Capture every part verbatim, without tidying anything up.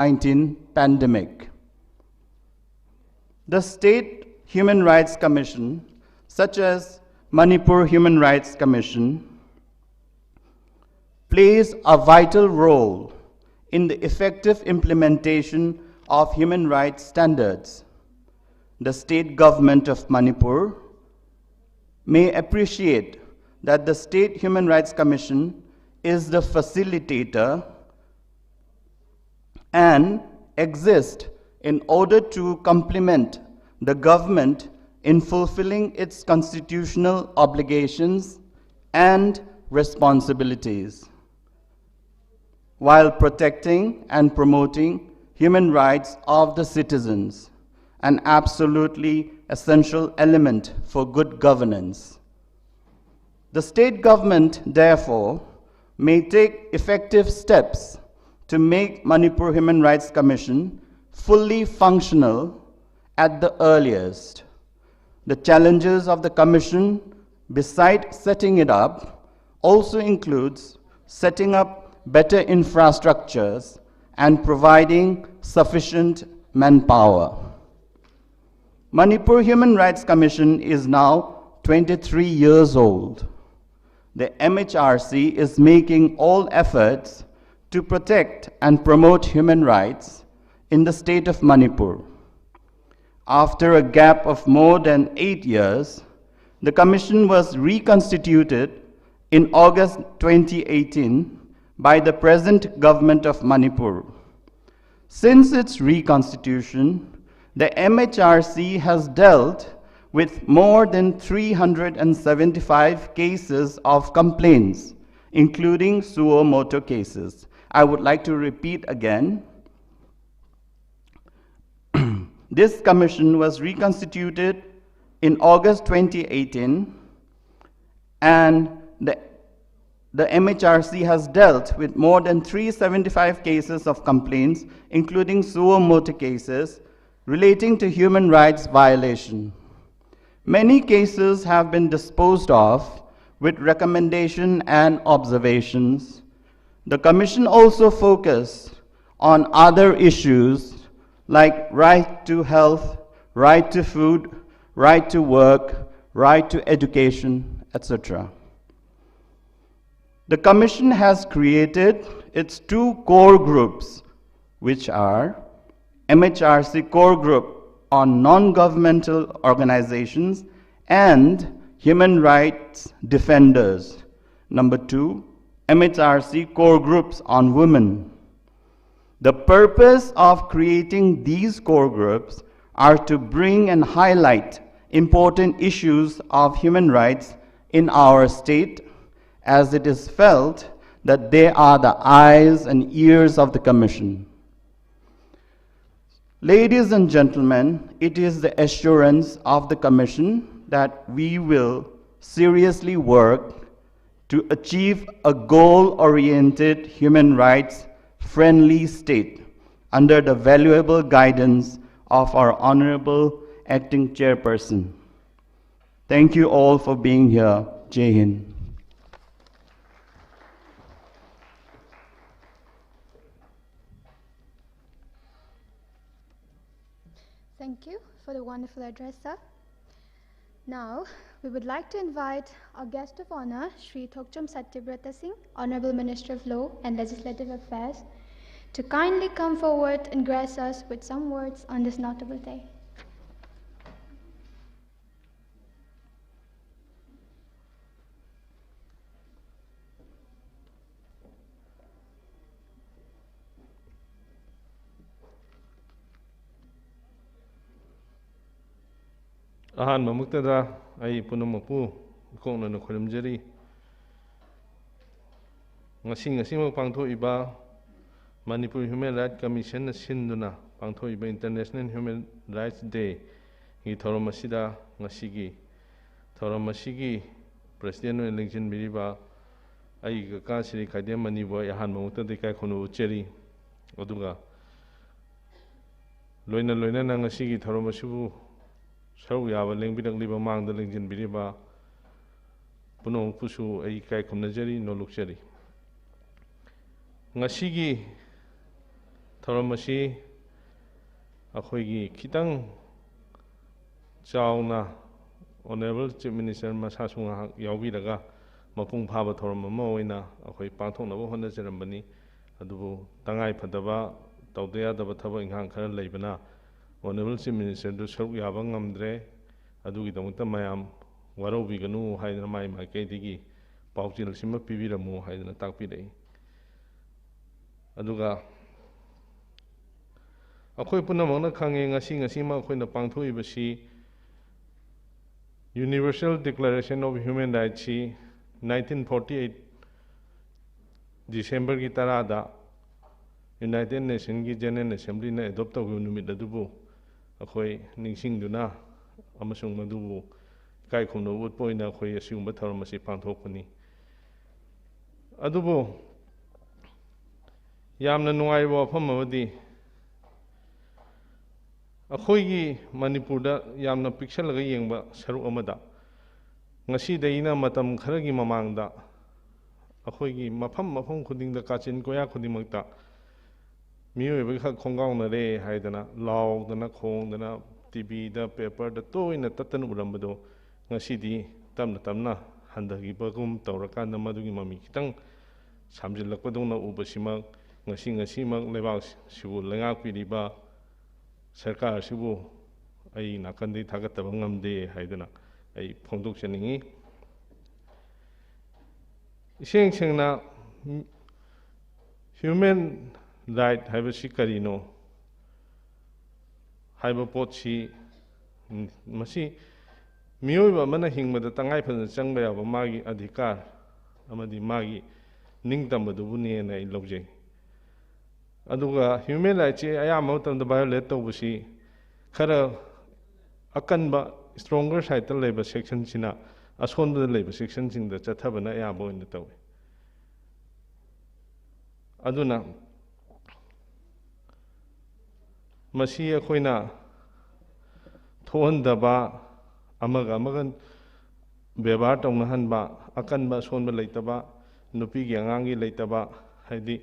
nineteen pandemic. The State Human Rights Commission, such as Manipur Human Rights Commission, plays a vital role in the effective implementation of human rights standards. The state government of Manipur may appreciate that the State Human Rights Commission is the facilitator and exists in order to complement the government in fulfilling its constitutional obligations and responsibilities, while protecting and promoting human rights of the citizens, an absolutely essential element for good governance. The state government, therefore, may take effective steps to make Manipur Human Rights Commission fully functional at the earliest. The challenges of the commission, beside setting it up, also includes setting up better infrastructures and providing sufficient manpower. Manipur Human Rights Commission is now twenty-three years old. The M H R C is making all efforts to protect and promote human rights in the state of Manipur. After a gap of more than eight years, the commission was reconstituted in August twenty eighteen by the present government of Manipur. Since its reconstitution, the M H R C has dealt with more than three hundred seventy-five cases of complaints, including suo motu cases. I would like to repeat again. This commission was reconstituted in August twenty eighteen, and the, the M H R C has dealt with more than three seventy-five cases of complaints, including suo motu cases, relating to human rights violation. Many cases have been disposed of with recommendation and observations. The commission also focused on other issues like right to health, right to food, right to work, right to education, et cetera. The Commission has created its two core groups, which are M H R C Core Group on Non-Governmental Organizations and Human Rights Defenders. Number two, M H R C Core Groups on Women. The purpose of creating these core groups are to bring and highlight important issues of human rights in our state, as it is felt that they are the eyes and ears of the Commission. Ladies and gentlemen, it is the assurance of the Commission that we will seriously work to achieve a goal-oriented, human rights-friendly state under the valuable guidance of our Honorable Acting Chairperson. Thank you all for being here. Jai Hind. Thank you for the wonderful address, sir. Now, we would like to invite our guest of honor, Shri Thokchom Satyabrata Singh, Honorable Minister of Law and Legislative Affairs, to kindly come forward and grace us with some words on this notable day. ꯑꯍꯥꯟꯕꯃꯛꯇꯗ ꯑꯩ ꯄꯨꯝꯅꯃꯛꯄꯨ ꯏꯀꯣꯛꯅꯅ ꯈꯨꯔꯨꯝꯖꯔꯤ꯫ ꯉꯁꯤ ꯉꯁꯤꯃꯛ ꯄꯥꯡꯊꯣꯛꯏꯕ Manipur human right ꯀꯃꯤꯁꯟꯅ ꯁꯤꯟꯗꯨꯅ ꯄꯥꯡꯊꯣꯛꯏꯕ international human rights ꯗꯦꯒꯤ ꯊꯧꯔꯝ ꯑꯁꯤꯗ ꯉꯁꯤꯒꯤ ꯊꯧꯔꯝ ꯑꯁꯤꯒꯤ ꯄ꯭ꯔꯦꯁꯤꯗꯦꯟ ꯑꯣꯏꯅ ꯂꯦꯡꯁꯤꯟꯕꯤꯔꯤꯕ ꯑꯩꯒꯤ ꯀꯀꯥ ꯁ꯭ꯔꯤ ꯈꯥꯏꯗꯦꯝ ꯃꯅꯤꯕꯨ ꯑꯩ ꯑꯍꯥꯟꯕ ꯃꯛꯇꯗ ꯏꯀꯥꯏ ꯈꯨꯝꯅꯕ ꯎꯠꯆꯔꯤ꯫ ꯑꯗꯨꯒ ꯂꯣꯏꯅ ꯂꯣꯏꯅꯅ ꯉꯁꯤꯒꯤ ꯊꯧꯔꯝ ꯑꯁꯤꯕꯨ ꯁꯔꯨꯛ ꯌꯥꯕ ꯂꯦꯡꯕꯤꯔꯛꯂꯤꯕ, ꯃꯥꯡꯗ ꯂꯦꯡꯁꯤꯟꯕꯤꯔꯤꯕ ꯄꯨꯝꯅꯃꯛꯄꯨꯁꯨ ꯑꯩ ꯏꯀꯥꯏ ꯈꯨꯝꯅꯖꯔꯤ, ꯅꯣꯂꯨꯛꯆꯔꯤ꯫ ꯉꯁꯤꯒꯤ ꯊꯧꯔꯝ ꯑꯁꯤ ꯑꯩꯈꯣꯏꯒꯤ ꯈꯤꯇꯪ ꯆꯥꯎꯅ Honourable Chief Minister ꯃꯁꯥꯁꯨ ꯉꯥꯏꯍꯥꯛ ꯌꯥꯎꯕꯤꯔꯒ ꯃꯄꯨꯡ ꯐꯥꯕ ꯊꯧꯔꯝ ꯑꯃ ꯑꯣꯏꯅ ꯑꯩꯈꯣꯏ ꯄꯥꯡꯊꯣꯛꯅꯕ ꯍꯣꯠꯅꯖꯔꯝꯕꯅꯤ꯫ ꯑꯗꯨꯕꯨ ꯇꯉꯥꯏ ꯐꯗꯕ ꯇꯧꯗ ꯌꯥꯗꯕ ꯊꯕꯛ ꯏꯪꯈꯥꯡ ꯈꯔ ꯂꯩꯕꯅ Honourable Chief Minister ꯗꯨ ꯁꯔꯨꯛ ꯌꯥꯕ ꯉꯝꯗ꯭ꯔꯦ꯫ ꯑꯗꯨꯒꯤꯗꯃꯛꯇ ꯃꯌꯥꯝ ꯋꯥꯔꯧꯕꯤꯒꯅꯨ ꯍꯥꯏꯗꯅ ꯃꯥꯏ ꯃꯥꯏꯀꯩꯗꯒꯤ ꯄꯥꯎꯖꯦꯜꯁꯤꯃ ꯄꯤꯕꯤꯔꯝꯃꯨ ꯍꯥꯏꯗꯅ ꯇꯥꯛꯄꯤꯔꯛꯏ꯫ ꯑꯗꯨꯒ ꯑꯩꯈꯣꯏ ꯄꯨꯝꯅꯃꯛꯅ ꯈꯪꯉꯦ, ꯉꯁꯤ ꯉꯁꯤꯃꯛ ꯑꯩꯈꯣꯏꯅ ꯄꯥꯡꯊꯣꯛꯏꯕꯁꯤ Universal Declaration of Human Rights ꯁꯤ nineteen forty eight December ꯒꯤ ꯇꯔꯥꯗ United Nation ꯒꯤ General Assembly ꯅ adopt ꯇꯧꯈꯤꯕ ꯅꯨꯃꯤꯠ ꯑꯗꯨꯕꯨ ꯑꯩꯈꯣꯏ ꯅꯤꯡꯁꯤꯡꯗꯨꯅ ꯑꯃꯁꯨꯡ ꯃꯗꯨꯕꯨ ꯏꯀꯥꯏ ꯈꯨꯝꯅꯕ ꯎꯠꯄ ꯑꯣꯏꯅ ꯑꯩꯈꯣꯏ ꯑꯁꯤꯒꯨꯝꯕ ꯊꯧꯔꯝ ꯑꯁꯤ ꯄꯥꯡꯊꯣꯛꯄꯅꯤ꯫ ꯑꯗꯨꯕꯨ ꯌꯥꯝꯅ ꯅꯨꯡꯉꯥꯏꯕ ꯋꯥꯐꯝ ꯑꯃꯗꯤ, ꯑꯩꯈꯣꯏꯒꯤ ꯃꯅꯤꯄꯨꯔꯗ ꯌꯥꯝꯅ ꯄꯤꯛꯁꯜꯂꯒ ꯌꯦꯡꯕ ꯁꯔꯨꯛ ꯑꯃꯗ, ꯉꯁꯤꯗꯩꯅ ꯃꯇꯝ ꯈꯔꯒꯤ ꯃꯃꯥꯡꯗ ꯑꯩꯈꯣꯏꯒꯤ ꯃꯐꯝ ꯃꯐꯝ ꯈꯨꯗꯤꯡꯗ, ꯀꯥꯆꯤꯟ ꯀꯣꯌꯥ ꯈꯨꯗꯤꯡꯃꯛꯇ ꯃꯤꯑꯣꯏꯕꯒꯤ ꯈꯛ ꯈꯣꯡꯒꯥꯎꯅꯔꯦ ꯍꯥꯏꯗꯅ ꯂꯥꯎꯗꯅ ꯈꯣꯡꯗꯅ, ꯇꯤ ꯚꯤꯗ, ꯄꯦꯄꯔꯗ ꯇꯣꯏꯅ ꯇꯠꯇꯅ ꯎꯔꯝꯕꯗꯣ, ꯉꯁꯤꯗꯤ ꯇꯞꯅ ꯇꯞꯅ ꯍꯟꯊꯈꯤꯕꯒꯨꯝ ꯇꯧꯔꯀꯥꯟꯗ, ꯃꯗꯨꯒꯤ ꯃꯃꯤ ꯈꯤꯇꯪ ꯁꯥꯝꯖꯤꯜꯂꯛꯄꯗꯧꯅ ꯎꯕꯁꯤꯃꯛ, ꯉꯁꯤ ꯉꯁꯤꯃꯛ ꯂꯩꯕꯥꯛꯁꯤꯕꯨ ꯂꯩꯉꯥꯛꯄꯤꯔꯤꯕ ꯁꯔꯀꯥꯔꯁꯤꯕꯨ ꯑꯩ ꯅꯥꯀꯟꯗꯒꯤ ꯊꯥꯒꯠꯇꯕ ꯉꯝꯗꯦ ꯍꯥꯏꯗꯅ ꯑꯩ ꯐꯣꯡꯗꯣꯛꯆꯅꯤꯡꯏ꯫ ꯏꯁꯦꯡ ꯁꯦꯡꯅ, human right ꯍꯥꯏꯕꯁꯤ ꯀꯔꯤꯅꯣ ꯍꯥꯏꯕ ꯄꯣꯠꯁꯤ, ꯃꯁꯤ ꯃꯤꯑꯣꯏꯕ ꯑꯃꯅ ꯍꯤꯡꯕꯗ ꯇꯉꯥꯏ ꯐꯗꯅ ꯆꯪꯕ ꯌꯥꯕ ꯃꯥꯒꯤ ꯑꯙꯤꯀꯥꯔ ꯑꯃꯗꯤ ꯃꯥꯒꯤ ꯅꯤꯡꯇꯝꯕꯗꯨꯕꯨꯅꯦꯅ ꯑꯩ ꯂꯧꯖꯩ꯫ ꯑꯗꯨꯒ human right ꯁꯤ ꯑꯌꯥꯝꯕ ꯃꯇꯝꯗ violate ꯇꯧꯕꯁꯤ ꯈꯔ ꯑꯀꯟꯕ, stronger side ꯇ ꯂꯩꯕ section ꯁꯤꯅ ꯑꯁꯣꯟꯕꯗ ꯂꯩꯕ section ꯁꯤꯡꯗ ꯆꯠꯊꯕꯅ ꯑꯌꯥꯝꯕ ꯑꯣꯏꯅ ꯇꯧꯏ꯫ ꯑꯗꯨꯅ ꯃꯁꯤ ꯑꯩꯈꯣꯏꯅ ꯊꯣꯛꯍꯟꯗꯕ, ꯑꯃꯒ ꯑꯃꯒ ꯕꯦꯕꯥꯔ ꯇꯧꯅꯍꯟꯕ, ꯑꯀꯟꯕ ꯑꯁꯣꯟꯕ ꯂꯩꯇꯕ, ꯅꯨꯄꯤꯒꯤ ꯑꯉꯥꯡꯒꯤ ꯂꯩꯇꯕ, ꯍꯥꯏꯗꯤ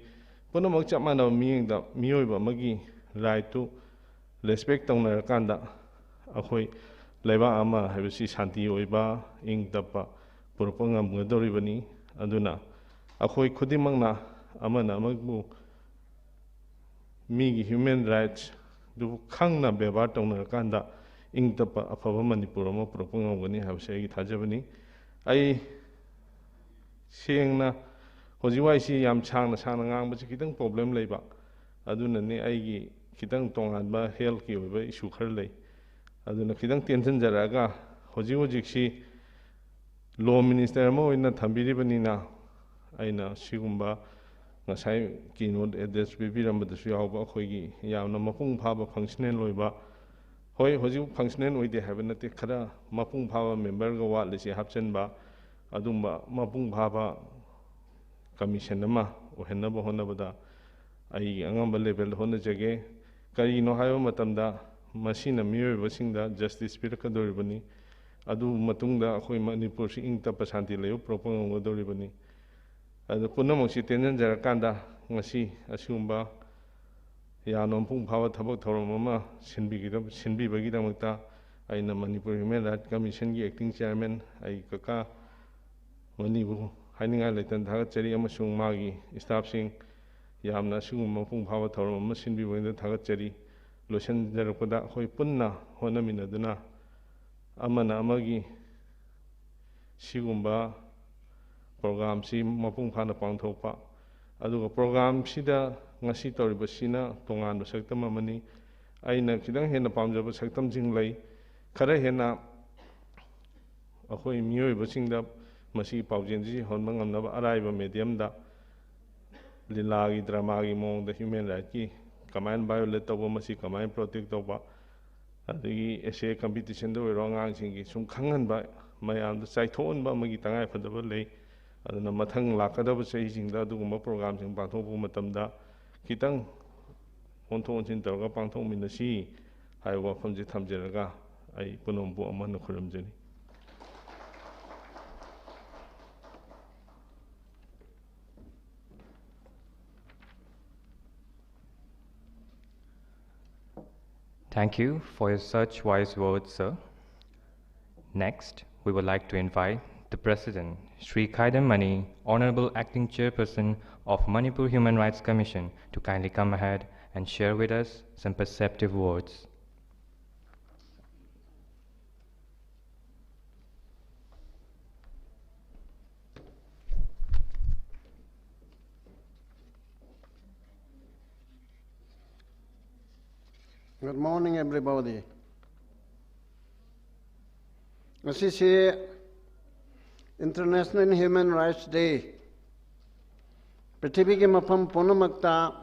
ꯄꯨꯝꯅꯃꯛ ꯆꯞ ꯃꯥꯟꯅꯕ ꯃꯤꯠꯌꯦꯡꯗ ꯃꯤꯑꯣꯏꯕ ꯑꯃꯒꯤ ꯔꯥꯏꯠꯇꯨ ꯔꯦꯁꯄꯦꯛ ꯇꯧꯅꯔꯀꯥꯟꯗ ꯑꯩꯈꯣꯏ ꯂꯩꯕꯥꯛ ꯑꯃ ꯍꯥꯏꯕꯁꯤ ꯁꯥꯟꯇꯤ ꯑꯣꯏꯕ, ꯏꯪ ꯇꯞꯄ, ꯄꯨꯔꯛꯄ ꯉꯝꯒꯗꯧꯔꯤꯕꯅꯤ꯫ ꯑꯗꯨꯅ ꯑꯩꯈꯣꯏ ꯈꯨꯗꯤꯡꯃꯛꯅ ꯑꯃꯅ ꯑꯃꯕꯨ ꯃꯤꯒꯤ ꯍ꯭ꯌꯨꯃꯦꯟ ꯔꯥꯏꯠꯁꯇꯨ ꯈꯪꯅ ꯕꯦꯕꯥꯔ ꯇꯧꯅꯔꯀꯥꯟꯗ ꯏꯪ ꯇꯞꯄ ꯑꯐꯕ ꯃꯅꯤꯄꯨꯔ ꯑꯃ ꯄꯨꯔꯛꯄ ꯉꯝꯒꯅꯤ ꯍꯥꯏꯕꯁꯦ ꯑꯩꯒꯤ ꯊꯥꯖꯕꯅꯤ꯫ ꯑꯩ ꯁꯦꯡꯅ ꯍꯧꯖꯤꯛ ꯋꯥꯏꯁꯤ ꯌꯥꯝ ꯁꯥꯡꯅ ꯁꯥꯡꯅ ꯉꯥꯡꯕꯁꯤ ꯈꯤꯇꯪ ꯄ꯭ꯔꯣꯕ꯭ꯂꯦꯝ ꯂꯩꯕ, ꯑꯗꯨꯅꯅꯤ ꯑꯩꯒꯤ ꯈꯤꯇꯪ ꯇꯣꯉꯥꯟꯕ ꯍꯦꯜꯊꯀꯤ ꯑꯣꯏꯕ ꯏꯁꯨ ꯈꯔ ꯂꯩ꯫ ꯑꯗꯨꯅ ꯈꯤꯇꯪ ꯇꯦꯟꯁꯤꯟꯖꯔꯛꯑꯒ ꯍꯧꯖꯤꯛ ꯍꯧꯖꯤꯛꯁꯤ ꯂꯣ ꯃꯤꯅꯤꯁꯇꯔ ꯑꯃ ꯑꯣꯏꯅ ꯊꯝꯕꯤꯔꯤꯕꯅꯤꯅ ꯑꯩꯅ ꯁꯤꯒꯨꯝꯕ ꯉꯁꯥꯏ ꯀꯤꯅꯣꯠ ꯑꯦꯗ꯭ꯔꯦꯁ ꯄꯤꯕꯤꯔꯝꯕꯗꯁꯨ ꯌꯥꯎꯕ ꯑꯩꯈꯣꯏꯒꯤ ꯌꯥꯝꯅ ꯃꯄꯨꯡ ꯐꯥꯕ ꯐꯪꯁꯅꯦꯜ ꯑꯣꯏꯕ, ꯍꯣꯏ, ꯍꯧꯖꯤꯛ ꯐꯪꯁꯅꯦꯜ ꯑꯣꯏꯗꯦ ꯍꯥꯏꯕ ꯅꯠꯇꯦ, ꯈꯔ ꯃꯄꯨꯡ ꯐꯥꯕ ꯃꯦꯝꯕꯔꯒ ꯋꯥꯠꯂꯤꯁꯦ ꯍꯥꯞꯆꯤꯟꯕ, ꯑꯗꯨꯝꯕ ꯃꯄꯨꯡ ꯐꯥꯕ ꯀꯃꯤꯁꯟ ꯑꯃ ꯑꯣꯏꯍꯟꯅꯕ ꯍꯣꯠꯅꯕꯗ ꯑꯩꯒꯤ ꯑꯉꯝꯕ ꯂꯦꯚꯦꯜꯗ ꯍꯣꯠꯅꯖꯒꯦ꯫ ꯀꯔꯤꯒꯤꯅꯣ ꯍꯥꯏꯕ ꯃꯇꯝꯗ ꯃꯁꯤꯅ ꯃꯤꯑꯣꯏꯕꯁꯤꯡꯗ ꯖꯁꯇꯤꯁ ꯄꯤꯔꯛꯀꯗꯧꯔꯤꯕꯅꯤ꯫ ꯑꯗꯨ ꯃꯇꯨꯡꯗ ꯑꯩꯈꯣꯏ ꯃꯅꯤꯄꯨꯔꯁꯤ ꯏꯪ ꯇꯞꯄ ꯁꯥꯟꯇꯤ ꯂꯩꯕ ꯄꯨꯔꯛꯄ ꯉꯝꯒꯗꯧꯔꯤꯕꯅꯤ꯫ ꯑꯗꯨ ꯄꯨꯝꯅꯃꯛꯁꯤ ꯇꯦꯟꯁꯤꯟꯖꯔꯀꯥꯟꯗ ꯉꯁꯤ ꯑꯁꯤꯒꯨꯝꯕ ꯌꯥꯝꯅ ꯃꯄꯨꯡ ꯐꯥꯕ ꯊꯕꯛ ꯊꯧꯔꯝ ꯑꯃ ꯁꯤꯟꯕꯤꯒꯗꯕ-, ꯁꯤꯟꯕꯤꯕꯒꯤꯗꯃꯛꯇ ꯑꯩꯅ ꯃꯅꯤꯄꯨꯔ ꯍ꯭ꯌꯨꯃꯦꯟ ꯔꯥꯏꯠ ꯀꯃꯤꯁꯟꯒꯤ ꯑꯦꯛꯇꯤꯡ ꯆꯤꯌꯥꯔꯃꯦꯟ ꯑꯩ ꯀꯀꯥ ꯃꯅꯤꯕꯨ ꯍꯥꯏꯅꯤꯡꯉꯥꯏ ꯂꯩꯇꯅ ꯊꯥꯒꯠꯆꯔꯤ, ꯑꯃꯁꯨꯡ ꯃꯥꯒꯤ ꯁ꯭ꯇꯥꯐꯁꯤꯡ ꯌꯥꯝꯅ ꯑꯁꯤꯒꯨꯝꯕ ꯃꯄꯨꯡ ꯐꯥꯕ ꯊꯧꯔꯝ ꯑꯃ ꯁꯤꯟꯕꯤꯕꯒꯤꯗꯃꯛ ꯊꯥꯒꯠꯆꯔꯤ꯫ ꯂꯣꯏꯁꯤꯟꯖꯔꯛꯄꯗ ꯑꯩꯈꯣꯏ ꯄꯨꯟꯅ ꯍꯣꯠꯅꯃꯤꯟꯅꯗꯨꯅ ꯑꯃꯅ ꯑꯃꯒꯤ ꯁꯤꯒꯨꯝꯕ ꯄ꯭ꯔꯣꯒ꯭ꯔꯥꯝꯁꯤ ꯃꯄꯨꯡ ꯐꯥꯅ ꯄꯥꯡꯊꯣꯛꯄ, ꯑꯗꯨꯒ ꯄ꯭ꯔꯣꯒ꯭ꯔꯥꯝꯁꯤꯗ ꯉꯁꯤ ꯇꯧꯔꯤꯕꯁꯤꯅ ꯇꯣꯉꯥꯟꯕ ꯁꯛꯇꯝ ꯑꯃꯅꯤ꯫ ꯑꯩꯅ ꯈꯤꯇꯪ ꯍꯦꯟꯅ ꯄꯥꯝꯖꯕ ꯁꯛꯇꯝꯁꯤꯡ ꯂꯩ꯫ ꯈꯔ ꯍꯦꯟꯅ ꯑꯩꯈꯣꯏ ꯃꯤꯑꯣꯏꯕꯁꯤꯡꯗ ꯃꯁꯤꯒꯤ ꯄꯥꯎꯖꯦꯜꯁꯤ ꯌꯧꯍꯟꯕ ꯉꯝꯅꯕ ꯑꯔꯥꯏꯕ ꯃꯦꯗꯤꯌꯝꯗ ꯂꯤꯂꯥꯒꯤ, ꯗ꯭ꯔꯃꯥꯒꯤ ꯃꯑꯣꯡꯗ ꯍ꯭ꯌꯨꯃꯦꯟ ꯔꯥꯏꯠꯀꯤ ꯀꯃꯥꯏꯅ ꯚꯥꯏꯑꯣꯂꯦꯠ ꯇꯧꯕ, ꯃꯁꯤ ꯀꯃꯥꯏꯅ ꯄ꯭ꯔꯣꯇꯦꯛ ꯇꯧꯕ, ꯑꯗꯒꯤ ꯑꯦꯁꯦ ꯀꯝꯄꯤꯇꯤꯁꯟꯗ ꯑꯣꯏꯔꯣ, ꯑꯉꯥꯡꯁꯤꯡꯒꯤ ꯁꯨꯝ ꯈꯪꯍꯟꯕ, ꯃꯌꯥꯝꯗ ꯆꯥꯏꯊꯣꯛꯍꯟꯕ ꯑꯃꯒꯤ ꯇꯉꯥꯏꯐꯗꯕ ꯂꯩ꯫ ꯑꯗꯨꯅ ꯃꯊꯪ ꯂꯥꯛꯀꯗꯕ ꯆꯍꯤꯁꯤꯡꯗ ꯑꯗꯨꯒꯨꯝꯕ ꯄ꯭ꯔꯣꯒ꯭ꯔꯥꯝꯁꯤꯡ ꯄꯥꯡꯊꯣꯛꯄ ꯃꯇꯝꯗ ꯈꯤꯇꯪ ꯑꯣꯟꯊꯣꯛ ꯑꯣꯟꯁꯤꯟ ꯇꯧꯔꯒ ꯄꯥꯡꯊꯣꯛꯃꯤꯟꯅꯁꯤ ꯍꯥꯏꯕ ꯋꯥꯐꯝꯁꯦ ꯊꯝꯖꯔꯒ ꯑꯩ ꯄꯨꯝꯅꯃꯛꯄꯨ ꯑꯃꯨꯛ ꯍꯟꯅ ꯈꯨꯔꯨꯝꯖꯔꯤ꯫ Thank you for your such wise words, sir. Next, we would like to invite the President, Shri Khaidam Mani, Honorable Acting Chairperson of Manipur Human Rights Commission, to kindly come ahead and share with us some perceptive words. Good morning, everybody. ꯉꯁꯤꯁꯤ International Human Rights Day, ꯄ꯭ꯔꯤꯊꯤꯕꯤꯒꯤ ꯃꯐꯝ ꯄꯨꯝꯅꯃꯛꯇ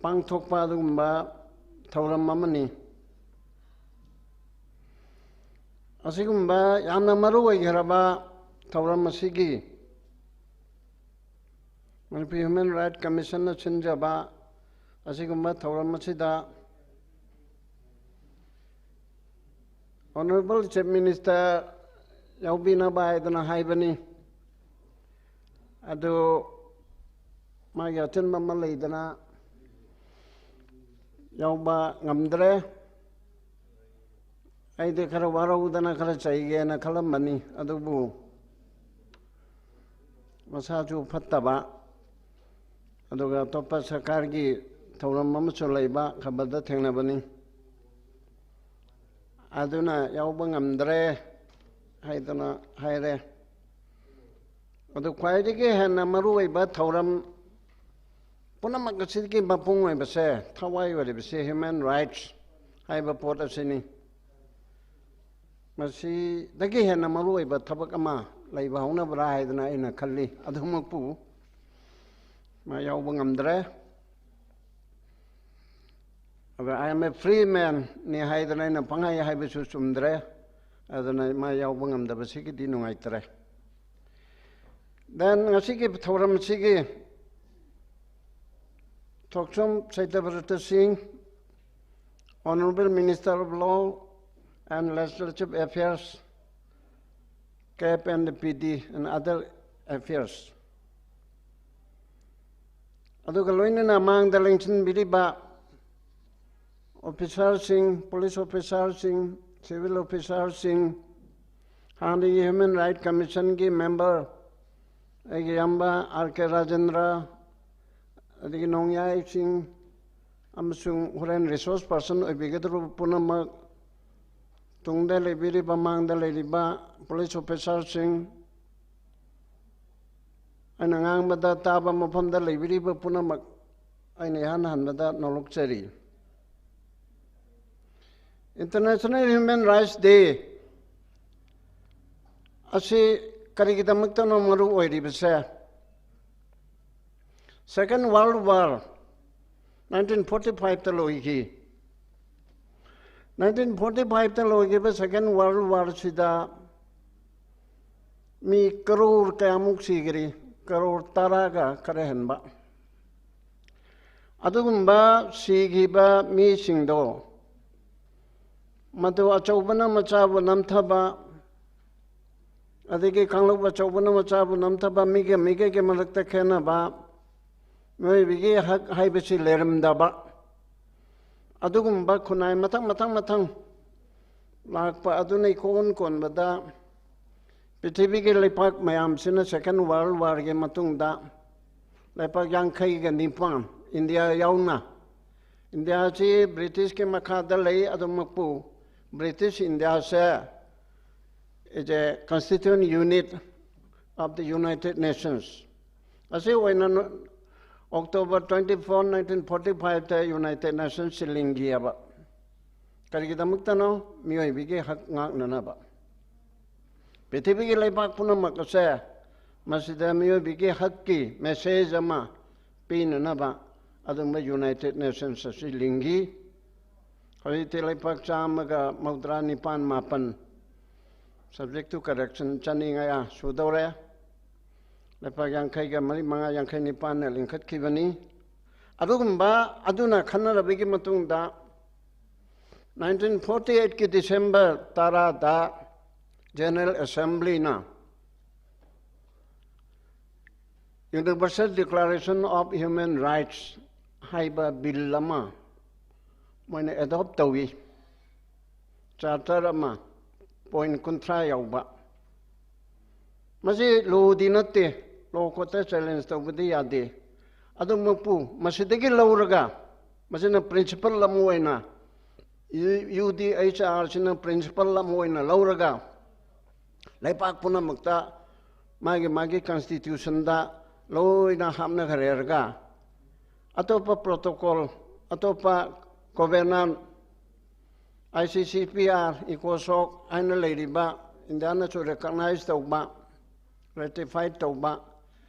ꯄꯥꯡꯊꯣꯛꯄ ꯑꯗꯨꯒꯨꯝꯕ ꯊꯧꯔꯝ ꯑꯃꯅꯤ꯫ ꯑꯁꯤꯒꯨꯝꯕ ꯌꯥꯝꯅ ꯃꯔꯨ ꯑꯣꯏꯈ꯭ꯔꯕ ꯊꯧꯔꯝ ꯑꯁꯤꯒꯤ Manipur Human Rights Commissionꯅ ꯁꯤꯟꯖꯕ ꯑꯁꯤꯒꯨꯝꯕ ꯊꯧꯔꯝ ꯑꯁꯤꯗ Honorable Chief Minister ꯌꯥꯎꯕꯤꯅꯕ ꯍꯥꯏꯗꯅ ꯍꯥꯏꯕꯅꯤ꯫ ꯑꯗꯨ ꯃꯥꯒꯤ ꯑꯆꯤꯟꯕ ꯑꯃ ꯂꯩꯗꯅ ꯌꯥꯎꯕ ꯉꯝꯗ꯭ꯔꯦ꯫ ꯑꯩꯗꯤ ꯈꯔ ꯋꯥꯔꯧꯗꯅ ꯈꯔ ꯆꯩꯒꯦꯅ ꯈꯜꯂꯝꯕꯅꯤ, ꯑꯗꯨꯕꯨ ꯃꯁꯥꯁꯨ ꯐꯠꯇꯕ, ꯑꯗꯨꯒ ꯑꯇꯣꯞꯄ ꯁꯔꯀꯥꯔꯒꯤ ꯊꯧꯔꯝ ꯑꯃꯁꯨ ꯂꯩꯕ ꯈꯕꯔꯗ ꯊꯦꯡꯅꯕꯅꯤ꯫ ꯑꯗꯨꯅ ꯌꯥꯎꯕ ꯉꯝꯗ꯭ꯔꯦ ꯍꯥꯏꯗꯅ ꯍꯥꯏꯔꯦ꯫ ꯑꯗꯨ ꯈ꯭ꯋꯥꯏꯗꯒꯤ ꯍꯦꯟꯅ ꯃꯔꯨꯑꯣꯏꯕ ꯊꯧꯔꯝ ꯄꯨꯝꯅꯃꯛ ꯑꯁꯤꯒꯤ ꯃꯄꯨꯡ ꯑꯣꯏꯕꯁꯦ, ꯊꯋꯥꯏ ꯑꯣꯏꯔꯤꯕꯁꯦ human rights ꯍꯥꯏꯕ ꯄꯣꯠ ꯑꯁꯤꯅꯤ꯫ ꯃꯁꯤꯗꯒꯤ ꯍꯦꯟꯅ ꯃꯔꯨꯑꯣꯏꯕ ꯊꯕꯛ ꯑꯃ ꯂꯩꯕ ꯍꯧꯅꯕ꯭ꯔꯥ ꯍꯥꯏꯗꯅ ꯑꯩꯅ ꯈꯜꯂꯤ꯫ ꯑꯗꯨꯃꯛꯄꯨ ꯃꯥ ꯌꯥꯎꯕ ꯉꯝꯗ꯭ꯔꯦ꯫ ꯑꯗ I am a free manꯅꯤ ꯍꯥꯏꯗꯅ ꯑꯩꯅ ꯄꯪꯍꯥꯏ ꯍꯥꯏꯕꯁꯨ ꯆꯨꯝꯗ꯭ꯔꯦ꯫ ꯑꯗꯨꯅ ꯃꯥ ꯌꯥꯎꯕ ꯉꯝꯗꯕꯁꯤꯒꯤꯗꯤ ꯅꯨꯡꯉꯥꯏꯇ꯭ꯔꯦ꯫ Then ꯉꯁꯤꯒꯤ ꯊꯧꯔꯝ ꯑꯁꯤꯒꯤ ꯊꯣꯛꯆꯣꯝ ꯁꯇ꯭ꯌꯕ꯭ꯔꯇ ꯁꯤꯡ, Honorable Minister of Law and Legislative Affairs, CAB and PD and other affairs, ꯑꯗꯨꯒ ꯂꯣꯏꯅꯅ ꯃꯥꯡꯗ ꯂꯦꯡꯁꯤꯟꯕꯤꯔꯤꯕ ꯑꯣꯐꯤꯁꯥꯔꯁꯤꯡ, ꯄꯨꯂꯤꯁ ꯑꯣꯐꯤꯁꯥꯔꯁꯤꯡ, ꯁꯤꯚꯤꯜ ꯑꯣꯐꯤꯁꯥꯔꯁꯤꯡ, ꯍꯥꯟꯅꯒꯤ ꯍ꯭ꯌꯨꯃꯦꯟ ꯔꯥꯏꯠ ꯀꯃꯤꯁꯟꯒꯤ ꯃꯦꯝꯕꯔ ꯑꯩꯒꯤ ꯏꯌꯥꯝꯕ ꯑꯥꯔ ꯀꯦ ꯔꯥꯖꯦꯟꯗ꯭ꯔ, ꯑꯗꯒꯤ ꯅꯣꯡꯌꯥꯏꯁꯤꯡ ꯑꯃꯁꯨꯡ ꯍꯣꯔꯦꯟ ꯔꯤꯁꯣꯔꯁ ꯄꯥꯔꯁꯟ ꯑꯣꯏꯕꯤꯒꯗꯧꯔꯤꯕ ꯄꯨꯝꯅꯃꯛ, ꯇꯨꯡꯗ ꯂꯩꯕꯤꯔꯤꯕ, ꯃꯥꯡꯗ ꯂꯩꯔꯤꯕ ꯄꯨꯂꯤꯁ ꯑꯣꯐꯤꯁꯥꯔꯁꯤꯡ, ꯑꯩꯅ ꯉꯥꯡꯕꯗ ꯇꯥꯕ ꯃꯐꯝꯗ ꯂꯩꯕꯤꯔꯤꯕ ꯄꯨꯝꯅꯃꯛ, ꯑꯩꯅ ꯏꯍꯥꯟ ꯍꯥꯟꯕꯗ ꯅꯣꯂꯨꯛꯆꯔꯤ꯫ International Human Rights Day ꯑꯁꯤ ꯀꯔꯤꯒꯤꯗꯃꯛꯇꯅꯣ ꯃꯔꯨ ꯑꯣꯏꯔꯤꯕꯁꯦ? Second World War nineteen forty five ꯇ ꯂꯣꯏꯈꯤ꯫ Nineteen forty five ꯇ ꯂꯣꯏꯈꯤꯕ Second World War ꯁꯤꯗ ꯃꯤ ꯀꯔꯣꯔ ꯀꯌꯥꯃꯨꯛ ꯁꯤꯈ꯭ꯔꯤ? ꯀꯔꯣꯔ ꯇꯔꯥꯒ ꯈꯔ ꯍꯦꯟꯕ꯫ ꯑꯗꯨꯒꯨꯝꯕ ꯁꯤꯈꯤꯕ ꯃꯤꯁꯤꯡꯗꯣ, ꯃꯗꯨ ꯑꯆꯧꯕꯅ ꯃꯆꯥꯕꯨ ꯅꯝꯊꯕ, ꯑꯗꯒꯤ ꯀꯥꯡꯂꯨꯞ ꯑꯆꯧꯕꯅ ꯃꯆꯥꯕꯨ ꯅꯝꯊꯕ, ꯃꯤꯒ ꯃꯤꯒꯒꯤ ꯃꯔꯛꯇ ꯈꯦꯟꯅꯕ, ꯃꯤꯑꯣꯏꯕꯒꯤ ꯍꯛ ꯍꯥꯏꯕꯁꯤ ꯂꯩꯔꯝꯗꯕ, ꯑꯗꯨꯒꯨꯝꯕ ꯈꯨꯟꯅꯥꯏ ꯃꯊꯪ ꯃꯊꯪ ꯃꯊꯪ ꯂꯥꯛꯄ ꯑꯗꯨꯅ ꯏꯀꯣꯟ ꯀꯣꯟꯕꯗ ꯄ꯭ꯔꯤꯊꯤꯕꯤꯒꯤ ꯂꯩꯄꯥꯛ ꯃꯌꯥꯝꯁꯤꯅ Second World War ꯒꯤ ꯃꯇꯨꯡꯗ ꯂꯩꯄꯥꯛ ꯌꯥꯡꯈꯩꯒ ꯅꯤꯄꯥꯟ, ꯏꯟꯗꯤꯌꯥ ꯌꯥꯎꯅ, ꯏꯟꯗꯤꯌꯥꯁꯤ ꯕ꯭ꯔꯤꯇꯤꯁꯀꯤ ꯃꯈꯥꯗ ꯂꯩ꯫ ꯑꯗꯨꯃꯛꯄꯨ British ꯏꯟꯗꯤꯌꯥꯁꯦ is a constituent unit of the United Nations꯫ ꯑꯁꯤ ꯑꯣꯏꯅ October twenty four, nineteen forty five ꯇ United Nations ꯁꯤ ꯂꯤꯡꯈꯤꯑꯕ꯫ ꯀꯔꯤꯒꯤꯗꯃꯛꯇꯅꯣ? ꯃꯤꯑꯣꯏꯕꯒꯤ ꯍꯛ ꯉꯥꯛꯅꯅꯕ꯫ ꯄ꯭ꯔꯤꯊꯤꯕꯤꯒꯤ ꯂꯩꯕꯥꯛ ꯄꯨꯝꯅꯃꯛ ꯑꯁꯦ ꯃꯁꯤꯗ ꯃꯤꯑꯣꯏꯕꯒꯤ ꯍꯛꯀꯤ message ꯑꯃ ꯄꯤꯅꯅꯕ ꯑꯗꯨꯝꯕ United Nations ꯑꯁꯤ ꯂꯤꯡꯈꯤ꯫ ꯍꯧꯖꯤꯛꯇꯤ ꯂꯩꯄꯥꯛ ꯆꯥꯝꯃꯒ ꯃꯧꯗ꯭ꯔꯥ ꯅꯤꯄꯥꯟ ꯃꯥꯄꯟ, subject to correction, ꯆꯅꯤ ꯃꯌꯥ ꯁꯨꯗꯧꯔꯦ꯫ ꯂꯩꯄꯥꯛ ꯌꯥꯡꯈꯩꯒ ꯃꯔꯤ, ꯃꯉꯥ, ꯌꯥꯡꯈꯩ ꯅꯤꯄꯥꯟꯅ ꯂꯤꯡꯈꯠꯈꯤꯕꯅꯤ꯫ ꯑꯗꯨꯒꯨꯝꯕ ꯑꯗꯨꯅ ꯈꯟꯅꯔꯕꯒꯤ ꯃꯇꯨꯡꯗ nineteen forty eight ꯀꯤ December ꯇꯔꯥꯗ General Assembly ꯅ Universal Declaration of Human Rights ꯍꯥꯏꯕ bill ꯑꯃ ꯃꯣꯏꯅ ꯑꯦꯗꯣꯞ ꯇꯧꯏ꯫ ꯆꯥꯔꯇꯔ ꯑꯃ, ꯄꯣꯏꯟ ꯀꯨꯟꯊ꯭ꯔꯥ ꯌꯥꯎꯕ꯫ ꯃꯁꯤ ꯂꯣꯗꯤ ꯅꯠꯇꯦ, ꯂꯣ ꯈꯛꯇ ꯆꯦꯂꯦꯟꯖ ꯇꯧꯕꯗꯤ ꯌꯥꯗꯦ꯫ ꯑꯗꯨꯃꯛꯄꯨ ꯃꯁꯤꯗꯒꯤ ꯂꯧꯔꯒ, ꯃꯁꯤꯅ ꯄ꯭ꯔꯤꯟꯁꯤꯄꯜ ꯑꯃ ꯑꯣꯏꯅ, ꯌꯨ ꯗꯤ ꯑꯩꯆ ꯑꯥꯔꯁꯤꯅ ꯄ꯭ꯔꯤꯟꯁꯤꯄꯜ ꯑꯃ ꯑꯣꯏꯅ ꯂꯧꯔꯒ, ꯂꯩꯄꯥꯛ ꯄꯨꯝꯅꯃꯛꯇ ꯃꯥꯒꯤ ꯃꯥꯒꯤ ꯀꯟꯁꯇꯤꯇ꯭ꯌꯨꯁꯟꯗ ꯂꯣꯏꯅ ꯍꯥꯞꯅꯈ꯭ꯔꯦꯔꯒ, ꯑꯇꯣꯞꯄ ꯄ꯭ꯔꯣꯇꯣꯀꯣꯜ, ꯑꯇꯣꯞꯄ ꯀꯣꯚꯦꯅꯥꯟ, ꯑꯥꯏ ꯁꯤ ꯁꯤ ꯄꯤ ꯑꯥꯔ, ꯏꯀꯣꯁꯣꯛ ꯍꯥꯏꯅ ꯂꯩꯔꯤꯕ, ꯏꯟꯗꯤꯌꯥꯅꯁꯨ ꯔꯦꯀꯛꯅꯥꯏꯖ ꯇꯧꯕ, ꯔꯦꯇꯤꯐꯥꯏ ꯇꯧꯕ,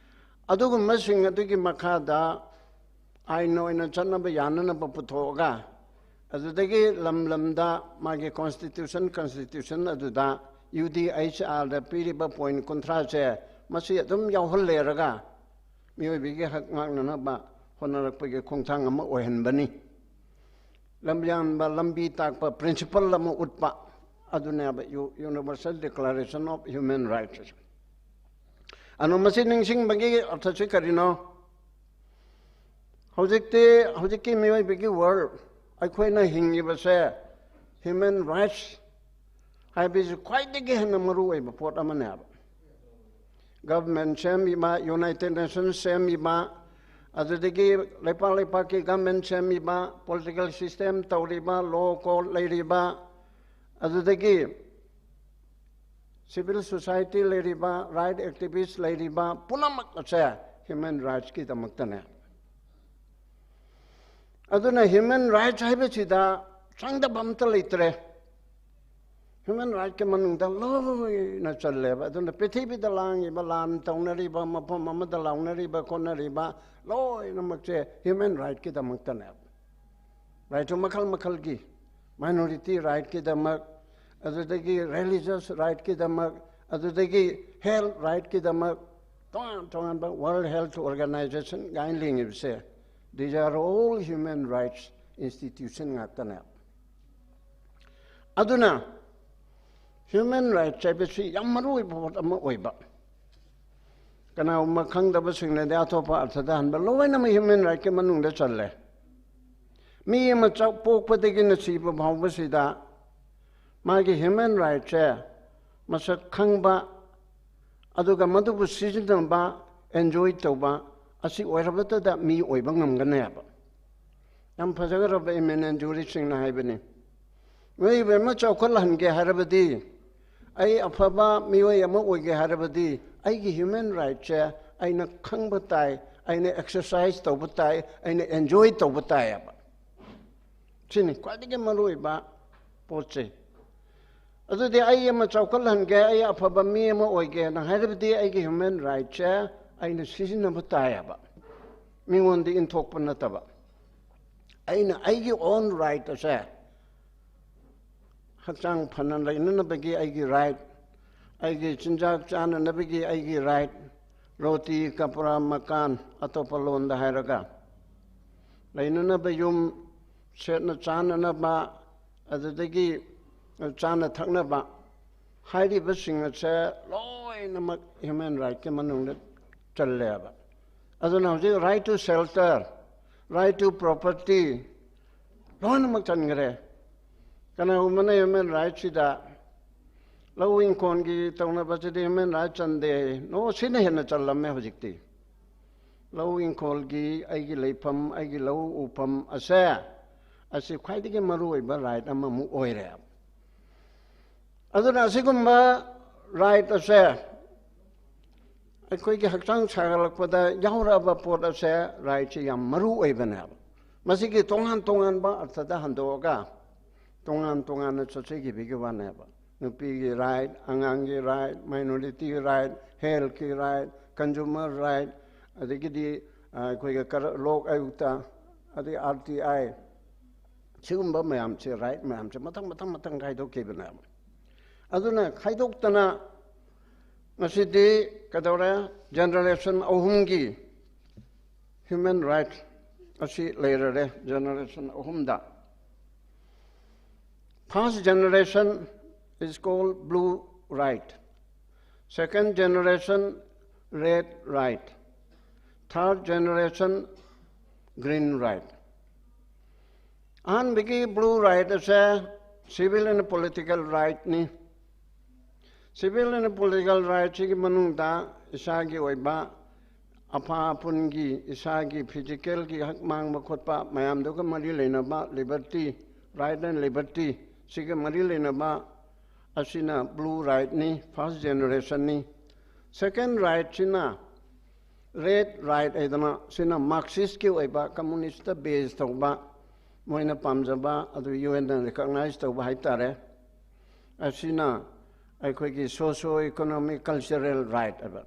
ꯑꯗꯨꯒꯨꯝꯕꯁꯤꯡ ꯑꯗꯨꯒꯤ ꯃꯈꯥꯗ ꯑꯥꯏꯟ ꯑꯣꯏꯅ ꯆꯠꯅꯕ ꯌꯥꯅꯅꯕ ꯄꯨꯊꯣꯛꯑꯒ, ꯑꯗꯨꯗꯒꯤ ꯂꯝ ꯂꯝꯗ ꯃꯥꯒꯤ ꯀꯣꯟꯁꯇꯤꯇ꯭ꯌꯨꯁꯟ, ꯀꯟꯁꯇꯤꯇ꯭ꯌꯨꯁꯟ ꯑꯗꯨꯗ ꯌꯨ ꯗꯤ ꯑꯩꯆ ꯑꯥꯔꯗ ꯄꯤꯔꯤꯕ ꯄꯣꯏꯟ ꯀꯨꯟꯊ꯭ꯔꯥꯁꯦ, ꯃꯁꯤ ꯑꯗꯨꯝ ꯌꯥꯎꯍꯜꯂꯦꯔꯒ ꯃꯤꯑꯣꯏꯕꯒꯤ ꯍꯛ ꯉꯥꯛꯅꯅꯕ ꯍꯣꯠꯅꯔꯛꯄꯒꯤ ꯈꯣꯡꯊꯥꯡ ꯑꯃ ꯑꯣꯏꯍꯟꯕꯅꯤ꯫ ꯂꯝꯌꯥꯟꯕ, ꯂꯝꯕꯤ ꯇꯥꯛꯄ, ꯄ꯭ꯔꯤꯟꯁꯤꯄꯜ ꯑꯃ ꯎꯠꯄ, ꯑꯗꯨꯅꯦꯕ U-, Universal Declaration of Human Rights꯫ ꯑꯗꯣ ꯃꯁꯤ ꯅꯤꯡꯁꯤꯡꯕꯒꯤ ꯑꯔꯊꯁꯤ ꯀꯔꯤꯅꯣ? ꯍꯧꯖꯤꯛꯇꯤ, ꯍꯧꯖꯤꯛꯀꯤ ꯃꯤꯑꯣꯏꯕꯒꯤ ꯋꯥꯔꯜ, ꯑꯩꯈꯣꯏꯅ ꯍꯤꯡꯉꯤꯕꯁꯦ, ꯍ꯭ꯌꯨꯃꯦꯟ ꯔꯥꯏꯠꯁ ꯍꯥꯏꯕꯁꯤ ꯈ꯭ꯋꯥꯏꯗꯒꯤ ꯍꯦꯟꯅ ꯃꯔꯨ ꯑꯣꯏꯕ ꯄꯣꯠ ꯑꯃꯅꯦꯕ꯫ ꯒꯚꯔꯟꯃꯦꯟ ꯁꯦꯝꯃꯤꯕ, ꯌꯨꯅꯥꯏꯇꯦꯠ ꯅꯦꯁꯟꯁ ꯁꯦꯝꯃꯤꯕ, ꯑꯗꯨꯗꯒꯤ ꯂꯩꯄꯥꯛ ꯂꯩꯄꯥꯛꯀꯤ ꯒꯚꯔꯟꯃꯦꯟ ꯁꯦꯝꯃꯤꯕ, ꯄꯣꯂꯤꯇꯤꯀꯦꯜ ꯁꯤꯁꯇꯦꯝ ꯇꯧꯔꯤꯕ, ꯂꯣ ꯀꯣꯔꯠ ꯂꯩꯔꯤꯕ, ꯑꯗꯨꯗꯒꯤ ꯁꯤꯚꯤꯜ ꯁꯣꯁꯥꯏꯇꯤ ꯂꯩꯔꯤꯕ, ꯔꯥꯏꯠ ꯑꯦꯛꯇꯤꯚꯤꯁ ꯂꯩꯔꯤꯕ ꯄꯨꯝꯅꯃꯛ ꯑꯁꯦ ꯍ꯭ꯌꯨꯃꯦꯟ ꯔꯥꯏꯠꯁꯀꯤꯗꯃꯛꯇꯅꯦ꯫ ꯑꯗꯨꯅ ꯍ꯭ꯌꯨꯃꯦꯟ ꯔꯥꯏꯠꯁ ꯍꯥꯏꯕꯁꯤꯗ ꯆꯪꯗꯕ ꯑꯝꯇ ꯂꯩꯇ꯭ꯔꯦ꯫ ꯍ꯭ꯌꯨꯃꯦꯟ ꯔꯥꯏꯠꯀꯤ ꯃꯅꯨꯡꯗ ꯂꯣꯏꯅ ꯆꯜꯂꯦꯕ꯫ ꯑꯗꯨꯅ ꯄ꯭ꯔꯤꯊꯤꯕꯤꯗ ꯂꯥꯡꯉꯤꯕ, ꯂꯥꯟ ꯇꯧꯅꯔꯤꯕ, ꯃꯐꯝ ꯑꯃꯗ ꯂꯥꯎꯅꯔꯤꯕ ꯈꯣꯠꯅꯔꯤꯕ ꯂꯣꯏꯅꯃꯛꯁꯦ ꯍ꯭ꯌꯨꯃꯦꯟ ꯔꯥꯏꯠꯀꯤꯗꯃꯛꯇꯅꯦꯕ꯫ ꯔꯥꯏꯠꯁꯨ ꯃꯈꯜ ꯃꯈꯜꯒꯤ, ꯃꯥꯏꯅꯣꯔꯤꯇꯤ ꯔꯥꯏꯠꯀꯤꯗꯃꯛ, ꯑꯗꯨꯗꯒꯤ ꯔꯤꯂꯤꯖꯁ ꯔꯥꯏꯠꯀꯤꯗꯃꯛ, ꯑꯗꯨꯗꯒꯤ ꯍꯦꯜꯊ ꯔꯥꯏꯠꯀꯤꯗꯃꯛ, ꯇꯣꯉꯥꯟ ꯇꯣꯉꯥꯟꯕ ꯋꯥꯔꯜ ꯍꯦꯜꯊ ꯑꯣꯔꯒꯅꯥꯏꯖꯦꯁꯟ ꯀꯥꯏꯅ ꯂꯤꯡꯉꯤꯕꯁꯦ, these are all human rights institution ꯉꯥꯛꯇꯅꯦ꯫ ꯑꯗꯨꯅ ꯍ꯭ꯌꯨꯃꯦꯟ ꯔꯥꯏꯠꯁ ꯍꯥꯏꯕꯁꯤ ꯌꯥꯝ ꯃꯔꯨ ꯑꯣꯏꯕ ꯄꯣꯠ ꯑꯃ ꯑꯣꯏꯕ꯫ ꯀꯅꯥꯒꯨꯝꯕ ꯈꯪꯗꯕꯁꯤꯡꯅꯗꯤ ꯑꯇꯣꯞꯄ ꯑꯔꯊꯗ ꯍꯟꯕ, ꯂꯣꯏꯅꯃꯛ ꯍ꯭ꯌꯨꯃꯦꯟ ꯔꯥꯏꯠꯀꯤ ꯃꯅꯨꯡꯗ ꯆꯜꯂꯦ꯫ ꯃꯤ ꯑꯃ ꯆꯥꯛ ꯄꯣꯛꯄꯗꯒꯤꯅ ꯁꯤꯕ ꯐꯥꯎꯕꯁꯤꯗ ꯃꯥꯒꯤ human rightꯁꯦ ꯃꯁꯛ ꯈꯪꯕ, ꯑꯗꯨꯒ ꯃꯗꯨꯕꯨ ꯁꯤꯖꯤꯟꯅꯕ, enjoy ꯇꯧꯕ, ꯑꯁꯤ ꯑꯣꯏꯔꯕꯇꯗ ꯃꯤ ꯑꯣꯏꯕ ꯉꯝꯒꯅꯦꯕ꯫ ꯌꯥꯝ ꯐꯖꯈ꯭ꯔꯕ ꯏꯃꯦꯅꯦꯟ ꯖꯨꯔꯤꯁꯤꯡꯅ ꯍꯥꯏꯕꯅꯤ, ꯃꯤꯑꯣꯏꯕ ꯑꯃ ꯆꯥꯎꯈꯠꯍꯟꯒꯦ ꯍꯥꯏꯔꯕꯗꯤ, ꯑꯩ ꯑꯐꯕ ꯃꯤꯑꯣꯏ ꯑꯃ ꯑꯣꯏꯒꯦ ꯍꯥꯏꯔꯕꯗꯤ, ꯑꯩꯒꯤ human rightꯁꯦ ꯑꯩꯅ ꯈꯪꯕ ꯇꯥꯏ, ꯑꯩꯅ exercise ꯇꯧꯕ ꯇꯥꯏ, ꯑꯩꯅ enjoy ꯇꯧꯕ ꯇꯥꯏꯌꯦꯕ꯫ ꯁꯤꯅꯤ ꯈ꯭ꯋꯥꯏꯗꯒꯤ ꯃꯔꯨꯑꯣꯏꯕ ꯄꯣꯠꯁꯦ꯫ ꯑꯗꯨꯗꯤ ꯑꯩ ꯑꯃ ꯆꯥꯎꯈꯠꯍꯟꯒꯦ, ꯑꯩ ꯑꯐꯕ ꯃꯤ ꯑꯃ ꯑꯣꯏꯒꯦꯅ ꯍꯥꯏꯔꯕꯗꯤ, ꯑꯩꯒꯤ human rightꯁꯦ ꯑꯩꯅ ꯁꯤꯖꯤꯟꯅꯕ ꯇꯥꯏꯌꯦꯕ, ꯃꯤꯉꯣꯟꯗ ꯏꯟꯊꯣꯛꯄ ꯅꯠꯇꯕ꯫ ꯑꯩꯅ ꯑꯩꯒꯤ own right ꯑꯁꯦ, ꯍꯛꯆꯥꯡ ꯐꯅ ꯂꯩꯅꯅꯕꯒꯤ ꯑꯩꯒꯤ right, ꯑꯩꯒꯤ ꯆꯤꯟꯖꯥꯛ ꯆꯥꯅꯅꯕꯒꯤ ꯑꯩꯒꯤ right, ꯔꯣꯇꯤ, ꯀꯄꯔꯥ, ꯃꯀꯥꯟ, ꯑꯇꯣꯞꯄ ꯂꯣꯟꯗ ꯍꯥꯏꯔꯒ, ꯂꯩꯅꯅꯕ ꯌꯨꯝ, ꯁꯦꯠꯅ ꯆꯥꯅꯅꯕ, ꯑꯗꯨꯗꯒꯤ ꯆꯥꯅ ꯊꯛꯅꯕ ꯍꯥꯏꯔꯤꯕꯁꯤꯡ ꯑꯁꯦ ꯂꯣꯏꯅꯃꯛ human rightꯀꯤ ꯃꯅꯨꯡꯗ ꯆꯜꯂꯦꯕ꯫ ꯑꯗꯨꯅ ꯍꯧꯖꯤꯛ right to shelter, right to property ꯂꯣꯏꯅꯃꯛ ꯆꯟꯈ꯭ꯔꯦ꯫ ꯀꯅꯥꯒꯨꯝꯕꯅ human rightꯁꯤꯗ ꯂꯧ ꯏꯪꯈꯣꯜꯒꯤ ꯇꯧꯅꯕꯁꯤꯗꯤ human right ꯆꯟꯗꯦ꯫ No, ꯁꯤꯅ ꯍꯦꯟꯅ ꯆꯜꯂꯝꯃꯦ ꯍꯧꯖꯤꯛꯇꯤ꯫ ꯂꯧ ꯏꯪꯈꯣꯜꯒꯤ ꯑꯩꯒꯤ ꯂꯩꯐꯝ, ꯑꯩꯒꯤ ꯂꯧ ꯎꯐꯝ ꯑꯁꯦ, ꯑꯁꯤ ꯈ꯭ꯋꯥꯏꯗꯒꯤ ꯃꯔꯨꯑꯣꯏꯕ right ꯑꯃꯃꯨꯛ ꯑꯣꯏꯔꯦ꯫ ꯑꯗꯨꯅ ꯑꯁꯤꯒꯨꯝꯕ right ꯑꯁꯦ, ꯑꯩꯈꯣꯏꯒꯤ ꯍꯛꯆꯥꯡ ꯁꯥꯒꯠꯂꯛꯄꯗ ꯌꯥꯎꯔꯛꯑꯕ ꯄꯣꯠ ꯑꯁꯦ, rightꯁꯤ ꯌꯥꯝ ꯃꯔꯨ ꯑꯣꯏꯕꯅꯦꯕ꯫ ꯃꯁꯤꯒꯤ ꯇꯣꯉꯥꯟ ꯇꯣꯉꯥꯟꯕ ꯑꯔꯊꯗ ꯍꯟꯗꯣꯛꯑꯒ ꯇꯣꯉꯥꯟ ꯇꯣꯉꯥꯟꯅ ꯆꯠꯆꯈꯤꯕꯒꯤ ꯋꯥꯅꯦꯕ꯫ ꯅꯨꯄꯤꯒꯤ right, ꯑꯉꯥꯡꯒꯤ right, minority right, healthꯀꯤ right, consumer right, ꯑꯗꯒꯤꯗꯤ, ꯑ, ꯑꯩꯈꯣꯏꯒꯤ ꯀꯔ-, ꯂꯣꯛ ꯑꯌꯨꯛꯇ, ꯑꯗꯩ RTI, ꯁꯤꯒꯨꯝꯕ ꯃꯌꯥꯝꯁꯦ, right ꯃꯌꯥꯝꯁꯦ ꯃꯊꯪ ꯃꯊꯪ ꯃꯊꯪ ꯈꯥꯏꯗꯣꯛꯈꯤꯕꯅꯦꯕ꯫ ꯑꯗꯨꯅ ꯈꯥꯏꯗꯣꯛꯇꯅ ꯉꯁꯤꯗꯤ ꯀꯩꯗꯧꯔꯦ? Generation ꯑꯍꯨꯝꯒꯤ human right ꯑꯁꯤ ꯂꯩꯔꯔꯦ, generation ꯑꯍꯨꯝꯗ꯫ First generation is called blue right. Second generation, red right. Third generation, green right. ꯑꯍꯥꯟꯕꯒꯤ blue right ꯑꯁꯦ civil and political rightꯅꯤ꯫ Civil and political rightꯁꯤꯒꯤ ꯃꯅꯨꯡꯗ ꯏꯁꯥꯒꯤ ꯑꯣꯏꯕ ꯑꯐ ꯑꯄꯨꯟꯒꯤ, ꯏꯁꯥꯒꯤ physicalꯒꯤ ꯍꯛ ꯃꯥꯡꯕ ꯈꯣꯠꯄ ꯃꯌꯥꯝꯗꯨꯒ ꯃꯔꯤ ꯂꯩꯅꯕ liberty, right and liberty, ꯁꯤꯒ ꯃꯔꯤ ꯂꯩꯅꯕ ꯑꯁꯤꯅ blue rightꯅꯤ, first generationꯅꯤ꯫ Second rightꯁꯤꯅ red right ꯍꯥꯏꯗꯅ, ꯁꯤꯅ Marxistꯀꯤ ꯑꯣꯏꯕ, communistꯇ base ꯇꯧꯕ, ꯃꯣꯏꯅ ꯄꯥꯝꯖꯕ ꯑꯗꯨ UNꯅ recognize ꯇꯧꯕ ꯍꯥꯏꯇꯥꯔꯦ꯫ ꯑꯁꯤꯅ ꯑꯩꯈꯣꯏꯒꯤ socio economic cultural right ꯍꯥꯏꯕ,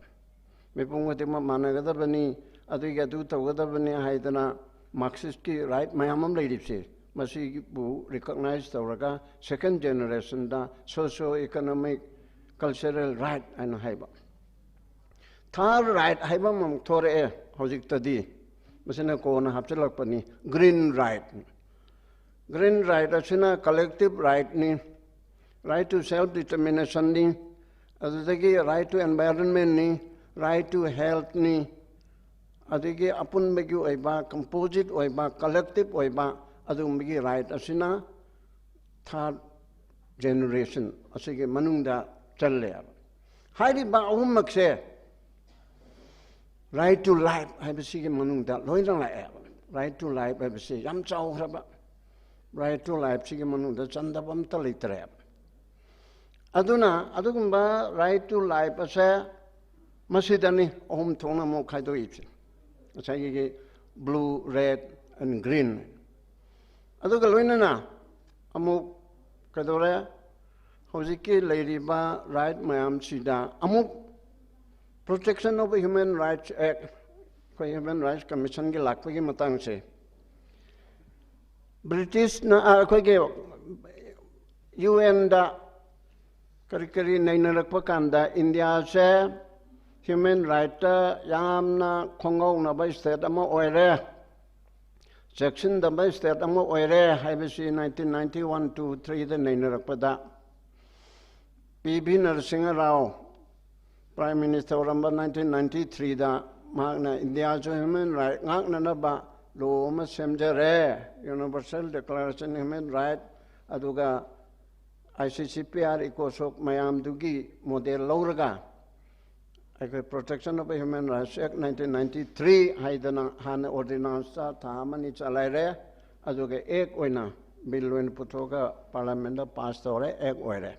ꯃꯤꯄꯨꯝ ꯈꯨꯗꯤꯡꯃꯛ ꯃꯥꯟꯅꯒꯗꯕꯅꯤ, ꯑꯗꯨꯒꯤ ꯑꯗꯨ ꯇꯧꯒꯗꯕꯅꯤ ꯍꯥꯏꯗꯅ Marxistꯀꯤ right ꯃꯌꯥꯝ ꯑꯃ ꯂꯩꯔꯤꯕꯁꯦ, ꯃꯁꯤꯕꯨ recognize ꯇꯧꯔꯒ second generationꯗ socio economic cultural right ꯍꯥꯏꯅ ꯍꯥꯏꯕ꯫ Third right ꯍꯥꯏꯕ ꯑꯃꯃꯨꯛ ꯊꯣꯔꯛꯑꯦ ꯍꯧꯖꯤꯛꯇꯗꯤ, ꯃꯁꯤꯅ ꯀꯣꯟꯅ ꯍꯥꯞꯆꯤꯜꯂꯛꯄꯅꯤ, green right꯫ Green right ꯑꯁꯤꯅ collective rightꯅꯤ, right to self determinationꯅꯤ, ꯑꯗꯨꯗꯒꯤ right to environmentꯅꯤ, right to healthꯅꯤ, ꯑꯗꯒꯤ ꯑꯄꯨꯟꯕꯒꯤ ꯑꯣꯏꯕ, composite ꯑꯣꯏꯕ, collective ꯑꯣꯏꯕ ꯑꯗꯨꯒꯨꯝꯕꯒꯤ right ꯑꯁꯤꯅ third generation ꯑꯁꯤꯒꯤ ꯃꯅꯨꯡꯗ ꯆꯜꯂꯦꯕ꯫ ꯍꯥꯏꯔꯤꯕ ꯑꯍꯨꯝꯃꯛꯁꯦ right to life ꯍꯥꯏꯕꯁꯤꯒꯤ ꯃꯅꯨꯡꯗ ꯂꯣꯏꯅ ꯂꯥꯛꯑꯦꯕ꯫ Right to life ꯍꯥꯏꯕꯁꯤ ꯌꯥꯝ ꯆꯥꯎꯈ꯭ꯔꯕ, right to lifeꯁꯤꯒꯤ ꯃꯅꯨꯡꯗ ꯆꯟꯗꯕ ꯑꯝꯇ ꯂꯩꯇ꯭ꯔꯦꯕ꯫ ꯑꯗꯨꯅ ꯑꯗꯨꯒꯨꯝꯕ right to life ꯑꯁꯦ ꯃꯁꯤꯗꯅꯤ ꯑꯍꯨꯝ ꯊꯣꯛꯅ ꯑꯃꯨꯛ ꯈꯥꯏꯗꯣꯛꯏꯁꯦ, ꯉꯁꯥꯏꯒꯤ blue, red and green꯫ ꯑꯗꯨꯒ ꯂꯣꯏꯅꯅ ꯑꯃꯨꯛ ꯀꯩꯗꯧꯔꯦ, ꯍꯧꯖꯤꯛꯀꯤ ꯂꯩꯔꯤꯕ right ꯃꯌꯥꯝꯁꯤꯗ ꯑꯃꯨꯛ Protection of Human Rights Act, ꯑꯩꯈꯣꯏ Human Rights Commissionꯒꯤ ꯂꯥꯛꯄꯒꯤ ꯃꯇꯥꯡꯁꯦ, Britishꯅ, ꯑ, ꯑꯩꯈꯣꯏꯒꯤ UNꯗ ꯀꯔꯤ ꯀꯔꯤ ꯅꯩꯅꯔꯛꯄ ꯀꯥꯟꯗ ꯏꯟꯗꯤꯌꯥꯁꯦ human rightꯇ ꯌꯥꯝꯅ ꯈꯣꯡꯒꯧꯅꯕ state ꯑꯃ ꯑꯣꯏꯔꯦ, ꯆꯦꯛꯁꯤꯟꯗꯕ state ꯑꯃ ꯑꯣꯏꯔꯦ ꯍꯥꯏꯕꯁꯤ nineteen ninety one two threeꯗ ꯅꯩꯅꯔꯛꯄꯗ P V Narasimha Rao Prime Minister ꯑꯣꯏꯔꯝꯕ nineteen ninety threeꯗ ꯃꯍꯥꯛꯅ ꯏꯟꯗꯤꯌꯥꯁꯨ human right ꯉꯥꯛꯅꯅꯕ ꯂꯣ ꯑꯃ ꯁꯦꯝꯖꯔꯦ, Universal Declaration Human Right, ꯑꯗꯨꯒ ICCPR, ECOSOC ꯃꯌꯥꯝꯗꯨꯒꯤ ꯃꯣꯗꯦꯜ ꯂꯧꯔꯒ ꯑꯩꯈꯣꯏ Protection of Human Rights Act nineteen ninety three ꯍꯥꯏꯗꯅ ꯍꯥꯟꯅ ꯑꯣꯔꯗꯤꯅꯥꯟꯁꯇ ꯊꯥ ꯑꯃꯅꯤ ꯆꯂꯥꯏꯔꯦ, ꯑꯗꯨꯒ ꯑꯦꯛ ꯑꯣꯏꯅ ꯕꯤꯜ ꯑꯣꯏꯅ ꯄꯨꯊꯣꯛꯑꯒ ꯄꯥꯔꯂꯤꯌꯥꯃꯦꯟꯗ ꯄꯥꯁ ꯇꯧꯔꯦ, ꯑꯦꯛ ꯑꯣꯏꯔꯦ꯫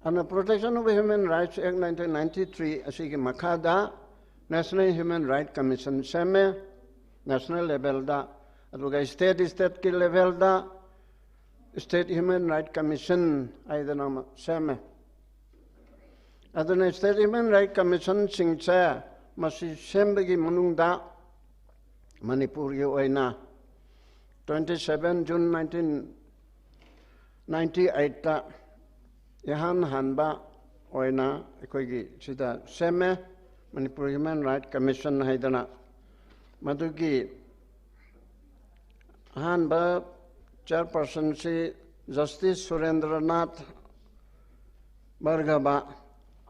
ꯑꯗꯨꯅ Protection of Human Rights Act nineteen ninety three ꯑꯁꯤꯒꯤ ꯃꯈꯥꯗ National Human Rights Commission ꯁꯦꯝꯃꯦ ꯅꯦꯁꯅꯦꯜ ꯂꯦꯚꯦꯜꯗ, ꯑꯗꯨꯒ ꯁ꯭ꯇꯦꯠ ꯁ꯭ꯇꯦꯠꯀꯤ ꯂꯦꯚꯦꯜꯗ State Human Rights Commission ꯍꯥꯏꯗꯅ ꯑꯃ ꯁꯦꯝꯃꯦ꯫ ꯑꯗꯨꯅ State Human Rights Commissionꯁꯤꯡꯁꯦ ꯃꯁꯤ ꯁꯦꯝꯕꯒꯤ ꯃꯅꯨꯡꯗ ꯃꯅꯤꯄꯨꯔꯒꯤ ꯑꯣꯏꯅ twenty seven June nineteen ninety eightꯇ ꯏꯍꯥꯟ ꯍꯥꯟꯕ ꯑꯣꯏꯅ ꯑꯩꯈꯣꯏꯒꯤ ꯁꯤꯗ ꯁꯦꯝꯃꯦ, ꯃꯅꯤꯄꯨꯔ Human Rights Commission ꯍꯥꯏꯗꯅ꯫ ꯃꯗꯨꯒꯤ ꯑꯍꯥꯟꯕ ꯆꯤꯌꯔꯄꯔꯁꯟꯁꯤ ꯖꯁꯇꯤꯁ ꯁꯨꯔꯦꯟꯗ꯭ꯔꯅꯥꯊ ꯚꯥꯔꯒꯚ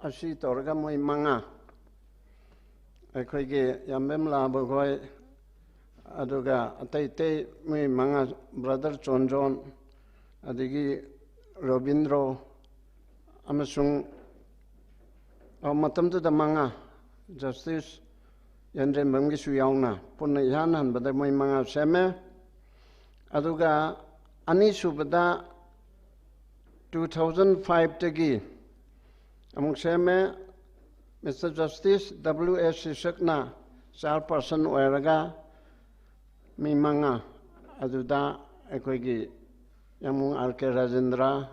ꯑꯁꯤ ꯇꯧꯔꯒ ꯃꯣꯏ ꯃꯉꯥ, ꯑꯩꯈꯣꯏꯒꯤ ꯌꯥꯝꯕꯦꯝ ꯂꯥꯕꯈꯣꯏ, ꯑꯗꯨꯒ ꯑꯇꯩ ꯑꯇꯩ ꯃꯣꯏ ꯃꯉꯥ, ꯕ꯭ꯔꯗꯔ ꯆꯣꯟꯖꯣꯟ, ꯑꯗꯒꯤ ꯔꯣꯕꯤꯟꯗ꯭ꯔꯣ, ꯑꯃꯁꯨꯡ, ꯑ, ꯃꯇꯝꯗꯨꯗ ꯃꯉꯥ, ꯖꯁꯇꯤꯁ ꯌꯥꯟꯗ꯭ꯔꯦꯝꯕꯝꯒꯤꯁꯨ ꯌꯥꯎꯅ, ꯄꯨꯟꯅ ꯏꯍꯥꯟ ꯍꯥꯟꯕꯗ ꯃꯣꯏ ꯃꯉꯥ ꯁꯦꯝꯃꯦ꯫ ꯑꯗꯨꯒ ꯑꯅꯤꯁꯨꯕꯗ two thousand fiveꯇꯒꯤ ꯑꯃꯨꯛ ꯁꯦꯝꯃꯦ꯫ Mister Justice W A ꯁꯤꯁꯛꯅ ꯆꯤꯌꯔꯄꯔꯁꯟ ꯑꯣꯏꯔꯒ ꯃꯤ ꯃꯉꯥ, ꯑꯗꯨꯗ ꯑꯩꯈꯣꯏꯒꯤ ꯌꯥꯝꯕꯨꯡ ꯑꯥꯔ ꯀꯦ ꯔꯥꯖꯦꯟꯗ꯭ꯔ,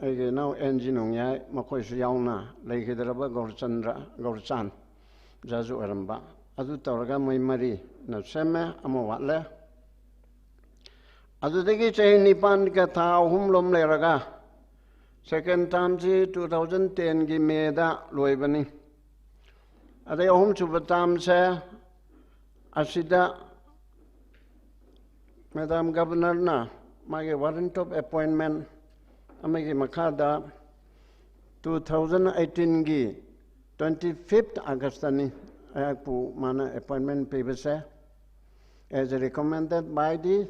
ꯑꯩꯒꯤ ꯏꯅꯥꯎ ꯑꯦꯟ ꯖꯤ ꯅꯣꯡꯌꯥꯏ, ꯃꯈꯣꯏꯁꯨ ꯌꯥꯎꯅ ꯂꯩꯈꯤꯗ꯭ꯔꯕ ꯒꯧꯔꯆꯟꯗ꯭ꯔ, ꯒꯧꯔꯆꯥꯟ ꯖꯖ ꯑꯣꯏꯔꯝꯕ, ꯑꯗꯨ ꯇꯧꯔꯒ ꯃꯣꯏ ꯃꯔꯤꯅ ꯁꯦꯝꯃꯦ, ꯑꯃ ꯋꯥꯠꯂꯦ꯫ ꯑꯗꯨꯗꯒꯤ ꯆꯍꯤ ꯅꯤꯄꯥꯟꯒ ꯊꯥ ꯑꯍꯨꯝꯂꯣꯝ ꯂꯩꯔꯒ second termꯁꯤ two thousand tenꯒꯤ Mayꯗ ꯂꯣꯏꯕꯅꯤ꯫ ꯑꯗꯩ ꯑꯍꯨꯝꯁꯨꯕ termꯁꯦ ꯑꯁꯤꯗ Madam Governorꯅ ꯃꯥꯒꯤ warrant of appointment ꯑꯃꯒꯤ ꯃꯈꯥꯗ two thousand eighteenꯒꯤ twenty fifth Augustꯇꯅꯤ ꯑꯩꯍꯥꯛꯄꯨ ꯃꯥꯅ appointment ꯄꯤꯕꯁꯦ꯫ as recommended by the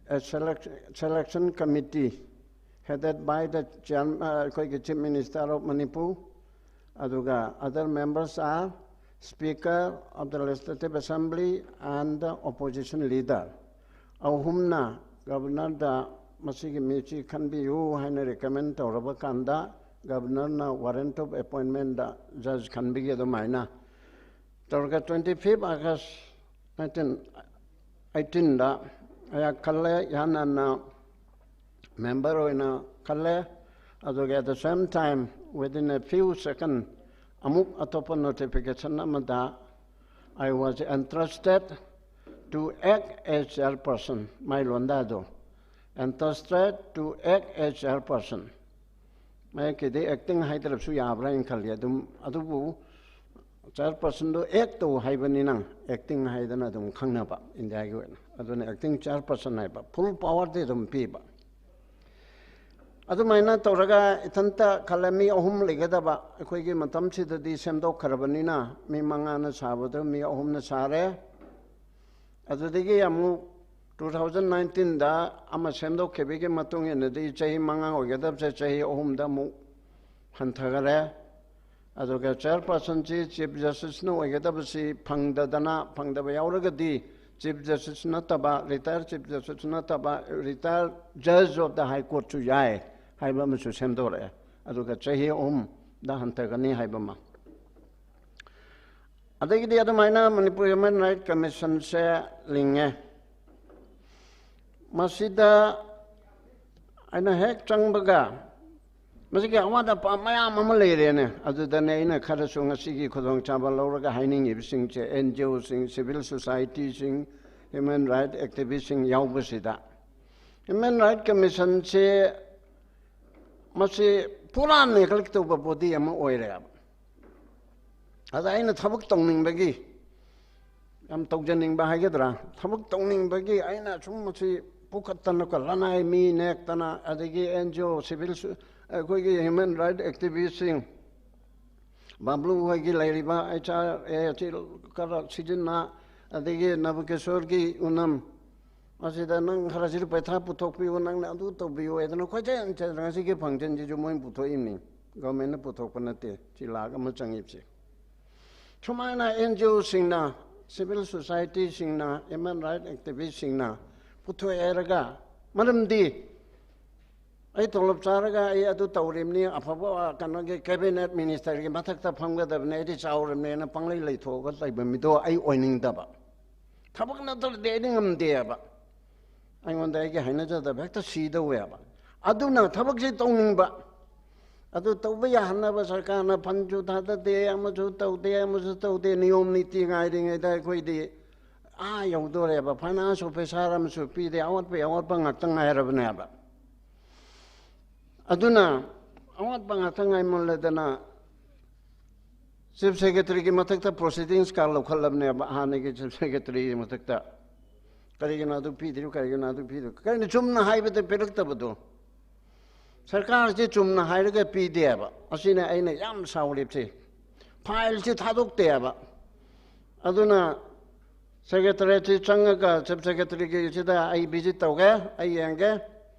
uh, selection, selection committee headed by the chairman, ꯑꯩꯈꯣꯏꯒꯤ Chief Minister of Manipur, ꯑꯗꯨꯒ other members are Speaker of the Legislative Assembly and the opposition leader. ꯑꯍꯨꯝꯅ Governorꯗ ꯃꯁꯤꯒꯤ ꯃꯤꯁꯤ ꯈꯟꯕꯤꯌꯨ ꯍꯥꯏꯅ recommend ꯇꯧꯔꯕ ꯀꯥꯟꯗ Governorꯅ warrant of appointmentꯗ judge ꯈꯟꯕꯤꯒꯤ ꯑꯗꯨꯃꯥꯏꯅ ꯇꯧꯔꯒ twenty fifth August nineteen eighteenꯗ ꯑꯩꯍꯥꯛ ꯈꯜꯂꯦ, ꯏꯍꯥꯟ ꯍꯥꯟꯅ member ꯑꯣꯏꯅ ꯈꯜꯂꯦ꯫ ꯑꯗꯨꯒ at the same time, within a few seconds, ꯑꯃꯨꯛ ꯑꯇꯣꯞꯄ notification ꯑꯃꯗ I was entrusted to act as chairperson, my ꯂꯣꯟꯗꯥꯗꯣ, entrusted to act as chairperson꯫ ꯃꯌꯦꯛꯀꯤꯗꯤ acting ꯍꯥꯏꯗ꯭ꯔꯕꯁꯨ ꯌꯥꯕ꯭ꯔꯥ ꯍꯥꯏꯅ ꯈꯜꯂꯤ꯫ ꯑꯗꯨꯝ ꯑꯗꯨꯕꯨ chairpersonꯗꯣ act ꯇꯧ ꯍꯥꯏꯕꯅꯤꯅ acting ꯍꯥꯏꯗꯅ ꯑꯗꯨꯝ ꯈꯪꯅꯕ ꯏꯟꯗꯤꯌꯥꯒꯤ ꯑꯣꯏꯅ꯫ ꯑꯗꯨꯅ acting chairperson ꯍꯥꯏꯕ full powerꯗꯤ ꯑꯗꯨꯝ ꯄꯤꯕ꯫ ꯑꯗꯨꯃꯥꯏꯅ ꯇꯧꯔꯒ ꯏꯊꯟꯇ ꯈꯜꯂꯦ, ꯃꯤ ꯑꯍꯨꯝ ꯂꯩꯒꯗꯕ꯫ ꯑꯩꯈꯣꯏꯒꯤ ꯃꯇꯝꯁꯤꯗꯗꯤ ꯁꯦꯝꯗꯣꯛꯈ꯭ꯔꯕꯅꯤꯅ ꯃꯤ ꯃꯉꯥꯅ ꯁꯥꯕꯗꯨ ꯃꯤ ꯑꯍꯨꯝꯅ ꯁꯥꯔꯦ꯫ ꯑꯗꯨꯗꯒꯤ ꯑꯃꯨꯛ two thousand nineteenꯗ ꯑꯃ ꯁꯦꯝꯗꯣꯛꯈꯤꯕꯒꯤ ꯃꯇꯨꯡ ꯏꯟꯅꯗꯤ ꯆꯍꯤ ꯃꯉꯥ ꯑꯣꯏꯒꯗꯕꯁꯦ ꯆꯍꯤ ꯑꯍꯨꯝꯗ ꯑꯃꯨꯛ ꯍꯟꯊꯈꯔꯦ꯫ ꯑꯗꯨꯒ chairpersonꯁꯤ Chief Justiceꯅ ꯑꯣꯏꯒꯗꯕꯁꯤ ꯐꯪꯗꯗꯅ, ꯐꯪꯗꯕ ꯌꯥꯎꯔꯒꯗꯤ Chief Justice ꯅꯠꯇꯕ, retired Chief Justice ꯅꯠꯇꯕ, retired Judge of the High Courtꯁꯨ ꯌꯥꯏ ꯍꯥꯏꯕ ꯑꯃꯁꯨ ꯁꯦꯝꯗꯣꯔꯛꯑꯦ꯫ ꯑꯗꯨꯒ ꯆꯍꯤ ꯑꯍꯨꯝꯗ ꯍꯟꯊꯒꯅꯤ ꯍꯥꯏꯕ ꯑꯃ꯫ ꯑꯗꯒꯤꯗꯤ ꯑꯗꯨꯃꯥꯏꯅ Manipur Human Rights Commissionꯁꯦ ꯂꯤꯡꯉꯦ꯫ ꯃꯁꯤꯗ ꯑꯩꯅ ꯍꯦꯛ ꯆꯪꯕꯒ ꯃꯁꯤꯒꯤ ꯑꯋꯥꯠ ꯑꯄꯥ ꯃꯌꯥꯝ ꯑꯃ ꯂꯩꯔꯦꯅꯦ꯫ ꯑꯗꯨꯗꯅꯦ ꯑꯩꯅ ꯈꯔꯁꯨ ꯉꯁꯤꯒꯤ ꯈꯨꯗꯣꯡꯆꯥꯕ ꯂꯧꯔꯒ ꯍꯥꯏꯅꯤꯡꯉꯤꯕꯁꯤꯡꯁꯦ, NGOꯁꯤꯡ, civil societyꯁꯤꯡ, human rights activistꯁꯤꯡ ꯌꯥꯎꯕꯁꯤꯗ꯫ Human Rights Commissionꯁꯦ ꯃꯁꯤ ꯄꯨꯔꯥ neglect ꯇꯧꯕ body ꯑꯃ ꯑꯣꯏꯔꯦꯕ꯫ ꯑꯗ ꯑꯩꯅ ꯊꯕꯛ ꯇꯧꯅꯤꯡꯕꯒꯤ, ꯌꯥꯝ ꯇꯧꯖꯅꯤꯡꯕ ꯍꯥꯏꯒꯗ꯭ꯔꯥ, ꯊꯕꯛ ꯇꯧꯅꯤꯡꯕꯒꯤ ꯑꯩꯅ ꯁꯨꯝ ꯃꯁꯤ ꯄꯨꯈꯠꯇꯅꯀꯣ, ꯂꯅꯥꯏ ꯃꯤ ꯅꯦꯛꯇꯅ, ꯑꯗꯒꯤ NGO, civil, ꯑꯩꯈꯣꯏꯒꯤ human rights activistꯁꯤꯡ, ꯕꯥꯕ꯭ꯂꯨ ꯍꯣꯏꯒꯤ ꯂꯩꯔꯤꯕ HRA ꯑꯁꯤ ꯈꯔ ꯁꯤꯖꯤꯟꯅ, ꯑꯗꯒꯤ ꯅꯕꯀꯤꯁꯣꯔꯒꯤ ꯎꯅꯝ ꯑꯁꯤꯗ ꯅꯪ ꯈꯔꯁꯤꯗꯤ ꯄꯩꯁꯥ ꯄꯨꯊꯣꯛꯄꯤꯌꯨ, ꯅꯪꯅ ꯑꯗꯨ ꯇꯧꯕꯤꯌꯨ ꯍꯥꯏꯗꯅ ꯀꯣꯏꯆꯦꯟ ꯆꯦꯟꯗꯅ ꯉꯁꯤꯒꯤ functionꯁꯤꯁꯨ ꯃꯣꯏꯅ ꯄꯨꯊꯣꯛꯏꯕꯅꯤ, governmentꯅ ꯄꯨꯊꯣꯛꯄ ꯅꯠꯇꯦ꯫ ꯁꯤ ꯂꯥꯛ ꯑꯃ ꯆꯪꯉꯤꯕꯁꯦ꯫ ꯁꯨꯃꯥꯏꯅ NGOꯁꯤꯡꯅ, civil societyꯁꯤꯡꯅ, human rights activistꯁꯤꯡꯅ ꯄꯨꯊꯣꯛꯑꯦ ꯍꯥꯏꯔꯒ, ꯃꯔꯝꯗꯤ ꯑꯩ ꯇꯣꯂꯣꯞ ꯆꯥꯔꯒ ꯑꯩ ꯑꯗꯨ ꯇꯧꯔꯤꯕꯅꯤ, ꯑꯐꯕ ꯀꯩꯅꯣꯒꯤ cabinet ministerꯒꯤ ꯃꯊꯛꯇ ꯐꯝꯒꯗꯕꯅꯤ, ꯑꯩꯗꯤ ꯆꯥꯎꯔꯕꯅꯦꯅ ꯄꯪꯂꯩ ꯂꯩꯊꯣꯛꯑꯒ ꯂꯩꯕ ꯃꯤꯗꯣ ꯑꯩ ꯑꯣꯏꯅꯤꯡꯗꯕ꯫ ꯊꯕꯛ ꯅꯠꯇ꯭ꯔꯗꯤ ꯑꯩꯗꯤ ꯉꯝꯗꯦꯕ꯫ ꯑꯩꯉꯣꯟꯗ ꯑꯩꯒꯤ ꯍꯩꯅꯖꯗꯕ ꯍꯦꯛꯇ ꯁꯤꯗꯧꯋꯦꯕ꯫ ꯑꯗꯨꯅ ꯊꯕꯛꯁꯤ ꯇꯧꯅꯤꯡꯕ, ꯑꯗꯨ ꯇꯧꯕ ꯌꯥꯍꯟꯅꯕ ꯁꯔꯀꯥꯔꯅ fundꯁꯨ ꯊꯥꯗꯗꯦ, ꯑꯃꯁꯨ ꯇꯧꯗꯦ, ꯑꯃꯁꯨ ꯇꯧꯗꯦ, ꯅꯤꯌꯣꯝ ꯅꯤꯇꯤ ꯉꯥꯏꯔꯤꯉꯩꯗ ꯑꯩꯈꯣꯏꯗꯤ ꯑꯥ ꯌꯧꯗꯣꯔꯦꯕ꯫ Finance officer ꯑꯃꯁꯨ ꯄꯤꯗꯦ, ꯑꯋꯥꯠꯄ ꯑꯋꯥꯠꯄ ꯉꯥꯛꯇ ꯉꯥꯏꯔꯕꯅꯦꯕ꯫ ꯑꯗꯨꯅ ꯑꯋꯥꯠꯄ ꯉꯥꯛꯇ ꯉꯥꯏꯃꯜꯂꯗꯅ chief secretaryꯒꯤ ꯃꯊꯛꯇ proceedings ꯀꯥ ꯂꯧꯈꯠꯂꯕꯅꯦꯕ, ꯍꯥꯟꯅꯒꯤ chief secretaryꯒꯤ ꯃꯊꯛꯇ꯫ ꯀꯔꯤꯒꯤꯅꯣ ꯑꯗꯨ ꯄꯤꯗ꯭ꯔꯤꯕ, ꯀꯔꯤꯒꯤꯅꯣ ꯑꯗꯨ ꯄꯤꯗ꯭ꯔꯤꯕ? ꯀꯔꯤꯅꯣ ꯆꯨꯝꯅ ꯍꯥꯏꯕꯗ ꯄꯤꯔꯛꯇꯕꯗꯣ? ꯁꯔꯀꯥꯔꯁꯤ ꯆꯨꯝꯅ ꯍꯥꯏꯔꯒ ꯄꯤꯗꯦꯕ꯫ ꯑꯁꯤꯅ ꯑꯩꯅ ꯌꯥꯝ ꯁꯥꯎꯔꯤꯕꯁꯤ꯫ Fileꯁꯤ ꯊꯥꯗꯣꯛꯇꯦꯕ꯫ ꯑꯗꯨꯅ secretariatꯁꯤ ꯆꯪꯉꯒ chief secretaryꯒꯤꯁꯤꯗ ꯑꯩ visit ꯇꯧꯒꯦ, ꯑꯩ ꯌꯦꯡꯒꯦ,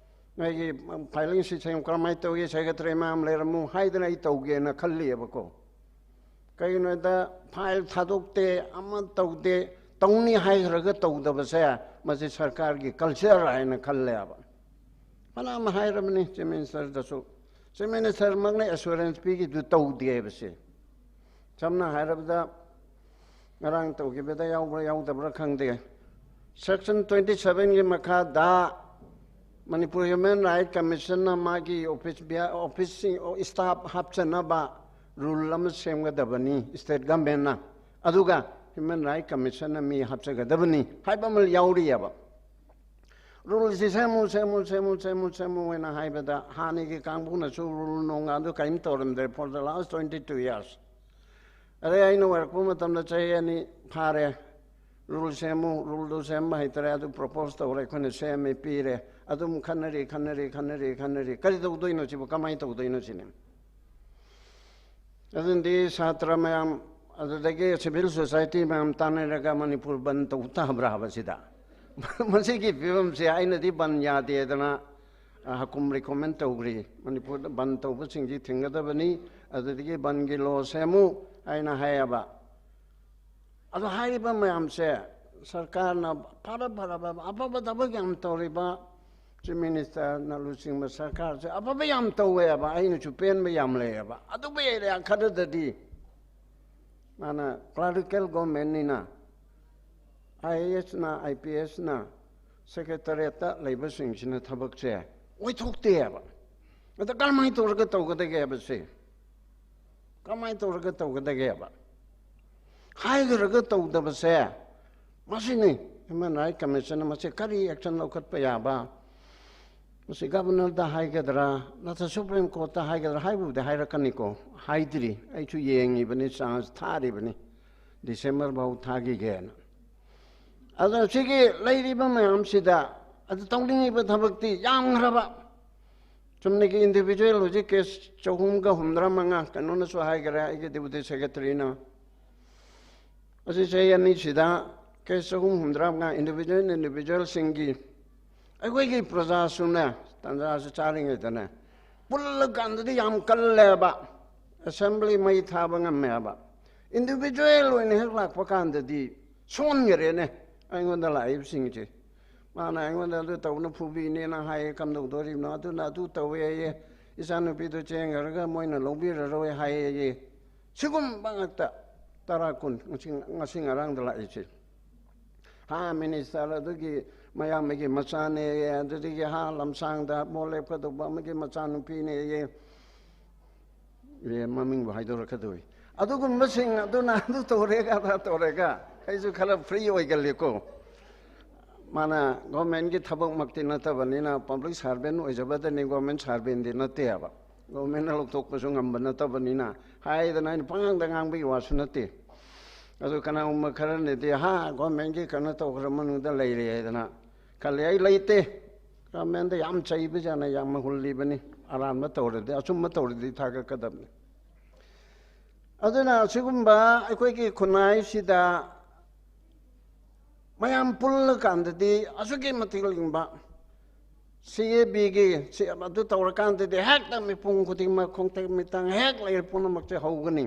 ꯅꯣꯏꯒꯤ filing system ꯀꯔꯝꯍꯥꯏꯅ ꯇꯧꯏ, secretary ꯃꯌꯥꯝ ꯂꯩꯔꯝꯃꯨ ꯍꯥꯏꯗꯅ ꯑꯩ ꯇꯧꯒꯦꯅ ꯈꯜꯂꯤꯑꯕꯀꯣ꯫ ꯀꯩꯒꯤꯅꯣꯗ file ꯊꯥꯗꯣꯛꯇꯦ, ꯑꯃ ꯇꯧꯗꯦ, ꯇꯧꯅꯤ ꯍꯥꯏꯈ꯭ꯔꯒ ꯇꯧꯗꯕꯁꯦ ꯃꯁꯤ ꯁꯔꯀꯥꯔꯒꯤ culture ꯍꯥꯏꯅ ꯈꯜꯂꯦꯕ꯫ ꯐꯅꯌꯥꯝ ꯍꯥꯏꯔꯕꯅꯤ chief ministerꯗꯁꯨ, chief ministerꯃꯛꯅ assurance ꯄꯤꯈꯤꯗꯨ ꯇꯧꯗꯦ ꯍꯥꯏꯕꯁꯦ꯫ ꯁꯝꯅ ꯍꯥꯏꯔꯕꯗ, ꯉꯔꯥꯡ ꯇꯧꯈꯤꯕꯗ ꯌꯥꯎꯕ꯭ꯔꯥ ꯌꯥꯎꯗꯕ꯭ꯔꯥ ꯈꯪꯗꯦ, section twenty sevenꯒꯤ ꯃꯈꯥꯗ ꯃꯅꯤꯄꯨꯔ Human Rights Commissionꯅ ꯃꯥꯒꯤ office ꯕꯤꯌꯥ-, officeꯁꯤꯡ, staff ꯍꯥꯞꯆꯅꯕ rule ꯑꯃ ꯁꯦꯝꯒꯗꯕꯅꯤ state governmentꯅ, ꯑꯗꯨꯒ Human Rights Commissionꯅ ꯃꯤ ꯍꯥꯞꯆꯒꯗꯕꯅꯤ ꯍꯥꯏꯕ ꯑꯃ ꯌꯥꯎꯔꯤꯑꯕ꯫ Ruleꯁꯤ ꯁꯦꯝꯃꯨ, ꯁꯦꯝꯃꯨ, ꯁꯦꯝꯃꯨ, ꯁꯦꯝꯃꯨ, ꯁꯦꯝꯃꯨ ꯍꯥꯏꯅ ꯍꯥꯏꯕꯗ ꯍꯥꯟꯅꯒꯤ ꯀꯥꯡꯕꯨꯅꯁꯨ rule ꯅꯣꯡ ꯑꯗꯨ ꯀꯔꯤꯝ ꯇꯧꯔꯝꯗ꯭ꯔꯦ for the last twenty two years꯫ ꯑꯗꯩ ꯑꯩꯅ ꯑꯣꯏꯔꯛꯄ ꯃꯇꯝꯗ ꯆꯍꯤ ꯑꯅꯤ ꯐꯥꯔꯦ, rule ꯁꯦꯝꯃꯨ, ruleꯗꯨ ꯁꯦꯝꯕ ꯍꯩꯇ꯭ꯔꯦ, ꯑꯗꯨ propose ꯇꯧꯔꯦ, ꯑꯩꯈꯣꯏꯅ ꯁꯦꯝꯃꯦ, ꯄꯤꯔꯦ, ꯑꯗꯨꯝ ꯈꯟꯅꯔꯤ, ꯈꯟꯅꯔꯤ, ꯈꯟꯅꯔꯤ, ꯈꯟꯅꯔꯤ꯫ ꯀꯔꯤ ꯇꯧꯗꯣꯏꯅꯣ ꯁꯤꯕꯨ, ꯀꯃꯥꯏꯅ ꯇꯧꯗꯣꯏꯅꯣ ꯁꯤꯅꯤ꯫ ꯑꯗꯨꯅꯗꯤ ꯁꯥꯇ꯭ꯔ ꯃꯌꯥꯝ, ꯑꯗꯨꯗꯒꯤ ꯁꯤꯚꯤꯜ ꯁꯣꯁꯥꯏꯇꯤ ꯃꯌꯥꯝ ꯇꯥꯟꯅꯔꯒ ꯃꯅꯤꯄꯨꯔ ꯕꯟ ꯇꯧꯕ ꯇꯥꯕ꯭ꯔꯥ ꯍꯥꯏꯕꯁꯤꯗ, ꯃꯁꯤꯒꯤ ꯐꯤꯕꯝꯁꯦ ꯑꯩꯅꯗꯤ ꯕꯟ ꯌꯥꯗꯦꯗꯅ, ꯑ, ꯍꯀꯨꯝ ꯔꯤꯀꯣꯃꯦꯟ ꯇꯧꯈ꯭ꯔꯤ, ꯃꯅꯤꯄꯨꯔꯗ ꯕꯟ ꯇꯧꯕꯁꯤꯡꯁꯤ ꯊꯤꯡꯒꯗꯕꯅꯤ, ꯑꯗꯨꯗꯒꯤ ꯕꯟꯒꯤ ꯂꯣ ꯁꯦꯝꯃꯨ ꯍꯥꯏꯅ ꯍꯥꯏꯌꯦꯕ꯫ ꯑꯗꯣ ꯍꯥꯏꯔꯤꯕ ꯃꯌꯥꯝꯁꯦ ꯁꯔꯀꯥꯔꯅ ꯐꯔ ꯐꯔꯕ ꯑꯐꯕ ꯊꯕꯛ ꯌꯥꯝ ꯇꯧꯔꯤꯕ ꯆꯤꯐ ꯃꯤꯅꯤꯁꯇꯔꯅ ꯂꯨꯆꯤꯡꯕ ꯁꯔꯀꯥꯔꯁꯦ ꯑꯐꯕ ꯌꯥꯝ ꯇꯧꯋꯦꯕ, ꯑꯩꯅꯁꯨ ꯄꯦꯟꯕ ꯌꯥꯝ ꯂꯩꯌꯦꯕ꯫ ꯑꯗꯨꯕꯨ ꯑꯦꯔꯤꯌꯥ ꯈꯔꯗꯗꯤ ꯃꯥꯅ ꯀ꯭ꯂꯥꯔꯤꯀꯦꯜ ꯒꯣꯔꯃꯦꯟꯅꯤꯅ, ꯑꯥꯏ ꯑꯦ ꯑꯦꯁꯅ, ꯑꯥꯏ ꯄꯤ ꯑꯦꯁꯅ ꯁꯦꯀ꯭ꯔꯦꯇꯔꯤꯌꯦꯠꯇ ꯂꯩꯕꯁꯤꯡꯁꯤꯅ ꯊꯕꯛꯁꯦ ꯑꯣꯏꯊꯣꯛꯇꯦꯕ꯫ ꯑꯗ ꯀꯔꯝꯍꯥꯏꯅ ꯇꯧꯔꯒ ꯇꯧꯒꯗꯒꯦ ꯍꯥꯏꯕꯁꯦ, ꯀꯃꯥꯏꯅ ꯇꯧꯔꯒ ꯇꯧꯒꯗꯒꯦꯕ? ꯍꯥꯏꯈ꯭ꯔꯒ ꯇꯧꯗꯕꯁꯦ, ꯃꯁꯤꯅꯤ ꯍ꯭ꯌꯨꯃꯦꯟ ꯔꯥꯏꯠ ꯀꯃꯤꯁꯟꯅ ꯃꯁꯤ ꯀꯔꯤ ꯑꯦꯛꯁꯟ ꯂꯧꯈꯠꯄ ꯌꯥꯕ? ꯃꯁꯤ ꯒꯕꯔꯅꯔꯗ ꯍꯥꯏꯒꯗ꯭ꯔꯥ, ꯅꯠꯇ꯭ꯔ ꯁꯨꯄ꯭ꯔꯤꯝ ꯀꯣꯔꯠꯇ ꯍꯥꯏꯒꯗ꯭ꯔꯥ? ꯍꯥꯏꯕꯕꯨꯗꯤ ꯍꯥꯏꯔꯛꯀꯅꯤꯀꯣ, ꯍꯥꯏꯗ꯭ꯔꯤ, ꯑꯩꯁꯨ ꯌꯦꯡꯉꯤꯕꯅꯤ, ꯆꯥꯟꯁ ꯊꯥꯔꯤꯕꯅꯤ, ꯗꯤꯁꯦꯝꯕꯔ ꯐꯥꯎ ꯊꯥꯈꯤꯒꯦꯅ꯫ ꯑꯗꯣ ꯁꯤꯒꯤ ꯂꯩꯔꯤꯕ ꯃꯌꯥꯝꯁꯤꯗ, ꯑꯗꯨ ꯇꯧꯅꯤꯡꯉꯤꯕ ꯊꯕꯛꯇꯤ ꯌꯥꯝꯈ꯭ꯔꯕ꯫ ꯆꯨꯝꯅꯒꯤ ꯏꯟꯗꯤꯕꯤꯖꯨꯋꯦꯜ ꯍꯧꯖꯤꯛ ꯀꯦꯁ ꯆꯍꯨꯝꯒ ꯍꯨꯝꯗ꯭ꯔꯥ ꯃꯉꯥ, ꯀꯩꯅꯣꯅꯁꯨ ꯍꯥꯏꯈꯔꯦ, ꯑꯩꯒꯤ ꯗꯦꯄꯨꯇꯤ ꯁꯦꯀ꯭ꯔꯦꯇꯔꯤꯅ, ꯑꯁꯤ ꯆꯍꯤ ꯑꯅꯤꯁꯤꯗ ꯀꯦꯁ ꯆꯍꯨꯝ ꯍꯨꯝꯗ꯭ꯔꯥ ꯃꯉꯥ ꯏꯟꯗꯤꯕꯤꯖꯨꯋꯦꯜ ꯏꯟꯗꯤꯕꯤꯖꯨꯋꯦꯜꯁꯤꯡꯒꯤ, ꯑꯩꯈꯣꯏꯒꯤ ꯄ꯭ꯔꯖꯥꯁꯨꯅꯦ, ꯇꯥꯟꯖꯥꯁꯨ ꯆꯥꯔꯤꯉꯩꯗꯅꯦ, ꯄꯨꯜꯂꯀꯥꯟꯗꯗꯤ ꯌꯥꯝ ꯀꯜꯂꯦꯕ, ꯑꯦꯁꯦꯝꯕ꯭ꯂꯤ ꯃꯩ ꯊꯥꯕ ꯉꯝꯃꯦꯕ꯫ ꯏꯟꯗꯤꯕꯤꯖꯨꯋꯦꯜ ꯑꯣꯏꯅ ꯍꯦꯛ ꯂꯥꯛꯄ ꯀꯥꯟꯗꯗꯤ ꯁꯣꯟꯈꯔꯦꯅꯦ꯫ ꯑꯩꯉꯣꯟꯗ ꯂꯥꯛꯏꯕꯁꯤꯡꯁꯦ, ꯃꯥꯅ ꯑꯩꯉꯣꯟꯗ ꯑꯗꯨ ꯇꯧꯅ ꯐꯨꯕꯤꯅꯦꯅ ꯍꯥꯏꯌꯦ, ꯀꯝꯗꯧꯗꯣꯔꯤꯕꯅꯣ, ꯑꯗꯨꯅ ꯑꯗꯨ ꯇꯧꯋꯦ ꯍꯥꯏꯌꯦ, ꯏꯆꯥꯅꯨꯄꯤꯗꯨ ꯆꯦꯟꯈ꯭ꯔꯒ ꯃꯣꯏꯅ ꯂꯧꯕꯤꯔꯔꯣꯏ ꯍꯥꯏꯌꯦ꯫ ꯁꯤꯒꯨꯝꯕ ꯉꯥꯛꯇ ꯇꯔꯥ ꯀꯨꯟ ꯉꯁꯤ, ꯉꯁꯤ ꯉꯔꯥꯡꯗ ꯂꯥꯛꯏꯁꯦ꯫ ꯍꯥ, ꯃꯤꯅꯤꯁꯇꯔ ꯑꯗꯨꯒꯤ ꯃꯌꯥꯝꯕꯒꯤ ꯃꯆꯥꯅꯦꯌꯦ, ꯑꯗꯨꯗꯒꯤ ꯍꯥ ꯂꯝꯁꯥꯡꯗ ꯃꯣꯠ ꯂꯦꯞꯀꯗꯧꯕ ꯑꯃꯒꯤ ꯃꯆꯥꯅꯨꯄꯤꯅꯦꯌꯦ꯫ ꯑꯦ, ꯃꯃꯤꯡꯕꯨ ꯍꯥꯏꯗꯣꯔꯛꯀꯗꯧꯏ꯫ ꯑꯗꯨꯒꯨꯝꯕꯁꯤꯡ ꯑꯗꯨꯅ ꯑꯗꯨ ꯇꯧꯔꯦꯒ ꯑꯗꯥ ꯇꯧꯔꯦꯒ, ꯑꯩꯁꯨ ꯈꯔ ꯐ꯭ꯔꯤ ꯑꯣꯏꯒꯜꯂꯤꯀꯣ꯫ ꯃꯥꯅ ꯒꯣꯔꯃꯦꯟꯒꯤ ꯊꯕꯛꯃꯛꯇꯤ ꯅꯠꯇꯕꯅꯤꯅ, ꯄꯕ꯭ꯂꯤꯛ ꯁꯥꯔꯚꯦꯟ ꯑꯣꯏꯖꯕꯗꯅꯤ, ꯒꯣꯔꯃꯦꯟ ꯁꯥꯔꯚꯦꯟꯗꯤ ꯅꯠꯇꯦꯕ꯫ ꯒꯣꯔꯃꯦꯟꯅ ꯂꯧꯊꯣꯛꯄꯁꯨ ꯉꯝꯕ ꯅꯠꯇꯕꯅꯤꯅ ꯍꯥꯏꯗꯅ ꯑꯩꯅ ꯄꯉꯥꯡꯗ ꯉꯥꯡꯕꯒꯤ ꯋꯥꯁꯨ ꯅꯠꯇꯦ꯫ ꯑꯗꯨ ꯀꯅꯥꯒꯨꯝꯕ ꯈꯔꯅꯗꯤ, "ꯍꯥ, ꯒꯣꯔꯃꯦꯟꯒꯤ ꯀꯩꯅꯣ ꯇꯧꯈ꯭ꯔ ꯃꯅꯨꯡꯗ ꯂꯩꯔꯦ" ꯍꯥꯏꯗꯅ ꯈꯜꯂꯤ꯫ ꯑꯩ ꯂꯩꯇꯦ꯫ ꯒꯣꯔꯃꯦꯟꯗ ꯌꯥꯝ ꯆꯩꯕꯖꯥꯠꯅ, ꯌꯥꯝ ꯍꯨꯜꯂꯤꯕꯅꯤ꯫ ꯑꯔꯥꯟꯕ ꯇꯧꯔꯗꯤ, ꯑꯆꯨꯝꯕ ꯇꯧꯔꯗꯤ ꯊꯥꯒꯠꯀꯗꯕꯅꯤ꯫ ꯑꯗꯨꯅ ꯑꯁꯤꯒꯨꯝꯕ ꯑꯩꯈꯣꯏꯒꯤ ꯈꯨꯟꯅꯥꯏꯁꯤꯗ ꯃꯌꯥꯝ ꯄꯨꯜꯂꯀꯥꯟꯗꯗꯤ ꯑꯁꯨꯛꯀꯤ ꯃꯇꯤꯛ ꯂꯤꯡꯕ꯫ ꯁꯤ ꯑꯦ ꯕꯤꯒꯤ ꯑꯗꯨ ꯇꯧꯔꯀꯥꯟꯗꯗꯤ ꯍꯦꯛꯇ ꯃꯤꯄꯨꯝ ꯈꯨꯗꯤꯡꯃꯛ ꯈꯣꯡꯇꯦꯛ ꯃꯤꯇꯪ ꯍꯦꯛ ꯂꯩꯔ ꯄꯨꯝꯅꯃꯛꯁꯦ ꯍꯧꯒꯅꯤ꯫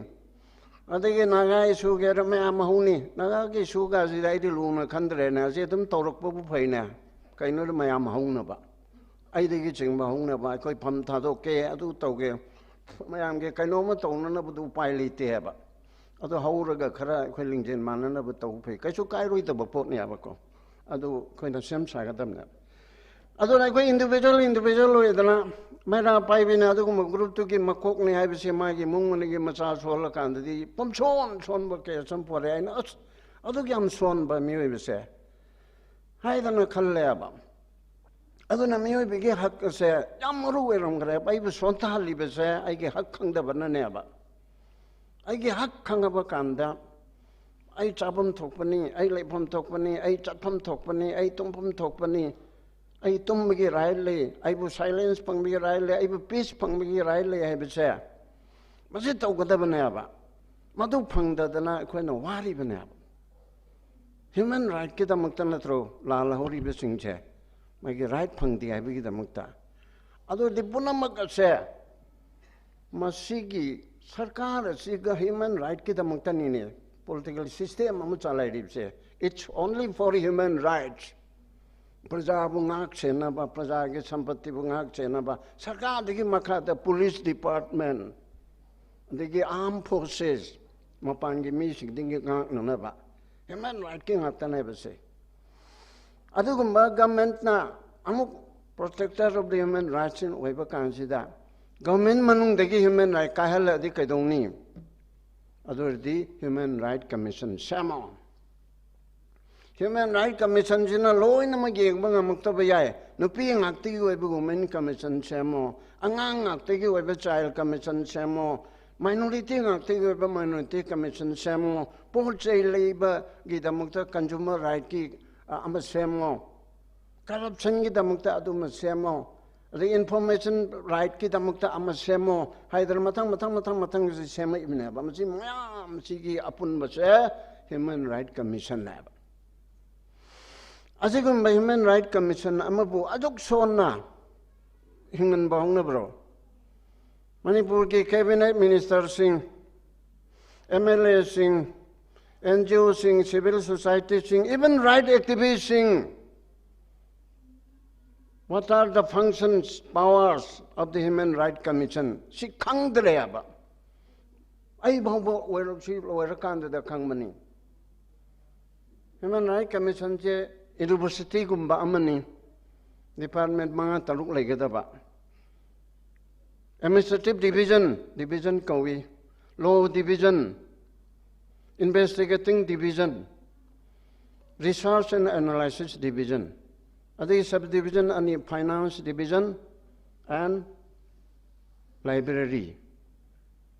ꯑꯗꯒꯤ ꯅꯥꯒꯥ ꯏꯁꯨꯒꯤꯔ ꯃꯌꯥꯝ ꯍꯧꯅꯤ꯫ ꯅꯥꯒꯥꯒꯤ ꯏꯁꯨꯒꯁꯤꯗꯤ ꯑꯩꯗꯤ ꯂꯨꯅ ꯈꯟꯗ꯭ꯔꯦꯅꯦ꯫ ꯑꯁꯤ ꯑꯗꯨꯝ ꯇꯧꯔꯛꯄꯕꯨ ꯐꯩꯅꯦ꯫ ꯀꯩꯅꯣꯗ ꯃꯌꯥꯝ ꯍꯧꯅꯕ, ꯑꯩꯗꯒꯤ ꯆꯤꯡꯕ ꯍꯧꯅꯕ, ꯑꯩꯈꯣꯏ ꯐꯝ ꯊꯥꯗꯣꯛꯀꯦ, ꯑꯗꯨ ꯇꯧꯒꯦ, ꯃꯌꯥꯝꯒꯤ ꯀꯩꯅꯣꯝꯃ ꯇꯧꯅꯅꯕꯗꯨ ꯎꯄꯥꯏ ꯂꯩꯇꯦ ꯍꯥꯏꯕ꯫ ꯑꯗꯨ ꯍꯧꯔꯒ ꯈꯔ ꯑꯩꯈꯣꯏ ꯂꯤꯡꯖꯦꯜ ꯃꯥꯟꯅꯅꯕ ꯇꯧꯕ ꯐꯩ, ꯀꯩꯁꯨ ꯀꯥꯏꯔꯣꯏꯗꯕ ꯄꯣꯠꯅꯦꯕꯀꯣ꯫ ꯑꯗꯨ ꯑꯩꯈꯣꯏꯅ ꯁꯦꯝ ꯁꯥꯒꯗꯕꯅꯦꯕ꯫ ꯑꯗꯨꯅ ꯑꯩꯈꯣꯏ individual individual ꯑꯣꯏꯗꯅ ꯃꯩꯔꯥ ꯄꯥꯏꯕꯤꯅ ꯑꯗꯨꯒꯨꯝꯕ ꯒ꯭ꯔꯨꯞꯇꯨꯒꯤ ꯃꯀꯣꯛꯅꯤ ꯍꯥꯏꯕꯁꯦ ꯃꯥꯒꯤ ꯏꯃꯨꯡ ꯃꯅꯨꯡꯒꯤ ꯃꯆꯥ ꯁꯣꯜꯂꯀꯥꯟꯗꯗꯤ ꯄꯨꯝꯁꯣꯟ ꯁꯣꯟꯕ ꯀꯌꯥ ꯁꯨꯝ ꯄꯣꯔꯛꯑꯦ꯫ ꯑꯩꯅ ꯑꯁ, ꯑꯗꯨꯛ ꯌꯥꯝ ꯁꯣꯟꯕ ꯃꯤꯑꯣꯏꯕꯁꯦ ꯍꯥꯏꯗꯅ ꯈꯜꯂꯦꯕ꯫ ꯑꯗꯨꯅ ꯃꯤꯑꯣꯏꯕꯒꯤ ꯍꯛ ꯑꯁꯦ ꯌꯥꯝ ꯃꯔꯨ ꯑꯣꯏꯔꯝꯈ꯭ꯔꯦꯕ꯫ ꯑꯩꯕꯨ ꯁꯣꯟꯊꯍꯜꯂꯤꯕꯁꯦ ꯑꯩꯒꯤ ꯍꯛ ꯈꯪꯗꯕꯅꯅꯦꯕ꯫ ꯑꯩꯒꯤ ꯍꯛ ꯈꯪꯉꯕ ꯀꯥꯟꯗ ꯑꯩ ꯆꯥꯐꯝ ꯊꯣꯛꯄꯅꯤ, ꯑꯩ ꯂꯩꯐꯝ ꯊꯣꯛꯄꯅꯤ, ꯑꯩ ꯆꯠꯐꯝ ꯊꯣꯛꯄꯅꯤ, ꯑꯩ ꯇꯨꯝꯐꯝ ꯊꯣꯛꯄꯅꯤ, ꯑꯩ ꯇꯨꯝꯕꯒꯤ right ꯂꯩ, ꯑꯩꯕꯨ silence ꯐꯪꯕꯒꯤ right ꯂꯩ, ꯑꯩꯕꯨ peace ꯐꯪꯕꯒꯤ right ꯂꯩ ꯍꯥꯏꯕꯁꯦ ꯃꯁꯤ ꯇꯧꯒꯗꯕꯅꯦꯕ꯫ ꯃꯗꯨ ꯐꯪꯗꯗꯅ ꯑꯩꯈꯣꯏꯅ ꯋꯥꯔꯤꯕꯅꯦꯕ꯫ Human rightꯀꯤꯗꯃꯛꯇ ꯅꯠꯇ꯭ꯔꯣ ꯂꯥꯜꯍꯧꯔꯤꯕꯁꯤꯡꯁꯦ? ꯃꯥꯒꯤ right ꯐꯪꯗꯦ ꯍꯥꯏꯕꯒꯤꯗꯃꯛꯇ꯫ ꯑꯗꯨꯗꯤ ꯄꯨꯝꯅꯃꯛ ꯑꯁꯦ ꯃꯁꯤꯒꯤ ꯁꯔꯀꯥꯔ ꯑꯁꯤꯒ human rightꯀꯤꯗꯃꯛꯇꯅꯤꯅꯦ political system ꯑꯃ ꯆꯂꯥꯏꯔꯤꯕꯁꯦ꯫ It's only for human rights꯫ ꯄ꯭ꯔꯖꯥꯕꯨ ꯉꯥꯛ ꯁꯦꯟꯅꯕ, ꯄ꯭ꯔꯖꯥꯒꯤ ꯁꯝꯄꯠꯇꯤꯕꯨ ꯉꯥꯛ ꯁꯦꯟꯅꯕ, ꯁꯔꯀꯥꯔꯗꯒꯤ ꯃꯈꯥꯗ police department, ꯑꯗꯒꯤ armed forces, ꯃꯄꯥꯟꯒꯤ ꯃꯤꯁꯤꯡꯗꯒꯤ ꯉꯥꯛꯅꯅꯕ human rightꯀꯤ ꯉꯥꯛꯇꯅꯦꯕ ꯁꯦ꯫ ꯑꯗꯨꯒꯨꯝꯕ governmentꯅ ꯑꯃꯨꯛ protector of the human rights ꯑꯣꯏꯕ ꯀꯥꯟꯁꯤꯗ government ꯃꯅꯨꯡꯗꯒꯤ human right ꯀꯥꯏꯍꯜꯂꯗꯤ ꯀꯩꯗꯧꯅꯤ? ꯑꯗꯨ ꯑꯣꯏꯔꯗꯤ human right commission ꯁꯦꯝꯃꯣ꯫ Human right commissionꯁꯤꯅ ꯂꯣꯏꯅꯃꯛ ꯌꯦꯡꯕ ꯉꯝꯃꯛꯇꯕ ꯌꯥꯏ꯫ ꯅꯨꯄꯤ ꯉꯥꯛꯇꯒꯤ ꯑꯣꯏꯕ women commission ꯁꯦꯝꯃꯣ, ꯑꯉꯥꯡ ꯉꯥꯛꯇꯒꯤ ꯑꯣꯏꯕ child commission ꯁꯦꯝꯃꯣ, minority ꯉꯥꯛꯇꯒꯤ ꯑꯣꯏꯕ minority commission ꯁꯦꯝꯃꯣ, ꯄꯣꯠ ꯆꯩ ꯂꯩꯕꯒꯤꯗꯃꯛꯇ consumer rightꯀꯤ, ꯑ, ꯑꯃ ꯁꯦꯝꯃꯣ, corruptionꯒꯤꯗꯃꯛꯇ ꯑꯗꯨꯃ ꯁꯦꯝꯃꯣ, ꯑꯗꯩ ꯏꯟꯐꯣꯔꯃꯦꯁꯟ ꯔꯥꯏꯠꯀꯤꯗꯃꯛꯇ ꯑꯃ ꯁꯦꯝꯃꯣ ꯍꯥꯏꯗꯅ ꯃꯊꯪ ꯃꯊꯪ ꯃꯊꯪ ꯃꯊꯪꯁꯤ ꯁꯦꯝꯃꯛꯏꯕꯅꯦꯕ꯫ ꯃꯁꯤ ꯃꯌꯥꯝꯁꯤꯒꯤ ꯑꯄꯨꯟꯕꯁꯦ ꯍ꯭ꯌꯨꯃꯦꯟ ꯔꯥꯏꯠ ꯀꯃꯤꯁꯟꯅꯦꯕ꯫ ꯑꯁꯤꯒꯨꯝꯕ ꯍ꯭ꯌꯨꯃꯦꯟ ꯔꯥꯏꯠ ꯀꯃꯤꯁꯟ ꯑꯃꯕꯨ ꯑꯗꯨꯛ ꯁꯣꯟꯅ ꯍꯤꯡꯍꯟꯕ ꯍꯧꯅꯕ꯭ꯔꯣ? ꯃꯅꯤꯄꯨꯔꯒꯤ ꯀꯦꯕꯤꯅꯦꯠ ꯃꯤꯅꯤꯁꯇꯔꯁꯤꯡ, ꯑꯦꯝ ꯑꯦꯜ ꯑꯦꯁꯤꯡ, ꯑꯦꯟ ꯖꯤ ꯑꯣꯁꯤꯡ, ꯁꯤꯚꯤꯜ ꯁꯣꯁꯥꯏꯇꯤꯁꯤꯡ, even right activistꯁꯤꯡ, what are the functions, powers of the Human Right Commission? ꯁꯤ ꯈꯪꯗ꯭ꯔꯦꯕ꯫ ꯑꯩ ꯐꯥꯎꯕ ꯑꯣꯏꯔꯛꯁꯤ ꯂꯣꯏꯔꯀꯥꯟꯗꯨꯗ ꯈꯪꯕꯅꯤ꯫ ꯍ꯭ꯌꯨꯃꯦꯟ ꯔꯥꯏꯠ ꯀꯃꯤꯁꯟꯁꯦ ꯌꯨꯅꯤꯚꯔꯁꯤꯇꯤꯒꯨꯝꯕ ꯑꯃꯅꯤ꯫ ꯗꯤꯄꯥꯔꯠꯃꯦꯟ ꯃꯉꯥ ꯇꯔꯨꯛ ꯂꯩꯒꯗꯕ꯫ ꯑꯦꯗꯃꯤꯅꯤꯁꯇ꯭ꯔꯦꯇꯤꯚ ꯗꯤꯕꯤꯖꯟ, ꯗꯤꯕꯤꯖꯟ ꯀꯧꯏ꯫ Law division, investigating division, research and analysis division, ꯑꯗꯒꯤ ꯁꯕ ꯗꯤꯕꯤꯖꯟ ꯑꯅꯤ, ꯐꯥꯏꯅꯥꯟꯁ ꯗꯤꯕꯤꯖꯟ ꯑꯦꯟ ꯂꯥꯏꯕ꯭ꯔꯦꯔꯤ꯫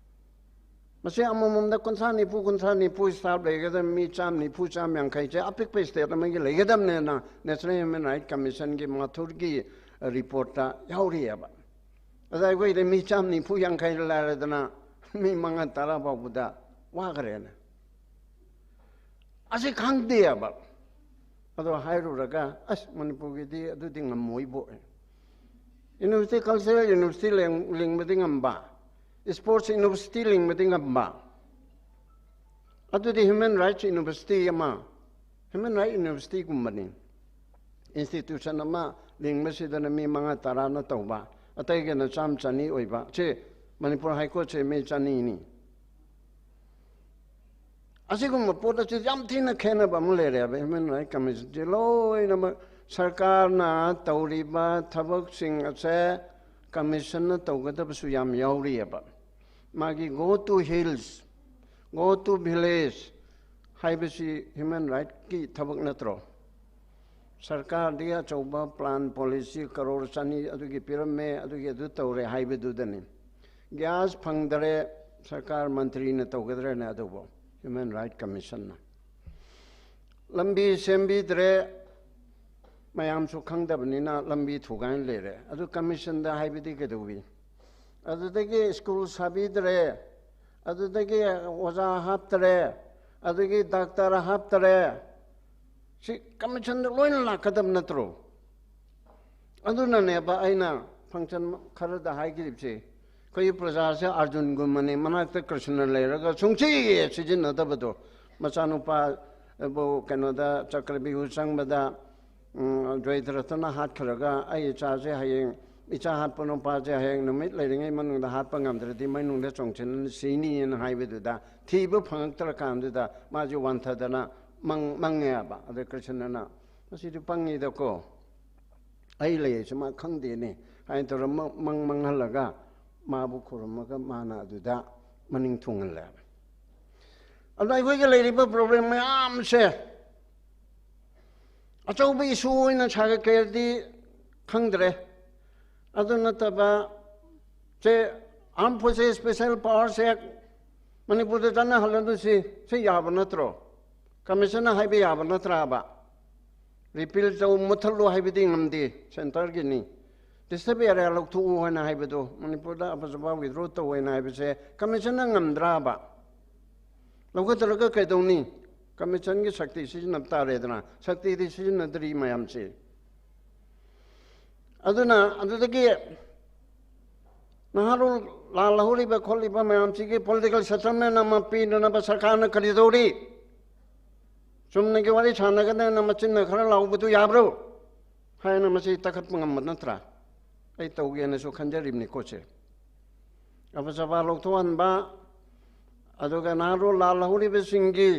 ꯃꯁꯤ ꯑꯃꯃꯝꯗ ꯀꯨꯟꯊ꯭ꯔꯥ ꯅꯤꯐꯨ, ꯀꯨꯟꯊ꯭ꯔꯥ ꯅꯤꯐꯨ ꯁ꯭ꯇꯥꯐ ꯂꯩꯒꯗꯕ ꯃꯤ ꯆꯥꯝ ꯅꯤꯐꯨ, ꯆꯥꯝ ꯌꯥꯡꯈꯩꯁꯦ ꯑꯄꯤꯛꯄ ꯁ꯭ꯇꯦꯠ ꯑꯃꯒꯤ ꯂꯩꯒꯗꯕꯅꯦꯅ ꯅꯦꯁꯅꯦꯜ ꯍ꯭ꯌꯨꯃꯦꯟ ꯔꯥꯏꯠ ꯀꯃꯤꯁꯟꯒꯤ ꯃꯥꯊꯨꯔꯒꯤ ꯔꯤꯄꯣꯔꯠꯇ ꯌꯥꯎꯔꯤꯑꯕ꯫ ꯑꯗ ꯑꯩꯈꯣꯏꯗꯤ ꯃꯤ ꯆꯥꯝ ꯅꯤꯐꯨ ꯌꯥꯡꯈꯩ ꯂꯥꯏꯔꯗꯅ ꯃꯤ ꯃꯉꯥ ꯇꯔꯥ ꯐꯥꯎꯕꯗ ꯋꯥꯈ꯭ꯔꯦꯅꯦ꯫ ꯑꯁꯤ ꯈꯪꯗꯦꯕ꯫ ꯑꯗꯣ ꯍꯥꯏꯔꯨꯔꯒ ꯑꯁ ꯃꯅꯤꯄꯨꯔꯒꯤꯗꯤ ꯑꯗꯨꯗꯤ ꯉꯝꯃꯣꯏꯕꯣ꯫ ꯌꯨꯅꯤꯚꯔꯁꯤꯇꯤ, ꯀꯜꯆꯔꯦꯜ ꯌꯨꯅꯤꯚꯔꯁꯤꯇꯤ ꯂꯤꯡ-, ꯂꯤꯡꯕꯗꯤ ꯉꯝꯕ, ꯁ꯭ꯄꯣꯔꯠꯁ ꯌꯨꯅꯤꯚꯔꯁꯤꯇꯤ ꯂꯤꯡꯕꯗꯤ ꯉꯝꯕ, ꯑꯗꯨꯗꯤ ꯍ꯭ꯌꯨꯃꯦꯟ ꯔꯥꯏꯠꯁ ꯌꯨꯅꯤꯚꯔꯁꯤꯇꯤ ꯑꯃ, ꯍ꯭ꯌꯨꯃꯦꯟ ꯔꯥꯏꯠ ꯌꯨꯅꯤꯚꯔꯁꯤꯇꯤꯒꯨꯝꯕꯅꯤ꯫ ꯏꯟꯁꯇꯤꯇ꯭ꯌꯨꯁꯟ ꯑꯃ ꯂꯤꯡꯕꯁꯤꯗꯅ ꯃꯤ ꯃꯉꯥ ꯇꯔꯥꯅ ꯇꯧꯕ, ꯑꯇꯩꯒꯤꯅ ꯆꯥꯝ ꯆꯅꯤ ꯑꯣꯏꯕ꯫ ꯁꯤ ꯃꯅꯤꯄꯨꯔ ꯍꯥꯏ ꯀꯣꯔꯠꯁꯦ ꯃꯤ ꯆꯅꯤꯅꯤ꯫ ꯑꯁꯤꯒꯨꯝꯕ ꯄꯣꯠ ꯑꯁꯤ ꯌꯥꯝ ꯊꯤꯅ ꯈꯦꯠꯅꯕ ꯑꯃ ꯂꯩꯔꯦꯕ꯫ ꯍ꯭ꯌꯨꯃꯦꯟ ꯔꯥꯏꯠ ꯀꯃꯤꯁꯟꯁꯦ ꯂꯣꯏꯅꯃꯛ ꯁꯔꯀꯥꯔꯅ ꯇꯧꯔꯤꯕ ꯊꯕꯛꯁꯤꯡ ꯑꯁꯦ ꯀꯃꯤꯁꯟꯅ ꯇꯧꯒꯗꯕꯁꯨ ꯌꯥꯝ ꯌꯥꯎꯔꯤꯑꯕ꯫ ꯃꯥꯒꯤ go to hills, go to village ꯍꯥꯏꯕꯁꯤ ꯍ꯭ꯌꯨꯃꯦꯟ ꯔꯥꯏꯠꯀꯤ ꯊꯕꯛ ꯅꯠꯇ꯭ꯔꯣ? ꯁꯔꯀꯥꯔꯗꯒꯤ ꯑꯆꯧꯕ ꯄ꯭ꯂꯥꯟ, ꯄꯣꯂꯤꯁꯤ ꯀꯔꯣꯔ ꯆꯅꯤ ꯑꯗꯨꯒꯤ ꯄꯤꯔꯝꯃꯦ, ꯑꯗꯨꯒꯤ ꯑꯗꯨ ꯇꯧꯔꯦ ꯍꯥꯏꯕꯗꯨꯗꯅꯤ꯫ ꯒ꯭ꯌꯥꯁ ꯐꯪꯗꯔꯦ, ꯁꯔꯀꯥꯔ ꯃꯟꯇ꯭ꯔꯤꯅ ꯇꯧꯒꯗ꯭ꯔꯅꯦ ꯑꯗꯨꯕꯨ? ꯍ꯭ꯌꯨꯃꯦꯟ ꯔꯥꯏꯠ ꯀꯃꯤꯁꯟꯅ꯫ ꯂꯝꯕꯤ ꯁꯦꯝꯕꯤꯗ꯭ꯔꯦ, ꯃꯌꯥꯝꯁꯨ ꯈꯪꯗꯕꯅꯤꯅ ꯂꯝꯕꯤ ꯊꯨꯒꯥꯏꯅ ꯂꯩꯔꯦ꯫ ꯑꯗꯨ ꯀꯃꯤꯁꯟꯗ ꯍꯥꯏꯕꯗꯤ ꯀꯩꯗꯧꯏ? ꯑꯗꯨꯗꯒꯤ ꯁ꯭ꯀꯨꯜ ꯁꯥꯕꯤꯗ꯭ꯔꯦ, ꯑꯗꯨꯗꯒꯤ ꯑꯣꯖꯥ ꯍꯥꯞꯇꯔꯦ, ꯑꯗꯨꯗꯒꯤ ꯗꯥꯛꯇꯔ ꯍꯥꯞꯇꯔꯦ꯫ ꯁꯤ ꯀꯃꯤꯁꯟꯗ ꯂꯣꯏꯅ ꯂꯥꯛꯀꯗꯕ ꯅꯠꯇ꯭ꯔꯣ? ꯑꯗꯨꯅꯅꯦꯕ ꯑꯩꯅ ꯐꯪꯁꯟ ꯈꯔꯗ ꯍꯥꯏꯈꯤꯕꯁꯦ, ꯑꯩꯈꯣꯏꯒꯤ ꯄ꯭ꯔꯖꯥꯁꯦ ꯑꯥꯔꯖꯨꯟꯒꯨꯝꯕꯅꯤ, ꯃꯅꯥꯛꯇ ꯀ꯭ꯔꯤꯁꯅ ꯂꯩꯔꯒ ꯁꯨꯡꯁꯤ ꯁꯤꯖꯤꯟꯅꯗꯕꯗꯣ꯫ ꯃꯆꯥꯅꯨꯄꯥꯕꯨ ꯀꯩꯅꯣꯗ ꯆꯀ꯭ꯔꯕꯤꯍꯨ ꯆꯪꯕꯗ, ꯎꯝ, ꯖꯣꯏꯗ꯭ꯔꯊꯅ ꯍꯥꯠꯈ꯭ꯔꯒ, "ꯑꯩ ꯏꯆꯥꯁꯦ ꯍꯌꯦꯡ, ꯏꯆꯥ ꯍꯥꯠꯄ ꯅꯨꯄꯥꯁꯦ ꯍꯌꯦꯡ ꯅꯨꯃꯤꯠ ꯂꯩꯔꯤꯉꯩ ꯃꯅꯨꯡꯗ ꯍꯥꯠꯄ ꯉꯝꯗ꯭ꯔꯗꯤ ꯃꯩꯅꯨꯡꯗ ꯆꯣꯡꯁꯤꯟ ꯁꯤꯅꯤꯅ" ꯍꯥꯏꯕꯗꯨꯗ, ꯊꯤꯕ ꯐꯪꯉꯛꯇ꯭ꯔꯀꯥꯟꯗꯨꯗ ꯃꯥꯁꯦ ꯋꯥꯟꯊꯗꯅ ꯃꯪ-, ꯃꯪꯉꯦꯕ꯫ ꯑꯗ ꯀ꯭ꯔꯤꯁꯅꯅ, "ꯃꯁꯤꯗꯤ ꯄꯪꯉꯤꯗꯀꯣ, ꯑꯩ ꯂꯩ ꯍꯥꯏꯁꯦ ꯃꯥ ꯈꯪꯗꯦꯅꯦ" ꯍꯥꯏꯅ ꯇꯧꯔ ꯃꯪ-, ꯃꯪ ꯃꯪꯍꯜꯂꯒ ꯃꯥꯕꯨ ꯈꯨꯔꯨꯝꯃꯒ ꯃꯥꯅ ꯑꯗꯨꯗ ꯃꯅꯤꯡ ꯊꯨꯡꯍꯜꯂꯦ꯫ ꯑꯗꯣ ꯑꯩꯈꯣꯏꯒꯤ ꯂꯩꯔꯤꯕ ꯄ꯭ꯔꯣꯕ꯭ꯂꯦꯝ ꯃꯌꯥꯝꯁꯦ ꯑꯆꯧꯕ ꯏꯁꯨ ꯑꯣꯏꯅ ꯁꯥꯒꯠꯀꯦꯗꯤ ꯈꯪꯗ꯭ꯔꯦ꯫ ꯑꯗꯨ ꯅꯠꯇꯕ, ꯁꯦ, Armed Forces Special Powers Act ꯃꯅꯤꯄꯨꯔꯗ ꯆꯠꯅꯍꯜꯂꯗꯨ ꯁꯤ, ꯁꯤ ꯌꯥꯕ ꯅꯠꯇ꯭ꯔꯣ? ꯀꯃꯤꯁꯟꯅ ꯍꯥꯏꯕ ꯌꯥꯕ ꯅꯠꯇ꯭ꯔꯕ? ꯔꯤꯄꯤꯜ ꯇꯧ, ꯃꯨꯠꯊꯠꯂꯨ ꯍꯥꯏꯕꯗꯤ ꯉꯝꯗꯦ, ꯁꯦꯟꯇꯔꯒꯤꯅꯤ꯫ ꯗꯤꯁꯇꯔꯕ ꯑꯦꯔꯤꯌꯥ ꯂꯧꯊꯣꯛꯎ ꯍꯥꯏꯅ ꯍꯥꯏꯕꯗꯨ ꯃꯅꯤꯄꯨꯔꯗ ꯑꯐꯖꯕ ꯋꯤꯗ꯭ꯔꯣ ꯇꯧ ꯍꯥꯏꯅ ꯍꯥꯏꯕꯁꯦ ꯀꯃꯤꯁꯟꯅ ꯉꯝꯗ꯭ꯔꯕ? ꯂꯧꯈꯠꯇ꯭ꯔꯒ ꯀꯩꯗꯧꯅꯤ? ꯀꯃꯤꯁꯟꯒꯤ ꯁꯛꯇꯤ ꯁꯤꯖꯤꯟꯅꯕ ꯇꯥꯔꯦꯗꯅ, ꯁꯛꯇꯤꯗꯤ ꯁꯤꯖꯤꯟꯅꯗ꯭ꯔꯤ ꯃꯌꯥꯝꯁꯦ꯫ ꯑꯗꯨꯅ ꯑꯗꯨꯗꯒꯤ ꯅꯍꯥꯔꯣꯜ ꯂꯥꯜꯍꯧꯔꯤꯕ ꯈꯣꯠꯂꯤꯕ ꯃꯌꯥꯝꯁꯤꯒꯤ ꯄꯣꯂꯤꯇꯤꯀꯦꯜ ꯁꯦꯇꯜꯃꯦꯟ ꯑꯃ ꯄꯤꯅꯅꯕ ꯁꯔꯀꯥꯔꯅ ꯀꯔꯤ ꯇꯧꯔꯤ? ꯆꯨꯝꯅꯒꯤ ꯋꯥꯔꯤ ꯁꯥꯟꯅꯒꯗꯅ ꯃꯆꯤꯟꯅ ꯈꯔ ꯂꯥꯎꯕꯗꯨ ꯌꯥꯕ꯭ꯔꯣ? ꯍꯥꯏꯅ ꯃꯁꯤ ꯇꯛꯈꯠꯄ ꯉꯝꯕ ꯅꯠꯇ꯭ꯔꯥ? ꯑꯩ ꯇꯧꯒꯦꯅꯁꯨ ꯈꯟꯖꯔꯤꯕꯅꯤꯀꯣ ꯁꯦ꯫ ꯑꯐꯖꯕ ꯂꯧꯊꯣꯛꯍꯟꯕ, ꯑꯗꯨꯒ ꯅꯍꯥꯔꯣꯜ ꯂꯥꯜꯍꯧꯔꯤꯕꯁꯤꯡꯒꯤ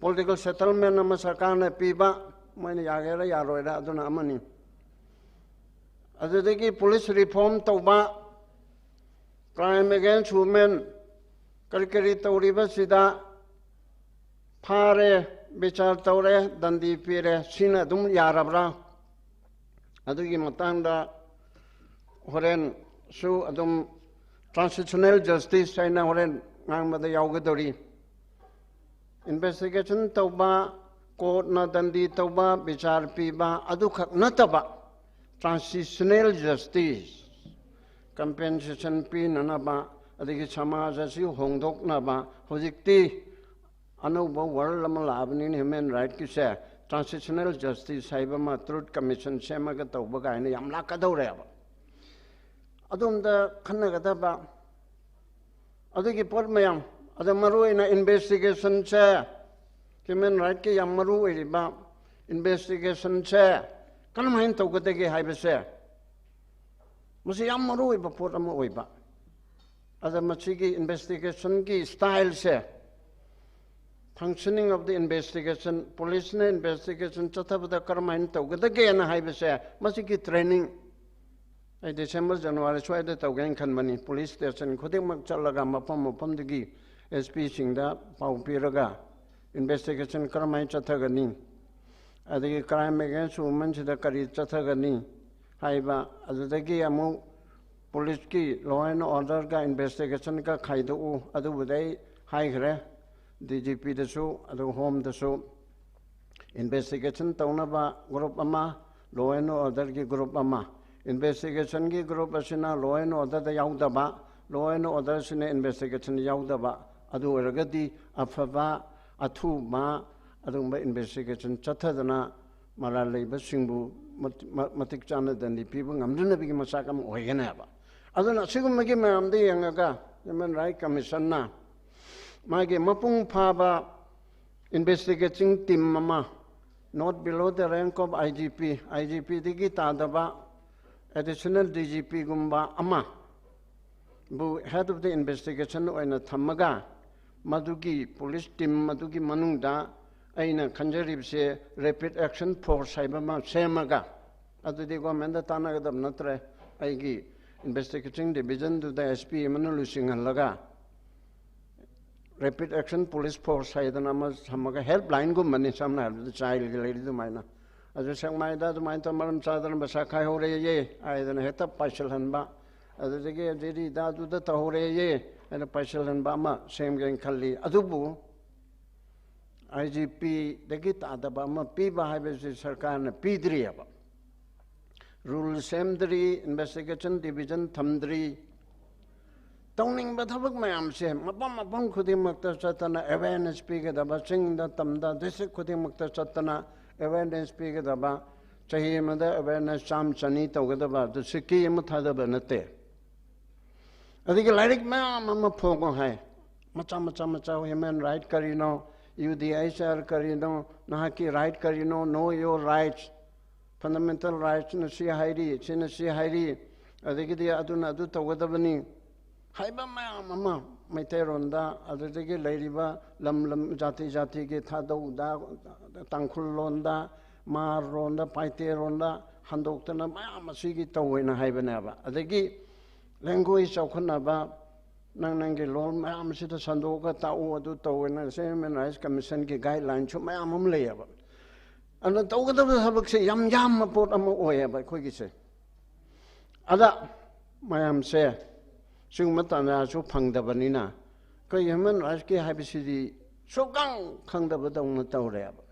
ꯄꯣꯂꯤꯇꯤꯀꯦꯜ ꯁꯦꯇꯜꯃꯦꯟ ꯑꯃ ꯁꯔꯀꯥꯔꯅ ꯄꯤꯕ, ꯃꯣꯏꯅ ꯌꯥꯒꯦꯔꯥ ꯌꯥꯔꯣꯏꯔꯥ ꯑꯗꯨꯅ ꯑꯃꯅꯤ꯫ ꯑꯗꯨꯗꯒꯤ ꯄꯨꯂꯤꯁ ꯔꯤꯐꯣꯔꯝ ꯇꯧꯕ, ꯀ꯭ꯔꯥꯏꯝ ꯑꯦꯒꯦꯟꯁ ꯋꯨꯃꯦꯟ ꯀꯔꯤ ꯀꯔꯤ ꯇꯧꯔꯤꯕꯁꯤꯗ ꯐꯥꯔꯦ, ꯕꯤꯆꯥꯔ ꯇꯧꯔꯦ, ꯗꯟꯗꯤ ꯄꯤꯔꯦ, ꯁꯤꯅ ꯑꯗꯨꯝ ꯌꯥꯔꯕ꯭ꯔꯥ? ꯑꯗꯨꯒꯤ ꯃꯇꯥꯡꯗ ꯍꯣꯔꯦꯟꯁꯨ ꯑꯗꯨꯝ ꯇ꯭ꯔꯥꯟꯁꯤꯁꯅꯦꯜ ꯖꯁꯇꯤꯁ ꯍꯥꯏꯅ ꯍꯣꯔꯦꯟ ꯉꯥꯡꯕꯗ ꯌꯥꯎꯒꯗꯧꯔꯤ꯫ ꯏꯟꯚꯦꯁꯇꯤꯒꯦꯁꯟ ꯇꯧꯕ, ꯀꯣꯔꯠꯅ ꯗꯟꯗꯤ ꯇꯧꯕ, ꯕꯤꯆꯥꯔ ꯄꯤꯕ ꯑꯗꯨꯈꯛ ꯅꯠꯇꯕ, ꯇ꯭ꯔꯥꯟꯁꯤꯁꯅꯦꯜ ꯖꯁꯇꯤꯁ, ꯀꯝꯄꯦꯟꯁꯦꯁꯟ ꯄꯤꯅꯅꯕ, ꯑꯗꯒꯤ ꯁꯃꯥꯖ ꯑꯁꯤ ꯍꯣꯡꯗꯣꯛꯅꯕ ꯍꯧꯖꯤꯛꯇꯤ ꯑꯅꯧꯕ ꯋꯥꯔꯜ ꯑꯃ ꯂꯥꯛꯑꯕꯅꯤꯅ ꯍ꯭ꯌꯨꯃꯦꯟ ꯔꯥꯏꯠꯀꯤꯁꯦ, ꯇ꯭ꯔꯥꯟꯁꯤꯁꯅꯦꯜ ꯖꯁꯇꯤꯁ ꯍꯥꯏꯕ ꯑꯃ, ꯇ꯭ꯔꯨꯠ ꯀꯃꯤꯁꯟ ꯁꯦꯝꯃꯒ ꯇꯧꯕ ꯀꯥꯏꯅ ꯌꯥꯝ ꯂꯥꯛꯀꯗꯧꯔꯦꯕ꯫ ꯑꯗꯣꯝꯗ ꯈꯟꯅꯒꯗꯕ ꯑꯗꯨꯒꯤ ꯄꯣꯠ ꯃꯌꯥꯝ, ꯑꯗ ꯃꯔꯨꯑꯣꯏꯅ ꯏꯟꯚꯦꯁꯇꯤꯒꯦꯁꯟꯁꯦ, ꯍ꯭ꯌꯨꯃꯦꯟ ꯔꯥꯏꯠꯀꯤ ꯌꯥꯝ ꯃꯔꯨ ꯑꯣꯏꯔꯤꯕ ꯏꯟꯚꯦꯁꯇꯤꯒꯦꯁꯟꯁꯦ ꯀꯔꯝꯍꯥꯏꯅ ꯇꯧꯒꯗꯒꯦ ꯍꯥꯏꯕꯁꯦ, ꯃꯁꯤ ꯌꯥꯝ ꯃꯔꯨ ꯑꯣꯏꯕ ꯄꯣꯠ ꯑꯃ ꯑꯣꯏꯕ꯫ ꯑꯗ ꯃꯁꯤꯒꯤ ꯏꯟꯚꯦꯁꯇꯤꯒꯦꯁꯟꯒꯤ ꯁ꯭ꯇꯥꯏꯜꯁꯦ, functioning of the investigation, ꯄꯨꯂꯤꯁꯅ ꯏꯟꯚꯦꯁꯇꯤꯒꯦꯁꯟ ꯆꯠꯊꯕꯗ ꯀꯔꯝꯍꯥꯏꯅ ꯇꯧꯒꯗꯒꯦꯅ ꯍꯥꯏꯕꯁꯦ, ꯃꯁꯤꯒꯤ ꯇ꯭ꯔꯦꯅꯤꯡ ꯑꯩ ꯗꯤꯁꯦꯝꯕꯔ, ꯖꯅꯋꯥꯔꯤ ꯁ꯭ꯋꯥꯏꯗ ꯇꯧꯒꯦꯅ ꯈꯟꯕꯅꯤ꯫ ꯄꯨꯂꯤꯁ ꯁ꯭ꯇꯦꯁꯟ ꯈꯨꯗꯤꯡꯃꯛ ꯆꯠꯂꯒ ꯃꯐꯝ ꯃꯐꯝꯗꯨꯒꯤ ꯑꯦꯁ ꯄꯤꯁꯤꯡꯗ ꯄꯥꯎ ꯄꯤꯔꯒ ꯏꯟꯚꯦꯁꯇꯤꯒꯦꯁꯟ ꯀꯔꯝꯍꯥꯏꯅ ꯆꯠꯊꯒꯅꯤ, ꯑꯗꯒꯤ ꯀ꯭ꯔꯥꯏꯝ ꯑꯦꯒꯦꯟꯁ ꯋꯨꯃꯟꯁꯤꯗ ꯀꯔꯤ ꯆꯠꯊꯒꯅꯤ ꯍꯥꯏꯕ, ꯑꯗꯨꯗꯒꯤ ꯑꯃꯨꯛ ꯄꯨꯂꯤꯁꯀꯤ ꯂꯣ ꯑꯦꯟ ꯑꯣꯔꯗꯔꯒ ꯏꯟꯚꯦꯁꯇꯤꯒꯦꯁꯟꯒ ꯈꯥꯏꯗꯣꯛꯎ, ꯑꯗꯨꯕꯨꯗꯤ ꯑꯩ ꯍꯥꯏꯈ꯭ꯔꯦ ꯗꯤ ꯖꯤ ꯄꯤꯗꯁꯨ, ꯑꯗꯨꯒ ꯍꯣꯝꯗꯁꯨ꯫ ꯏꯟꯚꯦꯁꯇꯤꯒꯦꯁꯟ ꯇꯧꯅꯕ ꯒ꯭ꯔꯨꯞ ꯑꯃ, ꯂꯣ ꯑꯦꯟ ꯑꯣꯔꯗꯔꯒꯤ ꯒ꯭ꯔꯨꯞ ꯑꯃ꯫ ꯏꯟꯚꯦꯁꯇꯤꯒꯦꯁꯟꯒꯤ ꯒ꯭ꯔꯨꯞ ꯑꯁꯤꯅ ꯂꯣ ꯑꯦꯟ ꯑꯣꯔꯗꯔꯗ ꯌꯥꯎꯗꯕ, ꯂꯣ ꯑꯦꯟ ꯑꯣꯔꯗꯔꯁꯤꯅ ꯏꯟꯚꯦꯁꯇꯤꯒꯦꯁꯟ ꯌꯥꯎꯗꯕ, ꯑꯗꯨ ꯑꯣꯏꯔꯒꯗꯤ ꯑꯐꯕ, ꯑꯊꯨꯕ ꯑꯗꯨꯒꯨꯝꯕ ꯏꯟꯚꯦꯁꯇꯤꯒꯦꯁꯟ ꯆꯠꯊꯗꯅ ꯃꯔꯥꯜ ꯂꯩꯕꯁꯤꯡꯕꯨ ꯃꯇꯤꯛ ꯆꯥꯅ ꯗꯟꯗꯤ ꯄꯤꯕ ꯉꯝꯅꯅꯕꯒꯤ ꯃꯆꯥꯛ ꯑꯃ ꯑꯣꯏꯒꯅꯦꯕ꯫ ꯑꯗꯨꯅ ꯑꯁꯤꯒꯨꯝꯕꯒꯤ ꯃꯌꯥꯝꯗ ꯌꯦꯡꯉꯒ ꯍ꯭ꯌꯨꯃꯦꯟ ꯔꯥꯏꯠ ꯀꯃꯤꯁꯟꯅ ꯃꯥꯒꯤ ꯃꯄꯨꯡ ꯐꯥꯕ ꯏꯟꯚꯦꯁꯇꯤꯒꯦꯇꯤꯡ ꯇꯤꯝ ꯑꯃ, not below the rank of I G P, I G Pꯗꯒꯤ ꯇꯥꯗꯕ ꯑꯦꯗꯤꯁꯅꯦꯜ ꯗꯤ ꯖꯤ ꯄꯤꯒꯨꯝꯕ ꯑꯃ ꯕꯨ head of the investigation ꯑꯣꯏꯅ ꯊꯝꯃꯒ, ꯃꯗꯨꯒꯤ ꯄꯨꯂꯤꯁ ꯇꯤꯝ ꯑꯗꯨꯒꯤ ꯃꯅꯨꯡꯗ ꯑꯩꯅ ꯈꯟꯖꯔꯤꯕꯁꯦ rapid action force ꯍꯥꯏꯕ ꯑꯃ ꯁꯦꯝꯃꯒ, ꯑꯗꯨꯗꯤ ꯒꯣꯔꯃꯦꯟꯗ ꯇꯥꯟꯅꯒꯗꯕ ꯅꯠꯇ꯭ꯔꯦ꯫ ꯑꯩꯒꯤ ꯏꯟꯚꯦꯁꯇꯤꯒꯦꯁꯟ ꯗꯤꯕꯤꯖꯟꯗꯨꯗ ꯑꯦꯁ ꯄꯤ ꯑꯃꯅ ꯂꯨꯆꯤꯡꯍꯜꯂꯒ rapid action police force ꯍꯥꯏꯗꯅ ꯑꯃ ꯊꯝꯃꯒ, ꯍꯦꯜꯞ ꯂꯥꯏꯟꯒꯨꯝꯕꯅꯤ, ꯁꯝꯅ ꯍꯥꯏꯔꯕꯗ ꯆꯥꯏꯜꯒꯤ ꯂꯩꯔꯤ ꯑꯗꯨꯃꯥꯏꯅ꯫ ꯑꯗꯨ ꯁꯦꯛꯃꯥꯏꯗ ꯑꯗꯨꯃꯥꯏꯅ ꯇꯧꯔ ꯃꯔꯝ ꯆꯥꯗꯅ ꯄꯩꯁꯥ ꯈꯥꯏꯍꯧꯔꯦꯌꯦ ꯍꯥꯏꯗꯅ ꯍꯦꯛꯇ ꯄꯥꯏꯁꯤꯜꯍꯟꯕ, ꯑꯗꯨꯗꯒꯤ ꯖꯤꯔꯤꯗ ꯑꯗꯨꯗ ꯇꯧꯍꯧꯔꯦꯌꯦ ꯍꯥꯏꯅ ꯄꯥꯏꯁꯤꯜꯍꯟꯕ ꯑꯃ ꯁꯦꯝꯒꯦꯅ ꯈꯜꯂꯤ꯫ ꯑꯗꯨꯕꯨ ꯑꯥꯏ ꯖꯤ ꯄꯤꯗꯒꯤ ꯇꯥꯗꯕ ꯑꯃ ꯄꯤꯕ ꯍꯥꯏꯕꯁꯤ ꯁꯔꯀꯥꯔꯅ ꯄꯤꯗ꯭ꯔꯤꯑꯕ꯫ ꯔꯨꯜ ꯁꯦꯝꯗ꯭ꯔꯤ, ꯏꯟꯚꯦꯁꯇꯤꯒꯦꯁꯟ ꯗꯤꯕꯤꯖꯟ ꯊꯝꯗ꯭ꯔꯤ꯫ ꯇꯧꯅꯤꯡꯕ ꯊꯕꯛ ꯃꯌꯥꯝꯁꯦ ꯃꯐꯝ ꯃꯐꯝ ꯈꯨꯗꯤꯡꯃꯛꯇ ꯆꯠꯇꯅ ꯑꯦꯋꯦꯔꯅꯦꯁ ꯄꯤꯒꯗꯕ, ꯆꯤꯡꯗ ꯇꯝꯗ ꯗꯤꯁꯇ꯭ꯔꯤꯛ ꯈꯨꯗꯤꯡꯃꯛꯇ ꯆꯠꯇꯅ ꯑꯦꯋꯦꯔꯅꯦꯁ ꯄꯤꯒꯗꯕ, ꯆꯍꯤ ꯑꯃꯗ ꯑꯦꯋꯦꯔꯅꯦꯁ ꯆꯥꯝꯃ ꯆꯅꯤ ꯇꯧꯒꯗꯕ, ꯑꯗꯨ ꯁꯤꯀꯤ ꯑꯃ ꯊꯥꯗꯕ ꯅꯠꯇꯦ꯫ ꯑꯗꯒꯤ ꯂꯥꯏꯔꯤꯛ ꯃꯌꯥꯝ ꯑꯃ ꯐꯣꯡꯉꯣ ꯍꯥꯏ, ꯃꯆꯥ ꯃꯆꯥ ꯃꯆꯥ, ꯍ꯭ꯌꯨꯃꯦꯟ ꯔꯥꯏꯠ ꯀꯔꯤꯅꯣ, ꯌꯨ ꯗꯤ ꯑꯩꯆ ꯑꯥꯔ ꯀꯔꯤꯅꯣ, ꯅꯍꯥꯛꯀꯤ ꯔꯥꯏꯠ ꯀꯔꯤꯅꯣ, ꯅꯣ ꯌꯣꯔ ꯔꯥꯏꯠꯁ, ꯐꯟꯗꯥꯃꯦꯟꯇꯦꯜ ꯔꯥꯏꯠꯁꯅ ꯁꯤ ꯍꯥꯏꯔꯤ, ꯁꯤꯅ ꯁꯤ ꯍꯥꯏꯔꯤ, ꯑꯗꯒꯤꯗꯤ ꯑꯗꯨꯅ ꯑꯗꯨ ꯇꯧꯒꯗꯕꯅꯤ ꯍꯥꯏꯕ ꯃꯌꯥꯝ ꯑꯃ ꯃꯩꯇꯩꯔꯣꯟꯗ, ꯑꯗꯨꯗꯒꯤ ꯂꯩꯔꯤꯕ ꯂꯝ ꯂꯝ, ꯖꯥꯇꯤ ꯖꯥꯇꯤꯒꯤ ꯊꯥꯗꯧꯗ, ꯇꯥꯡꯈꯨꯜ ꯂꯣꯟꯗ, ꯃꯥꯔ ꯂꯣꯟꯗ, ꯄꯥꯏꯇꯦ ꯂꯣꯟꯗ ꯍꯟꯗꯣꯛꯇꯅ ꯃꯌꯥꯝ ꯑꯁꯤꯒꯤ ꯇꯧꯋꯦꯅ ꯍꯥꯏꯕꯅꯦꯕ꯫ ꯑꯗꯒꯤ ꯂꯦꯡꯒ꯭ꯋꯦꯖ ꯆꯥꯎꯈꯠꯅꯕ, ꯅꯪ ꯅꯪꯒꯤ ꯂꯣꯟ ꯃꯌꯥꯝꯁꯤꯗ ꯁꯟꯗꯣꯛꯑꯒ ꯇꯥꯛꯎ, ꯑꯗꯨ ꯇꯧꯋꯦꯅ ꯁꯤ ꯍ꯭ꯌꯨꯃꯦꯟ ꯔꯥꯏꯠꯁ ꯀꯃꯤꯁꯟꯒꯤ ꯒꯥꯏꯗꯂꯥꯏꯟꯁꯨ ꯃꯌꯥꯝ ꯑꯃ ꯂꯩꯌꯦꯕ꯫ ꯑꯗꯨꯅ ꯇꯧꯒꯗꯕ ꯊꯕꯛꯁꯦ ꯌꯥꯝ ꯌꯥꯝꯕ ꯄꯣꯠ ꯑꯃ ꯑꯣꯏꯌꯦꯕ ꯑꯩꯈꯣꯏꯒꯤꯁꯦ꯫ ꯑꯗ ꯃꯌꯥꯝꯁꯦ ꯁꯤꯒꯨꯝꯕ ꯇꯥꯟꯖꯥꯁꯨ ꯐꯪꯗꯕꯅꯤꯅ ꯑꯩꯈꯣꯏ ꯍ꯭ꯌꯨꯃꯦꯟ ꯔꯥꯏꯠꯁꯀꯤ ꯍꯥꯏꯕꯁꯤꯗꯤ ꯁꯨꯛꯈꯪ ꯈꯪꯗꯕꯗꯧꯅ ꯇꯧꯔꯦꯕ꯫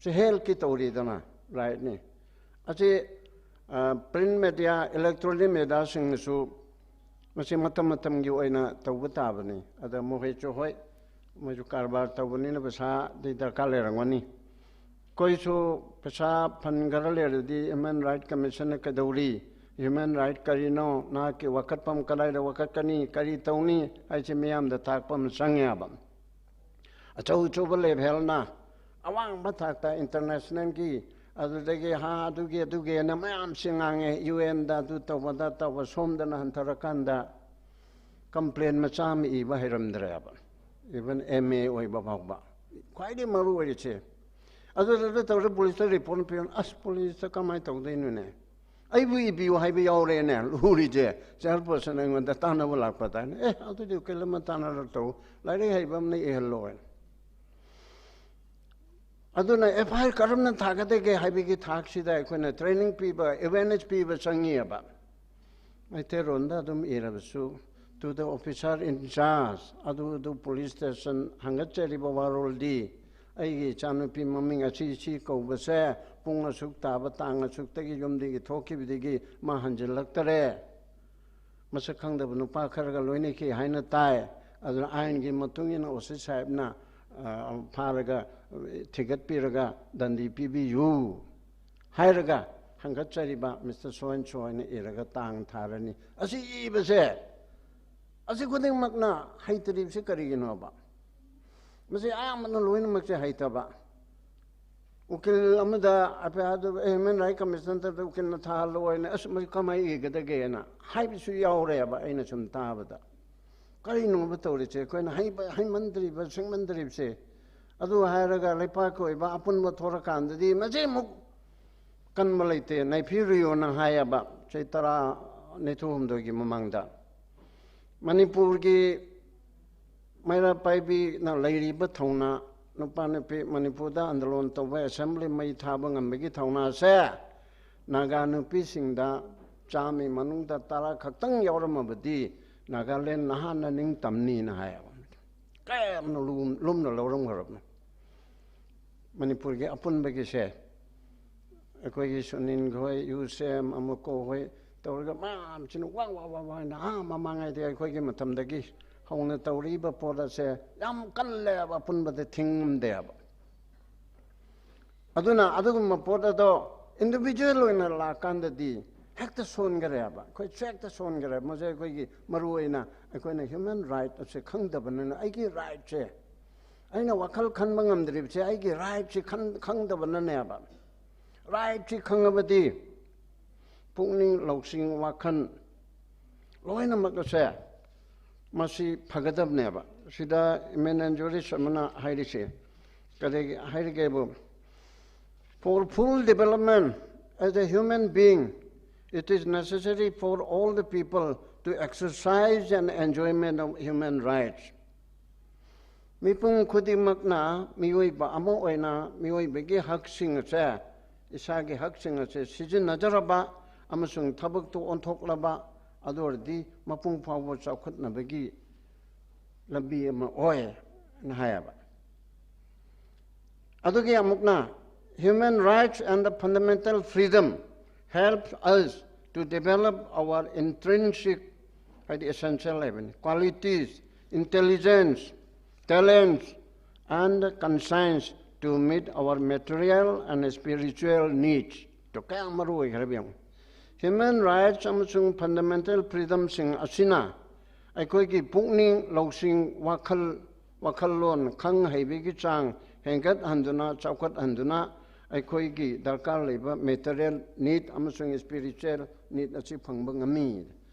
ꯁꯤ ꯍꯦꯜꯠꯀꯤ ꯇꯧꯔꯤꯗꯅ ꯔꯥꯏꯠꯅꯤ꯫ ꯑꯁꯤ ꯄ꯭ꯔꯤꯟ ꯃꯦꯗꯤꯌꯥ, ꯏꯂꯦꯛꯇ꯭ꯔꯣꯅꯤꯛ ꯃꯦꯗꯤꯌꯥꯁꯤꯡꯅꯁꯨ ꯃꯁꯤ ꯃꯇꯝ ꯃꯇꯝꯒꯤ ꯑꯣꯏꯅ ꯇꯧꯕ ꯇꯥꯕꯅꯤ꯫ ꯑꯗ ꯃꯈꯣꯏꯁꯨ ꯍꯣꯏ, ꯃꯣꯏꯁꯨ ꯀꯔꯕꯥꯔ ꯇꯧꯕꯅꯤꯅ ꯄꯩꯁꯥꯗꯤ ꯗꯔꯀꯥꯔ ꯂꯩꯔꯝꯒꯅꯤ꯫ ꯑꯩꯈꯣꯏꯁꯨ ꯄꯩꯁꯥ ꯐꯟ ꯈꯔ ꯂꯩꯔꯗꯤ ꯍ꯭ꯌꯨꯃꯦꯟ ꯔꯥꯏꯠ ꯀꯃꯤꯁꯟꯅ ꯀꯩꯗꯧꯔꯤ? ꯍ꯭ꯌꯨꯃꯦꯟ ꯔꯥꯏꯠ ꯀꯔꯤꯅꯣ? ꯅꯍꯥꯛꯀꯤ ꯋꯥꯀꯠꯐꯝ ꯀꯗꯥꯏꯗ ꯋꯥꯀꯠꯀꯅꯤ? ꯀꯔꯤ ꯇꯧꯅꯤ? ꯍꯥꯏꯁꯦ ꯃꯤꯌꯥꯝꯗ ꯇꯥꯛꯄ ꯑꯃ ꯆꯪꯉꯦꯕ꯫ ꯑꯆꯧ ꯑꯆꯧꯕ ꯂꯦꯚꯦꯜꯅ ꯑꯋꯥꯡꯕ ꯊꯥꯛꯇ ꯏꯟꯇꯔꯅꯦꯁꯅꯦꯜꯒꯤ, ꯑꯗꯨꯗꯒꯤ ꯍꯥ ꯑꯗꯨꯒꯤ ꯑꯗꯨꯒꯤꯅ ꯃꯌꯥꯝꯁꯤ ꯉꯥꯡꯉꯦ, ꯌꯨ ꯑꯦꯟꯗ ꯑꯗꯨ ꯇꯧꯕꯗ ꯇꯧꯕ, ꯁꯣꯝꯗꯅ ꯍꯟꯊꯔꯀꯥꯟꯗ ꯀꯝꯄ꯭ꯂꯦꯟ ꯃꯆꯥ ꯑꯃ ꯏꯕ ꯍꯩꯔꯝꯗ꯭ꯔꯦꯕ, ꯏꯚꯟ ꯑꯦꯝ ꯑꯦ ꯑꯣꯏꯕ ꯐꯥꯎꯕ꯫ ꯈ꯭ꯋꯥꯏꯗꯒꯤ ꯃꯔꯨ ꯑꯣꯏꯔꯤꯁꯦ ꯑꯗꯨꯗ ꯇꯧꯔꯦ, ꯄꯨꯂꯤꯁꯇ ꯔꯤꯄꯣꯔꯠ ꯄꯤꯔꯝ꯫ ꯑꯁ, ꯄꯨꯂꯤꯁꯇ ꯀꯃꯥꯏꯅ ꯇꯧꯗꯣꯏꯅꯣꯅꯦ? ꯑꯩꯕꯨ ꯏꯕꯤꯌꯨ ꯍꯥꯏꯕ ꯌꯥꯎꯔꯦꯅꯦ, ꯂꯨꯔꯤꯁꯦ꯫ ꯆꯦꯌꯔꯄꯔꯁꯟ ꯑꯩꯉꯣꯟꯗ ꯇꯥꯟꯅꯕ ꯂꯥꯛꯄ ꯇꯥꯏꯅꯦ꯫ ꯑꯦ, ꯑꯗꯨꯗꯤ ꯎꯀꯤꯜ ꯑꯃ ꯇꯥꯟꯅꯔ ꯇꯧ, ꯂꯥꯏꯔꯤꯛ ꯍꯩꯕ ꯑꯃꯅ ꯏꯍꯜꯂꯣ ꯍꯥꯏꯅ꯫ ꯑꯗꯨꯅ ꯑꯦꯐ ꯑꯥꯏ ꯑꯥꯔ ꯀꯔꯝꯅ ꯊꯥꯒꯗꯒꯦ ꯍꯥꯏꯕꯒꯤ ꯊꯥꯛꯁꯤꯗ ꯑꯩꯈꯣꯏꯅ ꯇ꯭ꯔꯦꯅꯤꯡ ꯄꯤꯕ, ꯑꯦꯋꯦꯔꯅꯦꯁ ꯄꯤꯕ ꯆꯪꯉꯤꯑꯕ꯫ ꯃꯩꯇꯩꯔꯣꯟꯗ ꯑꯗꯨꯝ ꯏꯔꯕꯁꯨ, to the officer in charge, ꯑꯗꯨ ꯑꯗꯨ police station ꯍꯪꯒꯠꯆꯔꯤꯕ ꯋꯥꯔꯣꯜꯗꯤ, ꯑꯩꯒꯤ ꯏꯆꯥꯅꯨꯄꯤ ꯃꯃꯤꯡ ꯑꯁꯤ ꯁꯤ ꯀꯧꯕꯁꯦ ꯄꯨꯡ ꯑꯁꯨꯛ ꯇꯥꯕ ꯇꯥꯡ ꯑꯁꯨꯛꯇꯒꯤ ꯌꯨꯝꯗꯒꯤ ꯊꯣꯛꯈꯤꯕꯗꯒꯤ ꯃꯥ ꯍꯟꯖꯤꯜꯂꯛꯇꯔꯦ, ꯃꯁꯛ ꯈꯪꯗꯕ ꯅꯨꯄꯥ ꯈꯔꯒ ꯂꯣꯏꯅꯈꯤ ꯍꯥꯏꯅ ꯇꯥꯏ, ꯑꯗꯨꯅ ꯑꯥꯏꯟꯒꯤ ꯃꯇꯨꯡ ꯏꯟꯅ ꯑꯣ ꯁꯤ ꯁꯥꯍꯦꯕꯅ, ꯑ, ꯐꯥꯔꯒ, ꯊꯤꯒꯠꯄꯤꯔꯒ ꯗꯟꯗꯤ ꯄꯤꯕꯤꯌꯨ ꯍꯥꯏꯔꯒ ꯍꯪꯒꯠꯆꯔꯤꯕ ꯃꯤꯁꯇꯔ ꯁꯣ ꯑꯦꯟ ꯁꯣ ꯍꯥꯏꯅ ꯏꯔꯒ ꯇꯥꯡ ꯊꯥꯔꯅꯤ꯫ ꯑꯁꯤ ꯏꯕꯁꯦ, ꯑꯁꯤ ꯈꯨꯗꯤꯡꯃꯛꯅ ꯍꯩꯇ꯭ꯔꯤꯕꯁꯤ ꯀꯔꯤꯒꯤꯅꯣꯕ? ꯃꯁꯤ ꯑꯌꯥꯝꯕꯅ ꯂꯣꯏꯅꯃꯛꯁꯦ ꯍꯩꯇꯕ꯫ ꯎꯀꯤꯜ ꯑꯃꯗ ꯑꯐꯤꯌꯥꯗꯨ ꯍ꯭ꯌꯨꯃꯦꯟ ꯔꯥꯏꯠ ꯀꯃꯤꯁꯟꯗ ꯎꯀꯤꯜꯅ ꯊꯥꯍꯜꯂꯣ ꯍꯥꯏꯅ, "ꯑꯁ, ꯃꯁꯤ ꯀꯃꯥꯏꯅ ꯏꯒꯗꯒꯦꯅ" ꯍꯥꯏꯕꯁꯨ ꯌꯥꯎꯔꯦꯕ꯫ ꯑꯩꯅ ꯁꯨꯝ ꯇꯥꯕꯗ, ꯀꯔꯤꯅꯣꯕ ꯇꯧꯔꯤꯁꯦ? ꯑꯩꯈꯣꯏꯅ ꯍꯩꯕ-, ꯍꯩꯃꯟꯗ꯭ꯔꯤꯕ, ꯁꯤꯡꯃꯟꯗ꯭ꯔꯤꯕꯁꯦ? ꯑꯗꯨ ꯍꯥꯏꯔꯒ ꯂꯩꯄꯥꯛꯀꯤ ꯑꯣꯏꯕ ꯑꯄꯨꯟꯕ ꯊꯣꯔꯀꯥꯟꯗꯗꯤ ꯃꯁꯤ ꯑꯃꯨꯛ ꯀꯟꯕ ꯂꯩꯇꯦ, ꯅꯩꯐꯤꯔꯨꯌꯣꯅ ꯍꯥꯏꯌꯦꯕ, ꯆꯍꯤ ꯇꯔꯥ ꯅꯤꯊꯣꯏ ꯍꯨꯝꯗꯣꯏꯒꯤ ꯃꯃꯥꯡꯗ꯫ ꯃꯅꯤꯄꯨꯔꯒꯤ ꯃꯩꯔꯥ ꯄꯥꯏꯕꯤꯅ ꯂꯩꯔꯤꯕ ꯊꯧꯅꯥ, ꯅꯨꯄꯥ ꯅꯨꯄꯤ ꯃꯅꯤꯄꯨꯔꯗ ꯑꯟꯗꯣꯂꯣꯟ ꯇꯧꯕ, ꯑꯦꯁꯦꯝꯕ꯭ꯂꯤ ꯃꯩ ꯊꯥꯕ ꯉꯝꯕꯒꯤ ꯊꯧꯅꯥꯁꯦ ꯅꯥꯒꯥ ꯅꯨꯄꯤꯁꯤꯡꯗ ꯆꯥꯝꯃꯒꯤ ꯃꯅꯨꯡꯗ ꯇꯔꯥ ꯈꯛꯇꯪ ꯌꯥꯎꯔꯝꯃꯕꯗꯤ ꯅꯥꯒꯥꯂꯦꯟ ꯅꯍꯥꯟꯅ ꯅꯤꯡꯇꯝꯅꯤꯅ ꯍꯥꯏꯌꯦꯕ꯫ ꯀꯌꯥꯝꯅ ꯂꯨꯝ-, ꯂꯨꯝꯅ ꯂꯧꯔꯝꯈ꯭ꯔꯕꯅꯣ? ꯃꯅꯤꯄꯨꯔꯒꯤ ꯑꯄꯨꯟꯕꯒꯤꯁꯦ, ꯑꯩꯈꯣꯏꯒꯤ ꯁꯨꯅꯤꯟ ꯈꯣꯏ, ꯌꯨꯁꯦꯝ, ꯑꯃꯨꯀꯣ ꯍꯣꯏ ꯇꯧꯔꯒ ꯃꯌꯥꯝꯁꯤꯅ ꯋꯥ ꯋꯥ ꯋꯥ ꯋꯥ ꯍꯥꯏꯅ ꯑꯥ ꯃꯃꯥꯡꯉꯩꯗꯤ ꯑꯩꯈꯣꯏꯒꯤ ꯃꯇꯝꯗꯒꯤ ꯍꯧꯅ ꯇꯧꯔꯛꯏꯕ ꯄꯣꯠ ꯑꯁꯦ ꯌꯥꯝ ꯀꯜꯂꯦꯕ, ꯑꯄꯨꯟꯕꯗ ꯊꯤꯡꯉꯝꯗꯦꯕ꯫ ꯑꯗꯨꯅ ꯑꯗꯨꯒꯨꯝꯕ ꯄꯣꯠ ꯑꯗꯣ individual ꯑꯣꯏꯅ ꯂꯥꯛꯀꯥꯟꯗꯗꯤ ꯍꯦꯛꯇ ꯁꯣꯟꯈꯔꯦꯕ, ꯑꯩꯈꯣꯏ ꯍꯦꯛꯇ ꯁꯣꯟꯈꯔꯦ꯫ ꯃꯁꯦ ꯑꯩꯈꯣꯏꯒꯤ ꯃꯔꯨ ꯑꯣꯏꯅ ꯑꯩꯈꯣꯏꯅ human right ꯑꯁꯦ ꯈꯪꯗꯕꯅꯤꯅ, ꯑꯩꯒꯤ rightꯁꯦ, ꯑꯩꯅ ꯋꯥꯈꯜ ꯈꯟꯕ ꯉꯝꯗ꯭ꯔꯤꯕꯁꯦ ꯑꯩꯒꯤ rightꯁꯤ ꯈꯟ-, ꯈꯪꯗꯕꯅꯅꯦꯕ꯫ Rightꯁꯤ ꯈꯪꯉꯕꯗꯤ ꯄꯨꯛꯅꯤꯡ ꯂꯧꯁꯤꯡ ꯋꯥꯈꯜ ꯂꯣꯏꯅꯃꯛ ꯑꯁꯦ ꯃꯁꯤ ꯐꯒꯗꯕꯅꯦꯕ꯫ ꯁꯤꯗ ꯏꯃꯦꯟ ꯑꯦꯟꯖꯣꯔꯤꯁ ꯑꯃꯅ ꯍꯥꯏꯔꯤꯁꯦ ꯀꯔꯤ ꯍꯥꯏꯔꯤꯒꯦꯕꯨ, "For full development as a human being, it is necessary for all the people to exercise an enjoyment of human rights." ꯃꯤꯄꯨꯝ ꯈꯨꯗꯤꯡꯃꯛꯅ ꯃꯤꯑꯣꯏꯕ ꯑꯃ ꯑꯣꯏꯅ ꯃꯤꯑꯣꯏꯕꯒꯤ ꯍꯛꯁꯤꯡ ꯑꯁꯦ, ꯏꯁꯥꯒꯤ ꯍꯛꯁꯤꯡ ꯑꯁꯦ ꯁꯤꯖꯤꯟꯅꯖꯔꯕ ꯑꯃꯁꯨꯡ ꯊꯕꯛꯇ ꯑꯣꯟꯊꯣꯛꯂꯕ ꯑꯗꯨ ꯑꯣꯏꯔꯗꯤ ꯃꯄꯨꯡ ꯐꯥꯎꯕ ꯆꯥꯎꯈꯠꯅꯕꯒꯤ ꯂꯝꯕꯤ ꯑꯃ ꯑꯣꯏꯅ ꯍꯥꯏꯌꯦꯕ꯫ ꯑꯗꯨꯒꯤ ꯑꯃꯨꯛꯅ, "Human rights and the fundamental freedom help us to develop our intrinsic," ꯍꯥꯏꯗꯤ essential ꯍꯥꯏꯕꯅꯤ, "qualities, intelligence, talents, and conscience to meet our material and spiritual needs." ꯇꯣ ꯀꯌꯥꯝ ꯃꯔꯨ ꯑꯣꯏꯈ꯭ꯔꯕ ꯌꯦꯡꯉꯨ꯫ Human rights ꯑꯃꯁꯨꯡ fundamental freedomꯁꯤꯡ ꯑꯁꯤꯅ ꯑꯩꯈꯣꯏꯒꯤ ꯄꯨꯛꯅꯤꯡ ꯂꯧꯁꯤꯡ, ꯋꯥꯈꯜ, ꯋꯥꯈꯜꯂꯣꯟ, ꯈꯪ ꯍꯩꯕꯒꯤ ꯆꯥꯡ ꯍꯦꯟꯒꯠꯍꯟꯗꯨꯅ, ꯆꯥꯎꯈꯠꯍꯟꯗꯨꯅ, ꯑꯩꯈꯣꯏꯒꯤ ꯗꯔꯀꯥꯔ ꯂꯩꯕ material need ꯑꯃꯁꯨꯡ spiritual need ꯑꯁꯤ ꯐꯪꯕ ꯉꯝꯃꯤ꯫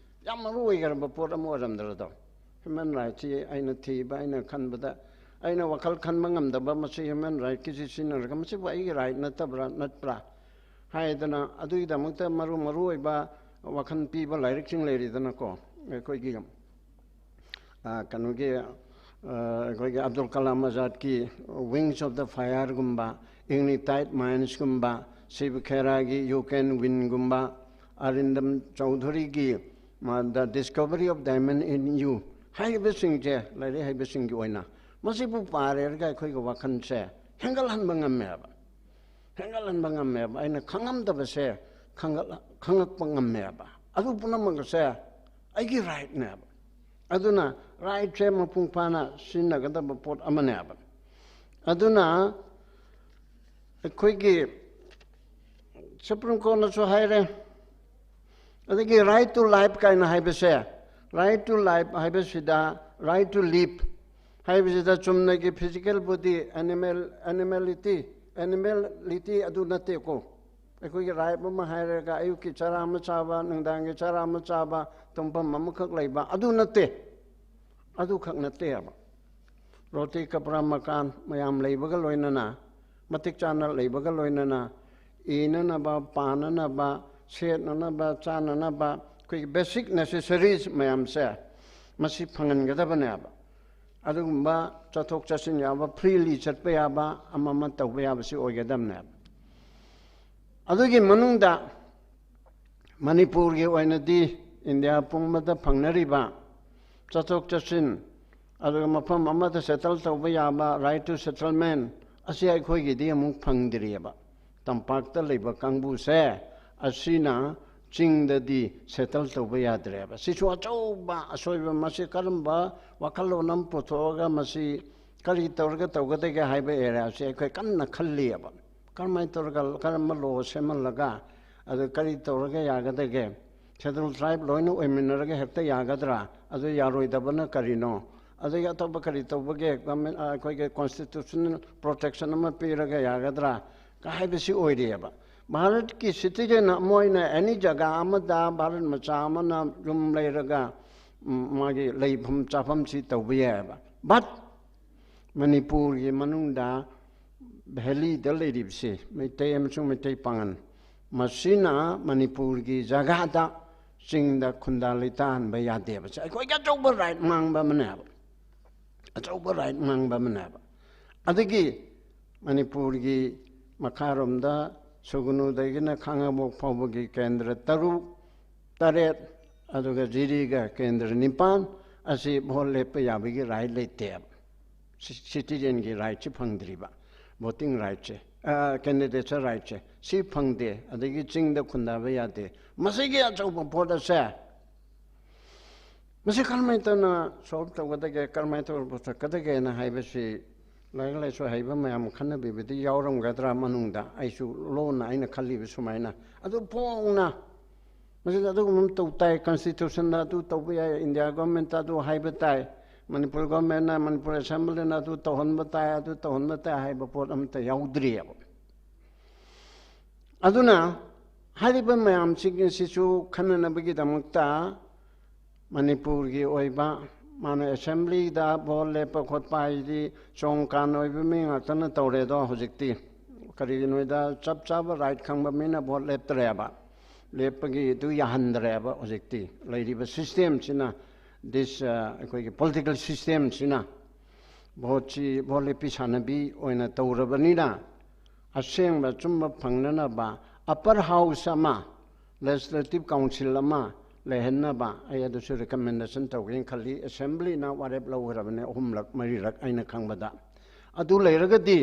ꯌꯥꯝ ꯃꯔꯨ ꯑꯣꯏꯈ꯭ꯔꯕ ꯄꯣꯠ ꯑꯃ ꯑꯣꯏꯔꯝꯗ꯭ꯔꯗꯣ? Human rightꯁꯤ ꯑꯩꯅ ꯊꯤꯕ, ꯑꯩꯅ ꯈꯟꯕꯗ, ꯑꯩꯅ ꯋꯥꯈꯜ ꯈꯟꯕ ꯉꯝꯗꯕ, ꯃꯁꯤ human rightꯀꯤꯁꯤ ꯁꯤꯖꯤꯟꯅꯔꯒ, "ꯃꯁꯤꯕꯨ ꯑꯩꯒꯤ right ꯅꯠꯇꯕ꯭ꯔꯥ, ꯅꯠꯄ꯭ꯔꯥ?" ꯍꯥꯏꯗꯅ, ꯑꯗꯨꯒꯤꯗꯃꯛꯇ ꯃꯔꯨ ꯃꯔꯨ ꯑꯣꯏꯕ ꯋꯥꯈꯜ ꯄꯤꯕ ꯂꯥꯏꯔꯤꯛꯁꯤꯡ ꯂꯩꯔꯤꯗꯅꯀꯣ, ꯑꯩꯈꯣꯏꯒꯤ, ꯑ, ꯀꯩꯅꯣꯒꯤ, ꯑ, ꯑꯩꯈꯣꯏꯒꯤ Abdul Kalam ꯑꯖꯥꯗꯀꯤ Wings of the Fireꯒꯨꯝꯕ, Ignite Mindsꯒꯨꯝꯕ, ꯁꯤꯕ ꯈꯦꯔꯥꯒꯤ You Can Winꯒꯨꯝꯕ, ꯑꯔꯤꯟꯗꯝ ꯆꯧꯙꯨꯔꯤꯒꯤ, ꯃ, The Discovery of Diamond in You ꯍꯥꯏꯔꯤꯕꯁꯤꯡꯁꯦ, ꯂꯥꯏꯔꯤꯛ ꯍꯩꯕꯁꯤꯡꯒꯤ ꯑꯣꯏꯅ, ꯃꯁꯤꯕꯨ ꯄꯥꯔꯦꯔꯒ ꯑꯩꯈꯣꯏꯒꯤ ꯋꯥꯈꯜꯁꯦ ꯍꯦꯟꯒꯠꯍꯟꯕ ꯉꯝꯃꯦꯕ꯫ ꯍꯦꯟꯒꯠꯍꯟꯕ ꯉꯝꯃꯦꯕ꯫ ꯑꯩꯅ ꯈꯪꯉꯝꯗꯕꯁꯦ ꯈꯪꯒꯠ-, ꯈꯪꯉꯛꯄ ꯉꯝꯃꯦꯕ꯫ ꯑꯗꯨ ꯄꯨꯝꯅꯃꯛꯁꯦ ꯑꯩꯒꯤ rightꯅꯦꯕ꯫ ꯑꯗꯨꯅ rightꯁꯦ ꯃꯄꯨꯡ ꯐꯥꯅ ꯁꯤꯖꯤꯟꯅꯒꯗꯕ ꯄꯣꯠ ꯑꯃꯅꯦꯕ꯫ ꯑꯗꯨꯅ ꯑꯩꯈꯣꯏꯒꯤ Supreme Courtꯅꯁꯨ ꯍꯥꯏꯔꯦ, ꯑꯗꯒꯤ right to life ꯀꯥꯏꯅ ꯍꯥꯏꯕꯁꯦ, right to life ꯍꯥꯏꯕꯁꯤꯗ, right to live ꯍꯥꯏꯕꯁꯤꯗ ꯆꯨꯝꯅꯒꯤ physical body, animal, animality, animality ꯑꯗꯨ ꯅꯠꯇꯦꯀꯣ꯫ ꯑꯩꯈꯣꯏꯒꯤ right ꯑꯃ ꯍꯥꯏꯔꯒ ꯑꯌꯨꯛꯀꯤ ꯆꯔꯥ ꯑꯃ ꯆꯥꯕ, ꯅꯨꯡꯗꯥꯡꯒꯤ ꯆꯔꯥ ꯑꯃ ꯆꯥꯕ, ꯇꯨꯝꯐꯝ ꯑꯃꯈꯛ ꯂꯩꯕ, ꯑꯗꯨ ꯅꯠꯇꯦ꯫ ꯑꯗꯨꯈꯛ ꯅꯠꯇꯦꯕ꯫ ꯔꯣꯇꯤ, ꯀꯄ꯭ꯔꯥ, ꯃꯀꯥꯟ ꯃꯌꯥꯝ ꯂꯩꯕꯒ ꯂꯣꯏꯅꯅ, ꯃꯇꯤꯛ ꯆꯥꯅ ꯂꯩꯕꯒ ꯂꯣꯏꯅꯅ, ꯏꯅꯅꯕ, ꯄꯥꯅꯅꯕ, ꯁꯦꯠꯅꯅꯕ, ꯆꯥꯅꯅꯕ, ꯑꯩꯈꯣꯏꯒꯤ basic necessaries ꯃꯌꯥꯝꯁꯦ, ꯃꯁꯤ ꯐꯪꯍꯟꯒꯗꯕꯅꯦꯕ꯫ ꯑꯗꯨꯒꯨꯝꯕ ꯆꯠꯊꯣꯛ ꯆꯠꯁꯤꯟ ꯌꯥꯕ, freely ꯆꯠꯄ ꯌꯥꯕ, ꯑꯃ ꯑꯃ ꯇꯧꯕ ꯌꯥꯕꯁꯤ ꯑꯣꯏꯒꯗꯕꯅꯦꯕ꯫ ꯑꯗꯨꯒꯤ ꯃꯅꯨꯡꯗ ꯃꯅꯤꯄꯨꯔꯒꯤ ꯑꯣꯏꯅꯗꯤ ꯏꯟꯗꯤꯌꯥ ꯄꯨꯝꯕꯗ ꯐꯪꯅꯔꯤꯕ ꯆꯠꯊꯣꯛ ꯆꯠꯁꯤꯟ, ꯑꯗꯨꯒ ꯃꯐꯝ ꯑꯃꯗ ꯁꯦꯇꯜ ꯇꯧꯕ ꯌꯥꯕ right to settlement ꯑꯁꯤ ꯑꯩꯈꯣꯏꯒꯤꯗꯤ ꯑꯃꯨꯛ ꯐꯪꯗ꯭ꯔꯤꯑꯕ꯫ ꯇꯝꯄꯥꯛꯇ ꯂꯩꯕ ꯀꯥꯡꯕꯨꯁꯦ ꯑꯁꯤꯅ ꯆꯤꯡꯗꯗꯤ ꯁꯦꯇꯜ ꯇꯧꯕ ꯌꯥꯗ꯭ꯔꯦꯕ꯫ ꯁꯤꯁꯨ ꯑꯆꯧꯕ ꯑꯁꯣꯏꯕ꯫ ꯃꯁꯤ ꯀꯔꯝꯕ ꯋꯥꯈꯜꯂꯣꯟ ꯑꯃ ꯄꯨꯊꯣꯛꯑꯒ ꯃꯁꯤ ꯀꯔꯤ ꯇꯧꯔꯒ ꯇꯧꯒꯗꯒꯦ ꯍꯥꯏꯕ ꯑꯦꯔꯤꯌꯥꯁꯦ ꯑꯩꯈꯣꯏ ꯀꯟꯅ ꯈꯜꯂꯤꯑꯕ꯫ ꯀꯔꯝꯍꯥꯏꯅ ꯇꯧꯔꯒ, ꯀꯔꯝꯕ ꯂꯣ ꯁꯦꯝꯍꯜꯂꯒ, ꯑꯗꯨ ꯀꯔꯤ ꯇꯧꯔꯒ ꯌꯥꯒꯗꯒꯦ? ꯁꯦꯗꯨꯜ ꯇ꯭ꯔꯥꯏꯕ ꯂꯣꯏꯅ ꯑꯣꯏꯃꯤꯟꯅꯔꯒ ꯍꯦꯛꯇ ꯌꯥꯒꯗ꯭ꯔꯥ? ꯑꯗꯨ ꯌꯥꯔꯣꯏꯗꯕꯅ ꯀꯔꯤꯅꯣ? ꯑꯗꯒꯤ ꯑꯇꯣꯞꯄ ꯀꯔꯤ ꯇꯧꯕꯒꯦ? ꯒꯚꯔꯟꯃꯦꯟ, ꯑꯩꯈꯣꯏꯒꯤ ꯀꯣꯟꯁꯇꯤꯇ꯭ꯌꯨꯁꯅꯦꯜ ꯄ꯭ꯔꯣꯇꯦꯛꯁꯟ ꯑꯃ ꯄꯤꯔꯒ ꯌꯥꯒꯗ꯭ꯔꯥ ꯍꯥꯏꯕꯁꯤ ꯑꯣꯏꯔꯤꯑꯕ꯫ ꯚꯥꯔꯠꯀꯤ ꯁꯤꯇꯤꯖꯦꯟ ꯑꯃ ꯑꯣꯏꯅ ꯑꯦꯅꯤ ꯖꯒꯥ ꯑꯃꯗ ꯚꯥꯔꯠ ꯃꯆꯥ ꯑꯃꯅ ꯌꯨꯝ ꯂꯩꯔꯒ, ꯎꯝ, ꯃꯥꯒꯤ ꯂꯩꯐꯝ ꯆꯥꯐꯝꯁꯤ ꯇꯧꯕ ꯌꯥꯏꯑꯕ꯫ ꯕꯠ ꯃꯅꯤꯄꯨꯔꯒꯤ ꯃꯅꯨꯡꯗ ꯚꯦꯂꯤꯗ ꯂꯩꯔꯤꯕꯁꯤ ꯃꯩꯇꯩ ꯑꯃꯁꯨꯡ ꯃꯩꯇꯩ ꯄꯥꯉꯟ, ꯃꯁꯤꯅ ꯃꯅꯤꯄꯨꯔꯒꯤ ꯖꯒꯥꯗ ꯆꯤꯡꯗ ꯈꯨꯟꯗꯥ ꯂꯩꯇꯥꯍꯟꯕ ꯌꯥꯗꯦꯕ꯫ ꯁꯤ ꯑꯩꯈꯣꯏꯒꯤ ꯑꯆꯧꯕ ꯔꯥꯏꯠ ꯃꯥꯡꯕ ꯑꯃꯅꯦꯕ, ꯑꯆꯧꯕ ꯔꯥꯏꯠ ꯃꯥꯡꯕ ꯑꯃꯅꯦꯕ꯫ ꯑꯗꯒꯤ ꯃꯅꯤꯄꯨꯔꯒꯤ ꯃꯈꯥꯔꯣꯝꯗ ꯁꯨꯒꯅꯨꯗꯒꯤꯅ ꯈꯥꯉꯕꯣꯛ ꯐꯥꯎꯕꯒꯤ ꯀꯦꯟꯗ꯭ꯔ ꯇꯔꯨꯛ, ꯇꯔꯦꯠ, ꯑꯗꯨꯒ ꯖꯤꯔꯤꯒ ꯀꯦꯟꯗ꯭ꯔ ꯅꯤꯄꯥꯟ ꯑꯁꯤ ꯚꯣꯠ ꯂꯦꯞꯄ ꯌꯥꯕꯒꯤ ꯔꯥꯏꯠ ꯂꯩꯇꯦꯕ꯫ ꯁꯤ-, ꯁꯤꯇꯤꯖꯦꯟꯒꯤ ꯔꯥꯏꯠꯁꯤ ꯐꯪꯗ꯭ꯔꯤꯕ, ꯚꯣꯇꯤꯡ ꯔꯥꯏꯠꯁꯦ, ꯑ, ꯀꯦꯟꯗꯤꯗꯦꯠꯁ ꯔꯥꯏꯠꯁꯦ ꯁꯤ ꯐꯪꯗꯦ꯫ ꯑꯗꯒꯤ ꯆꯤꯡꯗ ꯈꯨꯟꯗꯥꯕ ꯌꯥꯗꯦ꯫ ꯃꯁꯤꯒꯤ ꯑꯆꯧꯕ ꯄꯣꯠ ꯑꯁꯦ ꯃꯁꯤ ꯀꯔꯝꯍꯥꯏꯅ ꯇꯧꯅ ꯁꯣꯜꯕ ꯇꯧꯒꯗꯒꯦ, ꯀꯔꯝꯍꯥꯏꯅ ꯇꯧꯅ ꯄꯨꯊꯣꯛꯀꯗꯒꯦꯅ ꯍꯥꯏꯕꯁꯤ ꯂꯥꯏꯔꯤꯛ ꯂꯥꯏꯁꯨ ꯍꯩꯕ ꯃꯌꯥꯝ ꯈꯟꯅꯕꯤꯕꯗꯤ ꯌꯥꯎꯔꯝꯒꯗ꯭ꯔꯥ ꯃꯅꯨꯡꯗ? ꯑꯩꯁꯨ ꯂꯣꯟꯅ ꯑꯩꯅ ꯈꯜꯂꯤꯕ ꯁꯨꯃꯥꯏꯅ꯫ ꯑꯗꯨ ꯐꯣꯡꯅ ꯃꯁꯤꯗ ꯑꯗꯨꯒꯨꯝꯕ ꯑꯃ ꯇꯧ ꯇꯥꯏ, ꯀꯟꯁꯇꯤꯇ꯭ꯌꯨꯁꯟꯗ ꯑꯗꯨ ꯇꯧꯕ ꯌꯥꯏ, ꯏꯟꯗꯤꯌꯥ ꯒꯣꯔꯃꯦꯟꯇ ꯑꯗꯨ ꯍꯥꯏꯕ ꯇꯥꯏ, ꯃꯅꯤꯄꯨꯔ ꯒꯣꯔꯃꯦꯟꯅ, ꯃꯅꯤꯄꯨꯔ ꯑꯦꯁꯦꯝꯕ꯭ꯂꯤꯅ ꯑꯗꯨ ꯇꯧꯍꯟꯕ ꯇꯥꯏ, ꯑꯗꯨ ꯇꯧꯍꯟꯕ ꯇꯥꯏ ꯍꯥꯏꯕ ꯄꯣꯠ ꯑꯃꯠꯇ ꯌꯥꯎꯗ꯭ꯔꯤꯑꯕ꯫ ꯑꯗꯨꯅ ꯍꯥꯏꯔꯤꯕ ꯃꯌꯥꯝꯁꯤꯡ ꯑꯁꯤꯁꯨ ꯈꯟꯅꯅꯕꯒꯤꯗꯃꯛꯇ ꯃꯅꯤꯄꯨꯔꯒꯤ ꯑꯣꯏꯕ, ꯃꯥꯅ ꯑꯦꯁꯦꯝꯕ꯭ꯂꯤꯗ ꯚꯣꯠ ꯂꯦꯞꯄ ꯈꯣꯠꯄ ꯍꯥꯏꯗꯤ ꯆꯣꯡ ꯀꯥꯟ ꯑꯣꯏꯕ ꯃꯤ ꯉꯥꯛꯇꯅ ꯇꯧꯔꯦꯗꯣ ꯍꯧꯖꯤꯛꯇꯤ꯫ ꯀꯔꯤꯒꯤꯅꯣꯗ ꯆꯞ ꯆꯥꯕ ꯔꯥꯏꯠ ꯈꯪꯕ ꯃꯤꯅ ꯚꯣꯠ ꯂꯦꯞꯇ꯭ꯔꯦꯕ, ꯂꯦꯞꯄꯒꯤ ꯑꯗꯨ ꯌꯥꯍꯟꯗ꯭ꯔꯦꯕ꯫ ꯍꯧꯖꯤꯛꯇꯤ ꯂꯩꯔꯤꯕ ꯁꯤꯁꯇꯦꯝꯁꯤꯅ, ꯗꯤꯁ, ꯑ, ꯑꯩꯈꯣꯏꯒꯤ ꯄꯣꯂꯤꯇꯤꯀꯦꯜ ꯁꯤꯁꯇꯦꯝꯁꯤꯅ ꯚꯣꯠꯁꯤ ꯚꯣꯠ ꯂꯦꯞꯄꯤ ꯁꯥꯟꯅꯕꯤ ꯑꯣꯏꯅ ꯇꯧꯔꯕꯅꯤꯅ, ꯑꯁꯦꯡꯕ ꯑꯆꯨꯝꯕ ꯐꯪꯅꯅꯕ ꯑꯄꯔ ꯍꯥꯎꯁ ꯑꯃ, ꯂꯦꯖꯤꯁꯂꯦꯇꯤꯚ ꯀꯥꯎꯟꯁꯤꯜ ꯑꯃ, ꯂꯩꯍꯟꯅꯕ ꯑꯩ ꯑꯗꯨꯁꯨ ꯔꯤꯀꯃꯦꯟꯗꯦꯁꯟ ꯇꯧꯒꯦꯅ ꯈꯜꯂꯤ꯫ ꯑꯦꯁꯦꯝꯕ꯭ꯂꯤꯅ ꯋꯥꯔꯦꯞ ꯂꯧꯈ꯭ꯔꯕꯅꯦ ꯑꯍꯨꯝꯂꯛ ꯃꯔꯤꯔꯛ ꯑꯩꯅ ꯈꯪꯕꯗ꯫ ꯑꯗꯨ ꯂꯩꯔꯒꯗꯤ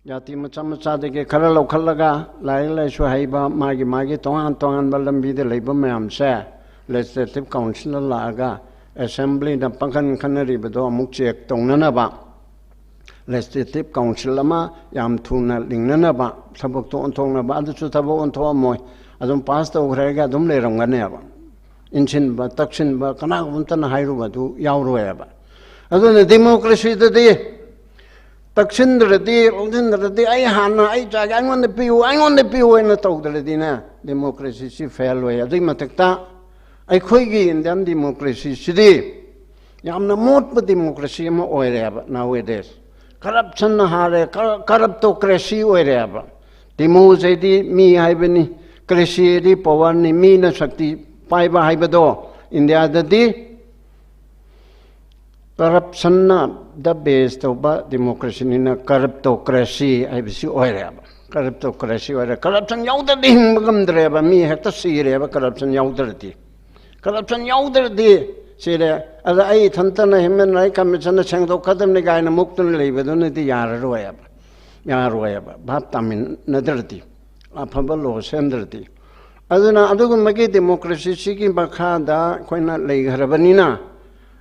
ꯖꯥꯇꯤ ꯃꯆꯥ ꯃꯆꯥꯗꯒꯤ ꯈꯔ ꯂꯧꯈꯠꯂꯒ ꯂꯥꯏꯔꯤꯛ ꯂꯥꯏꯁꯨ ꯍꯩꯕ ꯃꯥꯒꯤ ꯃꯥꯒꯤ ꯇꯣꯉꯥꯟ ꯇꯣꯉꯥꯟꯕ ꯂꯝꯕꯤꯗ ꯂꯩꯕ ꯃꯌꯥꯝꯁꯦ ꯂꯦꯖꯤꯁꯂꯦꯇꯤꯚ ꯀꯥꯎꯟꯁꯤꯜꯗ ꯂꯥꯛꯑꯒ ꯑꯦꯁꯦꯝꯕ꯭ꯂꯤꯅ ꯄꯪꯈꯟ ꯈꯟꯅꯔꯤꯕꯗꯣ ꯑꯃꯨꯛ ꯆꯦꯛ ꯇꯧꯅꯅꯕ ꯂꯦꯖꯤꯁꯂꯦꯇꯤꯚ ꯀꯥꯎꯟꯁꯤꯜ ꯑꯃ ꯌꯥꯝ ꯊꯨꯅ ꯂꯤꯡꯅꯅꯕ ꯊꯕꯛꯇꯣ ꯑꯣꯟꯊꯣꯛꯅꯕ꯫ ꯑꯗꯨꯁꯨ ꯊꯕꯛ ꯑꯣꯟꯊꯣꯛꯑꯝꯃꯣꯏ, ꯑꯗꯨꯝ ꯄꯥꯁ ꯇꯧꯈ꯭ꯔꯒ ꯑꯗꯨꯝ ꯂꯩꯔꯝꯒꯅꯦꯕ꯫ ꯏꯟꯁꯤꯟꯕ ꯇꯛꯁꯤꯟꯕ ꯀꯅꯥꯒꯨꯝꯕ ꯑꯝꯇꯅ ꯍꯥꯏꯔꯨꯕ ꯑꯗꯨ ꯌꯥꯎꯔꯣꯏꯕ꯫ ꯑꯗꯨꯅ ꯗꯤꯃꯣꯀ꯭ꯔꯦꯁꯤꯗꯗꯤ ꯇꯛꯁꯤꯟꯗ꯭ꯔꯗꯤ ꯂꯧꯁꯤꯟꯗ꯭ꯔꯗꯤ ꯑꯩ ꯍꯥꯟꯅ ꯑꯩ ꯆꯥꯒꯦ ꯑꯩꯉꯣꯟꯗ ꯄꯤꯌꯨ ꯑꯩꯉꯣꯟꯗ ꯄꯤꯌꯨ ꯍꯥꯏꯅ ꯇꯧꯗ꯭ꯔꯗꯤꯅꯦ ꯗꯤꯃꯣꯀ꯭ꯔꯦꯁꯤꯁꯤ ꯐꯦꯜ ꯑꯣꯏ꯫ ꯑꯗꯨꯒꯤ ꯃꯊꯛꯇ ꯑꯩꯈꯣꯏꯒꯤ ꯏꯟꯗꯤꯌꯥꯟ ꯗꯤꯃꯣꯀ꯭ꯔꯦꯁꯤꯁꯤꯗꯤ ꯌꯥꯝꯅ ꯃꯣꯠꯄ ꯗꯤꯃꯣꯀ꯭ꯔꯦꯁꯤ ꯑꯃ ꯑꯣꯏꯔꯦꯕ꯫ Nowadays ꯀꯔꯞꯁꯟꯅ ꯍꯥꯔꯦ, ꯀꯔꯞꯇꯣꯀ꯭ꯔꯦꯁꯤ ꯑꯣꯏꯔꯦꯕ꯫ ꯗꯤꯃꯣꯁꯤꯗꯤ ꯃꯤ ꯍꯥꯏꯕꯅꯤ, ꯀ꯭ꯔꯦꯁꯤ ꯍꯥꯏꯗꯤ ꯄꯋꯥꯔꯅꯤ, ꯃꯤꯅ ꯁꯛꯇꯤ ꯄꯥꯏꯕ ꯍꯥꯏꯕꯗꯣ ꯏꯟꯗꯤꯌꯥꯗꯗꯤ ꯀꯔꯞꯁꯟꯅ ꯗ ꯕꯦꯁ ꯇꯧꯕ ꯗꯤꯃꯣꯀ꯭ꯔꯦꯁꯤꯅꯤꯅ ꯀꯔꯞꯇꯣꯀ꯭ꯔꯦꯁꯤ ꯍꯥꯏꯕꯁꯤ ꯑꯣꯏꯔꯦꯕ꯫ ꯀꯔꯞꯇꯣꯀ꯭ꯔꯦꯁꯤ ꯑꯣꯏꯔꯦ꯫ ꯀꯔꯞꯁꯟ ꯌꯥꯎꯗ꯭ꯔꯗꯤ ꯍꯤꯡꯕ ꯉꯝꯗ꯭ꯔꯦꯕ꯫ ꯃꯤ ꯍꯦꯛꯇ ꯁꯤꯔꯦꯕ ꯀꯔꯞꯁꯟ ꯌꯥꯎꯗ꯭ꯔꯗꯤ꯫ ꯀꯔꯞꯁꯟ ꯌꯥꯎꯗ꯭ꯔꯗꯤ ꯁꯤꯔꯦ꯫ ꯑꯗ ꯑꯩ ꯏꯊꯟꯇꯅ ꯍ꯭ꯌꯨꯃꯦꯟ ꯔꯥꯏꯠ ꯀꯃꯤꯁꯟꯅ ꯁꯦꯡꯗꯣꯛꯀꯗꯕꯅꯤ ꯀꯥꯏꯅ ꯃꯨꯛꯇꯨꯅ ꯂꯩꯕꯗꯨꯅꯗꯤ ꯌꯥꯔꯔꯣꯏꯕ꯫ ꯌꯥꯔꯣꯏꯕ꯫ ꯚꯥꯞ ꯇꯥꯃꯤꯟꯅꯗ꯭ꯔꯗꯤ, ꯑꯐꯕ ꯂꯣ ꯁꯦꯝꯗ꯭ꯔꯗꯤ꯫ ꯑꯗꯨꯅ ꯑꯗꯨꯒꯨꯝꯕꯒꯤ ꯗꯤꯃꯣꯀ꯭ꯔꯦꯁꯤꯁꯤꯒꯤ ꯃꯈꯥꯗ ꯑꯩꯈꯣꯏꯅ ꯂꯩꯈ꯭ꯔꯕꯅꯤꯅ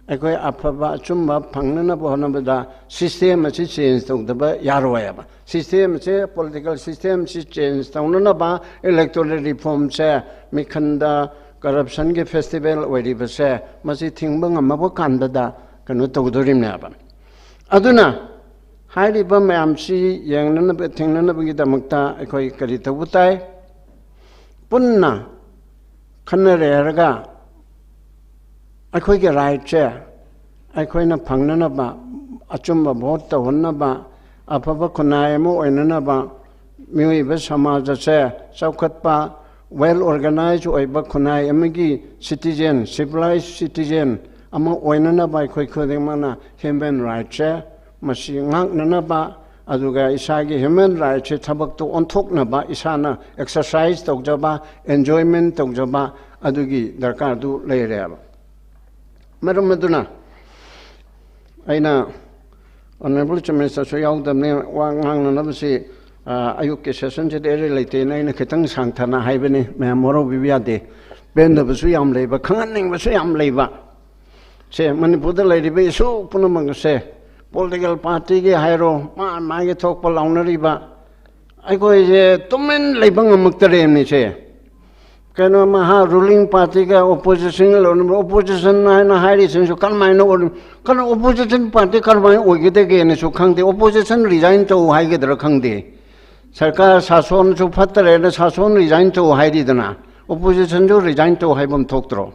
ꯑꯩꯈꯣꯏ ꯑꯐꯕ ꯑꯆꯨꯝꯕ ꯐꯪꯅꯅꯕ ꯍꯣꯠꯅꯕꯗ ꯁꯤꯁꯇꯦꯝ ꯑꯁꯤ ꯆꯦꯟꯖ ꯇꯧꯗꯕ ꯌꯥꯔꯣꯏꯕ꯫ ꯁꯤꯁꯇꯦꯝ ꯑꯁꯦ, ꯄꯣꯂꯤꯇꯤꯀꯦꯜ ꯁꯤꯁꯇꯦꯝꯁꯤ ꯆꯦꯟꯖ ꯇꯧꯅꯅꯕ ꯏꯂꯦꯛꯇꯣꯔꯦꯜ ꯔꯤꯐꯣꯔꯝꯁꯦ, ꯃꯤꯈꯟꯗ ꯀꯔꯞꯁꯟꯒꯤ ꯐꯦꯁꯇꯤꯚꯦꯜ ꯑꯣꯏꯔꯤꯕꯁꯦ, ꯃꯁꯤ ꯊꯤꯡꯕ ꯉꯝꯃꯕ ꯀꯥꯟꯗꯗ ꯀꯩꯅꯣ ꯇꯧꯗꯣꯔꯤꯕꯅꯦꯕ꯫ ꯑꯗꯨꯅ ꯍꯥꯏꯔꯤꯕ ꯃꯌꯥꯝꯁꯤ ꯌꯦꯡꯅꯅꯕ ꯊꯦꯡꯅꯅꯕꯒꯤꯗꯃꯛꯇ ꯑꯩꯈꯣꯏ ꯀꯔꯤ ꯇꯧꯕ ꯇꯥꯏ? ꯄꯨꯟꯅ ꯈꯟꯅꯔꯦ ꯍꯥꯏꯔꯒ ꯑꯩꯈꯣꯏꯒꯤ ꯔꯥꯏꯠꯁꯦ ꯑꯩꯈꯣꯏꯅ ꯐꯪꯅꯅꯕ, ꯑꯆꯨꯝꯕ ꯚꯣꯠ ꯇꯧꯍꯟꯅꯕ, ꯑꯐꯕ ꯈꯨꯟꯅꯥꯏ ꯑꯃ ꯑꯣꯏꯅꯅꯕ, ꯃꯤꯑꯣꯏꯕ ꯁꯃꯥꯖ ꯑꯁꯦ ꯆꯥꯎꯈꯠꯄ, ꯋꯦꯜ ꯑꯣꯔꯒꯅꯥꯏꯖ ꯑꯣꯏꯕ ꯈꯨꯟꯅꯥꯏ ꯑꯃꯒꯤ ꯁꯤꯇꯤꯖꯦꯟ, ꯁꯤꯚꯤꯂꯥꯏꯖ ꯁꯤꯇꯤꯖꯦꯟ ꯑꯃ ꯑꯣꯏꯅꯅꯕ ꯑꯩꯈꯣꯏ ꯈꯨꯗꯤꯡꯃꯛꯅ ꯍ꯭ꯌꯨꯃꯦꯟ ꯔꯥꯏꯠꯁꯦ ꯃꯁꯤ ꯉꯥꯛꯅꯅꯕ ꯑꯗꯨꯒ ꯏꯁꯥꯒꯤ human rightꯁꯦ ꯊꯕꯛꯇꯨ ꯑꯣꯟꯊꯣꯛꯅꯕ, ꯏꯁꯥꯅ exercise ꯇꯧꯖꯕ, enjoyment ꯇꯧꯖꯕ, ꯑꯗꯨꯒꯤ ꯗꯔꯀꯥꯔꯗꯨ ꯂꯩꯔꯦꯕ꯫ ꯃꯔꯝ ꯑꯗꯨꯅ ꯑꯩꯅ Honourable Chief Ministerꯁꯨ ꯌꯥꯎꯗꯕꯅꯤ, ꯋꯥ ꯉꯥꯡꯅꯅꯕꯁꯤ, ꯑ, ꯑꯌꯨꯛꯀꯤ sessionꯁꯤꯗꯤ ꯑꯩ ꯂꯩꯇꯦꯅ ꯑꯩꯅ ꯈꯤꯇꯪ ꯁꯥꯡꯊꯅ ꯍꯥꯏꯕꯅꯤ, ꯃꯌꯥꯝ ꯋꯥꯔꯧꯕꯤꯕ ꯌꯥꯗꯦ꯫ ꯄꯦꯟꯗꯕꯁꯨ ꯌꯥꯝ ꯂꯩꯕ, ꯈꯪꯍꯟꯅꯤꯡꯕꯁꯨ ꯌꯥꯝ ꯂꯩꯕ꯫ ꯁꯦ, ꯃꯅꯤꯄꯨꯔꯗ ꯂꯩꯔꯤꯕ issue ꯄꯨꯝꯅꯃꯛꯁꯦ, political partyꯒꯤ ꯍꯥꯏꯔꯣ, ꯃꯥ ꯃꯥꯒꯤ ꯊꯣꯛꯄ ꯂꯥꯎꯅꯔꯤꯕ, ꯑꯩꯈꯣꯏꯁꯦ ꯇꯨꯃꯤꯟ ꯂꯩꯕ ꯉꯝꯃꯛꯇꯔꯦꯕꯅꯤꯁꯦ꯫ ꯀꯩꯅꯣ, ꯃꯍꯥ ruling partyꯒ oppositionꯒ ꯂꯧꯅꯕ, opposition ꯍꯥꯏꯅ ꯍꯥꯏꯔꯤꯁꯤꯡꯁꯨ ꯀꯔꯝꯍꯥꯏꯅ ꯑꯣꯏ-, ꯀꯩꯅꯣ, opposition party ꯀꯔꯝꯍꯥꯏꯅ ꯑꯣꯏꯒꯗꯒꯦꯅꯁꯨ ꯈꯪꯗꯦ, opposition resign ꯇꯧ ꯍꯥꯏꯒꯗ꯭ꯔꯥ ꯈꯪꯗꯦ꯫ ꯁꯔꯀꯥꯔ ꯁꯥꯁꯣꯟꯁꯨ ꯐꯠꯇꯔꯦꯅ ꯁꯥꯁꯣꯟ resign ꯇꯧ ꯍꯥꯏꯔꯤꯗꯅ, oppositionꯁꯨ resign ꯇꯧ ꯍꯥꯏꯐꯝ ꯊꯣꯛꯇ꯭ꯔꯣ?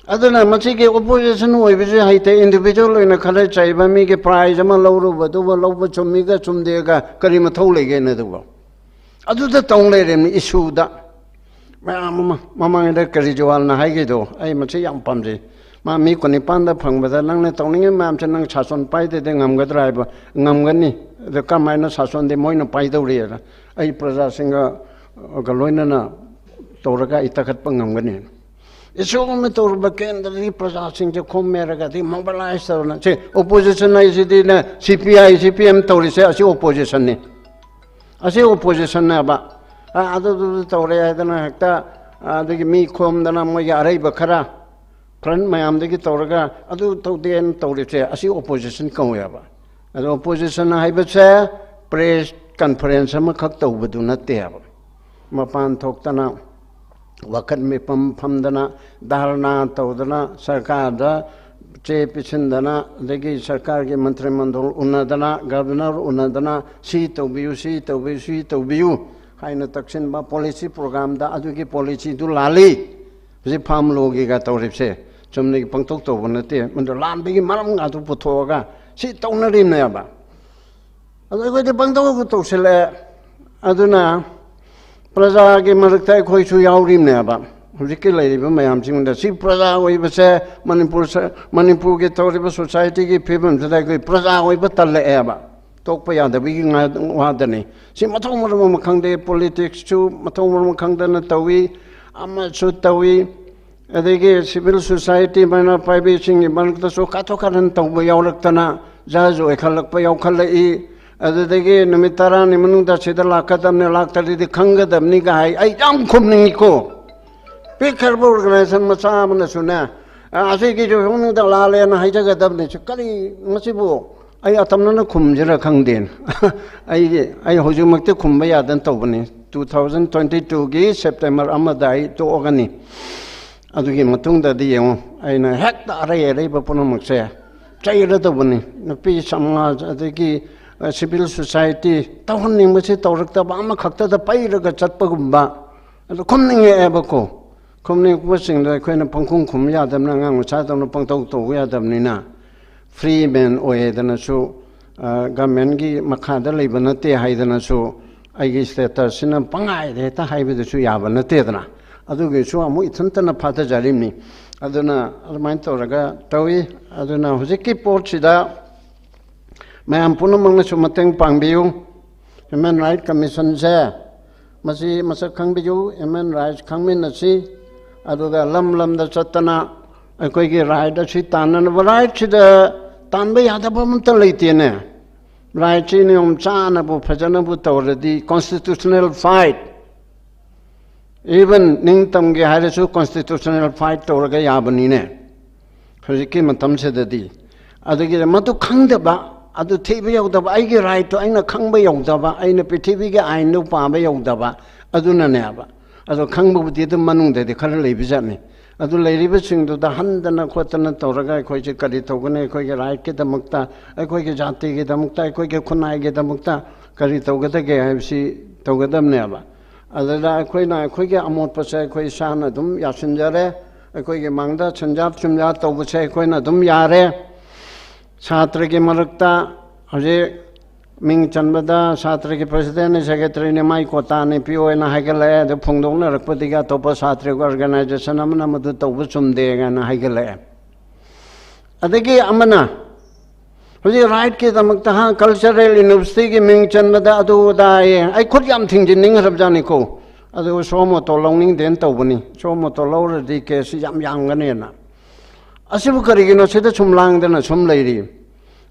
ꯑꯗꯨꯅ ꯃꯁꯤꯒꯤ opposition ꯑꯣꯏꯕꯁꯦ ꯍꯩꯇꯦ, individual ꯑꯣꯏꯅ ꯈꯔ ꯆꯩꯕ, ꯃꯤꯒꯤ prize ꯑꯃ ꯂꯧꯔꯨꯕꯗꯨꯕꯨ ꯂꯧꯕ ꯆꯨꯝꯃꯤꯒ ꯆꯨꯝꯗꯦꯒ ꯀꯔꯤ ꯃꯊꯧ ꯂꯩꯒꯦꯅ ꯑꯗꯨꯕꯨ? ꯑꯗꯨꯗ ꯇꯧ ꯂꯩꯔꯦꯅꯤ issueꯗ꯫ ꯃꯌꯥꯝ ꯑꯃ ꯃꯃꯥꯡꯗ ꯀꯦꯖꯔꯤꯋꯥꯜꯅ ꯍꯥꯏꯈꯤꯗꯣ ꯑꯩ ꯃꯁꯤ ꯌꯥꯝ ꯄꯥꯝꯖꯩ꯫ ꯃꯥ ꯃꯤ ꯀꯨꯟꯅꯤꯄꯥꯟꯗ ꯐꯪꯕꯗ ꯅꯪꯅ ꯇꯧꯅꯤꯡꯉꯤ ꯃꯌꯥꯝꯁꯦ ꯅꯪ ꯁꯥꯁꯣꯟ ꯄꯥꯏꯗꯗꯤ ꯉꯝꯒꯗ꯭ꯔꯥ ꯍꯥꯏꯕ, ꯉꯝꯒꯅꯤ꯫ ꯑꯗꯣ ꯀꯃꯥꯏꯅ ꯁꯥꯁꯣꯟꯗꯤ ꯃꯣꯏꯅ ꯄꯥꯏꯗꯧꯔꯤꯅ ꯑꯩ ꯄ꯭ꯔꯖꯥꯁꯤꯡꯒ, ꯒ ꯂꯣꯏꯅꯅ ꯇꯧꯔꯒ ꯑꯩ ꯇꯛꯈꯠꯄ ꯉꯝꯒꯅꯤ꯫ Issue ꯑꯃ ꯇꯧꯔꯨꯕ ꯀꯦꯟꯗ꯭ꯔꯒꯤ ꯄ꯭ꯔꯖꯥꯁꯤꯡꯁꯦ ꯈꯣꯝꯃꯦꯔꯒ ꯑꯗꯩ mobilize ꯇꯧꯔꯅ, ꯁꯤ opposition ꯍꯥꯏꯁꯤꯗꯤ CPI, CPM ꯇꯧꯔꯤꯁꯦ ꯑꯁꯤ oppositionꯅꯤ꯫ ꯑꯁꯤ oppositionꯅꯦꯕ꯫ ꯑ, ꯑꯗꯨꯗꯨ ꯇꯧꯔꯦ ꯍꯥꯏꯗꯅ ꯍꯦꯛꯇ, ꯑ, ꯑꯗꯒꯤ ꯃꯤ ꯈꯣꯝꯗꯅ ꯃꯣꯏꯒꯤ ꯑꯔꯩꯕ ꯈꯔ front ꯃꯌꯥꯝꯗꯒꯤ ꯇꯧꯔꯒ ꯑꯗꯨ ꯇꯧꯗꯦꯅ ꯇꯧꯔꯤꯁꯦ ꯑꯁꯤ opposition ꯀꯧꯋꯦꯕ꯫ ꯑꯗꯣ opposition ꯍꯥꯏꯕꯁꯦ press conference ꯑꯃꯈꯛ ꯇꯧꯕꯗꯨ ꯅꯠꯇꯦꯕ꯫ ꯃꯄꯥꯟ ꯊꯣꯛꯇꯅ, ꯋꯥꯀꯠ ꯃꯤꯐꯝ ꯐꯝꯗꯅ, ꯙꯔꯅꯥ ꯇꯧꯗꯅ, ꯁꯔꯀꯥꯔꯗ ꯆꯦ ꯄꯤꯁꯤꯟꯗꯅ, ꯑꯗꯒꯤ ꯁꯔꯀꯥꯔꯒꯤ ꯃꯟꯇ꯭ꯔꯤ ꯃꯟꯗꯣꯜ ꯎꯅꯗꯅ, governor ꯎꯅꯗꯅ, ꯁꯤ ꯇꯧꯕꯤꯌꯨ, ꯁꯤ ꯇꯧꯕꯤꯌꯨ, ꯁꯤ ꯇꯧꯕꯤꯌꯨ ꯍꯥꯏꯅ ꯇꯛꯁꯤꯟꯕ, policy programꯗ ꯑꯗꯨꯒꯤ policyꯗꯨ ꯂꯥꯜꯂꯤ꯫ ꯍꯧꯖꯤꯛ farm lawꯒꯤꯒ ꯇꯧꯔꯤꯕꯁꯦ ꯆꯨꯝꯅꯒꯤ ꯄꯪꯇꯧ ꯇꯧꯕ ꯅꯠꯇꯦ, ꯃꯗꯨ ꯂꯥꯟꯕꯒꯤ ꯃꯔꯝ ꯉꯥꯛꯇ ꯄꯨꯊꯣꯛꯑꯒ ꯁꯤ ꯇꯧꯅꯔꯤꯕꯅꯦꯕ꯫ ꯑꯗꯣ ꯑꯩꯈꯣꯏꯗꯤ ꯄꯪꯇꯧ ꯇꯧꯁꯤꯜꯂꯛꯑꯦ꯫ ꯑꯗꯨꯅ ꯄ꯭ꯔꯖꯥꯒꯤ ꯃꯔꯛꯇ ꯑꯩꯈꯣꯏꯁꯨ ꯌꯥꯎꯔꯤꯕꯅꯦꯕ꯫ ꯍꯧꯖꯤꯛꯀꯤ ꯂꯩꯔꯤꯕ ꯃꯌꯥꯝꯁꯤꯡꯗ ꯁꯤ ꯄ꯭ꯔꯖꯥ ꯑꯣꯏꯕꯁꯦ ꯃꯅꯤꯄꯨꯔ ꯁ-, ꯃꯅꯤꯄꯨꯔꯒꯤ ꯇꯧꯔꯤꯕ societyꯒꯤ ꯐꯤꯕꯝꯁꯤꯗ ꯑꯩꯈꯣꯏ ꯄ꯭ꯔꯖꯥ ꯑꯣꯏꯕ ꯇꯜꯂꯛꯑꯦꯕ꯫ ꯇꯣꯛꯄ ꯌꯥꯗꯕꯒꯤ ꯉꯥ-, ꯋꯥꯗꯅꯤ꯫ ꯁꯤ ꯃꯊꯣꯡ ꯃꯔꯝ ꯑꯃ ꯈꯪꯗꯦ, ꯄꯣꯂꯤꯇꯤꯛꯁꯁꯨ ꯃꯊꯣꯡ ꯃꯔꯝ ꯈꯪꯗꯅ ꯇꯧꯏ, ꯑꯃꯁꯨ ꯇꯧꯏ, ꯑꯗꯒꯤ ꯁꯤꯚꯤꯜ ꯁꯣꯁꯥꯏꯇꯤ ꯃꯩꯔꯥ ꯄꯥꯏꯕꯤꯁꯤꯡꯒꯤ ꯃꯔꯛꯇꯁꯨ ꯀꯥꯊꯣꯛ ꯀꯥꯔꯟ ꯇꯧꯕ ꯌꯥꯎꯔꯛꯇꯅ ꯖꯍꯥꯖ ꯑꯣꯏꯈꯠꯂꯛꯄ ꯌꯥꯎꯈꯠꯂꯛꯏ꯫ ꯑꯗꯨꯗꯒꯤ ꯅꯨꯃꯤꯠ ꯇꯔꯥꯅꯤ ꯃꯅꯨꯡꯗ ꯁꯤꯗ ꯂꯥꯛꯀꯗꯕꯅꯤ, ꯂꯥꯛꯇ꯭ꯔꯗꯤ ꯈꯪꯒꯗꯕꯅꯤꯒ ꯍꯥꯏ꯫ ꯑꯩ ꯌꯥꯝ ꯈꯨꯝꯅꯤꯡꯉꯤꯀꯣ꯫ ꯄꯤꯛꯈ꯭ꯔꯕ ꯑꯣꯔꯒꯅꯥꯏꯖꯦꯁꯟ ꯃꯆꯥ ꯑꯃꯅꯁꯨꯅꯦ, "ꯑ, ꯑꯁꯤꯒꯤꯁꯨ ꯃꯅꯨꯡꯗ ꯂꯥꯜꯂꯦꯅ ꯍꯥꯏꯖꯒꯗꯕꯅꯤ꯫ ꯁꯤ ꯀꯔꯤ, ꯃꯁꯤꯕꯨ ꯑꯩ ꯑꯇꯝꯅꯅ ꯈꯨꯝꯁꯤꯔ ꯈꯪꯗꯦꯅ"꯫ ꯑꯩꯒꯤ, ꯑꯩ ꯍꯧꯖꯤꯛꯃꯛꯇꯤ ꯈꯨꯝꯕ ꯌꯥꯗꯅ ꯇꯧꯕꯅꯤ꯫ Two thousand twenty twoꯒꯤ September ꯑꯃꯗ ꯑꯩ ꯇꯣꯛꯑꯒꯅꯤ꯫ ꯑꯗꯨꯒꯤ ꯃꯇꯨꯡꯗꯗꯤ ꯌꯦꯡꯉꯨ, ꯑꯩꯅ ꯍꯦꯛꯇ ꯑꯔꯩ ꯑꯔꯩꯕ ꯄꯨꯝꯅꯃꯛꯁꯦ ꯆꯩꯔꯗꯧꯕꯅꯤ꯫ ꯅꯨꯄꯤ ꯁꯃꯥꯖ, ꯑꯗꯒꯤ, ꯑ, ꯁꯤꯚꯤꯜ ꯁꯣꯁꯥꯏꯇꯤ, ꯇꯧꯍꯟꯅꯤꯡꯕꯁꯤ ꯇꯧꯔꯛꯇꯕ, ꯑꯃꯈꯛꯇꯗ ꯄꯩꯔꯒ ꯆꯠꯄꯒꯨꯝꯕ꯫ ꯑꯗꯨ ꯈꯨꯝꯅꯤꯡꯉꯛꯑꯦꯕꯀꯣ꯫ ꯈꯨꯝꯅꯤꯡꯉꯛꯄꯁꯤꯡꯗꯣ ꯑꯩꯈꯣꯏꯅ ꯄꯪꯈꯨꯝ ꯈꯨꯝ ꯌꯥꯗꯕꯅꯤꯅ, ꯑꯉꯥꯡ ꯃꯆꯥꯗꯧꯅ ꯄꯪꯇꯧ ꯇꯧꯕ ꯌꯥꯗꯕꯅꯤꯅ, ꯐ꯭ꯔꯤ ꯃꯦꯟ ꯑꯣꯏꯌꯦꯗꯅꯁꯨ, ꯑ, ꯒꯃꯦꯟꯒꯤ ꯃꯈꯥꯗ ꯂꯩꯕ ꯅꯠꯇꯦ ꯍꯥꯏꯗꯅꯁꯨ, ꯑꯩꯒꯤ ꯁ꯭ꯇꯦꯇꯁꯁꯤꯅ ꯄꯪꯍꯥꯏꯗ ꯍꯦꯛꯇ ꯍꯥꯏꯕꯗꯨꯁꯨ ꯌꯥꯕ ꯅꯠꯇꯦꯗꯅ꯫ ꯑꯗꯨꯒꯤꯁꯨ ꯑꯃꯨꯛ ꯏꯊꯟꯇꯅ ꯐꯥꯊꯖꯔꯤꯕꯅꯤ꯫ ꯑꯗꯨꯅ ꯑꯗꯨꯃꯥꯏꯅ ꯇꯧꯔꯒ ꯇꯧꯏ꯫ ꯑꯗꯨꯅ ꯍꯧꯖꯤꯛꯀꯤ ꯄꯣꯠꯁꯤꯗ ꯃꯌꯥꯝ ꯄꯨꯝꯅꯃꯛꯅꯁꯨ ꯃꯇꯦꯡ ꯄꯥꯡꯕꯤꯌꯨ꯫ ꯍ꯭ꯌꯨꯃꯦꯟ ꯔꯥꯏꯠ ꯀꯃꯤꯁꯟꯁꯦ ꯃꯁꯤ ꯃꯁꯛ ꯈꯪꯕꯤꯌꯨ, ꯍ꯭ꯌꯨꯃꯦꯟ ꯔꯥꯏꯠ ꯈꯪꯃꯤꯟꯅꯁꯤ꯫ ꯑꯗꯨꯒ ꯂꯝ ꯂꯝꯗ ꯆꯠꯇꯅ ꯑꯩꯈꯣꯏꯒꯤ ꯔꯥꯏꯠ ꯑꯁꯤ ꯇꯥꯟꯅꯅꯕ, ꯔꯥꯏꯠꯁꯤꯗ ꯇꯥꯟꯕ ꯌꯥꯗꯕ ꯑꯃꯠꯇ ꯂꯩꯇꯦꯅꯦ꯫ ꯔꯥꯏꯠꯁꯤ ꯅꯤꯌꯣꯝ ꯆꯥꯅꯕꯨ ꯐꯖꯅꯕꯨ ꯇꯧꯔꯗꯤ, constitutional fight, even ꯅꯤꯡꯇꯝꯒꯦ ꯍꯥꯏꯔꯁꯨ constitutional fight ꯇꯧꯔꯒ ꯌꯥꯕꯅꯤꯅꯦ꯫ ꯍꯧꯖꯤꯛꯀꯤ ꯃꯇꯝꯁꯤꯗꯗꯤ꯫ ꯑꯗꯨꯒꯤ ꯃꯗꯨ ꯈꯪꯗꯕ, ꯑꯗꯨ ꯊꯤꯕ ꯌꯧꯗꯕ, ꯑꯩꯒꯤ ꯔꯥꯏꯠꯇꯣ ꯑꯩꯅ ꯈꯪꯕ ꯌꯧꯗꯕ, ꯑꯩꯅ ꯄ꯭ꯔꯤꯊꯤꯕꯤꯒꯤ ꯑꯥꯏꯟꯗꯨ ꯄꯥꯕ ꯌꯧꯗꯕ, ꯑꯗꯨꯅꯅꯦꯕ꯫ ꯑꯗꯣ ꯈꯪꯕꯕꯨꯗꯤ ꯑꯗꯨꯝ ꯃꯅꯨꯡꯗꯗꯤ ꯈꯔ ꯂꯩꯕꯖꯥꯠꯅꯤ꯫ ꯑꯗꯨ ꯂꯩꯔꯤꯕꯁꯤꯡꯗꯨꯗ ꯍꯟꯗꯅ ꯈꯣꯠꯇꯅ ꯇꯧꯔꯒ ꯑꯩꯈꯣꯏꯁꯦ ꯀꯔꯤ ꯇꯧꯒꯅꯤ, ꯑꯩꯈꯣꯏꯒꯤ ꯔꯥꯏꯠꯀꯤꯗꯃꯛꯇ, ꯑꯩꯈꯣꯏꯒꯤ ꯖꯥꯇꯤꯒꯤꯗꯃꯛꯇ, ꯑꯩꯈꯣꯏꯒꯤ ꯈꯨꯟꯅꯥꯏꯒꯤꯗꯃꯛꯇ ꯀꯔꯤ ꯇꯧꯒꯗꯒꯦ ꯍꯥꯏꯕꯁꯤ ꯇꯧꯒꯗꯕꯅꯦꯕ꯫ ꯑꯗꯨꯗ ꯑꯩꯈꯣꯏꯅ ꯑꯩꯈꯣꯏꯒꯤ ꯑꯃꯣꯠꯄꯁꯦ ꯑꯩꯈꯣꯏ ꯏꯁꯥꯅ ꯑꯗꯨꯝ ꯌꯥꯁꯤꯟꯖꯔꯦ꯫ ꯑꯩꯈꯣꯏꯒꯤ ꯃꯥꯡꯗ ꯁꯦꯟꯖꯥ ꯊꯨꯝꯖꯥ ꯇꯧꯕꯁꯦ ꯑꯩꯈꯣꯏꯅ ꯑꯗꯨꯝ ꯌꯥꯔꯦ꯫ ꯁꯥꯇ꯭ꯔꯒꯤ ꯃꯔꯛꯇ ꯍꯧꯖꯤꯛ ꯃꯤꯡ ꯆꯟꯕꯗ ꯁꯥꯇ꯭ꯔꯒꯤ ꯄ꯭ꯔꯁꯤꯗꯦꯟꯠꯅꯤ, ꯁꯦꯀ꯭ꯔꯦꯇꯔꯤꯅꯤ, ꯃꯥꯏ ꯀꯣꯇꯥꯅꯤ ꯄꯤꯌꯣꯅ ꯍꯥꯏꯒꯠꯂꯛꯑꯦ꯫ ꯑꯗꯨ ꯐꯣꯡꯗꯣꯛꯅꯔꯛꯄꯗꯒꯤ ꯑꯇꯣꯞꯄ ꯁꯥꯇ꯭ꯔꯒꯤ ꯑꯣꯔꯒꯅꯥꯏꯖꯦꯁꯟ ꯑꯃꯅ ꯃꯗꯨ ꯇꯧꯕ ꯆꯨꯝꯗꯦ ꯀꯥꯏꯅ ꯍꯥꯏꯒꯠꯂꯛꯑꯦ꯫ ꯑꯗꯒꯤ ꯑꯃꯅ ꯍꯧꯖꯤꯛ ꯔꯥꯏꯠꯀꯤꯗꯃꯛꯇ ꯍꯥ ꯀꯜꯆꯔꯦꯜ ꯌꯨꯅꯤꯚꯔꯁꯤꯇꯤꯒꯤ ꯃꯤꯡ ꯆꯟꯕꯗ ꯑꯗꯨ ꯑꯗꯥ ꯍꯥꯏꯌꯦ꯫ ꯑꯩ ꯈꯨꯠ ꯌꯥꯝ ꯊꯤꯡꯖꯤꯟꯅꯤꯡꯈ꯭ꯔꯕꯖꯥꯠꯅꯤꯀꯣ꯫ ꯑꯗꯨ ꯁꯣ ꯃꯣꯇꯣ ꯂꯧꯅꯤꯡꯗꯦꯅ ꯇꯧꯕꯅꯤ꯫ ꯁꯣ ꯃꯣꯇꯣ ꯂꯧꯔꯗꯤ ꯀꯦꯁꯁꯤ ꯌꯥꯝ ꯌꯥꯝꯒꯅꯦꯅ꯫ ꯑꯁꯤꯕꯨ ꯀꯔꯤꯒꯤꯅꯣ ꯁꯤꯗ ꯁꯨꯝ ꯂꯥꯡꯗꯅ ꯁꯨꯝ ꯂꯩꯔꯤ?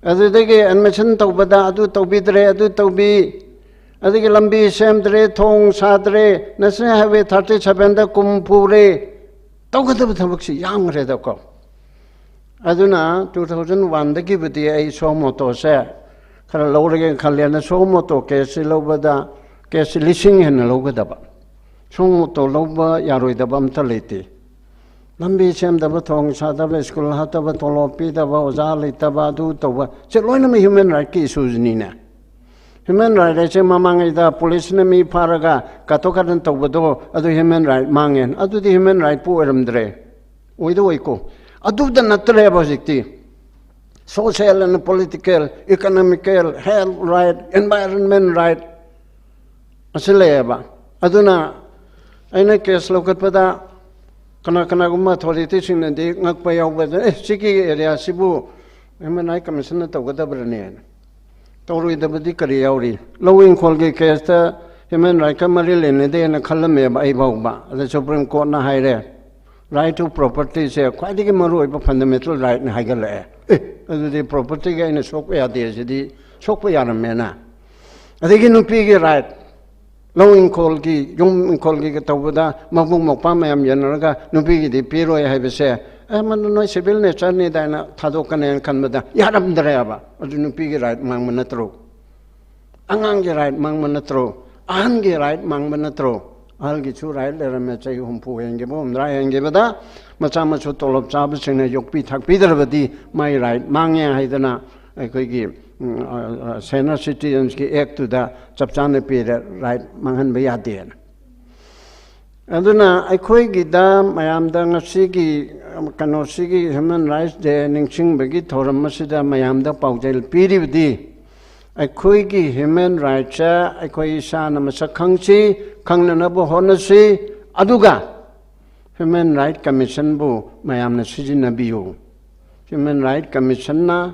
ꯑꯗꯨꯗꯒꯤ ꯑꯦꯗꯃꯤꯁꯟ ꯇꯧꯕꯗ ꯑꯗꯨ ꯇꯧꯕꯤꯗ꯭ꯔꯦ, ꯑꯗꯨ ꯇꯧꯕꯤ, ꯑꯗꯒꯤ ꯂꯝꯕꯤ ꯁꯦꯝꯗ꯭ꯔꯦ, ꯊꯣꯡ ꯁꯥꯗ꯭ꯔꯦ, ꯅꯦꯁꯅꯦꯜ ꯍꯥꯏꯋꯦ ꯊꯥꯔꯇꯤ ꯁꯚꯦꯟꯗ ꯀꯨꯝ ꯄꯨꯔꯦ꯫ ꯇꯧꯒꯗꯕ ꯊꯕꯛꯁꯤ ꯌꯥꯝꯈ꯭ꯔꯦꯗꯀꯣ꯫ ꯑꯗꯨꯅ ꯇꯨ ꯊꯥꯎꯖꯟ ꯋꯥꯟꯗꯒꯤꯕꯨꯗꯤ ꯑꯩ ꯁꯣ ꯃꯣꯇꯣꯁꯦ ꯈꯔ ꯂꯧꯔꯒꯦꯅ ꯈꯜꯂꯦꯅ ꯁꯣ ꯃꯣꯇꯣ ꯀꯦꯁꯁꯤ ꯂꯧꯕꯗ ꯀꯦꯁꯁꯤ ꯂꯤꯁꯤꯡ ꯍꯦꯟꯅ ꯂꯧꯒꯗꯕ꯫ ꯁꯣ ꯃꯣꯇꯣ ꯂꯧꯕ ꯌꯥꯔꯣꯏꯗꯕ ꯑꯝꯇ ꯂꯩꯇꯦ꯫ ꯂꯝꯕꯤ ꯁꯦꯝꯗꯕ, ꯊꯣꯡ ꯁꯥꯗꯕ, ꯁ꯭ꯀꯨꯜ ꯍꯥꯠꯇꯕ, ꯇꯣꯂꯣꯞ ꯄꯤꯗꯕ, ꯑꯣꯖꯥ ꯂꯩꯇꯕ, ꯑꯗꯨ ꯇꯧꯕ, ꯁꯤ ꯂꯣꯏꯅꯃꯛ ꯍ꯭ꯌꯨꯃꯦꯟ ꯔꯥꯏꯠꯀꯤ ꯏꯁꯨꯁꯤꯅꯤꯅꯦ꯫ ꯍ꯭ꯌꯨꯃꯦꯟ ꯔꯥꯏꯠ ꯍꯥꯏꯁꯦ ꯃꯃꯥꯡꯉꯩꯗ ꯄꯨꯂꯤꯁꯅ ꯃꯤ ꯐꯥꯔꯒ ꯀꯥꯊꯣꯛ ꯀꯥꯔꯟ ꯇꯧꯕꯗꯣ ꯑꯗꯨ ꯍ꯭ꯌꯨꯃꯦꯟ ꯔꯥꯏꯠ ꯃꯥꯡꯉꯦ꯫ ꯑꯗꯨꯗꯤ ꯍ꯭ꯌꯨꯃꯦꯟ ꯔꯥꯏꯠꯄꯨ ꯑꯣꯏꯔꯝꯗ꯭ꯔꯦ, ꯑꯣꯏꯗ ꯑꯣꯏꯀꯣ꯫ ꯑꯗꯨꯗ ꯅꯠꯇ꯭ꯔꯦꯕ ꯍꯧꯖꯤꯛꯇꯤ꯫ Social and political, economical, health right, environment right ꯑꯁꯤ ꯂꯩꯌꯦꯕ꯫ ꯑꯗꯨꯅ ꯑꯩꯅ ꯀꯦꯁ ꯂꯧꯈꯠꯄꯗ ꯀꯅꯥ ꯀꯅꯥꯒꯨꯝꯕ ꯑꯣꯊꯣꯔꯤꯇꯤꯁꯤꯡꯅꯗꯤ ꯉꯛꯄ ꯌꯥꯎꯕꯗ, "ꯑꯦ, ꯁꯤꯒꯤ ꯑꯦꯔꯤꯌꯥꯁꯤꯕꯨ ꯍ꯭ꯌꯨꯃꯦꯟ ꯔꯥꯏꯠ ꯀꯃꯤꯁꯟꯅ ꯇꯧꯒꯗꯕ꯭ꯔꯅꯦꯅ?" ꯇꯧꯔꯣꯏꯗꯕꯗꯤ ꯀꯔꯤ ꯌꯥꯎꯔꯤ? ꯂꯧ ꯏꯪꯈꯣꯜꯒꯤ ꯀꯦꯁꯇ ꯍ꯭ꯌꯨꯃꯦꯟ ꯔꯥꯏꯠꯀ ꯃꯔꯤ ꯂꯩꯅꯗꯦꯅ ꯈꯜꯂꯝꯃꯦꯕ ꯑꯩ ꯐꯥꯎꯕ꯫ ꯑꯗ ꯁꯨꯄ꯭ꯔꯤꯝ ꯀꯣꯔꯠꯅ ꯍꯥꯏꯔꯦ, "ꯔꯥꯏꯠ ꯇꯨ ꯄ꯭ꯔꯣꯄꯔꯇꯤꯁꯦ ꯈ꯭ꯋꯥꯏꯗꯒꯤ ꯃꯔꯨꯑꯣꯏꯕ ꯐꯟꯗꯥꯃꯦꯟꯇꯦꯜ ꯔꯥꯏꯠꯅꯤ" ꯍꯥꯏꯒꯠꯂꯛꯑꯦ꯫ ꯑꯦ, ꯑꯗꯨꯗꯤ ꯄ꯭ꯔꯣꯄꯔꯇꯤꯒ ꯑꯩꯅ ꯁꯣꯛꯄ ꯌꯥꯗꯦ ꯁꯤꯗꯤ ꯁꯣꯛꯄ ꯌꯥꯔꯝꯃꯦꯅ꯫ ꯑꯗꯒꯤ ꯅꯨꯄꯤꯒꯤ ꯔꯥꯏꯠ, ꯂꯧ ꯏꯪꯈꯣꯜꯒꯤ, ꯌꯨꯝ ꯏꯪꯈꯣꯜꯒꯤ ꯇꯧꯕꯗ ꯃꯕꯨꯡ ꯃꯧꯄ꯭ꯋꯥ ꯃꯌꯥꯝ ꯌꯦꯟꯅꯔꯒ ꯅꯨꯄꯤꯒꯤꯗꯤ ꯄꯤꯔꯣꯏ ꯍꯥꯏꯕꯁꯦ, "ꯑꯦ, ꯃꯗꯨ ꯅꯣꯏ ꯁꯤꯚꯤꯜ ꯅꯦꯆꯔꯅꯤꯗꯥꯏꯅ ꯊꯥꯗꯣꯛꯀꯅꯦꯅ ꯈꯟꯕꯗ ꯌꯥꯔꯝꯗ꯭ꯔꯦꯕ"꯫ ꯑꯗꯨ ꯅꯨꯄꯤꯒꯤ ꯔꯥꯏꯠ ꯃꯥꯡꯕ ꯅꯠꯇ꯭ꯔꯣ? ꯑꯉꯥꯡꯒꯤ ꯔꯥꯏꯠ ꯃꯥꯡꯕ ꯅꯠꯇ꯭ꯔꯣ? ꯑꯍꯟꯒꯤ ꯔꯥꯏꯠ ꯃꯥꯡꯕ ꯅꯠꯇ꯭ꯔꯣ? ꯑꯍꯜꯒꯤꯁꯨ ꯔꯥꯏꯠ ꯂꯩꯔꯝꯃꯦ, ꯆꯍꯤ ꯍꯨꯝꯐꯨ ꯍꯦꯟꯈꯤꯕ, ꯍꯨꯝꯗ꯭ꯔꯥ ꯍꯦꯟꯈꯤꯕꯗ ꯃꯆꯥ ꯃꯁꯨ ꯇꯣꯂꯣꯞ ꯆꯥꯕꯁꯤꯡꯅ ꯌꯣꯛꯄꯤ ꯊꯥꯛꯄꯤꯗ꯭ꯔꯕꯗꯤ ꯃꯥꯏ ꯔꯥꯏꯠ ꯃꯥꯡꯉꯦ ꯍꯥꯏꯗꯅ ꯑꯩꯈꯣꯏꯒꯤ, ꯎꯝ, ꯑ, ꯑ, ꯁꯦꯅꯔ ꯁꯤꯇꯤꯖꯟꯁꯀꯤ ꯑꯦꯛꯇꯨꯗ ꯆꯞ ꯆꯥꯅ ꯄꯤꯔꯦ, ꯔꯥꯏꯠ ꯃꯥꯡꯍꯟꯕ ꯌꯥꯗꯦꯅ꯫ ꯑꯗꯨꯅ ꯑꯩꯈꯣꯏꯒꯤꯗ ꯃꯌꯥꯝꯗ ꯉꯁꯤꯒꯤ, ꯀꯩꯅꯣꯁꯤꯒꯤ ꯍ꯭ꯌꯨꯃꯦꯟ ꯔꯥꯏꯠꯁ ꯗꯦ ꯅꯤꯡꯁꯤꯡꯕꯒꯤ ꯊꯧꯔꯝ ꯑꯁꯤꯗ ꯃꯌꯥꯝꯗ ꯄꯥꯎꯖꯦꯜ ꯄꯤꯔꯤꯕꯗꯤ, ꯑꯩꯈꯣꯏꯒꯤ ꯍ꯭ꯌꯨꯃꯦꯟ ꯔꯥꯏꯠꯁꯦ ꯑꯩꯈꯣꯏ ꯏꯁꯥꯅ ꯃꯁꯛ ꯈꯪꯁꯤ, ꯈꯪꯅꯅꯕ ꯍꯣꯠꯅꯁꯤ, ꯑꯗꯨꯒ ꯍ꯭ꯌꯨꯃꯦꯟ ꯔꯥꯏꯠ ꯀꯃꯤꯁꯟꯕꯨ ꯃꯌꯥꯝꯅ ꯁꯤꯖꯤꯟꯅꯕꯤꯌꯨ꯫ ꯍ꯭ꯌꯨꯃꯦꯟ ꯔꯥꯏꯠ ꯀꯃꯤꯁꯟꯅ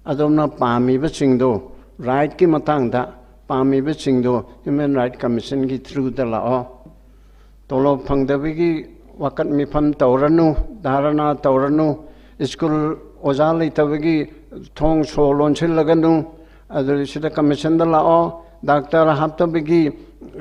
ꯑꯗꯣꯝꯅ ꯄꯥꯝꯃꯤꯕꯁꯤꯡꯗꯣ, ꯔꯥꯏꯠꯀꯤ ꯃꯇꯥꯡꯗ ꯄꯥꯝꯃꯤꯕꯁꯤꯡꯗꯣ Human Right Commissionꯒꯤ throughꯗ ꯂꯥꯛꯑꯣ꯫ ꯇꯣꯂꯣꯞ ꯐꯪꯗꯕꯒꯤ ꯋꯥꯀꯠ ꯃꯤꯐꯝ ꯇꯧꯔꯅꯨ, ꯙꯥꯔꯅꯥ ꯇꯧꯔꯅꯨ, ꯁ꯭ꯀꯨꯜ ꯑꯣꯖꯥ ꯂꯩꯇꯕꯒꯤ ꯊꯣꯡ ꯁꯣ ꯂꯣꯟꯁꯤꯜꯂꯒꯅꯨ, ꯑꯗꯨ ꯁꯤꯗ commissionꯗ ꯂꯥꯛꯑꯣ꯫ ꯗꯥꯛꯇꯔ ꯍꯥꯞꯇꯕꯒꯤ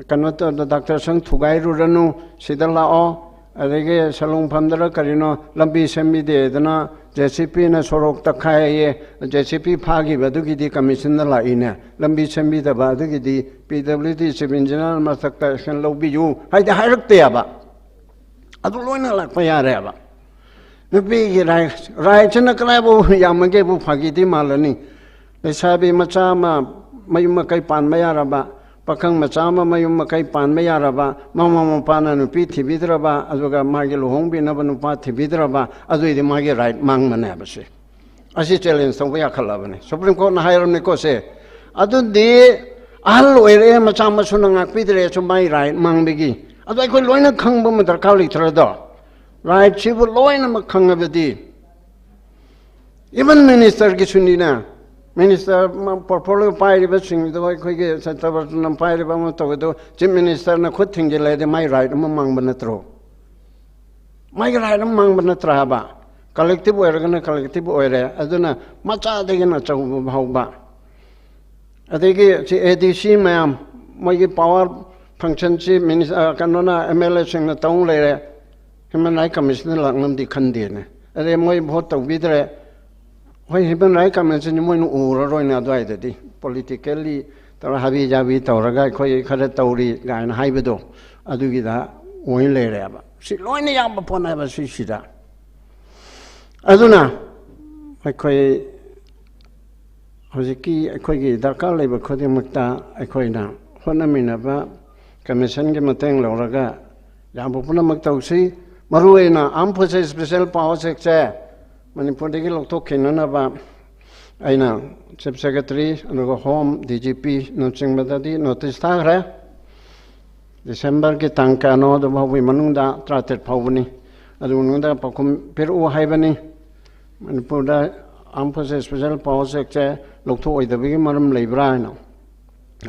ꯀꯩꯅꯣ ꯇꯧꯗ, ꯗꯥꯛꯇꯔ ꯁꯪ ꯊꯨꯒꯥꯏꯔꯨꯔꯅꯨ, ꯁꯤꯗ ꯂꯥꯛꯑꯣ꯫ ꯑꯗꯒꯤ ꯁꯂꯨꯡꯐꯝꯗꯔ ꯀꯔꯤꯅꯣ ꯂꯝꯕꯤ ꯁꯦꯝꯕꯤꯗꯦꯗꯅ JCBꯅ ꯁꯣꯔꯣꯛ ꯇꯛꯈꯥꯏꯌꯦ, JCB ꯐꯥꯈꯤꯕ ꯑꯗꯨꯒꯤꯗꯤ commissionꯗ ꯂꯥꯛꯏꯅꯦ, ꯂꯝꯕꯤ ꯁꯦꯝꯕꯤꯗꯕ ꯑꯗꯨꯒꯤꯗꯤ PWD Chief Engineer ꯃꯊꯛꯇ action ꯂꯧꯕꯤꯌꯨ ꯍꯥꯏꯗꯤ ꯍꯥꯏꯔꯛꯇꯦꯕ꯫ ꯑꯗꯨ ꯂꯣꯏꯅ ꯂꯥꯛꯄ ꯌꯥꯔꯦꯕ꯫ ꯅꯨꯄꯤꯒꯤ right, rightꯁꯤꯅ ꯀꯗꯥꯏꯐꯥꯎ ꯌꯥꯝꯃꯒꯦꯕꯨ ꯐꯥꯒꯤꯗꯤ ꯃꯥꯜꯂꯅꯤ꯫ ꯂꯩꯁꯥꯕꯤ ꯃꯆꯥ ꯑꯃ ꯃꯌꯨꯝ ꯃꯀꯩ ꯄꯥꯟꯕ ꯌꯥꯔꯕ, ꯄꯥꯈꯪ ꯃꯆꯥ ꯑꯃ ꯃꯌꯨꯝ ꯃꯀꯩ ꯄꯥꯟꯕ ꯌꯥꯔꯕ, ꯃꯃꯥ ꯃꯄꯥꯅ ꯅꯨꯄꯤ ꯊꯤꯕꯤꯗ꯭ꯔꯕ, ꯑꯗꯨꯒ ꯃꯥꯒꯤ ꯂꯨꯍꯣꯡꯕꯤꯅꯕ ꯅꯨꯄꯥ ꯊꯤꯕꯤꯗ꯭ꯔꯕ, ꯑꯗꯨꯏꯗꯤ ꯃꯥꯒꯤ right ꯃꯥꯡꯕꯅꯦꯕ꯫ ꯁꯤ, ꯑꯁꯤ challenge ꯇꯧꯕ ꯌꯥꯈꯠꯂꯕꯅꯦ꯫ Supreme Courtꯅ ꯍꯥꯏꯔꯕꯅꯤꯀꯣ ꯁꯦ꯫ ꯑꯗꯨꯗꯤ ꯑꯍꯜ ꯑꯣꯏꯔꯛꯑꯦ, ꯃꯆꯥ ꯃꯁꯨꯅ ꯉꯥꯛꯄꯤꯗ꯭ꯔꯦꯁꯨ ꯃꯥꯒꯤ right ꯃꯥꯡꯕꯒꯤ꯫ ꯑꯗꯣ ꯑꯩꯈꯣꯏ ꯂꯣꯏꯅ ꯈꯪꯕ ꯑꯃ ꯗꯔꯀꯥꯔ ꯂꯩꯇ꯭ꯔꯗꯣ? Rightꯁꯤꯕꯨ ꯂꯣꯏꯅꯃꯛ ꯈꯪꯉꯕꯗꯤ, even ministerꯒꯤꯁꯨꯅꯤꯅ, minister portfolio ꯄꯥꯏꯔꯤꯕꯁꯤꯡꯗꯣ, ꯑꯩꯈꯣꯏꯒꯤ ꯁꯠꯇꯕꯔꯇꯅ ꯄꯥꯏꯔꯤꯕ ꯑꯃ ꯇꯧꯕꯗꯣ, Chief Ministerꯅ ꯈꯨꯠ ꯊꯤꯡꯖꯤꯜꯂꯗꯤ ꯃꯥꯏ right ꯑꯃ ꯃꯥꯡꯕ ꯅꯠꯇ꯭ꯔꯣ? ꯃꯥꯒꯤ right ꯑꯃ ꯃꯥꯡꯕ ꯅꯠꯇ꯭ꯔꯥ ꯍꯥꯏꯕ? Collective ꯑꯣꯏꯔꯒꯅ collective ꯑꯣꯏꯔꯦ, ꯑꯗꯨꯅ ꯃꯆꯥꯗꯒꯤꯅ ꯑꯆꯧꯕ ꯐꯥꯎꯕ꯫ ꯑꯗꯒꯤ ꯁꯤ ADC ꯃꯌꯥꯝ, ꯃꯣꯏꯒꯤ power functionꯁꯤ minis-, ꯑ, ꯀꯩꯅꯣꯅ, MLAꯁꯤꯡꯅ ꯇꯧ ꯂꯩꯔꯦ꯫ Human Right Commissionꯗ ꯂꯥꯛꯅꯕꯗꯤ ꯈꯟꯗꯦꯅꯦ꯫ ꯑꯗꯩ ꯃꯣꯏ vote ꯇꯧꯕꯤꯗ꯭ꯔꯦ꯫ ꯍꯣꯏ, Human Right Commissionꯁꯤ ꯃꯣꯏꯅ ꯎꯔꯔꯣꯏꯅꯦ ꯑꯗꯨꯋꯥꯏꯗꯗꯤ꯫ Politically ꯇꯧꯔ ꯍꯥꯕꯤ ꯖꯥꯕꯤ ꯇꯧꯔꯒ ꯑꯩꯈꯣꯏ ꯈꯔ ꯇꯧꯔꯤ ꯀꯥꯏꯅ ꯍꯥꯏꯕꯗꯣ, ꯑꯗꯨꯒꯤꯗ ꯑꯣꯏꯅ ꯂꯩꯔꯦꯕ꯫ ꯁꯤ ꯂꯣꯏꯅ ꯌꯥꯝꯕ ꯄꯣꯠꯅꯦꯕ ꯁꯤꯁꯤꯗ꯫ ꯑꯗꯨꯅ ꯑꯩꯈꯣꯏ ꯍꯧꯖꯤꯛꯀꯤ ꯑꯩꯈꯣꯏꯒꯤ ꯗꯔꯀꯥꯔ ꯂꯩꯕ ꯈꯨꯗꯤꯡꯃꯛꯇ ꯑꯩꯈꯣꯏꯅ ꯍꯣꯠꯅꯃꯤꯟꯅꯕ, commissionꯒꯤ ꯃꯇꯦꯡ ꯂꯧꯔꯒ ꯌꯥꯕ ꯄꯨꯝꯅꯃꯛ ꯇꯧꯁꯤ꯫ ꯃꯔꯨꯑꯣꯏꯅ Armed Forces Special Powers Actꯁꯦ ꯃꯅꯤꯄꯨꯔꯗꯒꯤ ꯂꯧꯊꯣꯛꯈꯤꯅꯅꯕ ꯑꯩꯅ Chief Secretary ꯑꯗꯨꯒ Home, DGPꯅꯆꯤꯡꯕꯗꯗꯤ notice ꯊꯥꯈ꯭ꯔꯦ꯫ Decemberꯒꯤ ꯇꯥꯡ ꯀꯌꯥꯅꯣ ꯑꯗꯨ ꯐꯥꯎꯕꯒꯤ ꯃꯅꯨꯡꯗ, ꯇꯔꯥꯇꯔꯦꯠ ꯐꯥꯎꯕꯅꯤ, ꯑꯗꯨ ꯃꯅꯨꯡꯗ ꯄꯥꯎꯈꯨꯝ ꯄꯤꯔꯛꯎ ꯍꯥꯏꯕꯅꯤ꯫ ꯃꯅꯤꯄꯨꯔꯗ ꯑꯥꯔꯝ ꯐꯣꯔꯁꯦꯁ ꯁ꯭ꯄꯦꯁꯦꯜ ꯄꯥꯋꯔꯁ ꯑꯦꯛꯁꯦ ꯂꯧꯊꯣꯛꯑꯣꯏꯗꯕꯒꯤ ꯃꯔꯝ ꯂꯩꯕ꯭ꯔꯥ ꯍꯥꯏꯅ꯫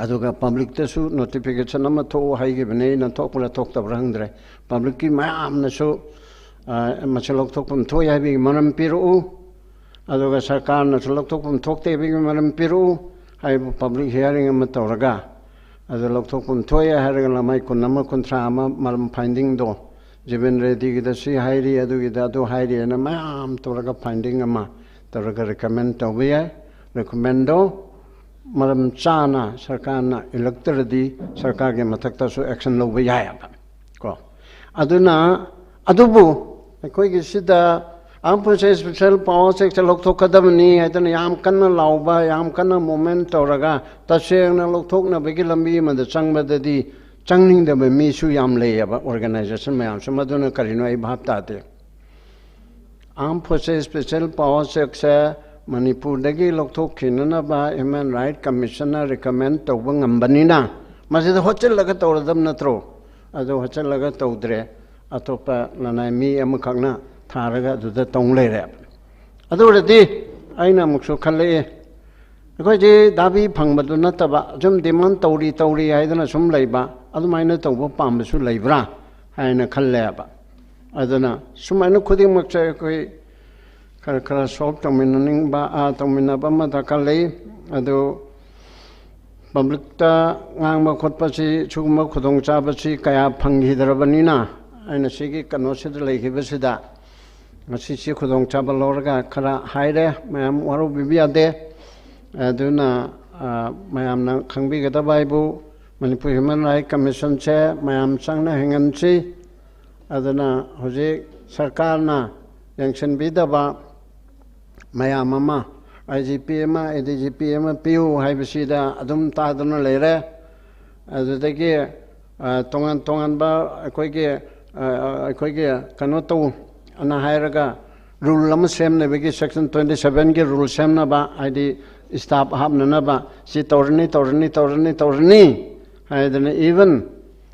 ꯑꯗꯨꯒ ꯄꯕ꯭ꯂꯤꯛꯇꯁꯨ ꯅꯣꯇꯤꯐꯤꯀꯦꯁꯟ ꯑꯃ ꯊꯣꯛꯎ ꯍꯥꯏꯈꯤꯕꯅꯦ, ꯑꯩꯅ ꯊꯣꯛꯄ꯭ꯔꯥ ꯊꯣꯛꯇꯕ꯭ꯔꯥ ꯈꯪꯗ꯭ꯔꯦ꯫ ꯄꯕ꯭ꯂꯤꯛꯀꯤ ꯃꯌꯥꯝꯅꯁꯨ ꯃꯁꯤ ꯂꯧꯊꯣꯛꯐꯝ ꯊꯣꯛꯏ ꯍꯥꯏꯕꯒꯤ ꯃꯔꯝ ꯄꯤꯔꯛꯎ, ꯑꯗꯨꯒ ꯁꯔꯀꯥꯔꯅꯁꯨ ꯂꯧꯊꯣꯛꯐꯝ ꯊꯣꯛꯇꯦ ꯍꯥꯏꯕꯒꯤ ꯃꯔꯝ ꯄꯤꯔꯛꯎ ꯍꯥꯏꯕ ꯄꯕ꯭ꯂꯤꯛ ꯍꯤꯌꯥꯔꯤꯡ ꯑꯃ ꯇꯧꯔꯒ, ꯑꯗꯨ ꯂꯧꯊꯣꯛꯐꯝ ꯊꯣꯛꯑꯦ ꯍꯥꯏꯔꯒ ꯂꯃꯥꯏ ꯀꯨꯟ ꯑꯃ, ꯀꯨꯟꯊ꯭ꯔꯥ ꯑꯃ ꯃꯔꯝ ꯐꯥꯏꯟꯗꯤꯡꯗꯣ ꯖꯤꯕꯦꯟ ꯔꯦꯗꯤꯒꯤꯗ ꯁꯤ ꯍꯥꯏꯔꯤ, ꯑꯗꯨꯒꯤꯗ ꯑꯗꯨ ꯍꯥꯏꯔꯤꯅ ꯃꯌꯥꯝ ꯇꯧꯔꯒ ꯐꯥꯏꯟꯗꯤꯡ ꯑꯃ ꯇꯧꯔꯒ ꯔꯤꯀꯃꯦꯟ ꯇꯧꯕ ꯌꯥꯏ꯫ ꯔꯤꯀꯃꯦꯟꯗꯣ ꯃꯔꯝ ꯆꯥꯅ ꯁꯔꯀꯥꯔꯅ ꯏꯜꯂꯛꯇ꯭ꯔꯗꯤ ꯁꯔꯀꯥꯔꯒꯤ ꯃꯊꯛꯇꯁꯨ ꯑꯦꯛꯁꯟ ꯂꯧꯕ ꯌꯥꯏꯑꯕ ꯀꯣ꯫ ꯑꯗꯨꯅ ꯑꯗꯨꯕꯨ ꯑꯩꯈꯣꯏꯒꯤ ꯁꯤꯗ ꯑꯥꯔꯝ ꯐꯣꯔꯁꯦꯁ ꯁ꯭ꯄꯦꯁꯦꯜ ꯄꯥꯋꯔꯁ ꯑꯦꯛꯁꯦ ꯂꯧꯊꯣꯛꯀꯗꯕꯅꯤ ꯍꯥꯏꯗꯅ ꯌꯥꯝ ꯀꯟꯅ ꯂꯥꯎꯕ, ꯌꯥꯝ ꯀꯟꯅ ꯃꯨꯚꯃꯦꯟ ꯇꯧꯔꯒ ꯇꯁꯦꯡꯅ ꯂꯧꯊꯣꯛꯅꯕꯒꯤ ꯂꯝꯕꯤ ꯑꯃꯗ ꯆꯪꯕꯗꯗꯤ ꯆꯪꯅꯤꯡꯗꯕ ꯃꯤꯁꯨ ꯌꯥꯝ ꯂꯩꯌꯦꯕ, ꯑꯣꯔꯒꯅꯥꯏꯖꯦꯁꯟ ꯃꯌꯥꯝꯁꯨ꯫ ꯃꯗꯨꯅ ꯀꯔꯤꯅꯣ ꯑꯩ ꯚꯥꯞ ꯇꯥꯗꯦ꯫ ꯑꯥꯔꯝ ꯐꯣꯔꯁꯦꯁ ꯁ꯭ꯄꯦꯁꯦꯜ ꯄꯥꯋꯔꯁ ꯑꯦꯛꯁꯦ ꯃꯅꯤꯄꯨꯔꯗꯒꯤ ꯂꯧꯊꯣꯛꯈꯤꯅꯅꯕ ꯍ꯭ꯌꯨꯃꯦꯟ ꯔꯥꯏꯠ ꯀꯃꯤꯁꯟꯅ ꯔꯤꯀꯃꯦꯟ ꯇꯧꯕ ꯉꯝꯕꯅꯤꯅ ꯃꯁꯤꯗ ꯍꯣꯠꯆꯤꯜꯂꯒ ꯇꯧꯔꯗꯕ ꯅꯠꯇ꯭ꯔꯣ? ꯑꯗꯨ ꯍꯣꯠꯆꯤꯜꯂꯒ ꯇꯧꯗ꯭ꯔꯦ, ꯑꯇꯣꯞꯄ ꯂꯅꯥꯏ ꯃꯤ ꯑꯃꯈꯛꯅ ꯊꯥꯔꯒ ꯑꯗꯨꯗ ꯇꯧ ꯂꯩꯔꯦ꯫ ꯑꯗꯨ ꯑꯣꯏꯔꯗꯤ ꯑꯩꯅ ꯑꯃꯨꯛꯁꯨ ꯈꯜꯂꯛꯏ, ꯑꯩꯈꯣꯏꯗꯤ ꯗꯥꯕꯤ ꯐꯪꯕꯗꯨ ꯅꯠꯇꯕ ꯁꯨꯝ ꯗꯤꯃꯥꯟ ꯇꯧꯔꯤ ꯇꯧꯔꯤ ꯍꯥꯏꯗꯅ ꯁꯨꯝ ꯂꯩꯕ, ꯑꯗꯨꯃꯥꯏꯅ ꯇꯧꯕ ꯄꯥꯝꯕꯁꯨ ꯂꯩꯕ꯭ꯔꯥ ꯍꯥꯏꯅ ꯈꯜꯂꯦꯕ꯫ ꯑꯗꯨꯅ ꯁꯨꯃꯥꯏꯅ ꯈꯨꯗꯤꯡꯃꯛꯁꯦ ꯑꯩꯈꯣꯏ ꯈꯔ ꯈꯔ ꯁꯣꯜꯕ ꯇꯧꯃꯤꯟꯅꯅꯤꯡꯕ, ꯑ, ꯇꯧꯃꯤꯟꯅꯕ ꯑꯃ ꯗꯔꯀꯥꯔ ꯂꯩ꯫ ꯑꯗꯨ ꯄꯕ꯭ꯂꯤꯛꯇ ꯉꯥꯡꯕ ꯈꯣꯠꯄꯁꯤ ꯁꯤꯒꯨꯝꯕ ꯈꯨꯗꯣꯡꯆꯥꯕꯁꯤ ꯀꯌꯥ ꯐꯪꯈꯤꯗ꯭ꯔꯕꯅꯤꯅ ꯑꯩꯅ ꯁꯤꯒꯤ ꯀꯩꯅꯣꯁꯤꯗ ꯂꯩꯈꯤꯕꯁꯤꯗ ꯉꯁꯤꯁꯤ ꯈꯨꯗꯣꯡꯆꯥꯕ ꯂꯧꯔꯒ ꯈꯔ ꯍꯥꯏꯔꯦ꯫ ꯃꯌꯥꯝ ꯋꯥꯔꯧꯕꯤꯕ ꯌꯥꯗꯦ꯫ ꯑꯗꯨꯅ, ꯑ, ꯃꯌꯥꯝꯅ ꯈꯪꯕꯤꯒꯗꯕ ꯍꯥꯏꯕꯨ ꯃꯅꯤꯄꯨꯔ ꯍ꯭ꯌꯨꯃꯦꯟ ꯔꯥꯏꯠ ꯀꯃꯤꯁꯟꯁꯦ ꯃꯌꯥꯝ ꯆꯪꯅ ꯍꯤꯡꯍꯟꯁꯤ꯫ ꯑꯗꯨꯅ ꯍꯧꯖꯤꯛ ꯁꯔꯀꯥꯔꯅ ꯌꯦꯡꯁꯤꯟꯕꯤꯗꯕ ꯃꯌꯥꯝ ꯑꯃ, ꯑꯥꯏ ꯖꯤ ꯄꯤ ꯑꯃ, ꯑꯦ ꯗꯤ ꯖꯤ ꯄꯤ ꯑꯃ ꯄꯤꯌꯨ ꯍꯥꯏꯕꯁꯤꯗ ꯑꯗꯨꯝ ꯇꯥꯗꯨꯅ ꯂꯩꯔꯦ꯫ ꯑꯗꯨꯗꯒꯤ, ꯑ, ꯇꯣꯉꯥꯟ ꯇꯣꯉꯥꯟꯕ ꯑꯩꯈꯣꯏꯒꯤ, ꯑ, ꯑꯩꯈꯣꯏꯒꯤ ꯀꯩꯅꯣ ꯇꯧ ꯑꯅ ꯍꯥꯏꯔꯒ ꯔꯨꯜ ꯑꯃ ꯁꯦꯝꯅꯕꯒꯤ, ꯁꯦꯛꯁꯟ ꯇ꯭ꯋꯦꯟꯇꯤ ꯁꯚꯦꯟꯒꯤ ꯔꯨꯜ ꯁꯦꯝꯅꯕ, ꯍꯥꯏꯗꯤ ꯁ꯭ꯇꯥꯐ ꯍꯥꯞꯅꯅꯕ, ꯁꯤ ꯇꯧꯔꯅꯤ, ꯇꯧꯔꯅꯤ, ꯇꯧꯔꯅꯤ, ꯇꯧꯔꯅꯤ ꯍꯥꯏꯗꯅ, ꯏꯚꯟ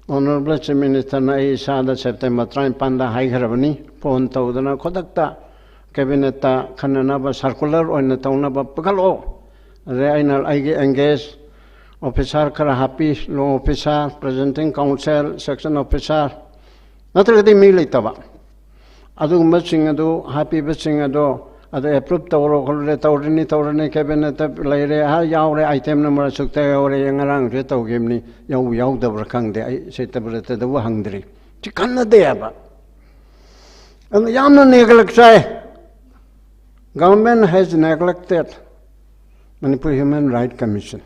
ꯑꯣꯅꯔꯦꯕꯜ ꯆꯤꯐ ꯃꯤꯅꯤꯁꯇꯔꯅ ꯑꯩ ꯏꯁꯥꯗ ꯁꯦꯞꯇꯦꯝꯕꯔ ꯇꯔꯥꯅꯤꯄꯥꯟꯗ ꯍꯥꯏꯈ꯭ꯔꯕꯅꯤ, ꯐꯣꯟ ꯇꯧꯗꯅ ꯈꯨꯗꯛꯇ ꯀꯦꯕꯤꯅꯦꯠꯇ ꯈꯟꯅꯅꯕ ꯁꯔꯀꯨꯂꯔ ꯑꯣꯏꯅ ꯇꯧꯅꯕ ꯄꯨꯈꯠꯂꯛꯑꯣ꯫ ꯑꯗꯩ ꯑꯩꯅ ꯑꯩꯒꯤ ꯑꯦꯡꯒꯦꯖ ꯑꯣꯐꯤꯁꯥꯔ ꯈꯔ ꯍꯥꯞꯄꯤ, ꯂꯣ ꯑꯣꯐꯤꯁꯥꯔ, ꯄ꯭ꯔꯦꯖꯦꯟꯇꯤꯡ ꯀꯥꯎꯟꯁꯤꯜ, ꯁꯦꯛꯁꯟ ꯑꯣꯐꯤꯁꯥꯔ, ꯅꯠꯇ꯭ꯔꯒꯗꯤ ꯃꯤ ꯂꯩꯇꯕ꯫ ꯑꯗꯨꯒꯨꯝꯕꯁꯤꯡ ꯑꯗꯨ ꯍꯥꯞꯄꯤꯕꯁꯤꯡ ꯑꯗꯣ ꯑꯗꯨ ꯑꯦꯄ꯭ꯔꯨꯞ ꯇꯧꯔꯣ ꯈꯣꯠꯂꯣ, ꯇꯧꯔꯅꯤ ꯇꯧꯔꯅꯤ, ꯀꯦꯕꯤꯅꯦꯠꯇ ꯂꯩꯔꯦ, ꯍꯥ, ꯌꯥꯎꯔꯦ, ꯑꯥꯏꯇꯦꯝ ꯅꯝꯕꯔ ꯑꯁꯨꯛꯇ ꯌꯥꯎꯔꯦ, ꯉꯔꯥꯡꯁꯨ ꯇꯧꯈꯤꯕꯅꯤ, ꯌꯧꯕ ꯌꯥꯎꯗꯕ꯭ꯔꯥ ꯈꯪꯗꯦ, ꯑꯩ ꯁꯦꯀ꯭ꯔꯦꯇꯔꯤꯌꯦꯠꯇꯕꯨ ꯍꯪꯗ꯭ꯔꯤ꯫ ꯁꯤ ꯈꯟꯅꯗꯦꯕ꯫ ꯑꯗꯨꯅ ꯌꯥꯝꯅ ꯅꯦꯒ꯭ꯂꯦꯛ ꯆꯥꯏ꯫ Government has neglected Manipur Human Right Commission.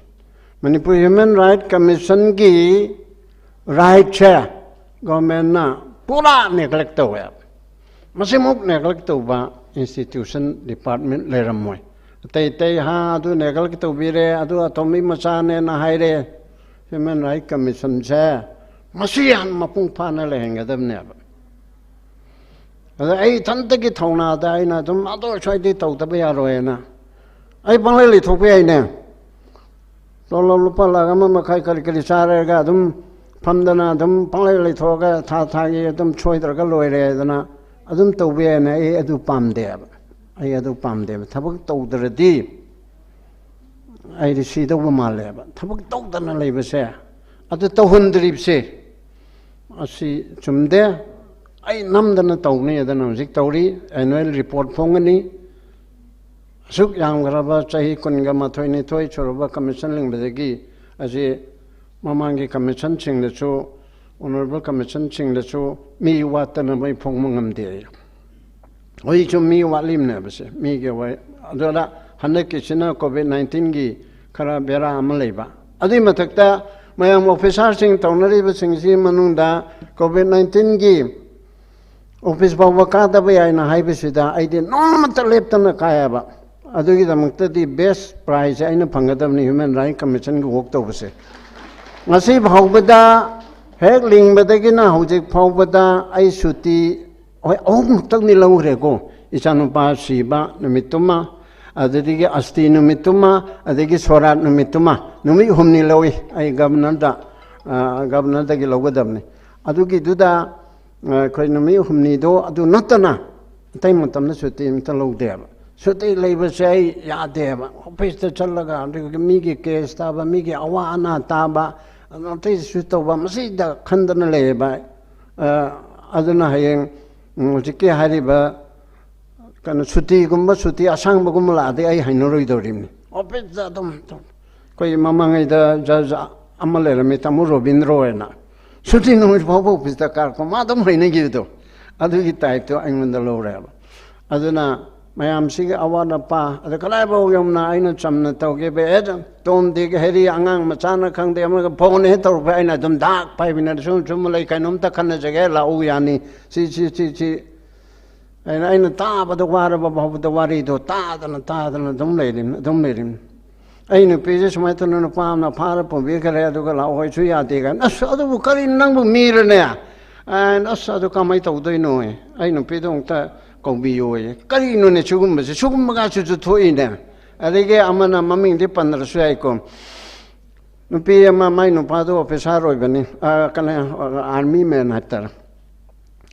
Manipur human right ꯀꯃꯤꯁꯟꯒꯤ ꯔꯥꯏꯠꯁꯦ ꯒꯣꯔꯃꯦꯟꯅ ꯄꯨꯔꯥ ꯅꯦꯒ꯭ꯂꯦꯛ ꯇꯧꯋꯦ꯫ ꯃꯁꯤꯃꯨꯛ ꯅꯦꯒ꯭ꯂꯦꯛ ꯇꯧꯕ ꯏꯟꯁꯇꯤꯇ꯭ꯌꯨꯁꯟ, ꯗꯤꯄꯥꯔꯠꯃꯦꯟ ꯂꯩꯔꯝꯃꯣꯏ꯫ ꯑꯇꯩ ꯑꯇꯩ, ꯍꯥ, ꯑꯗꯨ ꯅꯦꯒ꯭ꯂꯦꯛ ꯇꯧꯕꯤꯔꯦ, ꯑꯗꯨ ꯑꯇꯣꯝꯕꯤ ꯃꯆꯥꯅꯦꯅ ꯍꯥꯏꯔꯦ꯫ ꯍ꯭ꯌꯨꯃꯦꯟ ꯔꯥꯏꯠ ꯀꯃꯤꯁꯟꯁꯦ ꯃꯁꯤ ꯌꯥꯝ ꯃꯄꯨꯡ ꯐꯥꯅ ꯂꯩꯍꯟꯒꯗꯕꯅꯦꯕ꯫ ꯑꯗ ꯑꯩ ꯏꯊꯟꯇꯒꯤ ꯊꯧꯅꯥꯗ ꯑꯩꯅ ꯑꯗꯨꯝ ꯑꯗꯣ ꯁ꯭ꯋꯥꯏꯗꯩ ꯇꯧꯗꯕ ꯌꯥꯔꯣꯏꯅ ꯑꯩ ꯄꯪꯂꯩ ꯂꯩꯊꯣꯛꯄ ꯌꯥꯏꯅꯦ꯫ ꯇꯣꯂꯣꯞ ꯂꯨꯄꯥ ꯂꯥꯈ ꯑꯃ ꯃꯈꯥꯏ ꯀꯔꯤ ꯀꯔꯤ ꯆꯥꯔꯒ ꯑꯗꯨꯝ ꯐꯝꯗꯅ ꯑꯗꯨꯝ ꯄꯪꯂꯩ ꯂꯩꯊꯣꯛꯑꯒ ꯊꯥ ꯊꯥꯒꯤ ꯑꯗꯨꯝ ꯁꯣꯏꯗ꯭ꯔꯒ ꯂꯣꯏꯔꯦꯗꯅ ꯑꯗꯨꯝ ꯇꯧꯕ ꯌꯥꯏꯅꯦ꯫ ꯑꯩ ꯑꯗꯨ ꯄꯥꯝꯗꯦꯕ꯫ ꯑꯩ ꯑꯗꯨ ꯄꯥꯝꯗꯦꯕ꯫ ꯊꯕꯛ ꯇꯧꯗ꯭ꯔꯗꯤ ꯑꯩꯗꯤ ꯁꯤꯗꯧꯕ ꯃꯥꯜꯂꯦꯕ꯫ ꯊꯕꯛ ꯇꯧꯗꯅ ꯂꯩꯕꯁꯦ, ꯑꯗꯨ ꯇꯧꯍꯟꯗ꯭ꯔꯤꯕꯁꯦ, ꯑꯁꯤ ꯆꯨꯝꯗꯦ꯫ ꯑꯩ ꯅꯝꯗꯅ ꯇꯧꯅꯤ ꯑꯗꯨꯅ ꯍꯧꯖꯤꯛ ꯇꯧꯔꯤ꯫ ꯑꯦꯅꯨꯋꯦꯜ ꯔꯤꯄꯣꯔꯠ ꯐꯣꯡꯒꯅꯤ꯫ ꯑꯁꯨꯛ ꯌꯥꯝꯈ꯭ꯔꯕ ꯆꯍꯤ ꯀꯨꯟꯒ ꯃꯥꯊꯣꯏ ꯅꯤꯊꯣꯏ ꯁꯨꯔꯕ ꯀꯃꯤꯁꯟ ꯂꯤꯡꯕꯗꯒꯤ ꯑꯁꯤ ꯃꯃꯥꯡꯒꯤ ꯀꯃꯤꯁꯟꯁꯤꯡꯗꯁꯨ, ꯑꯣꯅꯔꯦꯕꯜ ꯀꯃꯤꯁꯟꯁꯤꯡꯗꯁꯨ ꯃꯤ ꯋꯥꯠꯇꯅ ꯃꯣꯏ ꯐꯣꯡꯕ ꯉꯝꯗꯦ꯫ ꯍꯧꯖꯤꯛꯁꯨ ꯃꯤ ꯋꯥꯠꯂꯤꯕꯅꯦꯕꯁꯦ, ꯃꯤꯒꯤ ꯋꯥ-, ꯑꯗꯨꯅ ꯍꯟꯗꯛꯀꯤꯁꯤꯅ ꯀꯣꯚꯤꯗ ꯅꯥꯏꯟꯇꯤꯟꯒꯤ ꯈꯔ ꯕꯦꯔꯥ ꯑꯃ ꯂꯩꯕ꯫ ꯑꯗꯨꯒꯤ ꯃꯊꯛꯇ ꯃꯌꯥꯝ ꯑꯣꯐꯤꯁꯥꯔꯁꯤꯡ ꯇꯧꯅꯔꯤꯕꯁꯤꯡꯁꯤ ꯃꯅꯨꯡꯗ ꯀꯣꯚꯤꯗ ꯅꯥꯏꯟꯇꯤꯟꯒꯤ ꯑꯣꯐꯤꯁ ꯐꯥꯎꯕ ꯀꯥꯗꯕ ꯌꯥꯏꯅ ꯍꯥꯏꯕꯁꯤꯗ ꯑꯩꯗꯤ ꯅꯣꯡꯃꯇ ꯂꯦꯞꯇꯅ ꯀꯥꯏꯌꯦꯕ꯫ ꯑꯗꯨꯒꯤꯗꯃꯛꯇꯗꯤ ꯕꯦꯁ ꯄ꯭ꯔꯥꯏꯖꯁꯦ ꯑꯩꯅ ꯐꯪꯒꯗꯕꯅꯤ ꯍ꯭ꯌꯨꯃꯦꯟ ꯔꯥꯏꯠ ꯀꯃꯤꯁꯟꯒꯤ ꯋꯥꯛ ꯇꯧꯕꯁꯦ꯫ ꯉꯁꯤ ꯐꯥꯎꯕꯗ ꯍꯦꯛ ꯂꯤꯡꯕꯗꯒꯤꯅ ꯍꯧꯖꯤꯛ ꯐꯥꯎꯕꯗ ꯑꯩ ꯁꯨꯇꯤ, ꯍꯣꯏ, ꯑꯍꯨꯝ ꯈꯛꯇꯪꯗꯤ ꯂꯧꯈ꯭ꯔꯦꯀꯣ꯫ ꯏꯆꯥꯅꯨꯄꯥ ꯁꯤꯕ ꯅꯨꯃꯤꯠꯇꯨꯃ, ꯑꯗꯨꯗꯒꯤ ꯑꯁꯇꯤ ꯅꯨꯃꯤꯠꯇꯨꯃ, ꯑꯗꯒꯤ ꯁꯣꯔꯥꯠ ꯅꯨꯃꯤꯠꯇꯨꯃ, ꯅꯨꯃꯤꯠ ꯍꯨꯝꯅꯤ ꯂꯧꯏ ꯑꯩ ꯒꯕꯔꯅꯔꯗ, ꯑ, ꯒꯕꯔꯅꯔꯗꯒꯤ ꯂꯧꯒꯗꯕꯅꯤ꯫ ꯑꯗꯨꯒꯤꯗꯨꯗ, ꯑ, ꯑꯩꯈꯣꯏ ꯅꯨꯃꯤꯠ ꯍꯨꯝꯅꯤꯗꯣ ꯑꯗꯨ ꯅꯠꯇꯅ ꯑꯇꯩ ꯃꯇꯝꯗ ꯁꯨꯇꯤ ꯑꯝꯇ ꯂꯧꯗꯦꯕ꯫ ꯁꯨꯇꯤ ꯂꯩꯕꯁꯦ ꯑꯩ ꯌꯥꯗꯦꯕ꯫ ꯑꯣꯐꯤꯁꯇ ꯆꯠꯂꯒ ꯑꯗꯨꯒ ꯃꯤꯒꯤ ꯀꯦꯁ ꯇꯥꯕ, ꯃꯤꯒꯤ ꯑꯋꯥ ꯑꯅꯥ ꯇꯥꯕ, ꯑꯇꯩꯁꯨ ꯇꯧꯕ, ꯃꯁꯤꯗ ꯈꯟꯗꯅ ꯂꯩꯌꯦꯕ꯫ ꯑ, ꯑꯗꯨꯅ ꯍꯌꯦꯡ, ꯎꯝ, ꯍꯧꯖꯤꯛꯀꯤ ꯍꯥꯏꯔꯤꯕ ꯀꯩꯅꯣ, ꯁꯨꯇꯤꯒꯨꯝꯕ, ꯁꯨꯇꯤ ꯑꯁꯥꯡꯕꯒꯨꯝꯕ ꯂꯥꯛꯑꯗꯤ ꯑꯩ ꯍꯩꯅꯔꯣꯏꯗꯧꯔꯤꯕꯅꯤ꯫ ꯑꯣꯐꯤꯁꯇ ꯑꯗꯨꯝ, ꯑꯗꯨꯝ꯫ ꯑꯩꯈꯣꯏ ꯃꯃꯥꯡꯉꯩꯗ ꯖꯖ ꯑꯃ ꯂꯩꯔꯝꯃꯤ, ꯇꯥꯃꯣ ꯔꯣꯕꯤꯟꯗ꯭ꯔꯣ ꯍꯥꯏꯅ꯫ ꯁꯨꯇꯤ ꯅꯨꯃꯤꯠ ꯐꯥꯎꯕ ꯑꯣꯐꯤꯁꯇ ꯀꯥꯔꯛꯄ, ꯃꯥ ꯑꯗꯨꯝ ꯍꯩꯅꯈꯤꯕꯗꯣ꯫ ꯑꯗꯨꯒꯤ ꯇꯥꯏꯞꯇꯣ ꯑꯩꯉꯣꯟꯗ ꯂꯧꯔꯦꯕ꯫ ꯑꯗꯨꯅ ꯃꯌꯥꯝꯁꯤꯒꯤ ꯑꯋꯥꯠ ꯑꯄꯥ, ꯑꯗ ꯀꯗꯥꯏꯐꯥꯎ ꯌꯧꯅ ꯑꯩꯅ ꯆꯝꯅ ꯇꯧꯒꯦꯕ, ꯑꯦ, ꯇꯣꯝ ꯗꯤꯛ ꯍꯦꯔꯤ, ꯑꯉꯥꯡ ꯃꯆꯥꯅ ꯈꯪꯗꯦ, ꯑꯃꯒ ꯐꯣꯟ ꯍꯦꯛ ꯇꯧꯔꯛꯄ, ꯑꯩꯅ ꯑꯗꯨꯝ ꯗꯥꯛ ꯄꯥꯏꯕꯤꯅ, "ꯁꯨꯝ ꯁꯨꯝ ꯂꯩ, ꯀꯩꯅꯣꯝꯇ ꯈꯟꯅꯖꯒꯦ, ꯂꯥꯛꯎ, ꯌꯥꯅꯤ, ꯁꯤ, ꯁꯤ, ꯁꯤ, ꯁꯤ"꯫ ꯑꯩꯅ, ꯑꯩꯅ ꯇꯥꯕꯗ ꯋꯥꯔꯕ ꯐꯥꯎꯕꯗ ꯋꯥꯔꯤꯗꯣ ꯇꯥꯗꯅ, ꯇꯥꯗꯅ ꯑꯗꯨꯝ ꯂꯩꯔꯤꯝ-, ꯑꯗꯨꯝ ꯂꯩꯔꯤꯝ꯫ ꯑꯩ ꯅꯨꯄꯤꯁꯦ ꯁꯨꯃꯥꯏꯅ ꯇꯧꯅ ꯅꯨꯄꯥ ꯑꯃꯅ ꯐꯥꯔ ꯄꯨꯕꯤꯈ꯭ꯔꯦ, ꯑꯗꯨꯒ ꯂꯥꯛꯑꯣ ꯍꯥꯏꯁꯨ ꯌꯥꯗꯦ ꯀꯥꯏꯅ꯫ "ꯑꯁ, ꯑꯗꯨꯕꯨ ꯀꯔꯤ, ꯅꯪꯕꯨ ꯃꯤꯔꯅꯦ?" ꯑꯩꯅ, "ꯑꯁ, ꯑꯗꯨ ꯀꯃꯥꯏꯅ ꯇꯧꯗꯣꯏꯅꯣ?" ꯑꯩ ꯅꯨꯄꯤꯗꯣ ꯑꯃꯨꯛꯇ ꯀꯧꯕꯤꯌꯣꯌꯦ꯫ ꯀꯔꯤꯅꯣꯅꯦ ꯁꯤꯒꯨꯝꯕꯁꯦ? ꯁꯤꯒꯨꯝꯕꯒꯁꯨ ꯊꯣꯛꯏꯅꯦ꯫ ꯑꯗꯒꯤ ꯑꯃꯅ, ꯃꯃꯤꯡꯗꯤ ꯄꯟꯗ꯭ꯔꯁꯨ ꯌꯥꯏꯀꯣ, ꯅꯨꯄꯤ ꯑꯃ, ꯃꯥꯏ ꯅꯨꯄꯥꯗꯣ ꯑꯣꯐꯤꯁꯥꯔ ꯑꯣꯏꯕꯅꯤ, ꯑ, ꯀꯩꯅꯣ, ꯑꯥꯔꯃꯤ ꯃꯦꯟ ꯍꯥꯏꯇꯥꯔꯦ꯫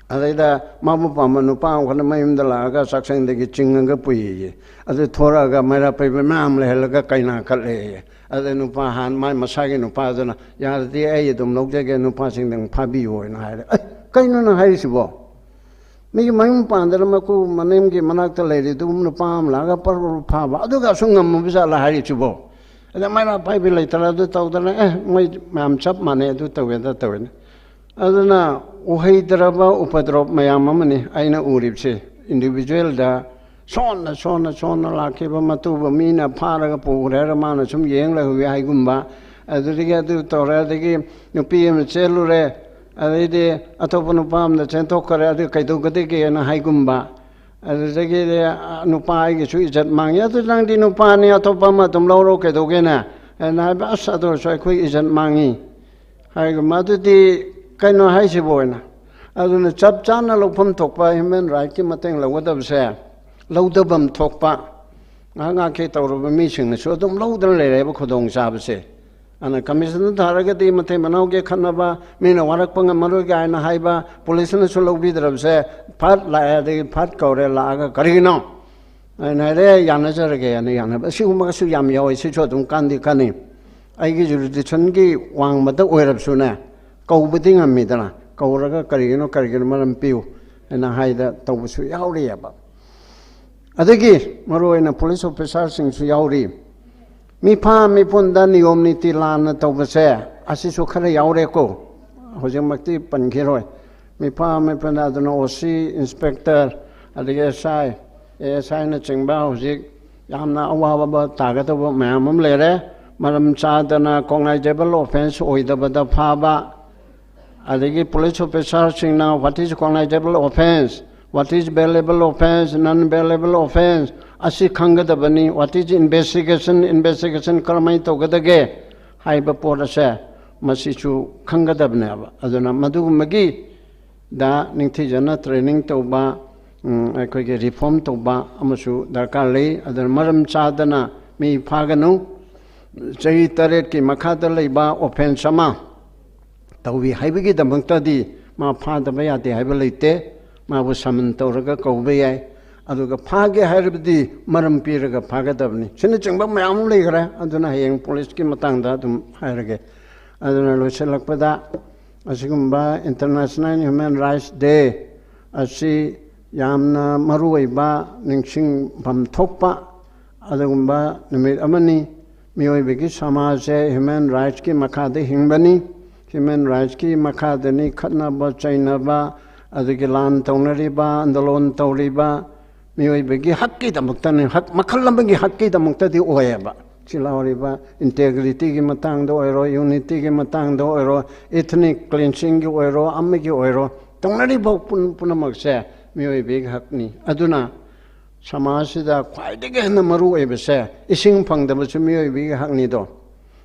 ꯑꯗꯩꯗ ꯃꯥꯕꯨ ꯄꯥꯝꯕ ꯅꯨꯄꯥ ꯑꯃꯈꯛꯅ ꯃꯌꯨꯝꯗ ꯂꯥꯛꯑꯒ ꯆꯥꯛꯁꯪꯗꯒꯤ ꯆꯤꯡꯉꯒ ꯄꯨꯏꯌꯦ꯫ ꯑꯗꯨ ꯊꯣꯔꯛꯑꯒ ꯃꯩꯔꯥ ꯄꯩꯕ ꯃꯌꯥꯝ ꯂꯩꯍꯜꯂꯒ ꯀꯩꯅꯥ ꯀꯠꯂꯦꯌꯦ꯫ ꯑꯗ ꯅꯨꯄꯥ ꯍꯥꯟ-, ꯃꯥꯏ ꯃꯁꯥꯒꯤ ꯅꯨꯄꯥꯗꯨꯅ, "ꯌꯥꯔꯗꯤ ꯑꯩ ꯑꯗꯨꯝ ꯂꯧꯖꯒꯦ, ꯅꯨꯄꯥꯁꯤꯡꯗꯪ ꯐꯥꯕꯤꯌꯣꯅ" ꯍꯥꯏꯔꯦ꯫ "ꯑꯩ, ꯀꯩꯅꯣ ꯅꯪ ꯍꯥꯏꯔꯤꯁꯤꯕꯣ? ꯃꯤꯒꯤ ꯃꯌꯨꯝ ꯄꯥꯟꯗꯅ ꯃꯀꯨ ꯃꯅꯦꯝꯒꯤ ꯃꯅꯥꯛꯇ ꯂꯩꯔꯤ, ꯑꯗꯨꯒꯨꯝꯕ ꯅꯨꯄꯥ ꯑꯃ ꯂꯥꯛꯑꯒ ꯄꯔ ꯄꯔ ꯐꯥꯕ, ꯑꯗꯨꯒ ꯑꯁꯨꯛ ꯉꯝꯃꯕ ꯖꯥꯠꯂꯥ ꯍꯥꯏꯔꯤꯁꯤꯕꯣ?" ꯑꯗ ꯃꯩꯔꯥ ꯄꯥꯏꯕꯤ ꯂꯩꯇꯅ ꯑꯗꯨ ꯇꯧꯗꯅ, ꯑꯦ, ꯃꯣꯏ ꯃꯌꯥꯝ ꯆꯞ ꯃꯥꯟꯅꯩ, ꯑꯗꯨ ꯇꯧꯋꯦ, ꯑꯗ ꯇꯧꯋꯦꯅ꯫ ꯑꯗꯨꯅ ꯎꯍꯩꯗ꯭ꯔꯕ ꯎꯄꯗ꯭ꯔꯣꯞ ꯃꯌꯥꯝ ꯑꯃꯅꯤ ꯑꯩꯅ ꯎꯔꯤꯕꯁꯦ꯫ ꯏꯟꯗꯤꯕꯤꯖꯨꯋꯦꯜꯗ ꯁꯣꯟꯅ, ꯁꯣꯟꯅ, ꯁꯣꯟꯅ ꯂꯥꯛꯈꯤꯕ ꯃꯇꯨꯕꯨ ꯃꯤꯅ ꯐꯥꯔꯒ ꯄꯨꯈ꯭ꯔꯦ ꯍꯥꯏꯔ ꯃꯥꯅ ꯁꯨꯝ ꯌꯦꯡ ꯂꯩꯍꯧꯋꯤ ꯍꯥꯏꯒꯨꯝꯕ, ꯑꯗꯨꯗꯒꯤ ꯑꯗꯨ ꯇꯧꯔꯦ, ꯑꯗꯒꯤ ꯅꯨꯄꯤ ꯑꯃ ꯆꯦꯜꯂꯨꯔꯦ, ꯑꯗꯩꯗꯤ ꯑꯇꯣꯞꯄ ꯅꯨꯄꯥ ꯑꯃꯗ ꯆꯦꯟꯊꯣꯛꯈ꯭ꯔꯦ, ꯑꯗꯨ ꯀꯩꯗꯧꯒꯗꯒꯦꯅ ꯍꯥꯏꯒꯨꯝꯕ, ꯑꯗꯨꯗꯒꯤꯗꯤ, "ꯑ, ꯅꯨꯄꯥ ꯑꯩꯒꯤꯁꯨ ꯏꯖꯠ ꯃꯥꯡꯉꯤ"꯫ "ꯑꯗꯨ ꯅꯪꯗꯤ ꯅꯨꯄꯥꯅꯤ, ꯑꯇꯣꯞꯄ ꯑꯃ ꯑꯗꯨꯝ ꯂꯧꯔꯣ, ꯀꯩꯗꯧꯒꯦꯅ?" ꯑꯩꯅ ꯍꯥꯏꯕ, "ꯑꯁ, ꯑꯗꯨ ꯑꯣꯏꯔꯁꯨ ꯑꯩꯈꯣꯏ ꯏꯖꯠ ꯃꯥꯡꯉꯤ" ꯍꯥꯏꯒꯨꯝꯕ꯫ "ꯑꯗꯨꯗꯤ ꯀꯩꯅꯣ ꯍꯥꯏꯁꯤꯕꯨ?" ꯑꯣꯏꯅ꯫ ꯑꯗꯨꯅ ꯆꯞ ꯆꯥꯅ ꯂꯧꯐꯝ ꯊꯣꯛꯄ ꯍ꯭ꯌꯨꯃꯦꯟ ꯔꯥꯏꯠꯀꯤ ꯃꯇꯦꯡ ꯂꯧꯒꯗꯕꯁꯦ, ꯂꯧꯗꯐꯝ ꯊꯣꯛꯄ ꯉꯥꯏꯍꯥꯛ ꯉꯥꯏꯍꯥꯛꯀꯤ ꯇꯧꯔꯕ ꯃꯤꯁꯤꯡꯅꯁꯨ ꯑꯗꯨꯝ ꯂꯧꯗꯅ ꯂꯩꯔꯦꯕ ꯈꯨꯗꯣꯡꯆꯥꯕꯁꯦ꯫ ꯑꯗꯨꯅ ꯀꯃꯤꯁꯟꯗ ꯊꯥꯔꯒꯗꯤ ꯃꯇꯩ ꯃꯅꯥꯎꯒꯤ ꯈꯠꯅꯕ, ꯃꯤꯅ ꯋꯥꯔꯛꯄ ꯉꯝꯃꯔꯣꯏ ꯀꯥꯏꯅ ꯍꯥꯏꯕ, ꯄꯨꯂꯤꯁꯅꯁꯨ ꯂꯧꯕꯤꯗ꯭ꯔꯕꯁꯦ, ꯐꯠ ꯂꯥꯛꯑꯦ, ꯑꯗꯒꯤ ꯐꯠ ꯀꯧꯔꯦ, ꯂꯥꯛꯑꯒ ꯀꯔꯤꯒꯤꯅꯣ? ꯑꯩꯅ ꯍꯥꯏꯔꯦ, ꯌꯥꯅꯖꯔꯒꯦ ꯍꯥꯏꯅ ꯌꯥꯅꯕ꯫ ꯑꯁꯤꯒꯨꯝꯕꯒꯁꯨ ꯌꯥꯝ ꯌꯥꯎꯋꯤ, ꯁꯤꯁꯨ ꯑꯗꯨꯝ ꯀꯥꯟꯗꯤ ꯀꯥꯟꯅꯩ꯫ ꯑꯩꯒꯤ ꯖꯨꯔꯤꯗꯤꯛꯁꯟꯒꯤ ꯋꯥꯡꯃꯗ ꯑꯣꯏꯔꯕꯁꯨꯅꯦ, ꯀꯧꯕꯗꯤ ꯉꯝꯃꯤꯗꯅ, ꯀꯧꯔꯒ ꯀꯔꯤꯒꯤꯅꯣ, ꯀꯔꯤꯒꯤꯅꯣ ꯃꯔꯝ ꯄꯤꯌꯨ ꯍꯥꯏꯅ ꯍꯥꯏꯗ ꯇꯧꯕꯁꯨ ꯌꯥꯎꯔꯤꯑꯕ꯫ ꯑꯗꯒꯤ ꯃꯔꯨꯑꯣꯏꯅ ꯄꯨꯂꯤꯁ ꯑꯣꯐꯤꯁꯥꯔꯁꯤꯡꯁꯨ ꯌꯥꯎꯔꯤ꯫ ꯃꯤꯐꯥ ꯃꯤꯄꯨꯟꯗ ꯅꯤꯌꯣꯝ ꯅꯤꯇꯤ ꯂꯥꯟꯅ ꯇꯧꯕꯁꯦ, ꯑꯁꯤꯁꯨ ꯈꯔ ꯌꯥꯎꯔꯦꯀꯣ, ꯍꯧꯖꯤꯛꯃꯛꯇꯤ ꯄꯟꯈꯤꯔꯣꯏ꯫ ꯃꯤꯐꯥ ꯃꯤꯄꯨꯟꯗ ꯑꯗꯨꯅ ꯑꯣ ꯁꯤ, ꯏꯟꯁꯄꯦꯛꯇꯔ, ꯑꯗꯒꯤ ꯑꯦꯁ ꯑꯥꯏ, ꯑꯦ ꯑꯦꯁ ꯑꯥꯏꯅꯆꯤꯡꯕ ꯍꯧꯖꯤꯛ ꯌꯥꯝꯅ ꯑꯋꯥꯕ ꯇꯥꯒꯗꯕ ꯃꯌꯥꯝ ꯑꯃ ꯂꯩꯔꯦ꯫ ꯃꯔꯝ ꯆꯥꯗꯅ ꯀꯣꯒꯅꯥꯏꯖꯦꯕꯜ ꯑꯣꯐꯦꯟꯁ ꯑꯣꯏꯗꯕꯗ ꯐꯥꯕ, ꯑꯗꯒꯤ police ꯑꯣꯐꯤꯁꯥꯔꯁꯤꯡꯅ what is cognizable offense, what is bailable offense, non bailable offense ꯑꯁꯤ ꯈꯪꯒꯗꯕꯅꯤ꯫ What is investigation, investigation ꯀꯔꯝꯍꯥꯏꯅ ꯇꯧꯒꯗꯒꯦ ꯍꯥꯏꯕ ꯄꯣꯠ ꯑꯁꯦ ꯃꯁꯤꯁꯨ ꯈꯪꯒꯗꯕꯅꯦꯕ꯫ ꯑꯗꯨꯅ ꯃꯗꯨꯒꯨꯝꯕꯒꯤꯗ ꯅꯤꯡꯊꯤꯖꯅ ꯇ꯭ꯔꯦꯅꯤꯡ ꯇꯧꯕ, ꯎꯝ, ꯑꯩꯈꯣꯏꯒꯤ ꯔꯤꯐꯣꯔꯝ ꯇꯧꯕ ꯑꯃꯁꯨ ꯗꯔꯀꯥꯔ ꯂꯩ꯫ ꯑꯗꯨꯅ ꯃꯔꯝ ꯆꯥꯗꯅ ꯃꯤ ꯐꯥꯒꯅꯨ꯫ ꯆꯍꯤ ꯇꯔꯦꯠꯀꯤ ꯃꯈꯥꯗ ꯂꯩꯕ ꯑꯣꯐꯦꯟꯁ ꯑꯃ ꯇꯧꯏ ꯍꯥꯏꯕꯒꯤꯗꯃꯛꯇꯗꯤ ꯃꯥ ꯐꯥꯗꯕ ꯌꯥꯗꯦ ꯍꯥꯏꯕ ꯂꯩꯇꯦ꯫ ꯃꯥꯕꯨ ꯁꯃꯟ ꯇꯧꯔꯒ ꯀꯧꯕ ꯌꯥꯏ꯫ ꯑꯗꯨꯒ ꯐꯥꯒꯦ ꯍꯥꯏꯔꯕꯗꯤ ꯃꯔꯝ ꯄꯤꯔꯒ ꯐꯥꯒꯗꯕꯅꯤ꯫ ꯁꯤꯅꯆꯤꯡꯕ ꯃꯌꯥꯝ ꯑꯃ ꯂꯩꯈ꯭ꯔꯦ꯫ ꯑꯗꯨꯅ ꯍꯌꯦꯡ ꯄꯨꯂꯤꯁꯀꯤ ꯃꯇꯥꯡꯗ ꯑꯗꯨꯝ ꯍꯥꯏꯔꯒꯦ꯫ ꯑꯗꯨꯅ ꯂꯣꯏꯁꯤꯜꯂꯛꯄꯗ, ꯑꯁꯤꯒꯨꯝꯕ International Human Rights Day ꯑꯁꯤ ꯌꯥꯝꯅ ꯃꯔꯨꯑꯣꯏꯕ, ꯅꯤꯡꯁꯤꯡꯐꯝ ꯊꯣꯛꯄ ꯑꯗꯨꯒꯨꯝꯕ ꯅꯨꯃꯤꯠ ꯑꯃꯅꯤ꯫ ꯃꯤꯑꯣꯏꯕꯒꯤ ꯁꯃꯥꯖꯁꯦ ꯍ꯭ꯌꯨꯃꯦꯟ ꯔꯥꯏꯠꯁꯀꯤ ꯃꯈꯥꯗ ꯍꯤꯡꯕꯅꯤ꯫ ꯍ꯭ꯌꯨꯃꯦꯟ ꯔꯥꯏꯠꯁꯀꯤ ꯃꯈꯥꯗꯅꯤ ꯈꯠꯅꯕ ꯆꯩꯅꯕ, ꯑꯗꯒꯤ ꯂꯥꯟ ꯇꯧꯅꯔꯤꯕ, ꯑꯟꯗꯣꯂꯣꯟ ꯇꯧꯔꯤꯕ, ꯃꯤꯑꯣꯏꯕꯒꯤ ꯍꯛꯀꯤꯗꯃꯛꯇꯅꯤ, ꯍꯛ ꯃꯈꯜ ꯑꯃꯒꯤ ꯍꯛꯀꯤꯗꯃꯛꯇꯗꯤ ꯑꯣꯏꯌꯦꯕ꯫ ꯁꯤ ꯂꯥꯎꯔꯤꯕ ꯏꯟꯇꯦꯒ꯭ꯔꯤꯇꯤꯒꯤ ꯃꯇꯥꯡꯗ ꯑꯣꯏꯔꯣ, ꯌꯨꯅꯤꯇꯤꯒꯤ ꯃꯇꯥꯡꯗ ꯑꯣꯏꯔꯣ, ꯏꯊꯅꯤꯛ ꯀ꯭ꯂꯤꯟꯁꯤꯡꯒꯤ ꯑꯣꯏꯔꯣ, ꯑꯃꯒꯤ ꯑꯣꯏꯔꯣ, ꯇꯧꯅꯔꯤꯕ ꯄꯨꯝ-, ꯄꯨꯝꯅꯃꯛꯁꯦ ꯃꯤꯑꯣꯏꯕꯒꯤ ꯍꯛꯅꯤ꯫ ꯑꯗꯨꯅ ꯁꯃꯥꯖꯁꯤꯗ ꯈ꯭ꯋꯥꯏꯗꯒꯤ ꯍꯦꯟꯅ ꯃꯔꯨ ꯑꯣꯏꯕꯁꯦ ꯏꯁꯤꯡ ꯐꯪꯗꯕꯁꯨ ꯃꯤꯑꯣꯏꯕꯒꯤ ꯍꯛꯅꯤꯗꯣ꯫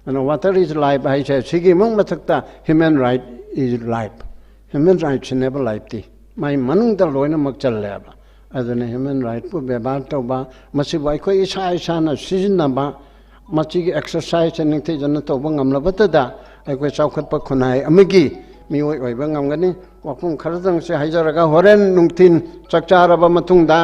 ꯑꯗꯨꯅ water is life ꯍꯥꯏꯁꯦ, ꯁꯤꯒꯤ ꯏꯃꯨꯡ ꯃꯊꯛꯇ human right is life, human rightꯁꯤꯅꯦꯕ lifeꯇꯤ꯫ ꯃꯥꯏ ꯃꯅꯨꯡꯗ ꯂꯣꯏꯅꯃꯛ ꯆꯜꯂꯦꯕ꯫ ꯑꯗꯨꯅ ꯍ꯭ꯌꯨꯃꯦꯟ ꯔꯥꯏꯠꯄꯨ ꯕꯦꯕꯥꯔ ꯇꯧꯕ, ꯃꯁꯤꯕꯨ ꯑꯩꯈꯣꯏ ꯏꯁꯥ ꯏꯁꯥꯅ ꯁꯤꯖꯤꯟꯅꯕ, ꯃꯁꯤꯒꯤ ꯑꯦꯛꯁꯔꯁꯥꯏꯖꯁꯦ ꯅꯤꯡꯊꯤꯖꯅ ꯇꯧꯕ ꯉꯝꯂꯕꯇꯗ ꯑꯩꯈꯣꯏ ꯆꯥꯎꯈꯠꯄ ꯈꯨꯟꯅꯥꯏ ꯑꯃꯒꯤ ꯃꯤꯑꯣꯏ ꯑꯣꯏꯕ ꯉꯝꯒꯅꯤ꯫ ꯋꯥꯐꯝ ꯈꯔꯗꯪꯁꯦ ꯍꯥꯏꯖꯔꯒ, ꯍꯣꯔꯦꯟ ꯅꯨꯡꯊꯤꯟ ꯆꯥꯛ ꯆꯥꯔꯕ ꯃꯇꯨꯡꯗ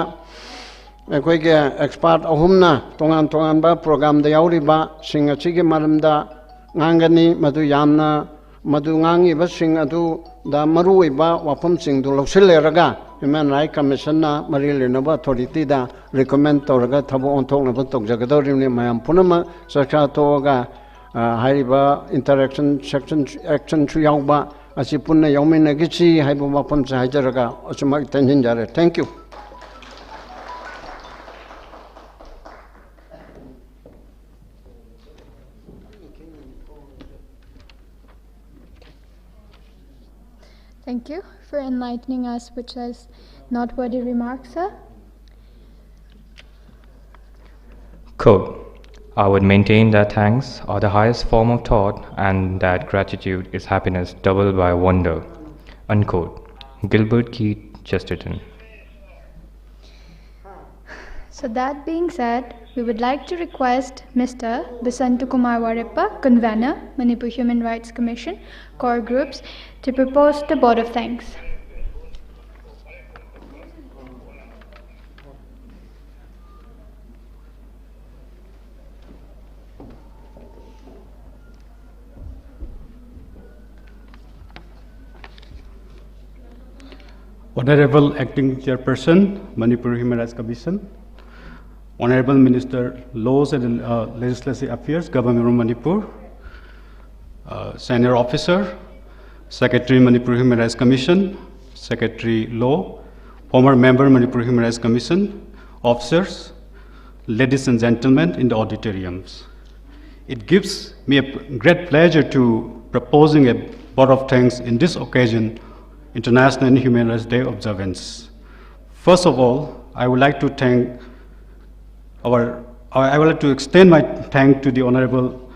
ꯑꯩꯈꯣꯏꯒꯤ ꯑꯦꯛꯁꯄꯥꯔꯠ ꯑꯍꯨꯝꯅ ꯇꯣꯉꯥꯟ ꯇꯣꯉꯥꯟꯕ ꯄ꯭ꯔꯣꯒ꯭ꯔꯥꯝꯗ ꯌꯥꯎꯔꯤꯕꯁꯤꯡ ꯑꯁꯤꯒꯤ ꯃꯔꯝꯗ ꯉꯥꯡꯒꯅꯤ꯫ ꯃꯗꯨ ꯌꯥꯝꯅ, ꯃꯗꯨ ꯉꯥꯡꯉꯤꯕꯁꯤꯡ ꯑꯗꯨꯗ ꯃꯔꯨꯑꯣꯏꯕ ꯋꯥꯐꯝꯁꯤꯡꯗꯨ ꯂꯧꯁꯤꯜꯂꯦꯔꯒ Human Rights Commissionꯅ ꯃꯔꯤ ꯂꯩꯅꯕ ꯑꯣꯊꯣꯔꯤꯇꯤꯗ ꯔꯤꯀꯃꯦꯟ ꯇꯧꯔꯒ ꯊꯕꯛ ꯑꯣꯟꯊꯣꯛꯅꯕ ꯇꯧꯖꯒꯗꯧꯔꯤꯕꯅꯤ꯫ ꯃꯌꯥꯝ ꯄꯨꯝꯅꯃꯛ ꯆꯥꯛꯆꯥ ꯇꯣꯛꯑꯒ, ꯑ, ꯍꯥꯏꯔꯤꯕ ꯏꯟꯇꯔꯦꯛꯁꯟ ꯁꯦꯛꯁꯟ ꯑꯦꯛꯁꯟꯁꯨ ꯌꯥꯎꯕ ꯑꯁꯤ ꯄꯨꯟꯅ ꯌꯥꯎꯃꯤꯟꯅꯈꯤꯁꯤ ꯍꯥꯏꯕ ꯋꯥꯐꯝꯁꯦ ꯍꯥꯏꯖꯔꯒ ꯑꯁꯨꯃꯛ ꯇꯦꯟꯁꯤꯟꯖꯔꯦ꯫ Thank you꯫ Thank you for enlightening us with such noteworthy remarks, sir. Quote, "I would maintain that thanks are the highest form of thought and that gratitude is happiness doubled by wonder." Unquote. Gilbert Keith Chesterton. So that being said, we would like to request Mister Basanta Kumar Wareppa, Convener, Manipur Human Rights Commission, Core Groups, to propose the vote of thanks. Honorable Acting Chairperson, Manipur Human Rights Commission, Honorable Minister, Laws and uh, Legislative Affairs, Government of Manipur, uh, Senior Officer, Secretary, Manipur Human Rights Commission, Secretary, Law, former member, Manipur Human Rights Commission, officers, ladies and gentlemen in the auditoriums. It gives me a p- great pleasure to proposing a vote of thanks in this occasion, International Human Rights Day observance. First of all, I would like to thank our, I would like to extend my thank to the Honorable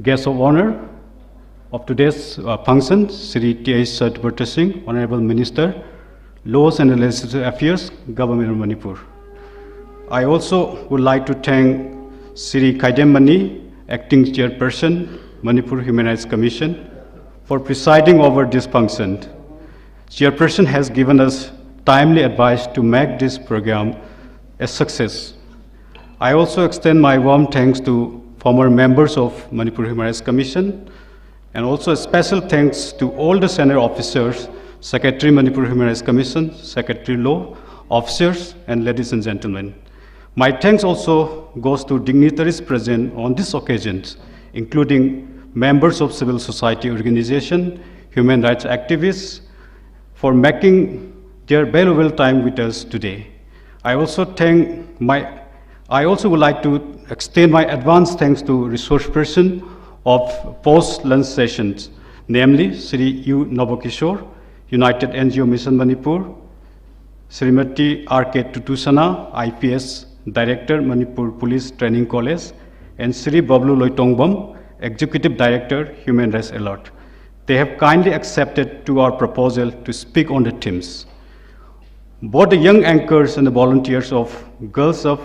Guest of Honor of today's uh, function, Shri T H Satyabrata Singh, Honorable Minister, Laws and Legislative Affairs, Government of Manipur. I also would like to thank Shri Khaidem Mani, Acting Chairperson, Manipur Human Rights Commission, for presiding over this function. Chairperson has given us timely advice to make this program a success. I also extend my warm thanks to former members of Manipur Human Rights Commission, and also a special thanks to all the senior officers, Secretary Manipur Human Rights Commission, Secretary Law, officers, and ladies and gentlemen. My thanks also goes to dignitaries present on this occasion, including members of civil society organization, human rights activists, for making their valuable time with us today. I also thank my, I also would like to extend my advance thanks to resource person of post-lunch sessions, namely Shri U Nabakishore, United N G O Mission Manipur, Srimati R K Tutusana, I P S, Director, Manipur Police Training College, and Shri Bablu Loitongbam, Executive Director, Human Rights Alert. They have kindly accepted to our proposal to speak on the themes. Both the young anchors and the volunteers of Girls Up,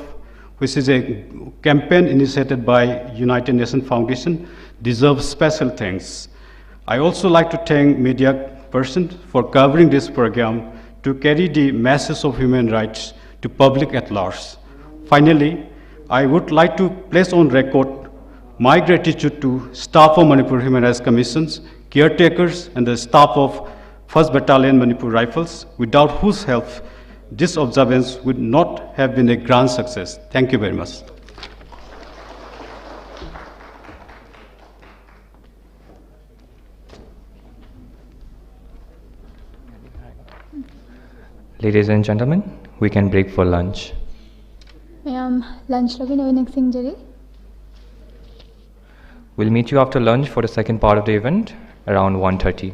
which is a campaign initiated by United Nations Foundation, deserve special thanks. I also like to thank media persons for covering this program to carry the message of human rights to public at large. Finally, I would like to place on record my gratitude to staff of Manipur Human Rights Commissions, caretakers, and the staff of First Battalion Manipur Rifles, without whose help this observance would not have been a grand success. Thank you very much. Ladies and gentlemen, we can break for lunch. ꯃꯌꯥꯝ lunch ꯂꯧꯕꯤꯅꯕ ꯅꯤꯡꯁꯤꯡꯖꯔꯤ꯫ We'll meet you after lunch for the second part of the event around one thirty.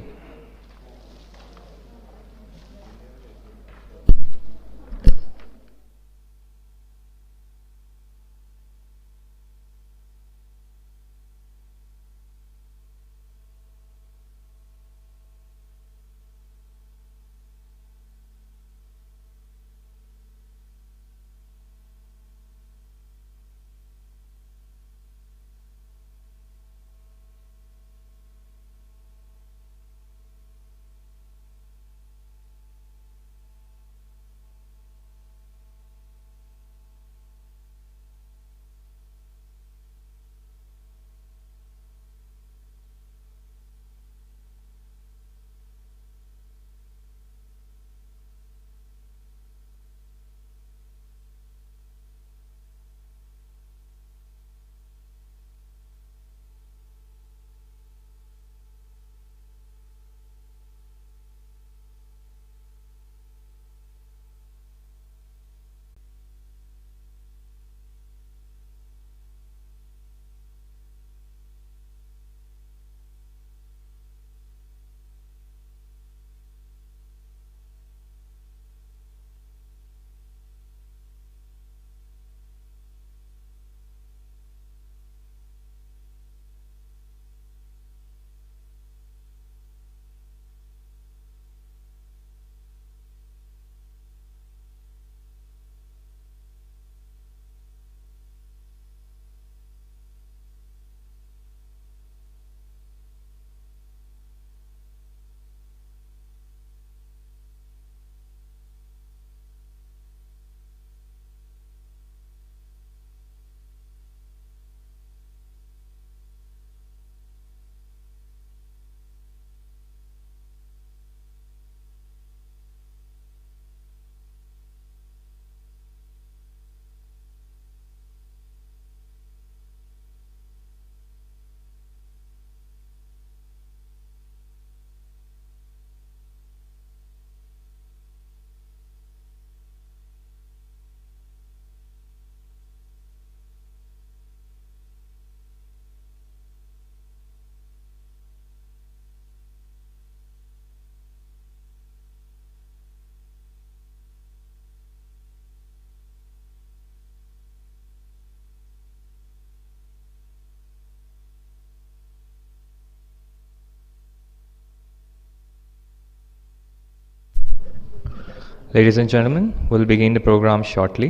Ladies and gentlemen, we'll begin the program shortly.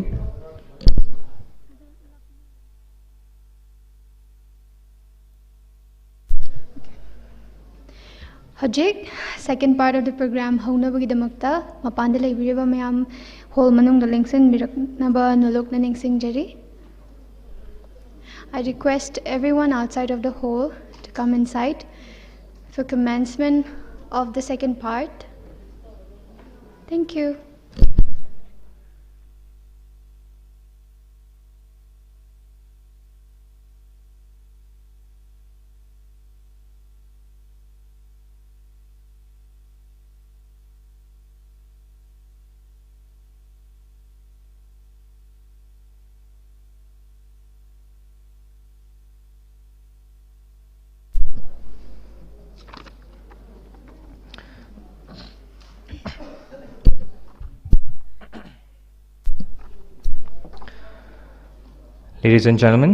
ꯍꯧꯖꯤꯛ second part of the program ꯍꯧꯅꯕꯒꯤꯗꯃꯛꯇ ꯃꯄꯥꯟꯗ ꯂꯩꯕꯤꯔꯤꯕ ꯃꯌꯥꯝ hall ꯃꯅꯨꯡꯗ ꯂꯦꯡꯁꯤꯟꯕꯤꯔꯛꯅꯕ ꯅꯣꯂꯨꯛꯅ ꯅꯤꯡꯁꯤꯡꯖꯔꯤ꯫ I request everyone outside of the hall to come inside for commencement of the second part. Thank you. Ladies and gentlemen,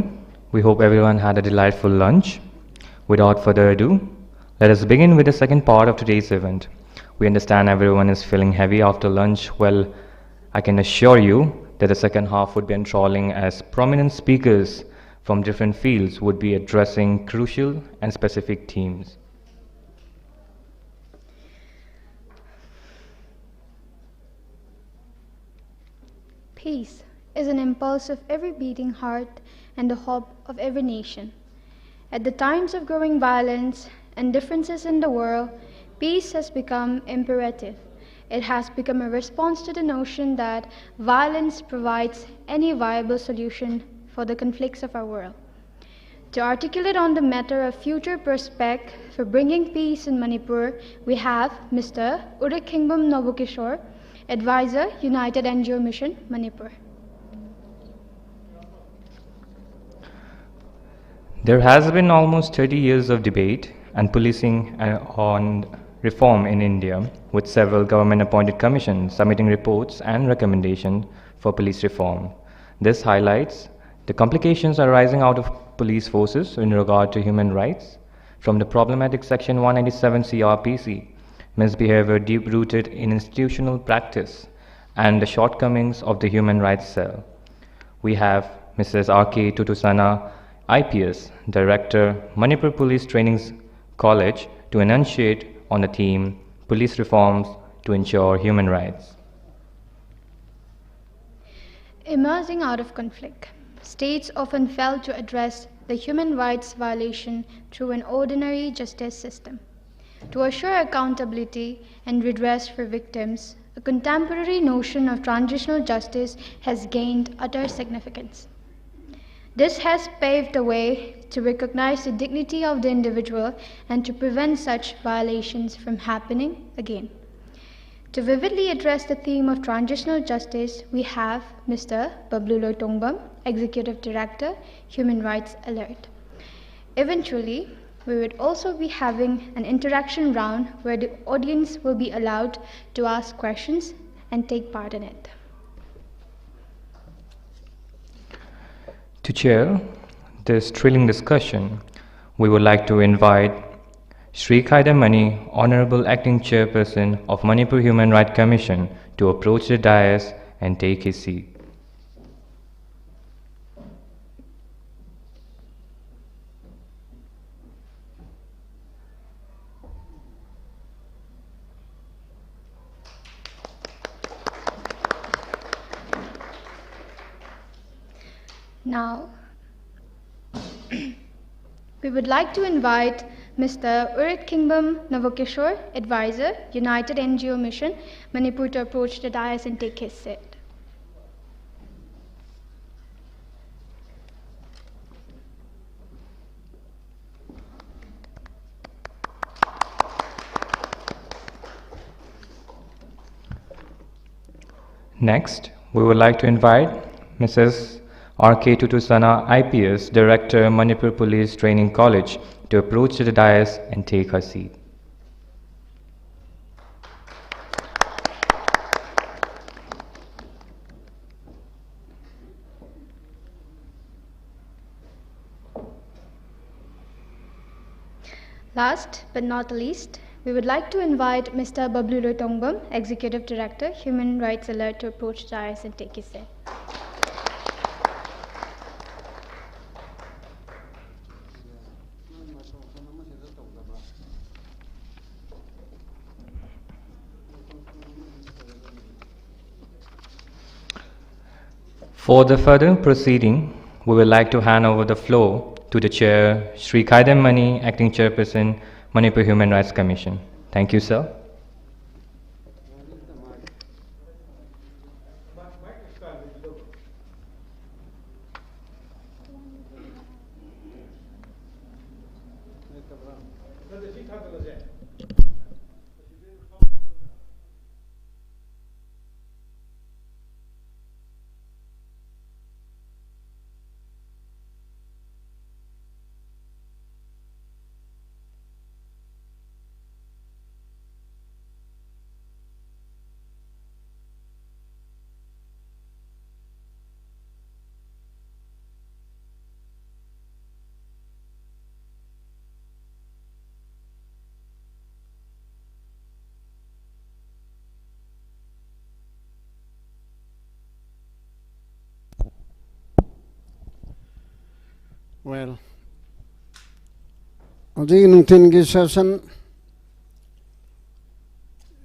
we hope everyone had a delightful lunch. Without further ado, let us begin with the second part of today's event. We understand everyone is feeling heavy after lunch. Well, I can assure you that the second half would be enthralling, as prominent speakers from different fields would be addressing crucial and specific themes. Peace is an impulse of every beating heart and the hope of every nation. At the times of growing violence and differences in the world, peace has become imperative. It has become a response to the notion that violence provides any viable solution for the conflicts of our world. To articulate on the matter of future prospect for bringing peace in Manipur, we have Mister Urikhingbam Nobukishore, Advisor, United N G O Mission, Manipur. There has been almost thirty years of debate and policing, uh, on reform in India, with several government-appointed commissions submitting reports and recommendations for police reform. This highlights the complications arising out of police forces in regard to human rights, from the problematic Section one ninety-seven C R P C, misbehavior deep-rooted in institutional practice, and the shortcomings of the Human Rights Cell. We have Missus R K Tutusana, I P S, Director, Manipur Police Training College, to enunciate on the theme Police Reforms to Ensure Human Rights. Emerging out of conflict, states often fail to address the human rights violation through an ordinary justice system. To assure accountability and redress for victims, a contemporary notion of transitional justice has gained utter significance. This has paved the way to recognize the dignity of the individual and to prevent such violations from happening again. To vividly address the theme of transitional justice, we have Mister Bablulo Tongbam, Executive Director, Human Rights Alert. Eventually, we would also be having an interaction round where the audience will be allowed to ask questions and take part in it. To chair this thrilling discussion, we would like to invite Shri Khaidam Mani, Honorable Acting Chairperson of Manipur Human Rights Commission, to approach the dais and take his seat. Now, we would like to invite Mister Urit Kingbam Navokishore, Advisor, United N G O Mission, Manipur, to approach the dais and take his seat. Next, we would like to invite Missus R K Tutusana, I P S, Director, Manipur Police Training College, to approach the dais and take her seat. Last but not least, We would like to invite Mister Bablu Loitongbam, Executive Director, Human Rights Alert, to approach the dais and take his seat. For the further proceeding, we would like to hand over the floor to the chair, Shri Khaidam Mani, Acting Chairperson, Manipur Human Rights Commission. Thank you, sir. Well, ꯍꯧꯖꯤꯛ ꯅꯨꯡꯊꯤꯜꯒꯤ session,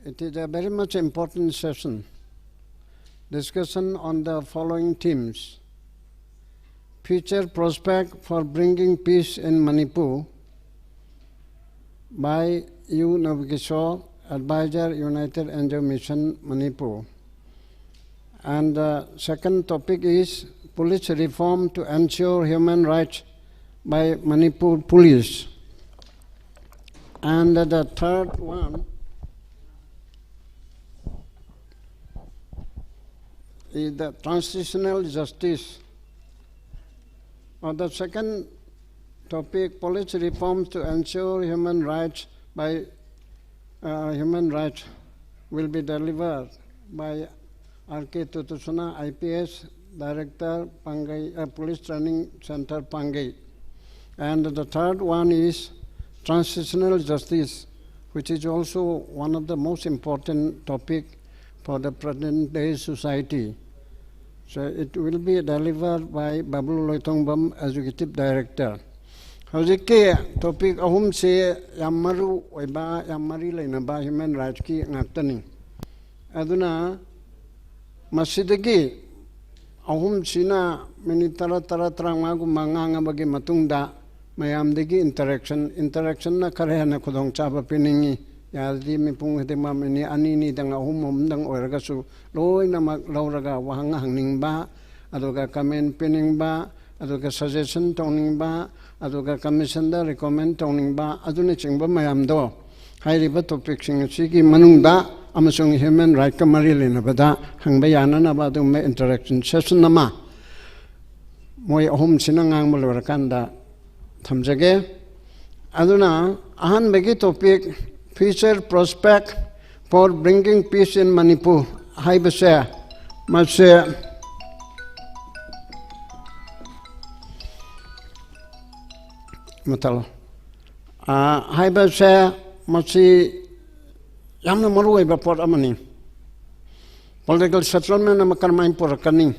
it is a very much important session. Discussion on the following themes: future prospect for bringing peace in Manipur, by U Navkishore, Advisor, United N G O Mission, Manipur. And the second topic is police reform to ensure human rights by Manipur Police. And the third one is the transitional justice. Or the second topic, police reforms to ensure human rights by, uh, human rights, will be delivered by R K Tutusuna, I P S, Director, Pangai, uh, Police Training Center, Pangai. And the third one is transitional justice, which is also one of the most important topic for the present day society. So it will be delivered by Bablu Loithombam, Executive Director. ꯍꯧꯖꯤꯛꯀꯤ topic ꯑꯍꯨꯝꯁꯤ ꯌꯥꯝ ꯃꯔꯨ ꯑꯣꯏꯕ, ꯌꯥꯝ ꯃꯔꯤ ꯂꯩꯅꯕ human rightsꯀꯤ ꯉꯥꯛꯇꯅꯤ꯫ ꯑꯗꯨꯅ ꯃꯁꯤꯗꯒꯤ ꯑꯍꯨꯝꯁꯤꯅ minute ꯇꯔꯥ, ꯇꯔꯥ, ꯇꯔꯥꯃꯉꯥꯒꯨꯝꯕ ꯉꯥꯡꯉꯕꯒꯤ ꯃꯇꯨꯡꯗ ꯃꯌꯥꯝꯗꯒꯤ interaction, interactionꯅ ꯈꯔ ꯍꯦꯟꯅ ꯈꯨꯗꯣꯡꯆꯥꯕ ꯄꯤꯅꯤꯡꯉꯤ꯫ ꯌꯥꯔꯗꯤ ꯃꯤꯄꯨꯝ ꯈꯨꯗꯤꯡꯃꯛ minute ꯑꯅꯤ ꯑꯅꯤꯗꯪ, ꯑꯍꯨꯝ ꯑꯍꯨꯝꯗꯪ ꯑꯣꯏꯔꯒꯁꯨ ꯂꯣꯏꯅꯃꯛ ꯂꯧꯔꯒ ꯋꯥꯍꯪ ꯍꯪꯅꯤꯡꯕ, ꯑꯗꯨꯒ comment ꯄꯤꯅꯤꯡꯕ, ꯑꯗꯨꯒ suggestion ꯇꯧꯅꯤꯡꯕ, ꯑꯗꯨꯒ commissionꯗ recommend ꯇꯧꯅꯤꯡꯕ, ꯑꯗꯨꯅꯆꯤꯡꯕ ꯃꯌꯥꯝꯗꯣ ꯍꯥꯏꯔꯤꯕ topicꯁꯤꯡ ꯑꯁꯤꯒꯤ ꯃꯅꯨꯡꯗ ꯑꯃꯁꯨꯡ human rightsꯀ ꯃꯔꯤ ꯂꯩꯅꯕꯗ ꯍꯪꯕ ꯌꯥꯅꯅꯕ ꯑꯗꯨꯒꯨꯝꯕ interaction session ꯑꯃ ꯃꯣꯏ ꯑꯍꯨꯝꯁꯤꯅ ꯉꯥꯡꯕ ꯂꯣꯏꯔꯀꯥꯟꯗ ꯊꯝꯖꯒꯦ꯫ ꯑꯗꯨꯅ ꯑꯍꯥꯟꯕꯒꯤ topic, future prospect for bringing peace in Manipur ꯍꯥꯏꯕꯁꯦ, ꯃꯁꯦ ꯃꯇꯜ, ꯑ, ꯍꯥꯏꯕꯁꯦ, ꯃꯁꯤ ꯌꯥꯝꯅ ꯃꯔꯨ ꯑꯣꯏꯕ ꯄꯣꯠ ꯑꯃꯅꯤ꯫ Political settlement ꯑꯃ ꯀꯔꯝꯍꯥꯏꯅ ꯄꯨꯔꯛꯀꯅꯤ?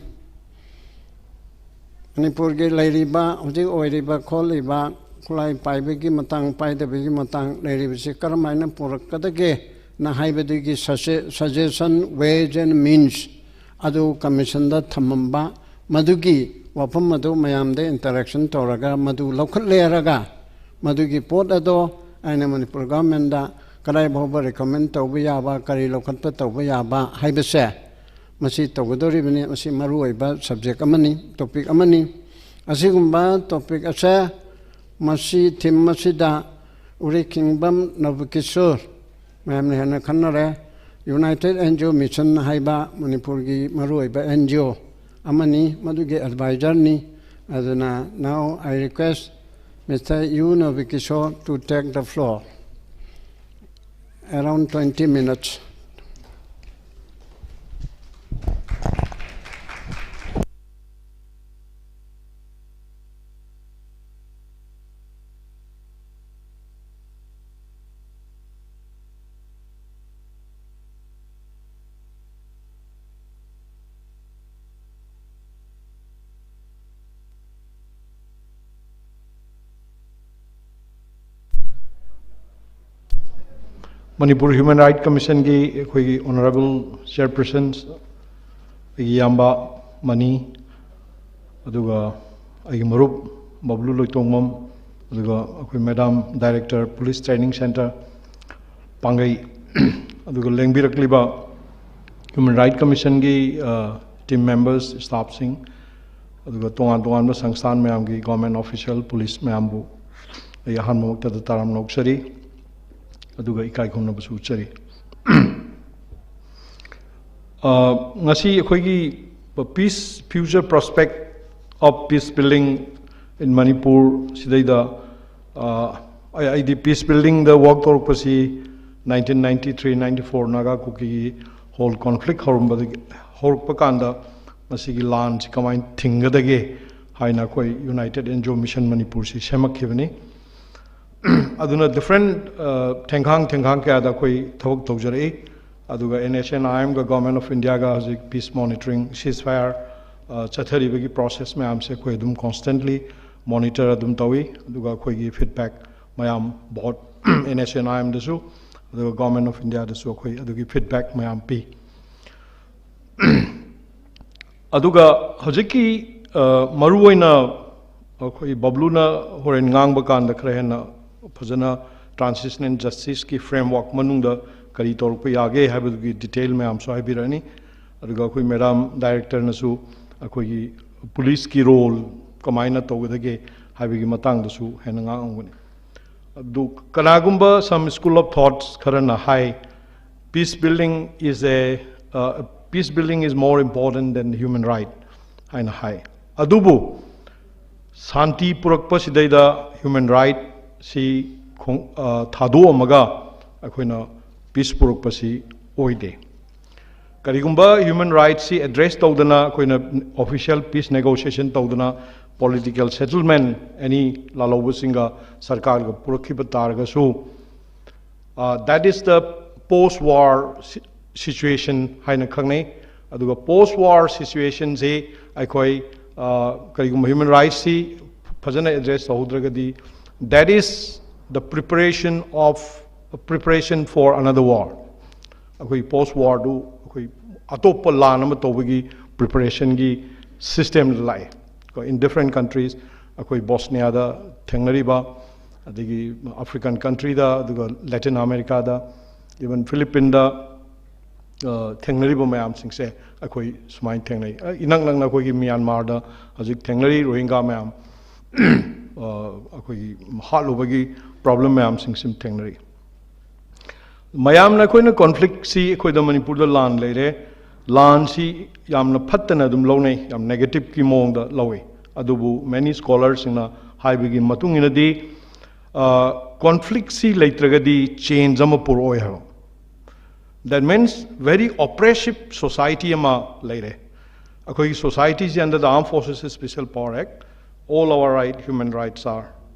ꯃꯅꯤꯄꯨꯔꯒꯤ ꯂꯩꯔꯤꯕ, ꯍꯧꯖꯤꯛ ꯑꯣꯏꯔꯤꯕ, ꯈꯣꯠꯂꯤꯕ, ꯈꯨꯠꯂꯥꯏ ꯄꯥꯏꯕꯒꯤ ꯃꯇꯥꯡ, ꯄꯥꯏꯗꯕꯒꯤ ꯃꯇꯥꯡ ꯂꯩꯔꯤꯕꯁꯤ ꯀꯔꯝꯍꯥꯏꯅ ꯄꯨꯔꯛꯀꯗꯒꯦꯅ ꯍꯥꯏꯕꯗꯨꯒꯤ sugge-, suggestion, ways and means ꯑꯗꯨ commissionꯗ ꯊꯝꯃꯝꯕ, ꯃꯗꯨꯒꯤ ꯋꯥꯐꯝ ꯑꯗꯨ ꯃꯌꯥꯝꯗ interaction ꯇꯧꯔꯒ ꯃꯗꯨ ꯂꯧꯈꯠꯂꯦ ꯍꯥꯏꯔꯒ ꯃꯗꯨꯒꯤ ꯄꯣꯠ ꯑꯗꯣ ꯑꯩꯅ ꯃꯅꯤꯄꯨꯔ governmentꯗ ꯀꯗꯥꯏ ꯐꯥꯎꯕ recommend ꯇꯧꯕ ꯌꯥꯕ, ꯀꯔꯤ ꯂꯧꯈꯠꯄ ꯇꯧꯕ ꯌꯥꯕ ꯍꯥꯏꯕꯁꯦ, ꯃꯁꯤ ꯇꯧꯒꯗꯧꯔꯤꯕꯅꯤ꯫ ꯃꯁꯤ ꯃꯔꯨꯑꯣꯏꯕ subject ꯑꯃꯅꯤ, topic ꯑꯃꯅꯤ꯫ ꯑꯁꯤꯒꯨꯝꯕ topic ꯑꯁꯦ, ꯃꯁꯤ theme ꯑꯁꯤꯗ ꯎꯔꯤꯈꯤꯡꯕꯝ ꯅꯕꯀꯤꯁꯣꯔ, ꯃꯌꯥꯝꯅ ꯍꯦꯟꯅ ꯈꯟꯅꯔꯦ, United NGO Mission ꯍꯥꯏꯕ ꯃꯅꯤꯄꯨꯔꯒꯤ ꯃꯔꯨꯑꯣꯏꯕ NGO ꯑꯃꯅꯤ, ꯃꯗꯨꯒꯤ advisorꯅꯤ꯫ ꯑꯗꯨꯅ now I request Mister U Nabakishore to take the floor. Around twenty minutes. Manipur human right ꯀꯃꯤꯁꯟꯒꯤ ꯑꯩꯈꯣꯏꯒꯤ ꯑꯣꯅꯔꯦꯕꯜ ꯆꯤꯌꯔꯄꯔꯁꯟ, ꯑꯩꯒꯤ ꯏꯌꯥꯝꯕ ꯃꯅꯤ, ꯑꯗꯨꯒ ꯑꯩꯒꯤ ꯃꯔꯨꯞ ꯕꯕ꯭ꯂꯨ ꯂꯣꯏꯇꯣꯡꯕꯝ, ꯑꯗꯨꯒ ꯑꯩꯈꯣꯏ madam director police training centre ꯄꯥꯡꯒꯩ, ꯑꯗꯨꯒ ꯂꯦꯡꯕꯤꯔꯛꯂꯤꯕ ꯍ꯭ꯌꯨꯃꯦꯟ ꯔꯥꯏꯠ ꯀꯃꯤꯁꯟꯒꯤ ꯇꯤꯝ ꯃꯦꯝꯕꯔꯁ, ꯁ꯭ꯇꯥꯐꯁꯤꯡ, ꯑꯗꯨꯒ ꯇꯣꯉꯥꯟ ꯇꯣꯉꯥꯟꯕ ꯁꯪꯁꯊꯥꯟ ꯃꯌꯥꯝꯒꯤ ꯒꯣꯔꯃꯦꯟ ꯑꯣꯐꯤꯁꯤꯌꯦꯜ, ꯄꯨꯂꯤꯁ ꯃꯌꯥꯝꯕꯨ ꯑꯩ ꯑꯍꯥꯟꯕꯃꯛꯇꯗ ꯇꯔꯥꯝꯅ ꯑꯣꯛꯆꯔꯤ, ꯑꯗꯨꯒ ꯏꯀꯥꯏ ꯈꯨꯝꯅꯕꯁꯨ ꯎꯠꯆꯔꯤ꯫ ꯑ, ꯉꯁꯤ ꯑꯩꯈꯣꯏꯒꯤ peace, future prospect of peace building in Manipur ꯁꯤꯗꯩꯗ, ꯑ, ꯑꯩ, ꯑꯩꯗꯤ ꯄꯤꯁ ꯕꯤꯜꯗꯤꯡꯗ ꯋꯥꯔꯛ ꯇꯧꯔꯛꯄꯁꯤ nineteen ninety three ninety four Naga ꯀꯨꯀꯤꯒꯤ ꯍꯣꯜ ꯀꯣꯟꯐ꯭ꯂꯤꯛ ꯍꯧꯔꯝꯕꯗꯒꯤ, ꯍꯧꯔꯛꯄ ꯀꯥꯟꯗ ꯃꯁꯤꯒꯤ ꯂꯥꯟꯁꯤ ꯀꯃꯥꯏꯅ ꯊꯤꯡꯒꯗꯒꯦ ꯍꯥꯏꯅ ꯑꯩꯈꯣꯏ united N G O mission ꯃꯅꯤꯄꯨꯔꯁꯤ ꯁꯦꯝꯃꯛꯈꯤꯕꯅꯤ꯫ ꯑꯗꯨꯅ ꯗꯤꯐ꯭ꯔꯦꯟ, ꯑ, ꯊꯦꯡꯈꯥꯡ ꯊꯦꯡꯈꯥꯡ ꯀꯌꯥꯗ ꯑꯩꯈꯣꯏ ꯊꯕꯛ ꯇꯧꯖꯔꯛꯏ꯫ ꯑꯗꯨꯒ NSCN-IM-ꯒ Government of India-ꯒ ꯍꯧꯖꯤꯛ peace monitoring, ceasefire, ꯑ, ꯆꯠꯊꯔꯤꯕꯒꯤ ꯄ꯭ꯔꯣꯁꯦꯁ ꯃꯌꯥꯝꯁꯦ ꯑꯩꯈꯣꯏ ꯑꯗꯨꯝ constantly monitor ꯑꯗꯨꯝ ꯇꯧꯏ꯫ ꯑꯗꯨꯒ ꯑꯩꯈꯣꯏꯒꯤ ꯐꯤꯗꯕꯦꯛ ꯃꯌꯥꯝ ꯕꯣꯠ NSCN-IM-ꯗꯁꯨ, ꯑꯗꯨꯒ Government of India-ꯗꯁꯨ ꯑꯩꯈꯣꯏ ꯑꯗꯨꯒꯤ ꯐꯤꯗꯕꯦꯛ ꯃꯌꯥꯝ ꯄꯤ꯫ ꯑꯗꯨꯒ ꯍꯧꯖꯤꯛꯀꯤ, ꯑ, ꯃꯔꯨꯑꯣꯏꯅ ꯑꯩꯈꯣꯏ ꯕꯕ꯭ꯂꯨꯅ ꯍꯣꯔꯦꯟ ꯉꯥꯡꯕ ꯀꯥꯟꯗ ꯈꯔ ꯍꯦꯟꯅ ꯐꯖꯅ transitional justice-ꯀꯤ framework ꯃꯅꯨꯡꯗ ꯀꯔꯤ ꯇꯧꯔꯛꯄ ꯌꯥꯒꯦ ꯍꯥꯏꯕꯗꯨꯒꯤ detail ꯃꯌꯥꯝꯁꯨ ꯍꯥꯏꯕꯤꯔꯛꯑꯅꯤ꯫ ꯑꯗꯨꯒ ꯑꯩꯈꯣꯏ ꯃꯦꯗꯥꯝ ꯗꯥꯏꯔꯦꯛꯇꯔꯅꯁꯨ ꯑꯩꯈꯣꯏꯒꯤ ꯄꯨꯂꯤꯁꯀꯤ ꯔꯣꯜ ꯀꯃꯥꯏꯅ ꯇꯧꯒꯗꯒꯦ ꯍꯥꯏꯕꯒꯤ ꯃꯇꯥꯡꯗꯁꯨ ꯍꯦꯟꯅ ꯉꯥꯡꯉꯝꯒꯅꯤ꯫ ꯑꯗꯨ ꯀꯅꯥꯒꯨꯝꯕ some school of thoughts ꯈꯔꯅ ꯍꯥꯏ, peace building is a, uh, peace building is more important than human right ꯍꯥꯏꯅ ꯍꯥꯏ꯫ ꯑꯗꯨꯕꯨ ꯁꯥꯟꯇꯤ ꯄꯨꯔꯛꯄꯁꯤꯗꯩꯗ human right ꯁꯤ ꯈꯣꯡ-, ꯑ, ꯊꯥꯗꯣꯛꯑꯝꯃꯒ ꯑꯩꯈꯣꯏꯅ peace ꯄꯨꯔꯛꯄꯁꯤ ꯑꯣꯏꯗꯦ꯫ ꯀꯔꯤꯒꯨꯝꯕ human rights ꯁꯤ address ꯇꯧꯗꯅ, ꯑꯩꯈꯣꯏꯅ official peace negotiation ꯇꯧꯗꯅ, political settlement any ꯂꯥꯜꯍꯧꯕꯁꯤꯡꯒ ꯁꯔꯀꯥꯔꯒ ꯄꯨꯔꯛꯈꯤꯕ ꯇꯥꯔꯒꯁꯨ, ꯑ, that is the post war si-, situation ꯍꯥꯏꯅ ꯈꯪꯅꯩ꯫ ꯑꯗꯨꯒ post war situation-ꯁꯤ ꯑꯩꯈꯣꯏ, ꯑ, ꯀꯔꯤꯒꯨꯝꯕ human rights ꯁꯤ ꯐꯖꯅ address ꯇꯧꯍꯧꯗ꯭ꯔꯒꯗꯤ, that is the preparation of preparation for another war. ꯑꯩꯈꯣꯏ post warꯗꯨ ꯑꯩꯈꯣꯏ ꯑꯇꯣꯞꯄ ꯂꯥꯟ ꯑꯃ ꯇꯧꯕꯒꯤ preparationꯒꯤ system ꯂꯥꯛꯑꯦ꯫ ꯀꯣ, in different countries, ꯑꯩꯈꯣꯏ ꯕꯣꯁꯅꯤꯌꯥꯗ ꯊꯦꯡꯅꯔꯤꯕ, ꯑꯗꯒꯤ African countryꯗ, ꯑꯗꯨꯒ Latin Americaꯗ, even Philippinesꯗ, ꯑ, ꯊꯦꯡꯅꯔꯤꯕ ꯃꯌꯥꯝꯁꯤꯡꯁꯦ ꯑꯩꯈꯣꯏ ꯁꯨꯃꯥꯏꯅ ꯊꯦꯡꯅꯩ꯫ ꯑ, ꯏꯅꯛ ꯅꯛꯅ ꯑꯩꯈꯣꯏꯒꯤ ꯃ꯭ꯌꯥꯟꯃꯥꯔꯗ ꯍꯧꯖꯤꯛ ꯊꯦꯡꯅꯔꯤ ꯔꯣꯍꯤꯡꯒꯥ ꯃꯌꯥꯝ, ꯑ, ꯑꯩꯈꯣꯏꯒꯤ ꯍꯥꯠꯂꯨꯕꯒꯤ problem ꯃꯌꯥꯝꯁꯤꯡꯁꯤ ꯊꯦꯡꯅꯔꯤ꯫ ꯃꯌꯥꯝꯅ ꯑꯩꯈꯣꯏꯅ conflictꯁꯤ ꯑꯩꯈꯣꯏꯗ ꯃꯅꯤꯄꯨꯔꯗ ꯂꯥꯟ ꯂꯩꯔꯦ, ꯂꯥꯟꯁꯤ ꯌꯥꯝꯅ ꯐꯠꯇꯅ ꯑꯗꯨꯝ ꯂꯧꯅꯩ, ꯌꯥꯝ negativeꯀꯤ ꯃꯑꯣꯡꯗ ꯂꯧꯏ꯫ ꯑꯗꯨꯕꯨ many scholarꯁꯤꯡꯅ ꯍꯥꯏꯕꯒꯤ ꯃꯇꯨꯡ ꯏꯟꯅꯗꯤ, ꯑ, conflictꯁꯤ ꯂꯩꯇ꯭ꯔꯒꯗꯤ change ꯑꯃ ꯄꯨꯔꯛꯑꯣꯏ ꯍꯥꯏꯕ꯫ That means very oppressive society ꯑꯃ ꯂꯩꯔꯦ꯫ ꯑꯩꯈꯣꯏꯒꯤ societyꯁꯤ under the Armed Forces Special Power Act, all our right, human rights are,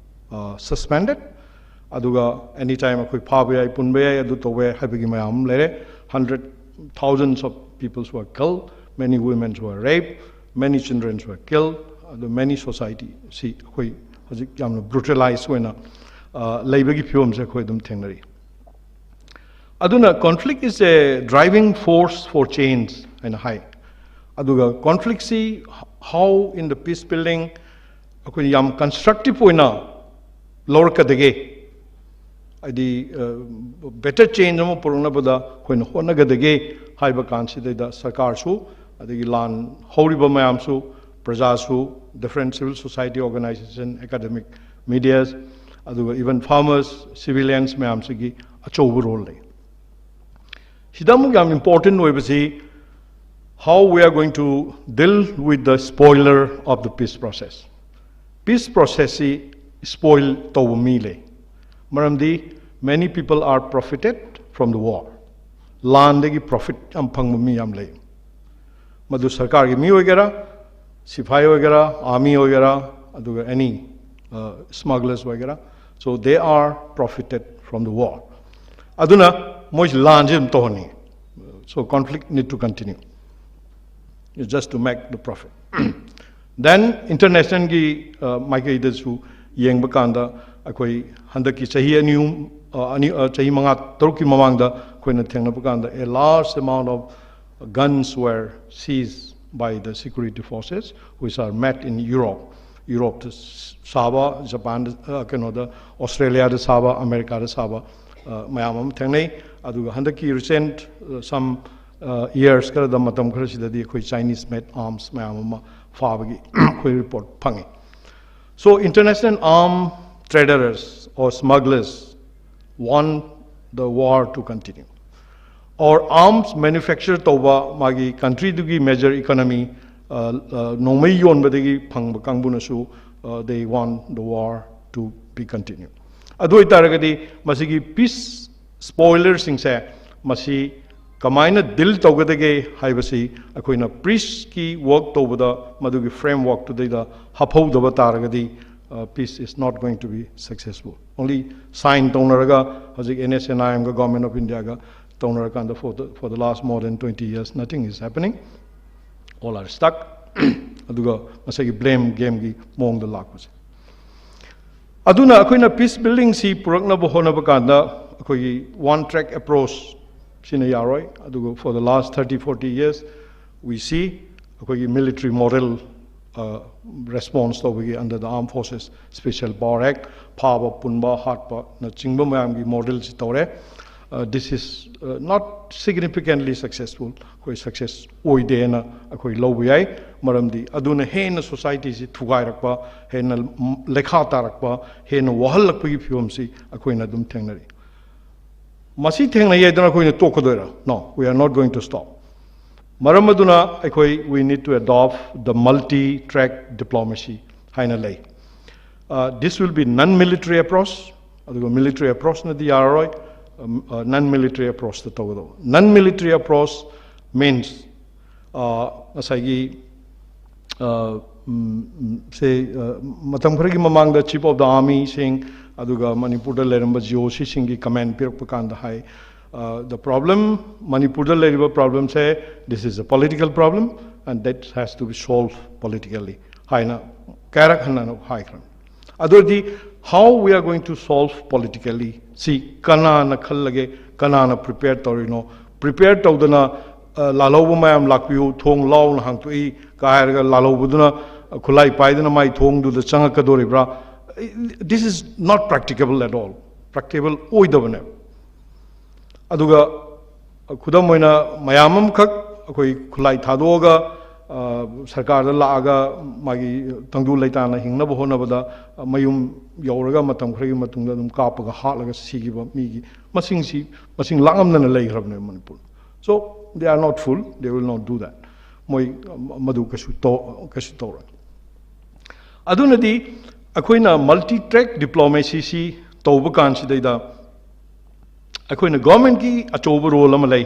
uh, suspended. ꯑꯗꯨꯒ anytime ꯑꯩꯈꯣꯏ ꯐꯥꯕ ꯌꯥꯏ, ꯄꯨꯟꯕ ꯌꯥꯏ, ꯑꯗꯨ ꯇꯧꯕ ꯌꯥꯏ ꯍꯥꯏꯕꯒꯤ ꯃꯌꯥꯝ ꯑꯃ ꯂꯩꯔꯦ꯫ Hundred thousands of peoples were killed, many women were raped, many children were killed. ꯑꯗꯨ many societyꯁꯤ ꯑꯩꯈꯣꯏ ꯍꯧꯖꯤꯛ ꯌꯥꯝꯅ brutalize ꯑꯣꯏꯅ, ꯑ, ꯂꯩꯕꯒꯤ ꯐꯤꯕꯝꯁꯦ ꯑꯩꯈꯣꯏ ꯑꯗꯨꯝ ꯊꯦꯡꯅꯔꯤ꯫ ꯑꯗꯨꯅ conflict is a driving force for change ꯍꯥꯏꯅ ꯍꯥꯏ꯫ ꯑꯗꯨꯒ conflictꯁꯤ how in the peace building ꯑꯩꯈꯣꯏꯅ ꯌꯥꯝ constructive ꯑꯣꯏꯅ ꯂꯧꯔꯛꯀꯗꯒꯦ, ꯍꯥꯏꯗꯤ, ꯑ, better change ꯑꯃ ꯄꯨꯔꯛꯅꯕꯗ ꯑꯩꯈꯣꯏꯅ ꯍꯣꯠꯅꯒꯗꯒꯦ ꯍꯥꯏꯕ ꯀꯥꯟꯁꯤꯗꯩꯗ ꯁꯔꯀꯥꯔꯁꯨ, ꯑꯗꯒꯤ ꯂꯥꯟ ꯍꯧꯔꯤꯕ ꯃꯌꯥꯝꯁꯨ, ꯄ꯭ꯔꯖꯥꯁꯨ, different civil society organization, academic, medias, ꯑꯗꯨꯒ even farmers, civilians ꯃꯌꯥꯝꯁꯤꯒꯤ ꯑꯆꯧꯕ role ꯂꯩ꯫ ꯁꯤꯗ ꯑꯃꯨꯛ ꯌꯥꯝ important ꯑꯣꯏꯕꯁꯤ, how we are going to deal with the spoiler of the peace process. Peace processꯁꯤ spoil ꯇꯧꯕ ꯃꯤ ꯂꯩ꯫ ꯃꯔꯝꯗꯤ many people are profited from the war. ꯂꯥꯟꯗꯒꯤ profit ꯌꯥꯝ ꯐꯪꯕ ꯃꯤ ꯌꯥꯝ ꯂꯩ꯫ ꯃꯗꯨ ꯁꯔꯀꯥꯔꯒꯤ ꯃꯤ ꯑꯣꯏꯒꯦꯔꯥ, ꯁꯤꯐꯥꯏ ꯑꯣꯏꯒꯦꯔꯥ, army ꯑꯣꯏꯒꯦꯔꯥ, ꯑꯗꯨꯒ any, uh, smugglers ꯑꯣꯏꯒꯦꯔꯥ, so they are profited from the war. ꯑꯗꯨꯅ ꯃꯣꯏꯁꯤ ꯂꯥꯟꯁꯤ ꯑꯗꯨꯝ ꯇꯧꯍꯟꯅꯤꯡꯉꯤ꯫ So conflict need to continue, just to make the profit. Then internationalꯒꯤ, uh, ꯃꯥꯏꯀꯩꯗꯁꯨ ꯌꯦꯡꯕ ꯀꯥꯟꯗ ꯑꯩꯈꯣꯏ ꯍꯟꯗꯛꯀꯤ ꯆꯍꯤ ꯑꯅꯤ ꯑꯍꯨꯝ, ꯑ, ꯑꯅꯤ, ꯑ, ꯆꯍꯤ ꯃꯉꯥ ꯇꯔꯨꯛꯀꯤ ꯃꯃꯥꯡꯗ ꯑꯩꯈꯣꯏꯅ ꯊꯦꯡꯅꯕ ꯀꯥꯟꯗ, a large amount of guns were seized by the security forces, which are made in Europe. ꯌꯨꯔꯣꯞꯇ ꯁꯥꯕ, ꯖꯄꯥꯟꯗ, ꯑ, ꯀꯩꯅꯣꯗ, ꯑꯣꯁꯇ꯭ꯔꯦꯂꯤꯌꯥꯗ ꯁꯥꯕ, ꯑꯃꯦꯔꯤꯀꯥꯗ ꯁꯥꯕ, ꯑ, ꯃꯌꯥꯝ ꯑꯃ ꯊꯦꯡꯅꯩ꯫ ꯑꯗꯨꯒ ꯍꯟꯗꯛꯀꯤ recent, ꯑ, some, ꯑ, years ꯈꯔꯗ, ꯃꯇꯝ ꯈꯔꯁꯤꯗꯗꯤ ꯑꯩꯈꯣꯏ Chinese made arms ꯃꯌꯥꯝ ꯑꯃ ꯐꯥꯕꯒꯤ ꯑꯩꯈꯣꯏ report ꯐꯪꯉꯤ꯫ So international arm traders or smugglers want the war to continue. Or arms manufacture ꯇꯧꯕ ꯃꯥꯒꯤ countryꯗꯨꯒꯤ major economy, ꯑ, ꯑ, ꯅꯣꯡꯃꯩ ꯌꯣꯟꯕꯗꯒꯤ ꯐꯪꯕ ꯀꯥꯡꯕꯨꯅꯁꯨ, ꯑ, they want the war to be continue. ꯑꯗꯨ ꯑꯣꯏꯇꯥꯔꯒꯗꯤ ꯃꯁꯤꯒꯤ peace spoilerꯁꯤꯡꯁꯦ ꯃꯁꯤ ꯀꯃꯥꯏꯅ deal ꯇꯧꯒꯗꯒꯦ ꯍꯥꯏꯕꯁꯤ ꯑꯩꯈꯣꯏꯅ peaceꯀꯤ work ꯇꯧꯕꯗ ꯃꯗꯨꯒꯤ frameworkꯇꯨꯗꯩꯗ ꯍꯥꯞꯍꯧꯗꯕ ꯇꯥꯔꯒꯗꯤ, uh, peace is not going to be successful. Only sign ꯇꯧꯅꯔꯒ ꯍꯧꯖꯤꯛ NSNIMꯒ Government of Indiaꯒ ꯇꯧꯅꯔꯀꯥꯟꯗ for the, for the last more than twenty years, nothing is happening. All are stuck. ꯑꯗꯨꯒ ꯉꯁꯥꯏꯒꯤ blame gameꯒꯤ ꯃꯑꯣꯡꯗ ꯂꯥꯛꯄꯁꯦ꯫ ꯑꯗꯨꯅ ꯑꯩꯈꯣꯏꯅ peace buildingꯁꯤ ꯄꯨꯔꯛꯅꯕ ꯍꯣꯠꯅꯕ ꯀꯥꯟꯗ ꯑꯩꯈꯣꯏꯒꯤ one track approach ꯁꯤꯅ ꯌꯥꯔꯣꯏ꯫ ꯑꯗꯨꯒ for the last thirty, forty years, we see ꯑꯩꯈꯣꯏꯒꯤ military model, uh, response ꯇꯧꯕꯒꯤ under the Armed Forces Special Power Act, ꯐꯥꯕ, ꯄꯨꯟꯕ, ꯍꯥꯠꯄꯅꯆꯤꯡꯕ ꯃꯌꯥꯝꯒꯤ modelꯁꯤ ꯇꯧꯔꯦ꯫ Uh, this is, uh, not significantly successful. ꯑꯩꯈꯣꯏ success ꯑꯣꯏꯗꯦꯅ ꯑꯩꯈꯣꯏ ꯂꯧꯕ ꯌꯥꯏ꯫ ꯃꯔꯝꯗꯤ ꯑꯗꯨꯅ ꯍꯦꯟꯅ societyꯁꯤ ꯊꯨꯒꯥꯏꯔꯛꯄ, ꯍꯦꯟꯅ ꯂꯩꯈꯥ ꯇꯥꯔꯛꯄ, ꯍꯦꯟꯅ ꯋꯥꯍꯜꯂꯛꯄꯒꯤ ꯐꯤꯕꯝꯁꯤ ꯑꯩꯈꯣꯏꯅ ꯑꯗꯨꯝ ꯊꯦꯡꯅꯔꯤ꯫ ꯃꯁꯤ ꯊꯦꯡꯅꯩ ꯍꯥꯏꯗꯅ ꯑꯩꯈꯣꯏꯅ ꯇꯣꯛꯀꯗꯣꯏꯔꯥ? No, we are not going to stop. ꯃꯔꯝ ꯑꯗꯨꯅ ꯑꯩꯈꯣꯏ, we need to adopt the multi track diplomacy ꯍꯥꯏꯅ ꯂꯩ꯫ Uh, this will be non military approach. ꯑꯗꯨꯒ military approachꯅꯗꯤ ꯌꯥꯔꯔꯣꯏ꯫ Um, uh, non military approachꯇ ꯇꯧꯒꯗꯧꯕ꯫ Non military approach means, uh, ꯉꯁꯥꯏꯒꯤ, uh, ꯎꯝ, ꯎꯝ, ꯁꯦ, uh, ꯃꯇꯝ ꯈꯔꯒꯤ ꯃꯃꯥꯡꯗ Chief of the Armyꯁꯤꯡ ꯑꯗꯨꯒ ꯃꯅꯤꯄꯨꯔꯗ ꯂꯩꯔꯝꯕ GOCꯁꯤꯡꯒꯤ comment ꯄꯤꯔꯛꯄ ꯀꯥꯟꯗ ꯍꯥꯏ, uh, the problem, ꯃꯅꯤꯄꯨꯔꯗ ꯂꯩꯔꯤꯕ problemꯁꯦ, this is a political problem and that has to be solved politically ꯍꯥꯏꯅ ꯀꯌꯥꯔꯛ ꯍꯟꯅ ꯍꯥꯏꯈ꯭ꯔꯕꯅꯤ꯫ ꯑꯗꯨꯗꯤ, how we are going to solve politically? ꯁꯤ ꯀꯅꯥꯅ ꯈꯜꯂꯒꯦ? ꯀꯅꯥꯅ prepare ꯇꯧꯔꯤꯅꯣ? Prepare ꯇꯧꯗꯅ, ꯑ, "ꯂꯥꯜꯍꯧꯕ ꯃꯌꯥꯝ ꯂꯥꯛꯄꯤꯌꯨ, ꯊꯣꯡ ꯂꯥꯎꯅ ꯍꯥꯡꯇꯣꯛꯏ" ꯀ ꯍꯥꯏꯔꯒ ꯂꯥꯜꯍꯧꯕꯗꯨꯅ ꯈꯨꯠꯂꯥꯏ ꯄꯥꯏꯗꯨꯅ ꯃꯥꯏ ꯊꯣꯡꯗꯨꯗ ꯆꯪꯉꯛꯀꯗꯣꯔꯤꯕ꯭ꯔꯥ? This is not practicable at all. Practicable ꯑꯣꯏꯗꯕꯅꯦ꯫ ꯑꯗꯨꯒ ꯈꯨꯗꯝ ꯑꯣꯏꯅ, ꯃꯌꯥꯝ ꯑꯃꯈꯛ ꯑꯩꯈꯣꯏ ꯈꯨꯠꯂꯥꯏ ꯊꯥꯗꯣꯛꯑꯒ, ꯑ, ꯁꯔꯀꯥꯔꯗ ꯂꯥꯛꯑꯒ ꯃꯥꯒꯤ ꯇꯪꯗꯨ ꯂꯩꯇꯥꯅ ꯍꯤꯡꯅꯕ ꯍꯣꯠꯅꯕꯗ ꯃꯌꯨꯝ ꯌꯧꯔꯒ ꯃꯇꯝ ꯈꯔꯒꯤ ꯃꯇꯨꯡꯗ ꯑꯗꯨꯝ ꯀꯥꯞꯄꯒ ꯍꯥꯠꯂꯒ ꯁꯤꯈꯤꯕ ꯃꯤꯒꯤ ꯃꯁꯤꯡꯁꯤ, ꯃꯁꯤꯡ ꯂꯥꯛꯉꯝꯗꯅ ꯂꯩꯈ꯭ꯔꯕꯅꯦ Manipur. So, they are not fool, they will not do that. ꯃꯣꯏ ꯃꯗꯨ ꯀꯩꯁꯨ ꯇꯧ-, ꯀꯩꯁꯨ ꯇꯧꯔꯣꯏ꯫ ꯑꯗꯨꯅꯗꯤ ꯑꯩꯈꯣꯏꯅ multi track diplomacy ꯁꯤ ꯇꯧꯕ ꯀꯥꯟꯁꯤꯗꯩꯗ ꯑꯩꯈꯣꯏꯅ government ꯀꯤ ꯑꯆꯧꯕ role ꯑꯃ ꯂꯩ꯫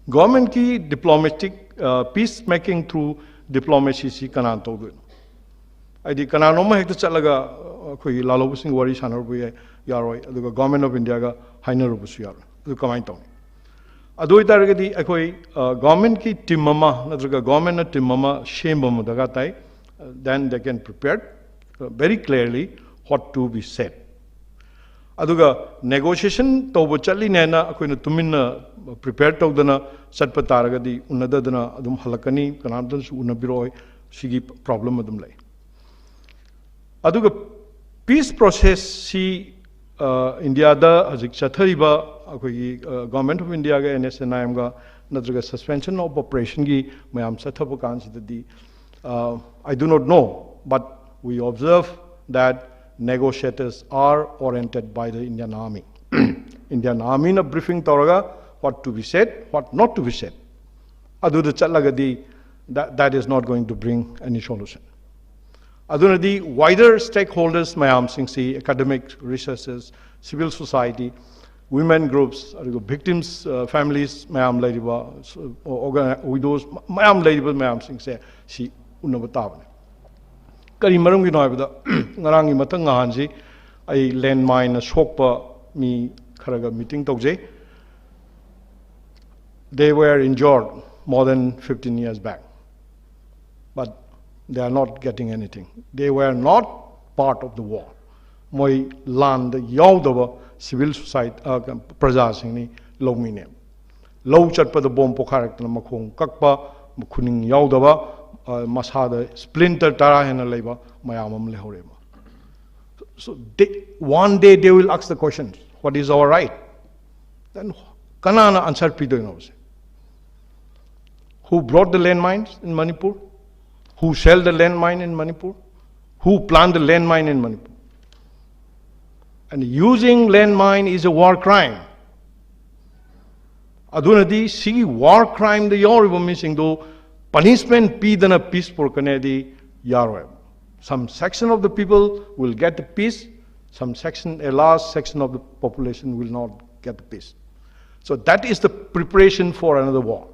Government ꯀꯤ diplomatic, ꯑ, peace making through diplomacy ꯁꯤ ꯀꯅꯥꯅ ꯇꯧꯗꯣꯏꯅꯣ? ꯍꯥꯏꯗꯤ, ꯀꯅꯥꯅꯣꯝꯃ ꯍꯦꯛꯇ ꯆꯠꯂꯒ, ꯑ, ꯑꯩꯈꯣꯏꯒꯤ ꯂꯥꯜꯍꯧꯕꯁꯤꯡꯒ ꯋꯥꯔꯤ ꯁꯥꯟꯅꯔꯨꯕ ꯌꯥꯏ, ꯌꯥꯔꯣꯏ, ꯑꯗꯨꯒ Government of India ꯒ ꯍꯥꯏꯅꯔꯨꯕꯁꯨ ꯌꯥꯔꯣꯏ꯫ ꯑꯗꯨ ꯀꯃꯥꯏꯅ ꯇꯧꯅꯤ? ꯑꯗꯨ ꯑꯣꯏꯇꯥꯔꯒꯗꯤ ꯑꯩꯈꯣꯏ, ꯑ, government ꯀꯤ team ꯑꯃ ꯅꯠꯇ꯭ꯔꯒ government ꯅ team ꯑꯃ ꯁꯦꯝꯕ ꯑꯃ ꯗꯔꯀꯥꯔ ꯇꯥꯏ꯫ Then they can prepare, uh, very clearly what to be said. ꯑꯗꯨꯒ negotiation ꯇꯧꯕ ꯆꯠꯂꯤꯅꯦꯅ ꯑꯩꯈꯣꯏꯅ ꯇꯨꯃꯤꯟꯅ prepare ꯇꯧꯗꯅ ꯆꯠꯄ ꯇꯥꯔꯒꯗꯤ ꯎꯅꯗꯗꯅ ꯑꯗꯨꯝ ꯍꯜꯂꯛꯀꯅꯤ, ꯀꯅꯥꯝꯇꯅꯁꯨ ꯎꯅꯕꯤꯔꯛꯑꯣꯏ꯫ ꯁꯤꯒꯤ problem ꯑꯗꯨꯝ ꯂꯩ꯫ ꯑꯗꯨꯒ peace process ꯁꯤ, ꯑ, ꯏꯟꯗꯤꯌꯥꯗ ꯍꯧꯖꯤꯛ ꯆꯠꯊꯔꯤꯕ ꯑꯩꯈꯣꯏꯒꯤ, ꯑ, Government of India ꯒ N S N I M ꯒ ꯅꯠꯇ꯭ꯔꯒ suspension of operation ꯒꯤ ꯃꯌꯥꯝ ꯆꯠꯊꯕ ꯀꯥꯟꯁꯤꯗꯗꯤ, ꯑ, I do not know, but we observe that negotiators are oriented by the Indian Army. Indian Army ꯅ briefing ꯇꯧꯔꯒ what to be said, what not to be said, ꯑꯗꯨꯗ ꯆꯠꯂꯒꯗꯤ that, that is not going to bring any solution. ꯑꯗꯨꯅꯗꯤ wider stakeholders ꯃꯌꯥꯝꯁꯤꯡꯁꯤ, academic, researchers, civil society, women groups, ꯑꯗꯨꯒ victims, uh, families ꯃꯌꯥꯝ ꯂꯩꯔꯤꯕ, uh, organ-, widows ꯃꯌꯥꯝ ꯂꯩꯔꯤꯕ ꯃꯌꯥꯝꯁꯤꯡꯁꯦ ꯁꯤ ꯎꯅꯕ ꯇꯥꯕꯅꯤ꯫ ꯀꯔꯤ ꯃꯔꯝꯒꯤꯅꯣ ꯍꯥꯏꯕꯗ, ꯉꯔꯥꯡꯒꯤ ꯃꯊꯪ ꯅꯍꯥꯟꯁꯤ ꯑꯩ landmine ꯅ ꯁꯣꯛꯄ ꯃꯤ ꯈꯔꯒ meeting ꯇꯧꯖꯩ꯫ They were injured more than fifteen years back, but they are not getting anything. They were not part of the war. ꯃꯣꯏ ꯂꯥꯟꯗ ꯌꯥꯎꯗꯕ civil society, ꯑ, ꯄ꯭ꯔꯖꯥꯁꯤꯡꯅꯤ ꯂꯧꯃꯤꯅꯦꯕ꯫ ꯂꯧ ꯆꯠꯄꯗ ꯕꯣꯝ ꯄꯣꯈꯥꯏꯔꯛꯇꯅ ꯃꯈꯣꯡ ꯀꯛꯄ, ꯈꯨꯅꯤꯡ ꯌꯥꯎꯗꯕ, ꯑ, ꯃꯁꯥꯗ splinter ꯇꯔꯥ ꯍꯦꯟꯅ ꯂꯩꯕ ꯃꯌꯥꯝ ꯑꯃ ꯂꯩꯍꯧꯔꯦꯕ꯫ So they, one day they will ask the question, "What is our right?" Then ꯀꯅꯥꯅ answer ꯄꯤꯗꯣꯏꯅꯣ say? Who brought the landmines in Manipur? Who sell the landmine in Manipur? Who plant the landmine in Manipur? And using landmine is a war crime. ꯑꯗꯨꯅꯗꯤ ꯁꯤꯒꯤ war crimeꯗ ꯌꯥꯎꯔꯤꯕ ꯃꯤꯁꯤꯡꯗꯨ punishment ꯄꯤꯗꯅ peace ꯄꯨꯔꯛꯀꯅꯤ ꯍꯥꯏꯗꯤ ꯌꯥꯔꯣꯏ꯫ Some section of the people will get the peace, some section, a large section of the population will not get the peace. So that is the preparation for another war.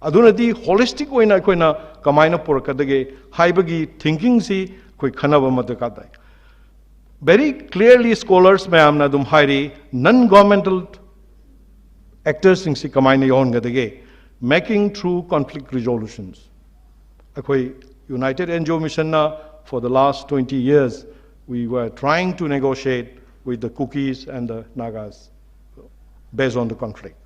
ꯑꯗꯨꯅꯗꯤ holistic ꯑꯣꯏꯅ ꯑꯩꯈꯣꯏꯅ ꯀꯃꯥꯏꯅ ꯄꯨꯔꯛꯀꯗꯒꯦ ꯍꯥꯏꯕꯒꯤ thinkingꯁꯤ ꯑꯩꯈꯣꯏ ꯈꯟꯅꯕ ꯑꯃ ꯗꯔꯀꯥꯔ ꯇꯥꯏ꯫ Very clearly scholars ꯃꯌꯥꯝꯅ ꯑꯗꯨꯝ ꯍꯥꯏꯔꯤ, non governmental actorsꯁꯤꯡꯁꯤ ꯀꯃꯥꯏꯅ ꯌꯥꯎꯍꯟꯒꯗꯒꯦ? Making through conflict resolutions. ꯑꯩꯈꯣꯏ United NGO Missionꯅ for the last twenty years we were trying to negotiate with the Kukis and the Nagas based on the conflict.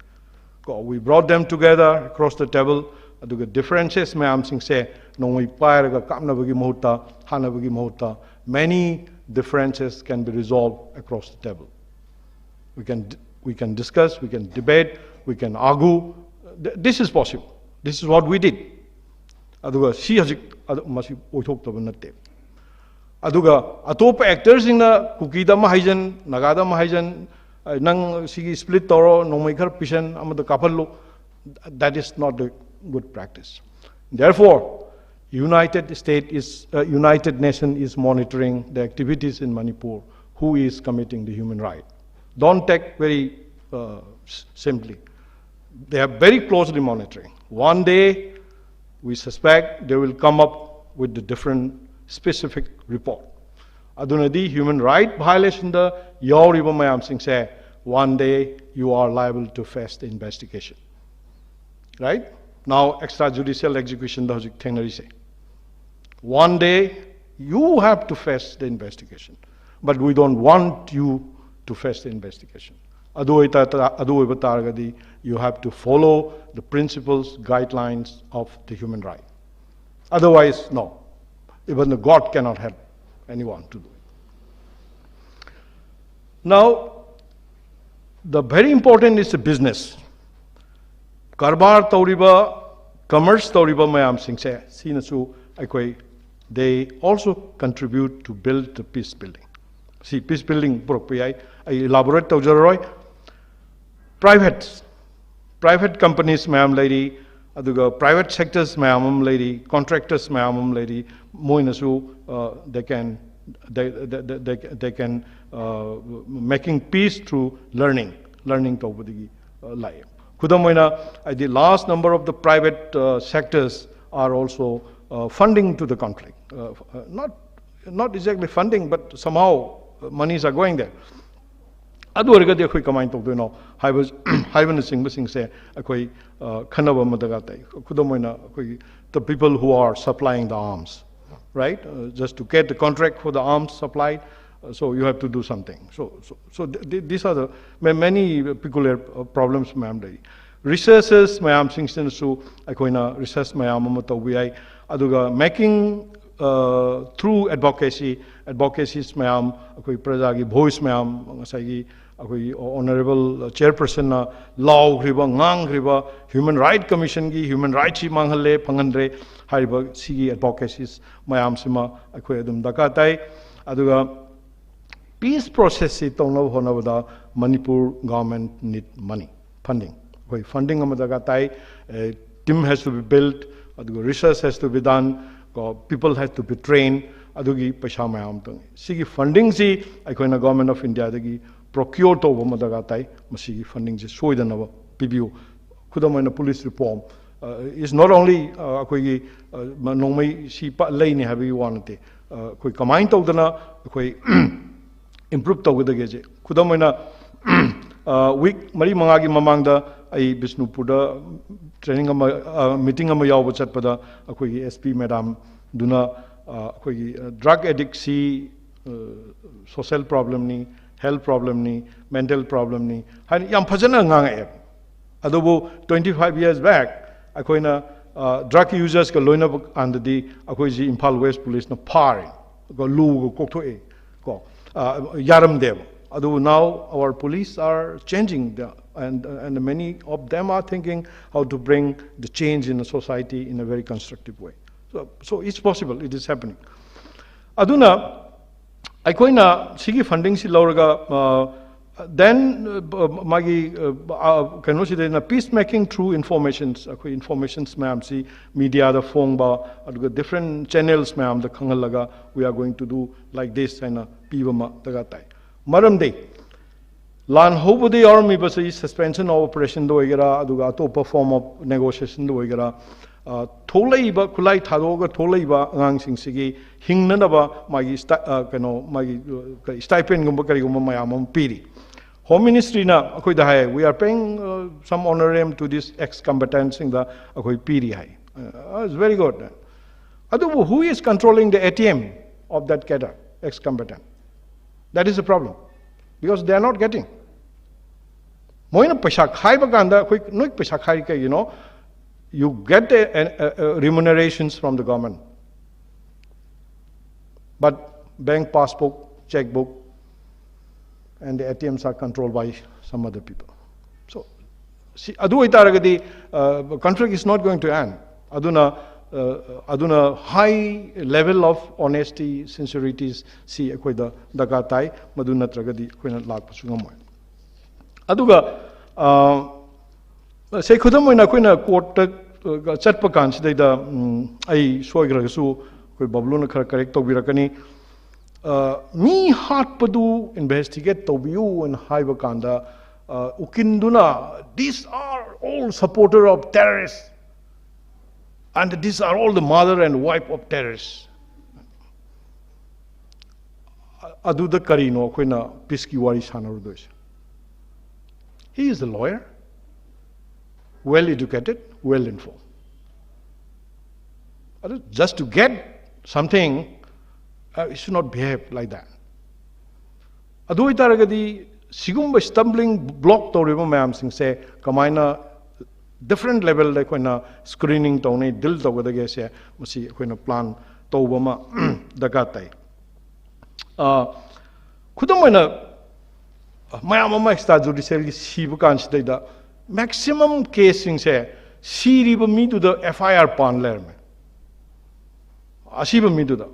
ꯀꯣ, we brought them together across the table. ꯑꯗꯨꯒ differences ꯃꯌꯥꯝꯁꯤꯡꯁꯦ ꯅꯣꯡꯃꯩ ꯄꯥꯏꯔꯒ ꯀꯥꯞꯅꯕꯒꯤ ꯃꯍꯨꯠꯇ, ꯍꯥꯠꯅꯕꯒꯤ ꯃꯍꯨꯠꯇ, many differences can be resolved across the table. We can, we can discuss, we can debate, we can argue. Th- This is possible. This is what we did. ꯑꯗꯨꯒ ꯁꯤ ꯍꯧꯖꯤꯛ ꯑꯗꯨ, ꯃꯁꯤ ꯑꯣꯏꯊꯣꯛꯇꯕ ꯅꯠꯇꯦ꯫ ꯑꯗꯨꯒ ꯑꯇꯣꯞꯄ actorꯁꯤꯡꯅ ꯀꯨꯀꯤꯗ ꯑꯃ ꯍꯥꯏꯖꯟ, ꯅꯥꯒꯥꯗ ꯑꯃ ꯍꯥꯏꯖꯟ, ꯑ, ꯅꯪ ꯁꯤꯒꯤ split ꯇꯧꯔꯣ, ꯅꯣꯡꯃꯩ ꯈꯔ ꯄꯤꯁꯟ, ꯑꯃꯗ ꯀꯥꯞꯍꯜꯂꯨ, that is not a good practice. Therefore, United State is, uh, United Nation is monitoring the activities in Manipur. Who is committing the human right? Don't take very, uh, s- simply. They are very closely monitoring. One day, we suspect they will come up with the different specific report. ꯑꯗꯨꯅꯗꯤ human right violationꯗ ꯌꯥꯎꯔꯤꯕ ꯃꯌꯥꯝꯁꯤꯡꯁꯦ, one day you are liable to face the investigation. Right? Now, extrajudicial executionꯗ ꯍꯧꯖꯤꯛ ꯊꯦꯡꯅꯔꯤꯁꯦ꯫ One day You have to face the investigation, but we don't want you to face the investigation. ꯑꯗꯨ ꯑꯣꯏꯇꯥ- ꯑꯗꯨ ꯑꯣꯏꯕ ꯇꯥꯔꯒꯗꯤ, you have to follow the principles, guidelines of the human right. Otherwise, no. Even the God cannot help anyone to do it. Now, the very important is the business. ꯀꯔꯕꯥꯔ ꯇꯧꯔꯤꯕ, commerce ꯇꯧꯔꯤꯕ ꯃꯌꯥꯝꯁꯤꯡꯁꯦ, ꯁꯤꯅꯁꯨ ꯑꯩꯈꯣꯏ, they also contribute to build the peace building. ꯁꯤ peace building ꯄꯨꯔꯛꯄ ꯌꯥꯏ꯫ ꯑꯩ elaborate ꯇꯧꯖꯔꯔꯣꯏ꯫ Private, private companies ꯃꯌꯥꯝ ꯂꯩꯔꯤ, ꯑꯗꯨꯒ private sectors ꯃꯌꯥꯝ ꯑꯃ ꯂꯩꯔꯤ, contractors ꯃꯌꯥꯝ ꯑꯃ ꯂꯩꯔꯤ꯫ ꯃꯣꯏꯅꯁꯨ, uh, they can, they, they, they, they can, uh, making peace through learning, learning ꯇꯧꯕꯗꯒꯤ, uh, ꯂꯥꯛꯑꯦ꯫ ꯈꯨꯗꯝ ꯑꯣꯏꯅ, ꯍꯥꯏꯗꯤ, large number of the private, uh, sectors are also, uh, funding to the conflict. Uh, uh, not, not exactly funding, but somehow, uh, monies are going there. ꯑꯗꯨ ꯑꯣꯏꯔꯒꯗꯤ ꯑꯩꯈꯣꯏ ꯀꯃꯥꯏꯅ ꯇꯧꯗꯣꯏꯅꯣ ꯍꯥꯏꯕ, ꯍꯥꯏꯕꯅꯆꯤꯡꯕꯁꯤꯡꯁꯦ ꯑꯩꯈꯣꯏ, ꯑ, ꯈꯟꯅꯕ ꯑꯃ ꯗꯔꯀꯥꯔ ꯇꯥꯏ꯫ ꯈꯨꯗꯝ ꯑꯣꯏꯅ, ꯑꯩꯈꯣꯏꯒꯤ, the people who are supplying the arms, right? Uh, just to get the contract for the arms supplied, uh, so you have to do something. So, so, so th- th- these are the ma- many peculiar, uh, problems ꯃꯌꯥꯝ ꯂꯩ꯫ Researchers ꯃꯌꯥꯝꯁꯤꯡꯁꯤꯅꯁꯨ ꯑꯩꯈꯣꯏꯅ research ꯃꯌꯥꯝ ꯑꯃ ꯇꯧꯕ ꯌꯥꯏ꯫ ꯑꯗꯨꯒ making, uh, through advocacy, advocacies ꯃꯌꯥꯝ, ꯑꯩꯈꯣꯏ ꯄ꯭ꯔꯖꯥꯒꯤ voice ꯃꯌꯥꯝ, ꯉꯁꯥꯏꯒꯤ ꯑꯩꯈꯣꯏꯒꯤ honourable chairpersonꯅ ꯂꯥꯎꯈ꯭ꯔꯤꯕ, ꯉꯥꯡꯈ꯭ꯔꯤꯕ, Human Right Commissionꯒꯤ human rightꯁꯤ ꯃꯥꯡꯍꯜꯂꯦ, ꯐꯪꯍꯟꯗ꯭ꯔꯦ ꯍꯥꯏꯔꯤꯕ ꯁꯤꯒꯤ advocacies ꯃꯌꯥꯝꯁꯤꯃ ꯑꯩꯈꯣꯏ ꯑꯗꯨꯝ ꯗꯔꯀꯥꯔ ꯇꯥꯏ꯫ ꯑꯗꯨꯒ peace processꯁꯤ ꯇꯧꯅꯕ ꯍꯣꯠꯅꯕꯗ Manipur government need money, funding꯫ ꯑꯩꯈꯣꯏ funding ꯑꯃ ꯗꯔꯀꯥꯔ ꯇꯥꯏ꯫ Team has to be built, ꯑꯗꯨꯒ research has to be done, ꯀꯣ, people has to be trained, ꯑꯗꯨꯒꯤ ꯄꯩꯁꯥ ꯃꯌꯥꯝ ꯑꯃ ꯇꯧꯅꯤ꯫ ꯁꯤꯒꯤ fundingꯁꯤ ꯑꯩꯈꯣꯏꯅ Government of Indiaꯗꯒꯤ procure ꯇꯧꯕ ꯑꯃ ꯗꯔꯀꯥꯔ ꯇꯥꯏ꯫ ꯃꯁꯤꯒꯤ fundingꯁꯤ ꯁꯣꯏꯗꯅꯕ ꯄꯤꯕꯤꯌꯨ꯫ ꯈꯨꯗꯝ ꯑꯣꯏꯅ police reform, uh, is not only, uh, ꯑꯩꯈꯣꯏꯒꯤ, uh, ꯅꯣꯡꯃꯩ ꯁꯤ ꯄ- ꯂꯩꯅꯤ ꯍꯥꯏꯕꯒꯤ ꯋꯥ ꯅꯠꯇꯦ꯫ Uh, ꯑꯩꯈꯣꯏ ꯀꯃꯥꯏꯅ ꯇꯧꯗꯅ ꯑꯩꯈꯣꯏ improve ꯇꯧꯒꯗꯒꯦꯁꯦ꯫ ꯈꯨꯗꯝ ꯑꯣꯏꯅ, week ꯃꯔꯤ ꯃꯉꯥꯒꯤ ꯃꯃꯥꯡꯗ ꯑꯩ ꯕꯤꯁꯅꯨꯄꯨꯔꯗ training ꯑꯃ, ꯑ, meeting ꯑꯃ ꯌꯥꯎꯕ ꯆꯠꯄꯗ, ꯑꯩꯈꯣꯏꯒꯤ S P madamꯗꯨꯅ ꯑꯩꯈꯣꯏꯒꯤ ꯗ꯭ꯔꯒ ꯑꯦꯗꯤꯛꯁꯤ ꯁꯣꯁꯦꯜ ꯄ꯭ꯔꯣꯕ꯭ꯂꯦꯝꯅꯤ, ꯍꯦꯜꯊ ꯄ꯭ꯔꯣꯕ꯭ꯂꯦꯝꯅꯤ, ꯃꯦꯟꯇꯦꯜ ꯄ꯭ꯔꯣꯕ꯭ꯂꯦꯝꯅꯤ ꯍꯥꯏꯅ ꯌꯥꯝ ꯐꯖꯅ ꯉꯥꯡꯉꯛꯑꯦ꯫ ꯑꯗꯨꯕꯨ twenty five years back ꯑꯩꯈꯣꯏꯅ ꯗ꯭ꯔꯒ ꯌꯨꯖꯔꯁꯀ ꯂꯣꯏꯅꯕ ꯀꯥꯟꯗꯗꯤ ꯑꯩꯈꯣꯏꯁꯤ ꯏꯝꯐꯥꯜ ꯋꯦꯁ ꯄꯨꯂꯤꯁꯅ ꯐꯥꯔꯦ, ꯀꯣ, ꯂꯨꯒ ꯀꯣꯛꯊꯣꯛꯑꯦ, ꯀꯣ, ꯌꯥꯔꯝꯗꯦꯕ꯫ ꯑꯗꯨꯕꯨ now our police are changing the, and, and many of them are thinking how to bring the change in the society in a very constructive way. So, so it's possible, it is happening. ꯑꯗꯨꯅ ꯑꯩꯈꯣꯏꯅ ꯁꯤꯒꯤ ꯐꯟꯗꯤꯡꯁꯤ ꯂꯧꯔꯒ then ꯃꯥꯒꯤ ꯀꯩꯅꯣꯁꯤꯗꯩꯅ peace making through informations, ꯑꯩꯈꯣꯏ ꯏꯟꯐꯣꯔꯃꯦꯁꯟꯁ ꯃꯌꯥꯝꯁꯤ ꯃꯤꯗꯤꯌꯥꯗ ꯐꯣꯡꯕ, ꯑꯗꯨꯒ different ꯆꯦꯅꯦꯜꯁ ꯃꯌꯥꯝꯗ ꯈꯪꯍꯜꯂꯒ we are going to do like this ꯍꯥꯏꯅ ꯄꯤꯕ ꯑꯃ ꯗꯔꯀꯥꯔ ꯇꯥꯏ꯫ ꯃꯔꯝꯗꯤ ꯂꯥꯟ ꯍꯧꯕꯗ ꯌꯥꯎꯔꯝꯃꯤꯕꯁꯤ suspension of operationꯗ ꯑꯣꯏꯒꯦꯔꯥ, ꯑꯗꯨꯒ ꯑꯇꯣꯞꯄ form of negotiationꯗ ꯑꯣꯏꯒꯦꯔꯥ, ꯊꯣꯛꯂꯛꯏꯕ, ꯈꯨꯠꯂꯥꯏ ꯊꯥꯗꯣꯛꯑꯒ ꯊꯣꯛꯂꯛꯏꯕ ꯑꯉꯥꯡꯁꯤꯡꯁꯤꯒꯤ ꯍꯤꯡꯅꯅꯕ ꯃꯥꯒꯤ ꯀꯩꯅꯣ, ꯃꯥꯒꯤ stipendꯒꯨꯝꯕ ꯀꯔꯤꯒꯨꯝꯕ ꯃꯌꯥꯝ ꯑꯃ ꯄꯤꯔꯤ꯫ Home Ministryꯅ ꯑꯩꯈꯣꯏꯗ ꯍꯥꯏ, we are paying some honorarium to this ex combatantꯁꯤꯡꯗ ꯑꯩꯈꯣꯏ ꯄꯤꯔꯤ ꯍꯥꯏ꯫ It's very good. ꯑꯗꯨꯕꯨ who is controlling the ATM of that cadre, ex combatant? That is the problem, because they are not getting. ꯃꯣꯏꯅ ꯄꯩꯁꯥ ꯈꯥꯏꯕ ꯀꯥꯟꯗ ꯑꯩꯈꯣꯏ, ꯅꯣꯏ ꯄꯩꯁꯥ ꯈꯥꯏꯔꯤ ꯀꯩꯒꯤꯅꯣ? You get a, a, a remunerations from the government, but bank passbook, checkbook, and the ATMs are controlled by some other people. So, ꯁꯤ ꯑꯗꯨ ꯑꯣꯏꯇꯥꯔꯒꯗꯤ conflict is not going to end. ꯑꯗꯨꯅ ꯑꯗꯨꯅ high level of honesty, sincerities ꯁꯤ ꯑꯩꯈꯣꯏꯗ ꯗꯔꯀꯥꯔ ꯇꯥꯏ꯫ ꯃꯗꯨ ꯅꯠꯇ꯭ꯔꯒꯗꯤ ꯑꯩꯈꯣꯏꯅ ꯂꯥꯛꯄꯁꯨ ꯉꯝꯃꯣꯏ꯫ ꯑꯗꯨꯒ ꯁꯦ, ꯈꯨꯗꯝ ꯑꯣꯏꯅ ꯑꯩꯈꯣꯏꯅ ꯀꯣꯔꯠꯇ ꯆꯠꯄ ꯀꯥꯟꯁꯤꯗꯩꯗ ꯑꯩ ꯁꯣꯏꯈ꯭ꯔꯒꯁꯨ ꯑꯩꯈꯣꯏ ꯕꯕ꯭ꯂꯨꯅ ꯈꯔ ꯀꯔꯦꯛ ꯇꯧꯕꯤꯔꯛꯀꯅꯤ꯫ ꯃꯤ ꯍꯥꯠꯄꯗꯨ ꯏꯟꯚꯦꯁꯇꯤꯒꯦꯠ ꯇꯧꯕꯤꯌꯨ ꯍꯥꯏꯅ ꯍꯥꯏꯕ ꯀꯥꯟꯗ ꯎꯀꯤꯟꯗꯨꯅ, these are all supporter of terrorists and these are all the mother and wife of terrorists. ꯑꯗꯨꯗ ꯀꯔꯤꯅꯣ ꯑꯩꯈꯣꯏꯅ ꯄꯤꯁꯀꯤ ꯋꯥꯔꯤ ꯁꯥꯟꯅꯔꯨꯗꯣꯏꯁꯦ? He is a lawyer, well educated, well informed. ꯑꯗꯨ just to get Something, uh, it should not behave like that. ꯑꯗꯨ ꯑꯣꯏꯇꯥꯔꯒꯗꯤ ꯁꯤꯒꯨꯝꯕ stumbling block ꯇꯧꯔꯤꯕ ꯃꯌꯥꯝꯁꯤꯡꯁꯦ ꯀꯃꯥꯏꯅ different levelꯗ ꯑꯩꯈꯣꯏꯅ screening ꯇꯧꯅꯤ, deal ꯇꯧꯒꯗꯒꯦꯁꯦ, ꯃꯁꯤ ꯑꯩꯈꯣꯏꯅ plan ꯇꯧꯕ ꯑꯃ ꯗꯔꯀꯥꯔ ꯇꯥꯏ꯫ ꯑ, ꯈꯨꯗꯝ ꯑꯣꯏꯅ, ꯃꯌꯥꯝ ꯑꯃ extrajudicialꯒꯤ ꯁꯤꯕ ꯀꯥꯟꯁꯤꯗꯩꯗ maximum caseꯁꯤꯡꯁꯦ ꯁꯤꯔꯤꯕ ꯃꯤꯗꯨꯗ F I R ꯄꯥꯟ ꯂꯩꯔꯝꯃꯦ꯫ ꯑꯁꯤꯕ ꯃꯤꯗꯨꯗ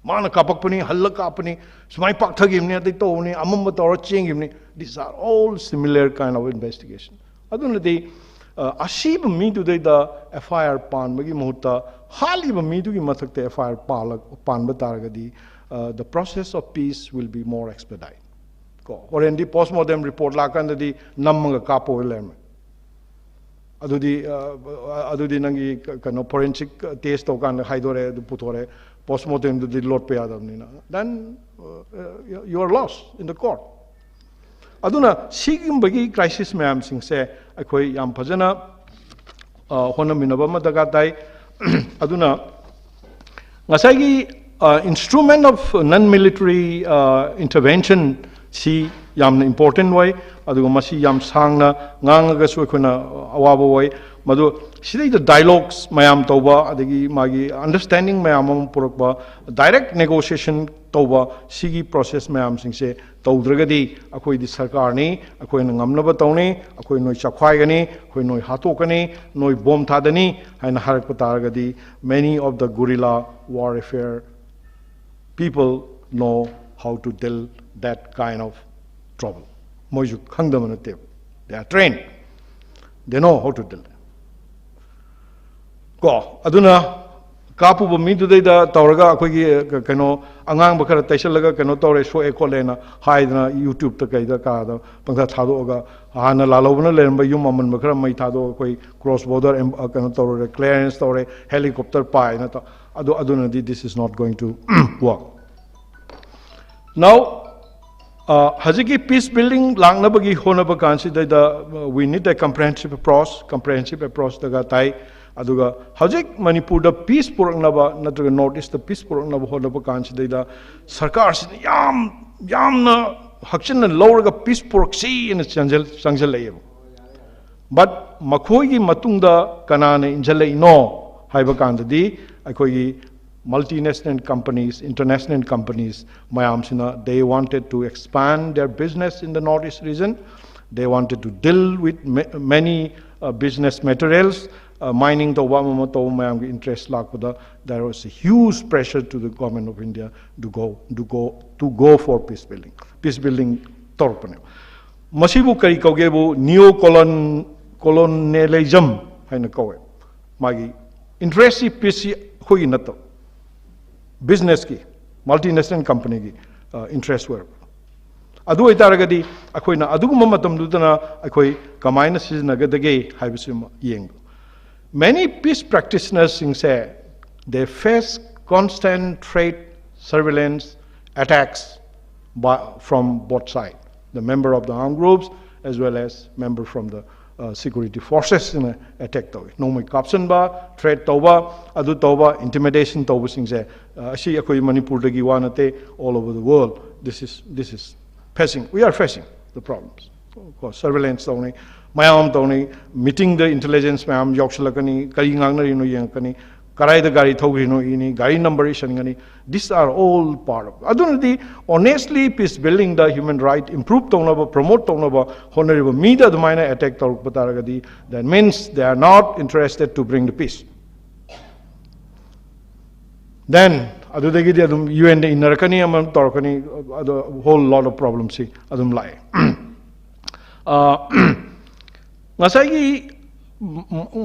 ꯃꯥꯅ ꯀꯥꯞꯄꯛꯄꯅꯤ, ꯍꯜꯂ ꯀꯥꯞꯄꯅꯤ, ꯁꯨꯃꯥꯏꯅ ꯄꯥꯛꯊꯈꯤꯕꯅꯤ, ꯑꯗꯩ ꯇꯧꯕꯅꯤ, ꯑꯃꯝꯕ ꯇꯧꯔ ꯆꯦꯟꯈꯤꯕꯅꯤ꯫ These are all similar kind of investigation. ꯑꯗꯨꯅꯗꯤ, ꯑ, ꯑꯁꯤꯕ ꯃꯤꯗꯨꯗꯩꯗ F I R ꯄꯥꯟꯕꯒꯤ ꯃꯍꯨꯠꯇ ꯍꯥꯠꯂꯤꯕ ꯃꯤꯗꯨꯒꯤ ꯃꯊꯛꯇ F I R ꯄꯥꯜꯂ-, ꯄꯥꯟꯕ ꯇꯥꯔꯒꯗꯤ, ꯑ, the process of peace will be more expedite꯫ ꯀꯣ, ꯍꯣꯔꯦꯟꯗꯤ post mortem report ꯂꯥꯛꯀꯥꯟꯗꯗꯤ ꯅꯝꯃꯒ ꯀꯥꯞꯄ ꯑꯣꯏ ꯂꯩꯔꯝꯃꯦ꯫ ꯑꯗꯨꯗꯤ, ꯑ, ꯑꯗꯨꯗꯤ ꯅꯪꯒꯤ ꯀ-, ꯀꯩꯅꯣ, forensic test ꯇꯧꯀꯥꯟꯗ ꯍꯥꯏꯗꯣꯔꯦ, ꯑꯗꯨ ꯄꯨꯊꯣꯔꯦ, post mortemꯗꯨꯗꯤ ꯂꯣꯠꯄ ꯌꯥꯗꯕꯅꯤꯅ, then, uh, you are lost in the court꯫ ꯑꯗꯨꯅ ꯁꯤꯒꯨꯝꯕꯒꯤ crisis ꯃꯌꯥꯝꯁꯤꯡꯁꯦ ꯑꯩꯈꯣꯏ ꯌꯥꯝ ꯐꯖꯅ, ꯑ, ꯍꯣꯠꯅꯃꯤꯟꯅꯕ ꯑꯃ ꯗꯔꯀꯥꯔ ꯇꯥꯏ꯫ ꯑꯗꯨꯅ ꯉꯁꯥꯏꯒꯤ, ꯑ, instrument of non military, ꯑ, intervention ꯁꯤ ꯌꯥꯝꯅ important ꯑꯣꯏ, ꯑꯗꯨꯒ ꯃꯁꯤ ꯌꯥꯝ ꯁꯥꯡꯅ ꯉꯥꯡꯉꯒꯁꯨ ꯑꯩꯈꯣꯏꯅ ꯑꯋꯥꯕ ꯑꯣꯏ꯫ ꯃꯗꯨ ꯁꯤꯗꯩꯗ dialogues ꯃꯌꯥꯝ ꯇꯧꯕ, ꯑꯗꯒꯤ ꯃꯥꯒꯤ understanding ꯃꯌꯥꯝ ꯑꯃ ꯄꯨꯔꯛꯄ, direct negotiation ꯇꯧꯕ, ꯁꯤꯒꯤ process ꯃꯌꯥꯝꯁꯤꯡꯁꯦ ꯇꯧꯗ꯭ꯔꯒꯗꯤ ꯑꯩꯈꯣꯏꯗꯤ ꯁꯔꯀꯥꯔꯅꯤ, ꯑꯩꯈꯣꯏꯅ ꯉꯝꯅꯕ ꯇꯧꯅꯤ, ꯑꯩꯈꯣꯏ ꯅꯣꯏ ꯆꯞꯈꯥꯏꯒꯅꯤ, ꯑꯩꯈꯣꯏ ꯅꯣꯏ ꯍꯥꯠꯇꯣꯛꯀꯅꯤ, ꯅꯣꯏ ꯕꯣꯝ ꯊꯥꯗꯅꯤ ꯍꯥꯏꯅ ꯍꯥꯏꯔꯛꯄ ꯇꯥꯔꯒꯗꯤ, many of the guerrilla warfare people know how to deal that kind of trouble. ꯃꯣꯏꯁꯨ ꯈꯪꯗꯕ ꯅꯠꯇꯦꯕ꯫ They are trained. They know how to deal. ꯀꯣ, ꯑꯗꯨꯅ ꯀꯥꯞꯄꯨꯕ ꯃꯤꯗꯨꯗꯩꯗ ꯇꯧꯔꯒ ꯑꯩꯈꯣꯏꯒꯤ, ꯑ, ꯀ-, ꯀꯩꯅꯣ, ꯑꯉꯥꯡꯕ ꯈꯔ ꯇꯩꯁꯜꯂꯒ ꯀꯩꯅꯣ ꯇꯧꯔꯦ, ꯁꯣꯛꯑꯦ ꯈꯣꯠꯂꯦꯅ ꯍꯥꯏꯗꯅ YouTubeꯇ ꯀꯩꯗ ꯀꯥꯗ ꯄꯪꯊꯥ ꯊꯥꯗꯣꯛꯑꯒ, ꯍꯥꯟꯅ ꯂꯥꯜꯍꯧꯕꯅ ꯂꯩꯔꯝꯕ ꯌꯨꯝ ꯑꯃꯟꯕ ꯈꯔ ꯃꯩ ꯊꯥꯗꯣꯛꯑꯒ ꯑꯩꯈꯣꯏ cross border ꯑꯦꯝ-, ꯑ, ꯀꯩꯅꯣ ꯇꯧꯔꯦ, clearance ꯇꯧꯔꯦ, helicopter ꯄꯥꯏꯅ ꯇꯧ-, ꯑꯗꯨ, ꯑꯗꯨꯅꯗꯤ this is not going to work. Now, uh, ꯍꯧꯖꯤꯛꯀꯤ peace building ꯂꯥꯛꯅꯕꯒꯤ ꯍꯣꯠꯅꯕ ꯀꯥꯟꯁꯤꯗꯩꯗ, uh, we need a comprehensive approach, comprehensive approach ꯗꯔꯀꯥꯔ ꯇꯥꯏ꯫ ꯑꯗꯨꯒ ꯍꯧꯖꯤꯛ ꯃꯅꯤꯄꯨꯔꯗ ꯄꯤꯁ ꯄꯨꯔꯛꯅꯕ ꯅꯠꯇ꯭ꯔꯒ ꯅꯣꯔꯠ ꯏꯁꯇ ꯄꯤꯁ ꯄꯨꯔꯛꯅꯕ ꯍꯣꯠꯅꯕ ꯀꯥꯟꯁꯤꯗꯩꯗ ꯁꯔꯀꯥꯔꯁꯤꯅ ꯌꯥꯝ ꯌꯥꯝꯅ ꯍꯛꯆꯤꯟꯅ ꯂꯧꯔꯒ ꯄꯤꯁ ꯄꯨꯔꯛꯁꯤꯅ ꯆꯪꯁꯤꯜ- ꯆꯪꯁꯤꯜꯂꯛꯑꯦꯕ꯫ ꯕꯠ ꯃꯈꯣꯏꯒꯤ ꯃꯇꯨꯡꯗ ꯀꯅꯥꯅ ꯏꯟꯁꯤꯜꯂꯛꯏꯅꯣ ꯍꯥꯏꯕ ꯀꯥꯟꯗꯗꯤ ꯑꯩꯈꯣꯏꯒꯤ multinational companies, international companies ꯃꯌꯥꯝꯁꯤꯅ, they wanted to expand their business in the North East region. They wanted to deal with ma- many uh, business materials, uh, mining ꯇꯧꯕ ꯑꯃ ꯑꯃ ꯇꯧꯕ ꯃꯌꯥꯝꯒꯤ interest ꯂꯥꯛꯄꯗ, there was a huge pressure to the government of India to go to go to go for peace building. Peace building ꯇꯧꯔꯛꯄꯅꯦꯕ꯫ ꯃꯁꯤꯕꯨ ꯀꯔꯤ ꯀꯧꯒꯦꯕꯨ? Neo colon colonialism ꯍꯥꯏꯅ ꯀꯧꯋꯦ꯫ ꯃꯥꯒꯤ interest ꯁꯤ ꯄꯤꯁꯁꯤ ꯑꯩꯈꯣꯏꯒꯤ ꯅꯠꯇꯕ, business ꯀꯤ, multinational company ꯒꯤ interest ꯑꯣꯏꯔꯛꯄ꯫ ꯑꯗꯨ ꯑꯣꯏꯇꯥꯔꯒꯗꯤ ꯑꯩꯈꯣꯏꯅ ꯑꯗꯨꯒꯨꯝꯕ ꯃꯇꯝꯗꯨꯗꯅ ꯑꯩꯈꯣꯏ ꯀꯃꯥꯏꯅ ꯁꯤꯖꯤꯟꯅꯒꯗꯒꯦ ꯍꯥꯏꯕꯁꯤ ꯑꯃ ꯌꯦꯡꯕ꯫ Many peace practitioners ꯁꯤꯡꯁꯦ, they face constant threat, surveillance, attacks by, from both side, the member of the armed groups as well as member from the uh, security forces ꯅ attack ꯇꯧꯏ꯫ ꯅꯣꯡꯃꯩ ꯀꯥꯞꯁꯤꯟꯕ, threat ꯇꯧꯕ, ꯑꯗꯨ ꯇꯧꯕ, intimidation ꯇꯧꯕꯁꯤꯡꯁꯦ, uh, ꯑꯁꯤ ꯑꯩꯈꯣꯏ ꯃꯅꯤꯄꯨꯔꯗꯒꯤ ꯋꯥ ꯅꯠꯇꯦ, all over the world this is this is facing, we are facing the problems. ꯀꯣ, surveillance ꯇꯧꯅꯤ, ꯃꯌꯥꯝ ꯑꯃ ꯇꯧꯅꯤ, meeting ꯗ intelligence ꯃꯌꯥꯝ ꯌꯥꯎꯁꯤꯜꯂꯛꯀꯅꯤ, ꯀꯔꯤ ꯉꯥꯡꯅꯔꯤꯅꯣ ꯌꯦꯡꯉꯛꯀꯅꯤ, ꯀꯗꯥꯏꯗ ꯒꯥꯔꯤ ꯊꯧꯈ꯭ꯔꯤꯅꯣ ꯏꯅꯤ, ꯒꯥꯔꯤ number ꯏꯁꯟꯒꯅꯤ, these are all part of. ꯑꯗꯨꯅꯗꯤ honestly peace building ꯗ human right improve ꯇꯧꯅꯕ, promote ꯇꯧꯅꯕ ꯍꯣꯠꯅꯔꯤꯕ ꯃꯤꯗ ꯑꯗꯨꯃꯥꯏꯅ attack ꯇꯧꯔꯛꯄ ꯇꯥꯔꯒꯗꯤ, that means they are not interested to bring the peace. Then ꯑꯗꯨꯗꯒꯤꯗꯤ ꯑꯗꯨꯝ UN ꯗ ꯏꯟꯅꯔꯛꯀꯅꯤ, ꯑꯃ ꯇꯧꯔꯛꯀꯅꯤ, ꯑꯗꯣ whole lot of problems ꯁꯤ ꯑꯗꯨꯝ ꯂꯥꯛꯑꯦ꯫ ꯑ, ꯉꯁꯥꯏꯒꯤ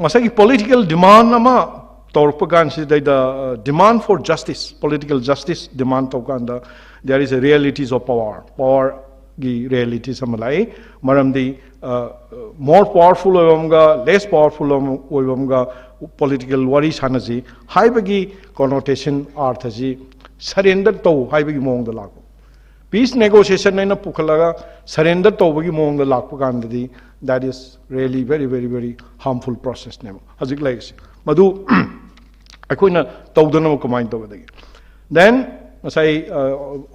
ꯉꯁꯥꯏꯒꯤ political demand ꯑꯃ ꯇꯧꯔꯛꯄ ꯀꯥꯟꯁꯤꯗꯩꯗ, uh, demand for justice, political justice demand ꯇꯧꯕ ꯀꯥꯟꯗ, there is a realities of power, power ꯒꯤ realities ꯑꯃ ꯂꯥꯛꯏ꯫ ꯃꯔꯝꯗꯤ, uh, more powerful ꯑꯣꯏꯕ ꯑꯃꯒ less powerful ꯑꯃ ꯑꯣꯏꯕ ꯑꯃꯒ political ꯋꯥꯔꯤ ꯁꯥꯟꯅꯁꯤ ꯍꯥꯏꯕꯒꯤ connotation, ꯑꯥꯔꯊꯁꯤ surrender ꯇꯧ ꯍꯥꯏꯕꯒꯤ ꯃꯑꯣꯡꯗ ꯂꯥꯛꯄ꯫ Peace negotiation ꯍꯥꯏꯅ ꯄꯨꯈꯠꯂꯒ surrender ꯇꯧꯕꯒꯤ ꯃꯑꯣꯡꯗ ꯂꯥꯛꯄ ꯀꯥꯟꯗꯗꯤ, that is really very very very harmful processꯅꯦꯕ ꯍꯧꯖꯤꯛ ꯂꯩꯔꯤꯁꯦ꯫ ꯃꯗꯨ ꯑꯩꯈꯣꯏꯅ ꯇꯧꯗꯅꯕ ꯀꯃꯥꯏꯅ ꯇꯧꯒꯗꯒꯦ? Then ꯉꯁꯥꯏ ꯑ,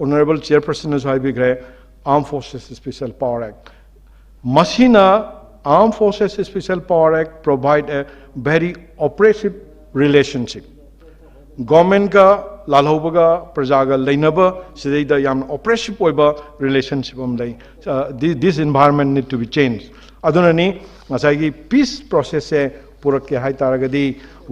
honourable chairpersonꯅꯁꯨ ꯍꯥꯏꯕꯤꯈ꯭ꯔꯦ, Armed Forces Special Power Act꯫ ꯃꯁꯤꯅ, Armed Forces Special Power Act provide a very oppressive relationship꯫ Governmentꯀ, ꯂꯥꯜꯍꯧꯕꯒ, ꯄ꯭ꯔꯖꯥꯒ ꯂꯩꯅꯕ ꯁꯤꯗꯩꯗ ꯌꯥꯝꯅ oppressive ꯑꯣꯏꯕ relationship ꯑꯃ ꯂꯩ꯫ ꯑ, thi- this environment need to be changed꯫ ꯑꯗꯨꯅꯅꯤ ꯉꯁꯥꯏꯒꯤ peace processꯁꯦ ꯄꯨꯔꯛꯀꯦ ꯍꯥꯏ ꯇꯥꯔꯒꯗꯤ,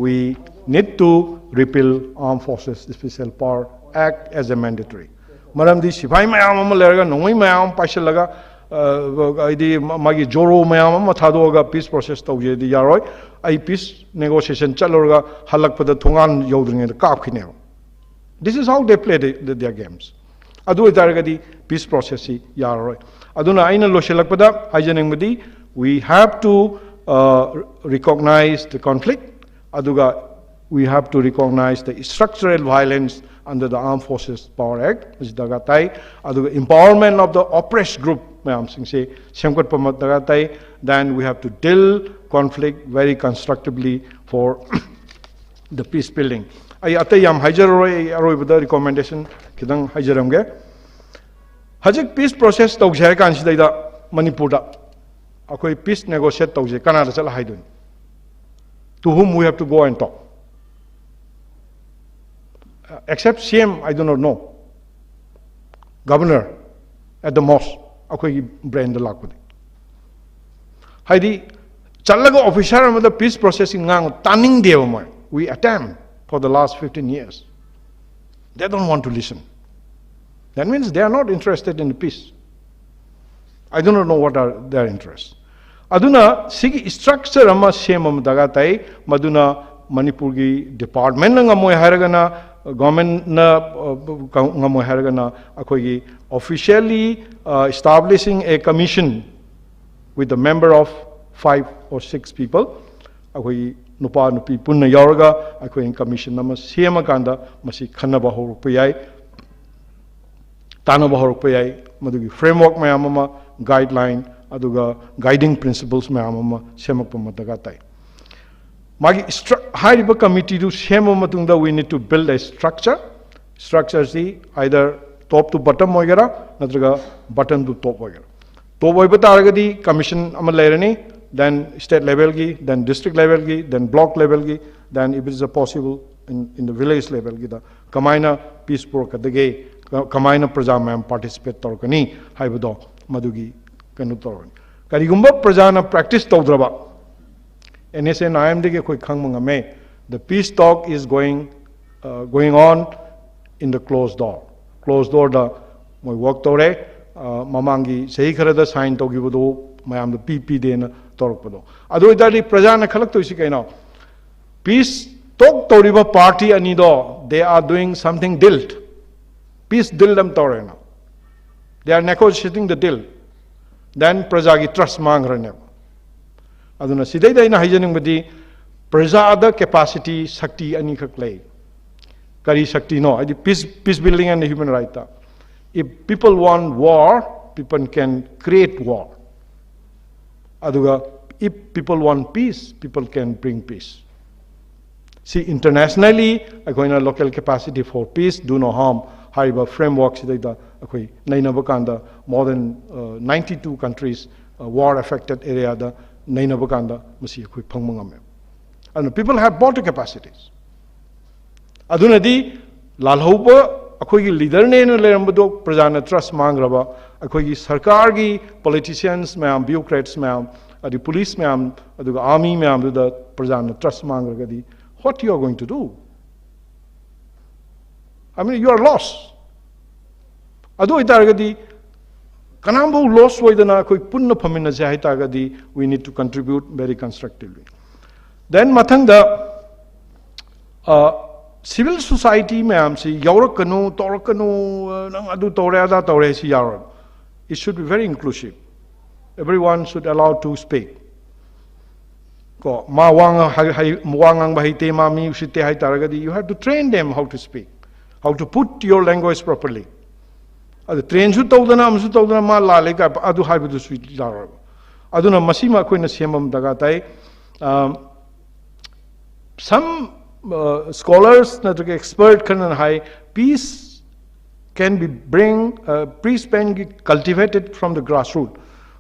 we need to repeal Armed Forces Special Power Act as a mandatory꯫ ꯃꯔꯝꯗꯤ ꯁꯤꯐꯥꯏ ꯃꯌꯥꯝ ꯑꯃ ꯂꯩꯔꯒ, ꯅꯣꯡꯃꯩ ꯃꯌꯥꯝ ꯑꯃ ꯄꯥꯏꯁꯤꯜꯂꯒ, ꯑ, ꯍꯥꯏꯗꯤ ꯃꯥ- ꯃꯥꯒꯤ ꯖꯣꯔꯣ ꯃꯌꯥꯝ ꯑꯃ ꯊꯥꯗꯣꯛꯑꯒ peace process ꯇꯧꯖꯦꯗꯤ ꯌꯥꯔꯣꯏ꯫ ꯑꯩ peace negotiation ꯆꯠꯂꯨꯔꯒ ꯍꯜꯂꯛꯄꯗ ꯊꯣꯡꯒꯥꯟ ꯌꯧꯗ꯭ꯔꯤꯉꯩꯗ ꯀꯥꯞꯈꯤꯅꯦꯕ꯫ This is how they play the, the, their games꯫ ꯑꯗꯨ ꯑꯣꯏꯇꯥꯔꯒꯗꯤ peace processꯁꯤ ꯌꯥꯔꯔꯣꯏ꯫ ꯑꯗꯨꯅ ꯑꯩꯅ ꯂꯣꯏꯁꯤꯜꯂꯛꯄꯗ ꯍꯥꯏꯖꯅꯤꯡꯕꯗꯤ, we have to uh, recognize the conflict, ꯑꯗꯨꯒ we have to recognize the structural violence under the Armed Forces Power Act, ꯃꯁꯤ ꯗꯔꯀꯥꯔ ꯇꯥꯏ꯫ ꯑꯗꯨꯒ empowerment of the oppressed group ꯃꯌꯥꯝꯁꯤꯡꯁꯦ ꯁꯦꯝꯒꯠꯄ ꯑꯃ ꯗꯔꯀꯥꯔ ꯇꯥꯏ꯫ Then we have to deal conflict very constructively for the peace building꯫ ꯑꯩ ꯑꯇꯩ ꯌꯥꯝ ꯍꯥꯏꯖꯔꯔꯣꯏ, ꯑꯩ ꯑꯔꯣꯏꯕꯗ recommendation ꯈꯤꯇꯪ ꯍꯥꯏꯖꯔꯝꯒꯦ꯫ ꯍꯧꯖꯤꯛ peace process ꯇꯧꯁꯦ ꯍꯥꯏꯔ ꯀꯥꯟꯁꯤꯗꯩꯗ ꯃꯅꯤꯄꯨꯔꯗ ꯑꯩꯈꯣꯏ peace negotiate ꯇꯧꯁꯦ ꯀꯅꯥꯗ ꯆꯠꯂ ꯍꯥꯏꯗꯣꯏꯅꯣ? To whom we have to go and talk? Except C M, I do not know. Governor, at the most, ꯑꯩꯈꯣꯏꯒꯤ brainꯗ ꯂꯥꯛꯄꯗꯤ꯫ ꯍꯥꯏꯗꯤ, ꯆꯠꯂꯒ officer ꯑꯃꯗ peace processꯀꯤ ꯉꯥꯡꯕ ꯇꯥꯅꯤꯡꯗꯦꯕ ꯃꯣꯏ꯫ We attempt for the last fifteen years. They don't want to listen. That means they are not interested in the peace. I do not know what are their interests. ꯑꯗꯨꯅ ꯁꯤꯒꯤ structure ꯑꯃ ꯁꯦꯝꯕ ꯑꯃ ꯗꯔꯀꯥꯔ ꯇꯥꯏ꯫ ꯃꯗꯨꯅ ꯃꯅꯤꯄꯨꯔꯒꯤ departmentꯅ ꯉꯝꯃꯣꯏ ꯍꯥꯏꯔꯒꯅ, governmentꯅ, ꯑ, ꯉꯝꯃꯣꯏ ꯍꯥꯏꯔꯒꯅ, ꯑꯩꯈꯣꯏꯒꯤ officially, uh, establishing a commission with a member of five or six people, ꯑꯩꯈꯣꯏꯒꯤ ꯅꯨꯄꯥ ꯅꯨꯄꯤ ꯄꯨꯟꯅ ꯌꯥꯎꯔꯒ ꯑꯩꯈꯣꯏꯅ commission ꯑꯃ ꯁꯦꯝꯃꯀꯥꯟꯗ ꯃꯁꯤ ꯈꯟꯅꯕ ꯍꯧꯔꯛꯄ ꯌꯥꯏ, ꯇꯥꯟꯅꯕ ꯍꯧꯔꯛꯄ ꯌꯥꯏ꯫ ꯃꯗꯨꯒꯤ framework ꯃꯌꯥꯝ ꯑꯃ, guideline ꯑꯗꯨꯒ guiding principles ꯃꯌꯥꯝ ꯑꯃ ꯁꯦꯝꯃꯛꯄ ꯑꯃ ꯗꯔꯀꯥꯔ ꯇꯥꯏ꯫ ꯃꯥꯒꯤ stru- ꯍꯥꯏꯔꯤꯕ committeeꯗꯨ ꯁꯦꯝꯃ ꯃꯇꯨꯡꯗ we need to build a structure. Structureꯁꯤ either top to bottom ꯑꯣꯏꯒꯦꯔꯥ ꯅꯠꯇ꯭ꯔꯒ bottom to top ꯑꯣꯏꯒꯦꯔꯥ꯫ Top ꯑꯣꯏꯕ ꯇꯥꯔꯒꯗꯤ commission ꯑꯃ ꯂꯩꯔꯅꯤ, then state levelꯒꯤ, then district levelꯒꯤ, then block levelꯒꯤ, then if it is possible in, in the village levelꯒꯤꯗ ꯀꯃꯥꯏꯅ peace ꯄꯨꯔꯛꯀꯗꯒꯦ, ꯀ- ꯀꯃꯥꯏꯅ ꯄ꯭ꯔꯖꯥ ꯃꯌꯥꯝ participate ꯇꯧꯔꯛꯀꯅꯤ ꯍꯥꯏꯕꯗꯣ ꯃꯗꯨꯒꯤ ꯀꯩꯅꯣ ꯇꯧꯔꯅꯤ꯫ ꯀꯔꯤꯒꯨꯝꯕ ꯄ꯭ꯔꯖꯥꯅ practice ꯇꯧꯗ꯭ꯔꯕ, NSCN-IMꯗꯒꯤ ꯑꯩꯈꯣꯏ ꯈꯪꯕ ꯉꯝꯃꯦ, the peace talk is going, uh, going on in the closed door. Closed doorꯗ ꯃꯣꯏ work ꯇꯧꯔꯦ꯫ ꯑ, ꯃꯃꯥꯡꯒꯤ ꯆꯍꯤ ꯈꯔꯗ sign ꯇꯧꯈꯤꯕꯗꯣ ꯃꯌꯥꯝꯗ ꯄꯤ ꯄꯤꯗꯦꯅ ꯇꯧꯔꯛꯄꯗꯣ꯫ ꯑꯗꯨ ꯑꯣꯏꯇꯥꯔꯗꯤ ꯄ꯭ꯔꯖꯥꯅ ꯈꯜꯂꯛꯇꯣꯏꯁꯤ ꯀꯩꯅꯣ? Peace talk ꯇꯧꯔꯤꯕ party ꯑꯅꯤꯗꯣ, they are doing something deal. Peace deal ꯑꯃ ꯇꯧꯔꯦꯅ, they are negotiating the deal. Then ꯄ꯭ꯔꯖꯥꯒꯤ trust ꯃꯥꯡꯈ꯭ꯔꯅꯦꯕ꯫ ꯑꯗꯨꯅ ꯁꯤꯗꯩꯗ ꯑꯩꯅ ꯍꯥꯏꯖꯅꯤꯡꯕꯗꯤ, ꯄ꯭ꯔꯖꯥꯗ capacity, ꯁꯛꯇꯤ ꯑꯅꯤꯈꯛ ꯂꯩ꯫ ꯀꯔꯤ ꯁꯛꯇꯤꯅꯣ? ꯍꯥꯏꯗꯤ peace, peace building and human rightꯇ, if people want war, people can create war. ꯑꯗꯨꯒ if people want peace, people can bring peace. ꯁꯤ internationally ꯑꯩꯈꯣꯏꯅ Local Capacity for Peace, Do No Harm ꯍꯥꯏꯔꯤꯕ frameworkꯁꯤꯗꯩꯗ ꯑꯩꯈꯣꯏ ꯅꯩꯅꯕ ꯀꯥꯟꯗ more than, uh, ninety-two countries, uh, war affected areaꯗ ꯅꯩꯅꯕ ꯀꯥꯟꯗ ꯃꯁꯤ ꯑꯩꯈꯣꯏ ꯐꯪꯕ ꯉꯝꯃꯦ꯫ ꯑꯗꯨꯅ people have bought the capacities. ꯑꯗꯨꯅꯗꯤ ꯂꯥꯜꯍꯧꯕ ꯑꯩꯈꯣꯏꯒꯤ leaderꯅꯦꯅ ꯂꯩꯔꯝꯕꯗꯣ ꯄ꯭ꯔꯖꯥꯅ trust ꯃꯥꯡꯈ꯭ꯔꯕ, ꯑꯩꯈꯣꯏꯒꯤ ꯁꯔꯀꯥꯔꯒꯤ politicians ꯃꯌꯥꯝ, bureaucrats ꯃꯌꯥꯝ, ꯑꯗꯩ police ꯃꯌꯥꯝ, ꯑꯗꯨꯒ army ꯃꯌꯥꯝꯗꯨꯗ ꯄ꯭ꯔꯖꯥꯅ trust ꯃꯥꯡꯈ꯭ꯔꯒꯗꯤ, what you are going to do? I mean, you are lost. ꯑꯗꯨ ꯑꯣꯏꯇꯥꯔꯒꯗꯤ ꯀꯅꯥꯝꯐꯥꯎ loss ꯑꯣꯏꯗꯅ ꯑꯩꯈꯣꯏ ꯄꯨꯟꯅ ꯐꯝꯃꯤꯟꯅꯁꯦ ꯍꯥꯏꯇꯥꯔꯒꯗꯤ, we need to contribute very constructively. Then ꯃꯊꯪꯗ, ꯑ, civil society ꯃꯌꯥꯝꯁꯤ ꯌꯥꯎꯔꯛꯀꯅꯨ, ꯇꯧꯔꯛꯀꯅꯨ, ꯑ, ꯅꯪ ꯑꯗꯨ ꯇꯧꯔꯦ, ꯑꯗꯥ ꯇꯧꯔꯦ ꯍꯥꯏꯁꯤ ꯌꯥꯔꯣꯏ꯫ It should be very inclusive. Everyone should allow to speak. ꯀꯣ, ꯃꯥ ꯋꯥ ꯉꯥꯡ-, ꯍꯥꯏ-, ꯍꯥꯏ-, ꯋꯥ ꯉꯥꯡꯕ ꯍꯩꯇꯦ, ꯃꯥ ꯃꯤ ꯎꯁꯤꯠꯇꯦ ꯍꯥꯏꯇꯥꯔꯒꯗꯤ, you have to train them how to speak, how to put your language properly. ꯑꯗꯨ ꯇ꯭ꯔꯦꯟꯁꯨ ꯇꯧꯗꯅ ꯑꯃꯁꯨ ꯇꯧꯗꯅ ꯃꯥ ꯂꯥꯜꯂꯦ ꯀꯥꯏ ꯑꯗꯨ ꯍꯥꯏꯕꯗꯨꯁꯨ ꯌꯥꯔꯣꯏꯕ꯫ ꯑꯗꯨꯅ ꯃꯁꯤꯃ ꯑꯩꯈꯣꯏꯅ ꯁꯦꯝꯕ ꯑꯃ ꯗꯔꯀꯥꯔ ꯇꯥꯏ꯫ ꯑꯝ, some uh, scholars ꯅꯠꯇ꯭ꯔꯒ expert ꯈꯔꯅ ꯍꯥꯏ, peace can be bring, uh, peace can be cultivated from the grassroot.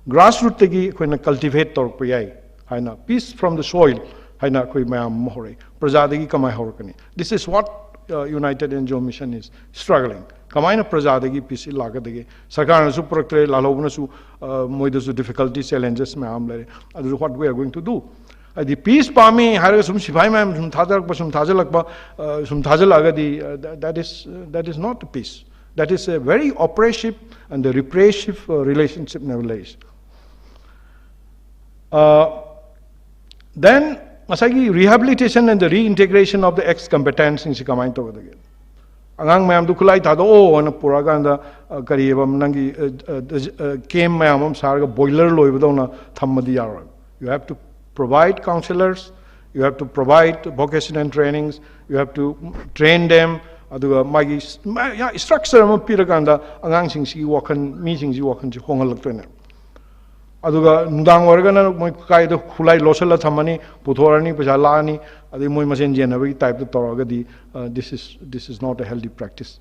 Grassroot ꯇꯒꯤ ꯑꯩꯈꯣꯏꯅ cultivate ꯇꯧꯔꯛꯄ ꯌꯥꯏ ꯍꯥꯏꯅ, peace from the soil ꯍꯥꯏꯅ ꯑꯩꯈꯣꯏ ꯃꯌꯥꯝ ꯑꯃ ꯍꯧꯔꯛꯏ꯫ ꯄ꯭ꯔꯖꯥꯗꯒꯤ ꯀꯃꯥꯏꯅ ꯍꯧꯔꯛꯀꯅꯤ? This is what uh, United N G O Mission is struggling. ꯀꯃꯥꯏꯅ ꯄ꯭ꯔꯖꯥꯗꯒꯤ peace ꯁꯤ ꯂꯥꯛꯀꯗꯒꯦ? ꯁꯔꯀꯥꯔꯅꯁꯨ ꯄꯨꯔꯛꯇ꯭ꯔꯦ, ꯂꯥꯜꯍꯧꯕꯅꯁꯨ, ꯑ, ꯃꯣꯏꯗꯁꯨ difficulty, challenges ꯃꯌꯥꯝ ꯂꯩꯔꯦ꯫ ꯑꯗꯨ what we are going to do? ꯍꯥꯏꯗꯤ peace ꯄꯥꯝꯃꯤ ꯍꯥꯏꯔꯒ ꯁꯨꯝ ꯁꯤꯐꯥꯏ ꯃꯌꯥꯝ ꯁꯨꯝ ꯊꯥꯗꯔꯛꯄ, ꯁꯨꯝ ꯊꯥꯖꯤꯜꯂꯛꯄ, ꯑ, ꯁꯨꯝ ꯊꯥꯖꯤꯜꯂꯛꯑꯒꯗꯤ, ꯑ, that, that is, that is not peace. That is a very oppressive and the repressive, uh, relationship ꯅꯦꯕ ꯂꯩꯔꯤꯁꯦ꯫ ꯑ, then ꯉꯁꯥꯏꯒꯤ rehabilitation and the reintegration of the ex combatants ꯁꯤꯡꯁꯤ ꯀꯃꯥꯏꯅ ꯇꯧꯒꯗꯒꯦ? ꯑꯉꯥꯡ ꯃꯌꯥꯝꯗꯨ ꯈꯨꯠꯂꯥꯏ ꯊꯥꯗꯣꯛꯑꯣ ꯍꯥꯏꯅ ꯄꯨꯔꯛꯑꯀꯥꯟꯗ, ꯑ, ꯀꯔꯤꯑꯕ ꯅꯪꯒꯤ, ꯑ, ꯑ, ꯑ, camp ꯃꯌꯥꯝ ꯑꯃ ꯁꯥꯔꯒ boiler ꯂꯣꯏꯕꯗꯧꯅ ꯊꯝꯃꯗꯤ ꯌꯥꯔꯣꯏ꯫ You have to provide counsellors, you have to provide vocational trainings, you have to train them, ꯑꯗꯨꯒ ꯃꯥꯒꯤ ꯁ-, ꯃꯥ-, ꯌꯥ-, structure ꯑꯃ ꯄꯤꯔꯀꯥꯟꯗ ꯑꯉꯥꯡꯁꯤꯡꯁꯤꯒꯤ ꯋꯥꯈꯜ, ꯃꯤꯁꯤꯡꯁꯤꯒꯤ ꯋꯥꯈꯜꯁꯤ ꯍꯣꯡꯍꯜꯂꯛꯇꯣꯏꯅꯦ꯫ ꯑꯗꯨꯒ ꯅꯨꯡꯗꯥꯡ ꯑꯣꯏꯔꯒꯅ ꯃꯣꯏ ꯀꯥꯏꯗ ꯈꯨꯠꯂꯥꯏ ꯂꯣꯠꯁꯤꯜꯂ ꯊꯝꯃꯅꯤ, ꯄꯨꯊꯣꯔꯛꯑꯅꯤ, ꯄꯩꯁꯥ ꯂꯥꯛꯑꯅꯤ, ꯑꯗꯩ ꯃꯣꯏ ꯃꯁꯦꯟ ꯌꯦꯟꯅꯕꯒꯤ type ꯇ ꯇꯧꯔꯒꯗꯤ, uh, this is, this is not a healthy practice.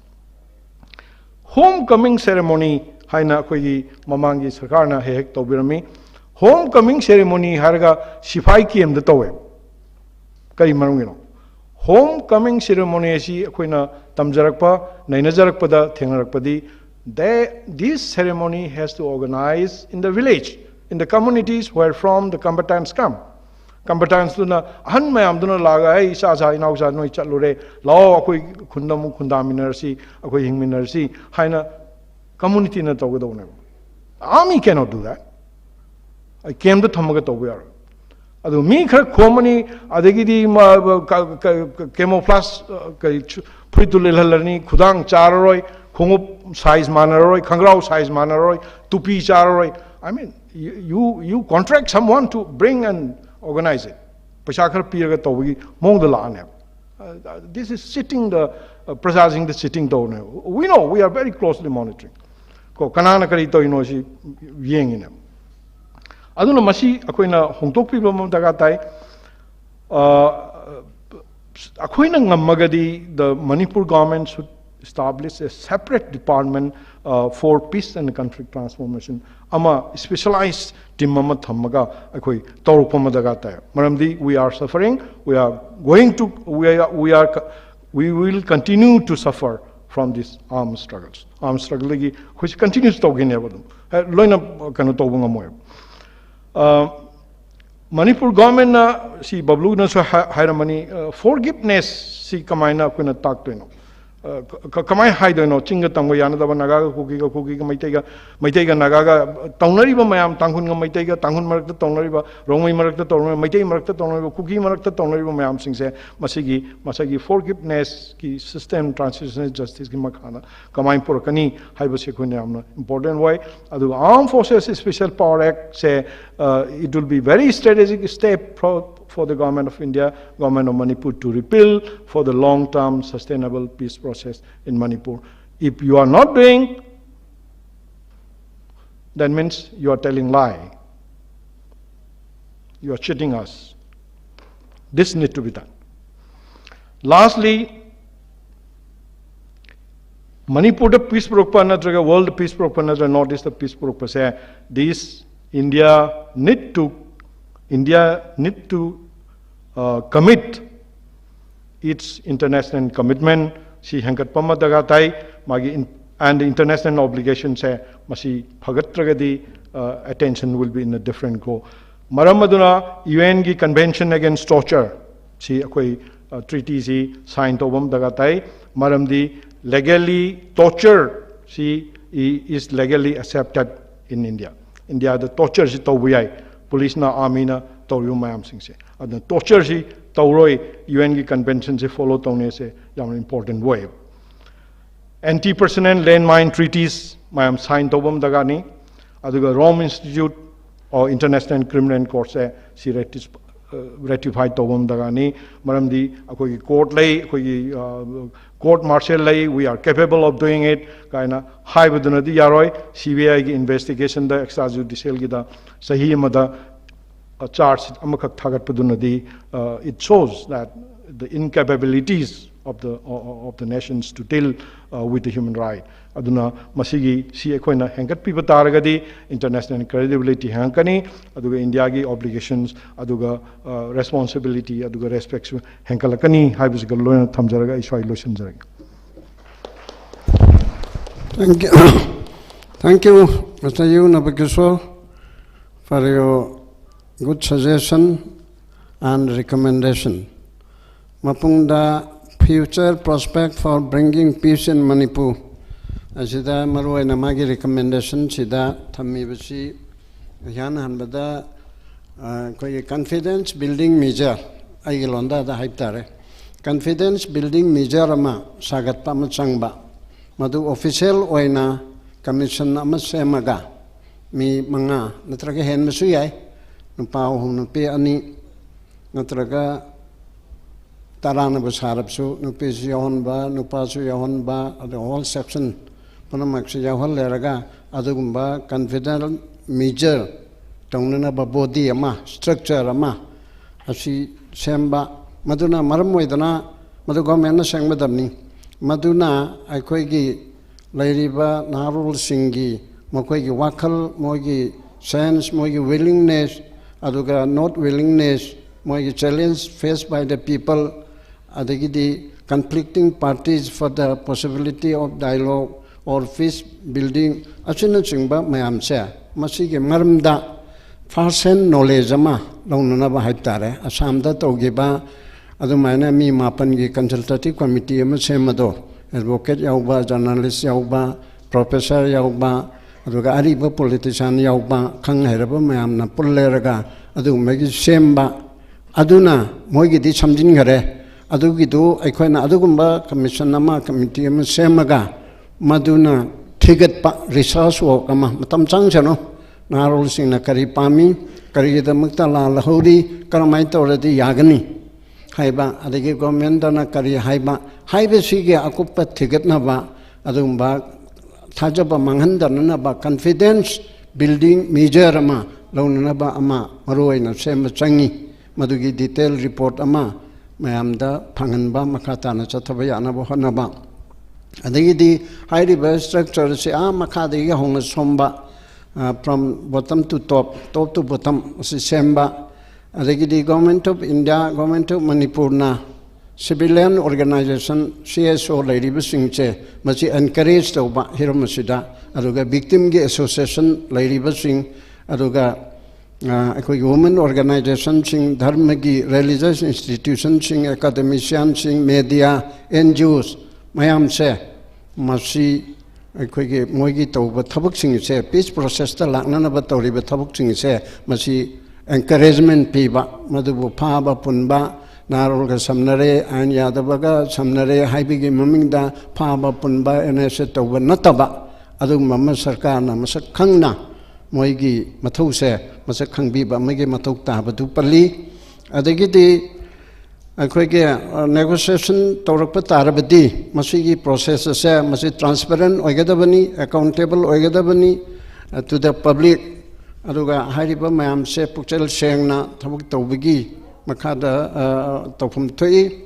Homecoming ceremony ꯍꯥꯏꯅ ꯑꯩꯈꯣꯏꯒꯤ ꯃꯃꯥꯡꯒꯤ ꯁꯔꯀꯥꯔꯅ ꯍꯦꯛ ꯍꯦꯛ ꯇꯧꯕꯤꯔꯝꯃꯤ꯫ Homecoming ceremony ꯍꯥꯏꯔꯒ ꯁꯤꯐꯥꯏ camp ꯇ ꯇꯧꯋꯦ꯫ ꯀꯔꯤ ꯃꯔꯝꯒꯤꯅꯣ? Homecoming ceremony ꯑꯁꯤ ꯑꯩꯈꯣꯏꯅ ꯇꯝꯖꯔꯛꯄ, ꯅꯩꯅꯖꯔꯛꯄꯗ ꯊꯦꯡꯅꯔꯛꯄꯗꯤ, they, this ceremony has to organize in the village, in the communities where from the combatants come. Combatants ꯇꯨꯅ, ꯑꯍꯟ ꯃꯌꯥꯝꯗꯨꯅ ꯂꯥꯛꯑꯒ, "ꯑꯩ ꯏꯆꯥ ꯏꯆꯥ ꯏꯅꯥꯎꯆꯥ ꯅꯣꯏ ꯆꯠꯂꯨꯔꯦ, ꯂꯥꯛꯑꯣ ꯑꯩꯈꯣꯏ ꯈꯨꯟꯗ ꯑꯃꯨꯛ ꯈꯨꯟꯗꯥꯃꯤꯟꯅꯔꯁꯤ, ꯑꯩꯈꯣꯏ ꯍꯤꯡꯃꯤꯟꯅꯔꯁꯤ" ꯍꯥꯏꯅ community ꯅ ꯇꯧꯒꯗꯧꯕꯅꯦꯕ꯫ Army cannot do that. ꯑꯩ camp ꯇ ꯊꯝꯃꯒ ꯇꯧꯕ ꯌꯥꯔꯣꯏ꯫ ꯑꯗꯨ ꯃꯤ ꯈꯔ ꯈꯣꯝꯃꯅꯤ, ꯑꯗꯒꯤꯗꯤ ꯃ-, ꯀ-, ꯀ-, ꯀ-, camouflage, ꯑ, ꯀꯔꯤ, ꯁꯨ-, ꯐꯨꯔꯤꯠꯇꯨ ꯂꯤꯠꯍꯜꯂꯅꯤ, ꯈꯨꯗꯥꯡ ꯆꯥꯔꯔꯣꯏ, ꯈꯣꯡꯎꯞ size ꯃꯥꯟꯅꯔꯔꯣꯏ, ꯈꯪꯒ꯭ꯔꯥꯎ size ꯃꯥꯟꯅꯔꯔꯣꯏ, ꯇꯨꯄꯤ ꯆꯥꯔꯔꯣꯏ꯫ I mean, you, you, you contract someone to bring and organize it. ꯄꯩꯁꯥ ꯈꯔ ꯄꯤꯔꯒ ꯇꯧꯕꯒꯤ ꯃꯑꯣꯡꯗ ꯂꯥꯛꯑꯅꯦꯕ꯫ This is sitting the, uh, ꯄ꯭ꯔꯖꯥꯁꯤꯡꯗ sitting ꯇꯧꯔꯅꯦꯕ. We know, we are very closely monitoring. ꯀꯣ, ꯀꯅꯥꯅ ꯀꯔꯤ ꯇꯧꯔꯤꯅꯣ ꯁꯤ ꯌꯦꯡꯉꯤꯅꯦ. ꯑꯗꯨꯅ ꯃꯁꯤ ꯑꯩꯈꯣꯏꯅ ꯍꯣꯡꯗꯣꯛꯄꯤꯕ ꯑꯃ ꯗꯔꯀꯥꯔ ꯇꯥꯏ. ꯑ, ꯑꯩꯈꯣꯏꯅ ꯉꯝꯃꯒꯗꯤ the Manipur government should establish a separate department, uh, for peace and conflict transformation. ꯑꯃ specialized team ꯑꯃ ꯊꯝꯃꯒ ꯑꯩꯈꯣꯏ ꯇꯧꯔꯛꯄ ꯑꯃ ꯗꯔꯀꯥꯔ ꯇꯥꯏ. ꯃꯔꯝꯗꯤ we are suffering, we are going to, we are, we are, we will continue to suffer from this armed struggles. Armed struggleꯗꯒꯤ ꯑꯩꯈꯣꯏꯁꯤ continue ꯇꯧꯈꯤꯅꯦꯕ ꯑꯗꯨꯝ. ꯍꯦ, ꯂꯣꯏꯅ ꯀꯩꯅꯣ ꯇꯧꯕ ꯉꯝꯃꯣꯏꯕ. ꯑ, ꯃꯅꯤꯄꯨꯔ ꯒꯣꯔꯃꯦꯟꯅ, ꯁꯤ ꯕꯕ꯭ꯂꯨꯅꯁꯨ ꯍꯥ-, ꯍꯥꯏꯔꯝꯃꯅꯤ, ꯑ, forgiveness ꯁꯤ ꯀꯃꯥꯏꯅ ꯑꯩꯈꯣꯏꯅ ꯇꯥꯛꯇꯣꯏꯅꯣ? ꯑ, ꯀ-, ꯀ-, ꯀꯃꯥꯏꯅ ꯍꯥꯏꯗꯣꯏꯅꯣ? ꯆꯤꯡꯒ ꯇꯝꯒ ꯌꯥꯅꯗꯕ, ꯅꯥꯒꯥꯒ ꯀꯨꯀꯤꯒ, ꯀꯨꯀꯤꯒ ꯃꯩꯇꯩꯒ, ꯃꯩꯇꯩꯒ ꯅꯥꯒꯥꯒ ꯇꯧꯅꯔꯤꯕ ꯃꯌꯥꯝ, ꯇꯥꯡꯈꯨꯜꯒ ꯃꯩꯇꯩꯒ, ꯇꯥꯡꯈꯨꯜ ꯃꯔꯛꯇ ꯇꯧꯅꯔꯤꯕ, ꯔꯣꯡꯃꯩ ꯃꯔꯛꯇ ꯇꯧꯅꯔꯤꯕ, ꯃꯩꯇꯩ ꯃꯔꯛꯇ ꯇꯧꯅꯔꯤꯕ, ꯀꯨꯀꯤ ꯃꯔꯛꯇ ꯇꯧꯅꯔꯤꯕ ꯃꯌꯥꯝꯁꯤꯡꯁꯦ ꯃꯁꯤꯒꯤ, ꯃꯁꯥꯒꯤ forgivenessꯀꯤ system, transitional justiceꯀꯤ ꯃꯈꯥꯗ ꯀꯃꯥꯏꯅ ꯄꯨꯔꯛꯀꯅꯤ ꯍꯥꯏꯕꯁꯤ ꯑꯩꯈꯣꯏꯅ ꯌꯥꯝꯅ important ꯑꯣꯏ꯫ ꯑꯗꯨꯒ Armed Forces Special Power Actꯁꯦ, uh, it will be very strategic step for, for the Government of India, Government of Manipur to repeal for the long-term sustainable peace process in Manipur. If you are not doing, that means you are telling lie. You are cheating us. This need to be done. Lastly, ꯃꯅꯤꯄꯨꯔꯗ peace ꯄꯨꯔꯛꯄ ꯅꯠꯇ꯭ꯔꯒ world peace ꯄꯨꯔꯛꯄ ꯅꯠꯇ꯭ꯔꯒ North Eastꯇ peace ꯄꯨꯔꯛꯄꯁꯦ, this India need to, India need to, uh, commit its international commitment ꯁꯤ ꯍꯦꯟꯒꯠꯄ ꯑꯃ ꯗꯔꯀꯥꯔ ꯇꯥꯏ꯫ ꯃꯥꯒꯤ in-, and international obligationꯁꯦ ꯃꯁꯤ ꯐꯒꯠꯇ꯭ꯔꯒꯗꯤ, uh, attention will be in a different go. ꯃꯔꯝ ꯑꯗꯨꯅ UNꯒꯤ Convention Against Torture ꯁꯤ ꯑꯩꯈꯣꯏ, uh, treatyꯁꯤ sign ꯇꯧꯕ ꯑꯃ ꯗꯔꯀꯥꯔ ꯇꯥꯏ꯫ ꯃꯔꯝꯗꯤ legally torture ꯁꯤ i-, is legally accepted in India. ꯏꯟꯗꯤꯌꯥꯗ tortureꯁꯤ ꯇꯧꯕ ꯌꯥꯏ, policeꯅ, armyꯅ ꯇꯧꯔꯤꯕ ꯃꯌꯥꯝꯁꯤꯡꯁꯦ꯫ ꯑꯗꯨꯅ tortureꯁꯤ ꯇꯧꯔꯣꯏ, UNꯒꯤ Conventionꯁꯤ follow ꯇꯧꯅꯤꯁꯦ ꯌꯥꯝꯅ important ꯑꯣꯏꯌꯦꯕ꯫ Anti-personnel landmine treaties ꯃꯌꯥꯝ sign ꯇꯧꯕ ꯑꯃ ꯗꯔꯀꯥꯔꯅꯤ꯫ ꯑꯗꯨꯒ Rome Institute of International Criminal Courtꯁꯦ ꯁꯤ ratify, ꯔꯦꯇꯤꯐꯥꯏ ꯇꯧꯕ ꯑꯃ ꯗꯔꯀꯥꯔꯅꯤ꯫ ꯃꯔꯝꯗꯤ ꯑꯩꯈꯣꯏꯒꯤ ꯀꯣꯔꯠ ꯂꯩ, ꯑꯩꯈꯣꯏꯒꯤ ꯀꯣꯔꯠ ꯃꯥꯔꯁꯦꯜ ꯂꯩ, we are capable of doing it ꯀꯥꯏꯅ ꯍꯥꯏꯕꯗꯨꯅꯗꯤ ꯌꯥꯔꯣꯏ꯫ ꯁꯤ ꯕꯤ ꯑꯥꯏꯒꯤ ꯏꯟꯚꯦꯁꯇꯤꯒꯦꯁꯟꯗ, ꯑꯦꯛꯁꯇ꯭ꯔꯥ ꯖꯨꯗꯤꯁꯤꯌꯦꯜꯒꯤꯗ ꯆꯍꯤ ꯑꯃꯗ ꯆꯥꯔꯖ ꯁꯤꯠ ꯑꯃꯈꯛ ꯊꯥꯒꯠꯄꯗꯨꯅꯗꯤ, it shows that the incapabilities of the of the nations to deal with the human right. ꯑꯗꯨꯅ ꯃꯁꯤꯒꯤ ꯁꯤ ꯑꯩꯈꯣꯏꯅ ꯍꯦꯟꯒꯠꯄꯤꯕ ꯇꯥꯔꯒꯗꯤ ꯏꯟꯇꯔꯅꯦꯁꯅꯦꯜ ꯀ꯭ꯔꯦꯗꯤꯕꯤꯂꯤꯇꯤ ꯍꯦꯟꯒꯠꯀꯅꯤ, ꯑꯗꯨꯒ ꯏꯟꯗꯤꯌꯥꯒꯤ ꯑꯣꯕ꯭ꯂꯤꯒꯦꯁꯟꯁ ꯑꯗꯨꯒ ꯔꯦꯁꯄꯣꯟꯁꯤꯕꯤꯂꯤꯇꯤ ꯑꯗꯨꯒ ꯔꯦꯁꯄꯦꯛꯁꯨ ꯍꯦꯟꯒꯠꯂꯛꯀꯅꯤ ꯍꯥꯏꯕꯁꯤꯒ ꯂꯣꯏꯅ ꯊꯝꯖꯔꯒ ꯑꯩ ꯁ꯭ꯋꯥꯏ ꯂꯣꯏꯁꯤꯟꯖꯔꯒꯦ꯫ Thank you. Thank you, Mister U Nabakishore, for your good suggestion and recommendation. ꯃꯄꯨꯡꯗ Future Prospect for Bringing Peace in Manipur ꯑꯁꯤꯗ ꯃꯔꯨꯑꯣꯏꯅ ꯃꯥꯒꯤ ꯔꯤꯀꯃꯦꯟꯗꯦꯁꯟꯁꯤꯗ ꯊꯝꯃꯤꯕꯁꯤ ꯏꯍꯥꯟ ꯍꯥꯟꯕꯗ ꯑꯩꯈꯣꯏꯒꯤ ꯀꯟꯐꯤꯗꯦꯟꯁ ꯕꯤꯜꯗꯤꯡ ꯃꯦꯖꯔ, ꯑꯩꯒꯤ ꯂꯣꯟꯗꯥꯗ ꯍꯥꯏꯕ ꯇꯥꯔꯦ, ꯀꯟꯐꯤꯗꯦꯟꯁ ꯕꯤꯜꯗꯤꯡ ꯃꯦꯖꯔ ꯑꯃ ꯁꯥꯒꯠꯄ ꯑꯃ ꯆꯪꯕ, ꯃꯗꯨ ꯑꯣꯐꯤꯁꯤꯌꯦꯜ ꯑꯣꯏꯅ ꯀꯃꯤꯁꯟ ꯑꯃ ꯁꯦꯝꯃꯒ ꯃꯤ ꯃꯉꯥ ꯅꯠꯇ꯭ꯔꯒ ꯍꯦꯟꯕꯁꯨ ꯌꯥꯏ, ꯅꯨꯄꯥ ꯑꯍꯨꯝ ꯅꯨꯄꯤ ꯑꯅꯤ, ꯅꯠꯇ꯭ꯔꯒ ꯇꯔꯥꯅꯕꯨ ꯁꯥꯔꯕꯁꯨ ꯅꯨꯄꯤꯁꯨ ꯌꯥꯎꯍꯟꯕ, ꯅꯨꯄꯥꯁꯨ ꯌꯥꯎꯍꯟꯕ, ꯑꯗꯨ ꯍꯣꯜ ꯁꯦꯛꯁꯟ ꯄꯨꯝꯅꯃꯛꯁꯨ ꯌꯥꯎꯍꯜꯂꯦꯔꯒ ꯑꯗꯨꯒꯨꯝꯕ ꯀꯟꯐꯤꯗꯦꯟꯁ ꯃꯦꯖꯔ ꯇꯧꯅꯅꯕ ꯕꯣꯗꯤ ꯑꯃ, ꯁ꯭ꯇ꯭ꯔꯛꯆꯔ ꯑꯃ ꯑꯁꯤ ꯁꯦꯝꯕ, ꯃꯗꯨꯅ ꯃꯔꯝ ꯑꯣꯏꯗꯅ ꯃꯗꯨ ꯒꯣꯔꯃꯦꯟꯅ ꯁꯦꯝꯒꯗꯕꯅꯤ꯫ ꯃꯗꯨꯅ ꯑꯩꯈꯣꯏꯒꯤ ꯂꯩꯔꯤꯕ ꯅꯍꯥꯔꯣꯜꯁꯤꯡꯒꯤ ꯃꯈꯣꯏꯒꯤ ꯋꯥꯈꯜ, ꯃꯣꯏꯒꯤ ꯁꯦꯟꯁ, ꯃꯣꯏꯒꯤ ꯋꯤꯂꯤꯡꯅꯦꯁ, ꯑꯗꯨꯒ not willingness, ꯃꯣꯏꯒꯤ challenge faced by the people, ꯑꯗꯒꯤꯗꯤ conflicting parties for the possibility of dialogue or peace building ꯑꯁꯤꯅꯆꯤꯡꯕ ꯃꯌꯥꯝꯁꯦ, ꯃꯁꯤꯒꯤ ꯃꯔꯝꯗ ꯐꯥꯔꯁ ꯍꯦꯟ ꯅꯣꯂꯦꯖ ꯑꯃ ꯂꯧꯅꯅꯕ ꯍꯥꯏꯕ ꯇꯥꯔꯦ꯫ ꯑꯁꯥꯝꯗ ꯇꯧꯈꯤꯕ ꯑꯗꯨꯃꯥꯏꯅ ꯃꯤ ꯃꯥꯄꯟꯒꯤ ꯀꯟꯁꯜꯇꯦꯇꯤꯞ ꯀꯃꯤꯇꯤ ꯑꯃ ꯁꯦꯝꯕꯗꯣ, ꯑꯦꯗꯚꯣꯀꯦꯠ ꯌꯥꯎꯕ, ꯖꯔꯅꯥꯂꯤꯁ ꯌꯥꯎꯕ, ꯄ꯭ꯔꯣꯐꯦꯁꯔ ꯌꯥꯎꯕ, ꯑꯗꯨꯒ ꯑꯔꯤꯕ ꯄꯣꯂꯤꯇꯤꯁꯤꯌꯥꯟ ꯌꯥꯎꯕ, ꯈꯪ ꯍꯩꯔꯕ ꯃꯌꯥꯝꯅ ꯄꯨꯜꯂꯦꯔꯒ ꯑꯗꯨꯒꯨꯝꯕꯒꯤ ꯁꯦꯝꯕ, ꯑꯗꯨꯅ ꯃꯣꯏꯒꯤꯗꯤ ꯁꯝꯖꯤꯟꯈꯔꯦ꯫ ꯑꯗꯨꯒꯤꯗꯨ ꯑꯩꯈꯣꯏꯅ ꯑꯗꯨꯒꯨꯝꯕ ꯀꯃꯤꯁꯟ ꯑꯃ, ꯀꯃꯤꯇꯤ ꯑꯃ ꯁꯦꯝꯃꯒ ꯃꯗꯨꯅ ꯊꯤꯒꯠꯄ, ꯔꯤꯁꯔꯁ ꯋꯥꯔꯛ ꯑꯃ, ꯃꯇꯝ ꯆꯪꯁꯅꯨ, ꯅꯍꯥꯔꯣꯜꯁꯤꯡꯅ ꯀꯔꯤ ꯄꯥꯝꯃꯤ, ꯀꯔꯤꯒꯤꯗꯃꯛꯇ ꯂꯥꯜꯍꯧꯔꯤ, ꯀꯔꯝꯍꯥꯏꯅ ꯇꯧꯔꯗꯤ ꯌꯥꯒꯅꯤ ꯍꯥꯏꯕ, ꯑꯗꯒꯤ ꯒꯣꯔꯃꯦꯟꯗꯅ ꯀꯔꯤ ꯍꯥꯏꯕ ꯍꯥꯏꯕꯁꯤꯒꯤ ꯑꯀꯨꯞꯄ ꯊꯤꯒꯠꯅꯕ, ꯑꯗꯨꯒꯨꯝꯕ ꯊꯥꯖꯕ ꯃꯥꯡꯍꯟꯗꯅꯅꯕ confidence building measure ꯑꯃ ꯂꯧꯅꯅꯕ ꯑꯃ ꯃꯔꯨ ꯑꯣꯏꯅ ꯁꯦꯝꯕ ꯆꯪꯉꯤ꯫ ꯃꯗꯨꯒꯤ detail report ꯑꯃ ꯃꯌꯥꯝꯗ ꯐꯪꯍꯟꯕ, ꯃꯈꯥ ꯇꯥꯅ ꯆꯠꯊꯕ ꯌꯥꯅꯕ ꯍꯣꯠꯅꯕ꯫ ꯑꯗꯒꯤꯗꯤ ꯍꯥꯏꯔꯤꯕ structure ꯑꯁꯤ ꯑꯥ ꯃꯈꯥꯗꯒꯤ ꯍꯧꯅ ꯁꯣꯝꯕ, from bottom to top, top to bottom ꯑꯁꯤ ꯁꯦꯝꯕ꯫ ꯑꯗꯒꯤꯗꯤ Government of India, Government of ꯃꯅꯤꯄꯨꯔꯅ civilian organization, C S O ꯂꯩꯔꯤꯕꯁꯤꯡꯁꯦ ꯃꯁꯤ encourage ꯇꯧꯕ ꯍꯤꯔꯝ ꯑꯁꯤꯗ, ꯑꯗꯨꯒ victimꯒꯤ association ꯂꯩꯔꯤꯕꯁꯤꯡ, ꯑꯗꯨꯒ ꯑ, ꯑꯩꯈꯣꯏꯒꯤ women organizationꯁꯤꯡ, ꯙꯔꯃꯒꯤ, religious institutionꯁꯤꯡ, academicianꯁꯤꯡ, media, N G Os ꯃꯌꯥꯝꯁꯦ ꯃꯁꯤ ꯑꯩꯈꯣꯏꯒꯤ ꯃꯣꯏꯒꯤ ꯇꯧꯕ ꯊꯕꯛꯁꯤꯡꯁꯦ peace processꯇ ꯂꯥꯛꯅꯅꯕ ꯇꯧꯔꯤꯕ ꯊꯕꯛꯁꯤꯡꯁꯦ ꯃꯁꯤ encouragement ꯄꯤꯕ, ꯃꯗꯨꯕꯨ ꯐꯥꯕ ꯄꯨꯟꯕ, ꯅꯍꯥꯔꯣꯜꯒ ꯁꯝꯅꯔꯦ, ꯑꯥꯏꯟ ꯌꯥꯗꯕꯒ ꯁꯝꯅꯔꯦ ꯍꯥꯏꯕꯒꯤ ꯃꯃꯤꯡꯗ ꯐꯥꯕ ꯄꯨꯟꯕ, ꯑꯦꯔꯦꯁ ꯇꯧꯕ ꯅꯠꯇꯕ, ꯑꯗꯨꯒꯨꯝꯕ ꯑꯃ ꯁꯔꯀꯥꯔꯅ ꯃꯁꯛ ꯈꯪꯅ ꯃꯣꯏꯒꯤ ꯃꯊꯧꯁꯦ ꯃꯁꯛ ꯈꯪꯕꯤꯕ ꯑꯃꯒꯤ ꯃꯊꯧ ꯇꯥꯕꯗꯨ ꯄꯜꯂꯤ꯫ ꯑꯗꯒꯤꯗꯤ ꯑꯩꯈꯣꯏꯒꯤ, ꯑ, negotiation ꯇꯧꯔꯛꯄ ꯇꯥꯔꯕꯗꯤ ꯃꯁꯤꯒꯤ process ꯑꯁꯦ ꯃꯁꯤ transparent ꯑꯣꯏꯒꯗꯕꯅꯤ, accountable ꯑꯣꯏꯒꯗꯕꯅꯤ, ꯑ, to the public꯫ ꯑꯗꯨꯒ ꯍꯥꯏꯔꯤꯕ ꯃꯌꯥꯝꯁꯦ ꯄꯨꯛꯆꯦꯜ ꯁꯦꯡꯅ ꯊꯕꯛ ꯇꯧꯕꯒꯤ ꯃꯈꯥꯗ, ꯑ, ꯇꯧꯐꯝ ꯊꯣꯛꯏ꯫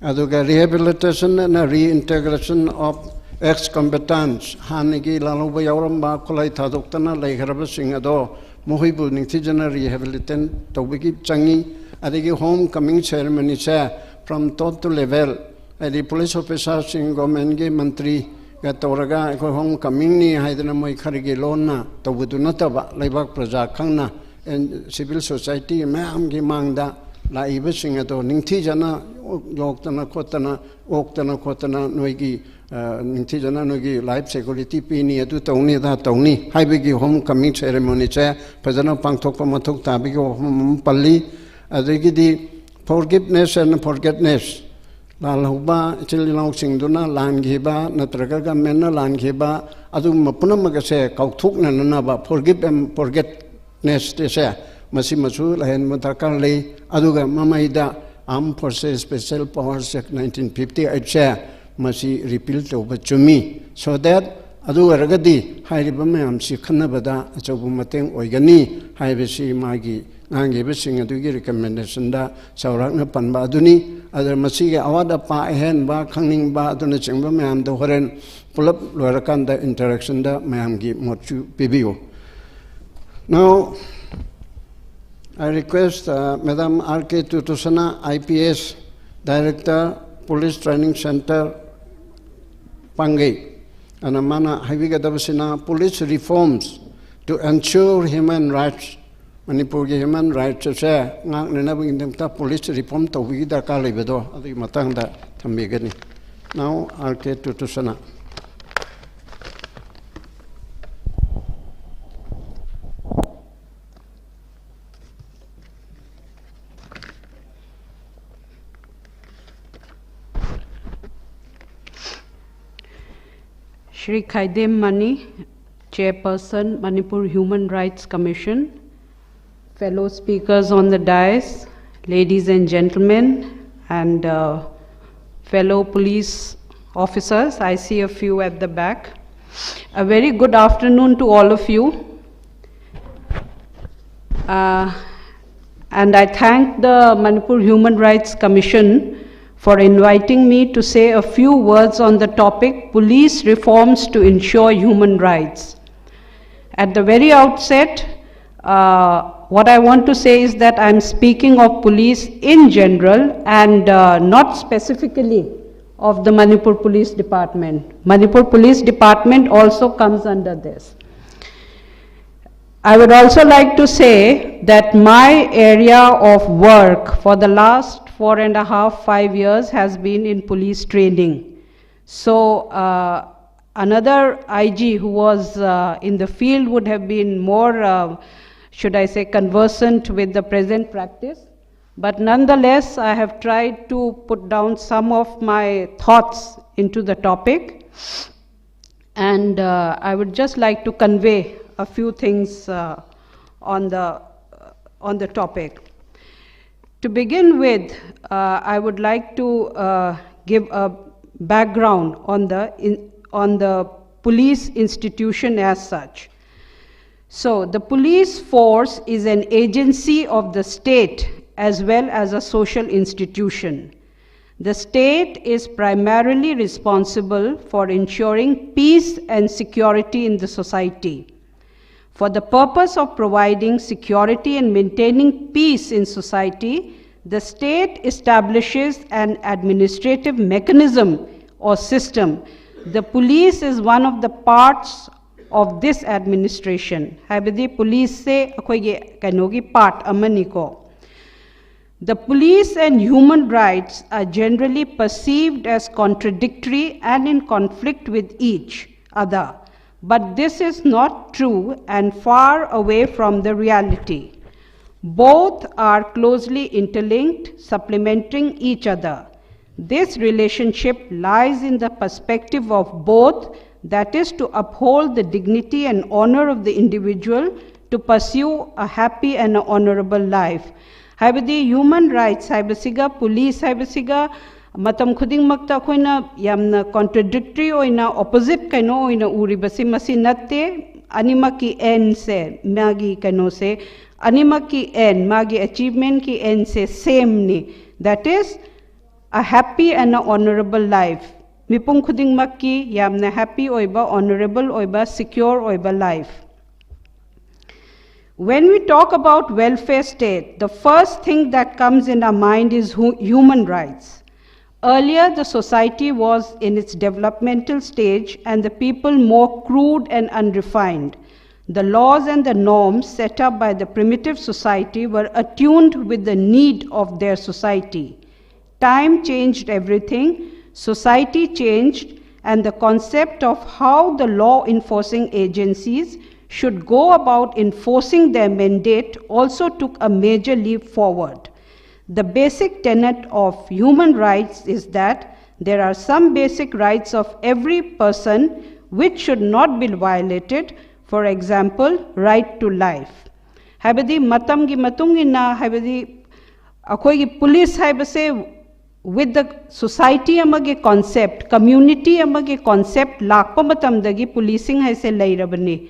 ꯑꯗꯨꯒ rehabilitation and reintegration of ex-combatants, ꯍꯥꯟꯅꯒꯤ ꯂꯥꯜꯍꯧꯕ ꯌꯥꯎꯔꯝꯕ, ꯈꯨꯠꯂꯥꯏ ꯊꯥꯗꯣꯛꯇꯅ ꯂꯩꯈ꯭ꯔꯕꯁꯤꯡ ꯑꯗꯣ ꯃꯈꯣꯏꯕꯨ ꯅꯤꯡꯊꯤꯖꯅ rehabilitate ꯇꯧꯕꯒꯤ ꯆꯪꯉꯤ꯫ ꯑꯗꯒꯤ home coming ceremonyꯁꯦ from top to level, ꯍꯥꯏꯗꯤ police officerꯁꯤꯡ, governmentꯀꯤ ꯃꯟꯇ꯭ꯔꯤꯒ ꯇꯧꯔꯒ ꯑꯩꯈꯣꯏ home comingꯅꯤ ꯍꯥꯏꯗꯅ ꯃꯣꯏ ꯈꯔꯒꯤ ꯂꯣꯟꯅ ꯇꯧꯕꯗꯨ ꯅꯠꯇꯕ, ꯂꯩꯕꯥꯛ ꯄ꯭ꯔꯖꯥ ꯈꯪꯅ, ꯑꯦꯟ-, civil society ꯃꯌꯥꯝꯒꯤ ꯃꯥꯡꯗ ꯂꯥꯛꯏꯕꯁꯤꯡ ꯑꯗꯣ ꯅꯤꯡꯊꯤꯖꯅ ꯌꯣꯛꯇꯅ ꯈꯣꯠꯇꯅ, ꯑꯣꯛꯇꯅ ꯈꯣꯠꯇꯅ ꯅꯣꯏꯒꯤ, ꯑ, ꯅꯤꯡꯊꯤꯖꯅ ꯅꯣꯏꯒꯤ life security ꯄꯤꯅꯤ, ꯑꯗꯨ ꯇꯧꯅꯤ, ꯑꯗꯥ ꯇꯧꯅꯤ ꯍꯥꯏꯕꯒꯤ home coming ceremonyꯁꯦ ꯐꯖꯅ ꯄꯥꯡꯊꯣꯛꯄ ꯃꯊꯧ ꯇꯥꯕꯒꯤ ꯋꯥꯐꯝ ꯑꯃ ꯄꯜꯂꯤ꯫ ꯑꯗꯒꯤꯗꯤ forgiveness and forgetness, ꯂꯥꯜꯍꯧꯕ ꯏꯆꯤꯜ ꯏꯅꯥꯎꯁꯤꯡꯗꯨꯅ ꯂꯥꯟꯈꯤꯕ ꯅꯠꯇ꯭ꯔꯒ ꯒꯃꯦꯟꯅ ꯂꯥꯟꯈꯤꯕ ꯑꯗꯨꯒꯨꯝꯕ ꯄꯨꯝꯅꯃꯛ ꯑꯁꯦ ꯀꯥꯎꯊꯣꯛꯅꯅꯅꯕ, ꯐꯣꯔꯒꯤꯞ ꯑꯦꯟ ꯐꯣꯔꯒꯦꯠꯅꯦꯁ ꯑꯁꯦ, ꯃꯁꯤꯃꯁꯨ ꯂꯩꯍꯟꯕ ꯗꯔꯀꯥꯔ ꯂꯩ꯫ ꯑꯗꯨꯒ ꯃꯃꯩꯗ Armed Forces Special Powers Act nineteen fifty eight ꯁꯦ ꯃꯁꯤ ꯔꯤꯄꯤꯜ ꯇꯧꯕ ꯆꯨꯝꯃꯤ꯫ So that ꯑꯗꯨ ꯑꯣꯏꯔꯒꯗꯤ ꯍꯥꯏꯔꯤꯕ ꯃꯌꯥꯝꯁꯤ ꯈꯟꯅꯕꯗ ꯑꯆꯧꯕ ꯃꯇꯦꯡ ꯑꯣꯏꯒꯅꯤ ꯍꯥꯏꯕꯁꯤ ꯃꯥꯒꯤ ꯉꯥꯡꯈꯤꯕꯁꯤꯡ ꯑꯗꯨꯒꯤ ꯔꯤꯀꯃꯦꯟꯗꯦꯁꯟꯗ ꯆꯥꯎꯔꯥꯛꯅ ꯄꯟꯕ ꯑꯗꯨꯅꯤ꯫ ꯑꯗ ꯃꯁꯤꯒꯤ ꯑꯋꯥꯠ ꯑꯄꯥ, ꯑꯍꯦꯟꯕ ꯈꯪꯅꯤꯡꯕ ꯑꯗꯨꯅꯆꯤꯡꯕ ꯃꯌꯥꯝꯗꯣ ꯍꯣꯔꯦꯟ ꯄꯨꯂꯞ ꯂꯣꯏꯔꯀꯥꯟꯗ ꯏꯟꯇꯔꯦꯛꯁꯟꯗ ꯃꯌꯥꯝꯒꯤ ꯃꯣꯠꯁꯨ ꯄꯤꯕꯤꯌꯨ꯫ Now, I request, uh, Madam R K Tutusana, I P S, Director, Police Training Center, Pangai, ꯑꯗꯨꯅ ꯃꯥꯅ ꯍꯥꯏꯕꯤꯒꯗꯕꯁꯤꯅ Police Reforms to Ensure Human Rights, ꯃꯅꯤꯄꯨꯔꯒꯤ ꯍ꯭ꯌꯨꯃꯦꯟ ꯔꯥꯏꯠꯁ ꯑꯁꯦ ꯉꯥꯛꯅꯅꯕꯒꯤꯗꯃꯛꯇ ꯄꯨꯂꯤꯁ ꯔꯤꯐꯣꯔꯝ ꯇꯧꯕꯒꯤ ꯗꯔꯀꯥꯔ ꯂꯩꯕꯗꯣ ꯑꯗꯨꯒꯤ ꯃꯇꯥꯡꯗ ꯊꯝꯕꯤꯒꯅꯤ꯫ Now, R K Tutusana. Shri Khaidem Mani, Chairperson, Manipur Human Rights Commission, fellow speakers on the dais, ladies and gentlemen, and uh, fellow police officers. I see a few at the back. A very good afternoon to all of you. Uh, and I thank the Manipur Human Rights Commission for inviting me to say a few words on the topic Police Reforms to Ensure Human Rights. At the very outset, uh, what I want to say is that I'm speaking of police in general and uh, not specifically of the Manipur Police Department. Manipur Police Department also comes under this. I would also like to say that my area of work for the last four and a half, five years has been in police training. So, uh, another I G who was uh, in the field would have been more, uh, should I say, conversant with the present practice. But nonetheless, I have tried to put down some of my thoughts into the topic, and uh, I would just like to convey a few things uh, on the on the topic. To begin with, uh, I would like to uh, give a background on the in, on the police institution as such. So, the police force is an agency of the state as well as a social institution. The state is primarily responsible for ensuring peace and security in the society. For the purpose of providing security and maintaining peace in society, the state establishes an administrative mechanism or system. The police is one of the parts of this administration. ꯍꯥꯏꯕꯗꯤ police ꯁꯦ ꯑꯩꯈꯣꯏꯒꯤ ꯀꯩꯅꯣꯒꯤ part ꯑꯃꯅꯤꯀꯣ꯫ The police and human rights are generally perceived as contradictory and in conflict with each other, but this is not true and far away from the reality. Both are closely interlinked, supplementing each other. This relationship lies in the perspective of both, that is, to uphold the dignity and honor of the individual, to pursue a happy and a honorable life. ꯍꯥꯏꯕꯗꯤ human rights ꯍꯥꯏꯕꯁꯤꯒ police ꯍꯥꯏꯕꯁꯤꯒ ꯃꯇꯝ ꯈꯨꯗꯤꯡꯃꯛꯇ ꯑꯩꯈꯣꯏꯅ ꯌꯥꯝꯅ contradictory ꯑꯣꯏꯅ, opposite ꯀꯩꯅꯣ ꯑꯣꯏꯅ ꯎꯔꯤꯕꯁꯤ ꯃꯁꯤ ꯅꯠꯇꯦ꯫ ꯑꯅꯤꯃꯛꯀꯤ aim ꯁꯦ, ꯃꯥꯒꯤ ꯀꯩꯅꯣꯁꯦ, ꯑꯅꯤꯃꯛꯀꯤ aim, ꯃꯥꯒꯤ achievement ꯀꯤ aim ꯁꯦ same ꯅꯤ꯫ That is, a happy and a honorable life. ꯃꯤꯄꯨꯝ ꯈꯨꯗꯤꯡꯃꯛꯀꯤ ꯌꯥꯝꯅ happy ꯑꯣꯏꯕ, honorable ꯑꯣꯏꯕ, secure ꯑꯣꯏꯕ life. When we talk about welfare state, the first thing that comes in our mind is hu-, human rights. Earlier, the society was in its developmental stage and the people more crude and unrefined. The laws and the norms set up by the primitive society were attuned with the need of their society. Time changed everything, society changed, and the concept of how the law enforcing agencies should go about enforcing their mandate also took a major leap forward. The basic tenet of human rights is that there are some basic rights of every person which should not be violated, for example, right to life. ꯍꯥꯏꯕꯗꯤ ꯃꯇꯝꯒꯤ ꯃꯇꯨꯡ ꯏꯟꯅ, ꯍꯥꯏꯕꯗꯤ ꯑꯩꯈꯣꯏꯒꯤ police ꯍꯥꯏꯕꯁꯦ with the society ꯑꯃꯒꯤ concept, community ꯑꯃꯒꯤ concept ꯂꯥꯛꯄ ꯃꯇꯝꯗꯒꯤ ꯄꯨꯂꯤꯁꯤꯡ ꯍꯥꯏꯁꯦ ꯂꯩꯔꯕꯅꯤ꯫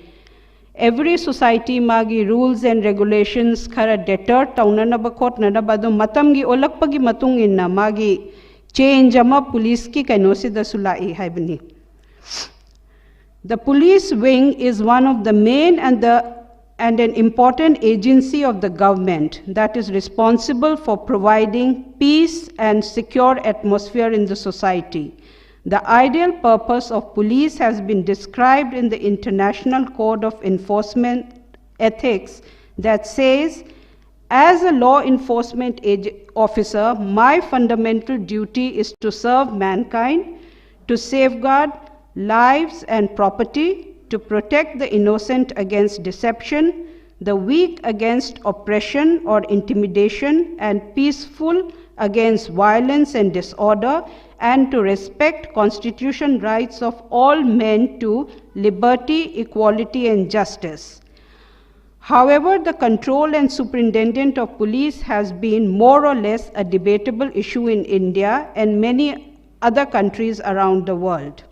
Every society ꯃꯥꯒꯤ rules and regulations ꯈꯔ deter ꯇꯧꯅꯅꯕ ꯈꯣꯠꯅꯅꯕ ꯑꯗꯨꯝ ꯃꯇꯝꯒꯤ ꯑꯣꯜꯂꯛꯄꯒꯤ ꯃꯇꯨꯡ ꯏꯟꯅ ꯃꯥꯒꯤ change ꯑꯃ ꯄꯨꯂꯤꯁꯀꯤ ꯀꯩꯅꯣꯁꯤꯗꯁꯨ ꯂꯥꯛꯏ ꯍꯥꯏꯕꯅꯤ꯫ The police wing is one of the main and the and an important agency of the government that is responsible for providing peace and secure atmosphere in the society. The ideal purpose of police has been described in the International Code of Enforcement Ethics that says, as a law enforcement ag- officer, my fundamental duty is to serve mankind, to safeguard lives and property, to protect the innocent against deception, the weak against oppression or intimidation, and peaceful against violence and disorder, and to respect constitution rights of all men to liberty, equality, and justice. However, the control and superintendent of police has been more or less a debatable issue in India and many other countries around the world.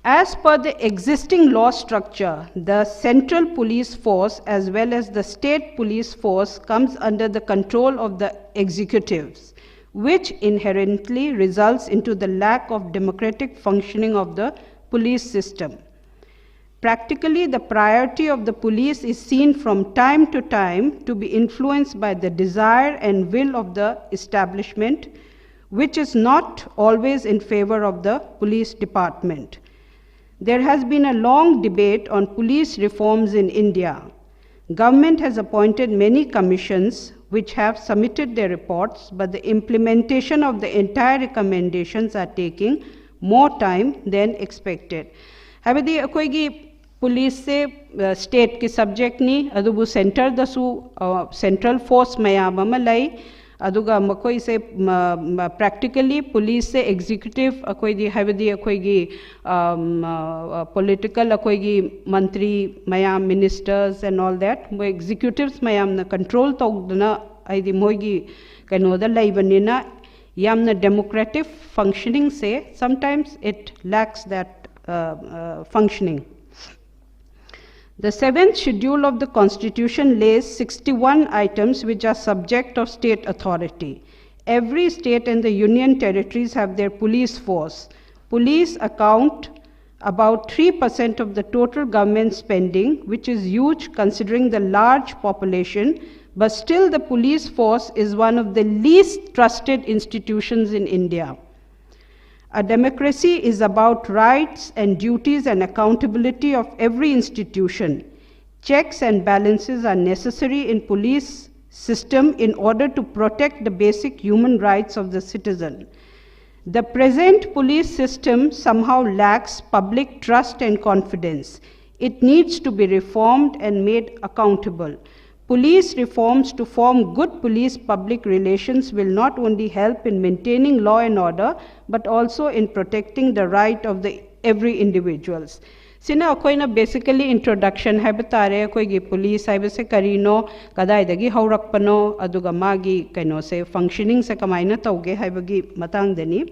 As per the existing law structure, the central police force as well as the state police force comes under the control of the executives, which inherently results into the lack of democratic functioning of the police system. Practically, the priority of the police is seen from time to time to be influenced by the desire and will of the establishment, which is not always in favor of the police department. There has been a long debate on police reforms in India. Government has appointed many commissions which have submitted their reports, but the implementation of the entire recommendations are taking more time than expected. ꯍꯥꯏꯕꯗꯤ ꯑꯩꯈꯣꯏꯒꯤ ꯄꯨꯂꯤꯁꯁꯦ ꯁ꯭ꯇꯦꯠꯀꯤ ꯁꯕꯖꯦꯛꯅꯤ, ꯑꯗꯨꯕꯨ ꯁꯦꯟꯇꯔꯗꯁꯨ central force ꯃꯌꯥꯝ ꯑꯃ ꯂꯩ꯫ ꯑꯗꯨꯒ ꯃꯈꯣꯏꯁꯦ practically ꯄꯨꯂꯤꯁꯁꯦ executive, ꯑꯩꯈꯣꯏꯗꯤ ꯍꯥꯏꯕꯗꯤ ꯑꯩꯈꯣꯏꯒꯤ ꯄꯣꯂꯤꯇꯤꯀꯦꯜ, ꯑꯩꯈꯣꯏꯒꯤ ꯃꯟꯇ꯭ꯔꯤ ꯃꯌꯥꯝ, ministers and all that, ꯃꯣꯏ ꯑꯦꯛꯖꯤꯀ꯭ꯌꯨꯇꯤꯞꯁ ꯃꯌꯥꯝꯅ ꯀꯟꯇ꯭ꯔꯣꯜ ꯇꯧꯗꯅ, ꯍꯥꯏꯗꯤ ꯃꯣꯏꯒꯤ ꯀꯩꯅꯣꯗ ꯂꯩꯕꯅꯤꯅ, ꯌꯥꯝꯅ democratic ꯐꯪꯁꯅꯤꯡꯁꯦ, sometimes it lacks that functioning. The seventh schedule of the Constitution lays sixty-one items which are subject of state authority. Every state and the union territories have their police force. Police account about three percent of the total government spending, which is huge considering the large population, but still the police force is one of the least trusted institutions in India. A democracy is about rights and duties and accountability of every institution. Checks and balances are necessary in police system in order to protect the basic human rights of the citizen. The present police system somehow lacks public trust and confidence. It needs to be reformed and made accountable. Police reforms to form good police public relations will not only help in maintaining law and order, but also in protecting the right of the every individuals. ꯁꯤꯅ ꯑꯩꯈꯣꯏꯅ basically introduction ꯍꯥꯏꯕ ꯇꯥꯔꯦ, ꯑꯩꯈꯣꯏꯒꯤ police ꯍꯥꯏꯕꯁꯦ ꯀꯔꯤꯅꯣ, ꯀꯗꯥꯏꯗꯒꯤ ꯍꯧꯔꯛꯄꯅꯣ, ꯑꯗꯨꯒ ꯃꯥꯒꯤ ꯀꯩꯅꯣꯁꯦ, ꯐꯪꯁꯅꯤꯡꯁꯦ ꯀꯃꯥꯏꯅ ꯇꯧꯒꯦ ꯍꯥꯏꯕꯒꯤ ꯃꯇꯥꯡꯗꯅꯤ꯫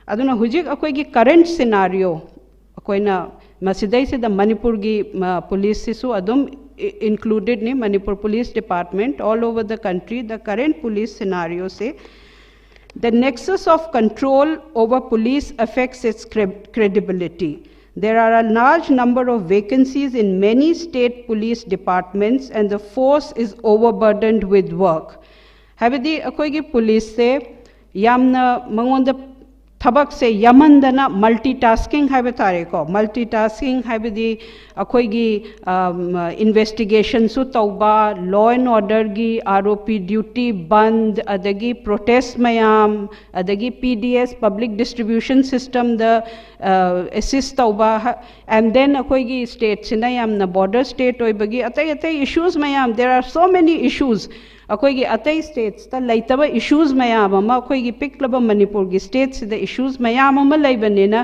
ꯑꯗꯨꯅ ꯍꯧꯖꯤꯛ ꯑꯩꯈꯣꯏꯒꯤ ꯀꯔꯦꯟ ꯁꯤꯅꯥꯔꯤꯑꯣ, ꯑꯩꯈꯣꯏꯅ ꯃꯁꯤꯗꯩꯁꯤꯗ ꯃꯅꯤꯄꯨꯔꯒꯤ ꯄꯨꯂꯤꯁꯁꯤꯁꯨ ꯑꯗꯨꯝ included ꯅꯤ, Manipur Police Department all over the country, the current police scenario say, the nexus of control over police affects its credibility. There are a large number of vacancies in many state police departments and the force is overburdened with work. ꯍꯥꯏꯕꯗꯤ ꯑꯩꯈꯣꯏꯒꯤ ꯄꯨꯂꯤꯁꯁꯦ ꯌꯥꯝꯅ ꯃꯉꯣꯟꯗ ꯊꯕꯛꯁꯦ ꯌꯥꯝꯃꯟꯗꯅ multitasking ꯍꯥꯏꯕ ꯇꯥꯔꯦꯀꯣ꯫ Multitasking ꯍꯥꯏꯕꯗꯤ ꯑꯩꯈꯣꯏꯒꯤ ꯏꯟꯚꯦꯁꯇꯤꯒꯦꯁꯟꯁꯨ ꯇꯧꯕ, law and orderꯒꯤ, R O P duty ꯕꯟꯗ, ꯑꯗꯒꯤ ꯄ꯭ꯔꯣꯇꯦꯁ ꯃꯌꯥꯝ, ꯑꯗꯒꯤ P D S, public distribution systemꯗ assist ꯇꯧꯕ, and then ꯑꯩꯈꯣꯏꯒꯤ ꯁ꯭ꯇꯦꯠꯁꯤꯅ ꯌꯥꯝꯅ ꯕꯣꯔꯗꯔ ꯁ꯭ꯇꯦꯠ ꯑꯣꯏꯕꯒꯤ ꯑꯇꯩ ꯑꯇꯩ ꯏꯁꯨꯁ ꯃꯌꯥꯝ, there are so many issues, ꯑꯩꯈꯣꯏꯒꯤ ꯑꯇꯩ ꯁ꯭ꯇꯦꯠꯁꯇ ꯂꯩꯇꯕ ꯏꯁꯨꯁ ꯃꯌꯥꯝ ꯑꯃ ꯑꯩꯈꯣꯏꯒꯤ ꯄꯤꯛꯂꯕ ꯃꯅꯤꯄꯨꯔꯒꯤ ꯁ꯭ꯇꯦꯠꯁꯤꯗ ꯏꯁꯨꯁ ꯃꯌꯥꯝ ꯑꯃ ꯂꯩꯕꯅꯤꯅ,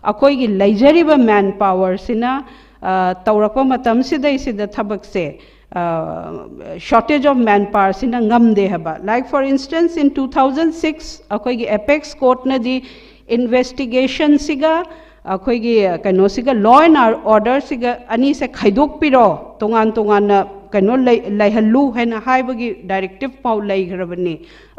ꯑꯩꯈꯣꯏꯒꯤ ꯂꯩꯖꯔꯤꯕ ꯃꯦꯟ ꯄꯥꯋꯔꯁꯤꯅ ꯇꯧꯔꯛꯄ ꯃꯇꯝꯁꯤꯗꯩꯁꯤꯗ ꯊꯕꯛꯁꯦ, shortage of manpowerꯁꯤꯅ ꯉꯝꯗꯦ ꯍꯥꯏꯕ꯫ Like for instance, in two thousand six ꯑꯩꯈꯣꯏꯒꯤ ꯑꯦꯄꯦꯛꯁ ꯀꯣꯔꯠꯅꯗꯤ ꯏꯟꯚꯦꯁꯇꯤꯒꯦꯁꯟꯁꯤꯒ ꯑꯩꯈꯣꯏꯒꯤ ꯀꯩꯅꯣꯁꯤꯒ, law and orderꯁꯤꯒ ꯑꯅꯤꯁꯦ ꯈꯥꯏꯗꯣꯛꯄꯤꯔꯣ, ꯇꯣꯉꯥꯟ ꯇꯣꯉꯥꯟꯅ ꯀꯩꯅꯣ ꯂꯩ-, ꯂꯩꯍꯜꯂꯨ ꯍꯥꯏꯅ ꯍꯥꯏꯕꯒꯤ ꯗꯥꯏꯔꯦꯛꯇꯤꯞ ꯐꯥꯎ ꯂꯩꯈ꯭ꯔꯕꯅꯤ꯫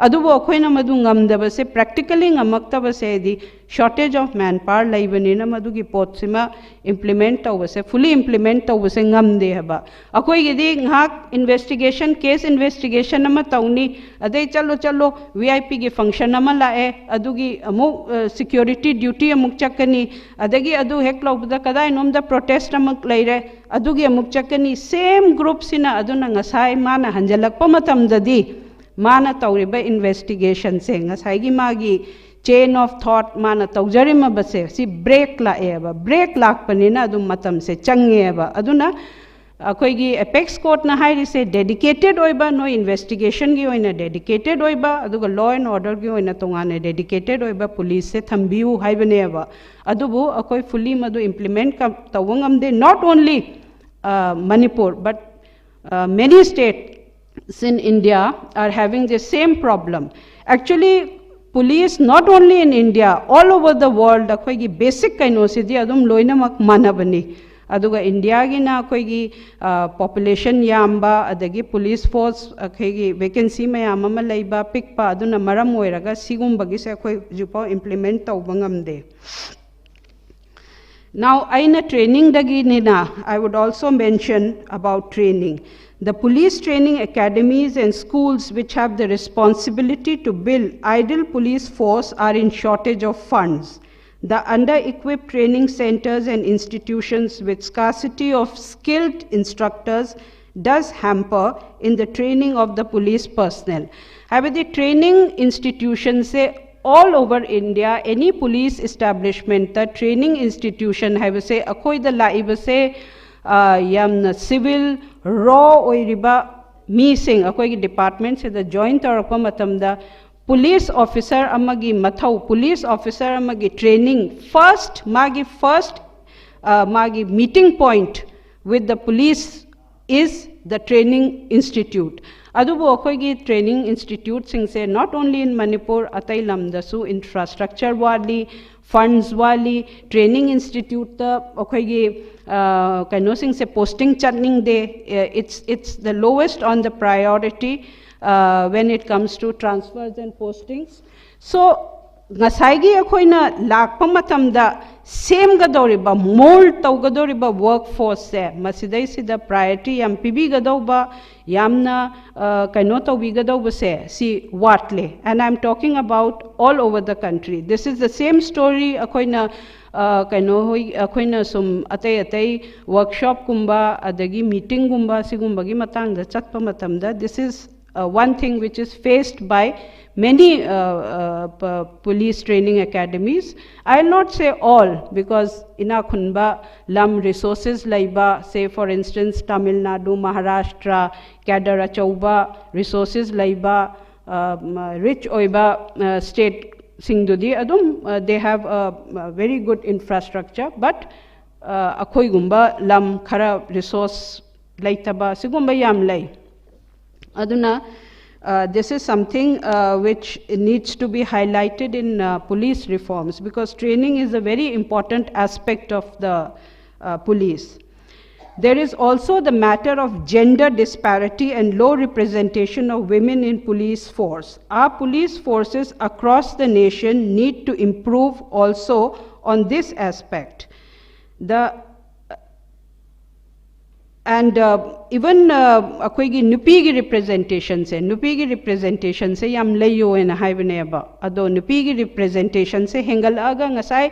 ꯑꯗꯨꯕꯨ ꯑꯩꯈꯣꯏꯅ ꯃꯗꯨ ꯉꯝꯗꯕꯁꯦ, practically ꯉꯝꯃꯛꯇꯕꯁꯦ ꯍꯥꯏꯗꯤ shortage of manpower ꯂꯩꯕꯅꯤꯅ ꯃꯗꯨꯒꯤ ꯄꯣꯠꯁꯤꯃ implement ꯇꯧꯕꯁꯦ, fully implement ꯇꯧꯕꯁꯦ ꯉꯝꯗꯦ ꯍꯥꯏꯕ꯫ ꯑꯩꯈꯣꯏꯒꯤꯗꯤ ꯉꯥꯏꯍꯥꯛ ꯏꯟꯚꯦꯁꯇꯤꯒꯦꯁꯟ, ꯀꯦꯁ ꯏꯟꯚꯦꯁꯇꯤꯒꯦꯁꯟ ꯑꯃ ꯇꯧꯅꯤ, ꯑꯗꯩ ꯆꯠꯂꯣ ꯆꯠꯂꯣ, V I Pꯒꯤ function ꯑꯃ ꯂꯥꯛꯑꯦ, ꯑꯗꯨꯒꯤ ꯑꯃꯨꯛ ꯁꯤꯀ꯭ꯌꯨꯔꯤꯇꯤ ꯗ꯭ꯌꯨꯇꯤ ꯑꯃꯨꯛ ꯆꯠꯀꯅꯤ, ꯑꯗꯒꯤ ꯑꯗꯨ ꯍꯦꯛ ꯂꯧꯕꯗ ꯀꯗꯥꯏꯅꯣꯝꯗ ꯄ꯭ꯔꯣꯇꯦꯁ ꯑꯃꯨꯛ ꯂꯩꯔꯦ, ꯑꯗꯨꯒꯤ ꯑꯃꯨꯛ ꯆꯠꯀꯅꯤ꯫ Same groupꯁꯤꯅ ꯑꯗꯨꯅ ꯉꯁꯥꯏ ꯃꯥꯅ ꯍꯟꯖꯜꯂꯛꯄ ꯃꯇꯝꯗꯗꯤ ꯃꯥꯅ ꯇꯧꯔꯤꯕ ꯏꯟꯚꯦꯁꯇꯤꯒꯦꯁꯟꯁꯦ, ꯉꯁꯥꯏꯒꯤ ꯃꯥꯒꯤ chain of thought ꯃꯥꯅ ꯇꯧꯖꯔꯝꯃꯕꯁꯦ, ꯁꯤ ꯕ꯭ꯔꯦꯛ ꯂꯥꯛꯑꯦꯕ꯫ ꯕ꯭ꯔꯦꯛ ꯂꯥꯛꯄꯅꯤꯅ ꯑꯗꯨꯝ ꯃꯇꯝꯁꯦ ꯆꯪꯉꯦꯕ꯫ ꯑꯗꯨꯅ ꯑꯩꯈꯣꯏꯒꯤ ꯑꯦꯄꯦꯛꯁ ꯀꯣꯔꯠꯅ ꯍꯥꯏꯔꯤꯁꯦ, dedicated ꯑꯣꯏꯕ, ꯅꯣꯏ ꯏꯟꯚꯦꯁꯇꯤꯒꯦꯁꯟꯒꯤ ꯑꯣꯏꯅ dedicated ꯑꯣꯏꯕ, ꯑꯗꯨꯒ law and orderꯒꯤ ꯑꯣꯏꯅ ꯇꯣꯉꯥꯟꯅ dedicated ꯑꯣꯏꯕ ꯄꯨꯂꯤꯁꯁꯦ ꯊꯝꯕꯤꯌꯨ ꯍꯥꯏꯕꯅꯦꯕ꯫ ꯑꯗꯨꯕꯨ ꯑꯩꯈꯣꯏ fully ꯃꯗꯨ implement ꯀ-, ꯇꯧꯕ ꯉꯝꯗꯦ꯫ Not only Manipur, but many states in India are having the same problem. Actually, police, not only in India, all over the world, ꯑꯩꯈꯣꯏꯒꯤ ꯕꯦꯁꯤꯛ ꯀꯩꯅꯣꯁꯤꯗꯤ ꯑꯗꯨꯝ ꯂꯣꯏꯅꯃꯛ ꯃꯥꯟꯅꯕꯅꯤ꯫ ꯑꯗꯨꯒ ꯏꯟꯗꯤꯌꯥꯒꯤꯅ ꯑꯩꯈꯣꯏꯒꯤ ꯄꯣꯄꯨꯂꯦꯁꯟ ꯌꯥꯝꯕ, ꯑꯗꯒꯤ ꯄꯨꯂꯤꯁ ꯐꯣꯔꯁ ꯑꯩꯈꯣꯏꯒꯤ ꯚꯦꯀꯦꯟꯁꯤ ꯃꯌꯥꯝ ꯑꯃ ꯂꯩꯕ, ꯄꯤꯛꯄ, ꯑꯗꯨꯅ ꯃꯔꯝ ꯑꯣꯏꯔꯒ ꯁꯤꯒꯨꯝꯕꯒꯤꯁꯦ ꯑꯩꯈꯣꯏ ꯍꯧꯖꯤꯛꯐꯥꯎ implement ꯇꯧꯕ ꯉꯝꯗꯦ꯫ Now, ꯑꯩꯅ ꯇ꯭ꯔꯦꯅꯤꯡꯗꯒꯤꯅꯤꯅ, I would also mention about training. The police training academies and schools which have the responsibility to build ideal police force are in shortage of funds. The under-equipped training centers and institutions with scarcity of skilled instructors does hamper in the training of the police personnel. ꯍꯥꯏꯕꯗꯤ training institutionꯁꯦ all over India, any police establishmentꯇ training institution ꯍꯥꯏꯕꯁꯦ ꯑꯩꯈꯣꯏꯗ ꯂꯥꯛꯏꯕꯁꯦ ꯌꯥꯝꯅ civil raw ꯑꯣꯏꯔꯤꯕ ꯃꯤꯁꯤꯡ ꯑꯩꯈꯣꯏꯒꯤ departmentꯁꯤꯗ join ꯇꯧꯔꯛꯄ ꯃꯇꯝꯗ police officer ꯑꯃꯒꯤ ꯃꯊꯧ, police officer ꯑꯃꯒꯤ training first, ꯃꯥꯒꯤ first ꯃꯥꯒꯤ meeting point with the police is the training institute. ꯑꯗꯨꯕꯨ ꯑꯩꯈꯣꯏꯒꯤ training instituteꯁꯤꯡꯁꯦ not only in Manipur, ꯑꯇꯩ ꯂꯝꯗꯁꯨ infrastructure ꯋꯥꯠꯂꯤ, funds ꯋꯥꯠꯂꯤ, training instituteꯇ ꯑꯩꯈꯣꯏꯒꯤ ꯀꯩꯅꯣꯁꯤꯡꯁꯦ posting ꯆꯠꯅꯤꯡꯗꯦ. It's, it's the lowest on the priority when it comes to transfers and postings. So ꯉꯁꯥꯏꯒꯤ ꯑꯩꯈꯣꯏꯅ ꯂꯥꯛꯄ ꯃꯇꯝꯗ ꯁꯦꯝꯒꯗꯧꯔꯤꯕ, mould ꯇꯧꯒꯗꯧꯔꯤꯕ workforceꯁꯦ, ꯃꯁꯤꯗꯩꯁꯤꯗ priority ꯌꯥꯝ ꯄꯤꯕꯤꯒꯗꯧꯕ, ꯌꯥꯝꯅ ꯀꯩꯅꯣ ꯇꯧꯕꯤꯒꯗꯧꯕꯁꯦ ꯁꯤ ꯋꯥꯠꯂꯦ. And I'm talking about all over the country. This is the same story. ꯑꯩꯈꯣꯏꯅ ꯀꯩꯅꯣ ꯍꯣꯏ, ꯑꯩꯈꯣꯏꯅ ꯁꯨꯝ ꯑꯇꯩ ꯑꯇꯩ workshopꯀꯨꯝꯕ ꯑꯗꯒꯤ meetingꯒꯨꯝꯕ ꯁꯤꯒꯨꯝꯕꯒꯤ ꯃꯇꯥꯡꯗ ꯆꯠꯄ ꯃꯇꯝꯗ, this is uh, one thing which is faced by many uh, uh, police training academies. I'll not say all, because ꯏꯅꯥꯛ ꯈꯨꯟꯕ ꯂꯝ, resources ꯂꯩꯕ, say for instance Tamil Nadu, Maharashtra, cadre ꯑꯆꯧꯕ, resources ꯂꯩꯕ, rich ꯑꯣꯏꯕ stateꯁꯤꯡꯗꯨꯗꯤ ꯑꯗꯨꯝ they have a very good infrastructure, but ꯑꯩꯈꯣꯏꯒꯨꯝꯕ ꯂꯝ ꯈꯔ resource ꯂꯩꯇꯕ ꯁꯤꯒꯨꯝꯕ ꯌꯥꯝ ꯂꯩ. ꯑꯗꯨꯅ uh, this is something uh, which needs to be highlighted in uh, police reforms, because training is a very important aspect of the uh, police. There is also the matter of gender disparity and low representation of women in police force. Our police forces across the nation need to improve also on this aspect. The And even ꯑꯩꯈꯣꯏꯒꯤ ꯅꯨꯄꯤꯒꯤ ꯔꯤꯄ꯭ꯔꯖꯦꯟꯇꯦꯁꯟꯁꯦ, ꯅꯨꯄꯤꯒꯤ ꯔꯤꯄ꯭ꯔꯖꯦꯟꯇꯦꯁꯟꯁꯦ ꯌꯥꯝ ꯂꯩꯌꯣ ꯍꯥꯏꯅ ꯍꯥꯏꯕꯅꯦꯕ꯫ ꯑꯗꯣ ꯅꯨꯄꯤꯒꯤ ꯔꯤꯄ꯭ꯔꯖꯦꯟꯇꯦꯁꯟꯁꯦ ꯍꯦꯟꯒꯠꯂꯛꯑꯒ ꯉꯁꯥꯏ,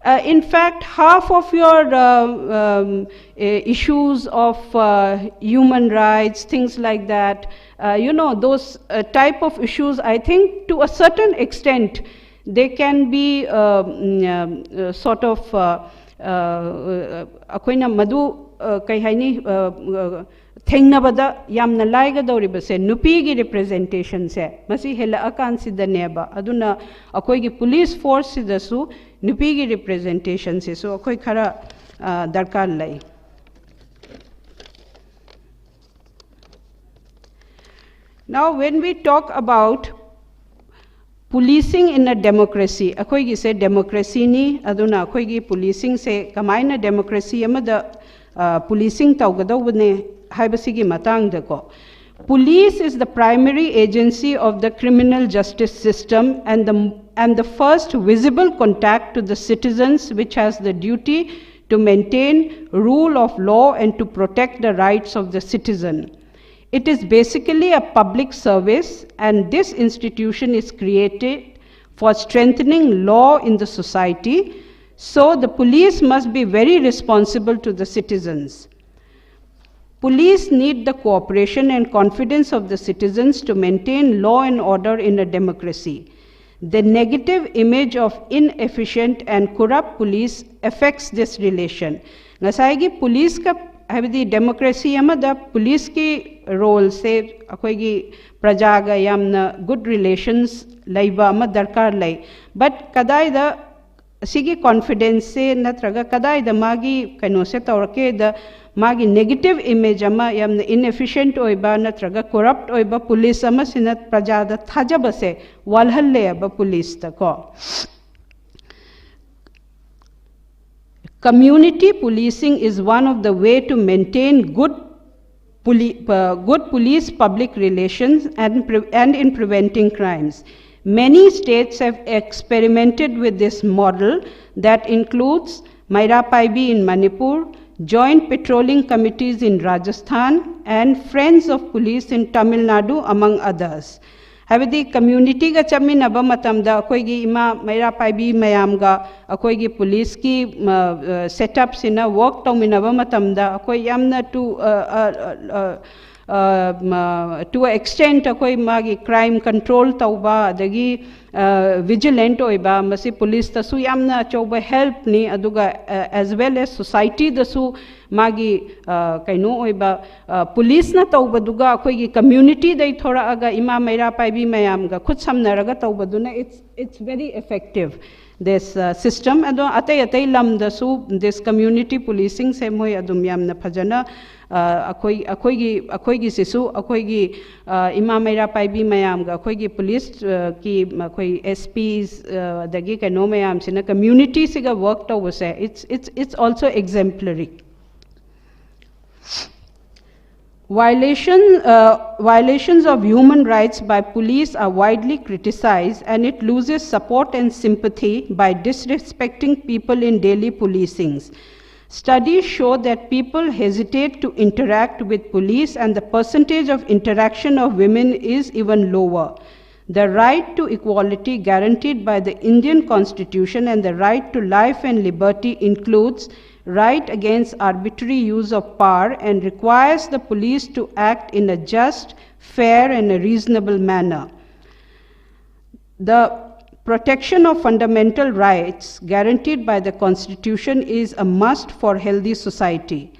uh, in fact, half of your uh, um, uh, issues of uh, human rights, things like that, uh, you know, those uh, type of issues, I think, to a certain extent, they can be uh, mm, um, uh, sort of uh, uh, ꯑꯩꯈꯣꯏꯅ ꯃꯗꯨ uh, ꯀꯩ ꯍꯥꯏꯅꯤ, uh, uh, ꯊꯦꯡꯅꯕꯗ ꯌꯥꯝꯅ ꯂꯥꯏꯒꯗꯧꯔꯤꯕꯁꯦ ꯅꯨꯄꯤꯒꯤ ꯔꯤꯄ꯭ꯔꯖꯦꯟꯇꯦꯁꯟꯁꯦ ꯃꯁꯤ ꯍꯦꯜꯂꯛꯑꯀꯥꯟꯁꯤꯗꯅꯦꯕ꯫ ꯑꯗꯨꯅ ꯑꯩꯈꯣꯏꯒꯤ ꯄꯨꯂꯤꯁ ꯐꯣꯔꯁꯁꯤꯗꯁꯨ ꯅꯨꯄꯤꯒꯤ ꯔꯤꯄ꯭ꯔꯖꯦꯟꯇꯦꯁꯟꯁꯤꯁꯨ ꯑꯩꯈꯣꯏ ꯈꯔ uh, ꯗꯔꯀꯥꯔ ꯂꯩ꯫ Now, when we talk about policing in a democracy, ꯑꯩꯈꯣꯏꯒꯤꯁꯦ ꯗꯦꯃꯣꯀ꯭ꯔꯦꯁꯤꯅꯤ꯫ ꯑꯗꯨꯅ ꯑꯩꯈꯣꯏꯒꯤ ꯄꯨꯂꯤꯁꯤꯡꯁꯦ ꯀꯃꯥꯏꯅ ꯗꯦꯃꯣꯀ꯭ꯔꯦꯁꯤ ꯑꯃꯗ ꯄꯨꯂꯤꯁꯤꯡ ꯇꯧꯒꯗꯧꯕꯅꯦ ꯍꯥꯏꯕꯁꯤꯒꯤ ꯃꯇꯥꯡꯗꯀꯣ, Police is the primary agency of the criminal justice system and the, and the first visible contact to the citizens, which has the duty to maintain rule of law and to protect the rights of the citizen. It is basically a public service, and this institution is created for strengthening law in the society. So the police must be very responsible to the citizens. Police need the cooperation and confidence of the citizens to maintain law and order in a democracy. The negative image of inefficient and corrupt police affects this relation. ꯉꯁꯥꯏꯒꯤ ꯄꯨꯂꯤꯁꯀ, ꯍꯥꯏꯕꯗꯤ democracy ꯑꯃꯗ ꯄꯨꯂꯤꯁꯀꯤ ꯔꯣꯜꯁꯦ ꯑꯩꯈꯣꯏꯒꯤ ꯄ꯭ꯔꯖꯥꯒ ꯌꯥꯝꯅ good relations ꯂꯩꯕ ꯑꯃ ꯗꯔꯀꯥꯔ ꯂꯩ꯫ ꯕꯠ ꯀꯗꯥꯏꯗ ꯑꯁꯤꯒꯤ ꯀꯣꯟꯐꯤꯗꯦꯟꯁꯁꯦ ꯅꯠꯇ꯭ꯔꯒ ꯀꯗꯥꯏꯗ ꯃꯥꯒꯤ ꯀꯩꯅꯣꯁꯦ ꯇꯧꯔꯛꯀꯦꯗ, ꯃꯥꯒꯤ ꯅꯦꯒꯦꯇꯤꯚ ꯏꯃꯦꯖ ꯑꯃ, ꯌꯥꯝꯅ ꯏꯟꯑꯦꯐꯤꯁꯤꯌꯦꯟꯠ ꯑꯣꯏꯕ ꯅꯠꯇ꯭ꯔꯒ ꯀꯣꯔꯞꯠ ꯑꯣꯏꯕ ꯄꯨꯂꯤꯁ ꯑꯃꯁꯤꯅ ꯄ꯭ꯔꯖꯥꯗ ꯊꯥꯖꯕꯁꯦ ꯋꯥꯠꯍꯜꯂꯦꯕ ꯄꯨꯂꯤꯁꯇꯀꯣ꯫ Community policing is one of the way to maintain good poli- uh, good police public relations and, pre- and in preventing crimes. Many states have experimented with this model that includes Maira Paibi in Manipur, Joint Patrolling Committees in Rajasthan, and Friends of Police in Tamil Nadu, among others. ꯍꯥꯏꯕꯗꯤ ꯀꯝꯃ꯭ꯌꯨꯅꯤꯇꯤꯒ ꯆꯠꯃꯤꯟꯅꯕ ꯃꯇꯝꯗ ꯑꯩꯈꯣꯏꯒꯤ ꯏꯃꯥ ꯃꯩꯔꯥ ꯄꯥꯏꯕꯤ ꯃꯌꯥꯝꯒ ꯑꯩꯈꯣꯏꯒꯤ ꯄꯨꯂꯤꯁꯀꯤ ꯁꯦꯠꯑꯞꯁꯤꯅ work ꯇꯧꯃꯤꯟꯅꯕ ꯃꯇꯝꯗ ꯑꯩꯈꯣꯏ ꯌꯥꯝꯅ ꯇꯨ ꯇꯨ ꯑꯦꯛꯁꯇꯦꯟꯠ ꯑꯩꯈꯣꯏ ꯃꯥꯒꯤ ꯀ꯭ꯔꯥꯏꯝ ꯀꯟꯇ꯭ꯔꯣꯜ ꯇꯧꯕ ꯑꯗꯒꯤ ꯚꯤꯖꯤꯂꯦꯟꯠ ꯑꯣꯏꯕ, ꯃꯁꯤ ꯄꯨꯂꯤꯁꯇꯁꯨ ꯌꯥꯝꯅ ꯑꯆꯧꯕ ꯍꯦꯜꯞꯅꯤ, ꯑꯗꯨꯒ as well as ꯁꯣꯁꯥꯏꯇꯤꯗꯁꯨ ꯃꯥꯒꯤ ꯀꯩꯅꯣ ꯑꯣꯏꯕ, ꯄꯨꯂꯤꯁꯅ ꯇꯧꯕꯗꯨꯒ ꯑꯩꯈꯣꯏꯒꯤ ꯀꯝꯃ꯭ꯌꯨꯅꯤꯇꯤꯗꯩ ꯊꯣꯔꯛꯑꯒ ꯏꯃꯥ ꯃꯩꯔꯥ ꯄꯥꯏꯕꯤ ꯃꯌꯥꯝꯒ ꯈꯨꯠ ꯁꯝꯅꯔꯒ ꯇꯧꯕꯗꯨꯅ it's it's very effective, this system. ꯑꯗꯣ ꯑꯇꯩ ꯑꯇꯩ ꯂꯝꯗꯁꯨ this community policingꯁꯦ ꯃꯣꯏ ꯑꯗꯨꯝ ꯌꯥꯝꯅ ꯐꯖꯅ ꯑꯩꯈꯣꯏ ꯑꯩꯈꯣꯏꯒꯤ ꯑꯩꯈꯣꯏꯒꯤꯁꯤꯁꯨ ꯑꯩꯈꯣꯏꯒꯤ ꯏꯃꯥ ꯃꯩꯔꯥ ꯄꯥꯏꯕꯤ ꯃꯌꯥꯝꯒ ꯑꯩꯈꯣꯏꯒꯤ ꯄꯨꯂꯤꯁꯀꯤ ꯑꯩꯈꯣꯏ S Ps ꯑꯗꯒꯤ ꯀꯩꯅꯣ ꯃꯌꯥꯝꯁꯤꯅ ꯀꯝꯃ꯭ꯌꯨꯅꯤꯇꯤꯁꯤꯒ ꯋꯔꯛ ꯇꯧꯕꯁꯦ, it's it's it's also exemplary. Violation, uh, violations of human rights by police are widely criticized, and it loses support and sympathy by disrespecting people in daily policings. Studies show that people hesitate to interact with police, and the percentage of interaction of women is even lower. The right to equality guaranteed by the Indian Constitution and the right to life and liberty includes right against arbitrary use of power and requires the police to act in a just, fair, and a reasonable manner. The protection of fundamental rights guaranteed by the Constitution is a must for healthy society.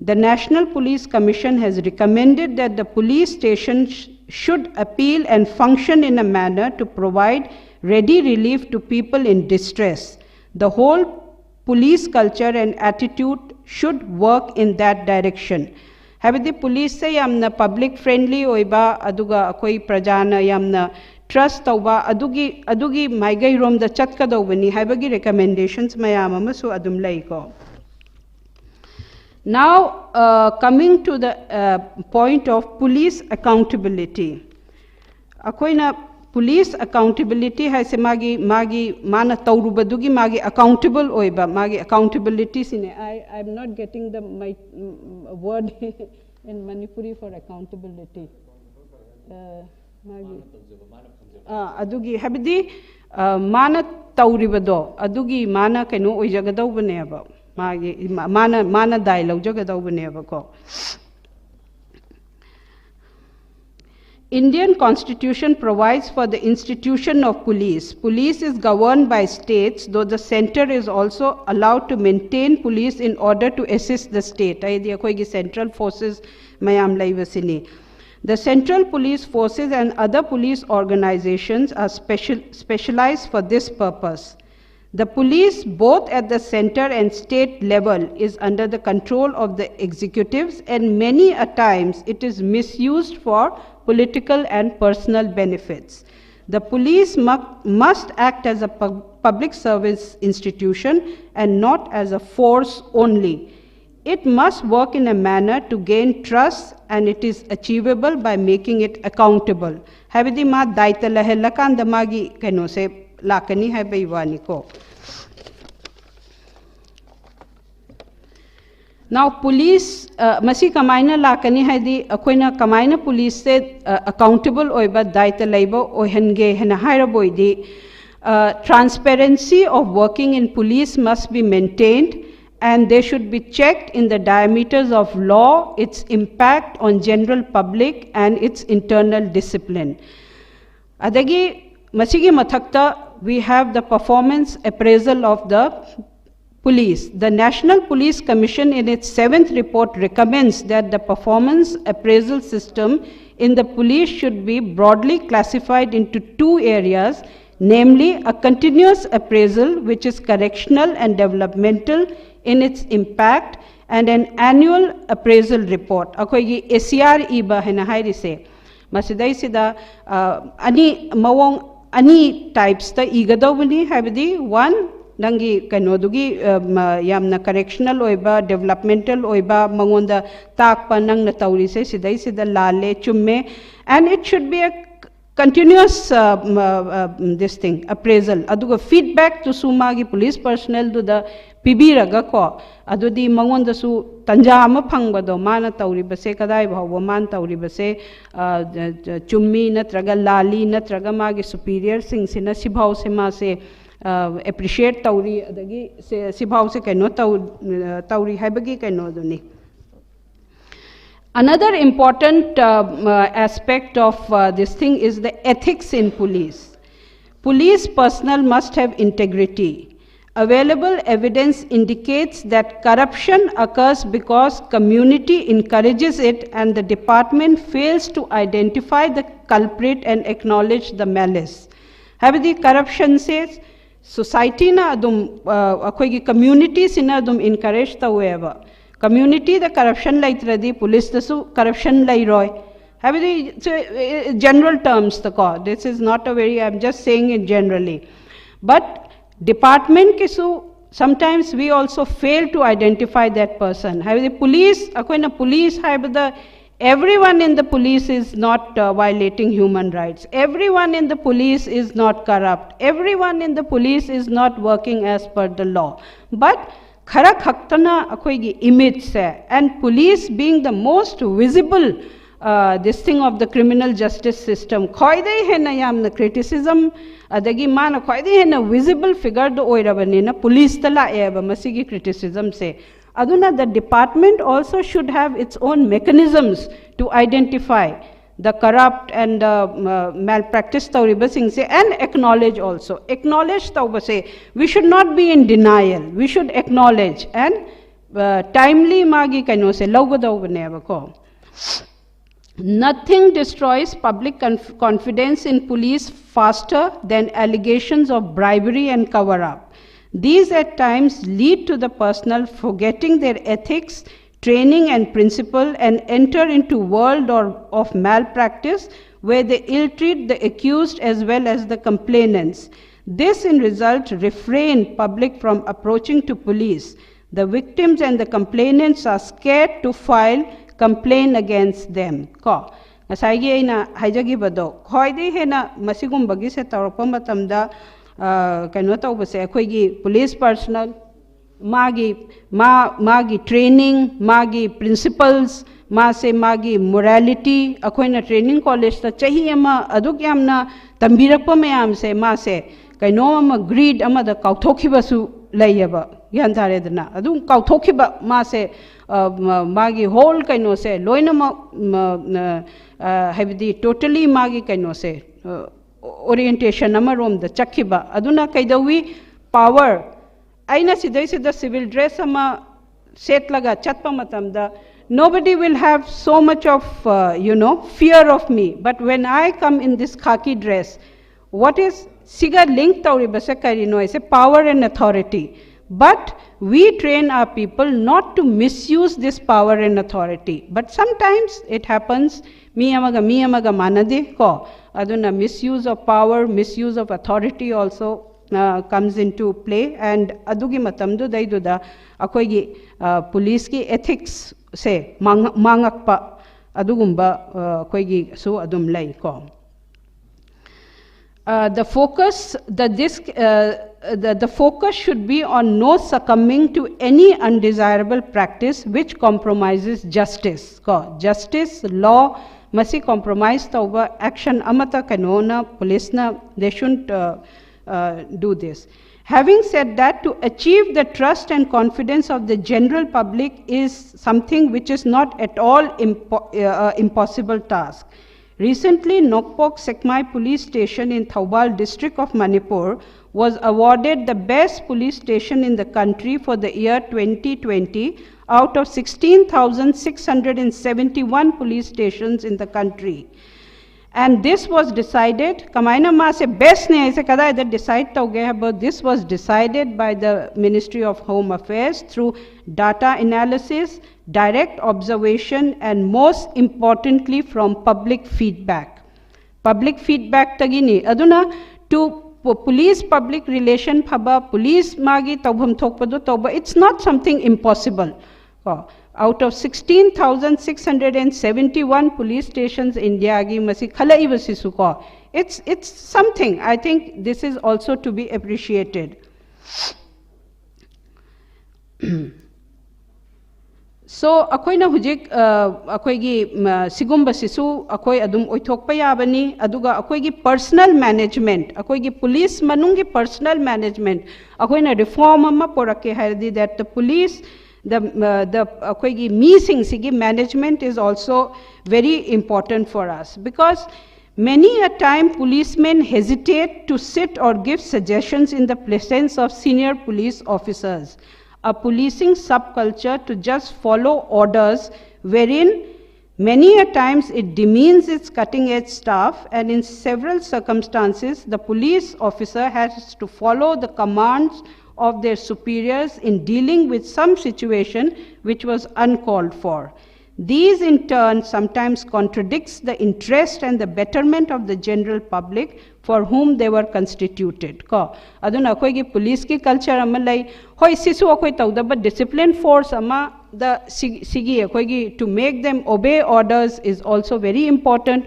The National Police Commission has recommended that the police station sh- should appeal and function in a manner to provide ready relief to people in distress. The whole police culture and attitude should work in that direction. ꯍꯥꯏꯕꯗꯤ ꯄꯨꯂꯤꯁꯁꯦ ꯌꯥꯝꯅ public friendly ꯑꯣꯏꯕ, ꯑꯗꯨꯒ ꯑꯩꯈꯣꯏ ꯄ꯭ꯔꯖꯥꯅ ꯌꯥꯝꯅ ꯇ꯭ꯔꯁ ꯇꯧꯕ, ꯑꯗꯨꯒꯤ ꯑꯗꯨꯒꯤ ꯃꯥꯏꯀꯩꯔꯣꯝꯗ ꯆꯠꯀꯗꯧꯕꯅꯤ ꯍꯥꯏꯕꯒꯤ ꯔꯤꯀꯃꯦꯟꯗꯦꯁꯟꯁ ꯃꯌꯥꯝ ꯑꯃꯁꯨ ꯑꯗꯨꯝ ꯂꯩꯀꯣ. Now, uh, coming to the uh, point of police accountability, ꯑꯩꯈꯣꯏꯅ Police accountability ꯍꯥꯏꯁꯦ ꯃꯥꯒꯤ ꯃꯥꯒꯤ ꯃꯥꯅ ꯇꯧꯔꯨꯕꯗꯨꯒꯤ ꯃꯥꯒꯤ accountable ꯑꯣꯏꯕ, ꯃꯥꯒꯤ accountability ꯁꯤꯅꯦ꯫ I I am not getting the my word in Manipuri for accountability. ꯃꯥꯒꯤ ꯑꯗꯨꯒꯤ ꯍꯥꯏꯕꯗꯤ ꯃꯥꯅ ꯇꯧꯔꯤꯕꯗꯣ ꯑꯗꯨꯒꯤ ꯃꯥꯅ ꯀꯩꯅꯣ ꯑꯣꯏꯖꯒꯗꯧꯕꯅꯦꯕ, ꯃꯥꯒꯤ ꯃꯥꯅ ꯃꯥꯅ ꯗꯥꯏ ꯂꯧꯖꯒꯗꯧꯕꯅꯦꯕꯀꯣ꯫ Indian Constitution provides for the institution of police. Police is governed by states, though the center is also allowed to maintain police in order to assist the state. ꯍꯥꯏꯗꯤ ꯑꯩꯈꯣꯏꯒꯤ central forces ꯃꯌꯥꯝ ꯂꯩꯕꯁꯤꯅꯤ꯫ The central police forces and other police organizations are special, specialized for this purpose. The police, both at the center and state level, is under the control of the executives, and many a times it is misused for political and personal benefits. The police mu- must act as a pub- public service institution and not as a force only. It must work in a manner to gain trust, and it is achievable by making it accountable. ꯍꯥꯏꯕꯗꯤ ꯃꯥ ꯗꯥꯏꯇ ꯂꯩꯍꯜꯂꯀꯥꯟꯗ ꯃꯥꯒꯤ ꯀꯩꯅꯣꯁꯦ ꯂꯥꯛꯀꯅꯤ ꯍꯥꯏꯕꯒꯤ ꯋꯥꯅꯤꯀꯣ꯫ Now police, ꯃꯁꯤ ꯀꯃꯥꯏꯅ ꯂꯥꯛꯀꯅꯤ ꯍꯥꯏꯗꯤ ꯑꯩꯈꯣꯏꯅ ꯀꯃꯥꯏꯅ ꯄꯨꯂꯤꯁꯁꯦ ꯑꯦꯀꯥꯎꯟꯇꯦꯕꯜ ꯑꯣꯏꯕ, ꯗꯥꯏꯇ ꯂꯩꯕ ꯑꯣꯏꯍꯟꯒꯦ ꯍꯥꯏꯅ ꯍꯥꯏꯔꯕ ꯑꯣꯏꯗꯤ, transparency of working in police must be maintained, and they should be checked in the diameters of law, its impact on general public and its internal discipline. ꯑꯗꯒꯤ ꯃꯁꯤꯒꯤ ꯃꯊꯛꯇ we have the performance appraisal of the police. The National Police Commission in its seventh report recommends that the performance appraisal system in the police should be broadly classified into two areas, namely a continuous appraisal, which is correctional and developmental in its impact, and an annual appraisal report. ꯑꯩꯈꯣꯏꯒꯤ ꯑꯦ C R ꯏꯕ ꯍꯥꯏꯅ ꯍꯥꯏꯔꯤꯁꯦ, ꯃꯁꯤꯗꯩꯁꯤꯗ ꯑꯅꯤ ꯃꯑꯣꯡ ꯑꯅꯤ ꯇꯥꯏꯞꯁꯇ ꯏꯒꯗꯧꯕꯅꯤ꯫ ꯍꯥꯏꯕꯗꯤ one, ꯅꯪꯒꯤ ꯀꯩꯅꯣꯗꯨꯒꯤ ꯌꯥꯝꯅ ꯀꯔꯦꯛꯁꯅꯦꯜ ꯑꯣꯏꯕ, ꯗꯦꯕꯂꯞꯃꯦꯟꯇꯦꯜ ꯑꯣꯏꯕ, ꯃꯉꯣꯟꯗ ꯇꯥꯛꯄ, ꯅꯪꯅ ꯇꯧꯔꯤꯁꯦ ꯁꯤꯗꯩꯁꯤꯗ ꯂꯥꯜꯂꯦ, ꯆꯨꯝꯃꯦ, and it should be a continuous uh, um, uh, uh, this thing appraisal ꯑꯗꯨꯒ feedback ꯇꯨꯁꯨ ꯃꯥꯒꯤ police personnel ꯗꯨꯗ ꯄꯤꯕꯤꯔꯒꯀꯣ ꯑꯗꯨꯗꯤ ꯃꯉꯣꯟꯗꯁꯨ ꯇꯟꯖꯥ ꯑꯃ ꯐꯪꯕꯗꯣ ꯃꯥꯅ ꯇꯧꯔꯤꯕꯁꯦ ꯀꯗꯥꯏ ꯐꯥꯎꯕ ꯃꯥꯅ ꯇꯧꯔꯤꯕꯁꯦ ꯆꯨꯝꯃꯤ ꯅꯠꯇ꯭ꯔꯒ ꯂꯥꯜꯂꯤ ꯅꯠꯇ꯭ꯔꯒ ꯃꯥꯒꯤ superior ꯁꯤꯡꯁꯤꯅ ꯁꯤꯐꯥꯎꯁꯦ ꯃꯥꯁꯦ appreciate ꯇꯧꯔꯤ ꯑꯗꯒꯤ ꯁꯤꯐꯥꯎꯁꯦ ꯀꯩꯅꯣ ꯇꯧ ꯇꯧꯔꯤ ꯍꯥꯏꯕꯒꯤ ꯀꯩꯅꯣꯗꯨꯅꯤ. Another important uh, uh, aspect of uh, this thing is the ethics in police. Police personnel must have integrity. Available evidence indicates that corruption occurs because community encourages it and the department fails to identify the culprit and acknowledge the malice. ꯍꯥꯏꯕꯗꯤ corruption ꯁꯦ society ꯅ ꯑꯗꯨꯝ ꯑꯩꯈꯣꯏꯒꯤ community ꯁꯤꯅ ꯑꯗꯨꯝ encourage ꯇꯧꯋꯦꯕ. Community ꯗ corruption ꯂꯩꯇ꯭ꯔꯗꯤ police ꯇꯁꯨ corruption ꯂꯩꯔꯣꯏ. ꯍꯥꯏꯕꯗꯤ general terms ꯇꯀꯣ, this is not a very, I am just saying it generally. But department ꯀꯤꯁꯨ sometimes we also fail to identify that person. ꯍꯥꯏꯕꯗꯤ police, ꯑꯩꯈꯣꯏꯅ police ꯍꯥꯏꯕꯗ everyone in the police is not uh, violating human rights. Everyone in the police is not corrupt. Everyone in the police is not working as per the law. But ꯈꯔ ꯈꯛꯇꯅ ꯑꯩꯈꯣꯏꯒꯤ image say, and police being the most visible uh, this thing of the criminal justice system, ꯈ꯭ꯋꯥꯏꯗꯒꯤ ꯍꯦꯟꯅ ꯌꯥꯝꯅ criticism ꯑꯗꯒꯤ ꯃꯥꯅ ꯈ꯭ꯋꯥꯏꯗꯒꯤ ꯍꯦꯟꯅ visible figure ꯗꯣ ꯑꯣꯏꯔꯕꯅꯤꯅ police ꯇ ꯂꯥꯛꯑꯦꯕ ꯃꯁꯤꯒꯤ criticism ꯁꯦ. ꯑꯗꯨꯅ the department also should have its own mechanisms to identify the corrupt and the uh, malpractice ꯇꯧꯔꯤꯕꯁꯤꯡꯁꯦ and acknowledge also. Acknowledge ꯇꯧꯕꯁꯦ, we should not be in denial, we should acknowledge and uh, timely ꯃꯥꯒꯤ ꯀꯩꯅꯣꯁꯦ ꯂꯧꯒꯗꯧꯕꯅꯦꯕꯀꯣ. Nothing destroys public conf- confidence in police faster than allegations of bribery and cover up. These at times lead to the personnel forgetting their ethics, training and principle and enter into world or of malpractice where they ill-treat the accused as well as the complainants. This in result refrain public from approaching to police. The victims and the complainants are scared to file complaint against them. ꯀꯣ, ꯉꯁꯥꯏꯒꯤ ꯑꯩꯅ ꯍꯥꯏꯖꯈꯤꯕꯗꯣ, ꯈ꯭ꯋꯥꯏꯗꯒꯤ ꯍꯦꯟꯅ ꯃꯁꯤꯒꯨꯝꯕꯒꯤꯁꯦ ꯇꯧꯔꯛꯄ ꯃꯇꯝꯗ, ꯑ, ꯀꯩꯅꯣ ꯇꯧꯕꯁꯦ, ꯑꯩꯈꯣꯏꯒꯤ ꯄꯨꯂꯤꯁ ꯄꯔꯁꯅꯦꯜ, ꯃꯥꯒꯤ, ꯃꯥ, ꯃꯥꯒꯤ ꯇ꯭ꯔꯦꯅꯤꯡ, ꯃꯥꯒꯤ ꯄ꯭ꯔꯤꯟꯁꯤꯄꯜꯁ, ꯃꯥꯁꯦ ꯃꯥꯒꯤ ꯃꯣꯔꯥꯂꯤꯇꯤ, ꯑꯩꯈꯣꯏꯅ ꯇ꯭ꯔꯦꯅꯤꯡ ꯀꯣꯂꯦꯖꯇ ꯆꯍꯤ ꯑꯃ ꯑꯗꯨꯛ ꯌꯥꯝꯅ ꯇꯝꯕꯤꯔꯛꯄ ꯃꯌꯥꯝꯁꯦ, ꯃꯥꯁꯦ ꯀꯩꯅꯣ ꯑꯃ, ꯒ꯭ꯔꯤꯗ ꯑꯃꯗ ꯀꯥꯎꯊꯣꯛꯈꯤꯕꯁꯨ ꯂꯩꯌꯦꯕ, ꯒ꯭ꯌꯥꯟ ꯇꯥꯔꯦꯗꯅ? ꯑꯗꯨꯝ ꯀꯥꯎꯊꯣꯛꯈꯤꯕ ꯃꯥꯁꯦ, ꯑ, ꯃ-, ꯃꯥꯒꯤ ꯍꯣꯜ ꯀꯩꯅꯣꯁꯦ ꯂꯣꯏꯅꯃꯛ, ꯃ-, ꯅ-, ꯑ, ꯍꯥꯏꯕꯗꯤ ꯇꯣꯇꯦꯂꯤ ꯃꯥꯒꯤ ꯀꯩꯅꯣꯁꯦ, ꯑ, ꯑꯣꯔꯤꯌꯦꯟꯇꯦꯁꯟ ꯑꯃꯔꯣꯝꯗ ꯆꯠꯈꯤꯕ꯫ ꯑꯗꯨꯅ ꯀꯩꯗꯧꯋꯤ? ꯄꯥꯋꯔ, ꯑꯩꯅ ꯁꯤꯗꯩꯁꯤꯗ ꯁꯤꯚꯤꯜ ꯗ꯭ꯔꯦꯁ ꯑꯃ ꯁꯦꯠꯂꯒ ꯆꯠꯄ ꯃꯇꯝꯗ, nobody will have so much of, uh, you know, fear of me, but when I come in this khaki dress, what is, ꯁꯤꯒ ꯂꯤꯡꯛ ꯇꯧꯔꯤꯕꯁꯦ ꯀꯔꯤꯅꯣ ꯍꯥꯏꯁꯦ? Power and authority. But we train our people not to misuse this power and authority, but sometimes it happens. ꯃꯤ ꯑꯃꯒ ꯃꯤ ꯑꯃꯒ ꯃꯥꯟꯅꯗꯦ ꯀꯣ꯫ ꯑꯗꯨꯅ misuse of power, misuse of authority also, uh, comes into play, and ꯑꯗꯨꯒꯤ ꯃꯇꯝꯗꯨꯗꯩꯗꯨꯗ ꯑꯩꯈꯣꯏꯒꯤ, ꯑ, ꯄꯨꯂꯤꯁꯀꯤ ꯑꯦꯊꯤꯛꯁꯁꯦ ꯃꯥꯡ-, ꯃꯥꯡꯉꯛꯄ ꯑꯗꯨꯒꯨꯝꯕ, ꯑ, ꯑꯩꯈꯣꯏꯒꯤꯁꯨ ꯑꯗꯨꯝ ꯂꯩ ꯀꯣ꯫ Uh, the focus, the, this, uh, the, the focus should be on no succumbing to any undesirable practice which compromises justice. ꯀꯣ, ꯖꯁꯇꯤꯁ, ꯂꯣ, ꯃꯁꯤ ꯀꯣꯝꯄ꯭ꯔꯣꯃꯥꯏꯁ ꯇꯧꯕ ꯑꯦꯛꯁꯟ ꯑꯃꯠꯇ ꯀꯩꯅꯣꯅ, ꯄꯨꯂꯤꯁꯅ, they shouldn't, uh, uh, do this. Having said that, to achieve the trust and confidence of the general public is something which is not at all impo-, uh, uh, impossible task. Recently, Nokpok Sekmai Police Station in Thoubal district of Manipur was awarded the best police station in the country for the year twenty twenty out of sixteen thousand six hundred and seventy-one police stations in the country. And this was decided, ꯀꯃꯥꯏꯅ ꯃꯥꯁꯦ ꯕꯦꯁꯅꯦ ꯍꯥꯏꯁꯦ ꯀꯗꯥꯏꯗ ꯗꯤꯁꯥꯏꯗ ꯇꯧꯒꯦ ꯍꯥꯏꯕ? This was decided by the Ministry of Home Affairs through data analysis, direct observation, and most importantly from public feedback. Public ꯐꯤꯗꯕꯦꯛꯇꯒꯤꯅꯤ꯫ ꯑꯗꯨꯅ to police public relation ꯐꯕ, police ꯃꯥꯒꯤ ꯇꯧꯐꯝ ꯊꯣꯛꯄꯗꯣ ꯇꯧꯕ, it's not something impossible. ꯀꯣ, Out of sixteen thousand six hundred and seventy one police stations India ꯒꯤ ꯃꯁꯤ ꯈꯜꯂꯛꯏꯕꯁꯤꯁꯨ ꯀꯣ, it's it's something. I think this is also to be appreciated. So ꯑꯩꯈꯣꯏꯅ ꯍꯧꯖꯤꯛ ꯑꯩꯈꯣꯏꯒꯤ ꯁꯤꯒꯨꯝꯕꯁꯤꯁꯨ ꯑꯩꯈꯣꯏ ꯑꯗꯨꯝ ꯑꯣꯏꯊꯣꯛꯄ ꯌꯥꯕꯅꯤ꯫ ꯑꯗꯨꯒ ꯑꯩꯈꯣꯏꯒꯤ personal management, ꯑꯩꯈꯣꯏꯒꯤ police ꯃꯅꯨꯡꯒꯤ personal management ꯑꯩꯈꯣꯏꯅ reform ꯑꯃ ꯄꯨꯔꯛꯀꯦ ꯍꯥꯏꯔꯗꯤ, that the police, the the ꯑꯩꯈꯣꯏꯒꯤ ꯃꯤꯁꯤꯡꯁꯤꯒꯤ management is also very important for us, because many a time policemen hesitate to sit or give suggestions in the presence of senior police officers. A policing subculture to just follow orders, wherein many a times it demeans its cutting edge staff, and in several circumstances, the police officer has to follow the commands of their superiors in dealing with some situation which was uncalled for. These in turn sometimes contradicts the interest and the betterment of the general public for whom they were constituted. ꯀꯣ, ꯑꯗꯨꯅ ꯑꯩꯈꯣꯏꯒꯤ police ꯀꯤ culture ꯑꯃ ꯂꯩ꯫ ꯍꯣꯏ, ꯁꯤꯁꯨ ꯑꯩꯈꯣꯏ ꯇꯧꯗꯕ, discipline force ꯑꯃꯗ ꯁꯤ- ꯁꯤꯒꯤ ꯑꯩꯈꯣꯏꯒꯤ to make them obey orders is also very important.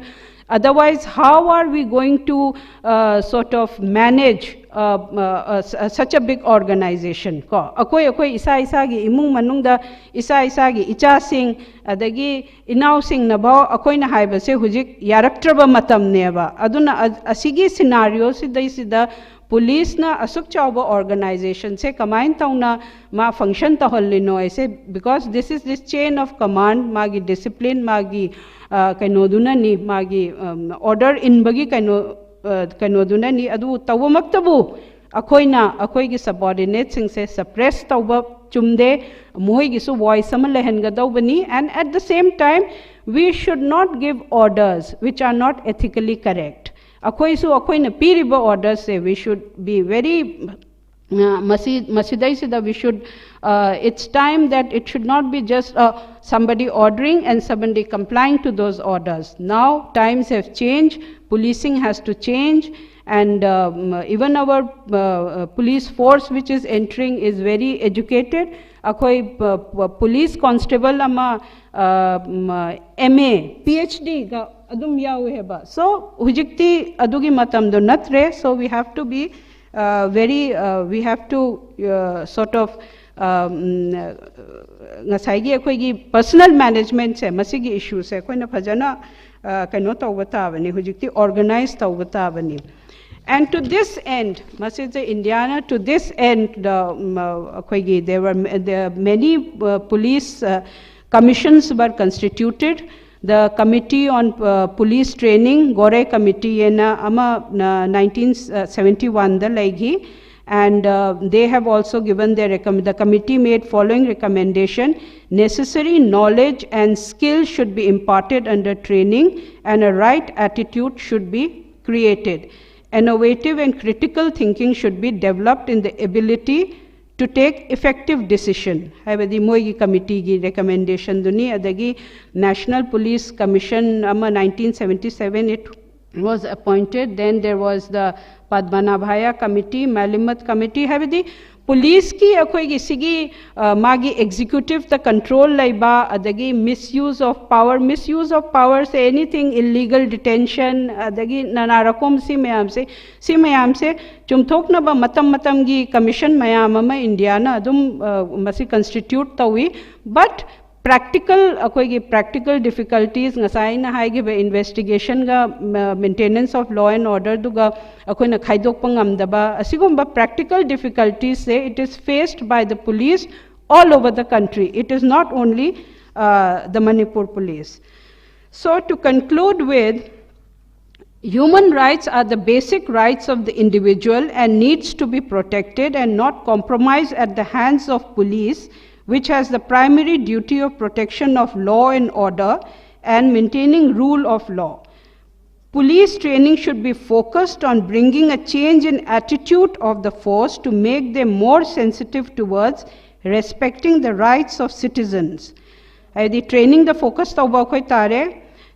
Otherwise, how are we going to uh, sort of manage uh, uh, uh, s- uh, such a big organization? ꯀꯣ, ꯑꯩꯈꯣꯏ ꯑꯩꯈꯣꯏ ꯏꯁꯥ ꯏꯁꯥꯒꯤ ꯏꯃꯨꯡ ꯃꯅꯨꯡꯗ ꯏꯆꯥ ꯏꯁꯥꯒꯤ ꯏꯆꯥꯁꯤꯡ ꯑꯗꯒꯤ ꯏꯅꯥꯎꯁꯤꯡꯅꯐꯥꯎ ꯑꯩꯈꯣꯏꯅ ꯍꯥꯏꯕꯁꯦ ꯍꯧꯖꯤꯛ ꯌꯥꯔꯛꯇ꯭ꯔꯕ ꯃꯇꯝꯅꯦꯕ꯫ ꯑꯗꯨꯅ ꯑ- ꯑꯁꯤꯒꯤ scenario ꯁꯤꯗꯩꯁꯤꯗ police ꯅ ꯑꯁꯨꯛ ꯆꯥꯎꯕ organization ꯁꯦ ꯀꯃꯥꯏꯅ ꯇꯧꯅ ꯃꯥ function ꯇꯧꯍꯜꯂꯤꯅꯣ ꯍꯥꯏꯁꯦ, because this is this chain of command, ꯃꯥꯒꯤ discipline, ꯃꯥꯒꯤ ꯑ, ꯀꯩꯅꯣꯗꯨꯅꯅꯤ, ꯃꯥꯒꯤ ꯑꯝ, order ꯏꯟꯕꯒꯤ ꯀꯩꯅꯣ ꯑ, ꯀꯩꯅꯣꯗꯨꯅꯅꯤ꯫ ꯑꯗꯨ ꯇꯧꯕꯃꯛꯇꯕꯨ ꯑꯩꯈꯣꯏꯅ ꯑꯩꯈꯣꯏꯒꯤ subordinate ꯁꯤꯡꯁꯦ suppress ꯇꯧꯕ ꯆꯨꯝꯗꯦ꯫ ꯃꯈꯣꯏꯒꯤꯁꯨ voice ꯑꯃ ꯂꯩꯍꯟꯒꯗꯧꯕꯅꯤ, and at the same time we should not give orders which are not ethically correct. ꯑꯩꯈꯣꯏꯁꯨ ꯑꯩꯈꯣꯏꯅ ꯄꯤꯔꯤꯕ orders say we should be very uh, ꯃꯁꯤ ꯃꯁꯤꯗꯩꯁꯤꯗ we should uh, it's time that it should not be just uh, somebody ordering and somebody complying to those orders. Now times have changed, policing has to change, And um, even our uh, uh, police force which is entering is very educated. ꯑꯩꯈꯣꯏ ꯄ- ꯄ- police constable ꯑꯃ M A P H ꯗꯤꯒ ꯑꯗꯨꯝ ꯌꯥꯎꯋꯦ ꯍꯥꯏꯕ. So ꯍꯧꯖꯤꯛꯇꯤ ꯑꯗꯨꯒꯤ ꯃꯇꯝꯗꯣ ꯅꯠꯇ꯭ꯔꯦ. So we have to be uh, very uh, we have to uh, sort of um, ꯉꯁꯥꯏꯒꯤ ꯑꯩꯈꯣꯏꯒꯤ personal managementꯁꯦ, ꯃꯁꯤꯒꯤ issueꯁꯦ ꯑꯩꯈꯣꯏꯅ ꯐꯖꯅ uh, ꯀꯩꯅꯣ ꯇꯧꯕ ꯇꯥꯕꯅꯤ, ꯍꯧꯖꯤꯛꯇꯤ organize ꯇꯧꯕ ꯇꯥꯕꯅꯤ. And to this end, ꯃꯁꯤꯁꯦ ꯏꯟꯗꯤꯌꯥꯅ to this end, the, um, uh, ꯑꯩꯈꯣꯏꯒꯤ there were there many uh, police uh, commissions were constituted. The Committee on uh, Police Training, Gorey Committee ꯍꯥꯏꯅ ꯑꯃ uh, nineteen seventy-oneꯗ ꯂꯩꯈꯤ. And uh, they have also given their recommend. The committee made following recommendation: necessary knowledge and skill should be imparted under training, and a right attitude should be created. Innovative and critical thinking should be developed in the ability to take effective decision. ꯍꯥꯏꯕꯗꯤ ꯃꯣꯏꯒꯤ committeeꯒꯤ recommendationꯗꯨꯅꯤ. ꯑꯗꯒꯤ National Police Commission ꯑꯃ nineteen seventy-seven it was appointed. Then there was the Padmanabhaiah Committee, Malimat Committee. ꯍꯥꯏꯕꯗꯤ policeꯀꯤ ꯑꯩꯈꯣꯏꯒꯤ ꯁꯤꯒꯤ uh, ꯃꯥꯒꯤ executiveꯇ control ꯂꯩꯕ, ꯑꯗꯒꯤ misuse of power, misuse of powerꯁꯦ anything, illegal detention, ꯑꯗꯒꯤ ꯅꯅꯥ ꯔꯀꯣꯝ ꯁꯤ ꯃꯌꯥꯝꯁꯦ, ꯁꯤ ꯃꯌꯥꯝꯁꯦ ꯆꯨꯝꯊꯣꯛꯅꯕ ꯃꯇꯝ ꯃꯇꯝꯒꯤ commission ꯃꯌꯥꯝ ꯑꯃ ꯏꯟꯗꯤꯌꯥꯅ ꯑꯗꯨꯝ uh, ꯃꯁꯤ constitute ꯇꯧꯏ. But practical, ꯑꯩꯈꯣꯏꯒꯤ practical difficulties, ꯉꯁꯥꯏ ꯑꯩꯅ ꯍꯥꯏꯈꯤꯕ investigationꯒ maintenance of law and orderꯗꯨꯒ ꯑꯩꯈꯣꯏꯅ ꯈꯥꯏꯗꯣꯛꯄ ꯉꯝꯗꯕ ꯑꯁꯤꯒꯨꯝꯕ practical difficultiesꯁꯦ, it is faced by the police all over the country. It is not only uh, the Manipur police. So to conclude with, human rights are the basic rights of the individual and needs to be protected and not compromised at the hands of police, which has the primary duty of protection of law and order and maintaining rule of law. Police training should be focused on bringing a change in attitude of the force to make them more sensitive towards respecting the rights of citizens. ꯍꯥꯏꯗꯤ trainingꯗ focus ꯇꯧꯕ ꯑꯩꯈꯣꯏ ꯇꯥꯔꯦ.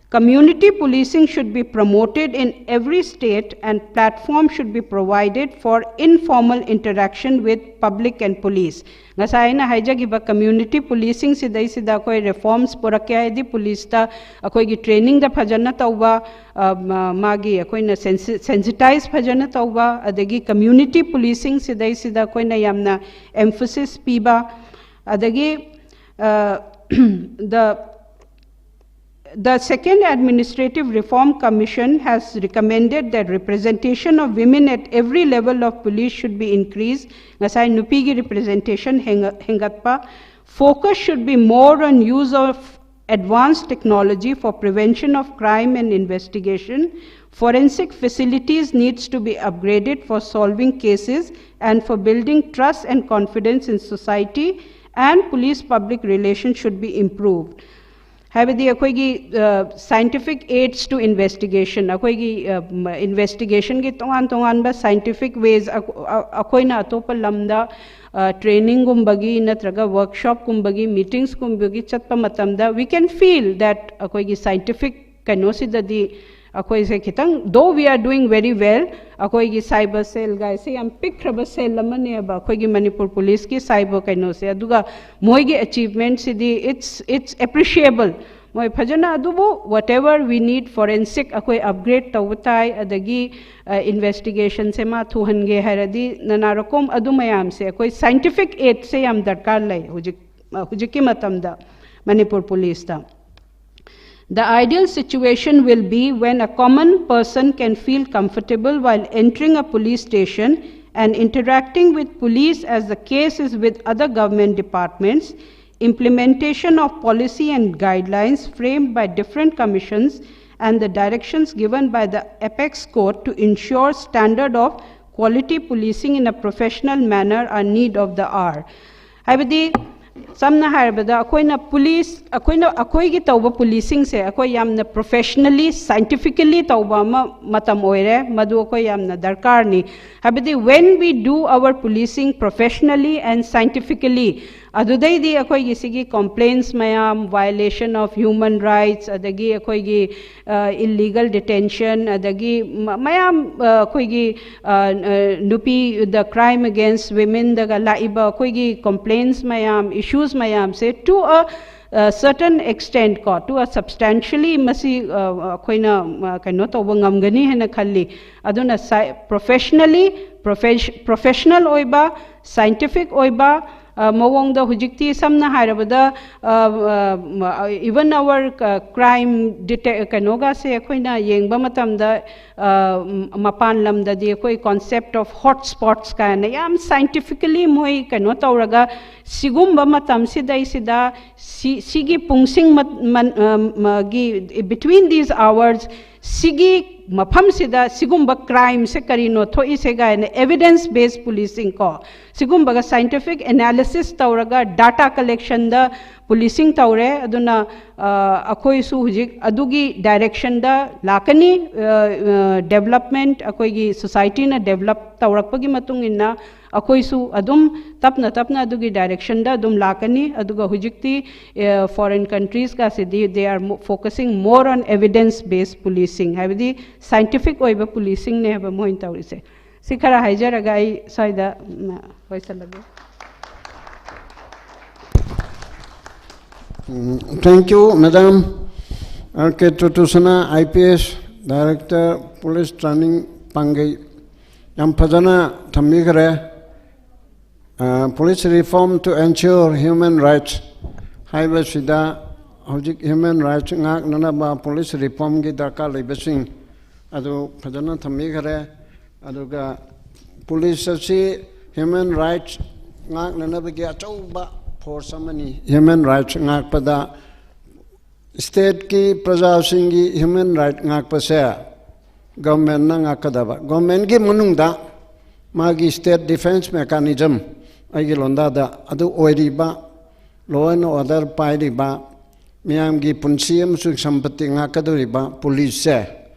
Community policing should be promoted in every state and platform should be provided for informal interaction with public and police. ꯉꯁꯥꯏ ꯑꯩꯅ ꯍꯥꯏꯖꯈꯤꯕ community policing ꯁꯤꯗꯩꯁꯤꯗ ꯑꯩꯈꯣꯏ reforms ꯄꯨꯔꯛꯀꯦ ꯍꯥꯏꯗꯤ ꯄꯨꯂꯤꯁꯇ ꯑꯩꯈꯣꯏꯒꯤ trainingꯗ ꯐꯖꯅ ꯇꯧꯕ, ꯑ, ꯃ-, ꯃꯥꯒꯤ ꯑꯩꯈꯣꯏꯅ sensi-, sensitize ꯐꯖꯅ ꯇꯧꯕ, ꯑꯗꯒꯤ community policing ꯁꯤꯗꯩꯁꯤꯗ ꯑꯩꯈꯣꯏꯅ ꯌꯥꯝꯅ emphasis ꯄꯤꯕ, ꯑꯗꯒꯤ, ꯑ, the The Second Administrative Reform Commission has recommended that representation of women at every level of police should be increased. ꯉꯁꯥꯏ ꯅꯨꯄꯤꯒꯤ representation ꯍꯦꯡꯒ-, ꯍꯦꯡꯒꯠꯄ. Focus should be more on use of advanced technology for prevention of crime and investigation. Forensic facilities needs to be upgraded for solving cases and for building trust and confidence in society, and police public relations should be improved. ꯍꯥꯏꯕꯗꯤ ꯑꯩꯈꯣꯏꯒꯤ, ꯑ, scientific aids to investigation, ꯑꯩꯈꯣꯏꯒꯤ, ꯑ, ꯃ-, investigationꯒꯤ ꯇꯣꯉꯥꯟ ꯇꯣꯉꯥꯟꯕ scientific ways ꯑ-, ꯑ-, ꯑꯩꯈꯣꯏꯅ ꯑꯇꯣꯞꯄ ꯂꯝꯗ, ꯑ, trainingꯒꯨꯝꯕꯒꯤ ꯅꯠꯇ꯭ꯔꯒ workshopꯀꯨꯝꯕꯒꯤ meetingsꯀꯨꯝꯕꯒꯤ ꯆꯠꯄ ꯃꯇꯝꯗ we can feel that ꯑꯩꯈꯣꯏꯒꯤ scientific ꯀꯩꯅꯣꯁꯤꯗꯗꯤ ꯑꯩꯈꯣꯏꯁꯦ ꯈꯤꯇꯪ, though we are doing very well, ꯑꯩꯈꯣꯏꯒꯤ cyber cell ꯒꯥꯏꯁꯦ ꯌꯥꯝ ꯄꯤꯛꯈ꯭ꯔꯕ cell ꯑꯃꯅꯦꯕ ꯑꯩꯈꯣꯏꯒꯤ ꯃꯅꯤꯄꯨꯔ ꯄꯨꯂꯤꯁꯀꯤ cyber ꯀꯩꯅꯣꯁꯦ, ꯑꯗꯨꯒ ꯃꯣꯏꯒꯤ achievementꯁꯤꯗꯤ it's, it's appreciable. ꯃꯣꯏ ꯐꯖꯅ ꯑꯗꯨꯕꯨ whatever we need forensic ꯑꯩꯈꯣꯏ upgrade ꯇꯧꯕ ꯇꯥꯏ, ꯑꯗꯒꯤ, ꯑ, investigationꯁꯦ ꯃꯥ ꯊꯨꯍꯟꯒꯦ ꯍꯥꯏꯔꯗꯤ ꯅꯅꯥ ꯔꯣꯀꯣꯝ ꯑꯗꯨ ꯃꯌꯥꯝꯁꯦ ꯑꯩꯈꯣꯏ scientific aidꯁꯦ ꯌꯥꯝ ꯗꯔꯀꯥꯔ ꯂꯩ ꯍꯧꯖꯤꯛ, ꯑ, ꯍꯧꯖꯤꯛꯀꯤ ꯃꯇꯝꯗ Manipur ꯄꯨꯂꯤꯁꯇ꯫ The ideal situation will be when a common person can feel comfortable while entering a police station and interacting with police as the case is with other government departments. Implementation of policy and guidelines framed by different commissions and the directions given by the apex court to ensure standard of quality policing in a professional manner are need of the hour. ꯍꯥꯏꯕꯗꯤ ꯁꯝꯅ ꯍꯥꯏꯔꯕꯗ ꯑꯩꯈꯣꯏꯅ police, ꯑꯩꯈꯣꯏꯅ, ꯑꯩꯈꯣꯏꯒꯤ ꯇꯧꯕ ꯄꯨꯂꯤꯁꯁꯤꯡꯁꯦ ꯑꯩꯈꯣꯏ ꯌꯥꯝꯅ professionally, scientifically ꯇꯧꯕ ꯑꯃ ꯃꯇꯝ ꯑꯣꯏꯔꯦ, ꯃꯗꯨ ꯑꯩꯈꯣꯏ ꯌꯥꯝꯅ ꯗꯔꯀꯥꯔꯅꯤ꯫ ꯍꯥꯏꯕꯗꯤ when we do our policing professionally and scientifically, ꯑꯗꯨꯗꯩꯗꯤ ꯑꯩꯈꯣꯏꯒꯤ ꯁꯤꯒꯤ complaints ꯃꯌꯥꯝ, violation of human rights, ꯑꯗꯒꯤ ꯑꯩꯈꯣꯏꯒꯤ illegal detention, ꯑꯗꯒꯤ ꯃꯌꯥꯝ ꯑꯩꯈꯣꯏꯒꯤ ꯅꯨꯄꯤ, the crime against womenꯗꯒ ꯂꯥꯛꯏꯕ ꯑꯩꯈꯣꯏꯒꯤ complaints ꯃꯌꯥꯝ, issues ꯃꯌꯥꯝꯁꯦ to a certain extent ꯀꯣ, to a substantially ꯃꯁꯤ ꯑꯩꯈꯣꯏꯅ ꯀꯩꯅꯣ ꯇꯧꯕ ꯉꯝꯒꯅꯤ ꯍꯥꯏꯅ ꯈꯜꯂꯤ꯫ ꯑꯗꯨꯅ professionally, professional ꯑꯣꯏꯕ, scientific ꯑꯣꯏꯕ ꯃꯑꯣꯡꯗ ꯍꯧꯖꯤꯛꯇꯤ ꯁꯝꯅ ꯍꯥꯏꯔꯕꯗ even our crime detect ꯀꯩꯅꯣꯒꯁꯦ ꯑꯩꯈꯣꯏꯅ ꯌꯦꯡꯕ ꯃꯇꯝꯗ ꯃꯄꯥꯟ ꯂꯝꯗꯗꯤ ꯑꯩꯈꯣꯏ concept of hot spots ꯀꯥꯏꯅ ꯌꯥꯝ scientifically ꯃꯣꯏ ꯀꯩꯅꯣ ꯇꯧꯔꯒ ꯁꯤꯒꯨꯝꯕ ꯃꯇꯝꯁꯤꯗꯩꯁꯤꯗ ꯁꯤꯒꯤ ꯄꯨꯡꯁꯤꯡ between these hours ꯁꯤꯒꯤ ꯃꯐꯝꯁꯤꯗ ꯁꯤꯒꯨꯝꯕ crimeꯁꯦ ꯀꯔꯤꯅꯣ ꯊꯣꯛꯏꯁꯦ ꯀꯥꯏꯅ evidence based policing ꯀꯣ, ꯁꯤꯒꯨꯝꯕꯒ scientific analysis ꯇꯧꯔꯒ data collectionꯗ policing ꯇꯧꯔꯦ꯫ ꯑꯗꯨꯅ ꯑꯩꯈꯣꯏꯁꯨ ꯍꯧꯖꯤꯛ ꯑꯗꯨꯒꯤ directionꯗ ꯂꯥꯛꯀꯅꯤ꯫ Development ꯑꯩꯈꯣꯏꯒꯤ societyꯅ develop ꯇꯧꯔꯛꯄꯒꯤ ꯃꯇꯨꯡ ꯏꯟꯅ ꯑꯩꯈꯣꯏꯁꯨ ꯑꯗꯨꯝ ꯇꯞꯅ ꯇꯞꯅ ꯑꯗꯨꯒꯤ directionꯗ ꯑꯗꯨꯝ ꯂꯥꯛꯀꯅꯤ꯫ ꯑꯗꯨꯒ ꯍꯧꯖꯤꯛꯇꯤ foreign countriesꯀꯁꯤꯗꯤ they are focusing more on evidence based policing, ꯍꯥꯏꯕꯗꯤ scientific ꯑꯣꯏꯕ policingꯅꯦ ꯍꯥꯏꯕ ꯃꯣꯏꯅ ꯇꯧꯔꯤꯁꯦ꯫ ꯁꯤ ꯈꯔ ꯍꯥꯏꯖꯔꯒ ꯑꯩ ꯁ꯭ꯋꯥꯏꯗ ꯂꯣꯏꯁꯜꯂꯒꯦ꯫ Thank you, Madam. R K Tutusana, I P S, Director, Police Training, Pangai. ꯌꯥꯝ ꯐꯖꯅ ꯊꯝꯕꯤꯈ꯭ꯔꯦ꯫ Police reform to ensure human rights ꯍꯥꯏꯕꯁꯤꯗ ꯍꯧꯖꯤꯛ human rights ꯉꯥꯛꯅꯅꯕ police reformꯒꯤ ꯗꯔꯀꯥꯔ ꯂꯩꯕꯁꯤꯡ ꯑꯗꯨ ꯐꯖꯅ ꯊꯝꯕꯤꯈ꯭ꯔꯦ꯫ ꯑꯗꯨꯒ police ꯑꯁꯤ human rights ꯉꯥꯛꯅꯅꯕꯒꯤ ꯑꯆꯧꯕ force ꯑꯃꯅꯤ꯫ Human rights ꯉꯥꯛꯄꯗ stateꯀꯤ ꯄ꯭ꯔꯖꯥꯁꯤꯡꯒꯤ human right ꯉꯥꯛꯄꯁꯦ governmentꯅ ꯉꯥꯛꯀꯗꯕ, governmentꯀꯤ ꯃꯅꯨꯡꯗ ꯃꯥꯒꯤ state defense mechanism, ꯑꯩꯒꯤ ꯂꯣꯟꯗꯥꯗ ꯑꯗꯨ ꯑꯣꯏꯔꯤꯕ, law and order ꯄꯥꯏꯔꯤꯕ, ꯃꯤꯌꯥꯝꯒꯤ ꯄꯨꯟꯁꯤ ꯑꯃꯁꯨꯡ ꯁꯝꯄꯇꯤ ꯉꯥꯛꯀꯗꯧꯔꯤꯕ policeꯁꯦ,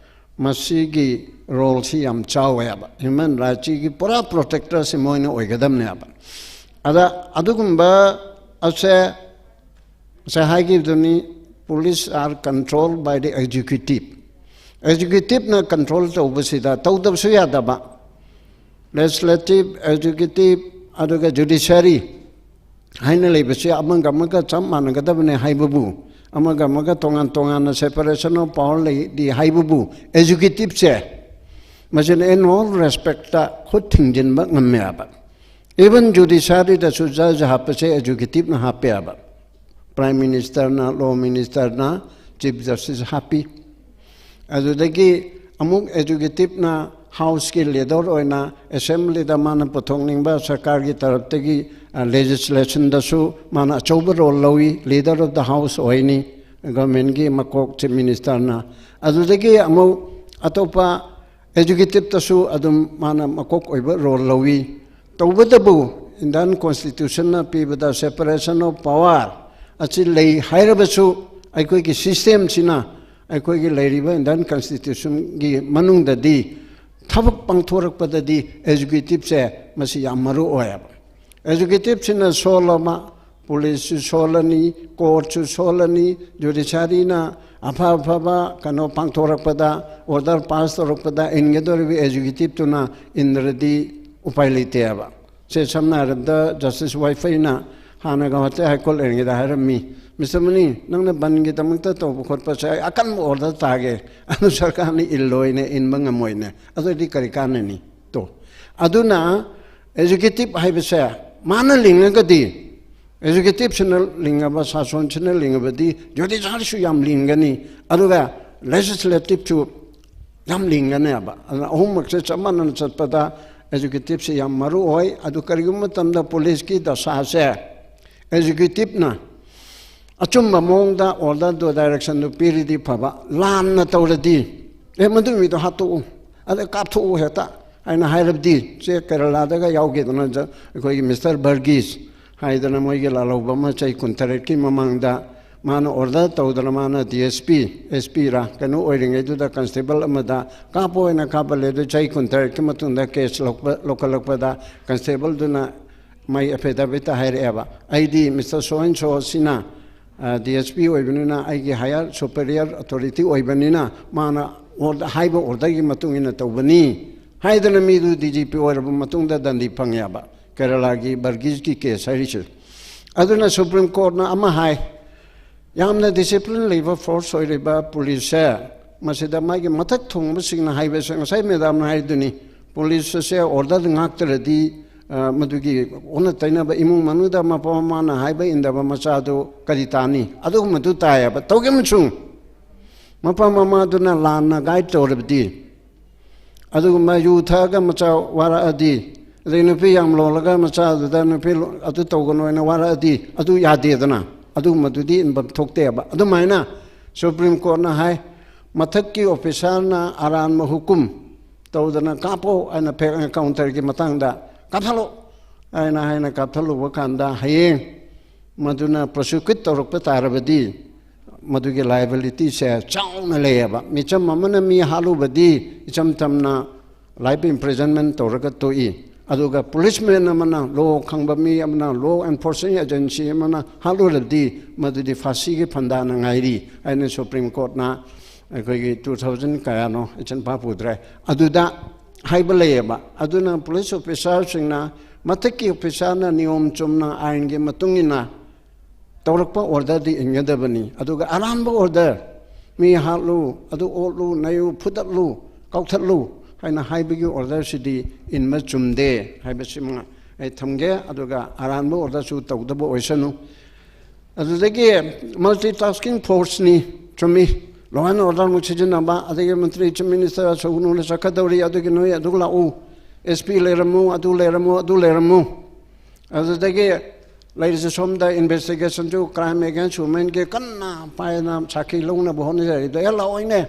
ꯃꯁꯤꯒꯤ roleꯁꯤ ꯌꯥꯝ ꯆꯥꯎꯋꯦꯕ꯫ Human rightsꯀꯤ ꯄꯨꯔꯥ protectorꯁꯤ ꯃꯣꯏꯅ ꯑꯣꯏꯒꯗꯕꯅꯦꯕ꯫ ꯑꯗ ꯑꯗꯨꯒꯨꯝꯕ ꯑꯁꯦ ꯉꯁꯥꯏ ꯍꯥꯏꯈꯤꯕꯗꯨꯅꯤ, police are controlled by the executive. Executive ꯅ control ꯇꯧꯕꯁꯤꯗ ꯇꯧꯗꯕꯁꯨ ꯌꯥꯗꯕ, legislative, executive, ꯑꯗꯨꯒ judiciary ꯍꯥꯏꯅ ꯂꯩꯕꯁꯤ ꯑꯃꯒ ꯑꯃꯒ ꯆꯞ ꯃꯥꯟꯅꯒꯗꯕꯅꯦ ꯍꯥꯏꯕꯕꯨ, ꯑꯃꯒ ꯑꯃꯒ ꯇꯣꯉꯥꯟ ꯇꯣꯉꯥꯟꯅ separation of power ꯂꯩꯗꯤ ꯍꯥꯏꯕꯕꯨ, executive ꯁꯦ ꯃꯁꯤꯅ in all respect ꯇ ꯈꯨꯠ ꯊꯤꯡꯖꯤꯟꯕ ꯉꯝꯃꯦ ꯍꯥꯏꯕ꯫ Even judiciary ꯗꯁꯨ judge ꯍꯥꯞꯄꯁꯦ executive ꯅ ꯍꯥꯞꯄꯦ ꯍꯥꯏꯕ꯫ Prime Minister ꯅ, Law Minister ꯅ, Chief Justice ꯍꯥꯞꯄꯤ꯫ ꯑꯗꯨꯗꯒꯤ ꯑꯃꯨꯛ executive ꯅ House ꯀꯤ leader ꯑꯣꯏꯅ Assembly ꯗ ꯃꯥꯅ ꯄꯨꯊꯣꯛꯅꯤꯡꯕ ꯁꯔꯀꯥꯔꯒꯤ ꯇꯔꯞꯇꯒꯤ, ꯑ, legislation ꯗꯁꯨ ꯃꯥꯅ ꯑꯆꯧꯕ role ꯂꯧꯏ, Leader of the House ꯑꯣꯏꯅꯤ, government ꯀꯤ ꯃꯀꯣꯛ Chief Minister ꯅ꯫ ꯑꯗꯨꯗꯒꯤ ꯑꯃꯨꯛ ꯑꯇꯣꯞꯄ executive ꯇꯁꯨ ꯑꯗꯨꯝ ꯃꯥꯅ ꯃꯀꯣꯛ ꯑꯣꯏꯕ role ꯂꯧꯏ꯫ ꯇꯧꯕꯇꯕꯨ Indian Constitution ꯅ ꯄꯤꯕꯗ separation of power ꯑꯁꯤ ꯂꯩ ꯍꯥꯏꯔꯕꯁꯨ, ꯑꯩꯈꯣꯏꯒꯤ system ꯁꯤꯅ, ꯑꯩꯈꯣꯏꯒꯤ ꯂꯩꯔꯤꯕ Indian Constitution ꯒꯤ ꯃꯅꯨꯡꯗꯗꯤ ꯊꯕꯛ ꯄꯥꯡꯊꯣꯔꯛꯄꯗꯗꯤ executive ꯁꯦ ꯃꯁꯤ ꯌꯥꯝ ꯃꯔꯨ ꯑꯣꯏꯌꯦꯕ꯫ Executive ꯁꯤꯅ ꯁꯣꯜꯂꯕ, police ꯁꯨ ꯁꯣꯜꯂꯅꯤ, court ꯁꯨ ꯁꯣꯜꯂꯅꯤ, judiciary ꯅ ꯑꯐ ꯑꯐꯕ ꯀꯩꯅꯣ ꯄꯥꯡꯊꯣꯔꯛꯄꯗ, order pass ꯇꯧꯔꯛꯄꯗ ꯏꯟꯒꯗꯧꯔꯤꯕ executive ꯇꯨꯅ ꯏꯟꯗ꯭ꯔꯗꯤ ꯎꯄꯥꯏ ꯂꯩꯇꯦꯕ꯫ ꯁꯦ ꯁꯝꯅ ꯍꯥꯏꯔꯕꯗ Justice ꯋꯥꯏꯐꯩꯅ ꯍꯥꯟꯅ ꯒꯧꯍꯥꯇꯤ High Court ꯂꯩꯔꯤꯉꯩꯗ ꯍꯥꯏꯔꯝꯃꯤ, "Mister Muni, ꯅꯪꯅ ꯕꯟꯒꯤꯗꯃꯛꯇ ꯇꯧꯕ ꯈꯣꯠꯄꯁꯦ ꯑꯩ ꯑꯀꯟꯕ order ꯇꯥꯒꯦ, ꯑꯗꯨ ꯁꯔꯀꯥꯔꯅ ꯏꯜꯂꯣꯏꯅꯦ, ꯏꯟꯕ ꯉꯝꯃꯣꯏꯅꯦ, ꯑꯗꯨꯑꯣꯏꯗꯤ ꯀꯔꯤ ꯀꯥꯟꯅꯅꯤ?" ꯇꯣ꯫ ꯑꯗꯨꯅ executive ꯍꯥꯏꯕꯁꯦ ꯃꯥꯅ ꯂꯤꯡꯉꯒꯗꯤ, executive ꯁꯤꯅ ꯂꯤꯡꯉꯕ, ꯁꯥꯁꯣꯟꯁꯤꯅ ꯂꯤꯡꯉꯕꯗꯤ judiciary ꯁꯨ ꯌꯥꯝ ꯂꯤꯡꯒꯅꯤ, ꯑꯗꯨꯒ legislative ꯁꯨ ꯌꯥꯝ ꯂꯤꯡꯒꯅꯦꯕ꯫ ꯑꯗꯨꯅ ꯑꯍꯨꯝꯃꯛꯁꯦ ꯆꯞ ꯃꯥꯟꯅꯅ ꯆꯠꯄꯗ executive ꯁꯦ ꯌꯥꯝ ꯃꯔꯨ ꯑꯣꯏ꯫ ꯑꯗꯨ ꯀꯔꯤꯒꯨꯝꯕ ꯃꯇꯝꯗ police ꯀꯤ ꯗꯁꯥꯁꯦ executive ꯅ ꯑꯆꯨꯝꯕ ꯃꯑꯣꯡꯗ order ꯗꯣ, direction ꯗꯣ ꯄꯤꯔꯗꯤ ꯐꯕ, ꯂꯥꯟꯅ ꯇꯧꯔꯗꯤ, "ꯑꯦ, ꯃꯗꯨ ꯃꯤꯗꯣ ꯍꯥꯠꯇꯣꯛꯎ, ꯑꯗ ꯀꯥꯞꯊꯣꯛꯎ ꯍꯦꯛꯇ" ꯍꯥꯏꯅ ꯍꯥꯏꯔꯕꯗꯤ, ꯁꯦ ꯀꯦꯔꯂꯥꯗꯒ ꯌꯥꯎꯈꯤꯗꯅ ꯖ-, ꯑꯩꯈꯣꯏꯒꯤ Mister ꯕꯔꯒꯤꯁ ꯍꯥꯏꯗꯅ ꯃꯣꯏꯒꯤ ꯂꯥꯜꯍꯧꯕ ꯑꯃ ꯆꯍꯤ ꯀꯨꯟꯇꯔꯦꯠꯀꯤ ꯃꯃꯥꯡꯗ ꯃꯥꯅ order ꯇꯧꯗꯅ, ꯃꯥꯅ D S P, S P ꯔ ꯀꯩꯅꯣ ꯑꯣꯏꯔꯤꯉꯩꯗꯨꯗ constable ꯑꯃꯗ ꯀꯥꯞꯄ ꯑꯣꯏꯅ ꯀꯥꯞꯍꯜꯂꯦ꯫ ꯑꯗꯨ ꯆꯍꯤ ꯀꯨꯟꯇꯔꯦꯠꯀꯤ ꯃꯇꯨꯡꯗ case ꯂꯧꯕ-, ꯂꯧꯈꯠꯂꯛꯄꯗ constable ꯗꯨꯅ ꯃꯥꯏ affidavitꯇ ꯍꯥꯏꯔꯛꯑꯦꯕ, "ꯑꯩꯗꯤ Mister So and So ꯑꯁꯤꯅ ꯗꯤ ꯑꯦꯁ ꯄꯤ ꯑꯣꯏꯕꯅꯤꯅ, ꯑꯩꯒꯤ higher superior authority ꯑꯣꯏꯕꯅꯤꯅ, ꯃꯥꯅ order, ꯍꯥꯏꯕ orderꯒꯤ ꯃꯇꯨꯡ ꯏꯟꯅ ꯇꯧꯕꯅꯤ" ꯍꯥꯏꯗꯅ ꯃꯤꯗꯨ ꯗꯤ ꯖꯤ ꯄꯤ ꯑꯣꯏꯔꯕ ꯃꯇꯨꯡꯗ ꯗꯟꯗꯤ ꯐꯪꯉꯦꯕ, ꯀꯦꯔꯂꯥꯒꯤ ꯕꯔꯒꯤꯁꯀꯤ case ꯍꯥꯏꯔꯤꯁꯦ꯫ ꯑꯗꯨꯅ Supreme Courtꯅ ꯑꯃ ꯍꯥꯏ, ꯌꯥꯝꯅ discipline ꯂꯩꯕ force ꯑꯣꯏꯔꯤꯕ policeꯁꯦ, ꯃꯁꯤꯗ ꯃꯥꯒꯤ ꯃꯊꯛ ꯊꯣꯡꯕꯁꯤꯡꯅ ꯍꯥꯏꯕꯁꯦ, ꯉꯁꯥꯏ madamꯅ ꯍꯥꯏꯗꯨꯅꯤ, police ꯑꯁꯦ order ꯉꯥꯛꯇ꯭ꯔꯗꯤ, ꯑ, ꯃꯗꯨꯒꯤ ꯑꯣꯟꯅ ꯇꯩꯅꯕ ꯏꯃꯨꯡ ꯃꯅꯨꯡꯗ ꯃꯄꯥ ꯃꯃꯥꯅ ꯍꯥꯏꯕ ꯏꯟꯗꯕ ꯃꯆꯥꯗꯨ ꯀꯔꯤ ꯇꯥꯅꯤ? ꯑꯗꯨꯒꯨꯝꯕꯗꯨ ꯇꯥꯏꯌꯦꯕ꯫ ꯇꯧꯒꯦ ꯑꯃꯁꯨꯡ ꯃꯄꯥ ꯃꯃꯥꯗꯨꯅ ꯂꯥꯟꯅ guide ꯇꯧꯔꯕꯗꯤ, ꯑꯗꯨꯒꯨꯝꯕ ꯌꯨ ꯊꯛꯑꯒ ꯃꯆꯥ ꯋꯥꯔꯛꯑꯗꯤ, ꯑꯗꯩ ꯅꯨꯄꯤ ꯌꯥꯝ ꯂꯣꯜꯂꯒ ꯃꯆꯥꯗꯨꯗ ꯅꯨꯄꯤ ꯂꯣ-, ꯑꯗꯨ ꯇꯧꯒꯅꯨ ꯍꯥꯏꯅ ꯋꯥꯔꯛꯑꯗꯤ, ꯑꯗꯨ ꯌꯥꯗꯦꯗꯅ꯫ ꯑꯗꯨꯒꯨꯝꯕꯗꯨꯗꯤ ꯏꯟꯐꯝ ꯊꯣꯛꯇꯦꯕ꯫ ꯑꯗꯨꯃꯥꯏꯅ Supreme Courtꯅ ꯍꯥꯏ, ꯃꯊꯛꯀꯤ officerꯅ ꯑꯔꯥꯟꯕ ꯍꯨꯀꯨꯝ ꯇꯧꯗꯅ "ꯀꯥꯞꯄꯣ" ꯍꯥꯏꯅ fake encounterꯒꯤ ꯃꯇꯥꯡꯗ "ꯀꯥꯞꯊꯠꯂꯣ" ꯍꯥꯏꯅ, ꯍꯥꯏꯅ ꯀꯥꯞꯊꯠꯂꯨꯕ ꯀꯥꯟꯗ, ꯍꯌꯦꯡ ꯃꯗꯨꯅ prosecute ꯇꯧꯔꯛꯄ ꯇꯥꯔꯕꯗꯤ, ꯃꯗꯨꯒꯤ liabilityꯁꯦ ꯆꯥꯎꯅ ꯂꯩꯌꯦꯕ꯫ ꯃꯤꯆꯝ ꯑꯃꯅ ꯃꯤ ꯍꯥꯠꯂꯨꯕꯗꯤ ꯏꯆꯝ ꯆꯝꯅ life imprisonment ꯇꯧꯔꯒ ꯇꯣꯛꯏ꯫ ꯑꯗꯨꯒ policeman ꯑꯃꯅ, law ꯈꯪꯕ ꯃꯤ ꯑꯃꯅ, law enforcing agency ꯑꯃꯅ ꯍꯥꯠꯂꯨꯔꯗꯤ, ꯃꯗꯨꯗꯤ ꯐꯥꯁꯤꯒꯤ ꯐꯟꯗꯥꯅ ꯉꯥꯏꯔꯤ ꯍꯥꯏꯅ Supreme Courtꯅ ꯑꯩꯈꯣꯏꯒꯤ two thousand ꯀꯌꯥꯅꯣ, ꯏꯆꯟ ꯄꯥ ꯄꯨꯗ꯭ꯔꯦ, ꯑꯗꯨꯗ ꯍꯥꯏꯕ ꯂꯩꯌꯦꯕ꯫ ꯑꯗꯨꯅ police officerꯁꯤꯡꯅ, ꯃꯊꯛꯀꯤ officerꯅ ꯅꯤꯌꯣꯝ ꯆꯨꯝꯅ ꯑꯥꯏꯟꯒꯤ ꯃꯇꯨꯡ ꯏꯟꯅ ꯇꯧꯔꯛꯄ orderꯗꯤ ꯏꯟꯒꯗꯕꯅꯤ꯫ ꯑꯗꯨꯒ ꯑꯔꯥꯟꯕ order, ꯃꯤ ꯍꯥꯠꯂꯨ, ꯑꯗꯨ ꯑꯣꯠꯂꯨ, ꯅꯩꯌꯨ, ꯐꯨꯗꯠꯂꯨ, ꯀꯥꯎꯊꯠꯂꯨ ꯍꯥꯏꯅ ꯍꯥꯏꯕꯒꯤ orderꯁꯤꯗꯤ ꯏꯟꯕ ꯆꯨꯝꯗꯦ ꯍꯥꯏꯕꯁꯤꯃ ꯑꯩ ꯊꯝꯒꯦ꯫ ꯑꯗꯨꯒ ꯑꯔꯥꯟꯕ orderꯁꯨ ꯇꯧꯗꯕ ꯑꯣꯏꯁꯅꯨ꯫ ꯑꯗꯨꯗꯒꯤ multitasking forceꯅꯤ, ꯆꯨꯝꯃꯤ꯫ Law and order ꯑꯃꯨꯛ ꯁꯤꯖꯤꯟꯅꯕ, ꯑꯗꯒꯤ ꯃꯟꯇ꯭ꯔꯤ, Chief Minister ꯑꯁꯨꯛꯅꯨꯅ ꯆꯠꯀꯗꯧꯔꯤ, ꯑꯗꯨꯒꯤ ꯅꯣꯏ ꯑꯗꯨ ꯂꯥꯛꯎ, S P ꯂꯩꯔꯝꯃꯨ, ꯑꯗꯨ ꯂꯩꯔꯝꯃꯨ, ꯑꯗꯨ ꯂꯩꯔꯝꯃꯨ꯫ ꯑꯗꯨꯗꯒꯤ ꯂꯩꯔꯤꯁꯦ ꯁꯣꯝꯗ investigationꯁꯨ, crime against womenꯒꯤ ꯀꯟꯅ ꯄꯥꯏꯅ ꯁꯥꯈꯤ ꯂꯧꯅꯕ ꯍꯣꯠꯅꯖꯔꯤꯗꯣ, "ꯑꯦ, ꯂꯥꯛꯑꯣꯏꯅꯦ"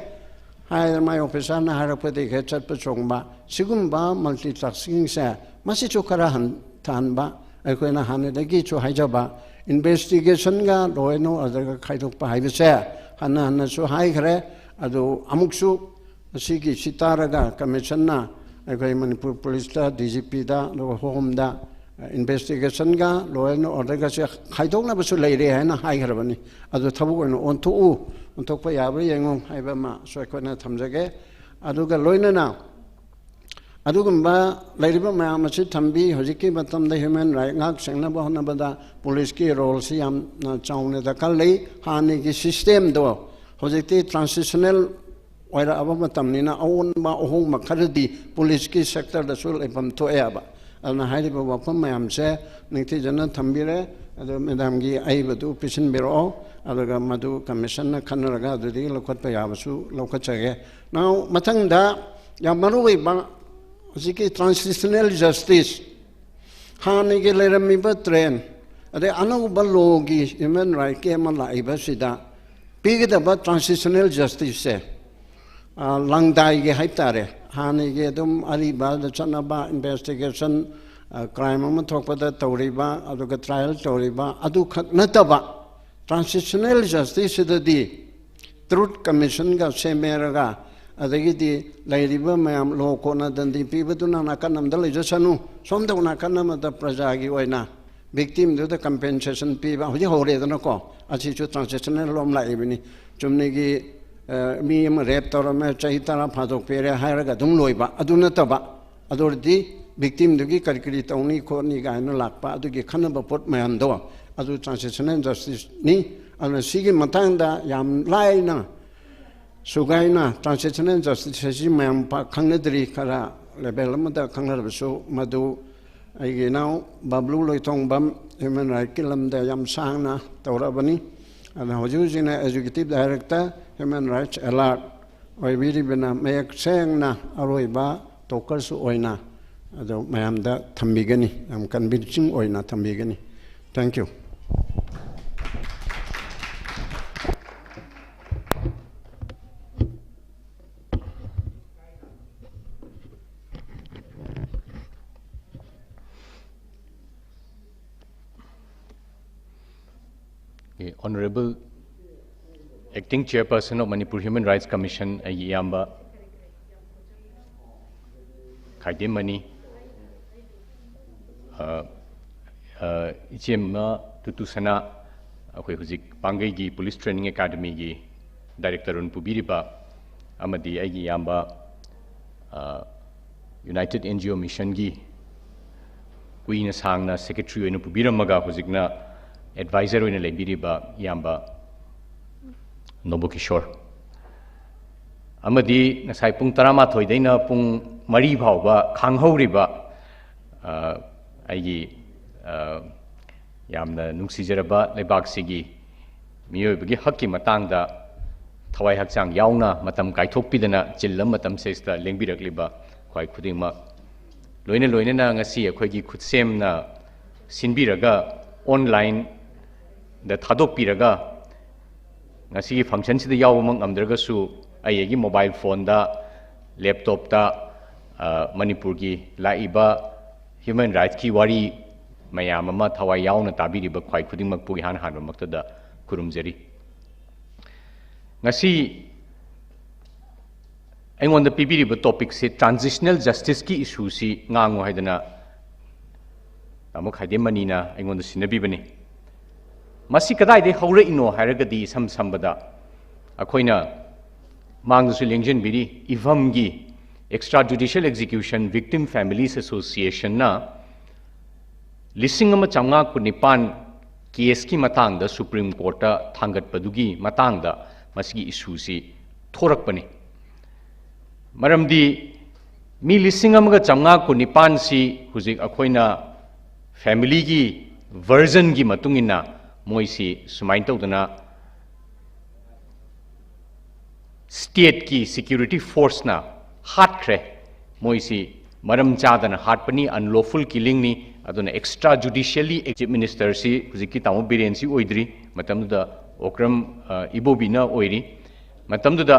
ꯍꯥꯏꯗꯅ ꯃꯥꯏ officerꯅ ꯍꯥꯏꯔꯛꯄꯗꯒꯤ ꯍꯦꯛ ꯆꯠꯄ ꯆꯣꯡꯕ, ꯁꯤꯒꯨꯝꯕ multitasking ꯁꯦ, ꯃꯁꯤꯁꯨ ꯈꯔ ꯍꯟꯊꯍꯟꯕ꯫ ꯑꯩꯈꯣꯏꯅ ꯍꯥꯟꯅꯗꯒꯤꯁꯨ ꯍꯥꯏꯖꯕ, investigationꯒ law and orderꯒ ꯈꯥꯏꯗꯣꯛꯄ ꯍꯥꯏꯕꯁꯦ ꯍꯟꯅ ꯍꯟꯅꯁꯨ ꯍꯥꯏꯈ꯭ꯔꯦ꯫ ꯑꯗꯨ ꯑꯃꯨꯛꯁꯨ ꯑꯁꯤꯒꯤ ꯁꯤ ꯇꯥꯔꯒ commissionꯅ ꯑꯩꯈꯣꯏ ꯃꯅꯤꯄꯨꯔ policeꯇ, D G Pꯗ, ꯑꯗꯨꯒ Homeꯗ ꯏꯟꯚꯦꯁꯇꯤꯒꯦꯁꯟꯒ ꯂꯣ ꯑꯦꯟ ꯑꯣꯔꯗꯔꯒꯁꯦ ꯈꯥꯏꯗꯣꯛꯅꯕꯁꯨ ꯂꯩꯔꯦ ꯍꯥꯏꯅ ꯍꯥꯏꯈ꯭ꯔꯕꯅꯤ꯫ ꯑꯗꯨ ꯊꯕꯛ ꯑꯣꯏꯅ ꯑꯣꯟꯊꯣꯛꯎ, ꯑꯣꯟꯊꯣꯛꯄ ꯌꯥꯕ꯭ꯔꯥ ꯌꯦꯡꯉꯨ ꯍꯥꯏꯕ ꯑꯃꯁꯨ ꯑꯩꯈꯣꯏꯅ ꯊꯝꯖꯒꯦ꯫ ꯑꯗꯨꯒ ꯂꯣꯏꯅꯅ ꯑꯗꯨꯒꯨꯝꯕ ꯂꯩꯔꯤꯕ ꯃꯌꯥꯝ ꯑꯁꯤ ꯊꯝꯕꯤ꯫ ꯍꯧꯖꯤꯛꯀꯤ ꯃꯇꯝꯗ ꯍ꯭ꯌꯨꯃꯦꯟ ꯔꯥꯏꯠ ꯉꯥꯛ ꯁꯦꯟꯅꯕ ꯍꯣꯠꯅꯕꯗ ꯄꯨꯂꯤꯁꯀꯤ ꯔꯣꯜꯁꯤ ꯌꯥꯝꯅ ꯆꯥꯎꯅ ꯗꯔꯀꯥꯔ ꯂꯩ꯫ ꯍꯥꯟꯅꯒꯤ ꯁꯤꯁꯇꯦꯝꯗꯣ ꯍꯧꯖꯤꯛꯇꯤ ꯇ꯭ꯔꯥꯟꯁꯤꯁꯅꯦꯜ ꯑꯣꯏꯔꯛꯑꯕ ꯃꯇꯝꯅꯤꯅ ꯑꯑꯣꯟꯕ ꯑꯍꯣꯡꯕ ꯈꯔꯗꯤ ꯄꯨꯂꯤꯁꯀꯤ ꯁꯦꯛꯇꯔꯗꯁꯨ ꯂꯩꯐꯝ ꯊꯣꯛꯑꯦꯕ꯫ ꯑꯗꯨꯅ ꯍꯥꯏꯔꯤꯕ ꯋꯥꯐꯝ ꯃꯌꯥꯝꯁꯦ ꯅꯤꯡꯊꯤꯖꯅ ꯊꯝꯕꯤꯔꯦ꯫ ꯑꯗꯨ ꯃꯦꯗꯥꯝꯒꯤ ꯑꯏꯕꯗꯨ ꯄꯤꯁꯤꯟꯕꯤꯔꯛꯑꯣ, ꯑꯗꯨꯒ ꯃꯗꯨ ꯀꯃꯤꯁꯟꯅ ꯈꯟꯅꯔꯒ ꯑꯗꯨꯗꯒꯤ ꯂꯧꯈꯠꯄ ꯌꯥꯕꯁꯨ ꯂꯧꯈꯠꯆꯒꯦ꯫ ꯅꯥꯎ ꯃꯊꯪꯗ ꯌꯥꯝ ꯃꯔꯨ ꯑꯣꯏꯕ ꯍꯧꯖꯤꯛꯀꯤ ꯇ꯭ꯔꯥꯟꯁꯤꯁꯅꯦꯜ ꯖꯁꯇꯤꯁ, ꯍꯥꯟꯅꯒꯤ ꯂꯩꯔꯝꯃꯤꯕ ꯇ꯭ꯔꯦꯟ, ꯑꯗꯩ ꯑꯅꯧꯕ ꯂꯣꯒꯤ ꯍ꯭ꯌꯨꯃꯦꯟ ꯔꯥꯏꯠꯀꯤ ꯑꯃ ꯂꯥꯛꯏꯕꯁꯤꯗ ꯄꯤꯒꯗꯕ ꯇ꯭ꯔꯥꯟꯁꯤꯁꯅꯦꯜ ꯖꯁꯇꯤꯁꯁꯦ, ꯑ, ꯂꯪꯗꯥꯏꯒꯤ ꯍꯥꯏꯇꯥꯔꯦ, ꯍꯥꯟꯅꯒꯤ ꯑꯗꯨꯝ ꯑꯔꯤꯕꯗ ꯆꯠꯅꯕ ꯏꯟꯚꯦꯁꯇꯤꯒꯦꯁꯟ, ꯑ, ꯀ꯭ꯔꯥꯏꯝ ꯑꯃ ꯊꯣꯛꯄꯗ ꯇꯧꯔꯤꯕ, ꯑꯗꯨꯒ ꯇ꯭ꯔꯥꯏꯌꯦꯜ ꯇꯧꯔꯤꯕ, ꯑꯗꯨꯈꯛ ꯅꯠꯇꯕ ꯇ꯭ꯔꯥꯟꯁꯤꯁꯅꯦꯜ ꯖꯁꯇꯤꯁꯁꯤꯗꯒꯤ ꯇ꯭ꯔꯨꯠ ꯀꯃꯤꯁꯟꯒ ꯁꯦꯝꯃꯦꯔꯒ, ꯑꯗꯒꯤꯗꯤ ꯂꯩꯔꯤꯕ ꯃꯌꯥꯝ ꯂꯣ ꯀꯣꯔꯠꯅ ꯗꯟꯗꯤ ꯄꯤꯕꯗꯨꯅ ꯅꯥꯀꯟ ꯑꯃꯗ ꯂꯩꯖꯁꯅꯨ, ꯁꯣꯝꯗ ꯅꯥꯀꯟ ꯑꯃꯗ ꯄ꯭ꯔꯖꯥꯒꯤ ꯑꯣꯏꯅ ꯚꯤꯛꯇꯤꯝꯗꯨꯗ ꯀꯝꯄꯦꯟꯁꯦꯁꯟ ꯄꯤꯕ ꯍꯧꯖꯤꯛ ꯍꯧꯔꯦꯗꯅꯀꯣ꯫ ꯑꯁꯤꯁꯨ ꯇ꯭ꯔꯥꯟꯁꯤꯁꯅꯦꯜ ꯂꯣꯝ ꯂꯥꯛꯏꯕꯅꯤ꯫ ꯆꯨꯝꯅꯒꯤ, ꯑ, ꯃꯤ ꯑꯃ ꯔꯦꯞ ꯇꯧꯔꯝꯃꯦ, ꯆꯍꯤ ꯇꯔꯥ ꯐꯥꯗꯣꯛꯄꯤꯔꯦ ꯍꯥꯏꯔꯒ ꯑꯗꯨꯝ ꯂꯣꯏꯕ ꯑꯗꯨ ꯅꯠꯇꯕ, ꯑꯗꯨ ꯑꯣꯏꯔꯗꯤ ꯚꯤꯛꯇꯤꯝꯗꯨꯒꯤ ꯀꯔꯤ ꯀꯔꯤ ꯇꯧꯅꯤ ꯈꯣꯠꯅꯤ ꯀꯥꯏꯅ ꯂꯥꯛꯄ ꯑꯗꯨꯒꯤ ꯈꯟꯅꯕ ꯄꯣꯠ ꯃꯌꯥꯝꯗꯣ, ꯑꯗꯨ ꯇ꯭ꯔꯥꯟꯁꯤꯁꯅꯦꯜ ꯖꯁꯇꯤꯁꯅꯤ꯫ ꯑꯗꯨꯅ ꯁꯤꯒꯤ ꯃꯇꯥꯡꯗ ꯌꯥꯝ ꯂꯥꯏꯅ ꯁꯨꯒꯥꯏꯅ ꯇ꯭ꯔꯥꯟꯁꯤꯁꯅꯦꯜ ꯖꯁꯇꯤꯁ ꯑꯁꯤ ꯃꯌꯥꯝ ꯄꯥꯛ ꯈꯪꯅꯗ꯭ꯔꯤ, ꯈꯔ ꯂꯦꯕꯦꯜ ꯑꯃꯗ ꯈꯪꯅꯔꯕꯁꯨ, ꯃꯗꯨ ꯑꯩꯒꯤ ꯏꯅꯥꯎ ꯕꯕ꯭ꯂꯨ ꯂꯣꯏꯊꯣꯡꯕꯝ ꯍ꯭ꯌꯨꯃꯦꯟ ꯔꯥꯏꯠꯀꯤ ꯂꯝꯗ ꯌꯥꯝ ꯁꯥꯡꯅ ꯇꯧꯔꯛꯑꯕꯅꯤ꯫ ꯑꯗꯨꯅ ꯍꯧꯖꯤꯛ ꯍꯧꯖꯤꯛꯅ executive director human rights alert ꯑꯣꯏꯕꯤꯔꯤꯕꯅ ꯃꯌꯦꯛ ꯁꯦꯡꯅ ꯑꯔꯣꯏꯕ ꯇꯣꯀꯔꯁꯨ ꯑꯣꯏꯅ ꯑꯗꯨ ꯃꯌꯥꯝꯗ ꯊꯝꯕꯤꯒꯅꯤ, ꯌꯥꯝ ꯀꯟꯚꯤꯟꯁꯤꯡ ꯑꯣꯏꯅ ꯊꯝꯕꯤꯒꯅꯤ꯫ Thank you꯫ Okay, Honorable Acting Chairperson of Manipur Human Rights Commission, ꯑꯩꯒꯤ ꯏꯌꯥꯝꯕ ꯈꯥꯏꯗꯦꯝꯃꯅꯤ, ꯑ, ꯏꯆꯦꯝꯃ ꯇꯨꯇꯨꯁꯅꯥ, ꯑꯩꯈꯣꯏ ꯍꯧꯖꯤꯛ ꯄꯥꯡꯒꯩꯒꯤ ꯄꯨꯂꯤꯁ ꯇ꯭ꯔꯦꯅꯤꯡ ꯑꯦꯀꯥꯗꯃꯤꯒꯤ ꯗꯥꯏꯔꯦꯛꯇꯔ ꯑꯣꯏꯅ ꯄꯨꯕꯤꯔꯤꯕ, ꯑꯃꯗꯤ ꯑꯩꯒꯤ ꯏꯌꯥꯝꯕ ꯌꯨꯅꯥꯏꯇꯦꯠ ꯑꯦꯟ ꯖꯤ ꯑꯣ ꯃꯤꯁꯟꯒꯤ ꯀꯨꯏꯅ ꯁꯥꯡꯅ ꯁꯦꯀ꯭ꯔꯦꯇꯔꯤ ꯑꯣꯏꯅ ꯄꯨꯕꯤꯔꯝꯃꯒ ꯍꯧꯖꯤꯛꯅ ꯑꯦꯗꯚꯥꯏꯖꯔ ꯑꯣꯏꯅ ꯂꯩꯕꯤꯔꯤꯕ ꯏꯌꯥꯝꯕ ꯅꯣꯕꯣꯀꯤꯁꯣꯔ, ꯑꯃꯗꯤ ꯉꯁꯥꯏ ꯄꯨꯡ ꯇꯔꯥꯃꯥꯊꯣꯏꯗꯩꯅ ꯄꯨꯡ ꯃꯔꯤ ꯐꯥꯎꯕ ꯈꯥꯡꯍꯧꯔꯤꯕ ꯑꯩꯒꯤ ꯌꯥꯝꯅ ꯅꯨꯡꯁꯤꯖꯔꯕ ꯂꯩꯕꯥꯛꯁꯤꯒꯤ ꯃꯤꯑꯣꯏꯕꯒꯤ ꯍꯛꯀꯤ ꯃꯇꯥꯡꯗ ꯊꯋꯥꯏ ꯍꯛꯆꯥꯡ ꯌꯥꯎꯅ ꯃꯇꯝ ꯀꯥꯏꯊꯣꯛꯄꯤꯗꯅ ꯆꯤꯜꯂꯕ ꯃꯇꯝꯁꯤꯗ ꯂꯦꯡꯕꯤꯔꯛꯂꯤꯕ ꯈ꯭ꯋꯥꯏ ꯈꯨꯗꯤꯡꯃꯛ, ꯂꯣꯏꯅ ꯂꯣꯏꯅꯅ ꯉꯁꯤ ꯑꯩꯈꯣꯏꯒꯤ ꯈꯨꯠꯁꯦꯝꯅ ꯁꯤꯟꯕꯤꯔꯒ ꯑꯣꯟꯂꯥꯏꯟꯗ ꯊꯥꯗꯣꯛꯄꯤꯔꯒ ꯉꯁꯤꯒꯤ ꯐꯪꯁꯟꯁꯤꯗ ꯌꯥꯎꯕꯃꯛ ꯉꯝꯗ꯭ꯔꯒꯁꯨ ꯑꯩ ꯑꯩꯒꯤ ꯃꯣꯕꯥꯏꯜ ꯐꯣꯟꯗ, ꯂꯦꯞꯇꯣꯞꯇ ꯃꯅꯤꯄꯨꯔꯒꯤ ꯂꯥꯛꯏꯕ ꯍ꯭ꯌꯨꯃꯦꯟ ꯔꯥꯏꯠꯁꯀꯤ ꯋꯥꯔꯤ ꯃꯌꯥꯝ ꯑꯃ ꯊꯋꯥꯏ ꯌꯥꯎꯅ ꯇꯥꯕꯤꯔꯤꯕ ꯈ꯭ꯋꯥꯏ ꯈꯨꯗꯤꯡꯃꯛꯄꯨ ꯏꯍꯥꯟ ꯍꯥꯟꯕꯃꯛꯇꯗ ꯈꯨꯔꯨꯝꯖꯔꯤ꯫ ꯉꯁꯤ ꯑꯩꯉꯣꯟꯗ ꯄꯤꯕꯤꯔꯤꯕ ꯇꯣꯄꯤꯛꯁꯦ ꯇ꯭ꯔꯥꯟꯖꯤꯁꯅꯦꯜ ꯖꯁꯇꯤꯁꯀꯤ ꯏꯁꯨꯁꯤ ꯉꯥꯡꯉꯨ ꯍꯥꯏꯗꯅ ꯇꯥꯃꯣ ꯈꯥꯏꯗꯦꯝꯃꯅꯤꯅ ꯑꯩꯉꯣꯟꯗ ꯁꯤꯟꯅꯕꯤꯕꯅꯤ꯫ ꯃꯁꯤ ꯀꯗꯥꯏꯗꯒꯤ ꯍꯧꯔꯛꯏꯅꯣ ꯍꯥꯏꯔꯒꯗꯤ ꯏꯁꯝ ꯁꯝꯕꯗ ꯑꯩꯈꯣꯏꯅ ꯃꯥꯡꯗꯁꯨ ꯂꯦꯡꯁꯤꯟꯕꯤꯔꯤ, ꯏꯐꯝꯒꯤ Extrajudicial Execution Victim Families Associationꯅ ꯂꯤꯁꯤꯡ ꯑꯃ ꯆꯥꯝꯃꯉꯥ ꯀꯨꯟꯅꯤꯄꯥꯟ ꯀꯦꯁꯀꯤ ꯃꯇꯥꯡꯗ ꯁꯨꯄ꯭ꯔꯤꯝ ꯀꯣꯔꯠꯇ ꯊꯥꯡꯒꯠꯄꯗꯨꯒꯤ ꯃꯇꯥꯡꯗ ꯃꯁꯤꯒꯤ ꯏꯁꯨꯁꯤ ꯊꯣꯔꯛꯄꯅꯤ꯫ ꯃꯔꯝꯗꯤ ꯃꯤ ꯂꯤꯁꯤꯡ ꯑꯃꯒ ꯆꯥꯝꯃꯉꯥ ꯀꯨꯟꯅꯤꯄꯥꯟꯁꯤ ꯍꯧꯖꯤꯛ ꯑꯩꯈꯣꯏꯅ ꯐꯦꯃꯤꯂꯤꯒꯤ ꯚꯔꯖꯟꯒꯤ ꯃꯇꯨꯡ ꯏꯟꯅ ꯃꯣꯏꯁꯤ ꯁꯨꯃꯥꯏꯅ ꯇꯧꯗꯅ ꯁ꯭ꯇꯦꯠꯀꯤ ꯁꯦꯀ꯭ꯌꯨꯔꯤꯇꯤ ꯐꯣꯔꯁꯅ ꯍꯥꯠꯈ꯭ꯔꯦ꯫ ꯃꯣꯏꯁꯤ ꯃꯔꯝ ꯆꯥꯗꯅ ꯍꯥꯠꯄꯅꯤ, ꯑꯟꯂꯣꯐꯨꯜ ꯀꯤꯂꯤꯡꯅꯤ꯫ ꯑꯗꯨꯅ ꯑꯦꯛꯁꯇ꯭ꯔꯥ ꯖꯨꯗꯤꯁꯤꯌꯦꯜꯂꯤ ꯆꯤꯐ ꯃꯤꯅꯤꯁꯇꯔꯁꯤ ꯍꯧꯖꯤꯛꯀꯤ ꯇꯥꯃꯣ ꯕꯤꯔꯦꯟꯁꯤ ꯑꯣꯏꯗ꯭ꯔꯤ, ꯃꯇꯝꯗꯨꯗ ꯑꯣꯀ꯭ꯔꯝ ꯏꯕꯣꯕꯤꯅ ꯑꯣꯏꯔꯤ꯫ ꯃꯇꯝꯗꯨꯗ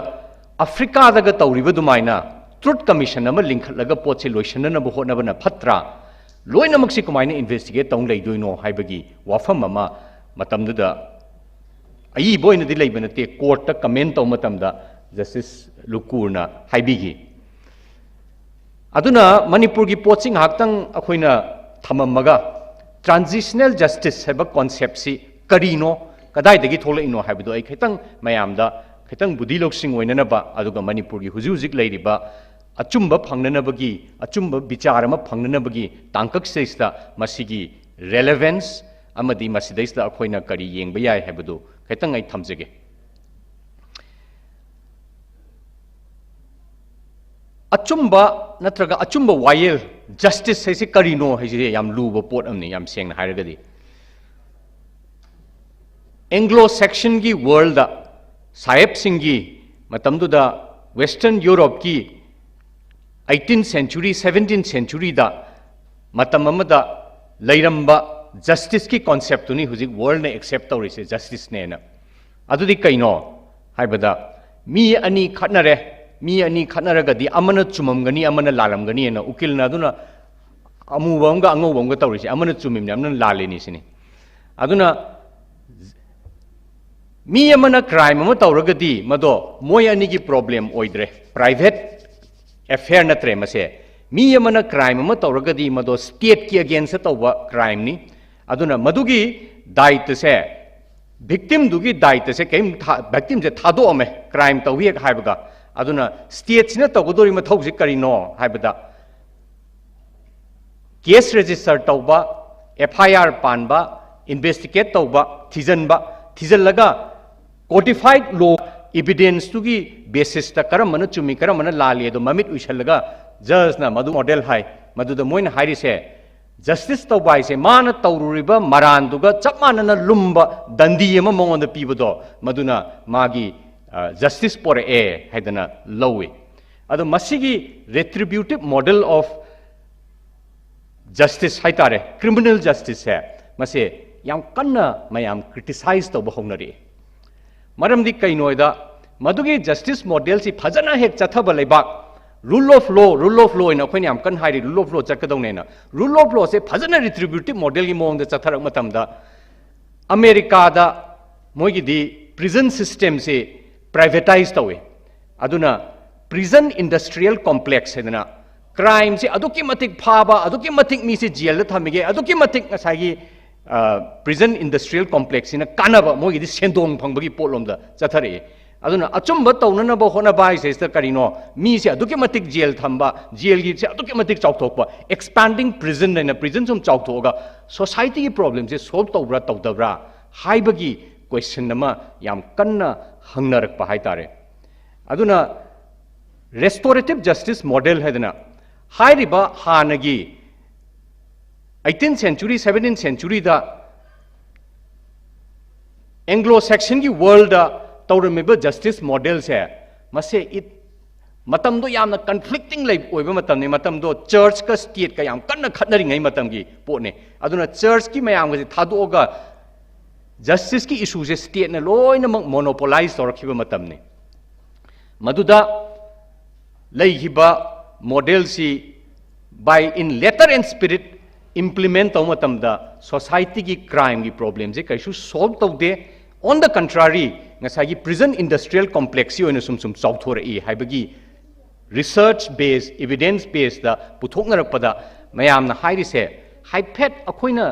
ꯑꯐ꯭ꯔꯤꯀꯥꯗꯒ ꯇꯧꯔꯤꯕ ꯑꯗꯨꯃꯥꯏꯅ ꯇ꯭ꯔꯨꯠ ꯀꯃꯤꯁꯟ ꯑꯃ ꯂꯤꯡꯈꯠꯂꯒ ꯄꯣꯠꯁꯦ ꯂꯣꯏꯁꯤꯟꯅꯅꯕ ꯍꯣꯠꯅꯕꯅ ꯐꯠꯇ꯭ꯔꯥ? ꯂꯣꯏꯅꯃꯛꯁꯤ ꯀꯃꯥꯏꯅ ꯏꯟꯚꯦꯁꯇꯤꯒꯦꯠ ꯇꯧ ꯂꯩꯗꯣꯏꯅꯣ ꯍꯥꯏꯕꯒꯤ ꯋꯥꯐꯝ ꯑꯃ ꯃꯇꯝꯗꯨꯗ ꯑꯏꯕ ꯑꯣꯏꯅꯗꯤ ꯂꯩꯕ ꯅꯠꯇꯦ, ꯀꯣꯔꯠꯇ ꯀꯃꯦꯟ ꯇꯧꯕ ꯃꯇꯝꯗ ꯖꯁꯇꯤꯁ ꯂꯨꯀꯨꯔꯅ ꯍꯥꯏꯕꯤꯈꯤ꯫ ꯑꯗꯨꯅ ꯃꯅꯤꯄꯨꯔꯒꯤ ꯄꯣꯠꯁꯤ ꯉꯥꯏꯍꯥꯛꯇꯪ ꯑꯩꯈꯣꯏꯅ ꯊꯝꯃꯝꯃꯒ transitional justice ꯍꯥꯏꯕ concept ꯁꯤ ꯀꯔꯤꯅꯣ, ꯀꯗꯥꯏꯗꯒꯤ ꯊꯣꯛꯂꯛꯏꯅꯣ ꯍꯥꯏꯕꯗꯨ ꯑꯩ ꯈꯤꯇꯪ ꯃꯌꯥꯝꯗ ꯈꯤꯇꯪ ꯕꯨꯙꯤ ꯂꯧꯁꯤꯡ ꯑꯣꯏꯅꯅꯕ, ꯑꯗꯨꯒ ꯃꯅꯤꯄꯨꯔꯒꯤ ꯍꯧꯖꯤꯛ ꯍꯧꯖꯤꯛ ꯂꯩꯔꯤꯕ ꯑꯆꯨꯝꯕ ꯐꯪꯅꯅꯕꯒꯤ, ꯑꯆꯨꯝꯕ ꯕꯤꯆꯥꯔ ꯑꯃ ꯐꯪꯅꯅꯕꯒꯤ ꯇꯥꯡꯀꯛꯁꯤꯗꯩꯁꯤꯗ ꯃꯁꯤꯒꯤ relevance ꯑꯃꯗꯤ ꯃꯁꯤꯗꯩꯁꯤꯗ ꯑꯩꯈꯣꯏꯅ ꯀꯔꯤ ꯌꯦꯡꯕ ꯌꯥꯏ ꯍꯥꯏꯕꯗꯨ ꯈꯤꯇꯪ ꯑꯩ ꯊꯝꯖꯒꯦ꯫ ꯑꯆꯨꯝꯕ ꯅꯠꯇ꯭ꯔꯒ ꯑꯆꯨꯝꯕ ꯋꯥꯌꯦꯜ, justice ꯍꯥꯏꯁꯤ ꯀꯔꯤꯅꯣ ꯍꯥꯏꯁꯤ ꯌꯥꯝ ꯂꯨꯕ ꯄꯣꯠ ꯑꯃꯅꯤ, ꯌꯥꯝ ꯁꯦꯡꯅ ꯍꯥꯏꯔꯒꯗꯤ꯫ Anglo Saxon ꯒꯤ world ꯗ, ꯁꯥꯍꯦꯕꯁꯤꯡꯒꯤ ꯃꯇꯝꯗꯨꯗ Western Europe ꯀꯤ eighteen century, seventeen century ꯗ ꯃꯇꯝ ꯑꯃꯗ ꯂꯩꯔꯝꯕ justice ꯀꯤ concept ꯇꯨꯅꯤ ꯍꯧꯖꯤꯛ world ꯅ accept ꯇꯧꯔꯤꯁꯦ justice ꯅꯦꯅ꯫ ꯑꯗꯨꯗꯤ ꯀꯩꯅꯣ ꯍꯥꯏꯕꯗ, ꯃꯤ ꯑꯅꯤ ꯈꯠꯅꯔꯦ, ꯃꯤ ꯑꯅꯤ ꯈꯠꯅꯔꯒꯗꯤ ꯑꯃꯅ ꯆꯨꯝꯃꯝꯒꯅꯤ, ꯑꯃꯅ ꯂꯥꯜꯂꯝꯒꯅꯤꯅ ꯎꯀꯤꯜꯅ ꯑꯗꯨꯅ ꯑꯃꯨꯕ ꯑꯃꯒ ꯑꯉꯧꯕ ꯑꯃꯒ ꯇꯧꯔꯤꯁꯦ, ꯑꯃꯅ ꯆꯨꯝꯃꯤꯕꯅꯤ, ꯑꯃꯅ ꯂꯥꯜꯂꯤꯅꯤ ꯁꯤꯅꯤ꯫ ꯑꯗꯨꯅ ꯃꯤ ꯑꯃꯅ crime ꯑꯃ ꯇꯧꯔꯒꯗꯤ ꯃꯗꯣ ꯃꯣꯏ ꯑꯅꯤꯒꯤ problem ꯑꯣꯏꯗ꯭ꯔꯦ, private affair ꯅꯠꯇ꯭ꯔꯦ ꯃꯁꯦ꯫ ꯃꯤ ꯑꯃꯅ crime ꯑꯃ ꯇꯧꯔꯒꯗꯤ ꯃꯗꯣ state ꯀꯤ against ꯇꯧꯕ crime ꯅꯤ꯫ ꯑꯗꯨꯅ ꯃꯗꯨꯒꯤ ꯗꯥꯏꯇꯁꯦ, victim ꯗꯨꯒꯤ ꯗꯥꯏꯇꯁꯦ ꯀꯔꯤꯝ ꯊꯥ-, victim ꯁꯦ ꯊꯥꯗꯣꯛꯑꯝꯃꯦ crime ꯇꯧꯏ ꯍꯦꯛ ꯍꯥꯏꯕꯒ꯫ ꯑꯗꯨꯅ state ꯁꯤꯅ ꯇꯧꯒꯗꯧꯔꯤ ꯃꯊꯧꯁꯤ ꯀꯔꯤꯅꯣ ꯍꯥꯏꯕꯗ, case register ꯇꯧꯕ, F I R ꯄꯥꯟꯕ, investigate ꯇꯧꯕ, ꯊꯤꯖꯤꯟꯕ, ꯊꯤꯖꯤꯜꯂꯒ codified law evidence ꯇꯨꯒꯤ basis ꯇ ꯀꯔꯝꯕꯅ ꯆꯨꯝꯃꯤ, ꯀꯔꯝꯕꯅ ꯂꯥꯜꯂꯤ ꯑꯗꯣ ꯃꯃꯤꯠ ꯎꯏꯁꯜꯂꯒ judge ꯅ ꯃꯗꯨ model ꯍꯥꯏ꯫ ꯃꯗꯨꯗ ꯃꯣꯏꯅ ꯍꯥꯏꯔꯤꯁꯦ, justice ꯇꯧꯕ ꯍꯥꯏꯁꯦ ꯃꯥꯅ ꯇꯧꯔꯨꯔꯤꯕ ꯃꯔꯥꯟꯗꯨꯒ ꯆꯞ ꯃꯥꯟꯅꯅ ꯂꯨꯝꯕ ꯗꯟꯗꯤ ꯑꯃ ꯃꯉꯣꯟꯗ ꯄꯤꯕꯗꯣ, ꯃꯗꯨꯅ ꯃꯥꯒꯤ, ꯑ, justice ꯄꯣꯔꯛꯑꯦ ꯍꯥꯏꯗꯅ ꯂꯧꯏ꯫ ꯑꯗꯣ ꯃꯁꯤꯒꯤ retributive model of justice ꯍꯥꯏꯇꯥꯔꯦ, criminal justice ꯁꯦ, ꯃꯁꯦ ꯌꯥꯝ ꯀꯟꯅ ꯃꯌꯥꯝ criticize ꯇꯧꯕ ꯍꯧꯅꯔꯛꯏ꯫ ꯃꯔꯝꯗꯤ ꯀꯩꯅꯣꯗ, ꯃꯗꯨꯒꯤ justice model ꯁꯤ ꯐꯖꯅ ꯍꯦꯛ ꯆꯠꯊꯕ ꯂꯩꯕꯥꯛ, rule of law, rule of law ꯍꯥꯏꯅ ꯑꯩꯈꯣꯏꯅ ꯌꯥꯝ ꯀꯟꯅ ꯍꯥꯏꯔꯤ, rule of law ꯆꯠꯀꯗꯧꯅꯦꯅ꯫ Rule of law ꯁꯦ ꯐꯖꯅ retributive model ꯒꯤ ꯃꯑꯣꯡꯗ ꯆꯠꯊꯔꯛꯄ ꯃꯇꯝꯗ, ꯑꯃꯦꯔꯤꯀꯥꯗ ꯃꯣꯏꯒꯤꯗꯤ prison system ꯁꯤ privatize ꯇꯧꯏ꯫ ꯑꯗꯨꯅ prison industrial complex ꯍꯥꯏꯗꯅ ꯀ꯭ꯔꯥꯏꯝꯁꯦ ꯑꯗꯨꯛꯀꯤ ꯃꯇꯤꯛ ꯐꯥꯕ, ꯑꯗꯨꯛꯀꯤ ꯃꯇꯤꯛ ꯃꯤꯁꯦ ꯖꯦꯜꯗ ꯊꯝꯃꯤꯒꯦ, ꯑꯗꯨꯛꯀꯤ ꯃꯇꯤꯛ ꯉꯁꯥꯏꯒꯤ ꯄ꯭ꯔꯤꯖꯟ ꯏꯟꯗꯁꯇ꯭ꯔꯤꯌꯦꯜ ꯀꯣꯝꯄ꯭ꯂꯦꯛꯁꯁꯤꯅ ꯀꯥꯟꯅꯕ, ꯃꯣꯏꯒꯤꯗꯤ ꯁꯦꯟꯗꯣꯡ ꯐꯪꯕꯒꯤ ꯄꯣꯠꯂꯣꯝꯗ ꯆꯠꯊꯔꯛꯏ꯫ ꯑꯗꯨꯅ ꯑꯆꯨꯝꯕ ꯇꯧꯅꯅꯕ ꯍꯣꯠꯅꯕ ꯍꯥꯏꯁꯤꯗ ꯀꯔꯤꯅꯣ? ꯃꯤꯁꯦ ꯑꯗꯨꯛꯀꯤ ꯃꯇꯤꯛ ꯖꯦꯜ ꯊꯝꯕ, ꯖꯦꯜꯒꯤꯁꯦ ꯑꯗꯨꯛꯀꯤ ꯃꯇꯤꯛ ꯆꯥꯎꯊꯣꯛꯄ, ꯑꯦꯛꯁꯄꯥꯟꯗꯤꯡ ꯄ꯭ꯔꯤꯖꯟ ꯍꯥꯏꯅ ꯄ꯭ꯔꯤꯖꯟ ꯁꯨꯝ ꯆꯥꯎꯊꯣꯛꯑꯒ ꯁꯣꯁꯥꯏꯇꯤꯒꯤ ꯄ꯭ꯔꯣꯕ꯭ꯂꯦꯝꯁꯦ ꯁꯣꯜꯕ ꯇꯧꯕ꯭ꯔꯥ ꯇꯧꯗꯕ꯭ꯔꯥ ꯍꯥꯏꯕꯒꯤ ꯀꯣꯏꯁꯟ ꯑꯃ ꯌꯥꯝ ꯀꯟꯅ ꯍꯪꯅꯔꯛꯄ ꯍꯥꯏꯇꯥꯔꯦ꯫ ꯑꯗꯨꯅ ꯔꯦꯁꯇꯣꯔꯦꯇꯤꯞ ꯖꯁꯇꯤꯁ ꯃꯣꯗꯦꯜ ꯍꯥꯏꯗꯅ ꯍꯥꯏꯔꯤꯕ ꯍꯥꯟꯅꯒꯤ ꯑꯩꯠꯇꯤꯟ ꯁꯦꯟꯆꯨꯔꯤ, ꯁꯚꯦꯟꯇꯤꯟ ꯁꯦꯟꯆꯨꯔꯤꯗ ꯑꯦꯡꯒ꯭ꯂꯣ ꯁꯦꯛꯁꯟꯒꯤ ꯋꯥꯔꯜꯗ ꯇꯧꯔꯝꯃꯤꯕ ꯖꯁꯇꯤꯁ ꯃꯣꯗꯦꯜꯁꯦ, ꯃꯁꯦ ꯏꯠ ꯃꯇꯝꯗꯣ ꯌꯥꯝꯅ ꯀꯟꯐ꯭ꯂꯤꯛꯇꯤꯡ ꯂꯩ ꯑꯣꯏꯕ ꯃꯇꯝꯅꯤ꯫ ꯃꯇꯝꯗꯣ ꯆꯔꯆꯀ ꯁ꯭ꯇꯦꯠꯀ ꯌꯥꯝ ꯀꯟꯅ ꯈꯠꯅꯔꯤꯉꯩ ꯃꯇꯝꯒꯤ ꯄꯣꯠꯅꯤ꯫ ꯑꯗꯨꯅ ꯆꯔꯆꯀꯤ ꯃꯌꯥꯝꯒꯁꯦ ꯊꯥꯗꯣꯛꯑꯒ ꯖꯁꯇꯤꯁꯀꯤ ꯏꯁꯨꯁꯦ ꯁ꯭ꯇꯦꯠꯅ ꯂꯣꯏꯅꯃꯛ ꯃꯣꯅꯣꯄꯣꯂꯥꯏꯖ ꯇꯧꯔꯛꯈꯤꯕ ꯃꯇꯝꯅꯤ꯫ ꯃꯗꯨꯗ ꯂꯩꯈꯤꯕ ꯃꯣꯗꯦꯜꯁꯤ by in letter and spirit implement ꯇꯧꯕ ꯃꯇꯝꯗ ꯁꯣꯁꯥꯏꯇꯤꯒꯤ ꯀ꯭ꯔꯥꯏꯝꯒꯤ ꯄ꯭ꯔꯣꯕ꯭ꯂꯦꯝꯁꯦ ꯀꯩꯁꯨ ꯁꯣꯜꯕ ꯇꯧꯗꯦ꯫ On the contrary, ꯉꯁꯥꯏꯒꯤ ꯄ꯭ꯔꯤꯖꯟ ꯏꯟꯗꯁꯇ꯭ꯔꯤꯌꯦꯜ ꯀꯣꯝꯄ꯭ꯂꯦꯛꯁꯁꯤ ꯑꯣꯏꯅ ꯁꯨꯝ ꯁꯨꯝ ꯆꯥꯎꯊꯣꯔꯛꯏ ꯍꯥꯏꯕꯒꯤ ꯔꯤꯁꯔꯆ ꯕꯦꯁ, ꯏꯕꯤꯗꯦꯟꯁ ꯕꯦꯁꯇ ꯄꯨꯊꯣꯛꯅꯔꯛꯄꯗ ꯃꯌꯥꯝꯅ ꯍꯥꯏꯔꯤꯁꯦ ꯍꯥꯏꯐꯦꯠ ꯑꯩꯈꯣꯏꯅ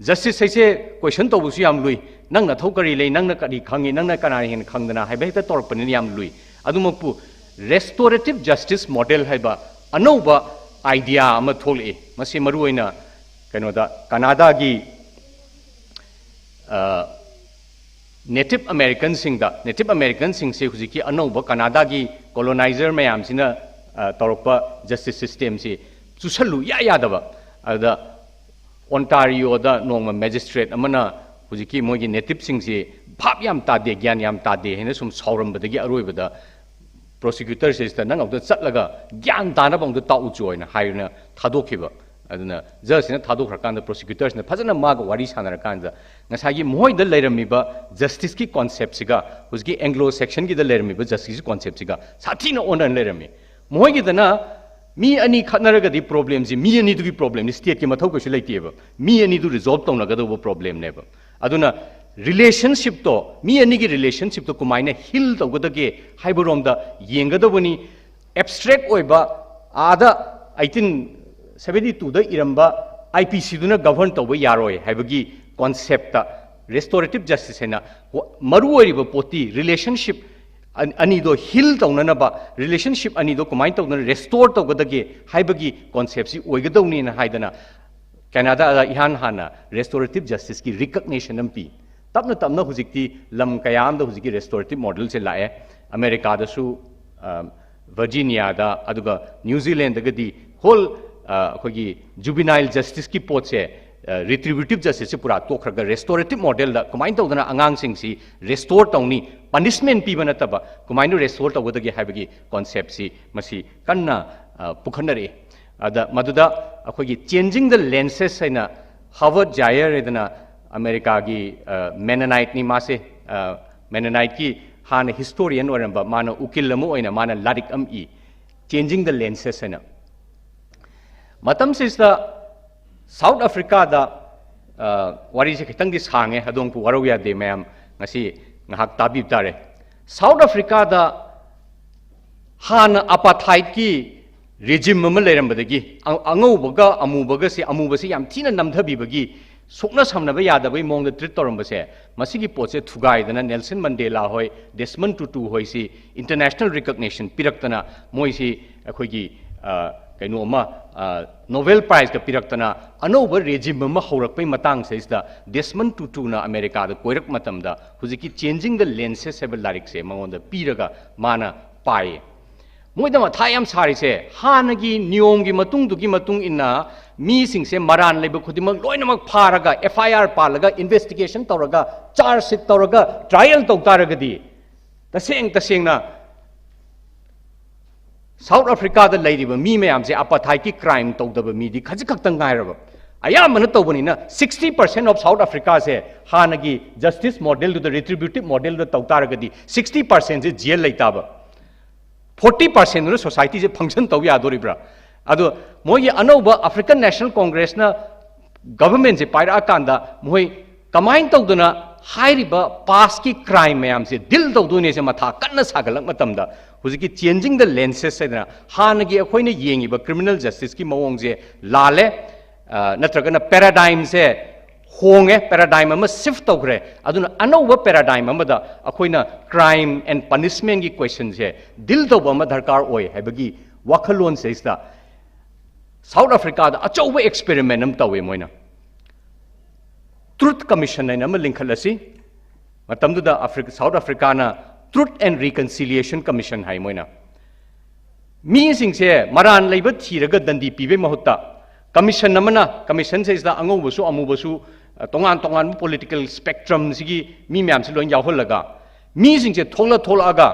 ꯖꯁꯇꯤꯁ ꯍꯥꯏꯁꯦ ꯀꯣꯏꯁꯟ ꯇꯧꯕꯁꯨ ꯌꯥꯝ ꯂꯨꯏ꯫ ꯅꯪ ꯅꯊꯧ ꯀꯔꯤ ꯂꯩ, ꯅꯪꯅ ꯀꯔꯤ ꯈꯪꯉꯤ, ꯅꯪꯅ ꯀꯅꯥꯅ ꯍꯦꯟꯅ ꯈꯪꯗꯅ ꯍꯥꯏꯕ ꯍꯦꯛꯇ ꯇꯧꯔꯛꯄꯅꯤꯅ ꯌꯥꯝ ꯂꯨꯏ꯫ ꯑꯗꯨꯃꯛꯄꯨ ꯔꯦꯁꯇꯣꯔꯦꯇꯤꯞ ꯖꯁꯇꯤꯁ ꯃꯣꯗꯦꯜ ꯍꯥꯏꯕ ꯑꯅꯧꯕ ꯑꯥꯏꯗꯤꯌꯥ ꯑꯃ ꯊꯣꯛꯂꯛꯏ꯫ ꯃꯁꯤ ꯃꯔꯨꯑꯣꯏꯅ ꯀꯩꯅꯣꯗ ꯀꯅꯥꯗꯥꯒꯤ ꯅꯦꯇꯤꯚ ꯑꯃꯦꯔꯤꯀꯟꯁꯤꯡꯗ, ꯅꯦꯇꯤꯚ ꯑꯃꯦꯔꯤꯀꯟꯁꯤꯡꯁꯦ ꯍꯧꯖꯤꯛꯀꯤ ꯑꯅꯧꯕ ꯀꯅꯥꯗꯥꯒꯤ ꯀꯣꯂꯣꯅꯥꯏꯖꯔ ꯃꯌꯥꯝꯁꯤꯅ ꯇꯧꯔꯛꯄ ꯖꯁꯇꯤꯁ ꯁꯤꯁꯇꯦꯝꯁꯤ ꯆꯨꯁꯜꯂꯨ ꯏꯌꯥ ꯌꯥꯗꯕ꯫ ꯑꯗꯨꯗ ꯑꯣꯟꯇꯥꯔꯤꯌꯣꯗ ꯅꯣꯡꯃ ꯃꯦꯖꯤꯁꯇ꯭ꯔꯦꯠ ꯑꯃꯅ ꯍꯧꯖꯤꯛꯀꯤ ꯃꯣꯏꯒꯤ ꯅꯦꯇꯤꯚꯁꯤꯡꯁꯤ ꯚꯥꯞ ꯌꯥꯝ ꯇꯥꯗꯦ, ꯒ꯭ꯌꯥꯟ ꯌꯥꯝ ꯇꯥꯗꯦ ꯍꯥꯏꯅ ꯁꯨꯝ ꯁꯥꯎꯔꯝꯕꯗꯒꯤ ꯑꯔꯣꯏꯕꯗ ꯄ꯭ꯔꯣꯁꯤꯀ꯭ꯌꯨꯇꯔꯁꯤꯗ ꯅꯪ ꯑꯃꯨꯛꯇ ꯆꯠꯂꯒ ꯒ꯭ꯌꯥꯟ ꯇꯥꯅꯕ ꯑꯃꯨꯛꯇ ꯇꯥꯛꯎꯆꯣ ꯍꯥꯏꯅ ꯊꯥꯗꯣꯛꯈꯤꯕ꯫ ꯑꯗꯨꯅ ꯖꯖꯁꯤꯅ ꯊꯥꯗꯣꯛꯈ꯭ꯔꯀꯥꯟꯗ ꯄ꯭ꯔꯣꯁꯤꯀ꯭ꯌꯨꯇꯔꯁꯤꯅ ꯐꯖꯅ ꯃꯥꯒ ꯋꯥꯔꯤ ꯁꯥꯟꯅꯔꯀꯥꯟꯗ ꯉꯁꯥꯏꯒꯤ ꯃꯈꯣꯏꯗ ꯂꯩꯔꯝꯃꯤꯕ ꯖꯁꯇꯤꯁꯀꯤ ꯀꯣꯟꯁꯦꯞꯁꯤꯒ ꯍꯧꯖꯤꯛꯀꯤ ꯑꯦꯡꯒ꯭ꯂꯣ ꯁꯦꯛꯁꯟꯒꯤꯗ ꯂꯩꯔꯝꯃꯤꯕ ꯖꯁꯇꯤꯁꯀꯤ ꯀꯣꯟꯁꯦꯞꯁꯤꯒ ꯁꯥꯊꯤꯅ ꯑꯣꯟꯅꯅ ꯂꯩꯔꯝꯃꯤ꯫ ꯃꯈꯣꯏꯒꯤꯗꯅ ꯃꯤ ꯑꯅꯤ ꯈꯠꯅꯔꯒꯗꯤ ꯄ꯭ꯔꯣꯕ꯭ꯂꯦꯝꯁꯤ ꯃꯤ ꯑꯅꯤꯗꯨꯒꯤ ꯄ꯭ꯔꯣꯕ꯭ꯂꯦꯝꯅꯤ, ꯁ꯭ꯇꯦꯠꯀꯤ ꯃꯊꯧ ꯀꯩꯁꯨ ꯂꯩꯇꯦꯕ꯫ ꯃꯤ ꯑꯅꯤꯗꯨ ꯔꯤꯖꯣꯜꯕ ꯇꯧꯅꯒꯗꯧꯕ ꯄ꯭ꯔꯣꯕ꯭ꯂꯦꯝꯅꯦꯕ꯫ ꯑꯗꯨꯅ ꯔꯤꯂꯦꯁꯟꯁꯤꯞꯇꯣ, ꯃꯤ ꯑꯅꯤꯒꯤ ꯔꯤꯂꯦꯁꯟꯁꯤꯞꯇꯣ ꯀꯃꯥꯏꯅ ꯍꯤꯜ ꯇꯧꯒꯗꯒꯦ ꯍꯥꯏꯕꯔꯣꯝꯗ ꯌꯦꯡꯒꯗꯧꯕꯅꯤ꯫ ꯑꯦꯕꯁꯇ꯭ꯔꯦꯛ ꯑꯣꯏꯕ ꯑꯥꯗ ꯑꯩꯇꯤꯟ ꯁꯚꯦꯟꯇꯤ ꯇꯨꯗ ꯏꯔꯝꯕ ꯑꯥꯏ ꯄꯤ ꯁꯤꯗꯨꯅ ꯒꯚꯔꯟ ꯇꯧꯕ ꯌꯥꯔꯣꯏ ꯍꯥꯏꯕꯒꯤ ꯀꯣꯟꯁꯦꯞꯇ ꯔꯦꯁꯇꯣꯔꯦꯇꯤꯞ ꯖꯁꯇꯤꯁ ꯍꯥꯏꯅ ꯋꯥ-, ꯃꯔꯨ ꯑꯣꯏꯔꯤꯕ ꯄꯣꯠꯇꯤ ꯔꯤꯂꯦꯁꯟꯁꯤꯞ ꯑꯅꯤꯗꯣ ꯍꯤꯜ ꯇꯧꯅꯅꯕ, ꯔꯤꯂꯦꯁꯟꯁꯤꯞ ꯑꯅꯤꯗꯣ ꯀꯃꯥꯏꯅ ꯇꯧꯗꯅ ꯔꯦꯁꯇꯣꯔ ꯇꯧꯒꯗꯒꯦ ꯍꯥꯏꯕꯒꯤ ꯀꯣꯟꯁꯦꯞꯁꯤ ꯑꯣꯏꯒꯗꯧꯅꯤꯅ ꯍꯥꯏꯗꯅ ꯀꯦꯅꯥꯗꯥꯗ ꯏꯍꯥꯟ ꯍꯥꯟꯅ ꯔꯦꯁꯇꯣꯔꯦꯇꯤꯞ ꯖꯁꯇꯤꯁꯀꯤ ꯔꯤꯀꯛꯅꯦꯁꯟ ꯑꯃ ꯄꯤ꯫ ꯇꯞꯅ ꯇꯞꯅ ꯍꯧꯖꯤꯛꯇꯤ ꯂꯝ ꯀꯌꯥ ꯑꯃꯗ ꯍꯧꯖꯤꯛꯀꯤ ꯔꯦꯁꯇꯣꯔꯦꯇꯤꯞ ꯃꯣꯗꯦꯜꯁꯦ ꯂꯥꯛꯑꯦ꯫ ꯑꯃꯦꯔꯤꯀꯥꯗꯁꯨ, ꯑ, ꯚꯔꯖꯤꯅꯤꯌꯥꯗ, ꯑꯗꯨꯒ ꯅ꯭ꯌꯨ ꯖꯤꯂꯦꯟꯗꯒꯗꯤ ꯍꯣꯜ, ꯑ, ꯑꯩꯈꯣꯏꯒꯤ ꯖꯨꯕꯤꯅꯥꯏꯜ ꯖꯁꯇꯤꯁꯀꯤ ꯄꯣꯠꯁꯦ, ꯑ, ꯔꯤꯇ꯭ꯔꯤꯕ꯭ꯌꯨꯇꯤꯞ ꯖꯁꯇꯤꯁꯁꯦ ꯄꯨꯔꯥ ꯇꯣꯛꯈ꯭ꯔꯒ ꯔꯦꯁꯇꯣꯔꯦꯇꯤꯞ ꯃꯣꯗꯦꯜꯗ ꯀꯃꯥꯏꯅ ꯇꯧꯗꯅ ꯑꯉꯥꯡꯁꯤꯡꯁꯤ ꯔꯦꯁꯇꯣꯔ ꯇꯧꯅꯤ, ꯄꯅꯤꯁꯃꯦꯟ ꯄꯤꯕ ꯅꯠꯇꯕ ꯀꯃꯥꯏꯅ ꯔꯦꯁꯇꯣꯔ ꯇꯧꯒꯗꯒꯦ ꯍꯥꯏꯕꯒꯤ ꯀꯣꯟꯁꯦꯞꯁꯤ ꯃꯁꯤ ꯀꯟꯅ, ꯑ, ꯄꯨꯈꯠꯅꯔꯛꯏ꯫ ꯑꯗ ꯃꯗꯨꯗ ꯑꯩꯈꯣꯏꯒꯤ ꯆꯦꯟꯖꯤꯡ ꯗ ꯂꯦꯟꯁꯦꯁ ꯍꯥꯏꯅ ꯍꯥꯔꯕꯔꯠ ꯖꯥꯌꯔ ꯍꯥꯏꯗꯅ ꯑꯃꯦꯔꯤꯀꯥꯒꯤ, ꯑ, ꯃꯦꯅꯅꯥꯏꯠꯅꯤ ꯃꯥꯁꯦ, ꯑ, ꯃꯦꯅꯅꯥꯏꯠꯀꯤ ꯍꯥꯟꯅ ꯍꯤꯁꯇꯣꯔꯤꯌꯟ ꯑꯣꯏꯔꯝꯕ ꯃꯥꯅ ꯎꯀꯤꯜ ꯑꯃ ꯑꯣꯏꯅ ꯃꯥꯅ ꯂꯥꯏꯔꯤꯛ ꯑꯃ ꯏ, ꯆꯦꯟꯖꯤꯡ ꯗ ꯂꯦꯟꯁꯦꯁ ꯍꯥꯏꯅ꯫ ꯃꯇꯝꯁꯤꯗ ꯁꯥꯎꯠ ꯑꯐ꯭ꯔꯤꯀꯥꯗ, ꯑ, ꯋꯥꯔꯤꯁꯦ ꯈꯤꯇꯪꯗꯤ ꯁꯥꯡꯉꯦ, ꯑꯗꯣꯝꯕꯨ ꯋꯥꯔꯧ ꯌꯥꯗꯦ ꯃꯌꯥꯝ, ꯉꯁꯤ ꯉꯥꯏꯍꯥꯛ ꯇꯥꯕꯤꯕ ꯇꯥꯔꯦ꯫ ꯁꯥꯎꯠ ꯑꯐ꯭ꯔꯤꯀꯥꯗ ꯍꯥꯟꯅ ꯑꯄꯥꯊꯥꯏꯠꯀꯤ ꯔꯦꯖꯤꯝ ꯑꯃ ꯂꯩꯔꯝꯕꯗꯒꯤ, ꯑ-, ꯑꯉꯧꯕꯒ ꯑꯃꯨꯕꯒꯁꯦ, ꯑꯃꯨꯕꯁꯤ ꯌꯥꯝ ꯊꯤꯅ ꯅꯝꯊꯕꯤꯕꯒꯤ, ꯁꯣꯛꯅ ꯁꯝꯅꯕ ꯌꯥꯗꯕꯒꯤ ꯃꯑꯣꯡꯗ ꯇ꯭ꯔꯤꯠ ꯇꯧꯔꯝꯕꯁꯦ, ꯃꯁꯤꯒꯤ ꯄꯣꯠꯁꯦ ꯊꯨꯒꯥꯏꯗꯅ ꯅꯦꯜꯁꯟ ꯃꯟꯗꯦꯂꯥ ꯍꯣꯏ, ꯗꯦꯁꯃꯟ ꯇꯨꯇꯨ ꯍꯣꯏꯁꯤ ꯏꯟꯇꯔꯅꯦꯁꯅꯦꯜ ꯔꯤꯀꯛꯅꯦꯁꯟ ꯄꯤꯔꯛꯇꯅ ꯃꯣꯏꯁꯤ ꯑꯩꯈꯣꯏꯒꯤ, ꯑ, ꯀꯩꯅꯣ ꯑꯃ, ꯑ, ꯅꯣꯕꯦꯜ ꯄ꯭ꯔꯥꯏꯖꯀ ꯄꯤꯔꯛꯇꯅ ꯑꯅꯧꯕ ꯔꯦꯖꯤꯝ ꯑꯃ ꯍꯧꯔꯛꯄꯩ ꯃꯇꯥꯡꯁꯤꯗꯩꯁꯤꯗ ꯗꯦꯁꯃꯟ ꯇꯨꯇꯨꯅ ꯑꯃꯦꯔꯤꯀꯥꯗ ꯀꯣꯏꯔꯛ ꯃꯇꯝꯗ ꯍꯧꯖꯤꯛꯀꯤ ꯆꯦꯟꯖꯤꯡ ꯗ ꯂꯦꯟꯁꯦꯁ ꯍꯥꯏꯕ ꯂꯥꯏꯔꯤꯛꯁꯦ ꯃꯉꯣꯟꯗ ꯄꯤꯔꯒ ꯃꯥꯅ ꯄꯥꯏꯌꯦ꯫ ꯃꯣꯏꯗ ꯃꯊꯥ ꯌꯥꯝ ꯁꯥꯔꯤꯁꯦ, ꯍꯥꯟꯅꯒꯤ ꯅꯤꯌꯣꯝꯒꯤ ꯃꯇꯨꯡꯗꯨꯒꯤ ꯃꯇꯨꯡ ꯏꯟꯅ ꯃꯤꯁꯤꯡꯁꯦ, ꯃꯔꯥꯟ ꯂꯩꯕ ꯈꯨꯗꯤꯡꯃꯛ ꯂꯣꯏꯅꯃꯛ ꯐꯥꯔꯒ, ꯑꯦꯐ ꯑꯥꯏ ꯑꯥꯔ ꯄꯥꯜꯂꯒ, ꯏꯟꯚꯦꯁꯇꯤꯒꯦꯁꯟ ꯇꯧꯔꯒ, ꯆꯥꯔꯖ ꯁꯤꯠ ꯇꯧꯔꯒ, ꯇ꯭ꯔꯥꯏꯌꯦꯜ ꯇꯧ ꯇꯥꯔꯒꯗꯤ, ꯇꯁꯦꯡ ꯇꯁꯦꯡꯅ ꯁꯥꯎꯠ ꯑꯐ꯭ꯔꯤꯀꯥꯗ ꯂꯩꯔꯤꯕ ꯃꯤ ꯃꯌꯥꯝꯁꯦ ꯑꯄꯥꯊꯥꯏꯠꯀꯤ ꯀ꯭ꯔꯥꯏꯝ ꯇꯧꯗꯕ ꯃꯤꯗꯤ ꯈꯖꯤꯛ ꯈꯛꯇꯪ ꯉꯥꯏꯔꯕ꯫ ꯑꯌꯥꯝꯕꯅ ꯇꯧꯕꯅꯤꯅ, sixty percent of South Africa ꯁꯦ ꯍꯥꯟꯅꯒꯤ ꯖꯁꯇꯤꯁ ꯃꯣꯗꯦꯜꯗꯨꯗ, ꯔꯤꯇ꯭ꯔꯤꯕ꯭ꯌꯨꯇꯤꯞ ꯃꯣꯗꯦꯜꯗ ꯇꯧ ꯇꯥꯔꯒꯗꯤ, sixty percent ꯁꯦ ꯖꯦꯜ ꯂꯩ ꯇꯥꯕ, forty percent ꯗꯨꯅ ꯁꯣꯁꯥꯏꯇꯤꯁꯦ ꯐꯪꯁꯟ ꯇꯧ ꯌꯥꯗꯣꯔꯤꯕ꯭ꯔꯥ? ꯑꯗꯣ ꯃꯣꯏꯒꯤ ꯑꯅꯧꯕ ꯑꯐ꯭ꯔꯤꯀꯟ ꯅꯦꯁꯅꯦꯜ ꯀꯣꯡꯒ꯭ꯔꯦꯁꯅ ꯒꯚꯔꯟꯃꯦꯟꯁꯦ ꯄꯥꯏꯔꯛꯑꯀꯥꯟꯗ ꯃꯣꯏ ꯀꯃꯥꯏꯅ ꯇꯧꯗꯅ ꯍꯥꯏꯔꯤꯕ ꯄꯥꯁꯀꯤ ꯀ꯭ꯔꯥꯏꯝ ꯃꯌꯥꯝꯁꯦ ꯗꯤꯜ ꯇꯧꯗꯣꯏꯅꯦꯁꯦ ꯃꯊꯥ ꯀꯟꯅ ꯁꯥꯒꯠꯂꯛ ꯃꯇꯝꯗ, ꯍꯧꯖꯤꯛꯀꯤ changing the lenses ꯍꯥꯏꯗꯅ, ꯍꯥꯟꯅꯒꯤ ꯑꯩꯈꯣꯏꯅ ꯌꯦꯡꯉꯤꯕ criminal justice ꯀꯤ ꯃꯑꯣꯡꯁꯦ ꯂꯥꯜꯂꯦ, ꯑ, ꯅꯠꯇ꯭ꯔꯒꯅ paradigm ꯁꯦ ꯍꯣꯡꯉꯦ, paradigm ꯑꯃ shift ꯇꯧꯈ꯭ꯔꯦ꯫ ꯑꯗꯨꯅ ꯑꯅꯧꯕ paradigm ꯑꯃꯗ ꯑꯩꯈꯣꯏꯅ crime and punishment ꯀꯤ question ꯁꯦ deal ꯇꯧꯕ ꯑꯃ ꯗꯔꯀꯥꯔ ꯑꯣꯏ ꯍꯥꯏꯕꯒꯤ ꯋꯥꯈꯜꯂꯣꯟꯁꯤꯗꯩꯁꯤꯗ South Africa ꯗ ꯑꯆꯧꯕ experiment ꯑꯃ ꯇꯧꯋꯤ ꯃꯣꯏꯅ꯫ Truth Commission ꯍꯥꯏꯅ ꯑꯃ ꯂꯤꯡꯈꯠꯂꯁꯤ꯫ ꯃꯇꯝꯗꯨꯗ Africa, South Africa ꯅ Truth and Reconciliation Commission ꯍꯥꯏ ꯃꯣꯏꯅ꯫ ꯃꯤꯁꯤꯡꯁꯦ ꯃꯔꯥꯟ ꯂꯩꯕ ꯊꯤꯔꯒ ꯗꯟꯗꯤ ꯄꯤꯕꯩ ꯃꯍꯨꯠꯇ commission ꯑꯃꯅ, commission ꯁꯤꯗꯩꯁꯤꯗ ꯑꯉꯧꯕꯁꯨ ꯑꯃꯨꯕꯁꯨ, ꯑ, ꯇꯣꯉꯥꯟ ꯇꯣꯉꯥꯟꯕ political spectrum ꯁꯤꯒꯤ ꯃꯤ ꯃꯌꯥꯝꯁꯤ ꯂꯣꯏ ꯌꯥꯎꯍꯜꯂꯒ ꯃꯤꯁꯤꯡꯁꯦ ꯊꯣꯛꯂ ꯊꯣꯛꯂꯛꯑꯒ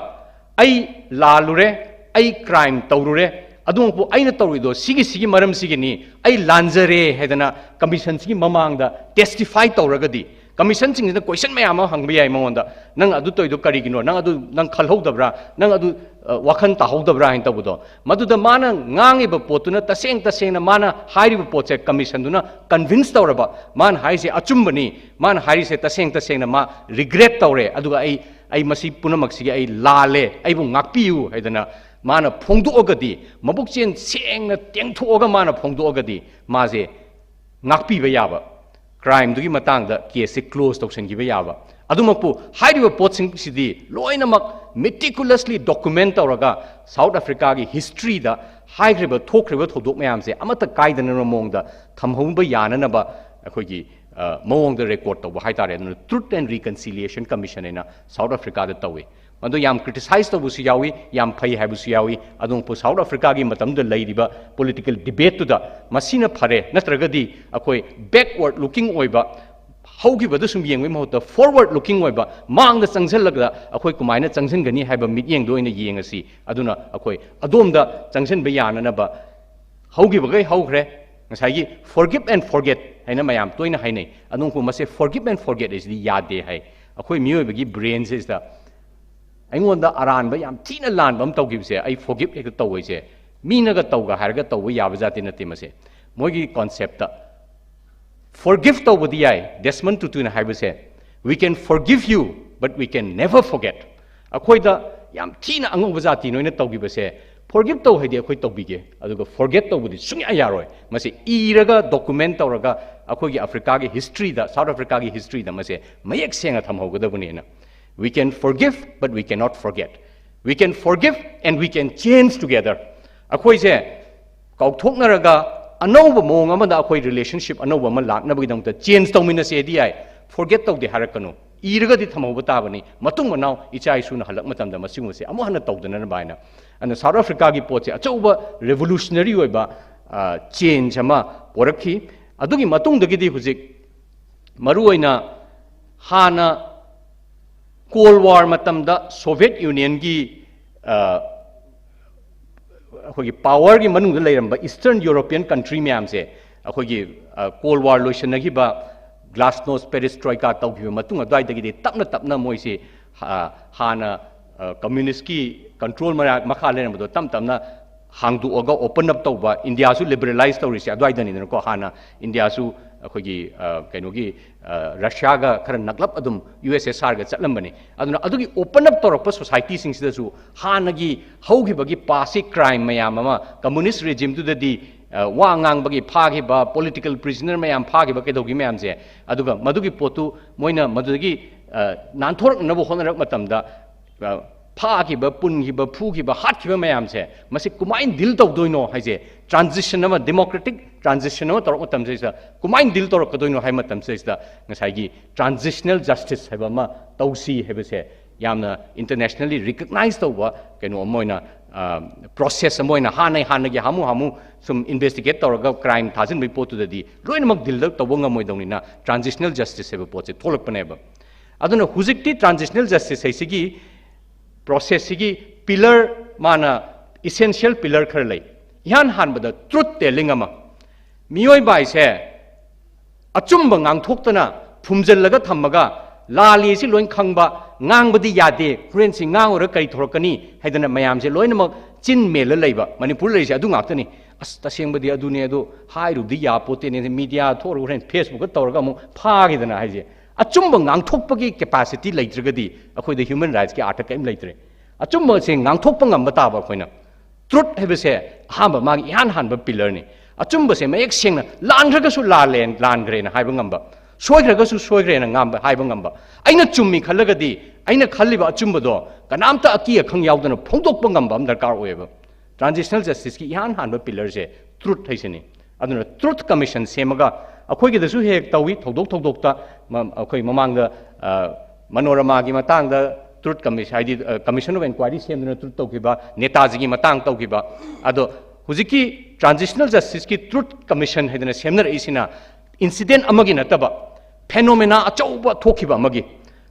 ꯑꯩ ꯂꯥꯜꯂꯨꯔꯦ, ꯑꯩ crime ꯇꯧꯔꯨꯔꯦ, ꯑꯗꯨꯃꯛꯄꯨ ꯑꯩꯅ ꯇꯧꯔꯤꯗꯣ ꯁꯤꯒꯤ, ꯁꯤꯒꯤ ꯃꯔꯝꯁꯤꯒꯤꯅꯤ, ꯑꯩ ꯂꯥꯟꯖꯔꯦ ꯍꯥꯏꯗꯅ commission ꯁꯤꯒꯤ ꯃꯃꯥꯡꯗ testify ꯇꯧꯔꯒꯗꯤ, commission ꯁꯤꯡꯁꯤꯅ question ꯃꯌꯥꯝ ꯑꯃ ꯍꯪꯕ ꯌꯥꯏ ꯃꯉꯣꯟꯗ, "ꯅꯪ ꯑꯗꯨ ꯇꯧꯔꯤꯗꯣ ꯀꯔꯤꯒꯤꯅꯣ? ꯅꯪ ꯑꯗꯨ, ꯅꯪ ꯈꯜꯍꯧꯗꯕ꯭ꯔꯥ? ꯅꯪ ꯑꯗꯨ, ꯑ, ꯋꯥꯈꯜ ꯇꯥꯍꯧꯗꯕ꯭ꯔꯥ?" ꯍꯥꯏꯅ ꯇꯧꯕꯗꯣ, ꯃꯗꯨꯗ ꯃꯥꯅ ꯉꯥꯡꯉꯤꯕ ꯄꯣꯠꯇꯨꯅ ꯇꯁꯦꯡ ꯇꯁꯦꯡꯅ ꯃꯥꯅ ꯍꯥꯏꯔꯤꯕ ꯄꯣꯠꯁꯦ commission ꯗꯨꯅ convince ꯇꯧꯔꯕ, ꯃꯥꯅ ꯍꯥꯏꯔꯤꯁꯦ ꯑꯆꯨꯝꯕꯅꯤ, ꯃꯥꯅ ꯍꯥꯏꯔꯤꯁꯦ ꯇꯁꯦꯡ ꯇꯁꯦꯡꯅ ꯃꯥ regret ꯇꯧꯔꯦ, ꯑꯗꯨꯒ ꯑꯩ, "ꯑꯩ ꯃꯁꯤ ꯄꯨꯝꯅꯃꯛꯁꯤꯒꯤ ꯑꯩ ꯂꯥꯜꯂꯦ, ꯑꯩꯕꯨ ꯉꯥꯛꯄꯤꯌꯨ" ꯍꯥꯏꯗꯅ ꯃꯥꯅ ꯐꯣꯡꯗꯣꯛꯑꯒꯗꯤ, ꯃꯕꯨꯛꯆꯦꯜ ꯁꯦꯡꯅ ꯇꯦꯡꯊꯣꯛꯑꯒ ꯃꯥꯅ ꯐꯣꯡꯗꯣꯛꯑꯒꯗꯤ, ꯃꯥꯁꯦ ꯉꯥꯛꯄꯤꯕ ꯌꯥꯕ, crime ꯗꯨꯒꯤ ꯃꯇꯥꯡꯗ case ꯁꯦ close ꯇꯧꯁꯤꯟꯈꯤꯕ ꯌꯥꯕ꯫ ꯑꯗꯨꯃꯛꯄꯨ ꯍꯥꯏꯔꯤꯕ ꯄꯣꯠꯁꯤꯡꯁꯤꯗꯤ ꯂꯣꯏꯅꯃꯛ meticulously document ꯇꯧꯔꯒ South Africa ꯒꯤ history ꯗ ꯍꯥꯏꯈ꯭ꯔꯤꯕ, ꯊꯣꯛꯈ꯭ꯔꯤꯕ ꯊꯧꯗꯣꯛ ꯃꯌꯥꯝꯁꯦ ꯑꯃꯠꯇ ꯀꯥꯏꯗꯅꯕ ꯃꯑꯣꯡꯗ ꯊꯝꯍꯧꯕ ꯌꯥꯅꯅꯕ ꯑꯩꯈꯣꯏꯒꯤ, ꯑ, ꯃꯑꯣꯡꯗ record ꯇꯧꯕ ꯍꯥꯏꯇꯥꯔꯦ꯫ ꯑꯗꯨꯅ Truth and Reconciliation Commission ꯍꯥꯏꯅ South Africa ꯗ ꯇꯧꯏ꯫ ꯃꯗꯨ ꯌꯥꯝ criticize ꯇꯧꯕꯁꯨ ꯌꯥꯎꯏ, ꯌꯥꯝ ꯐꯩ ꯍꯥꯏꯕꯁꯨ ꯌꯥꯎꯏ꯫ ꯑꯗꯨꯕꯨ South Africa ꯒꯤ ꯃꯇꯝꯗꯨꯗ ꯂꯩꯔꯤꯕ political debate ꯇꯨꯗ ꯃꯁꯤꯅ ꯐꯔꯦ, ꯅꯠꯇ꯭ꯔꯒꯗꯤ ꯑꯩꯈꯣꯏ backward looking ꯑꯣꯏꯕ, ꯍꯧꯈꯤꯕꯗ ꯁꯨꯝ ꯌꯦꯡꯕꯒꯤ ꯃꯍꯨꯠꯇ forward looking ꯑꯣꯏꯕ, ꯃꯥꯡꯗ ꯆꯪꯁꯤꯜꯂꯒ ꯑꯩꯈꯣꯏ ꯀꯃꯥꯏꯅ ꯆꯪꯁꯤꯟꯒꯅꯤ ꯍꯥꯏꯕ ꯃꯤꯠꯌꯦꯡꯗ ꯑꯣꯏꯅ ꯌꯦꯡꯉꯁꯤ꯫ ꯑꯗꯨꯅ ꯑꯩꯈꯣꯏ ꯑꯗꯣꯝꯗ ꯆꯪꯁꯤꯟꯕ ꯌꯥꯅꯅꯕ ꯍꯧꯈꯤꯕꯈꯩ ꯍꯧꯈ꯭ꯔꯦ꯫ ꯉꯁꯥꯏꯒꯤ forgive and forget ꯍꯥꯏꯅ ꯃꯌꯥꯝ ꯇꯣꯏꯅ ꯍꯥꯏꯅꯩ꯫ ꯑꯗꯨꯕꯨ ꯃꯁꯦ forgive and forget ꯍꯥꯏꯁꯤꯗꯤ ꯌꯥꯗꯦ ꯍꯥꯏ꯫ ꯑꯩꯈꯣꯏ ꯃꯤꯑꯣꯏꯕꯒꯤ brain ꯁꯤꯗ ꯑꯩꯉꯣꯟꯗ ꯑꯔꯥꯟꯕ ꯌꯥꯝ ꯊꯤꯅ ꯂꯥꯟꯕ ꯑꯃ ꯇꯧꯈꯤꯕꯁꯦ ꯑꯩ forgive ꯍꯦꯛꯇ ꯇꯧꯕꯁꯦ, ꯃꯤꯅꯒ ꯇꯧꯒ ꯍꯥꯏꯔꯒ ꯇꯧꯕ ꯌꯥꯕ ꯖꯥꯇꯤ ꯅꯠꯇꯦ ꯃꯁꯦ꯫ ꯃꯣꯏꯒꯤ concept ꯇ forgive ꯇꯧꯕꯗꯤ ꯌꯥꯏ, Desmond Tutuꯅ ꯍꯥꯏꯕꯁꯦ, "We can forgive you, but we can never forget." ꯑꯩꯈꯣꯏꯗ ꯌꯥꯝ ꯊꯤꯅ ꯑꯉꯧꯕ ꯖꯥꯇꯤ ꯅꯣꯏꯅ ꯇꯧꯈꯤꯕꯁꯦ forgive ꯇꯧ ꯍꯥꯏꯗꯤ ꯑꯩꯈꯣꯏ ꯇꯧꯕꯤꯒꯦ, ꯑꯗꯨꯒ forget ꯇꯧꯕꯗꯤ ꯁꯨꯡꯌꯥ ꯌꯥꯔꯣꯏ꯫ ꯃꯁꯤ ꯏꯔꯒ document ꯇꯧꯔꯒ ꯑꯩꯈꯣꯏꯒꯤ ꯑꯐ꯭ꯔꯤꯀꯥꯒꯤ historyꯗ, South Africaꯒꯤ historyꯗ ꯃꯁꯦ ꯃꯌꯦꯛ ꯁꯦꯡꯅ ꯊꯝꯍꯧꯒꯗꯕꯅꯦꯅ꯫ We can forgive, but we cannot forget. We can forgive and we can change together. ꯑꯩꯈꯣꯏꯁꯦ ꯀꯥꯎꯊꯣꯛꯅꯔꯒ ꯑꯅꯧꯕ ꯃꯑꯣꯡ ꯑꯃꯗ ꯑꯩꯈꯣꯏ relationship ꯑꯅꯧꯕ ꯑꯃ ꯂꯥꯛꯅꯕꯒꯤꯗꯃꯛꯇ change ꯇꯧꯃꯤꯟꯅꯁꯦꯗꯤ ꯌꯥꯏ, forget ꯇꯧꯗꯦ ꯍꯥꯏꯔꯛꯀꯅꯨ꯫ ꯏꯔꯒꯗꯤ ꯊꯝꯍꯧꯕ ꯇꯥꯕꯅꯤ, ꯃꯇꯨꯡ ꯃꯅꯥꯎ ꯏꯆꯥ ꯏꯁꯨꯅ ꯍꯜꯂꯛ ꯃꯇꯝꯗ ꯃꯁꯤꯒꯨꯝꯕꯁꯦ ꯑꯃꯨꯛ ꯍꯟꯅ ꯇꯧꯗꯅꯅꯕ ꯍꯥꯏꯅ꯫ ꯑꯗꯨꯅ South Africaꯒꯤ ꯄꯣꯠꯁꯦ ꯑꯆꯧꯕ revolutionary ꯑꯣꯏꯕ change ꯑꯃ ꯄꯣꯔꯛꯈꯤ꯫ ꯑꯗꯨꯒꯤ ꯃꯇꯨꯡꯗꯒꯤꯗꯤ ꯍꯧꯖꯤꯛ ꯃꯔꯨꯑꯣꯏꯅ ꯍꯥꯟꯅ Cold War ꯃꯇꯝꯗ Soviet Unionꯒꯤ ꯑꯩꯈꯣꯏꯒꯤ powerꯒꯤ ꯃꯅꯨꯡꯗ ꯂꯩꯔꯝꯕ Eastern European country ꯃꯌꯥꯝꯁꯦ ꯑꯩꯈꯣꯏꯒꯤ Cold War ꯂꯣꯏꯁꯤꯟꯅꯈꯤꯕ Glasnost Perestroika ꯇꯧꯈꯤꯕ ꯃꯇꯨꯡ ꯑꯗꯨꯋꯥꯏꯗꯒꯤꯗꯤ ꯇꯞꯅ ꯇꯞꯅ ꯃꯣꯏꯁꯤ ꯍꯥꯟꯅ communistꯀꯤ control ꯃꯈꯥ ꯂꯩꯔꯝꯕꯗꯣ ꯇꯞ ꯇꯞꯅ ꯍꯥꯡꯗꯣꯛꯑꯒ open up ꯇꯧꯕ, ꯏꯟꯗꯤꯌꯥꯁꯨ liberalize ꯇꯧꯔꯤꯁꯦ ꯑꯗꯨꯋꯥꯏꯗꯅꯤꯗꯅꯀꯣ꯫ ꯍꯥꯟꯅ ꯏꯟꯗꯤꯌꯥꯁꯨ ꯑꯩꯈꯣꯏꯒꯤ ꯀꯩꯅꯣꯒꯤ ꯔꯁꯤꯌꯥꯒ ꯈꯔ ꯅꯛꯂꯞ ꯑꯗꯨꯝ USSRꯒ ꯆꯠꯂꯝꯕꯅꯤ꯫ ꯑꯗꯨꯅ ꯑꯗꯨꯒꯤ open up ꯇꯧꯔꯛꯄ societyꯁꯤꯡꯁꯤꯗꯁꯨ ꯍꯥꯟꯅꯒꯤ ꯍꯧꯈꯤꯕꯒꯤ pastꯀꯤ crime ꯃꯌꯥꯝ ꯑꯃ, communist regimeꯗꯨꯗꯗꯤ ꯋꯥ ꯉꯥꯡꯕꯒꯤ ꯐꯥꯈꯤꯕ, political prisoner ꯃꯌꯥꯝ ꯐꯥꯈꯤꯕ ꯀꯩꯗꯧꯈꯤꯕ ꯃꯌꯥꯝꯁꯦ, ꯑꯗꯨꯒ ꯃꯗꯨꯒꯤ ꯄꯣꯠꯇꯨ ꯃꯣꯏꯅ ꯃꯗꯨꯗꯒꯤ ꯅꯥꯟꯊꯣꯔꯛꯅꯕ ꯍꯣꯠꯅꯔꯛꯄ ꯃꯇꯝꯗ ꯐꯥꯈꯤꯕ, ꯄꯨꯟꯈꯤꯕ, ꯐꯨꯈꯤꯕ, ꯍꯥꯠꯈꯤꯕ ꯃꯌꯥꯝꯁꯦ ꯃꯁꯤ ꯀꯃꯥꯏꯅ deal ꯇꯧꯗꯣꯏꯅꯣ ꯍꯥꯏꯁꯦ, transition ꯑꯃ, democratic transition ꯑꯃ ꯇꯧꯔꯛꯄ ꯃꯇꯝꯁꯤꯗꯩꯁꯤꯗ ꯀꯃꯥꯏꯅ deal ꯇꯧꯔꯛꯀꯗꯣꯏꯅꯣ ꯍꯥꯏꯕ ꯃꯇꯝꯁꯤꯗꯩꯁꯤꯗ ꯉꯁꯥꯏꯒꯤ transitional justice ꯍꯥꯏꯕ ꯑꯃ ꯇꯧꯁꯤ ꯍꯥꯏꯕꯁꯦ ꯌꯥꯝꯅ internationally recognize ꯇꯧꯕ ꯀꯩꯅꯣ ꯑꯃ ꯑꯣꯏꯅ, process ꯑꯃ ꯑꯣꯏꯅ, ꯍꯥꯟꯅ ꯍꯥꯟꯅꯒꯤ ꯍꯥꯃꯨ ꯍꯥꯃꯨ ꯁꯨꯝ investigate ꯇꯧꯔꯒ crime ꯊꯥꯖꯤꯟꯕꯒꯤ ꯄꯣꯠꯇꯨꯗꯗꯤ ꯂꯣꯏꯅꯃꯛ deal ꯇꯧꯕ ꯉꯝꯃꯣꯏꯗꯧꯅꯤꯅ transitional justice ꯍꯥꯏꯕ ꯄꯣꯠꯁꯦ ꯊꯣꯛꯂꯛꯄꯅꯦꯕ꯫ ꯑꯗꯨꯅ ꯍꯧꯖꯤꯛꯇꯤ transitional justice ꯍꯥꯏꯁꯤꯒꯤ processꯁꯤꯒꯤ pillar, ꯃꯥꯅ essential pillar ꯈꯔ ꯂꯩ꯫ ꯏꯍꯥꯟ ꯍꯥꯟꯕꯗ truth telling ꯑꯃ, ꯃꯤꯑꯣꯏꯕ ꯍꯥꯏꯁꯦ ꯑꯆꯨꯝꯕ ꯉꯥꯡꯊꯣꯛꯇꯅ ꯐꯨꯝꯖꯤꯜꯂꯒ ꯊꯝꯃꯒ ꯂꯥꯜꯂꯤ ꯁꯤ ꯂꯣꯏ ꯈꯪꯕ, ꯉꯥꯡꯕꯗꯤ ꯌꯥꯗꯦ, ꯍꯣꯔꯦꯟ ꯁꯤ ꯉꯥꯡꯉꯨꯔ ꯀꯔꯤ ꯊꯣꯔꯛꯀꯅꯤ ꯍꯥꯏꯗꯅ ꯃꯌꯥꯝꯁꯦ ꯂꯣꯏꯅꯃꯛ ꯆꯤꯟ ꯃꯦꯜꯂ ꯂꯩꯕ꯫ ꯃꯅꯤꯄꯨꯔ ꯂꯩꯔꯤꯁꯦ ꯑꯗꯨ ꯉꯥꯛꯇꯅꯤ꯫ ꯑꯁ, ꯇꯁꯦꯡꯕꯗꯤ ꯑꯗꯨꯅꯦ, ꯑꯗꯨ ꯍꯥꯏꯔꯨꯕꯗꯤ ꯌꯥꯄꯣꯠꯇꯦꯅꯦ, media ꯊꯣꯛꯑꯒ ꯍꯣꯔꯦꯟ Facebookꯇ ꯇꯧꯔꯒ ꯑꯃꯨꯛ ꯐꯥꯈꯤꯗꯅ ꯍꯥꯏꯁꯦ꯫ ꯑꯆꯨꯝꯕ ꯉꯥꯡꯊꯣꯛꯄꯒꯤ capacity ꯂꯩꯇ꯭ꯔꯒꯗꯤ ꯑꯩꯈꯣꯏꯗ human rightsꯀꯤ ꯑꯥꯔꯊ ꯀꯔꯤꯝ ꯂꯩꯇ꯭ꯔꯦ꯫ ꯑꯆꯨꯝꯕꯁꯦ ꯉꯥꯡꯊꯣꯛꯄ ꯉꯝꯕ ꯇꯥꯕ ꯑꯩꯈꯣꯏꯅ꯫ ꯇ꯭ꯔꯨꯠ ꯍꯥꯏꯕꯁꯦ ꯑꯍꯥꯟꯕ, ꯃꯥꯒꯤ ꯏꯍꯥꯟ ꯍꯥꯟꯕ ꯄꯤꯂꯔꯅꯤ꯫ ꯑꯆꯨꯝꯕꯁꯦ ꯃꯌꯦꯛ ꯁꯦꯡꯅ, ꯂꯥꯟꯈ꯭ꯔꯒꯁꯨ ꯂꯥꯜꯂꯦ, ꯂꯥꯟꯈ꯭ꯔꯦꯅ ꯍꯥꯏꯕ ꯉꯝꯕ, ꯁꯣꯏꯈ꯭ꯔꯒꯁꯨ ꯁꯣꯏꯈ꯭ꯔꯦꯅ ꯉꯝꯕ, ꯍꯥꯏꯕ ꯉꯝꯕ, ꯑꯩꯅ ꯆꯨꯝꯃꯤ ꯈꯜꯂꯒꯗꯤ ꯑꯩꯅ ꯈꯜꯂꯤꯕ ꯑꯆꯨꯝꯕꯗꯣ ꯀꯅꯥꯝꯇ ꯑꯀꯤ ꯑꯈꯪ ꯌꯥꯎꯗꯅ ꯐꯣꯡꯗꯣꯛꯄ ꯉꯝꯕ ꯑꯃ ꯗꯔꯀꯥꯔ ꯑꯣꯏꯌꯦꯕ꯫ ꯇ꯭ꯔꯥꯟꯖꯤꯁꯅꯦꯜ ꯖꯁꯇꯤꯁꯀꯤ ꯏꯍꯥꯟ ꯍꯥꯟꯕ ꯄꯤꯂꯔꯁꯦ ꯇ꯭ꯔꯨꯠ ꯍꯥꯏꯁꯤꯅꯤ꯫ ꯑꯗꯨꯅ ꯇ꯭ꯔꯨꯠ ꯀꯃꯤꯁꯟ ꯁꯦꯝꯃꯒ, ꯑꯩꯈꯣꯏꯒꯤꯗꯁꯨ ꯍꯦꯛ ꯍꯦꯛ ꯇꯧꯏ, ꯊꯧꯗꯣꯛ ꯊꯧꯗꯣꯛꯇ꯫ ꯃ-, ꯑꯩꯈꯣꯏ ꯃꯃꯥꯡꯗ, ꯑ, ꯃꯅꯣꯔꯃꯥꯒꯤ ꯃꯇꯥꯡꯗ ꯇ꯭ꯔꯨꯠ ꯀꯃꯤꯁꯟ, ꯍꯥꯏꯗꯤ, ꯑ, ꯀꯃꯤꯁꯟ ꯑꯣꯐ ꯏꯟꯀ꯭ꯋꯥꯏꯔꯤ ꯁꯦꯝꯗꯨꯅ ꯇ꯭ꯔꯨꯠ ꯇꯧꯈꯤꯕ, ꯅꯦꯇꯥꯖꯤꯒꯤ ꯃꯇꯥꯡ ꯇꯧꯈꯤꯕ꯫ ꯑꯗꯣ ꯍꯧꯖꯤꯛꯀꯤ ꯇ꯭ꯔꯥꯟꯖꯤꯁꯅꯦꯜ ꯖꯁꯇꯤꯁꯀꯤ ꯇ꯭ꯔꯨꯠ ꯀꯃꯤꯁꯟ ꯍꯥꯏꯗꯅ ꯁꯦꯝꯅꯔꯛꯏꯁꯤꯅ ꯏꯟꯁꯤꯗꯦꯟ ꯑꯃꯒꯤ ꯅꯠꯇꯕ, ꯐꯦꯅꯣꯃꯦꯅꯥ ꯑꯆꯧꯕ ꯊꯣꯛꯈꯤꯕ ꯑꯃꯒꯤ꯫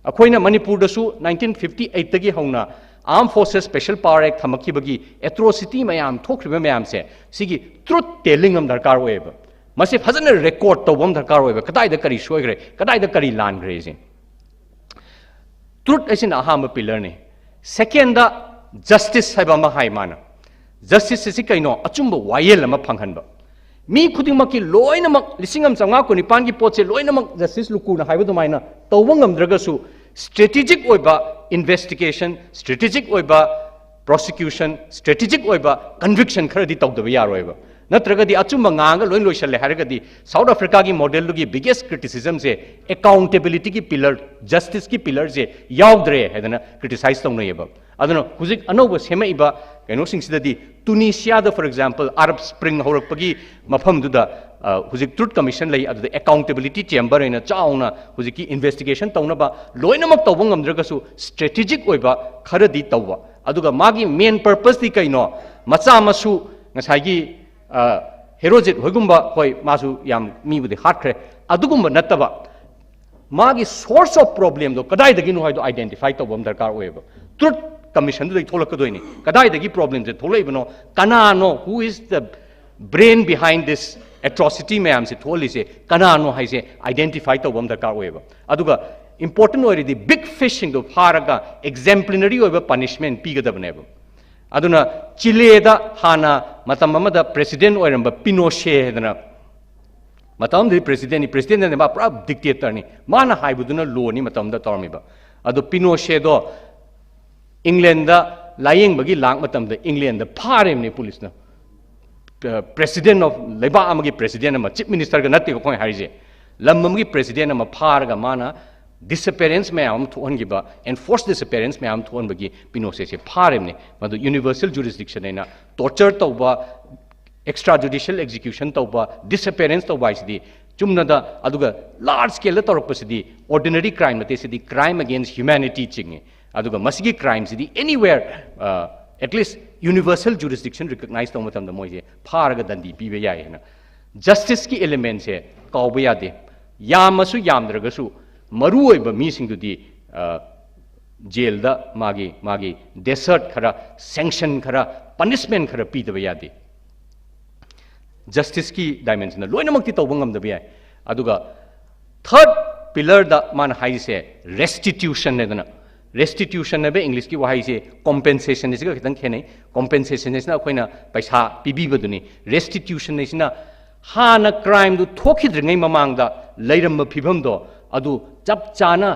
ꯑꯩꯈꯣꯏꯅ ꯃꯅꯤꯄꯨꯔꯗꯁꯨ ꯅꯥꯏꯟꯇꯤꯟ ꯐꯤꯐꯇꯤ ꯑꯩꯠꯇꯒꯤ ꯍꯧꯅ ꯑꯥꯔꯝ ꯐꯣꯔꯁꯦꯁ ꯁ꯭ꯄꯦꯁꯦꯜ ꯄꯥꯋꯔ ꯑꯦꯛ ꯊꯝꯃꯛꯈꯤꯕꯒꯤ ꯑꯦꯇ꯭ꯔꯣꯁꯤꯇꯤ ꯃꯌꯥꯝ ꯊꯣꯛꯈ꯭ꯔꯤꯕ ꯃꯌꯥꯝꯁꯦ, ꯁꯤꯒꯤ ꯇ꯭ꯔꯨꯠ ꯇꯦꯂꯤꯡ ꯑꯃ ꯗꯔꯀꯥꯔ ꯑꯣꯏꯌꯦꯕ꯫ ꯃꯁꯤ ꯐꯖꯅ ꯔꯦꯀꯣꯔꯗ ꯇꯧꯕ ꯑꯃ ꯗꯔꯀꯥꯔ ꯑꯣꯏꯕ, ꯀꯗꯥꯏꯗ ꯀꯔꯤ ꯁꯣꯏꯈ꯭ꯔꯦ, ꯀꯗꯥꯏꯗ ꯀꯔꯤ ꯂꯥꯟꯈ꯭ꯔꯦꯁꯦ꯫ ꯇ꯭ꯔꯨꯠ ꯍꯥꯏꯁꯤꯅ ꯑꯍꯥꯟꯕ ꯄꯤꯂꯔꯅꯤ꯫ ꯁꯦꯀꯦꯟꯗ, ꯖꯁꯇꯤꯁ ꯍꯥꯏꯕ ꯑꯃ ꯍꯥꯏ ꯃꯥꯅ꯫ ꯖꯁꯇꯤꯁ ꯑꯁꯤ ꯀꯩꯅꯣ? ꯑꯆꯨꯝꯕ ꯋꯥꯌꯦꯜ ꯑꯃ ꯐꯪꯍꯟꯕ꯫ ꯃꯤ ꯈꯨꯗꯤꯡꯃꯛꯀꯤ ꯂꯣꯏꯅꯃꯛ, ꯂꯤꯁꯤꯡ ꯑꯃ ꯆꯥꯝꯃꯉꯥ ꯀꯨꯟꯅꯤꯄꯥꯟꯒꯤ ꯄꯣꯠꯁꯦ ꯂꯣꯏꯅꯃꯛ ꯖꯁꯇꯤꯁ ꯂꯨꯀꯨꯅ ꯍꯥꯏꯕ ꯑꯗꯨꯃꯥꯏꯅ ꯇꯧꯕ ꯉꯝꯗ꯭ꯔꯒꯁꯨ, ꯁ꯭ꯇ꯭ꯔꯦꯇꯦꯖꯤꯛ ꯑꯣꯏꯕ ꯏꯟꯚꯦꯁꯇꯤꯒꯦꯁꯟ, ꯁ꯭ꯇ꯭ꯔꯦꯇꯦꯖꯤꯛ ꯑꯣꯏꯕ ꯄ꯭ꯔꯣꯁꯤꯀ꯭ꯌꯨꯁꯟ, ꯁ꯭ꯇ꯭ꯔꯦꯇꯦꯖꯤꯛ ꯑꯣꯏꯕ ꯀꯟꯚꯤꯛꯁꯟ ꯈꯔꯗꯤ ꯇꯧꯗꯕ ꯌꯥꯔꯣꯏꯕ꯫ ꯅꯠꯇ꯭ꯔꯒꯗꯤ ꯑꯆꯨꯝꯕ ꯉꯥꯡꯉꯒ ꯂꯣꯏ ꯂꯣꯏꯁꯜꯂꯦ ꯍꯥꯏꯔꯒꯗꯤ, ꯁꯥꯎꯠ ꯑꯐ꯭ꯔꯤꯀꯥꯒꯤ ꯃꯣꯗꯦꯜꯗꯨꯒꯤ ꯕꯤꯒꯦꯁ ꯀ꯭ꯔꯤꯇꯤꯁꯤꯖꯝꯁꯦ ꯑꯦꯀꯥꯎꯟꯇꯦꯕꯤꯂꯤꯇꯤꯒꯤ ꯄꯤꯂꯔ, ꯖꯁꯇꯤꯁꯀꯤ ꯄꯤꯂꯔꯁꯦ ꯌꯥꯎꯗ꯭ꯔꯦ ꯍꯥꯏꯗꯅ ꯀ꯭ꯔꯤꯇꯤꯁꯥꯏꯖ ꯇꯧꯅꯩꯌꯦꯕ꯫ ꯑꯗꯨꯅ ꯍꯧꯖꯤꯛ ꯑꯅꯧꯕ ꯁꯦꯝꯃꯛꯏꯕ ꯀꯩꯅꯣꯁꯤꯡꯁꯤꯗꯗꯤ, ꯇꯨꯅꯤꯁꯤꯌꯥꯗ, for example, ꯑꯔꯕ ꯁ꯭ꯄ꯭ꯔꯤꯡ ꯍꯧꯔꯛꯄꯒꯤ ꯃꯐꯝꯗꯨꯗ, ꯑ, ꯍꯧꯖꯤꯛ ꯇ꯭ꯔꯨꯠ ꯀꯃꯤꯁꯟ ꯂꯩ, ꯑꯗꯨꯗ ꯑꯦꯀꯥꯎꯟꯇꯦꯕꯤꯂꯤꯇꯤ ꯆꯦꯝꯕꯔ ꯍꯥꯏꯅ ꯆꯥꯎꯅ ꯍꯧꯖꯤꯛꯀꯤ ꯏꯟꯚꯦꯁꯇꯤꯒꯦꯁꯟ ꯇꯧꯅꯕ, ꯂꯣꯏꯅꯃꯛ ꯇꯧꯕ ꯉꯝꯗ꯭ꯔꯒꯁꯨ ꯁ꯭ꯇ꯭ꯔꯦꯇꯦꯖꯤꯛ ꯑꯣꯏꯕ ꯈꯔꯗꯤ ꯇꯧꯕ꯫ ꯑꯗꯨꯒ ꯃꯥꯒꯤ ꯃꯦꯟ ꯄꯔꯄꯁꯇꯤ ꯀꯩꯅꯣ? ꯃꯆꯥ ꯃꯁꯨ ꯉꯁꯥꯏꯒꯤ, ꯑ, ꯍꯦꯔꯣꯖꯤꯠ ꯍꯣꯏꯒꯨꯝꯕ, ꯍꯣꯏ, ꯃꯥꯁꯨ ꯌꯥꯝ ꯃꯤꯕꯨꯗꯤ ꯍꯥꯠꯈ꯭ꯔꯦ, ꯑꯗꯨꯒꯨꯝꯕ ꯅꯠꯇꯕ, ꯃꯥꯒꯤ ꯁꯣꯔꯁ ꯑꯣꯐ ꯄ꯭ꯔꯣꯕ꯭ꯂꯦꯝꯗꯣ ꯀꯗꯥꯏꯗꯒꯤꯅꯣ ꯍꯥꯏꯗꯣ ꯑꯥꯏꯗꯦꯟꯇꯤꯐꯥꯏ ꯇꯧꯕ ꯑꯃ ꯗꯔꯀꯥꯔ ꯑꯣꯏꯌꯦꯕ꯫ ꯇ꯭ꯔꯨꯠ ꯀꯃꯤꯁꯟꯗꯨꯗꯒꯤ ꯊꯣꯛꯂꯛꯀꯗꯣꯏꯅꯤ꯫ ꯀꯗꯥꯏꯗꯒꯤ ꯄ꯭ꯔꯣꯕ꯭ꯂꯦꯝꯁꯦ ꯊꯣꯛꯂꯛꯏꯕꯅꯣ, ꯀꯅꯥꯅꯣ, who is the brain behind this atrocity ꯃꯌꯥꯝꯁꯦ ꯊꯣꯛꯍꯜꯂꯤꯁꯦ ꯀꯅꯥꯅꯣ ꯍꯥꯏꯁꯦ ꯑꯥꯏꯗꯦꯟꯇꯤꯐꯥꯏ ꯇꯧꯕ ꯑꯃ ꯗꯔꯀꯥꯔ ꯑꯣꯏꯌꯦꯕ꯫ ꯑꯗꯨꯒ ꯏꯝꯄꯣꯔꯇꯦꯟ ꯑꯣꯏꯔꯗꯤ ꯕꯤꯒ ꯐꯤꯁꯁꯤꯡꯗꯣ ꯐꯥꯔꯒ ꯑꯦꯛꯖꯦꯝꯄ꯭ꯂꯤꯅꯔꯤ ꯑꯣꯏꯕ ꯄꯅꯤꯁꯃꯦꯟ ꯄꯤꯒꯗꯕꯅꯦꯕ꯫ ꯑꯗꯨꯅ ꯆꯤꯂꯦꯗ ꯍꯥꯟꯅ ꯃꯇꯝ ꯑꯃꯗ ꯄ꯭ꯔꯦꯁꯤꯗꯦꯟ ꯑꯣꯏꯔꯝꯕ ꯄꯤꯅꯣꯁꯦ ꯍꯥꯏꯗꯅ, ꯃꯇꯝ ꯑꯃꯗꯗꯤ ꯄ꯭ꯔꯦꯁꯤꯗꯦꯟꯅꯤ, ꯄ꯭ꯔꯦꯁꯤꯗꯦꯟ ꯅꯠꯇꯦ, ꯃꯥ ꯄꯨꯔꯥ ꯗꯤꯛꯇꯦꯇꯔꯅꯤ, ꯃꯥꯅ ꯍꯥꯏꯕꯗꯨꯅ ꯂꯣꯅꯤ ꯃꯇꯝ ꯑꯃꯗ ꯇꯧꯔꯝꯃꯤꯕ꯫ ꯑꯗꯣ ꯄꯤꯅꯣꯁꯦꯗꯣ ꯏꯪꯂꯦꯟꯗ ꯂꯥꯌꯦꯡꯕꯒꯤ ꯂꯥꯛ ꯃꯇꯝꯗ ꯏꯪꯂꯦꯟꯗ ꯐꯥꯔꯤꯕꯅꯤ ꯄꯨꯂꯤꯁꯅ꯫ ꯄ꯭ꯔꯦꯁꯤꯗꯦꯟ ꯑꯣꯐ ꯂꯩꯕꯥꯛ ꯑꯃꯒꯤ ꯄ꯭ꯔꯦꯁꯤꯗꯦꯟ ꯑꯃ, ꯆꯤꯐ ꯃꯤꯅꯤꯁꯇꯔꯒ ꯅꯠꯇꯦꯕ ꯑꯩꯈꯣꯏꯅ ꯍꯥꯏꯔꯤꯁꯦ, ꯂꯝ ꯑꯃꯒꯤ ꯄ꯭ꯔꯦꯁꯤꯗꯦꯟ ꯑꯃ ꯐꯥꯔꯒ ꯃꯥꯅ ꯗꯤꯁꯑꯄꯤꯌꯔꯦꯟꯁ ꯃꯌꯥꯝ ꯑꯃ ꯊꯣꯛꯍꯟꯈꯤꯕ, ꯑꯦꯟꯐꯣꯔꯁ ꯗꯤꯁꯑꯄꯤꯌꯔꯦꯟꯁ ꯃꯌꯥꯝ ꯑꯃ ꯊꯣꯛꯍꯟꯕꯒꯤ ꯄꯤꯅꯣꯁꯦꯠꯁꯦ ꯐꯥꯔꯤꯕꯅꯤ꯫ ꯃꯗꯨ ꯌꯨꯅꯤꯚꯔꯁꯦꯜ ꯖꯨꯔꯤꯁꯗꯤꯛꯁꯟ ꯍꯥꯏꯅ, ꯇꯣꯔꯆꯔ ꯇꯧꯕ, ꯑꯦꯛꯁꯇ꯭ꯔꯥ ꯖꯨꯗꯤꯁꯤꯌꯦꯜ ꯑꯦꯛꯖꯤꯀ꯭ꯌꯨꯁꯟ ꯇꯧꯕ, ꯗꯤꯁꯑꯄꯤꯌꯔꯦꯟꯁ ꯇꯧꯕ ꯍꯥꯏꯁꯤꯗꯤ ꯆꯨꯝꯅꯗ, ꯑꯗꯨꯒ ꯂꯥꯔꯖ ꯁ꯭ꯀꯦꯜꯗ ꯇꯧꯔꯛꯄꯁꯤꯗꯤ ꯑꯣꯔꯗꯤꯅꯔꯤ ꯀ꯭ꯔꯥꯏꯝ ꯅꯠꯇꯦ, ꯁꯤꯗꯤ ꯀ꯭ꯔꯥꯏꯝ ꯑꯦꯒꯦꯟꯁ ꯍ꯭ꯌꯨꯃꯦꯅꯤꯇꯤ ꯆꯤꯡꯉꯤ꯫ ꯑꯗꯨꯒ ꯃꯁꯤꯒꯤ ꯀ꯭ꯔꯥꯏꯝꯁꯤꯗꯤ anywhere, at least universal jurisdiction recognize ꯇꯧꯕ ꯃꯇꯝꯗ ꯃꯣꯏꯁꯦ ꯐꯥꯔꯒ ꯗꯟꯗꯤ ꯄꯤꯕ ꯌꯥꯏ ꯍꯥꯏꯅ꯫ ꯖꯁꯇꯤꯁꯀꯤ ꯑꯦꯂꯤꯃꯦꯟꯁꯦ ꯀꯥꯎꯕ ꯌꯥꯗꯦ꯫ ꯌꯥꯝꯃꯁꯨ ꯌꯥꯝꯗ꯭ꯔꯒꯁꯨ ꯃꯔꯨꯑꯣꯏꯕ ꯃꯤꯁꯤꯡꯗꯨꯗꯤ, ꯑ, ꯖꯦꯜꯗ ꯃꯥꯒꯤ, ꯃꯥꯒꯤ ꯗꯦꯁꯔꯠ ꯈꯔ, ꯁꯦꯡꯁꯟ ꯈꯔ, ꯄꯅꯤꯁꯃꯦꯟ ꯈꯔ ꯄꯤꯗꯕ ꯌꯥꯗꯦ꯫ ꯖꯁꯇꯤꯁꯀꯤ ꯗꯥꯏꯃꯦꯟꯁꯟꯗ ꯂꯣꯏꯅꯃꯛꯇꯤ ꯇꯧꯕ ꯉꯝꯗꯕ ꯌꯥꯏ꯫ ꯑꯗꯨꯒ ꯊꯔꯠ ꯄꯤꯂꯔꯗ ꯃꯥꯅ ꯍꯥꯏꯔꯤꯁꯦ ꯔꯦꯁꯇꯤꯇ꯭ꯌꯨꯁꯟ ꯍꯥꯏꯗꯅ, ꯔꯦꯁꯇꯤꯇ꯭ꯌꯨꯁꯟ ꯍꯥꯏꯕ ꯏꯪꯂꯤꯁꯀꯤ ꯋꯥꯍꯩꯁꯦ ꯀꯣꯝꯄꯦꯟꯁꯦꯁꯟ ꯍꯥꯏꯁꯤꯒ ꯈꯤꯇꯪ ꯈꯦꯠꯅꯩ꯫ ꯀꯣꯝꯄꯦꯟꯁꯦꯁꯟ ꯍꯥꯏꯁꯤꯅ ꯑꯩꯈꯣꯏꯅ ꯄꯩꯁꯥ ꯄꯤꯕꯤꯕꯗꯨꯅꯤ꯫ ꯔꯦꯁꯇꯤꯇ꯭ꯌꯨꯁꯟ ꯍꯥꯏꯁꯤꯅ ꯍꯥꯟꯅ ꯀ꯭ꯔꯥꯏꯝꯗꯨ ꯊꯣꯛꯈꯤꯗ꯭ꯔꯤꯉꯩ ꯃꯃꯥꯡꯗ ꯂꯩꯔꯝꯕ ꯐꯤꯕꯝꯗꯣ ꯑꯗꯨ ꯆꯞ ꯆꯥꯅ,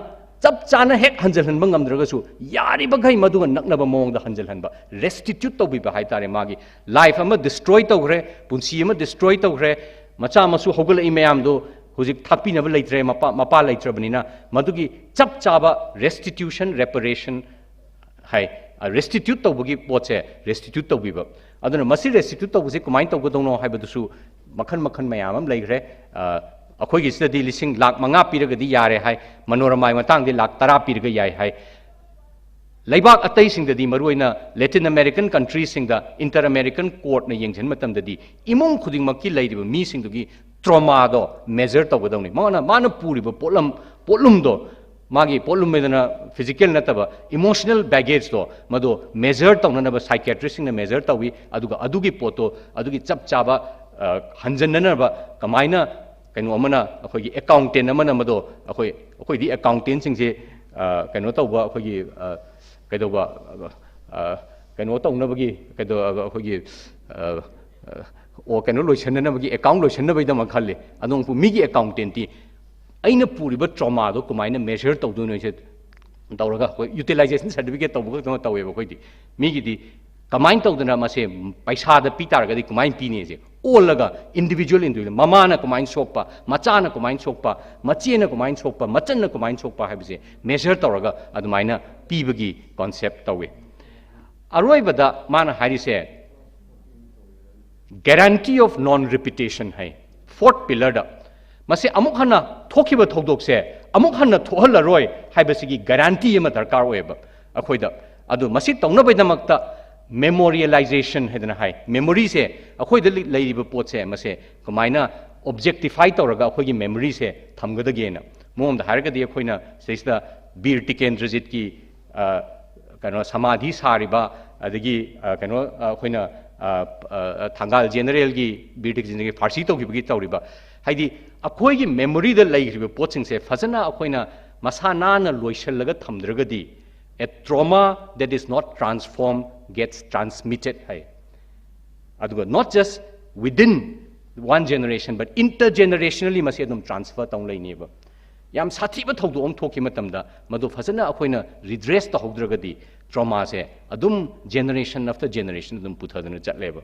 ꯆꯞ ꯆꯥꯅ ꯍꯦꯛ ꯍꯟꯖꯤꯜꯍꯟꯕ ꯉꯝꯗ꯭ꯔꯒꯁꯨ ꯌꯥꯔꯤꯕꯈꯩ ꯃꯗꯨꯒ ꯅꯛꯅꯕ ꯃꯑꯣꯡꯗ ꯍꯟꯖꯤꯜꯍꯟꯕ, ꯔꯦꯁꯇꯤꯇ꯭ꯌꯨꯠ ꯇꯧꯕꯤꯕ ꯍꯥꯏꯇꯥꯔꯦ꯫ ꯃꯥꯒꯤ ꯂꯥꯏꯐ ꯑꯃ ꯗꯤꯁꯇ꯭ꯔꯣꯏ ꯇꯧꯈ꯭ꯔꯦ, ꯄꯨꯟꯁꯤ ꯑꯃ ꯗꯤꯁꯇ꯭ꯔꯣꯏ ꯇꯧꯈ꯭ꯔꯦ, ꯃꯆꯥ ꯃꯁꯨ ꯍꯧꯒꯠꯂꯛꯏ ꯃꯌꯥꯝꯗꯣ ꯍꯧꯖꯤꯛ ꯊꯥꯛꯄꯤꯅꯕ ꯂꯩꯇ꯭ꯔꯦ, ꯃꯄꯥ, ꯃꯄꯥ ꯂꯩꯇ꯭ꯔꯕꯅꯤꯅ, ꯃꯗꯨꯒꯤ ꯆꯞ ꯆꯥꯕ ꯔꯦꯁꯇꯤꯇ꯭ꯌꯨꯁꯟ, ꯔꯦꯄꯔꯦꯁꯟ ꯍꯥꯏ꯫ ꯔꯦꯁꯇꯤꯇ꯭ꯌꯨꯠ ꯇꯧꯕꯒꯤ ꯄꯣꯠꯁꯦ ꯔꯦꯁꯇꯤꯇ꯭ꯌꯨꯠ ꯇꯧꯕꯤꯕ꯫ ꯑꯗꯨꯅ ꯃꯁꯤ ꯔꯦꯁꯇꯤꯇ꯭ꯌꯨꯠ ꯇꯧꯕꯁꯦ ꯀꯃꯥꯏꯅ ꯇꯧꯒꯗꯧꯅꯣ ꯍꯥꯏꯕꯗꯨꯁꯨ ꯃꯈꯜ ꯃꯈꯜ ꯃꯌꯥꯝ ꯑꯃ ꯂꯩꯈ꯭ꯔꯦ꯫ ꯑ, ꯑꯩꯈꯣꯏꯒꯤꯁꯤꯗꯗꯤ ꯂꯤꯁꯤꯡ ꯂꯥꯛ ꯃꯉꯥ ꯄꯤꯔꯒꯗꯤ ꯌꯥꯔꯦ ꯍꯥꯏ, ꯃꯅꯣꯔꯃꯥꯒꯤ ꯃꯇꯥꯡꯗꯤ ꯂꯥꯛ ꯇꯔꯥ ꯄꯤꯔꯒ ꯌꯥꯏ ꯍꯥꯏ꯫ ꯂꯩꯕꯥꯛ ꯑꯇꯩꯁꯤꯡꯗꯗꯤ, ꯃꯔꯨꯑꯣꯏꯅ ꯂꯦꯇꯤꯟ ꯑꯃꯦꯔꯤꯀꯟ ꯀꯟꯇ꯭ꯔꯤꯁꯤꯡꯗ, ꯏꯟꯇꯔ ꯑꯃꯦꯔꯤꯀꯟ ꯀꯣꯔꯠꯅ ꯌꯦꯡꯁꯤꯟꯕ ꯃꯇꯝꯗꯗꯤ ꯏꯃꯨꯡ ꯈꯨꯗꯤꯡꯃꯛꯀꯤ ꯂꯩꯔꯤꯕ ꯃꯤꯁꯤꯡꯗꯨꯒꯤ ꯇ꯭ꯔꯣꯃꯥꯗꯣ ꯃꯦꯖꯔ ꯇꯧꯒꯗꯧꯅꯤ꯫ ꯃꯥꯅ, ꯃꯥꯅ ꯄꯨꯔꯤꯕ ꯄꯣꯠꯂꯝ, ꯄꯣꯠꯂꯨꯝꯗꯣ, ꯃꯥꯒꯤ ꯄꯣꯠꯂꯨꯝ ꯍꯥꯏꯗꯅ ꯐꯤꯖꯤꯀꯦꯜ ꯅꯠꯇꯕ, ꯏꯃꯣꯁꯅꯦꯜ ꯕꯦꯒꯦꯖꯇꯣ, ꯃꯗꯣ ꯃꯦꯖꯔ ꯇꯧꯅꯅꯕ ꯁꯥꯏꯀꯦꯇ꯭ꯔꯤꯁꯁꯤꯡꯅ ꯃꯦꯖꯔ ꯇꯧꯏ꯫ ꯑꯗꯨꯒ ꯑꯗꯨꯒꯤ ꯄꯣꯠꯇꯣ, ꯑꯗꯨꯒꯤ ꯆꯞ ꯆꯥꯕ, ꯑ, ꯍꯟꯖꯟꯅꯅꯕ ꯀꯃꯥꯏꯅ, ꯀꯩꯅꯣ ꯑꯃꯅ, ꯑꯩꯈꯣꯏꯒꯤ ꯑꯦꯀꯥꯎꯟꯇꯦꯟ ꯑꯃꯅ ꯃꯗꯣ, ꯑꯩꯈꯣꯏ, ꯑꯩꯈꯣꯏꯗꯤ ꯑꯦꯀꯥꯎꯟꯇꯦꯟꯁꯤꯡꯁꯦ, ꯑ, ꯀꯩꯅꯣ ꯇꯧꯕ, ꯑꯩꯈꯣꯏꯒꯤ, ꯑ, ꯀꯩꯗꯧꯕ, ꯑ, ꯀꯩꯅꯣ ꯇꯧꯅꯕꯒꯤ, ꯀꯩꯗꯧ-, ꯑꯩꯈꯣꯏꯒꯤ, ꯑ, ꯑ, ꯑꯣ, ꯀꯩꯅꯣ ꯂꯣꯏꯁꯟꯅꯅꯕꯒꯤ, ꯑꯦꯀꯥꯎꯟ ꯂꯣꯏꯁꯟꯅꯕꯒꯤꯗꯃꯛ ꯈꯜꯂꯤ꯫ ꯑꯗꯣ ꯃꯤꯒꯤ ꯑꯦꯀꯥꯎꯟꯇꯦꯟꯇꯤ ꯑꯩꯅ ꯄꯨꯔꯤꯕ ꯇ꯭ꯔꯣꯃꯥꯗꯣ ꯀꯃꯥꯏꯅ ꯃꯦꯖꯔ ꯇꯧꯗꯣꯏꯅꯣ ꯍꯥꯏꯁꯦ ꯇꯧꯔꯒ ꯑꯩꯈꯣꯏ utilization certificate ꯇꯧꯕ ꯈꯛꯇꯃꯛ ꯇꯧꯋꯦꯕ ꯑꯩꯈꯣꯏꯗꯤ꯫ ꯃꯤꯒꯤꯗꯤ ꯀꯃꯥꯏꯅ ꯇꯧꯗꯅ ꯃꯁꯦ ꯄꯩꯁꯥꯗ ꯄꯤ ꯇꯥꯔꯒꯗꯤ ꯀꯃꯥꯏꯅ ꯄꯤꯅꯤꯁꯦ ꯑꯣꯜꯂꯒ individual individual ꯃꯃꯥꯅ ꯀꯃꯥꯏꯅ ꯁꯣꯛꯄ, ꯃꯆꯥꯅ ꯀꯃꯥꯏꯅ ꯁꯣꯛꯄ, ꯃꯆꯦꯅ ꯀꯃꯥꯏꯅ ꯁꯣꯛꯄ, ꯃꯆꯟꯅ ꯀꯃꯥꯏꯅ ꯁꯣꯛꯄ ꯍꯥꯏꯕꯁꯦ measure ꯇꯧꯔꯒ ꯑꯗꯨꯃꯥꯏꯅ ꯄꯤꯕꯒꯤ concept ꯇꯧꯋꯤ꯫ ꯑꯔꯣꯏꯕꯗ ꯃꯥꯅ ꯍꯥꯏꯔꯤꯁꯦ guarantee of non repetition high. Fourth pillar ꯗ ꯃꯁꯤ ꯑꯃꯨꯛ ꯍꯟꯅ ꯊꯣꯛꯈꯤꯕ ꯊꯧꯗꯣꯛꯁꯦ ꯑꯃꯨꯛ ꯍꯟꯅ ꯊꯣꯛꯍꯜꯂꯔꯣꯏ ꯍꯥꯏꯕꯁꯤꯒꯤ guarantee ꯑꯃ ꯗꯔꯀꯥꯔ ꯑꯣꯏꯌꯦꯕ ꯑꯩꯈꯣꯏꯗ꯫ ꯑꯗꯨ ꯃꯁꯤ ꯇꯧꯅꯕꯒꯤꯗꯃꯛꯇ memorialization ꯍꯥꯏꯗꯅ ꯍꯥꯏ꯫ Memory ꯁꯦ ꯑꯩꯈꯣꯏꯗ ꯂꯩ-, ꯂꯩꯔꯤꯕ ꯄꯣꯠꯁꯦ ꯃꯁꯦ ꯀꯃꯥꯏꯅ objectify ꯇꯧꯔꯒ ꯑꯩꯈꯣꯏꯒꯤ memory ꯁꯦ ꯊꯝꯒꯗꯒꯦꯅ꯫ ꯃꯑꯣꯡꯗ ꯍꯥꯏꯔꯒꯗꯤ ꯑꯩꯈꯣꯏꯅ ꯁꯤꯗꯩꯁꯤꯗ ꯕꯤꯔ ꯇꯤꯀꯦꯟꯗ꯭ꯔꯖꯤꯠꯀꯤ, ꯑ, ꯀꯩꯅꯣ ꯁꯃꯥꯙꯤ ꯁꯥꯔꯤꯕ, ꯑꯗꯒꯤ, ꯑ, ꯀꯩꯅꯣ, ꯑ, ꯑꯩꯈꯣꯏꯅ, ꯑ, ꯑ, ꯊꯪꯒꯥꯜ ꯖꯦꯅꯔꯦꯜꯒꯤ ꯕꯤꯔ ꯇꯤꯀꯦꯟꯗ꯭ꯔꯖꯤꯠꯀꯤ ꯐꯥꯔꯁꯤ ꯇꯧꯈꯤꯕꯒꯤ ꯇꯧꯔꯤꯕ, ꯍꯥꯏꯗꯤ ꯑꯩꯈꯣꯏꯒꯤ memory ꯗ ꯂꯩꯈ꯭ꯔꯤꯕ ꯄꯣꯠꯁꯤꯡꯁꯦ ꯐꯖꯅ ꯑꯩꯈꯣꯏꯅ ꯃꯁꯥ ꯅꯥꯟꯅ ꯂꯣꯏꯁꯤꯜꯂꯒ ꯊꯝꯗ꯭ꯔꯒꯗꯤ a trauma that is not transformed gets transmitted ꯍꯥꯏ꯫ ꯑꯗꯨꯒ not just within one generation but intergenerationally ꯃꯁꯤ ꯑꯗꯨꯝ transfer ꯇꯧ ꯂꯩꯅꯦꯕ꯫ ꯌꯥꯝ ꯁꯥꯊꯤꯕ ꯊꯧꯗꯣꯛ ꯑꯃ ꯊꯣꯛꯈꯤ ꯃꯇꯝꯗ ꯃꯗꯨ ꯐꯖꯅ ꯑꯩꯈꯣꯏꯅ redress ꯇꯧꯍꯧꯗ꯭ꯔꯒꯗꯤ trauma ꯁꯦ ꯑꯗꯨꯝ generation after generation ꯑꯗꯨꯝ ꯄꯨꯊꯗꯅ ꯆꯠꯂꯦꯕ꯫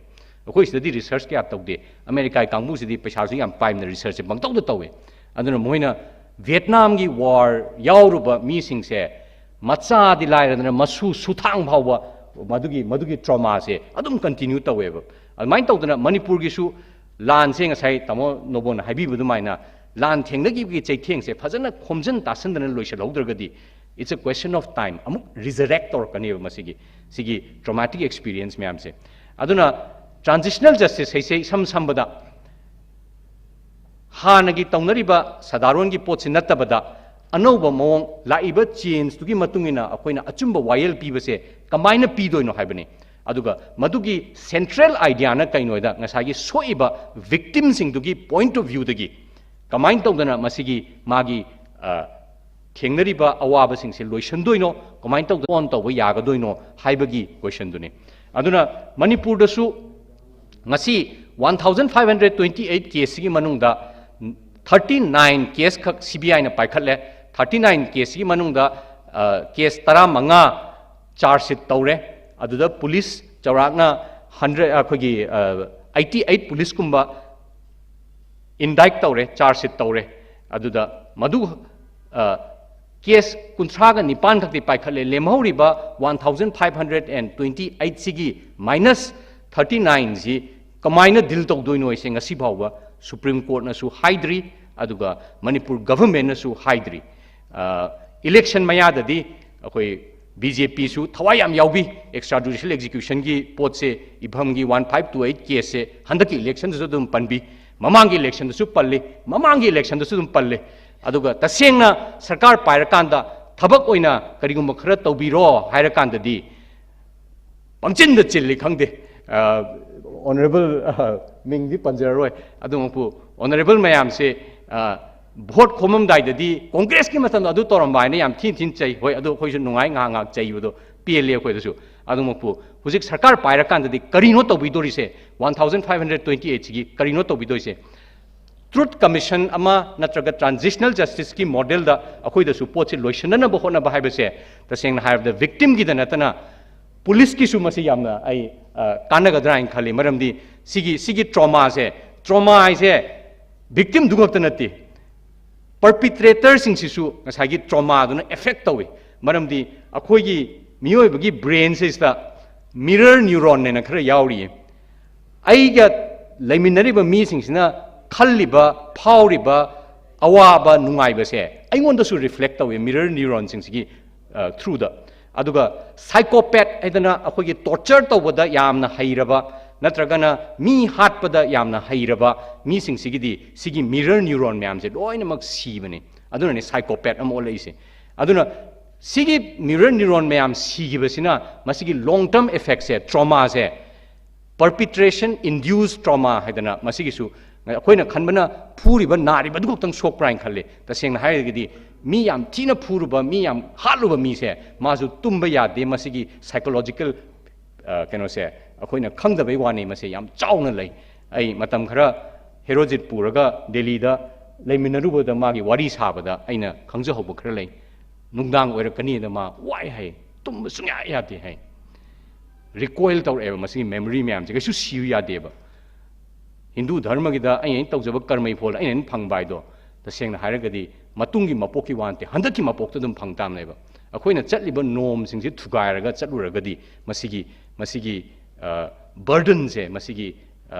ꯑꯩꯈꯣꯏ ꯁꯤꯗꯗꯤ research ꯀꯌꯥ ꯇꯧꯗꯦ꯫ ꯑꯃꯦꯔꯤꯀꯥꯒꯤ ꯀꯥꯡꯕꯨꯁꯤꯗꯤ ꯄꯩꯁꯥꯁꯨ ꯌꯥꯝ ꯄꯥꯏꯕꯅ research ꯁꯦ ꯄꯪꯇꯧꯗ ꯇꯧꯋꯦ꯫ ꯑꯗꯨꯅ ꯃꯣꯏꯅ ꯚꯤꯌꯦꯠꯅꯥꯝꯒꯤ war ꯌꯥꯎꯔꯨꯕ ꯃꯤꯁꯤꯡꯁꯦ ꯃꯆꯥꯗꯤ ꯂꯥꯏꯔꯗꯅ ꯃꯁꯨ ꯁꯨꯊꯥꯡ ꯐꯥꯎꯕ ꯃꯗꯨꯒꯤ, ꯃꯗꯨꯒꯤ trauma ꯁꯦ ꯑꯗꯨꯝ continue ꯇꯧꯋꯦꯕ꯫ ꯑꯗꯨꯃꯥꯏꯅ ꯇꯧꯗꯅ ꯃꯅꯤꯄꯨꯔꯒꯤꯁꯨ ꯂꯥꯟꯁꯦ ꯉꯁꯥꯏ ꯇꯥꯃꯣ ꯅꯣꯕꯣꯟꯅ ꯍꯥꯏꯕꯤꯕ ꯑꯗꯨꯃꯥꯏꯅ ꯂꯥꯟ ꯊꯦꯡꯅꯈꯤꯕꯒꯤ ꯆꯩꯊꯦꯡꯁꯦ ꯐꯖꯅ ꯈꯣꯝꯖꯤꯟ ꯇꯥꯁꯤꯟꯗꯅ ꯂꯣꯏꯁꯤꯜꯍꯧꯗ꯭ꯔꯒꯗꯤ it's a question of time ꯑꯃꯨꯛ resurrect ꯇꯧꯔꯛꯀꯅꯦꯕ ꯃꯁꯤꯒꯤ, ꯁꯤꯒꯤ traumatic experience ꯃꯌꯥꯝꯁꯦ꯫ ꯑꯗꯨꯅ transitional justice ꯍꯥꯏꯁꯦ ꯏꯁꯝ ꯁꯝꯕꯗ ꯍꯥꯟꯅꯒꯤ ꯇꯧꯅꯔꯤꯕ ꯁꯥꯗꯥꯔꯣꯟꯒꯤ ꯄꯣꯠꯁꯤ ꯅꯠꯇꯕꯗ ꯑꯅꯧꯕ ꯃꯑꯣꯡ ꯂꯥꯛꯏꯕ change ꯇꯨꯒꯤ ꯃꯇꯨꯡ ꯏꯟꯅ ꯑꯩꯈꯣꯏꯅ ꯑꯆꯨꯝꯕ ꯋꯥꯌꯦꯜ ꯄꯤꯕꯁꯦ ꯀꯃꯥꯏꯅ ꯄꯤꯗꯣꯏꯅꯣ ꯍꯥꯏꯕꯅꯤ꯫ ꯑꯗꯨꯒ ꯃꯗꯨꯒꯤ central idea ꯅ ꯀꯩꯅꯣꯗ ꯉꯁꯥꯏꯒꯤ ꯁꯣꯛꯏꯕ victim ꯁꯤꯡꯗꯨꯒꯤ point of view ꯗꯒꯤ ꯀꯃꯥꯏꯅ ꯇꯧꯗꯅ ꯃꯁꯤꯒꯤ ꯃꯥꯒꯤ, ꯑ, ꯊꯦꯡꯅꯔꯤꯕ ꯑꯋꯥꯕꯁꯤꯡꯁꯦ ꯂꯣꯏꯁꯤꯟꯗꯣꯏꯅꯣ, ꯀꯃꯥꯏꯅ ꯇꯧꯗꯅ on ꯇꯧꯕ ꯌꯥꯒꯗꯣꯏꯅꯣ ꯍꯥꯏꯕꯒꯤ question ꯗꯨꯅꯤ꯫ ꯑꯗꯨꯅ ꯃꯅꯤꯄꯨꯔꯗꯁꯨ ꯉꯁꯤ one thousand five hundred twenty eight case ꯁꯤꯒꯤ ꯃꯅꯨꯡꯗ thirty nine case ꯈꯛ C B I ꯅ ꯄꯥꯏꯈꯠꯂꯦ꯫ Thirty nine case ꯁꯤꯒꯤ ꯃꯅꯨꯡꯗ, ꯀꯦꯁ ꯇꯔꯥꯃꯉꯥ ꯆꯥꯔꯖ ꯁꯤꯠ ꯇꯧꯔꯦ꯫ ꯑꯗꯨꯗ ꯄꯨꯂꯤꯁ ꯆꯥꯎꯔꯥꯛꯅ ꯍꯟꯗ꯭ꯔꯦꯠ, ꯑꯩꯈꯣꯏꯒꯤ ꯑꯩꯠꯇꯤ ꯑꯩꯠ ꯄꯨꯂꯤꯁꯀꯨꯝꯕ ꯏꯟꯗꯥꯏꯠ ꯇꯧꯔꯦ, ꯆꯥꯔꯖ ꯁꯤꯠ ꯇꯧꯔꯦ꯫ ꯑꯗꯨꯗ ꯃꯗꯨ ꯀꯦꯁ ꯀꯨꯟꯊ꯭ꯔꯥꯒ ꯅꯤꯄꯥꯟ ꯈꯛꯇꯤ ꯄꯥꯏꯈꯠꯂꯦ꯫ ꯂꯦꯝꯍꯧꯔꯤꯕ one thousand five hundred and twenty ꯑꯩꯠꯁꯤꯒꯤ ꯃꯥꯏꯅꯁ ꯊꯥꯔꯇꯤ ꯅꯥꯏꯟꯁꯤ ꯀꯃꯥꯏꯅ ꯗꯤꯜ ꯇꯧꯗꯣꯏꯅꯣ ꯍꯥꯏꯁꯦ ꯉꯁꯤ ꯐꯥꯎꯕ ꯁꯨꯄ꯭ꯔꯤꯝ ꯀꯣꯔꯠꯅꯁꯨ ꯍꯥꯏꯗ꯭ꯔꯤ, ꯑꯗꯨꯒ ꯃꯅꯤꯄꯨꯔ ꯒꯚꯔꯟꯃꯦꯟꯅꯁꯨ ꯍꯥꯏꯗ꯭ꯔꯤ꯫ ꯏꯂꯦꯛꯁꯟ ꯃꯌꯥꯗꯗꯤ ꯑꯩꯈꯣꯏ ꯕꯤ ꯖꯦ ꯄꯤꯁꯨ ꯊꯋꯥꯏ ꯌꯥꯝ ꯌꯥꯎꯕꯤ꯫ ꯑꯦꯛꯁꯇ꯭ꯔꯥ ꯖꯨꯗꯤꯁꯤꯌꯦꯜ ꯑꯦꯛꯖꯤꯀ꯭ꯌꯨꯁꯟꯒꯤ ꯄꯣꯠꯁꯦ, ꯏꯚꯝꯒꯤ ꯋꯥꯟ ꯐꯥꯏꯚ ꯇꯨ ꯑꯩꯠ ꯀꯦꯁꯁꯦ ꯍꯟꯗꯛꯀꯤ ꯏꯂꯦꯛꯁꯟꯗꯁꯨ ꯑꯗꯨꯝ ꯄꯟꯕꯤ, ꯃꯃꯥꯡꯒꯤ ꯏꯂꯦꯛꯁꯟꯗꯁꯨ ꯄꯜꯂꯤ, ꯃꯃꯥꯡꯒꯤ ꯏꯂꯦꯛꯁꯟꯗꯁꯨ ꯑꯗꯨꯝ ꯄꯜꯂꯤ꯫ ꯑꯗꯨꯒ ꯇꯁꯦꯡꯅ ꯁꯔꯀꯥꯔ ꯄꯥꯏꯔꯀꯥꯟꯗ ꯊꯕꯛ ꯑꯣꯏꯅ ꯀꯔꯤꯒꯨꯝꯕ ꯈꯔ ꯇꯧꯕꯤꯔꯣ ꯍꯥꯏꯔꯀꯥꯟꯗꯗꯤ ꯄꯪꯆꯤꯟꯗ ꯆꯤꯜꯂꯤ ꯈꯪꯗꯦ꯫ ꯑꯣꯅꯔꯦꯕꯜ ꯃꯤꯡꯗꯤ ꯄꯟꯖꯔꯔꯣꯏ, ꯑꯗꯨꯃꯛꯄꯨ ꯑꯣꯅꯔꯦꯕꯜ ꯃꯌꯥꯝꯁꯦ ꯚꯣꯠ ꯈꯣꯝꯃꯝꯗꯥꯏꯗꯗꯤ ꯀꯣꯡꯒ꯭ꯔꯦꯁꯀꯤ ꯃꯇꯝꯗ ꯑꯗꯨ ꯇꯧꯔꯝꯕ ꯍꯥꯏꯅ ꯌꯥꯝ ꯊꯤꯅ ꯊꯤꯅ ꯆꯩ꯫ ꯍꯣꯏ, ꯑꯗꯨ ꯑꯩꯈꯣꯏꯁꯨ ꯅꯨꯡꯉꯥꯏ, ꯉꯥꯏꯍꯥꯛ ꯉꯥꯏꯍꯥꯛ ꯆꯩꯕꯗꯣ ꯄꯦꯜꯂꯤ ꯑꯩꯈꯣꯏꯗꯁꯨ꯫ ꯑꯗꯨꯃꯛꯄꯨ ꯍꯧꯖꯤꯛ ꯁꯔꯀꯥꯔ ꯄꯥꯏꯔꯀꯥꯟꯗꯗꯤ ꯀꯔꯤꯅꯣ ꯇꯧꯕꯤꯗꯣꯔꯤꯁꯦ? One thousand five hundred twenty ꯑꯩꯠꯁꯤꯒꯤ ꯀꯔꯤꯅꯣ ꯇꯧꯕꯤꯗꯣꯏꯁꯦ? ꯇ꯭ꯔꯨꯠ ꯀꯃꯤꯁꯟ ꯑꯃ ꯅꯠꯇ꯭ꯔꯒ ꯇ꯭ꯔꯥꯟꯖꯤꯁꯅꯦꯜ ꯖꯁꯇꯤꯁꯀꯤ ꯃꯣꯗꯦꯜꯗ ꯑꯩꯈꯣꯏꯗꯁꯨ ꯄꯣꯠꯁꯤ ꯂꯣꯏꯁꯤꯟꯅꯅꯕ ꯍꯣꯠꯅꯕ ꯍꯥꯏꯕꯁꯦ, ꯇꯁꯦꯡꯅ ꯍꯥꯏꯔꯕꯗ, ꯚꯤꯛꯇꯤꯝꯒꯤꯗ ꯅꯠꯇꯅ ꯄꯨꯂꯤꯁꯀꯤꯁꯨ ꯃꯁꯤ ꯌꯥꯝꯅ ꯑꯩ ꯀꯥꯟꯅꯒꯗ꯭ꯔꯥ ꯍꯥꯏꯅ ꯈꯜꯂꯤ꯫ ꯃꯔꯝꯗꯤ ꯁꯤꯒꯤ ꯁꯤꯒꯤ ꯇ꯭ꯔꯣꯃꯥꯁꯦ, ꯇ꯭ꯔꯣꯃꯥ ꯍꯥꯏꯁꯦ ꯚꯤꯛꯇꯤꯝꯗꯨ ꯈꯛꯇ ꯅꯠꯇꯦ, ꯄꯔꯄꯤꯇ꯭ꯔꯦꯇꯔꯁꯤꯡꯁꯤꯁꯨ ꯉꯁꯥꯏꯒꯤ ꯇ꯭ꯔꯣꯃꯥꯗꯨꯅ ꯑꯦꯐꯦꯛ ꯇꯧꯏ꯫ ꯃꯔꯝꯗꯤ ꯑꯩꯈꯣꯏꯒꯤ ꯃꯤꯑꯣꯏꯕꯒꯤ ꯕ꯭ꯔꯦꯟꯁꯤꯗ ꯃꯤꯔꯔ ꯅ꯭ꯌꯨꯔꯣꯟ ꯍꯥꯏꯅ ꯈꯔ ꯌꯥꯎꯔꯤꯌꯦ꯫ ꯑꯩꯒ ꯂꯩꯃꯤꯟꯅꯔꯤꯕ ꯃꯤꯁꯤꯡꯁꯤꯅ ꯈꯜꯂꯤꯕ, ꯐꯥꯎꯔꯤꯕ ꯑꯋꯥꯕ ꯅꯨꯡꯉꯥꯏꯕꯁꯦ ꯑꯩꯉꯣꯟꯗꯁꯨ ꯔꯤꯐ꯭ꯂꯦꯛ ꯇꯧꯏ ꯃꯤꯔꯔ ꯅ꯭ꯌꯨꯔꯣꯟꯁꯤꯡꯁꯤꯒꯤ ꯊ꯭ꯔꯨꯗ꯫ ꯑꯗꯨꯒ ꯁꯥꯏꯀꯣꯄꯦꯠ ꯍꯥꯏꯗꯅ ꯑꯩꯈꯣꯏꯒꯤ ꯇꯣꯔꯆꯔ ꯇꯧꯕꯗ ꯌꯥꯝꯅ ꯍꯩꯔꯕ ꯅꯠꯇ꯭ꯔꯒꯅ ꯃꯤ ꯍꯥꯠꯄꯗ ꯌꯥꯝꯅ ꯍꯩꯔꯕ ꯃꯤꯁꯤꯡꯁꯤꯒꯤꯗꯤ ꯁꯤꯒꯤ ꯃꯤꯔꯔ ꯅ꯭ꯌꯨꯔꯣꯟ ꯃꯌꯥꯝꯁꯦ ꯂꯣꯏꯅꯃꯛ ꯁꯤꯕꯅꯤ꯫ ꯑꯗꯨꯅꯅꯦ ꯁꯥꯏꯀꯣꯄꯦꯠ ꯑꯃ ꯑꯣꯜꯂꯛꯏꯁꯦ꯫ ꯑꯗꯨꯅ ꯁꯤꯒꯤ ꯃꯤꯔꯔ ꯅ꯭ꯌꯨꯔꯣꯟ ꯃꯌꯥꯝ ꯁꯤꯈꯤꯕꯁꯤꯅ ꯃꯁꯤꯒꯤ ꯂꯣꯡ ꯇꯔꯝ ꯏꯐꯦꯛꯁꯦ, ꯇ꯭ꯔꯣꯃꯥꯁꯦ, ꯄꯔꯄꯤꯇ꯭ꯔꯦꯁꯟ ꯏꯟꯗ꯭ꯌꯨꯁ ꯇ꯭ꯔꯣꯃꯥ ꯍꯥꯏꯗꯅ ꯃꯁꯤꯒꯤꯁꯨ ꯑꯩꯈꯣꯏꯅ ꯈꯟꯕꯅ ꯐꯨꯔꯤꯕ, ꯅꯥꯔꯤꯕꯗꯨ ꯈꯛꯇꯪ ꯁꯣꯛꯄ꯭ꯔꯥ ꯍꯥꯏꯅ ꯈꯜꯂꯤ꯫ ꯇꯁꯦꯡꯅ ꯍꯥꯏꯔꯒꯗꯤ ꯃꯤ ꯌꯥꯝ ꯊꯤꯅ ꯐꯨꯔꯨꯕ, ꯃꯤ ꯌꯥꯝ ꯍꯥꯠꯂꯨꯕ ꯃꯤꯁꯦ ꯃꯥꯁꯨ ꯇꯨꯝꯕ ꯌꯥꯗꯦ꯫ ꯃꯁꯤꯒꯤ ꯁꯥꯏꯀꯣꯂꯣꯖꯤꯀꯦꯜ ꯀꯩꯅꯣꯁꯦ ꯑꯩꯈꯣꯏꯅ ꯈꯪꯗꯕꯩ ꯋꯥꯅꯤ, ꯃꯁꯦ ꯌꯥꯝ ꯆꯥꯎꯅ ꯂꯩ꯫ ꯑꯩ ꯃꯇꯝ ꯈꯔ ꯍꯦꯔꯣꯖꯤꯠ ꯄꯨꯔꯒ ꯗꯦꯜꯂꯤꯗ ꯂꯩꯃꯤꯟꯅꯔꯨꯕꯗ ꯃꯥꯒꯤ ꯋꯥꯔꯤ ꯁꯥꯕꯗ ꯑꯩꯅ ꯈꯪꯖꯍꯧꯕ ꯈꯔ ꯂꯩ꯫ ꯅꯨꯡꯗꯥꯡ ꯑꯣꯏꯔꯛꯀꯅꯤꯗ ꯃꯥ ꯋꯥꯏ ꯍꯥꯏ, ꯇꯨꯝꯕ ꯁꯨꯡꯌꯥ ꯌꯥꯗꯦ ꯍꯥꯏ꯫ ꯔꯤꯀꯣꯏꯜ ꯇꯧꯔꯛꯑꯦꯕ ꯃꯁꯤꯒꯤ ꯃꯦꯃꯣꯔꯤ ꯃꯌꯥꯝꯁꯦ, ꯀꯩꯁꯨ ꯁꯤꯌꯨ ꯌꯥꯗꯦꯕ꯫ ꯍꯤꯟꯗꯨ ꯙꯔꯃꯒꯤꯗ ꯑꯩꯅ ꯑꯩꯅ ꯇꯧꯖꯕ ꯀꯔꯃꯩ ꯐꯣꯜꯗ ꯑꯩꯅ ꯑꯩꯅ ꯐꯪꯕ ꯍꯥꯏꯗꯣ, ꯇꯁꯦꯡꯅ ꯍꯥꯏꯔꯒꯗꯤ ꯃꯇꯨꯡꯒꯤ ꯃꯄꯣꯛꯀꯤ ꯋꯥ ꯅꯠꯇꯦ, ꯍꯟꯗꯛꯀꯤ ꯃꯄꯣꯛꯇ ꯑꯗꯨꯝ ꯐꯪ ꯇꯥꯕꯅꯦꯕ꯫ ꯑꯩꯈꯣꯏꯅ ꯆꯠꯂꯤꯕ ꯅꯣꯔꯝꯁꯤꯡꯁꯦ ꯊꯨꯒꯥꯏꯔꯒ ꯆꯠꯂꯨꯔꯒꯗꯤ ꯃꯁꯤꯒꯤ, ꯃꯁꯤꯒꯤ ꯕꯔꯗꯟꯁꯦ, ꯃꯁꯤꯒꯤ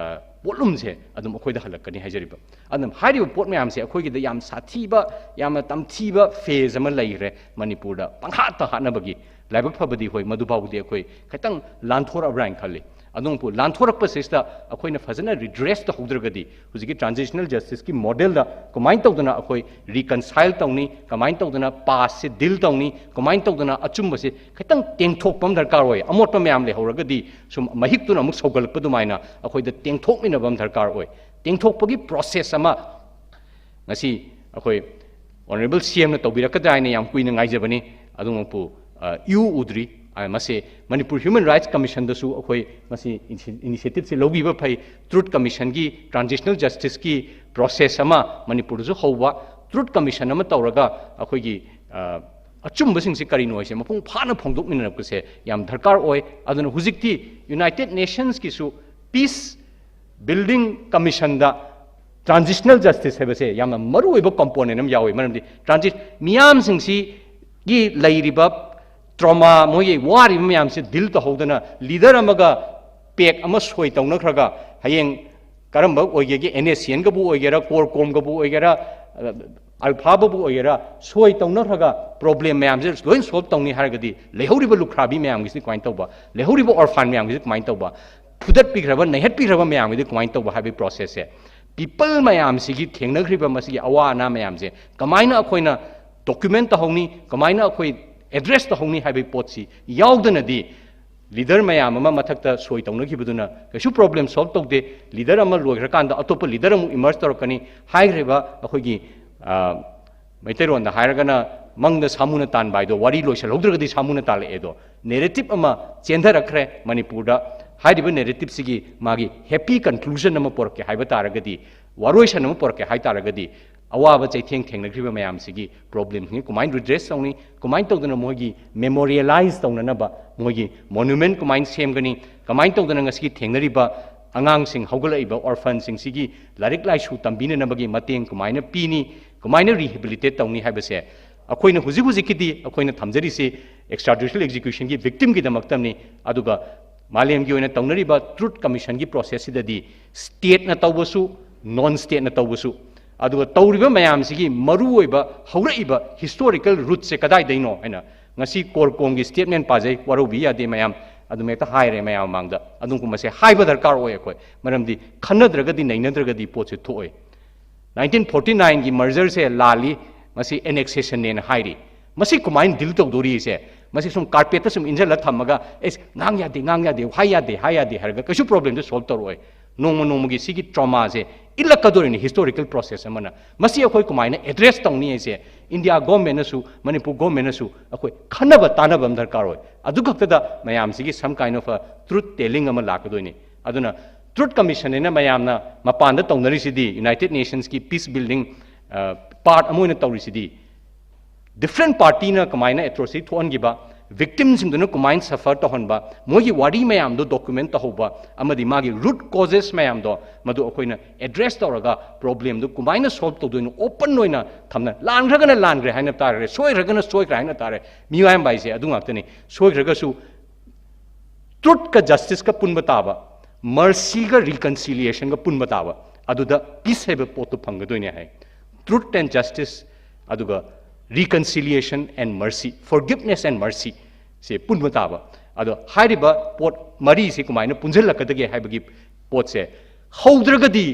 ꯄꯣꯠꯂꯨꯝꯁꯦ ꯑꯗꯨꯝ ꯑꯩꯈꯣꯏꯗ ꯍꯜꯂꯛꯀꯅꯤ ꯍꯥꯏꯖꯔꯤꯕ꯫ ꯑꯗꯨꯅ ꯍꯥꯏꯔꯤꯕ ꯄꯣꯠ ꯃꯌꯥꯝꯁꯦ ꯑꯩꯈꯣꯏꯒꯤꯗ ꯌꯥꯝ ꯁꯥꯊꯤꯕ, ꯌꯥꯝꯅ ꯇꯝꯊꯤꯕ ꯐꯦꯖ ꯑꯃ ꯂꯩꯈ꯭ꯔꯦ ꯃꯅꯤꯄꯨꯔꯗ ꯄꯪꯍꯥꯠꯇ ꯍꯥꯠꯅꯕꯒꯤ꯫ ꯂꯥꯏꯕꯛ ꯐꯕꯗꯤ ꯍꯣꯏ, ꯃꯗꯨꯐꯥꯎꯕꯗꯤ ꯑꯩꯈꯣꯏ ꯈꯤꯇꯪ ꯂꯥꯟꯊꯣꯔꯛꯑꯕ꯭ꯔꯥ ꯍꯥꯏꯅ ꯈꯜꯂꯤ꯫ ꯑꯗꯨꯕꯨ ꯂꯥꯟꯊꯣꯔꯛꯄꯁꯤꯗ ꯑꯩꯈꯣꯏꯅ ꯐꯖꯅ ꯔꯤꯗ꯭ꯔꯦꯁ ꯇꯧꯍꯧꯗ꯭ꯔꯒꯗꯤ ꯍꯧꯖꯤꯛꯀꯤ ꯇ꯭ꯔꯥꯟꯖꯤꯁꯅꯦꯜ ꯖꯁꯇꯤꯁꯀꯤ ꯃꯣꯗꯦꯜꯗ ꯀꯃꯥꯏꯅ ꯇꯧꯗꯅ ꯑꯩꯈꯣꯏ ꯔꯤꯀꯟꯁꯥꯏꯜ ꯇꯧꯅꯤ, ꯀꯃꯥꯏꯅ ꯇꯧꯗꯅ ꯄꯥꯁꯁꯦ ꯗꯤꯜ ꯇꯧꯅꯤ, ꯀꯃꯥꯏꯅ ꯇꯧꯗꯅ ꯑꯆꯨꯝꯕꯁꯦ ꯈꯤꯇꯪ ꯇꯦꯡꯊꯣꯛꯄ ꯑꯃ ꯗꯔꯀꯥꯔ ꯑꯣꯏ꯫ ꯑꯃꯣꯠꯄ ꯃꯌꯥꯝ ꯂꯩꯍꯧꯔꯒꯗꯤ ꯁꯨꯝ ꯃꯍꯤꯛꯇꯨꯅ ꯑꯃꯨꯛ ꯁꯧꯒꯠꯂꯛꯄ ꯑꯗꯨꯃꯥꯏꯅ ꯑꯩꯈꯣꯏꯗ ꯇꯦꯡꯊꯣꯛꯃꯤꯟꯅꯕ ꯑꯃ ꯗꯔꯀꯥꯔ ꯑꯣꯏ꯫ ꯇꯦꯡꯊꯣꯛꯄꯒꯤ ꯄ꯭ꯔꯣꯁꯦꯁ ꯑꯃ ꯉꯁꯤ ꯑꯩꯈꯣꯏ ꯑꯣꯅꯔꯦꯕꯜ ꯁꯤ ꯑꯦꯝꯅ ꯇꯧꯕꯤꯔꯛꯀꯗ꯭ꯔꯥ ꯍꯥꯏꯅ ꯌꯥꯝ ꯀꯨꯏꯅ ꯉꯥꯏꯖꯕꯅꯤ꯫ ꯑꯗꯨꯃꯛꯄꯨ, ꯑ, ꯏꯎ ꯎꯗ꯭ꯔꯤ꯫ ꯑ, ꯃꯁꯤ ꯃꯅꯤꯄꯨꯔ ꯍ꯭ꯌꯨꯃꯦꯟ ꯔꯥꯏꯠꯁ ꯀꯃꯤꯁꯟꯗꯁꯨ ꯑꯩꯈꯣꯏ ꯃꯁꯤ ꯏꯅꯤꯁꯤ-, ꯏꯅꯤꯁꯤꯌꯦꯇꯤꯞꯁꯦ ꯂꯧꯕꯤꯕ ꯐꯩ꯫ ꯇ꯭ꯔꯨꯠ ꯀꯃꯤꯁꯟꯒꯤ, ꯇ꯭ꯔꯥꯟꯖꯤꯁꯅꯦꯜ ꯖꯁꯇꯤꯁꯀꯤ ꯄ꯭ꯔꯣꯁꯦꯁ ꯑꯃ ꯃꯅꯤꯄꯨꯔꯗꯁꯨ ꯍꯧꯕ, ꯇ꯭ꯔꯨꯠ ꯀꯃꯤꯁꯟ ꯑꯃ ꯇꯧꯔꯒ ꯑꯩꯈꯣꯏꯒꯤ, ꯑ, ꯑꯆꯨꯝꯕꯁꯤꯡꯁꯦ ꯀꯔꯤꯅꯣ ꯍꯥꯏꯁꯦ ꯃꯄꯨꯡ ꯐꯥꯅ ꯐꯣꯡꯗꯣꯛꯃꯤꯟꯅꯔꯛꯄꯁꯦ ꯌꯥꯝ ꯗꯔꯀꯥꯔ ꯑꯣꯏ꯫ ꯑꯗꯨꯅ ꯍꯧꯖꯤꯛꯇꯤ ꯌꯨꯅꯥꯏꯇꯦꯠ ꯅꯦꯁꯟꯁꯀꯤꯁꯨ ꯄꯤꯁ ꯕꯤꯜꯗꯤꯡ ꯀꯃꯤꯁꯟꯗ ꯇ꯭ꯔꯥꯟꯖꯤꯁꯅꯦꯜ ꯖꯁꯇꯤꯁ ꯍꯥꯏꯕꯁꯦ ꯌꯥꯝꯅ ꯃꯔꯨꯑꯣꯏꯕ ꯀꯝꯄꯣꯅꯦꯟ ꯑꯃ ꯌꯥꯎꯏ꯫ ꯃꯔꯝꯗꯤ ꯇ꯭ꯔꯥꯟꯖꯤ-, ꯃꯤꯌꯥꯝꯁꯤꯡꯁꯤꯒꯤ ꯂꯩꯔꯤꯕ ꯇ꯭ꯔꯣꯃꯥ, ꯃꯣꯏꯒꯤ ꯋꯥꯔꯤꯕ ꯃꯌꯥꯝꯁꯦ ꯗꯤꯜ ꯇꯧꯍꯧꯗꯅ, ꯂꯤꯗꯔ ꯑꯃꯒ ꯄꯦꯛ ꯑꯃ ꯁꯣꯏ ꯇꯧꯅꯈ꯭ꯔꯒ, ꯍꯌꯦꯡ ꯀꯔꯝꯕ ꯑꯣꯏꯒꯦꯒꯦ, ꯑꯦꯟ ꯑꯦꯁ ꯁꯤ ꯑꯦꯟꯒꯕꯨ ꯑꯣꯏꯒꯦꯔꯥ, ꯀꯣꯔ ꯀꯣꯝꯒꯕꯨ ꯑꯣꯏꯒꯦꯔꯥ, ꯑꯜꯐꯥꯕꯕꯨ ꯑꯣꯏꯒꯦꯔꯥ, ꯁꯣꯏ ꯇꯧꯅꯈ꯭ꯔꯒ ꯄ꯭ꯔꯣꯕ꯭ꯂꯦꯝ ꯃꯌꯥꯝꯁꯦ ꯂꯣꯏ ꯁꯣꯜꯕ ꯇꯧꯅꯤ ꯍꯥꯏꯔꯒꯗꯤ, ꯂꯩꯍꯧꯔꯤꯕ ꯂꯨꯈ꯭ꯔꯥꯕꯤ ꯃꯌꯥꯝꯒꯤꯁꯤꯗꯤ ꯀꯃꯥꯏꯅ ꯇꯧꯕ? ꯂꯩꯍꯧꯔꯤꯕ ꯑꯣꯔꯐꯥꯟ ꯃꯌꯥꯝꯒꯤꯁꯤꯗꯤ ꯀꯃꯥꯏꯅ ꯇꯧꯕ? ꯐꯨꯗꯠꯄꯤꯈ꯭ꯔꯕ, ꯅꯩꯍꯠꯄꯤꯈ꯭ꯔꯕ ꯃꯌꯥꯝꯒꯤꯗꯤ ꯀꯃꯥꯏꯅ ꯇꯧꯕ ꯍꯥꯏꯕꯒꯤ ꯄ꯭ꯔꯣꯁꯦꯁꯁꯦ, ꯄꯤꯄꯜ ꯃꯌꯥꯝꯁꯤꯒꯤ ꯊꯦꯡꯅꯈ꯭ꯔꯤꯕ ꯃꯁꯤꯒꯤ ꯑꯋꯥ ꯑꯅꯥ ꯃꯌꯥꯝꯁꯦ ꯀꯃꯥꯏꯅ ꯑꯩꯈꯣꯏꯅ ꯗꯣꯀ꯭ꯌꯨꯃꯦꯟ ꯇꯧꯍꯧꯅꯤ, ꯀꯃꯥꯏꯅ ꯑꯩꯈꯣꯏ ꯑꯦꯗ꯭ꯔꯦꯁ ꯇꯧꯍꯧꯅꯤ ꯍꯥꯏꯕꯒꯤ ꯄꯣꯠꯁꯤ ꯌꯥꯎꯗꯅꯗꯤ, ꯂꯤꯗꯔ ꯃꯌꯥꯝ ꯑꯃ ꯃꯊꯛꯇ ꯁꯣꯏ ꯇꯧꯅꯈꯤꯕꯗꯨꯅ ꯀꯩꯁꯨ ꯄ꯭ꯔꯣꯕ꯭ꯂꯦꯝ ꯁꯣꯜꯕ ꯇꯧꯗꯦ꯫ ꯂꯤꯗꯔ ꯑꯃ ꯂꯣꯏꯈ꯭ꯔꯀꯥꯟꯗ ꯑꯇꯣꯞꯄ ꯂꯤꯗꯔ ꯑꯃꯨꯛ ꯏꯃꯔꯖ ꯇꯧꯔꯛꯀꯅꯤ꯫ ꯍꯥꯏꯈ꯭ꯔꯤꯕ ꯑꯩꯈꯣꯏꯒꯤ, ꯑ, ꯃꯩꯇꯩꯂꯣꯟꯗ ꯍꯥꯏꯔꯒꯅ ꯃꯪꯗ ꯁꯥꯃꯨꯅ ꯇꯥꯟꯕ ꯍꯥꯏꯗꯣ, ꯋꯥꯔꯤ ꯂꯣꯏꯁꯤꯜꯍꯧꯗ꯭ꯔꯒꯗꯤ ꯁꯥꯃꯨꯅ ꯇꯥꯜꯂꯛꯑꯦꯗꯣ, ꯅꯦꯔꯦꯇꯤꯞ ꯑꯃ ꯆꯦꯟꯊꯔꯛꯈ꯭ꯔꯦ ꯃꯅꯤꯄꯨꯔꯗ꯫ ꯍꯥꯏꯔꯤꯕ ꯅꯦꯔꯦꯇꯤꯞꯁꯤꯒꯤ ꯃꯥꯒꯤ ꯍꯦꯄꯤ ꯀꯟꯀ꯭ꯂꯨꯖꯟ ꯑꯃ ꯄꯨꯔꯛꯀꯦ ꯍꯥꯏꯕ ꯇꯥꯔꯒꯗꯤ, ꯋꯥꯔꯣꯏꯁꯟ ꯑꯃ ꯄꯨꯔꯛꯀꯦ ꯍꯥꯏ ꯇꯥꯔꯒꯗꯤ, ꯑꯋꯥꯕ ꯆꯩꯊꯦꯡ ꯊꯦꯡꯅꯈ꯭ꯔꯤꯕ ꯃꯌꯥꯝꯁꯤꯒꯤ problemꯁꯤꯡ ꯀꯃꯥꯏꯅ redress ꯇꯧꯅꯤ, ꯀꯃꯥꯏꯅ ꯇꯧꯗꯅ ꯃꯣꯏꯒꯤ memorialize ꯇꯧꯅꯅꯕ ꯃꯣꯏꯒꯤ monument ꯀꯃꯥꯏꯅ ꯁꯦꯝꯒꯅꯤ, ꯀꯃꯥꯏꯅ ꯇꯧꯗꯅ ꯉꯁꯤꯒꯤ ꯊꯦꯡꯅꯔꯤꯕ ꯑꯉꯥꯡꯁꯤꯡ, ꯍꯧꯒꯠꯂꯛꯏꯕ orphanꯁꯤꯡꯁꯤꯒꯤ ꯂꯥꯏꯔꯤꯛ ꯂꯥꯏꯁꯨ ꯇꯝꯕꯤꯅꯅꯕꯒꯤ ꯃꯇꯦꯡ ꯀꯃꯥꯏꯅ ꯄꯤꯅꯤ, ꯀꯃꯥꯏꯅ rehabilitate ꯇꯧꯅꯤ ꯍꯥꯏꯕꯁꯦ ꯑꯩꯈꯣꯏꯅ ꯍꯧꯖꯤꯛ ꯍꯧꯖꯤꯛꯀꯤꯗꯤ ꯑꯩꯈꯣꯏꯅ ꯊꯝꯖꯔꯤꯁꯤ extrajudicial executionꯒꯤ victimꯒꯤꯗꯃꯛꯇꯅꯤ꯫ ꯑꯗꯨꯒ ꯃꯥꯂꯦꯝꯒꯤ ꯑꯣꯏꯅ ꯇꯧꯅꯔꯤꯕ Truth Commissionꯒꯤ processꯁꯤꯗꯗꯤ stateꯅ ꯇꯧꯕꯁꯨ, non stateꯅ ꯇꯧꯕꯁꯨ, ꯑꯗꯨꯒ ꯇꯧꯔꯤꯕ ꯃꯌꯥꯝꯁꯤꯒꯤ ꯃꯔꯨꯑꯣꯏꯕ ꯍꯧꯔꯛꯏꯕ historical rootꯁꯦ ꯀꯗꯥꯏꯗꯩꯅꯣ ꯍꯥꯏꯅ ꯉꯁꯤ CORCOMꯒꯤ statement ꯄꯥꯖꯩ, ꯋꯥꯔꯧꯕꯤ ꯌꯥꯗꯦ ꯃꯌꯥꯝ, ꯑꯗꯨꯝ ꯍꯦꯛꯇ ꯍꯥꯏꯔꯦ ꯃꯌꯥꯝ ꯃꯃꯥꯡꯗ꯫ ꯑꯗꯨꯒꯨꯝꯕꯁꯦ ꯍꯥꯏꯕ ꯗꯔꯀꯥꯔ ꯑꯣꯏ ꯑꯩꯈꯣꯏ, ꯃꯔꯝꯗꯤ ꯈꯟꯅꯗ꯭ꯔꯒꯗꯤ ꯅꯩꯅꯗ꯭ꯔꯒꯗꯤ ꯄꯣꯠꯁꯦ ꯊꯣꯛꯑꯣꯏ꯫ Nineteen forty nineꯒꯤ mergerꯁꯦ ꯂꯥꯜꯂꯤ, ꯃꯁꯤ annexationꯅꯦꯅ ꯍꯥꯏꯔꯤ꯫ ꯃꯁꯤ ꯀꯃꯥꯏꯅ deal ꯇꯧꯗꯣꯔꯤꯁꯦ? ꯃꯁꯤ ꯁꯨꯝ carpetꯇ ꯁꯨꯝ ꯏꯟꯁꯤꯜꯂ ꯊꯝꯃꯒ, "ꯑꯦꯁ, ꯉꯥꯡ ꯌꯥꯗꯦ, ꯉꯥꯡ ꯌꯥꯗꯦ, ꯍꯥꯏ ꯌꯥꯗꯦ, ꯍꯥꯏ ꯌꯥꯗꯦ" ꯍꯥꯏꯔꯒ ꯀꯩꯁꯨ problemꯗꯣ solve ꯇꯧꯔꯛꯑꯣꯏ꯫ ꯅꯣꯡꯃ ꯅꯣꯡꯃꯒꯤ ꯁꯤꯒꯤ traumaꯁꯦ ꯏꯜꯂꯛꯀꯗꯣꯔꯤꯅꯤ, historical process ꯑꯃꯅ꯫ ꯃꯁꯤ ꯑꯩꯈꯣꯏ ꯀꯃꯥꯏꯅ address ꯇꯧꯅꯤ ꯍꯥꯏꯁꯦ India governmentꯅꯁꯨ, ꯃꯅꯤꯄꯨꯔ governmentꯅꯁꯨ ꯑꯩꯈꯣꯏ ꯈꯟꯅꯕ ꯇꯥꯟꯅꯕ ꯑꯃ ꯗꯔꯀꯥꯔ ꯑꯣꯏ꯫ ꯑꯗꯨ ꯈꯛꯇꯗ ꯃꯌꯥꯝꯁꯤꯒꯤ some kind of a truth telling ꯑꯃ ꯂꯥꯛꯀꯗꯣꯏꯅꯤ꯫ ꯑꯗꯨꯅ Truth Commission ꯍꯥꯏꯅ ꯃꯌꯥꯝꯅ ꯃꯄꯥꯟꯗ ꯇꯧꯅꯔꯤꯁꯤꯗꯤ, United Nationsꯀꯤ peace building, ꯑ, part ꯑꯃ ꯑꯣꯏꯅ ꯇꯧꯔꯤꯁꯤꯗꯤ, different partyꯅ ꯀꯃꯥꯏꯅ atrocity ꯊꯣꯛꯍꯟꯈꯤꯕ, victimꯁꯤꯡꯗꯨꯅ ꯀꯃꯥꯏꯅ suffer ꯇꯧꯍꯟꯕ, ꯃꯣꯏꯒꯤ ꯋꯥꯔꯤ ꯃꯌꯥꯝꯗꯣ document ꯇꯧꯍꯧꯕ, ꯑꯃꯗꯤ ꯃꯥꯒꯤ root causes ꯃꯌꯥꯝꯗꯣ ꯃꯗꯨ ꯑꯩꯈꯣꯏꯅ address ꯇꯧꯔꯒ problemꯗꯣ ꯀꯃꯥꯏꯅ solve ꯇꯧꯗꯣꯏꯅꯣ open ꯑꯣꯏꯅ ꯊꯝꯅ, ꯂꯥꯟꯈ꯭ꯔꯒꯅ ꯂꯥꯟꯈ꯭ꯔꯦ ꯍꯥꯏꯅ ꯇꯥꯔꯦ, ꯁꯣꯏꯈ꯭ꯔꯒꯅ ꯁꯣꯏꯈ꯭ꯔꯦ ꯍꯥꯏꯅ ꯇꯥꯔꯦ꯫ ꯃꯤꯑꯣꯏꯕ ꯍꯥꯏꯁꯦ ꯑꯗꯨ ꯉꯥꯛꯇꯅꯤ꯫ ꯁꯣꯏꯈ꯭ꯔꯒꯁꯨ truthꯀ justiceꯀ ꯄꯨꯟꯕ ꯇꯥꯕ, mercyꯒ reconciliationꯒ ꯄꯨꯟꯕ ꯇꯥꯕ, ꯑꯗꯨꯗ peace ꯍꯥꯏꯕ ꯄꯣꯠꯇꯨ ꯐꯪꯒꯗꯣꯏꯅꯦ ꯍꯥꯏ꯫ Truth and justice, ꯑꯗꯨꯒ reconciliation and mercy, forgiveness and mercy ꯁꯦ ꯄꯨꯟꯕ ꯇꯥꯕ꯫ ꯑꯗꯣ ꯍꯥꯏꯔꯤꯕ ꯄꯣꯠ ꯃꯔꯤꯁꯤ ꯀꯃꯥꯏꯅ ꯄꯨꯟꯁꯤꯜꯂꯛꯀꯗꯒꯦ ꯍꯥꯏꯕꯒꯤ ꯄꯣꯠꯁꯦ ꯍꯧꯗ꯭ꯔꯒꯗꯤ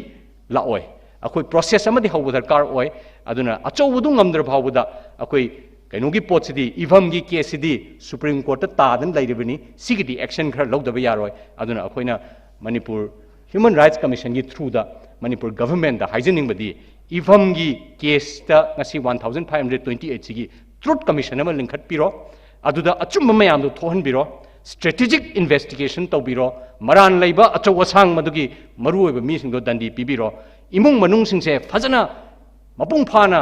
ꯂꯥꯛꯑꯣꯏ꯫ ꯑꯩꯈꯣꯏ process ꯑꯃꯗꯤ ꯍꯧꯕ ꯗꯔꯀꯥꯔ ꯑꯣꯏ꯫ ꯑꯗꯨꯅ ꯑꯆꯧꯕꯗꯨ ꯉꯝꯗ꯭ꯔ ꯐꯥꯎꯕꯗ ꯑꯩꯈꯣꯏ ꯀꯩꯅꯣꯒꯤ ꯄꯣꯠꯁꯤꯗꯤ, ꯏꯚꯝꯒꯤ caseꯁꯤꯗꯤ Supreme Courtꯇ ꯇꯥꯗꯅ ꯂꯩꯔꯤꯕꯅꯤ, ꯁꯤꯒꯤꯗꯤ action ꯈꯔ ꯂꯧꯗꯕ ꯌꯥꯔꯣꯏ꯫ ꯑꯗꯨꯅ ꯑꯩꯈꯣꯏꯅ ꯃꯅꯤꯄꯨꯔ Human Rights Commissionꯒꯤ throughꯗ ꯃꯅꯤꯄꯨꯔ governmentꯇ ꯍꯥꯏꯖꯅꯤꯡꯕꯗꯤ, ꯏꯚꯝꯒꯤ caseꯇ ꯉꯁꯤ one thousand five hundred twenty eight ꯁꯤꯒꯤ Truth Commission ꯑꯃ ꯂꯤꯡꯈꯠꯄꯤꯔꯣ, ꯑꯗꯨꯗ ꯑꯆꯨꯝꯕ ꯃꯌꯥꯝꯗꯣ ꯊꯣꯛꯍꯟꯕꯤꯔꯣ, strategic investigation ꯇꯧꯕꯤꯔꯣ, ꯃꯔꯥꯟ ꯂꯩꯕ ꯑꯆꯧ ꯑꯁꯥꯡ ꯃꯗꯨꯒꯤ ꯃꯔꯨꯑꯣꯏꯕ ꯃꯤꯁꯤꯡꯗꯣ ꯗꯟꯗꯤ ꯄꯤꯕꯤꯔꯣ, ꯏꯃꯨꯡ ꯃꯅꯨꯡꯁꯤꯡꯁꯦ ꯐꯖꯅ ꯃꯄꯨꯡ ꯐꯥꯅ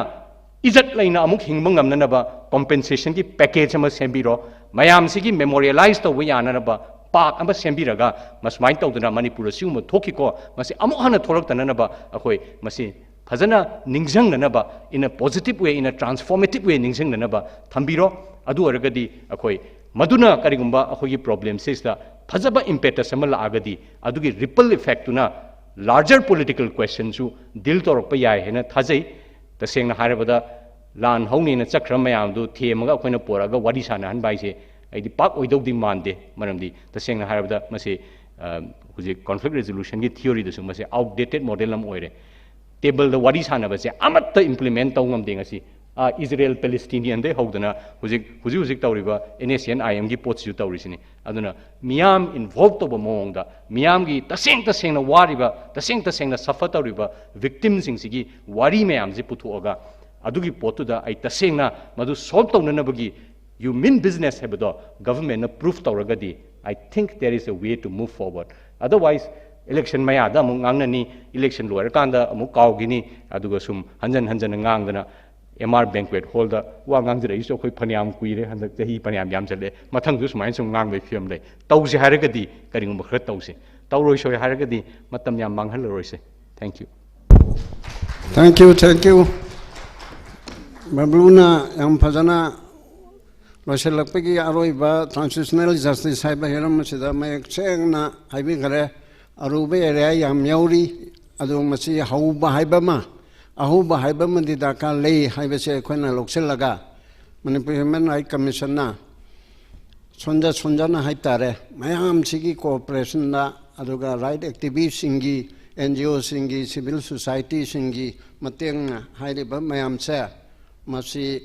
ꯏꯖꯠ ꯂꯩꯅ ꯑꯃꯨꯛ ꯍꯤꯡꯕ ꯉꯝꯅꯅꯕ compensationꯒꯤ package ꯑꯃ ꯁꯦꯝꯕꯤꯔꯣ꯫ ꯃꯌꯥꯝꯁꯤꯒꯤ memorialize ꯇꯧꯕ ꯌꯥꯅꯅꯕ park ꯑꯃ ꯁꯦꯝꯕꯤꯔꯒ ꯃꯁꯨꯃꯥꯏꯅ ꯇꯧꯗꯅ ꯃꯅꯤꯄꯨꯔꯗ ꯁꯤꯒꯨꯝꯕ ꯊꯣꯛꯈꯤꯀꯣ, ꯃꯁꯤ ꯑꯃꯨꯛ ꯍꯟꯅ ꯊꯣꯛꯂꯛꯇꯅꯅꯕ ꯑꯩꯈꯣꯏ ꯃꯁꯤ ꯐꯖꯅ ꯅꯤꯡꯁꯤꯡꯅꯅꯕ, in a positive way, in a transformative way ꯅꯤꯡꯁꯤꯡꯅꯅꯕ ꯊꯝꯕꯤꯔꯣ꯫ ꯑꯗꯨ ꯑꯣꯏꯔꯒꯗꯤ ꯑꯩꯈꯣꯏ ꯃꯗꯨꯅ ꯀꯔꯤꯒꯨꯝꯕ ꯑꯩꯈꯣꯏꯒꯤ problemꯁꯤꯗ ꯐꯖꯕ impetus ꯑꯃ ꯂꯥꯛꯑꯒꯗꯤ ꯑꯗꯨꯒꯤ ripple effectꯇꯨꯅ larger political questionꯁꯨ deal ꯇꯧꯔꯛꯄ ꯌꯥꯏ ꯍꯥꯏꯅ ꯊꯥꯖꯩ꯫ ꯇꯁꯦꯡꯅ ꯍꯥꯏꯔꯕꯗ ꯂꯥꯟ ꯍꯧꯅꯦꯅ ꯆꯠꯈ꯭ꯔ ꯃꯌꯥꯝꯗꯨ ꯊꯦꯝꯃꯒ ꯑꯩꯈꯣꯏꯅ ꯄꯣꯔꯛꯑꯒ ꯋꯥꯔꯤ ꯁꯥꯟꯅꯍꯟꯕ ꯍꯥꯏꯁꯦ ꯑꯩꯗꯤ ꯄꯥꯛ ꯑꯣꯏꯗꯧꯗꯤ ꯃꯥꯟꯗꯦ꯫ ꯃꯔꯝꯗꯤ ꯇꯁꯦꯡꯅ ꯍꯥꯏꯔꯕꯗ ꯃꯁꯤ, ꯑ, ꯍꯧꯖꯤꯛ conflict resolutionꯒꯤ theoryꯗꯁꯨ ꯃꯁꯤ outdated model ꯑꯃ ꯑꯣꯏꯔꯦ꯫ Tableꯗ ꯋꯥꯔꯤ ꯁꯥꯟꯅꯕꯁꯦ ꯑꯃꯠꯇ implement ꯇꯧ ꯉꯝꯗꯦ ꯉꯁꯤ꯫ ꯑ, ꯏꯖꯔꯦꯜ ꯄꯦꯂꯦꯁꯇꯤꯅꯤꯌꯟꯗꯩ ꯍꯧꯗꯅ ꯍꯧꯖꯤꯛ, ꯍꯧꯖꯤꯛ ꯍꯧꯖꯤꯛ ꯇꯧꯔꯤꯕ NSCN-IMꯒꯤ ꯄꯣꯠꯁꯤꯁꯨ ꯇꯧꯔꯤꯁꯤꯅꯤ꯫ ꯑꯗꯨꯅ ꯃꯤꯌꯥꯝ involve ꯇꯧꯕ ꯃꯑꯣꯡꯗ, ꯃꯤꯌꯥꯝꯒꯤ ꯇꯁꯦꯡ ꯇꯁꯦꯡꯅ ꯋꯥꯔꯤꯕ, ꯇꯁꯦꯡ ꯇꯁꯦꯡꯅ suffer ꯇꯧꯔꯤꯕ victimꯁꯤꯡꯁꯤꯒꯤ ꯋꯥꯔꯤ ꯃꯌꯥꯝꯁꯤ ꯄꯨꯊꯣꯛꯑꯒ ꯑꯗꯨꯒꯤ ꯄꯣꯠꯇꯨꯗ ꯑꯩ ꯇꯁꯦꯡꯅ ꯃꯗꯨ solve ꯇꯧꯅꯅꯕꯒꯤ you mean business ꯍꯥꯏꯕꯗꯣ governmentꯅ prove ꯇꯧꯔꯒꯗꯤ, I think there is a way to move forward. Otherwise, election ꯃꯌꯥꯗ ꯑꯃꯨꯛ ꯉꯥꯡꯅꯅꯤ, election ꯂꯣꯏꯔꯀꯥꯟꯗ ꯑꯃꯨꯛ ꯀꯥꯎꯈꯤꯅꯤ, ꯑꯗꯨꯒ ꯁꯨꯝ ꯍꯟꯖꯟ ꯍꯟꯖꯟꯅ ꯉꯥꯡꯗꯅ M R Banquet Hallꯗ ꯋꯥ ꯉꯥꯡꯖꯔꯛꯏꯁꯨ ꯑꯩꯈꯣꯏ ꯐꯅꯌꯥꯝ ꯀꯨꯏꯔꯦ, ꯍꯟꯗꯛ ꯆꯍꯤ ꯐꯅꯌꯥꯝ ꯌꯥꯝꯁꯤꯜꯂꯛꯑꯦ, ꯃꯊꯪꯁꯨ ꯁꯨꯃꯥꯏꯅ ꯁꯨꯝ ꯉꯥꯡꯕꯒꯤ ꯐꯤꯕꯝ ꯂꯩ꯫ ꯇꯧꯁꯦ ꯍꯥꯏꯔꯒꯗꯤ ꯀꯔꯤꯒꯨꯝꯕ ꯈꯔ ꯇꯧꯁꯦ, ꯇꯧꯔꯣꯏꯁꯣꯏ ꯍꯥꯏꯔꯒꯗꯤ ꯃꯇꯝ ꯌꯥꯝ ꯃꯥꯡꯍꯜꯂꯔꯣꯏꯁꯦ꯫ Thank you. Thank you, thank you. ꯕꯕ꯭ꯂꯨꯅ ꯌꯥꯝ ꯐꯖꯅ ꯂꯣꯏꯁꯤꯜꯂꯛꯄꯒꯤ ꯑꯔꯣꯏꯕ transitional justice ꯍꯥꯏꯕ ꯍꯤꯔꯝ ꯑꯁꯤꯗ ꯃꯌꯦꯛ ꯁꯦꯡꯅ ꯍꯥꯏꯕꯤꯈꯔꯦ꯫ ꯑꯔꯨꯕ area ꯌꯥꯝ ꯌꯥꯎꯔꯤ꯫ ꯑꯗꯨ ꯃꯁꯤ ꯍꯧꯕ ꯍꯥꯏꯕ ꯑꯃ, ꯑꯍꯧꯕ ꯍꯥꯏꯕ ꯑꯃꯗꯤ ꯗꯔꯀꯥꯔ ꯂꯩ ꯍꯥꯏꯕꯁꯦ ꯑꯩꯈꯣꯏꯅ ꯂꯧꯁꯤꯜꯂꯒ Manipur Human Rights Commissionꯅ ꯁꯣꯟꯖ ꯁꯣꯟꯖꯅ ꯍꯥꯏꯇꯥꯔꯦ, ꯃꯌꯥꯝꯁꯤꯒꯤ cooperationꯗ, ꯑꯗꯨꯒ right activistꯁꯤꯡꯒꯤ, NGOꯁꯤꯡꯒꯤ, civil societyꯁꯤꯡꯒꯤ ꯃꯇꯦꯡꯅ ꯍꯥꯏꯔꯤꯕ ꯃꯌꯥꯝꯁꯦ, ꯃꯁꯤ,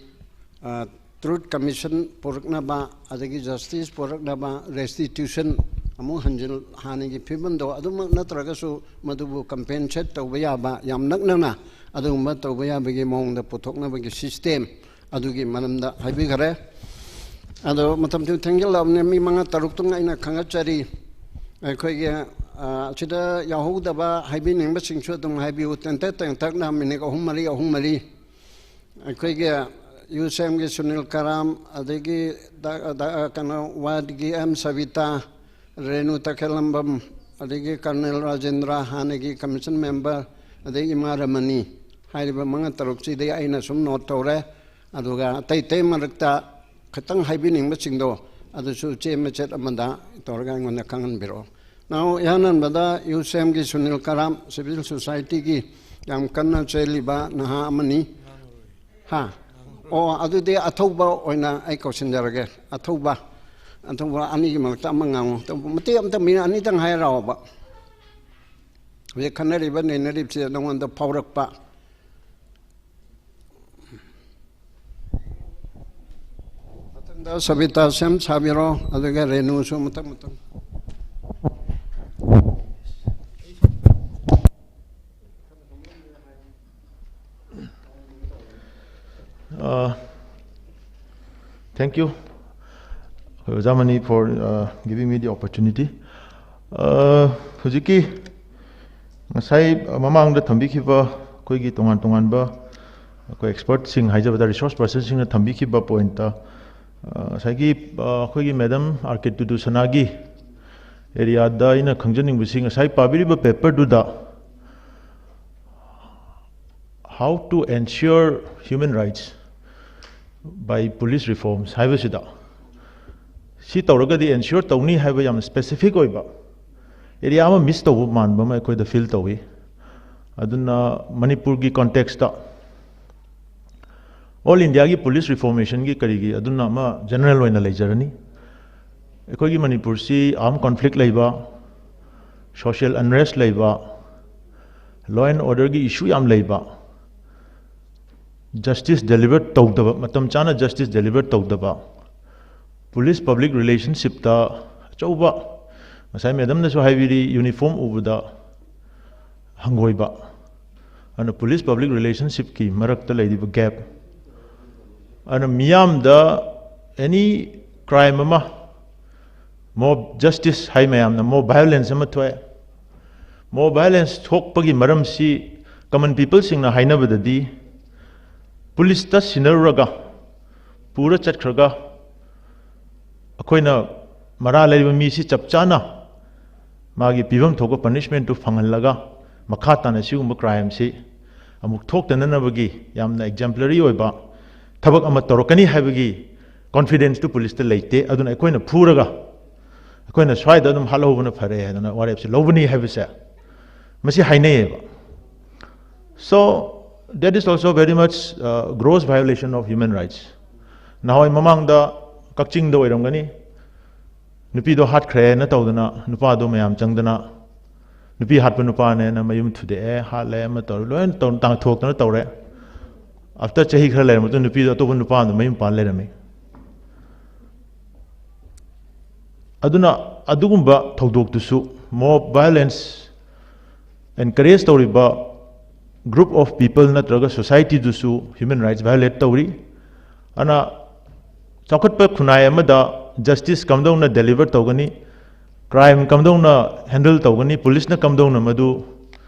ꯑ, Truth Commission ꯄꯨꯔꯛꯅꯕ, ꯑꯗꯒꯤ justice ꯄꯨꯔꯛꯅꯕ, restitution ꯑꯃꯨꯛ ꯍꯟꯖꯤꯜ-, ꯍꯥꯟꯅꯒꯤ ꯐꯤꯕꯝꯗꯣ ꯑꯗꯨꯃꯛ ꯅꯠꯇ꯭ꯔꯒꯁꯨ ꯃꯗꯨꯕꯨ compensate ꯇꯧꯕ ꯌꯥꯕ, ꯌꯥꯝ ꯅꯛꯅꯅ ꯑꯗꯨꯒꯨꯝꯕ ꯇꯧꯕ ꯌꯥꯕꯒꯤ ꯃꯑꯣꯡꯗ ꯄꯨꯊꯣꯛꯅꯕꯒꯤ system ꯑꯗꯨꯒꯤ ꯃꯔꯝꯗ ꯍꯥꯏꯕꯤꯈꯔꯦ꯫ ꯑꯗꯣ ꯃꯇꯝꯁꯨ ꯊꯦꯡꯖꯤꯜꯂꯛꯑꯕꯅꯤꯅ ꯃꯤ ꯃꯉꯥ ꯇꯔꯨꯛꯇꯪ ꯑꯩꯅ ꯈꯪꯒꯠꯆꯔꯤ꯫ ꯑꯩꯈꯣꯏꯒꯤ ꯑ, ꯑꯁꯤꯗ ꯌꯥꯎꯍꯧꯗꯕ ꯍꯥꯏꯕꯤꯅꯤꯡꯕꯁꯤꯡꯁꯨ ꯑꯗꯨꯝ ꯍꯥꯏꯕꯤꯌꯨ, ꯇꯦꯟꯇꯛ ꯇꯦꯟꯇꯛꯅ ꯃꯤꯅꯤꯠ ꯑꯍꯨꯝ ꯃꯔꯤ, ꯑꯍꯨꯝ ꯃꯔꯤ꯫ ꯑꯩꯈꯣꯏꯒꯤ ꯌꯨ ꯁꯤ ꯑꯦꯝꯒꯤ ꯁꯨꯅꯤꯜ ꯀꯔꯥꯝ, ꯑꯗꯒꯤ ꯗ-, ꯗ-, ꯀꯩꯅꯣ, ꯋꯥꯔꯗꯒꯤ ꯑꯦꯝ ꯁꯕꯤꯇꯥ, ꯔꯦꯅꯨ ꯇꯈꯦꯜꯂꯝꯕꯝ, ꯑꯗꯒꯤ ꯀꯔꯅꯦꯜ ꯔꯥꯖꯦꯟꯗ꯭ꯔ, ꯍꯥꯟꯅꯒꯤ ꯀꯃꯤꯁꯟ ꯃꯦꯝꯕꯔ, ꯑꯗꯒꯤ ꯏꯃꯥ ꯔꯃꯅꯤ, ꯍꯥꯏꯔꯤꯕ ꯃꯉꯥ ꯇꯔꯨꯛꯁꯤꯗꯤ ꯑꯩꯅ ꯁꯨꯝ ꯅꯣꯠ ꯇꯧꯔꯦ꯫ ꯑꯗꯨꯒ ꯑꯇꯩ ꯑꯇꯩ ꯃꯔꯛꯇ ꯈꯤꯇꯪ ꯍꯥꯏꯕꯤꯅꯤꯡꯕꯁꯤꯡꯗꯣ ꯑꯗꯨꯁꯨ ꯆꯦ ꯃꯆꯦꯠ ꯑꯃꯗ ꯇꯧꯔꯒ ꯑꯩꯉꯣꯟꯗ ꯈꯪꯍꯟꯕꯤꯔꯛꯑꯣ꯫ ꯅꯥꯎ ꯏꯍꯥꯟ ꯍꯥꯟꯕꯗ ꯌꯨ ꯁꯤ ꯑꯦꯝꯒꯤ ꯁꯨꯅꯤꯜ ꯀꯔꯥꯝ, ꯁꯤꯚꯤꯜ ꯁꯣꯁꯥꯏꯇꯤꯒꯤ ꯌꯥꯝ ꯀꯟꯅ ꯆꯦꯜꯂꯤꯕ ꯅꯍꯥ ꯑꯃꯅꯤ꯫ ꯍꯥ? ꯑꯣ, ꯑꯗꯨꯗꯤ ꯑꯊꯧꯕ ꯑꯣꯏꯅ ꯑꯩ ꯀꯧꯁꯤꯟꯖꯔꯒꯦ꯫ ꯑꯊꯧꯕ, ꯑꯊꯧꯕ ꯑꯅꯤꯒꯤ ꯃꯔꯛꯇ ꯑꯃ ꯉꯥꯡꯉꯨ꯫ ꯑꯊꯧꯕ ꯃꯇꯦꯛ ꯑꯝꯇ, ꯃꯤꯅꯤꯠ ꯑꯅꯤꯇꯪ ꯍꯥꯏꯔꯛꯑꯣꯕ꯫ ꯍꯧꯖꯤꯛ ꯈꯟꯅꯔꯤꯕ ꯅꯩꯅꯔꯤꯕꯁꯦ ꯅꯉꯣꯟꯗ ꯐꯥꯎꯔꯛꯄ꯫ ꯃꯊꯪꯗ ꯁꯕꯤꯇꯥ ꯁꯦꯝ ꯁꯥꯕꯤꯔꯣ, ꯑꯗꯨꯒ ꯔꯦꯅꯨꯁꯨ ꯃꯊꯪ ꯃꯊꯪ꯫ Uh, thank you, ꯑꯣꯖꯥ money, for, uh, giving me the opportunity. Uh, ꯍꯧꯖꯤꯛꯀꯤ ꯉꯁꯥꯏ ꯃꯃꯥꯡꯗ ꯊꯝꯕꯤꯈꯤꯕ ꯑꯩꯈꯣꯏꯒꯤ ꯇꯣꯉꯥꯟ ꯇꯣꯉꯥꯟꯕ ꯑꯩꯈꯣꯏ ꯑꯦꯛꯁꯄꯔꯠꯁꯤꯡ ꯍꯥꯏꯖꯕꯗ, ꯔꯤꯁꯣꯔꯁ ꯄꯔꯁꯟꯁꯤꯡꯅ ꯊꯝꯕꯤꯈꯤꯕ ꯄꯣꯏꯟꯠꯇ, ꯑ, ꯉꯁꯥꯏꯒꯤ, ꯑ, ꯑꯩꯈꯣꯏꯒꯤ ꯃꯦꯗꯝ ꯑꯥꯔ ꯀꯦ ꯇꯨꯗꯨꯁꯅꯥꯒꯤ ꯑꯦꯔꯤꯌꯥꯗ ꯑꯩꯅ ꯈꯪꯖꯅꯤꯡꯕꯁꯤ, ꯉꯁꯥꯏ ꯄꯥꯕꯤꯔꯤꯕ ꯄꯦꯄꯔꯗꯨꯗ "How to ensure human rights by police reforms" ꯍꯥꯏꯕꯁꯤꯗ, ꯁꯤ ꯇꯧꯔꯒꯗꯤ ꯑꯦꯟꯁ꯭ꯌꯣꯔ ꯇꯧꯅꯤ ꯍꯥꯏꯕ ꯌꯥꯝꯅ ꯁ꯭ꯄꯦꯁꯤꯐꯤꯛ ꯑꯣꯏꯕ ꯑꯦꯔꯤꯌꯥ ꯑꯃ ꯃꯤꯁ ꯇꯧꯕ ꯃꯥꯟꯕ ꯑꯃ ꯑꯩꯈꯣꯏꯗ ꯐꯤꯜ ꯇꯧꯏ꯫ ꯑꯗꯨꯅ ꯃꯅꯤꯄꯨꯔꯒꯤ ꯀꯣꯟꯇꯦꯛꯁꯇ ꯑꯣꯜ ꯏꯟꯗꯤꯌꯥꯒꯤ ꯄꯨꯂꯤꯁ ꯔꯤꯐꯣꯔꯃꯦꯁꯟꯒꯤ ꯀꯔꯤꯒꯤ ꯑꯗꯨꯅ ꯑꯃ ꯖꯦꯅꯔꯦꯜ ꯑꯣꯏꯅ ꯂꯩꯖꯔꯅꯤ꯫ ꯑꯩꯈꯣꯏꯒꯤ ꯃꯅꯤꯄꯨꯔꯁꯤ ꯑꯥꯔꯝ ꯀꯣꯟꯐ꯭ꯂꯤꯛ ꯂꯩꯕ, ꯁꯣꯁꯤꯌꯦꯜ ꯑꯟꯔꯦꯁ ꯂꯩꯕ, ꯂꯣ ꯑꯦꯟ ꯑꯣꯔꯗꯔꯒꯤ ꯏꯁꯨ ꯌꯥꯝ ꯂꯩꯕ, ꯖꯁꯇꯤꯁ ꯗꯦꯂꯤꯚꯔ ꯇꯧꯗꯕ, ꯃꯇꯝ ꯆꯥꯅ ꯖꯁꯇꯤꯁ ꯗꯦꯂꯤꯚꯔ ꯇꯧꯗꯕ, ꯄꯨꯂꯤꯁ ꯄꯕ꯭ꯂꯤꯛ ꯔꯤꯂꯦꯁꯟꯁꯤꯞꯇ ꯑꯆꯧꯕ, ꯉꯁꯥꯏ ꯃꯦꯗꯝꯅꯁꯨ ꯍꯥꯏꯕꯤꯔꯤ, ꯌꯨꯅꯤꯐꯣꯔꯝ ꯎꯕꯗ ꯍꯪꯒꯣꯏꯕ꯫ ꯑꯗꯨꯅ ꯄꯨꯂꯤꯁ ꯄꯕ꯭ꯂꯤꯛ ꯔꯤꯂꯦꯁꯟꯁꯤꯞꯀꯤ ꯃꯔꯛꯇ ꯂꯩꯔꯤꯕ ꯒꯦꯞ, ꯑꯗꯨꯅ ꯃꯤꯌꯥꯝꯗ ꯑꯦꯅꯤ ꯀ꯭ꯔꯥꯏꯝ ꯑꯃ, ꯃꯣꯕ ꯖꯁꯇꯤꯁ ꯍꯥꯏ ꯃꯌꯥꯝꯅ, ꯃꯣꯕ ꯚꯥꯏꯑꯣꯂꯦꯟꯁ ꯑꯃ ꯊꯣꯛꯑꯦ, Mob violence ꯊꯣꯛꯄꯒꯤ ꯃꯔꯝꯁꯤ common peopleꯁꯤꯡꯅ ꯍꯥꯏꯅꯕꯗꯗꯤ, ꯄꯨꯂꯤꯁꯇ ꯁꯤꯟꯅꯔꯨꯔꯒ ꯄꯨꯔ ꯆꯠꯈ꯭ꯔꯒ ꯑꯩꯈꯣꯏꯅ ꯃꯔꯥꯜ ꯂꯩꯔꯤꯕ ꯃꯤꯁꯤ ꯆꯞ ꯆꯥꯅ ꯃꯥꯒꯤ ꯄꯤꯐꯝ ꯊꯣꯛꯄ punishmentꯇꯨ ꯐꯪꯍꯜꯂꯒ ꯃꯈꯥ ꯇꯥꯅ ꯁꯤꯒꯨꯝꯕ crimeꯁꯤ ꯑꯃꯨꯛ ꯊꯣꯛꯇꯅꯅꯕꯒꯤ ꯌꯥꯝꯅ exemplary ꯑꯣꯏꯕ ꯊꯕꯛ ꯑꯃ ꯇꯧꯔꯛꯀꯅꯤ ꯍꯥꯏꯕꯒꯤ confidenceꯇꯨ ꯄꯨꯂꯤꯁꯇ ꯂꯩꯇꯦ꯫ ꯑꯗꯨꯅ ꯑꯩꯈꯣꯏꯅ ꯐꯨꯔꯒ ꯑꯩꯈꯣꯏꯅ ꯁ꯭ꯋꯥꯏꯗ ꯑꯗꯨꯝ ꯍꯥꯠꯍꯧꯕꯅ ꯐꯔꯦ ꯍꯥꯏꯗꯅ ꯋꯥꯔꯦꯞꯁꯦ ꯂꯧꯕꯅꯤ ꯍꯥꯏꯕꯁꯦ ꯃꯁꯤ ꯍꯥꯏꯅꯩꯌꯦꯕ꯫ So that is also very much, uh, gross violation of human rights. ꯅꯍꯥꯟꯋꯥꯏ ꯃꯃꯥꯡꯗ ꯀꯛꯆꯤꯡꯗ ꯑꯣꯏꯔꯝꯒꯅꯤ, ꯅꯨꯄꯤꯗꯣ ꯍꯥꯠꯈ꯭ꯔꯦꯅ ꯇꯧꯗꯅ ꯅꯨꯄꯥꯗꯣ ꯃꯌꯥꯝ ꯆꯪꯗꯅ, ꯅꯨꯄꯤ ꯍꯥꯠꯄ ꯅꯨꯄꯥꯅꯦꯅ ꯃꯌꯨꯝ ꯊꯨꯗꯦꯛꯑꯦ, ꯍꯥꯠꯂꯦ, ꯑꯃ ꯇꯧꯔꯦ, ꯂꯣꯏꯅ ꯇꯧ-, ꯇꯥꯡꯊꯣꯛꯇꯅ ꯇꯧꯔꯦ꯫ After ꯆꯍꯤ ꯈꯔ ꯂꯩꯔ ꯃꯇꯨꯡ ꯅꯨꯄꯤꯗꯣ ꯑꯇꯣꯞꯄ ꯅꯨꯄꯥ ꯑꯃꯗ ꯃꯌꯨꯝ ꯄꯥꯜ ꯂꯩꯔꯝꯃꯤ꯫ ꯑꯗꯨꯅ ꯑꯗꯨꯒꯨꯝꯕ ꯊꯧꯗꯣꯛꯇꯨꯁꯨ mob violence encourage ꯇꯧꯔꯤꯕ group of people ꯅꯠꯇ꯭ꯔꯒ societyꯗꯨꯁꯨ human rights violate ꯇꯧꯔꯤ꯫ ꯑꯗꯨꯅ ꯆꯥꯎꯈꯠꯄ ꯈꯨꯟꯅꯥꯏ ꯑꯃꯗ justice ꯀꯝꯗꯧꯅ deliver ꯇꯧꯒꯅꯤ, crime ꯀꯝꯗꯧꯅ handle ꯇꯧꯒꯅꯤ, ꯄꯨꯂꯤꯁꯅ ꯀꯝꯗꯧꯅ ꯃꯗꯨ,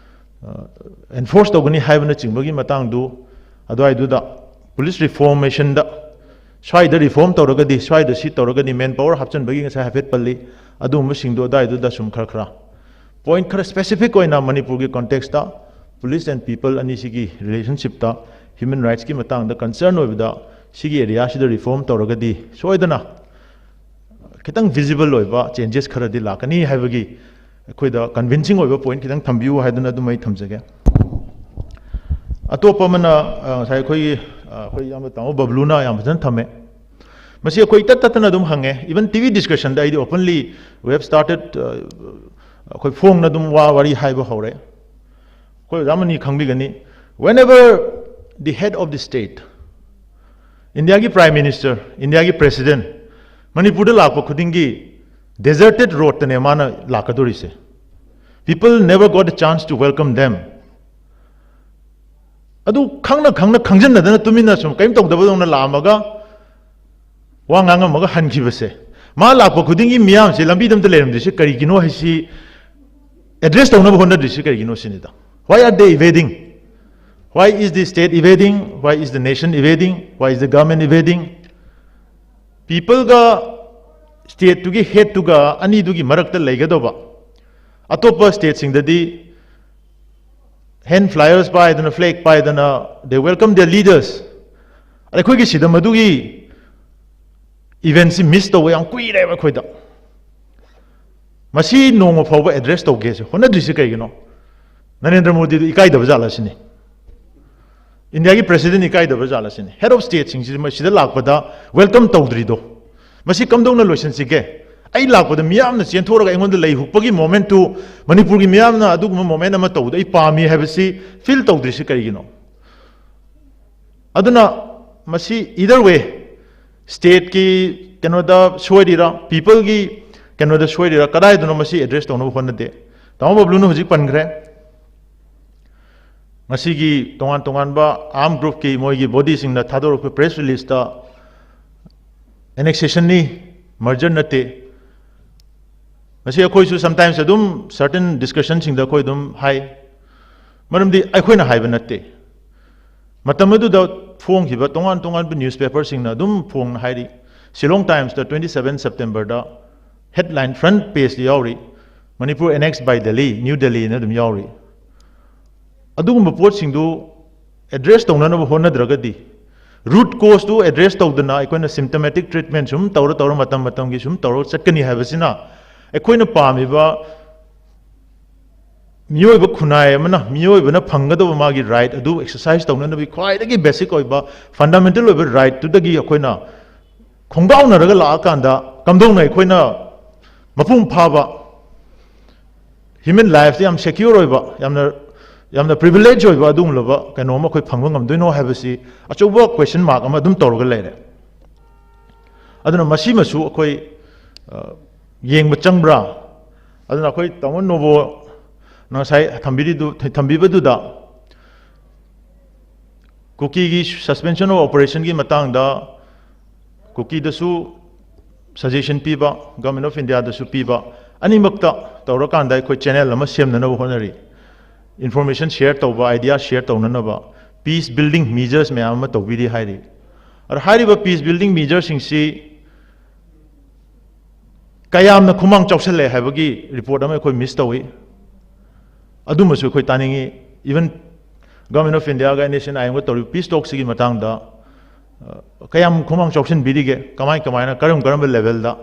ꯑ, enforce ꯇꯧꯒꯅꯤ ꯍꯥꯏꯕꯅꯆꯤꯡꯕꯒꯤ ꯃꯇꯥꯡꯗꯨ ꯑꯗꯨꯋꯥꯏꯗꯨꯗ police reformationꯗ ꯁ꯭ꯋꯥꯏꯗ reform ꯇꯧꯔꯒꯗꯤ, ꯁ꯭ꯋꯥꯏꯗ ꯁꯤ ꯇꯧꯔꯒꯗꯤ, manpower ꯍꯥꯞꯆꯤꯟꯕꯒꯤ ꯉꯁꯥꯏ ꯍꯥꯏꯐꯦꯠ ꯄꯜꯂꯤ, ꯑꯗꯨꯒꯨꯝꯕꯁꯤꯡꯗꯣ ꯑꯗꯨꯋꯥꯏꯗꯨꯗ ꯁꯨꯝ ꯈꯔ ꯈꯔ point ꯈꯔ specific ꯑꯣꯏꯅ ꯃꯅꯤꯄꯨꯔꯒꯤ contextꯇ police and people ꯑꯅꯤꯁꯤꯒꯤ relationshipꯇ human rightsꯀꯤ ꯃꯇꯥꯡꯗ concern ꯑꯣꯏꯕꯗ ꯁꯤꯒꯤ areaꯁꯤꯗ reform ꯇꯧꯔꯒꯗꯤ ꯁꯣꯏꯗꯅ ꯈꯤꯇꯪ visible ꯑꯣꯏꯕ changes ꯈꯔꯗꯤ ꯂꯥꯛꯀꯅꯤ ꯍꯥꯏꯕꯒꯤ ꯑꯩꯈꯣꯏꯗ convincing ꯑꯣꯏꯕ point ꯈꯤꯇꯪ ꯊꯝꯕꯤꯌꯨ ꯍꯥꯏꯗꯨꯅ ꯑꯗꯨꯝ ꯑꯩ ꯊꯝꯖꯒꯦ꯫ ꯑꯇꯣꯞꯄ ꯑꯃꯅ, ꯑ, ꯉꯁꯥꯏ ꯑꯩꯈꯣꯏꯒꯤ, ꯑ, ꯑꯩꯈꯣꯏ ꯏꯌꯥꯝꯕ ꯇꯥꯃꯣ ꯕꯕ꯭ꯂꯨꯅ ꯌꯥꯝ ꯐꯖꯅ ꯊꯝꯃꯦ꯫ ꯃꯁꯤ ꯑꯩꯈꯣꯏ ꯏꯇꯠ ꯇꯠꯇꯅ ꯑꯗꯨꯝ ꯍꯪꯉꯦ, even TV discussionꯗ ꯑꯩꯗꯤ openly, we have started, ꯑ, ꯑꯩꯈꯣꯏ ꯐꯣꯡꯅ ꯑꯗꯨꯝ ꯋꯥ ꯋꯥꯔꯤ ꯍꯥꯏꯕ ꯍꯧꯔꯦ꯫ ꯑꯩꯈꯣꯏ ꯑꯣꯖꯥ money ꯈꯪꯕꯤꯒꯅꯤ, whenever the head of the state, ꯏꯟꯗꯤꯌꯥꯒꯤ prime minister, ꯏꯟꯗꯤꯌꯥꯒꯤ president ꯃꯅꯤꯄꯨꯔꯗ ꯂꯥꯛꯄ ꯈꯨꯗꯤꯡꯒꯤ deserted roadꯇꯅꯦ ꯃꯥꯅ ꯂꯥꯛꯀꯗꯧꯔꯤꯁꯦ꯫ People never got a chance to welcome them. ꯑꯗꯨ ꯈꯪꯅ ꯈꯪꯅ ꯈꯪꯖꯟꯅꯗꯅ ꯇꯨꯃꯤꯟꯅ ꯁꯨꯝ ꯀꯔꯤꯝ ꯇꯧꯗꯕꯗꯧꯅ ꯂꯥꯛꯑꯝꯃꯒ ꯋꯥ ꯉꯥꯡꯉꯝꯃꯒ ꯍꯟꯈꯤꯕꯁꯦ, ꯃꯥ ꯂꯥꯛꯄ ꯈꯨꯗꯤꯡꯒꯤ ꯃꯤꯌꯥꯝꯁꯦ ꯂꯝꯕꯤꯗ ꯑꯝꯇ ꯂꯩꯔꯝꯗ꯭ꯔꯤꯁꯦ ꯀꯔꯤꯒꯤꯅꯣ ꯍꯥꯏꯁꯤ ꯑꯦꯗ꯭ꯔꯦꯁ ꯇꯧꯅꯕ ꯍꯣꯠꯅꯗ꯭ꯔꯤꯁꯤ ꯀꯔꯤꯒꯤꯅꯣ ꯁꯤꯅꯤꯗ꯫ Why are they evading? Why is the state evading? Why is the nation evading? Why is the government evading? Peopleꯒ stateꯇꯨꯒꯤ headꯇꯨꯒ ꯑꯅꯤꯗꯨꯒꯤ ꯃꯔꯛꯇ ꯂꯩꯒꯗꯧꯕ ꯑꯇꯣꯞꯄ stateꯁꯤꯡꯗꯗꯤ hand flyers ꯄꯥꯏꯗꯅ, flag ꯄꯥꯏꯗꯅ, they welcome their leaders꯫ ꯑꯗ ꯑꯩꯈꯣꯏꯒꯤ ꯁꯤꯗ ꯃꯗꯨꯒꯤ eventꯁꯤ miss ꯇꯧꯕ ꯌꯥꯝ ꯀꯨꯏꯔꯦꯕ ꯑꯩꯈꯣꯏꯗ꯫ ꯃꯁꯤ ꯅꯣꯡꯃ ꯐꯥꯎꯕ ꯑꯦꯗ꯭ꯔꯦꯁ ꯇꯧꯒꯦꯁꯦ ꯍꯣꯠꯅꯗ꯭ꯔꯤꯁꯦ ꯀꯩꯒꯤꯅꯣ? ꯅꯔꯦꯟꯗ꯭ꯔ ꯃꯣꯗꯤꯗꯨ ꯏꯀꯥꯏꯗꯕ ꯖꯥꯠꯂ ꯁꯤꯅꯤ꯫ ꯏꯟꯗꯤꯌꯥꯒꯤ president ꯏꯀꯥꯏꯗꯕ ꯖꯥꯠꯂ ꯁꯤꯅꯤ꯫ Head of stateꯁꯤꯡꯁꯤ ꯃ-, ꯁꯤꯗ ꯂꯥꯛꯄꯗ welcome ꯇꯧꯗ꯭ꯔꯤꯗꯣ꯫ ꯃꯁꯤ ꯀꯝꯗꯧꯅ ꯂꯣꯏꯁꯤꯟꯁꯤꯒꯦ? ꯑꯩ ꯂꯥꯛꯄꯗ ꯃꯤꯌꯥꯝꯅ ꯆꯦꯟꯊꯣꯔꯒ ꯑꯩꯉꯣꯟꯗ ꯂꯩ ꯍꯨꯛꯄꯒꯤ momentꯇꯨ ꯃꯅꯤꯄꯨꯔꯒꯤ ꯃꯤꯌꯥꯝꯅ ꯑꯗꯨꯒꯨꯝꯕ moment ꯑꯃ ꯇꯧꯕꯗ ꯑꯩ ꯄꯥꯝꯃꯤ ꯍꯥꯏꯕꯁꯤ feel ꯇꯧꯗ꯭ꯔꯤꯁꯤ ꯀꯔꯤꯒꯤꯅꯣ? ꯑꯗꯨꯅ ꯃꯁꯤ either way, stateꯀꯤ ꯀꯩꯅꯣꯗ ꯁꯣꯏꯔꯤꯔꯥ, peopleꯒꯤ ꯀꯩꯅꯣꯗ ꯁꯣꯏꯔꯤꯔꯥ, ꯀꯗꯥꯏꯗꯅꯣ ꯃꯁꯤ ꯑꯦꯗ꯭ꯔꯦꯁ ꯇꯧꯅꯕ ꯍꯣꯠꯅꯗꯦ꯫ ꯇꯥꯃꯣ ꯕꯕ꯭ꯂꯨꯅ ꯍꯧꯖꯤꯛ ꯄꯟꯈ꯭ꯔꯦ꯫ ꯉꯁꯤꯒꯤ ꯇꯣꯉꯥꯟ ꯇꯣꯉꯥꯟꯕ arm groupꯀꯤ ꯃꯣꯏꯒꯤ bodyꯁꯤꯡꯅ ꯊꯥꯗꯣꯔꯛꯄ press releaseꯇ annexationꯅꯤ, merger ꯅꯠꯇꯦ꯫ ꯃꯁꯤ ꯑꯩꯈꯣꯏꯁꯨ sometimes ꯑꯗꯨꯝ certain discussionꯁꯤꯡꯗ ꯑꯩꯈꯣꯏ ꯑꯗꯨꯝ ꯍꯥꯏ, ꯃꯔꯝꯗꯤ ꯑꯩꯈꯣꯏꯅ ꯍꯥꯏꯕ ꯅꯠꯇꯦ꯫ ꯃꯇꯝ ꯑꯗꯨꯗ ꯐꯣꯡꯈꯤꯕ ꯇꯣꯉꯥꯟ ꯇꯣꯉꯥꯟꯕ newspaperꯁꯤꯡꯅ ꯑꯗꯨꯝ ꯐꯣꯡꯅ ꯍꯥꯏꯔꯤ꯫ Shillong Timesꯇ twenty seven Septemberꯗ headline front pageꯇ ꯌꯥꯎꯔꯤ, "Manipur annexed by Delhi, New Delhi" ꯍꯥꯏꯅ ꯑꯗꯨꯝ ꯌꯥꯎꯔꯤ꯫ ꯑꯗꯨꯒꯨꯝꯕ ꯄꯣꯠꯁꯤꯡꯗꯨ address ꯇꯧꯅꯅꯕ ꯍꯣꯠꯅꯗ꯭ꯔꯒꯗꯤ, root causeꯇꯨ address ꯇꯧꯗꯅ ꯑꯩꯈꯣꯏꯅ symptomatic treatment ꯁꯨꯝ ꯇꯧꯔ ꯇꯧꯔ ꯃꯇꯝ ꯃꯇꯝꯒꯤ ꯁꯨꯝ ꯇꯧꯔꯒ ꯆꯠꯀꯅꯤ ꯍꯥꯏꯕꯁꯤꯅ ꯑꯩꯈꯣꯏꯅ ꯄꯥꯝꯃꯤꯕ ꯃꯤꯑꯣꯏꯕ ꯈꯨꯟꯅꯥꯏ ꯑꯃꯅ ꯃꯤꯑꯣꯏꯕꯅ ꯐꯪꯒꯗꯕ ꯃꯥꯒꯤ right ꯑꯗꯨ exercise ꯇꯧꯅꯅꯕꯒꯤ ꯈ꯭ꯋꯥꯏꯗꯒꯤ basic ꯑꯣꯏꯕ fundamental ꯑꯣꯏꯕ rightꯇꯨꯗꯒꯤ ꯑꯩꯈꯣꯏꯅ ꯈꯣꯡꯒꯥꯎꯅꯔꯒ ꯂꯥꯛꯑꯀꯥꯟꯗ ꯀꯝꯗꯧꯅ ꯑꯩꯈꯣꯏꯅ ꯃꯄꯨꯡ ꯐꯥꯕ human lifeꯇ ꯌꯥꯝ secure ꯑꯣꯏꯕ, ꯌꯥꯝꯅ, ꯌꯥꯝꯅ privilege ꯑꯣꯏꯕ ꯑꯗꯨꯒꯨꯝꯂꯕ ꯀꯩꯅꯣꯝ ꯑꯩꯈꯣꯏ ꯐꯪꯕ ꯉꯝꯗꯣꯏꯅꯣ ꯍꯥꯏꯕꯁꯤ ꯑꯆꯧꯕ question mark ꯑꯃ ꯑꯗꯨꯝ ꯇꯧꯔꯒ ꯂꯩꯔꯦ꯫ ꯑꯗꯨꯅ ꯃꯁꯤꯃꯁꯨ ꯑꯩꯈꯣꯏ, ꯑ, ꯌꯦꯡꯕ ꯆꯪꯕ꯭ꯔꯥ? ꯑꯗꯨꯅ ꯑꯩꯈꯣꯏ ꯇꯥꯃꯣ ꯅꯣꯕꯣꯅ ꯉꯁꯥꯏ ꯊꯝꯕꯤꯔꯤꯗꯨ, ꯊꯝꯕꯤꯕꯗꯨꯗ ꯀꯨꯀꯤꯒꯤ suspension of operationꯒꯤ ꯃꯇꯥꯡꯗ ꯀꯨꯀꯤꯗꯁꯨ suggestion ꯄꯤꯕ, Government of Indiaꯗꯁꯨ ꯄꯤꯕ, ꯑꯅꯤꯃꯛꯇ ꯇꯧꯔꯀꯥꯟꯗ ꯑꯩꯈꯣꯏ ꯆꯦꯅꯦꯜ ꯑꯃ ꯁꯦꯝꯅꯅꯕ ꯍꯣꯠꯅꯔꯤ꯫ ꯏꯟꯐꯣꯔꯃꯦꯁꯟ ꯁꯤꯌꯔ ꯇꯧꯕ, ꯑꯥꯏꯗꯤꯌꯥ ꯁꯤꯌꯔ ꯇꯧꯅꯅꯕ, ꯄꯤꯁ ꯕꯤꯜꯗꯤꯡ ꯃꯤꯖꯔꯁ ꯃꯌꯥꯝ ꯑꯃ ꯇꯧꯕꯤꯔꯤ ꯍꯥꯏꯔꯤ꯫ ꯑꯗꯣ ꯍꯥꯏꯔꯤꯕ ꯄꯤꯁ ꯕꯤꯜꯗꯤꯡ ꯃꯤꯖꯔꯁꯤꯡꯁꯤ ꯀꯌꯥꯝꯅ ꯈꯨꯃꯥꯡ ꯆꯥꯎꯁꯜꯂꯦ ꯍꯥꯏꯕꯒꯤ ꯔꯤꯄꯣꯔꯠ ꯑꯃ ꯑꯩꯈꯣꯏ ꯃꯤꯁ ꯇꯧꯏ꯫ ꯑꯗꯨꯃꯁꯨ ꯑꯩꯈꯣꯏ ꯇꯥꯅꯤꯡꯏ꯫ Even Government of India ꯒ N S C N I M ꯒ ꯇꯧꯔꯤꯕ ꯄꯤꯁ ꯇꯣꯛꯁꯤꯒꯤ ꯃꯇꯥꯡꯗ, ꯑ, ꯀꯌꯥꯝ ꯈꯨꯃꯥꯡ ꯆꯥꯎꯁꯤꯟꯕꯤꯔꯤꯒꯦ, ꯀꯃꯥꯏ ꯀꯃꯥꯏꯅ, ꯀꯔꯝ ꯀꯔꯝꯕ ꯂꯦꯚꯦꯜꯗ,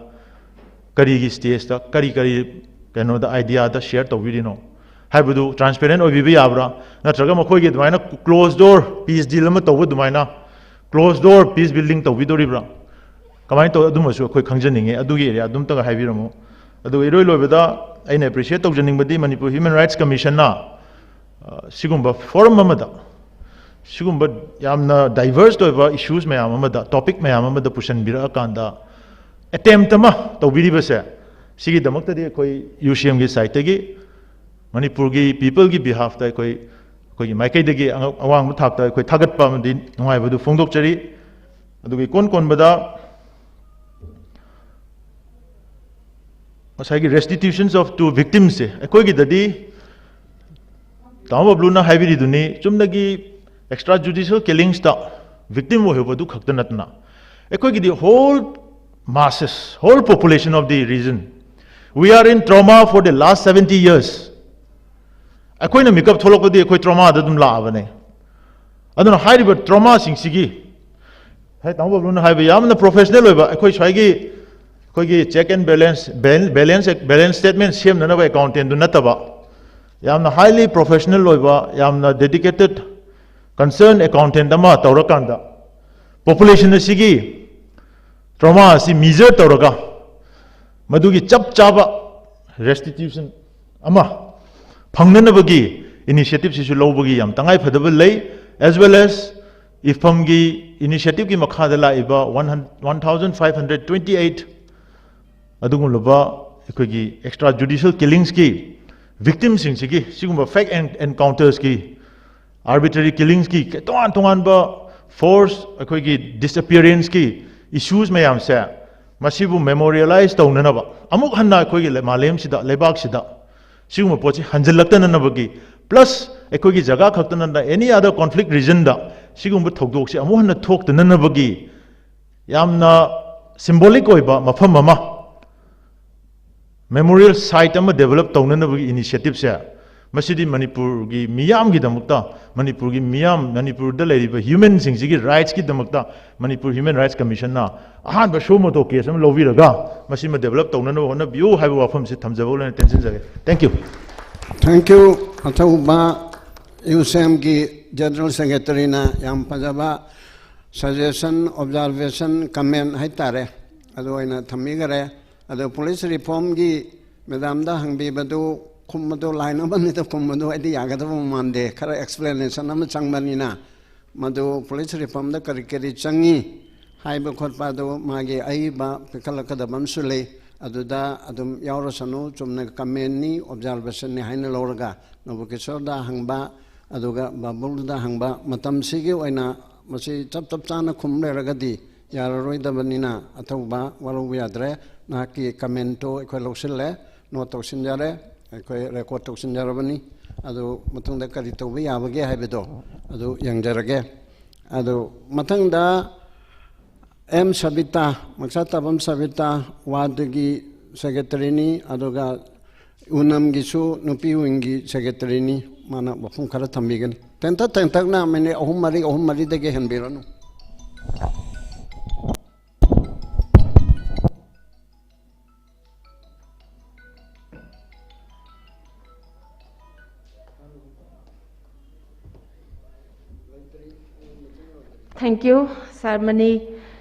ꯀꯔꯤꯒꯤ ꯁ꯭ꯇꯦꯖꯇ, ꯀꯔꯤ ꯀꯔꯤ ꯀꯩꯅꯣꯗ, ꯑꯥꯏꯗꯤꯌꯥꯗ ꯁꯤꯌꯔ ꯇꯧꯕꯤꯔꯤꯅꯣ ꯍꯥꯏꯕꯗꯨ ꯇ꯭ꯔꯥꯟꯁꯄꯦꯔꯦꯟ ꯑꯣꯏꯕꯤꯕ ꯌꯥꯕ꯭ꯔꯥ? ꯅꯠꯇ꯭ꯔꯒ ꯃꯈꯣꯏꯒꯤ ꯑꯗꯨꯃꯥꯏꯅ ꯀ꯭ꯂꯣꯖ ꯗꯣꯔ ꯄꯤꯁ ꯗꯤꯜ ꯑꯃ ꯇꯧꯕ ꯑꯗꯨꯃꯥꯏꯅ ꯀ꯭ꯂꯣꯖ ꯗꯣꯔ ꯄꯤꯁ ꯕꯤꯜꯗꯤꯡ ꯇꯧꯕꯤꯗꯣꯔꯤꯕ꯭ꯔꯥ? ꯀꯃꯥꯏꯅ ꯇꯧ, ꯑꯗꯨꯃꯁꯨ ꯑꯩꯈꯣꯏ ꯈꯪꯖꯅꯤꯡꯉꯤ꯫ ꯑꯗꯨꯒꯤ ꯑꯦꯔꯤꯌꯥ ꯑꯗꯨꯝꯇꯒ ꯍꯥꯏꯕꯤꯔꯝꯃꯨ꯫ ꯑꯗꯨꯒ ꯏꯔꯣꯏ ꯂꯣꯏꯕꯗ ꯑꯩꯅ ꯑꯦꯄ꯭ꯔꯤꯁꯤꯌꯦꯠ ꯇꯧꯖꯅꯤꯡꯕꯗꯤ ꯃꯅꯤꯄꯨꯔ ꯍ꯭ꯌꯨꯃꯦꯟ ꯔꯥꯏꯠꯁ ꯀꯃꯤꯁꯟꯅ, ꯑ, ꯁꯤꯒꯨꯝꯕ ꯐꯣꯔꯝ ꯑꯃꯗ, ꯁꯤꯒꯨꯝꯕ ꯌꯥꯝꯅ ꯗꯥꯏꯚꯔꯁ ꯑꯣꯏꯕ ꯏꯁꯨꯁ ꯃꯌꯥꯝ ꯑꯃꯗ, ꯇꯣꯄꯤꯛ ꯃꯌꯥꯝ ꯑꯃꯗ ꯄꯨꯁꯤꯟꯕꯤꯔꯛꯑꯀꯥꯟꯗ ꯑꯦꯇꯦꯝꯞ ꯑꯃ ꯇꯧꯕꯤꯔꯤꯕꯁꯦ, ꯁꯤꯒꯤꯗꯃꯛꯇꯗꯤ ꯑꯩꯈꯣꯏ ꯌꯨ ꯁꯤ ꯑꯦꯝꯒꯤ ꯁꯥꯏꯠꯇꯒꯤ, ꯃꯅꯤꯄꯨꯔꯒꯤ ꯄꯤꯄꯜꯒꯤ ꯕꯤꯍꯥꯐꯇ ꯑꯩꯈꯣꯏ, ꯑꯩꯈꯣꯏꯒꯤ ꯃꯥꯏꯀꯩꯗꯒꯤ ꯑꯉ-, ꯑꯋꯥꯡꯕ ꯊꯥꯛꯇ ꯑꯩꯈꯣꯏ ꯊꯥꯒꯠꯄ ꯑꯃꯗꯤ ꯅꯨꯡꯉꯥꯏꯕꯗꯨ ꯐꯣꯡꯗꯣꯛꯆꯔꯤ꯫ ꯑꯗꯨꯒ ꯏꯀꯣꯟ ꯀꯣꯟꯕꯗ ꯉꯁꯥꯏꯒꯤ restitutions of to victims ꯁꯦ ꯑꯩꯈꯣꯏꯒꯤꯗꯗꯤ ꯇꯥꯃꯣ ꯕꯕ꯭ꯂꯨꯅ ꯍꯥꯏꯕꯤꯔꯤꯗꯨꯅꯤ, ꯆꯨꯝꯅꯒꯤ ꯑꯦꯛꯁꯇ꯭ꯔꯥ ꯖꯨꯗꯤꯁꯤꯌꯦꯜ ꯀꯤꯂꯤꯡꯁꯇ ꯚꯤꯛꯇꯤꯝ ꯑꯣꯏꯍꯧꯕꯗꯨ ꯈꯛꯇ ꯅꯠꯇꯅ, ꯑꯩꯈꯣꯏꯒꯤꯗꯤ whole masses, whole population of the region, we are in trauma for the last seventy years. ꯑꯩꯈꯣꯏꯅ ꯃꯤꯀꯞ ꯊꯣꯛꯂꯛꯄꯗꯤ ꯑꯩꯈꯣꯏ ꯇ꯭ꯔꯣꯃꯥꯗ ꯑꯗꯨꯝ ꯂꯥꯛꯑꯕꯅꯦ꯫ ꯑꯗꯨꯅ ꯍꯥꯏꯔꯤꯕ ꯇ꯭ꯔꯣꯃꯥꯁꯤꯡꯁꯤꯒꯤ, ꯍꯦ, ꯇꯥꯃꯣ ꯕꯕ꯭ꯂꯨꯅ ꯍꯥꯏꯕ ꯌꯥꯝꯅ ꯄ꯭ꯔꯣꯐꯦꯁꯅꯦꯜ ꯑꯣꯏꯕ, ꯑꯩꯈꯣꯏ ꯁ꯭ꯋꯥꯏꯒꯤ, ꯑꯩꯈꯣꯏꯒꯤ check and balance, balance, balance statement ꯁꯦꯝꯅꯅꯕ ꯑꯦꯀꯥꯎꯟꯇꯦꯟꯗꯨ ꯅꯠꯇꯕ, ꯌꯥꯝꯅ highly professional ꯑꯣꯏꯕ, ꯌꯥꯝꯅ dedicated, concerned accountant ꯑꯃ ꯇꯧꯔꯀꯥꯟꯗ, ꯄꯣꯄꯨꯂꯦꯁꯟ ꯑꯁꯤꯒꯤ ꯇ꯭ꯔꯣꯃꯥ ꯑꯁꯤ ꯃꯤꯖꯔ ꯇꯧꯔꯒ, ꯃꯗꯨꯒꯤ ꯆꯞ ꯆꯥꯕ restitution ꯑꯃ ꯐꯪꯅꯅꯕꯒꯤ initiative ꯁꯤꯁꯨ ꯂꯧꯕꯒꯤ ꯌꯥꯝ ꯇꯉꯥꯏ ꯐꯗꯕ ꯂꯩ, as well as ꯏꯐꯝꯒꯤ initiative ꯀꯤ ꯃꯈꯥꯗ ꯂꯥꯛꯏꯕ one thousand five hundred twenty eight ꯑꯗꯨꯒꯨꯝꯂꯕ ꯑꯩꯈꯣꯏꯒꯤ extra judicial killings ꯀꯤ victim ꯁꯤꯡꯁꯤꯒꯤ ꯁꯤꯒꯨꯝꯕ fake en-, encounters ꯀꯤ, arbitrary killings ꯀꯤ ꯇꯣꯉꯥꯟ ꯇꯣꯉꯥꯟꯕ force ꯑꯩꯈꯣꯏꯒꯤ disappearance ꯀꯤ issues ꯃꯌꯥꯝꯁꯦ ꯃꯁꯤꯕꯨ memorialize ꯇꯧꯅꯅꯕ, ꯑꯃꯨꯛ ꯍꯟꯅ ꯑꯩꯈꯣꯏꯒꯤ ꯂꯩ- ꯃꯥꯂꯦꯝꯁꯤꯗ, ꯂꯩꯕꯥꯛꯁꯤꯗ ꯁꯤꯒꯨꯝꯕ ꯄꯣꯠꯁꯤ ꯍꯟꯖꯤꯜꯂꯛꯇꯅꯅꯕꯒꯤ, plus ꯑꯩꯈꯣꯏꯒꯤ ꯖꯒꯥ ꯈꯛꯇ ꯅꯠꯇꯅ any other conflict regionꯗ ꯁꯤꯒꯨꯝꯕ ꯊꯧꯗꯣꯛꯁꯤ ꯑꯃꯨꯛ ꯍꯟꯅ ꯊꯣꯛꯇꯅꯅꯕꯒꯤ ꯌꯥꯝꯅ symbolic ꯑꯣꯏꯕ ꯃꯐꯝ ꯑꯃ, memorial site ꯑꯃ develop ꯇꯧꯅꯅꯕꯒꯤ initiativeꯁꯦ, ꯃꯁꯤꯗꯤ ꯃꯅꯤꯄꯨꯔꯒꯤ ꯃꯤꯌꯥꯝꯒꯤꯗꯃꯛꯇ, ꯃꯅꯤꯄꯨꯔꯒꯤ ꯃꯤꯌꯥꯝ, ꯃꯅꯤꯄꯨꯔꯗ ꯂꯩꯔꯤꯕ humanꯁꯤꯡꯁꯤꯒꯤ rightsꯀꯤꯗꯃꯛꯇ ꯃꯅꯤꯄꯨꯔ Human Rights Commissionꯅ ꯑꯍꯥꯟꯕ suo motu case ꯑꯃ ꯂꯧꯕꯤꯔꯒ ꯃꯁꯤꯃ develop ꯇꯧꯅꯅꯕ ꯍꯣꯠꯅꯕꯤꯌꯨ ꯍꯥꯏꯕ ꯋꯥꯐꯝꯁꯤ ꯊꯝꯖꯕ ꯑꯣꯏꯅ ꯇꯦꯟꯁꯤꯟꯖꯒꯦ꯫ Thank you꯫ Thank you꯫ ꯑꯊꯧꯕ UCMꯒꯤ General Secretaryꯅ ꯌꯥꯝ ꯐꯖꯕ suggestion, observation, comment ꯍꯥꯏꯇꯥꯔꯦ, ꯑꯗꯨ ꯑꯣꯏꯅ ꯊꯝꯕꯤꯈꯔꯦ꯫ ꯑꯗꯣ police reformꯒꯤ madamꯗ ꯍꯪꯕꯤꯕꯗꯨ ꯈꯨꯝꯕꯗꯨ line ꯑꯃꯅꯤꯗ ꯈꯨꯝꯕꯗꯨ ꯑꯩꯗꯤ ꯌꯥꯒꯗꯕ ꯃꯥꯟꯗꯦ, ꯈꯔ explanation ꯑꯃ ꯆꯪꯕꯅꯤꯅ꯫ ꯃꯗꯨ police reformꯗ ꯀꯔꯤ ꯀꯔꯤ ꯆꯪꯉꯤ ꯍꯥꯏꯕ ꯈꯣꯠꯄ ꯑꯗꯨ ꯃꯥꯒꯤ ꯑꯏꯕ ꯄꯤꯈꯠꯂꯛꯀꯗꯕ ꯑꯃꯁꯨ ꯂꯩ꯫ ꯑꯗꯨꯗ ꯑꯗꯨꯝ ꯌꯥꯎꯔꯁꯅꯨ, ꯆꯨꯝꯅ commentꯅꯤ, observationꯅꯤ ꯍꯥꯏꯅ ꯂꯧꯔꯒ ꯅꯕꯀꯤꯁꯣꯔꯗ ꯍꯪꯕ, ꯑꯗꯨꯒ ꯕꯥꯕꯨꯜꯗ ꯍꯪꯕ, ꯃꯇꯝꯁꯤꯒꯤ ꯑꯣꯏꯅ ꯃꯁꯤ ꯆꯞ ꯆꯞ ꯆꯥꯅ ꯈꯨꯝ ꯂꯩꯔꯒꯗꯤ ꯌꯥꯔꯔꯣꯏꯗꯕꯅꯤꯅ ꯑꯊꯧꯕ ꯋꯥꯔꯧꯕ ꯌꯥꯗ꯭ꯔꯦ꯫ ꯅꯍꯥꯛꯀꯤ commentꯇꯣ ꯑꯩꯈꯣꯏ ꯂꯧꯁꯤꯜꯂꯦ, note ꯇꯧꯁꯤꯟꯖꯔꯦ, ꯑꯩꯈꯣꯏ record ꯇꯧꯁꯤꯟꯖꯔꯕꯅꯤ꯫ ꯑꯗꯨ ꯃꯇꯨꯡꯗ ꯀꯔꯤ ꯇꯧꯕ ꯌꯥꯕꯒꯦ ꯍꯥꯏꯕꯗꯣ ꯑꯗꯨ ꯌꯦꯡꯖꯔꯒꯦ꯫ ꯑꯗꯨ ꯃꯊꯪꯗ M ꯁꯕꯤꯇꯥ, ꯃꯈꯥꯇꯥꯕꯝ ꯁꯕꯤꯇꯥ, wardꯒꯤ secretaryꯅꯤ, ꯑꯗꯨꯒ ꯎꯅꯝꯒꯤꯁꯨ ꯅꯨꯄꯤ wingꯒꯤ secretaryꯅꯤ꯫ ꯃꯥꯅ ꯋꯥꯐꯝ ꯈꯔ ꯊꯝꯕꯤꯒꯅꯤ꯫ ꯇꯦꯟꯇꯛ ꯇꯦꯟꯇꯛꯅ minute ꯑꯍꯨꯝ ꯃꯔꯤ, ꯑꯍꯨꯝ ꯃꯔꯤꯗꯒꯤ ꯍꯦꯟꯕꯤꯔꯅꯨ꯫ Thank you, sir, ꯃꯅꯤ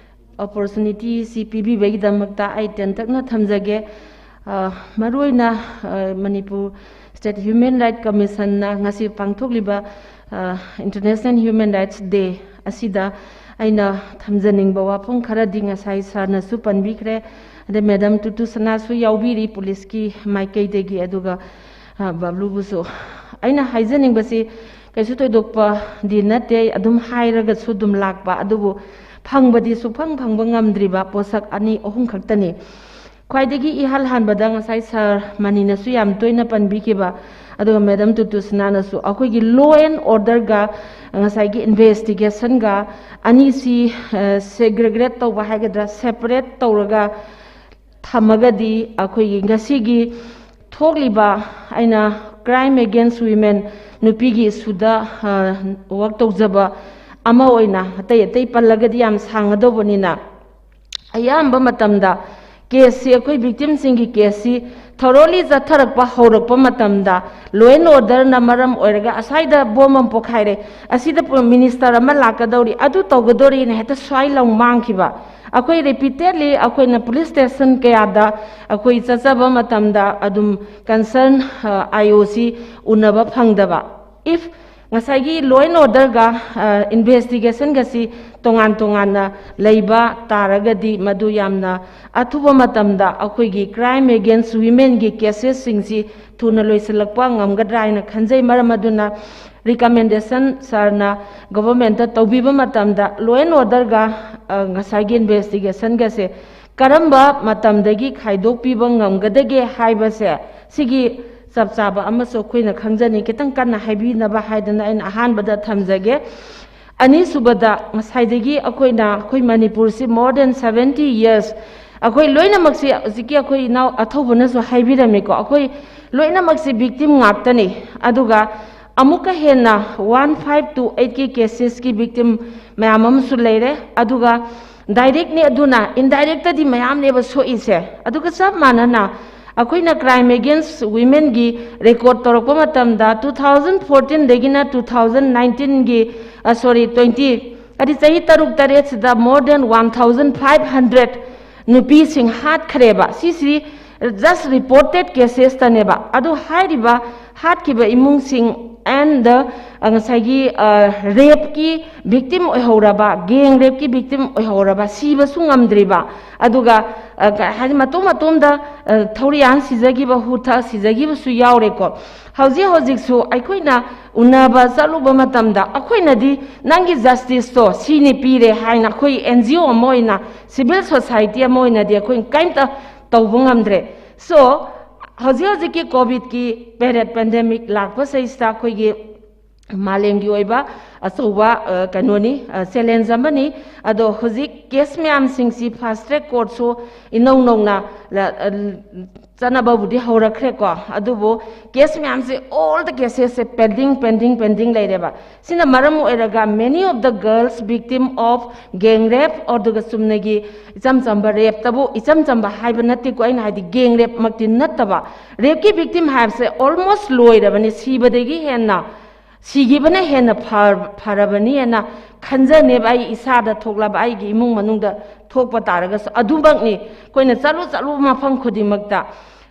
opportunity ꯁꯤ ꯄꯤꯕꯤꯕꯒꯤꯗꯃꯛꯇ ꯑꯩ ꯇꯦꯟꯇꯛꯅ ꯊꯝꯖꯒꯦ꯫ ꯑ, ꯃꯔꯨꯑꯣꯏꯅ, ꯑ, ꯃꯅꯤꯄꯨꯔ State Human Rights Commissionꯅ ꯉꯁꯤ ꯄꯥꯡꯊꯣꯛꯂꯤꯕ, ꯑ, International Human Rights Day ꯑꯁꯤꯗ ꯑꯩꯅ ꯊꯝꯖꯅꯤꯡꯕ ꯋꯥꯐꯝ ꯈꯔꯗꯤ ꯉꯁꯥꯏ sirꯅꯁꯨ ꯄꯟꯕꯤꯈ꯭ꯔꯦ, ꯑꯗꯩ madam ꯇꯨꯇꯨ ꯁꯅꯥꯁꯨ ꯌꯥꯎꯕꯤꯔꯤ policeꯀꯤ ꯃꯥꯏꯀꯩꯗꯒꯤ, ꯑꯗꯨꯒ, ꯑ, ꯕꯕ꯭ꯂꯨꯕꯨꯁꯨ꯫ ꯑꯩꯅ ꯍꯥꯏꯖꯅꯤꯡꯕꯁꯤ ꯀꯩꯁꯨ ꯊꯣꯏꯗꯣꯛꯄꯗꯤ ꯅꯠꯇꯦ, ꯑꯗꯨꯝ ꯍꯥꯏꯔꯒꯁꯨ ꯑꯗꯨꯝ ꯂꯥꯛꯄ, ꯑꯗꯨꯕꯨ ꯐꯪꯕꯗꯤ ꯁꯨꯛꯐꯪ ꯐꯪꯕ ꯉꯝꯗ꯭ꯔꯤꯕ ꯄꯣꯠꯁꯛ ꯑꯅꯤ ꯑꯍꯨꯝ ꯈꯛꯇꯅꯤ꯫ ꯈ꯭ꯋꯥꯏꯗꯒꯤ ꯏꯍꯥꯟ ꯍꯥꯟꯕꯗ ꯉꯁꯥꯏ ꯁꯥꯔ ꯃꯅꯤꯅꯁꯨ ꯌꯥꯝ ꯇꯣꯏꯅ ꯄꯟꯕꯤꯈꯤꯕ, ꯑꯗꯨꯒ ꯃꯦꯗꯥꯝ ꯇꯨꯇꯨꯁꯅꯥꯅꯁꯨ ꯑꯩꯈꯣꯏꯒꯤ law and orderꯒ ꯉꯁꯥꯏꯒꯤ investigationꯒ ꯑꯅꯤꯁꯤ ꯁꯦꯒ꯭ꯔꯦꯒꯦꯠ ꯇꯧꯕ ꯍꯥꯏꯒꯗ꯭ꯔꯥ, separate ꯇꯧꯔꯒ ꯊꯝꯃꯒꯗꯤ ꯑꯩꯈꯣꯏꯒꯤ ꯉꯁꯤꯒꯤ ꯊꯣꯛꯂꯤꯕ, ꯑꯩꯅ crime against women, ꯅꯨꯄꯤꯒꯤ ꯏꯁꯨꯗ ꯋꯥꯔꯛ ꯇꯧꯖꯕ ꯑꯃ ꯑꯣꯏꯅ, ꯑꯇꯩ ꯑꯇꯩ ꯄꯜꯂꯒꯗꯤ ꯌꯥꯝ ꯁꯥꯡꯒꯗꯧꯕꯅꯤꯅ, ꯑꯌꯥꯝꯕ ꯃꯇꯝꯗ ꯀꯦꯁꯁꯤ, ꯑꯩꯈꯣꯏ ꯚꯤꯛꯇꯤꯝꯁꯤꯡꯒꯤ ꯀꯦꯁꯁꯤ ꯊꯣꯔꯣꯂꯤ ꯆꯠꯊꯔꯛꯄ ꯍꯧꯔꯛꯄ ꯃꯇꯝꯗ, ꯂꯣ ꯑꯦꯟ ꯑꯣꯔꯗꯔꯅ ꯃꯔꯝ ꯑꯣꯏꯔꯒ ꯑꯁ꯭ꯋꯥꯏꯗ ꯕꯣꯝ ꯑꯃ ꯄꯣꯈꯥꯏꯔꯦ, ꯑꯁꯤꯗ ꯄꯨ-, ꯃꯤꯅꯤꯁꯇꯔ ꯑꯃ ꯂꯥꯛꯀꯗꯧꯔꯤ, ꯑꯗꯨ ꯇꯧꯒꯗꯧꯔꯤꯅ ꯍꯦꯛꯇ ꯁ꯭ꯋꯥꯏ ꯂꯥꯎ ꯃꯥꯡꯈꯤꯕ꯫ ꯑꯩꯈꯣꯏ ꯔꯤꯄꯤꯇꯦꯗꯂꯤ ꯑꯩꯈꯣꯏꯅ ꯄꯨꯂꯤꯁ ꯁ꯭ꯇꯦꯁꯟ ꯀꯌꯥꯗ ꯑꯩꯈꯣꯏ ꯆꯠꯆꯕ ꯃꯇꯝꯗ ꯑꯗꯨꯝ ꯀꯟꯁꯔꯟ ꯑꯥꯏ ꯑꯣꯁꯤ ꯎꯅꯕ ꯐꯪꯗꯕ꯫ ꯏꯐ ꯉꯁꯥꯏꯒꯤ ꯂꯣ ꯑꯦꯟ ꯑꯣꯔꯗꯔꯒ ꯏꯟꯚꯦꯁꯇꯤꯒꯦꯁꯟꯒꯁꯤ ꯇꯣꯉꯥꯟ ꯇꯣꯉꯥꯟꯅ ꯂꯩꯕ ꯇꯥꯔꯒꯗꯤ, ꯃꯗꯨ ꯌꯥꯝꯅ ꯑꯊꯨꯕ ꯃꯇꯝꯗ ꯑꯩꯈꯣꯏꯒꯤ crime against womenꯒꯤ ꯀꯦꯁꯦꯁꯁꯤꯡꯁꯤ ꯊꯨꯅ ꯂꯣꯏꯁꯤꯜꯂꯛꯄ ꯉꯝꯒꯗ꯭ꯔꯥ ꯍꯥꯏꯅ ꯈꯟꯖꯩ꯫ ꯃꯔꯝ ꯑꯗꯨꯅ recommendation ꯁꯥꯔꯅ ꯒꯣꯚꯔꯟꯃꯦꯟꯠꯇ ꯇꯧꯕꯤꯕ ꯃꯇꯝꯗ, ꯂꯣ ꯑꯦꯟ ꯑꯣꯔꯗꯔꯒ ꯉꯁꯥꯏꯒꯤ ꯏꯟꯚꯦꯁꯇꯤꯒꯦꯁꯟꯒꯁꯦ ꯀꯔꯝꯕ ꯃꯇꯝꯗꯒꯤ ꯈꯥꯏꯗꯣꯛꯄꯤꯕ ꯉꯝꯒꯗꯒꯦ ꯍꯥꯏꯕꯁꯦ, ꯁꯤꯒꯤ ꯆꯞ ꯆꯥꯕ ꯑꯃꯁꯨ ꯑꯩꯈꯣꯏꯅ ꯈꯪꯖꯅꯤꯡꯏ꯫ ꯈꯤꯇꯪ ꯀꯟꯅ ꯍꯥꯏꯕꯤꯅꯕ ꯍꯥꯏꯗꯅ ꯑꯩꯅ ꯑꯍꯥꯟꯕꯗ ꯊꯝꯖꯒꯦ꯫ ꯑꯅꯤꯁꯨꯕꯗ, ꯉꯁꯥꯏꯗꯒꯤ ꯑꯩꯈꯣꯏꯅ, ꯑꯩꯈꯣꯏ ꯃꯅꯤꯄꯨꯔꯁꯤ more than seventy years, ꯑꯩꯈꯣꯏ ꯂꯣꯏꯅꯃꯛꯁꯤ, ꯍꯧꯖꯤꯛꯀꯤ ꯑꯩꯈꯣꯏ ꯏꯅꯥꯎ ꯑꯊꯧꯕꯅꯁꯨ ꯍꯥꯏꯕꯤꯔꯝꯃꯤꯀꯣ, ꯑꯩꯈꯣꯏ ꯂꯣꯏꯅꯃꯛꯁꯤ ꯚꯤꯛꯇꯤꯝ ꯉꯥꯛꯇꯅꯤ꯫ ꯑꯗꯨꯒ ꯑꯃꯨꯛꯀ ꯍꯦꯟꯅ one five two eightꯀꯤ ꯀꯦꯁꯦꯁꯀꯤ ꯚꯤꯛꯇꯤꯝ ꯃꯌꯥꯝ ꯑꯃꯁꯨ ꯂꯩꯔꯦ꯫ ꯑꯗꯨꯒ ꯗꯥꯏꯔꯦꯛꯅꯤ, ꯑꯗꯨꯅ ꯏꯟꯗꯥꯏꯔꯦꯛꯇꯗꯤ ꯃꯌꯥꯝꯅꯦꯕ ꯁꯣꯛꯏꯁꯦ꯫ ꯑꯗꯨꯒ ꯆꯞ ꯃꯥꯟꯅꯅ ꯑꯩꯈꯣꯏꯅ crime against womenꯒꯤ ꯔꯦꯀꯣꯔꯠ ꯇꯧꯔꯛꯄ ꯃꯇꯝꯗ, two thousand fourteenꯗꯒꯤꯅ two thousand nineteenꯒꯤ, sorry, twenty, ꯍꯥꯏꯗꯤ ꯆꯍꯤ ꯇꯔꯨꯛ ꯇꯔꯦꯠꯁꯤꯗ more than one thousand five hundred ꯅꯨꯄꯤꯁꯤꯡ ꯍꯥꯠꯈ꯭ꯔꯦꯕ꯫ ꯁꯤꯁꯤ just reported casesꯇꯅꯦꯕ꯫ ꯑꯗꯨ ꯍꯥꯏꯔꯤꯕ ꯍꯥꯠꯈꯤꯕ ꯏꯃꯨꯡꯁꯤꯡ and the, ꯑ, ꯉꯁꯥꯏꯒꯤ ꯔꯦꯞꯀꯤ ꯚꯤꯛꯇꯤꯝ ꯑꯣꯏꯍꯧꯔꯕ, ꯒꯦꯡ ꯔꯦꯞꯀꯤ ꯚꯤꯛꯇꯤꯝ ꯑꯣꯏꯍꯧꯔꯕ, ꯁꯤꯕꯁꯨ ꯉꯝꯗ꯭ꯔꯤꯕ, ꯑꯗꯨꯒ ꯑ, ꯀ- ꯍꯥꯏꯗꯤ ꯃꯇꯣꯝ ꯃꯇꯣꯝꯗ ꯑ, ꯊꯧꯔꯤꯌꯥꯟ ꯁꯤꯖꯈꯤꯕ, ꯍꯨ ꯊꯛ ꯁꯤꯖꯈꯤꯕꯁꯨ ꯌꯥꯎꯔꯦꯀꯣ꯫ ꯍꯧꯖꯤꯛ ꯍꯧꯖꯤꯛꯁꯨ ꯑꯩꯈꯣꯏꯅ ꯎꯅꯕ ꯆꯠꯂꯨꯕ ꯃꯇꯝꯗ ꯑꯩꯈꯣꯏꯅꯗꯤ ꯅꯪꯒꯤ ꯖꯁꯇꯤꯁꯇꯣ ꯁꯤꯅꯤ ꯄꯤꯔꯦ ꯍꯥꯏꯅ ꯑꯩꯈꯣꯏ ꯑꯦꯟ ꯖꯤ ꯑꯣ ꯑꯃ ꯑꯣꯏꯅ, ꯁꯤꯚꯤꯜ ꯁꯣꯁꯥꯏꯇꯤ ꯑꯃ ꯑꯣꯏꯅꯗꯤ ꯑꯩꯈꯣꯏꯅ ꯀꯔꯤꯝꯇ ꯇꯧꯕ ꯉꯝꯗ꯭ꯔꯦ꯫ ꯁꯣ ꯍꯧꯖꯤꯛ ꯍꯧꯖꯤꯛꯀꯤ ꯀꯣꯚꯤꯗꯀꯤ ꯄꯦꯔꯦꯠ ꯄꯦꯟꯗꯦꯃꯤꯛ ꯂꯥꯛꯄ ꯁꯤꯗꯩꯁꯤꯗ ꯑꯩꯈꯣꯏꯒꯤ ꯃꯥꯂꯦꯝꯒꯤ ꯑꯣꯏꯕ ꯑꯆꯧꯕ ꯑ, ꯀꯩꯅꯣꯅꯤ, ꯆꯦꯂꯦꯟꯖ ꯑꯃꯅꯤ꯫ ꯑꯗꯣ ꯍꯧꯖꯤꯛ ꯀꯦꯁ ꯃꯌꯥꯝꯁꯤꯡꯁꯤ ꯐꯥꯁ ꯇ꯭ꯔꯦꯛ ꯀꯣꯔꯠꯁꯨ ꯏꯅꯧ ꯅꯧꯅ ꯂ- ꯑ, ꯆꯠꯅꯕꯕꯨꯗꯤ ꯍꯧꯔꯛꯈ꯭ꯔꯦꯀꯣ꯫ ꯑꯗꯨꯕꯨ ꯀꯦꯁ ꯃꯌꯥꯝꯁꯦ, ꯑꯣꯜ ꯗ ꯀꯦꯁꯦꯁꯁꯦ ꯄꯦꯟꯗꯤꯡ ꯄꯦꯟꯗꯤꯡ ꯄꯦꯟꯗꯤꯡ ꯂꯩꯔꯦꯕ꯫ ꯁꯤꯅ ꯃꯔꯝ ꯑꯣꯏꯔꯒ many of the girls victim of gang rape, ꯑꯗꯨꯒ ꯆꯨꯝꯅꯒꯤ ꯏꯆꯝ ꯆꯝꯕ ꯔꯦꯞꯇꯕꯨ, ꯏꯆꯝ ꯆꯝꯕ ꯍꯥꯏꯕ ꯅꯠꯇꯦꯀꯣ ꯑꯩꯅ ꯍꯥꯏꯗꯤ, ꯒꯦꯡ ꯔꯦꯞꯃꯛꯇꯤ ꯅꯠꯇꯕ, ꯔꯦꯞꯀꯤ ꯚꯤꯛꯇꯤꯝ ꯍꯥꯏꯕꯁꯦ ꯑꯣꯜꯃꯣꯁ ꯂꯣꯏꯔꯕꯅꯤ, ꯁꯤꯕꯗꯒꯤ ꯍꯦꯟꯅ, ꯁꯤꯈꯤꯕꯅ ꯍꯦꯟꯅ ꯐ- ꯐꯔꯕꯅꯤ ꯍꯥꯏꯅ ꯈꯟꯖꯅꯦꯕ꯫ ꯑꯩ ꯏꯁꯥꯗ ꯊꯣꯛꯂꯕ, ꯑꯩꯒꯤ ꯏꯃꯨꯡ ꯃꯅꯨꯡꯗ ꯊꯣꯛꯄ ꯇꯥꯔꯒꯁꯨ ꯑꯗꯨꯃꯛꯅꯤ꯫ ꯑꯩꯈꯣꯏꯅ ꯆꯠꯂꯨ ꯆꯠꯂꯨꯕ ꯃꯐꯝ ꯈꯨꯗꯤꯡꯃꯛꯇ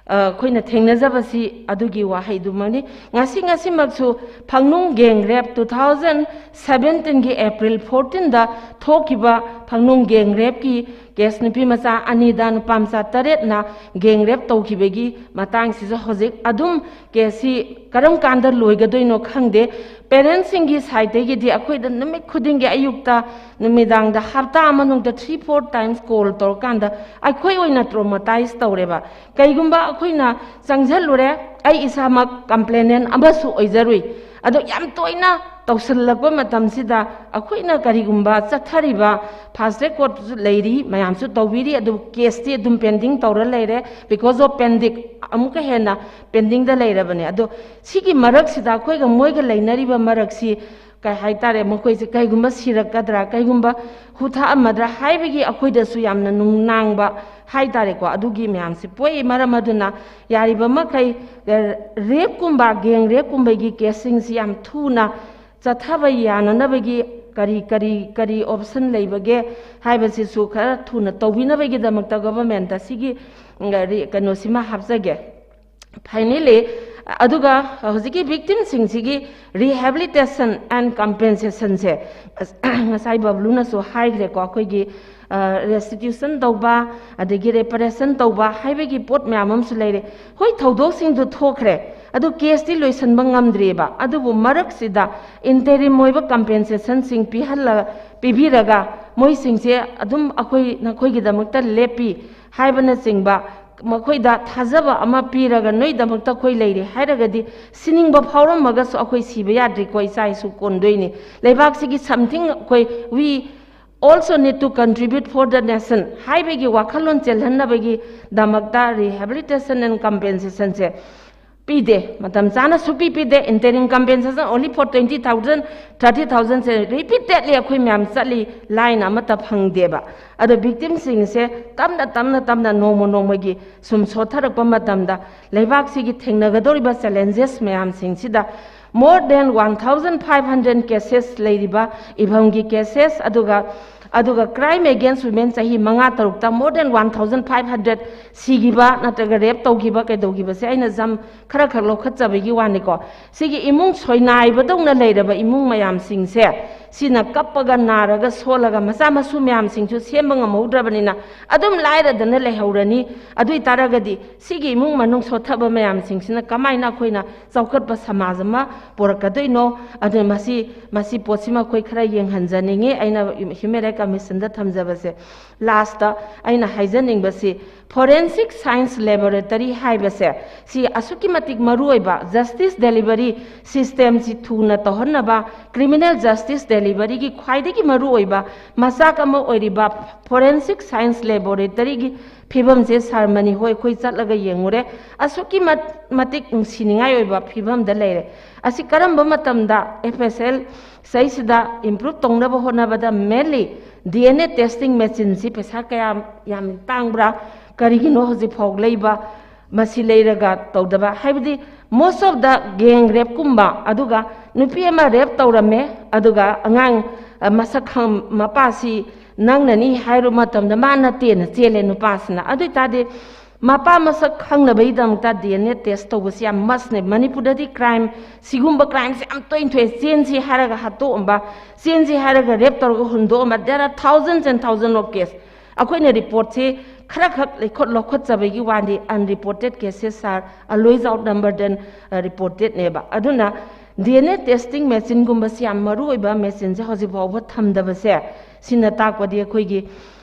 ꯑ, ꯑꯩꯈꯣꯏꯅ ꯊꯦꯡꯅꯖꯕꯁꯤ ꯑꯗꯨꯒꯤ ꯋꯥꯍꯩꯗꯨꯃꯛꯅꯤ꯫ ꯉꯁꯤ ꯉꯁꯤꯃꯛꯁꯨ ꯐꯪꯅꯨꯡ ꯒꯦꯡ ꯔꯦꯞ, ꯇꯨ ꯊꯥꯎꯖꯟ ꯁꯕꯦꯟꯇꯤꯟꯒꯤ ꯑꯦꯄ꯭ꯔꯤꯜ ꯐꯣꯔꯇꯤꯟꯗ ꯊꯣꯛꯈꯤꯕ ꯐꯪꯅꯨꯡ ꯒꯦꯡ ꯔꯦꯞꯀꯤ ꯀꯦꯁ, ꯅꯨꯄꯤ ꯃꯆꯥ ꯑꯅꯤꯗ ꯅꯨꯄꯥ ꯃꯆꯥ ꯇꯔꯦꯠꯅ ꯒꯦꯡ ꯔꯦꯞ ꯇꯧꯈꯤꯕꯒꯤ ꯃꯇꯥꯡꯁꯤꯁꯨ ꯍꯧꯖꯤꯛ ꯑꯗꯨꯝ ꯀꯦꯁꯁꯤ ꯀꯔꯝ ꯀꯥꯟꯗ ꯂꯣꯏꯒꯗꯣꯏꯅꯣ ꯈꯪꯗꯦ꯫ ꯄꯦꯔꯦꯟꯁꯁꯤꯡꯒꯤ ꯁꯥꯏꯠꯇꯒꯤꯗꯤ ꯑꯩꯈꯣꯏꯗ ꯅꯨꯃꯤꯠ ꯈꯨꯗꯤꯡꯒꯤ, ꯑꯌꯨꯛꯇ, ꯅꯨꯃꯤꯗꯥꯡꯗ, ꯍꯞꯇꯥ ꯃꯅꯨꯡꯗ ꯊ꯭ꯔꯤ ꯐꯣꯔ ꯇꯥꯏꯝꯁ ꯀꯣꯜ ꯇꯧꯔꯀꯥꯟꯗ ꯑꯩꯈꯣꯏ ꯑꯣꯏꯅ ꯇ꯭ꯔꯣꯃꯥꯇꯥꯏꯁ ꯇꯧꯔꯦꯕ꯫ ꯀꯩꯒꯨꯝꯕ ꯑꯩꯈꯣꯏꯅ ꯆꯪꯁꯤꯜꯂꯨꯔꯦ, ꯑꯩ ꯏꯁꯥꯃꯛ ꯀꯝꯄ꯭ꯂꯦꯅꯦꯟ ꯑꯃꯁꯨ ꯑꯣꯏꯖꯔꯨꯏ꯫ ꯑꯗꯣ ꯌꯥꯝ ꯇꯣꯏꯅ ꯇꯧꯁꯤꯜꯂꯛꯄ ꯃꯇꯝꯁꯤꯗ ꯑꯩꯈꯣꯏꯅ ꯀꯔꯤꯒꯨꯝꯕ ꯆꯠꯊꯔꯤꯕ, ꯐꯥꯁ ꯇ꯭ꯔꯦꯛ ꯀꯣꯔꯠꯁꯨ ꯂꯩꯔꯤ, ꯃꯌꯥꯝꯁꯨ ꯇꯧꯕꯤꯔꯤ, ꯑꯗꯨꯕꯨ ꯀꯦꯁꯇꯤ ꯑꯗꯨꯝ ꯄꯦꯟꯗꯤꯡ ꯇꯧꯔ ꯂꯩꯔꯦ, because of ꯄꯦꯟꯗꯤꯡ, ꯑꯃꯨꯛꯀ ꯍꯦꯟꯅ ꯄꯦꯟꯗꯤꯡꯗ ꯂꯩꯔꯕꯅꯦ꯫ ꯑꯗꯣ ꯁꯤꯒꯤ ꯃꯔꯛꯁꯤꯗ ꯑꯩꯈꯣꯏꯒ ꯃꯣꯏꯒ ꯂꯩꯅꯔꯤꯕ ꯃꯔꯛꯁꯤ ꯀꯩ ꯍꯥꯏꯇꯥꯔꯦ, ꯃꯈꯣꯏꯁꯦ ꯀꯩꯒꯨꯝꯕ ꯁꯤꯔꯛꯀꯗ꯭ꯔꯥ, ꯀꯩꯒꯨꯝꯕ ꯍꯨꯊꯛꯑꯝꯃꯗ꯭ꯔꯥ ꯍꯥꯏꯕꯒꯤ ꯑꯩꯈꯣꯏꯗꯁꯨ ꯌꯥꯝꯅ ꯅꯨꯡꯅꯥꯡꯕ ꯍꯥꯏꯇꯥꯔꯦꯀꯣ, ꯑꯗꯨꯒꯤ ꯃꯌꯥꯝꯁꯤ ꯄꯣꯛꯏ꯫ ꯃꯔꯝ ꯑꯗꯨꯅ ꯌꯥꯔꯤꯕ ꯃꯈꯩ, ꯑ, ꯔꯦꯞꯀꯨꯝꯕ, ꯒꯦꯡ ꯔꯦꯞꯀꯨꯝꯕꯒꯤ ꯀꯦꯁꯁꯤꯡꯁꯤ ꯌꯥꯝ ꯊꯨꯅ ꯆꯠꯊꯕ ꯌꯥꯅꯅꯕꯒꯤ ꯀꯔꯤ, ꯀꯔꯤ, ꯀꯔꯤ ꯑꯣꯞꯁꯟ ꯂꯩꯕꯒꯦ ꯍꯥꯏꯕꯁꯤꯁꯨ ꯈꯔ ꯊꯨꯅ ꯇꯧꯕꯤꯅꯕꯒꯤꯗꯃꯛꯇ ꯒꯣꯚꯔꯟꯃꯦꯟꯠꯇ ꯁꯤꯒꯤ, ꯎꯝ, ꯔꯤ-, ꯀꯩꯅꯣꯁꯤꯃ ꯍꯥꯞꯆꯒꯦ꯫ Finally, ꯑꯗꯨꯒ ꯍꯧꯖꯤꯛꯀꯤ ꯚꯤꯛꯇꯤꯝꯁꯤꯡꯁꯤꯒꯤ ꯔꯤꯍꯦꯕꯤꯂꯤꯇꯦꯁꯟ ꯑꯦꯟ ꯀꯝꯄꯦꯟꯁꯦꯁꯟꯁꯦ, ꯉꯁꯥꯏ ꯕꯕ꯭ꯂꯨꯅꯁꯨ ꯍꯥꯏꯈ꯭ꯔꯦꯀꯣ, ꯑꯩꯈꯣꯏꯒꯤ ꯔꯦꯁꯇꯤꯇ꯭ꯌꯨꯁꯟ ꯇꯧꯕ, ꯑꯗꯒꯤ ꯔꯦꯄꯔꯦꯁꯟ ꯇꯧꯕ ꯍꯥꯏꯕꯒꯤ ꯄꯣꯠ ꯃꯌꯥꯝ ꯑꯃꯁꯨ ꯂꯩꯔꯦ꯫ ꯍꯣꯏ, ꯊꯧꯗꯣꯛꯁꯤꯡꯗꯨ ꯊꯣꯛꯈ꯭ꯔꯦ, ꯑꯗꯨ ꯀꯦꯁꯇꯤ ꯂꯣꯏꯁꯤꯟꯕ ꯉꯝꯗ꯭ꯔꯤꯑꯕ꯫ ꯑꯗꯨꯕꯨ ꯃꯔꯛꯁꯤꯗ ꯏꯟꯇꯦꯔꯤꯝ ꯑꯣꯏꯕ ꯀꯝꯄꯦꯟꯁꯦꯁꯟꯁꯤꯡ ꯄꯤꯍꯜꯂ ꯄꯤꯕꯤꯔꯒ, ꯃꯣꯏꯁꯤꯡꯁꯦ ꯑꯗꯨꯝ ꯑꯩꯈꯣꯏ ꯅꯈꯣꯏꯒꯤꯗꯃꯛꯇ ꯂꯦꯞꯄꯤ ꯍꯥꯏꯕꯅꯆꯤꯡꯕ, ꯃꯈꯣꯏꯗ ꯊꯥꯖꯕ ꯑꯃ ꯄꯤꯔꯒ, ꯅꯣꯏꯗꯃꯛꯇ ꯑꯩꯈꯣꯏ ꯂꯩꯔꯤ ꯍꯥꯏꯔꯒꯗꯤ, ꯁꯤꯅꯤꯡꯕ ꯐꯥꯎꯔꯝꯃꯒꯁꯨ ꯑꯩꯈꯣꯏ ꯁꯤꯕ ꯌꯥꯗ꯭ꯔꯤꯀꯣ, ꯏꯆꯥ ꯏꯁꯨ ꯀꯣꯟꯗꯣꯏꯅꯤ꯫ ꯂꯩꯕꯥꯛꯁꯤꯒꯤ something ꯑꯩꯈꯣꯏ, we also need to contribute for the nation ꯍꯥꯏꯕꯒꯤ ꯋꯥꯈꯜꯂꯣꯟ ꯆꯦꯜꯍꯟꯅꯕꯒꯤꯗꯃꯛꯇ rehabilitation and compensationꯁꯦ ꯄꯤꯗꯦ, ꯃꯇꯝ ꯆꯥꯅ ꯁꯨꯄꯤ ꯄꯤꯗꯦ꯫ Interim compensation only for twenty thousand, thirty thousandꯁꯦ repeatedly ꯑꯩꯈꯣꯏ ꯃꯌꯥꯝ ꯆꯠꯂꯤ, ꯂꯥꯏꯟ ꯑꯃꯠꯇ ꯐꯪꯗꯦꯕ꯫ ꯑꯗꯣ ꯚꯤꯛꯇꯤꯝꯁꯤꯡꯁꯦ ꯇꯞꯅ ꯇꯞꯅ ꯇꯞꯅ ꯅꯣꯡꯃ ꯅꯣꯡꯃꯒꯤ ꯁꯨꯝ ꯁꯣꯠꯊꯔꯛꯄ ꯃꯇꯝꯗ, ꯂꯩꯕꯥꯛꯁꯤꯒꯤ ꯊꯦꯡꯅꯒꯗꯧꯔꯤꯕ challenges ꯃꯌꯥꯝꯁꯤꯡꯁꯤꯗ, more than one thousand five hundred cases ꯂꯩꯔꯤꯕ, ꯏꯚꯝꯒꯤ ꯀꯦꯁꯦꯁ, ꯑꯗꯨꯒ ꯑꯗꯨꯒ crime against women ꯆꯍꯤ ꯃꯉꯥ ꯇꯔꯨꯛꯇ more than one thousand five hundred ꯁꯤꯈꯤꯕ ꯅꯠꯇ꯭ꯔꯒ ꯔꯦꯞ ꯇꯧꯈꯤꯕ, ꯀꯩꯗꯧꯈꯤꯕꯁꯦ ꯑꯩꯅ ꯖꯝ ꯈꯔ ꯈꯛ ꯂꯧꯈꯠꯆꯕꯒꯤ ꯋꯥꯅꯤꯀꯣ꯫ ꯁꯤꯒꯤ ꯏꯃꯨꯡ ꯁꯣꯏꯅꯥꯏꯕꯗꯧꯅ ꯂꯩꯔꯕ ꯏꯃꯨꯡ ꯃꯌꯥꯝꯁꯤꯡꯁꯦ, ꯁꯤꯅ ꯀꯞꯄꯒ ꯅꯥꯔꯒ ꯁꯣꯜꯂꯒ ꯃꯆꯥ ꯃꯁꯨ ꯃꯌꯥꯝꯁꯤꯡꯁꯨ ꯁꯦꯝꯕ ꯉꯝꯍꯧꯗ꯭ꯔꯕꯅꯤꯅ ꯑꯗꯨꯝ ꯂꯥꯏꯔꯗꯅ ꯂꯩꯍꯧꯔꯅꯤ꯫ ꯑꯗꯨ ꯑꯣꯏ ꯇꯥꯔꯒꯗꯤ ꯁꯤꯒꯤ ꯏꯃꯨꯡ ꯃꯅꯨꯡ ꯁꯣꯠꯊꯕ ꯃꯌꯥꯝꯁꯤꯡꯁꯤꯅ ꯀꯃꯥꯏꯅ ꯑꯩꯈꯣꯏꯅ ꯆꯥꯎꯈꯠꯄ ꯁꯃꯥꯖ ꯑꯃ ꯄꯨꯔꯛꯀꯗꯣꯏꯅꯣ? ꯑꯗꯨꯅ ꯃꯁꯤ, ꯃꯁꯤ ꯄꯣꯠꯁꯤꯃ ꯑꯩꯈꯣꯏ ꯈꯔ ꯌꯦꯡꯍꯟꯖꯅꯤꯡꯉꯤ, ꯑꯩꯅ ꯍ꯭ꯌꯨꯃꯦꯟ ꯔꯥꯏꯠ ꯀꯃꯤꯁꯟꯗ ꯊꯝꯖꯕꯁꯦ꯫ ꯂꯥꯁꯇ ꯑꯩꯅ ꯍꯥꯏꯖꯅꯤꯡꯕꯁꯤ, forensic science laboratory ꯍꯥꯏꯕꯁꯦ, ꯁꯤ ꯑꯁꯨꯛꯀꯤ ꯃꯇꯤꯛ ꯃꯔꯨꯑꯣꯏꯕ, ꯖꯁꯇꯤꯁ ꯗꯦꯂꯤꯚꯔꯤ ꯁꯤꯁꯇꯦꯝꯁꯤ ꯊꯨꯅ ꯇꯧꯍꯟꯅꯕ, criminal justice deliveryꯒꯤ ꯈ꯭ꯋꯥꯏꯗꯒꯤ ꯃꯔꯨꯑꯣꯏꯕ ꯃꯆꯥꯛ ꯑꯃ ꯑꯣꯏꯔꯤꯕ forensic science laboratoryꯒꯤ ꯐꯤꯕꯝꯁꯦ, ꯁꯥꯔ ꯃꯅꯤ ꯍꯣꯏ, ꯑꯩꯈꯣꯏ ꯆꯠꯂꯒ ꯌꯦꯡꯉꯨꯔꯦ, ꯑꯁꯨꯛꯀꯤ ꯃꯠ-, ꯃꯇꯤꯛ ꯅꯨꯡꯁꯤꯅꯤꯡꯉꯥꯏ ꯑꯣꯏꯕ ꯐꯤꯕꯝꯗ ꯂꯩꯔꯦ꯫ ꯑꯁꯤ ꯀꯔꯝꯕ ꯃꯇꯝꯗ F S L ꯁꯤꯗꯩꯁꯤꯗ improve ꯇꯧꯅꯕ ꯍꯣꯠꯅꯕꯗ, mainly D N A testing machineꯁꯤ ꯄꯩꯁꯥ ꯀꯌꯥ ꯌꯥꯝ ꯇꯥꯡꯕ꯭ꯔꯥ? ꯀꯔꯤꯒꯤꯅꯣ ꯍꯧꯖꯤꯛꯐꯥꯎ ꯂꯩꯕ? ꯃꯁꯤ ꯂꯩꯔꯒ ꯇꯧꯗꯕ, ꯍꯥꯏꯕꯗꯤ most of the gang rapeꯀꯨꯝꯕ, ꯑꯗꯨꯒ ꯅꯨꯄꯤ ꯑꯃ ꯔꯦꯞ ꯇꯧꯔꯝꯃꯦ, ꯑꯗꯨꯒ ꯑꯉꯥꯡ, ꯑ, ꯃꯁꯛ ꯈꯪ-, ꯃꯄꯥꯁꯤ ꯅꯪꯅꯅꯤ ꯍꯥꯏꯔꯨ ꯃꯇꯝꯗ ꯃꯥ ꯅꯠꯇꯦꯅ ꯆꯦꯜꯂꯦ ꯅꯨꯄꯥꯁꯤꯅ꯫ ꯑꯗꯨ ꯑꯣꯏ ꯇꯥꯔꯗꯤ ꯃꯄꯥ ꯃꯁꯛ ꯈꯪꯅꯕꯒꯤꯗꯃꯛꯇ ꯗꯤ ꯑꯦꯟ ꯑꯦ ꯇꯦꯁ ꯇꯧꯕꯁꯤ ꯌꯥꯝ ꯃꯁꯅꯦ꯫ ꯃꯅꯤꯄꯨꯔꯗꯗꯤ ꯀ꯭ꯔꯥꯏꯝ, ꯁꯤꯒꯨꯝꯕ ꯀ꯭ꯔꯥꯏꯝꯁꯦ ꯌꯥꯝ ꯇꯣꯏꯅ ꯊꯣꯛꯑꯦ꯫ ꯆꯦꯟꯁꯤ ꯍꯥꯏꯔꯒ ꯍꯥꯠꯇꯣꯛꯑꯝꯕ, ꯆꯦꯟꯁꯤ ꯍꯥꯏꯔꯒ ꯔꯦꯞ ꯇꯧꯔꯒ ꯍꯨꯟꯗꯣꯛꯑꯝꯕ, there are thousands and thousands of case꯫ ꯑꯩꯈꯣꯏꯅ ꯔꯤꯄꯣꯔꯠꯁꯤ ꯈꯔꯈꯛ ꯂꯩꯈꯣꯠ ꯂꯧꯈꯠꯆꯕꯒꯤ ꯋꯥꯗꯤ, unreported cases are always outnumbered than reportedꯅꯦꯕ꯫ ꯑꯗꯨꯅ ꯗꯤ ꯑꯦꯟ ꯑꯦ ꯇꯦꯁꯇꯤꯡ ꯃꯦꯆꯤꯟꯒꯨꯝꯕꯁꯤ ꯌꯥꯝ ꯃꯔꯨ ꯑꯣꯏꯕ ꯃꯦꯆꯤꯟꯁꯦ ꯍꯧꯖꯤꯛ ꯐꯥꯎꯕ ꯊꯝꯗꯕꯁꯦ, ꯁꯤꯅ ꯇꯥꯛꯄꯗꯤ ꯑꯩꯈꯣꯏꯒꯤ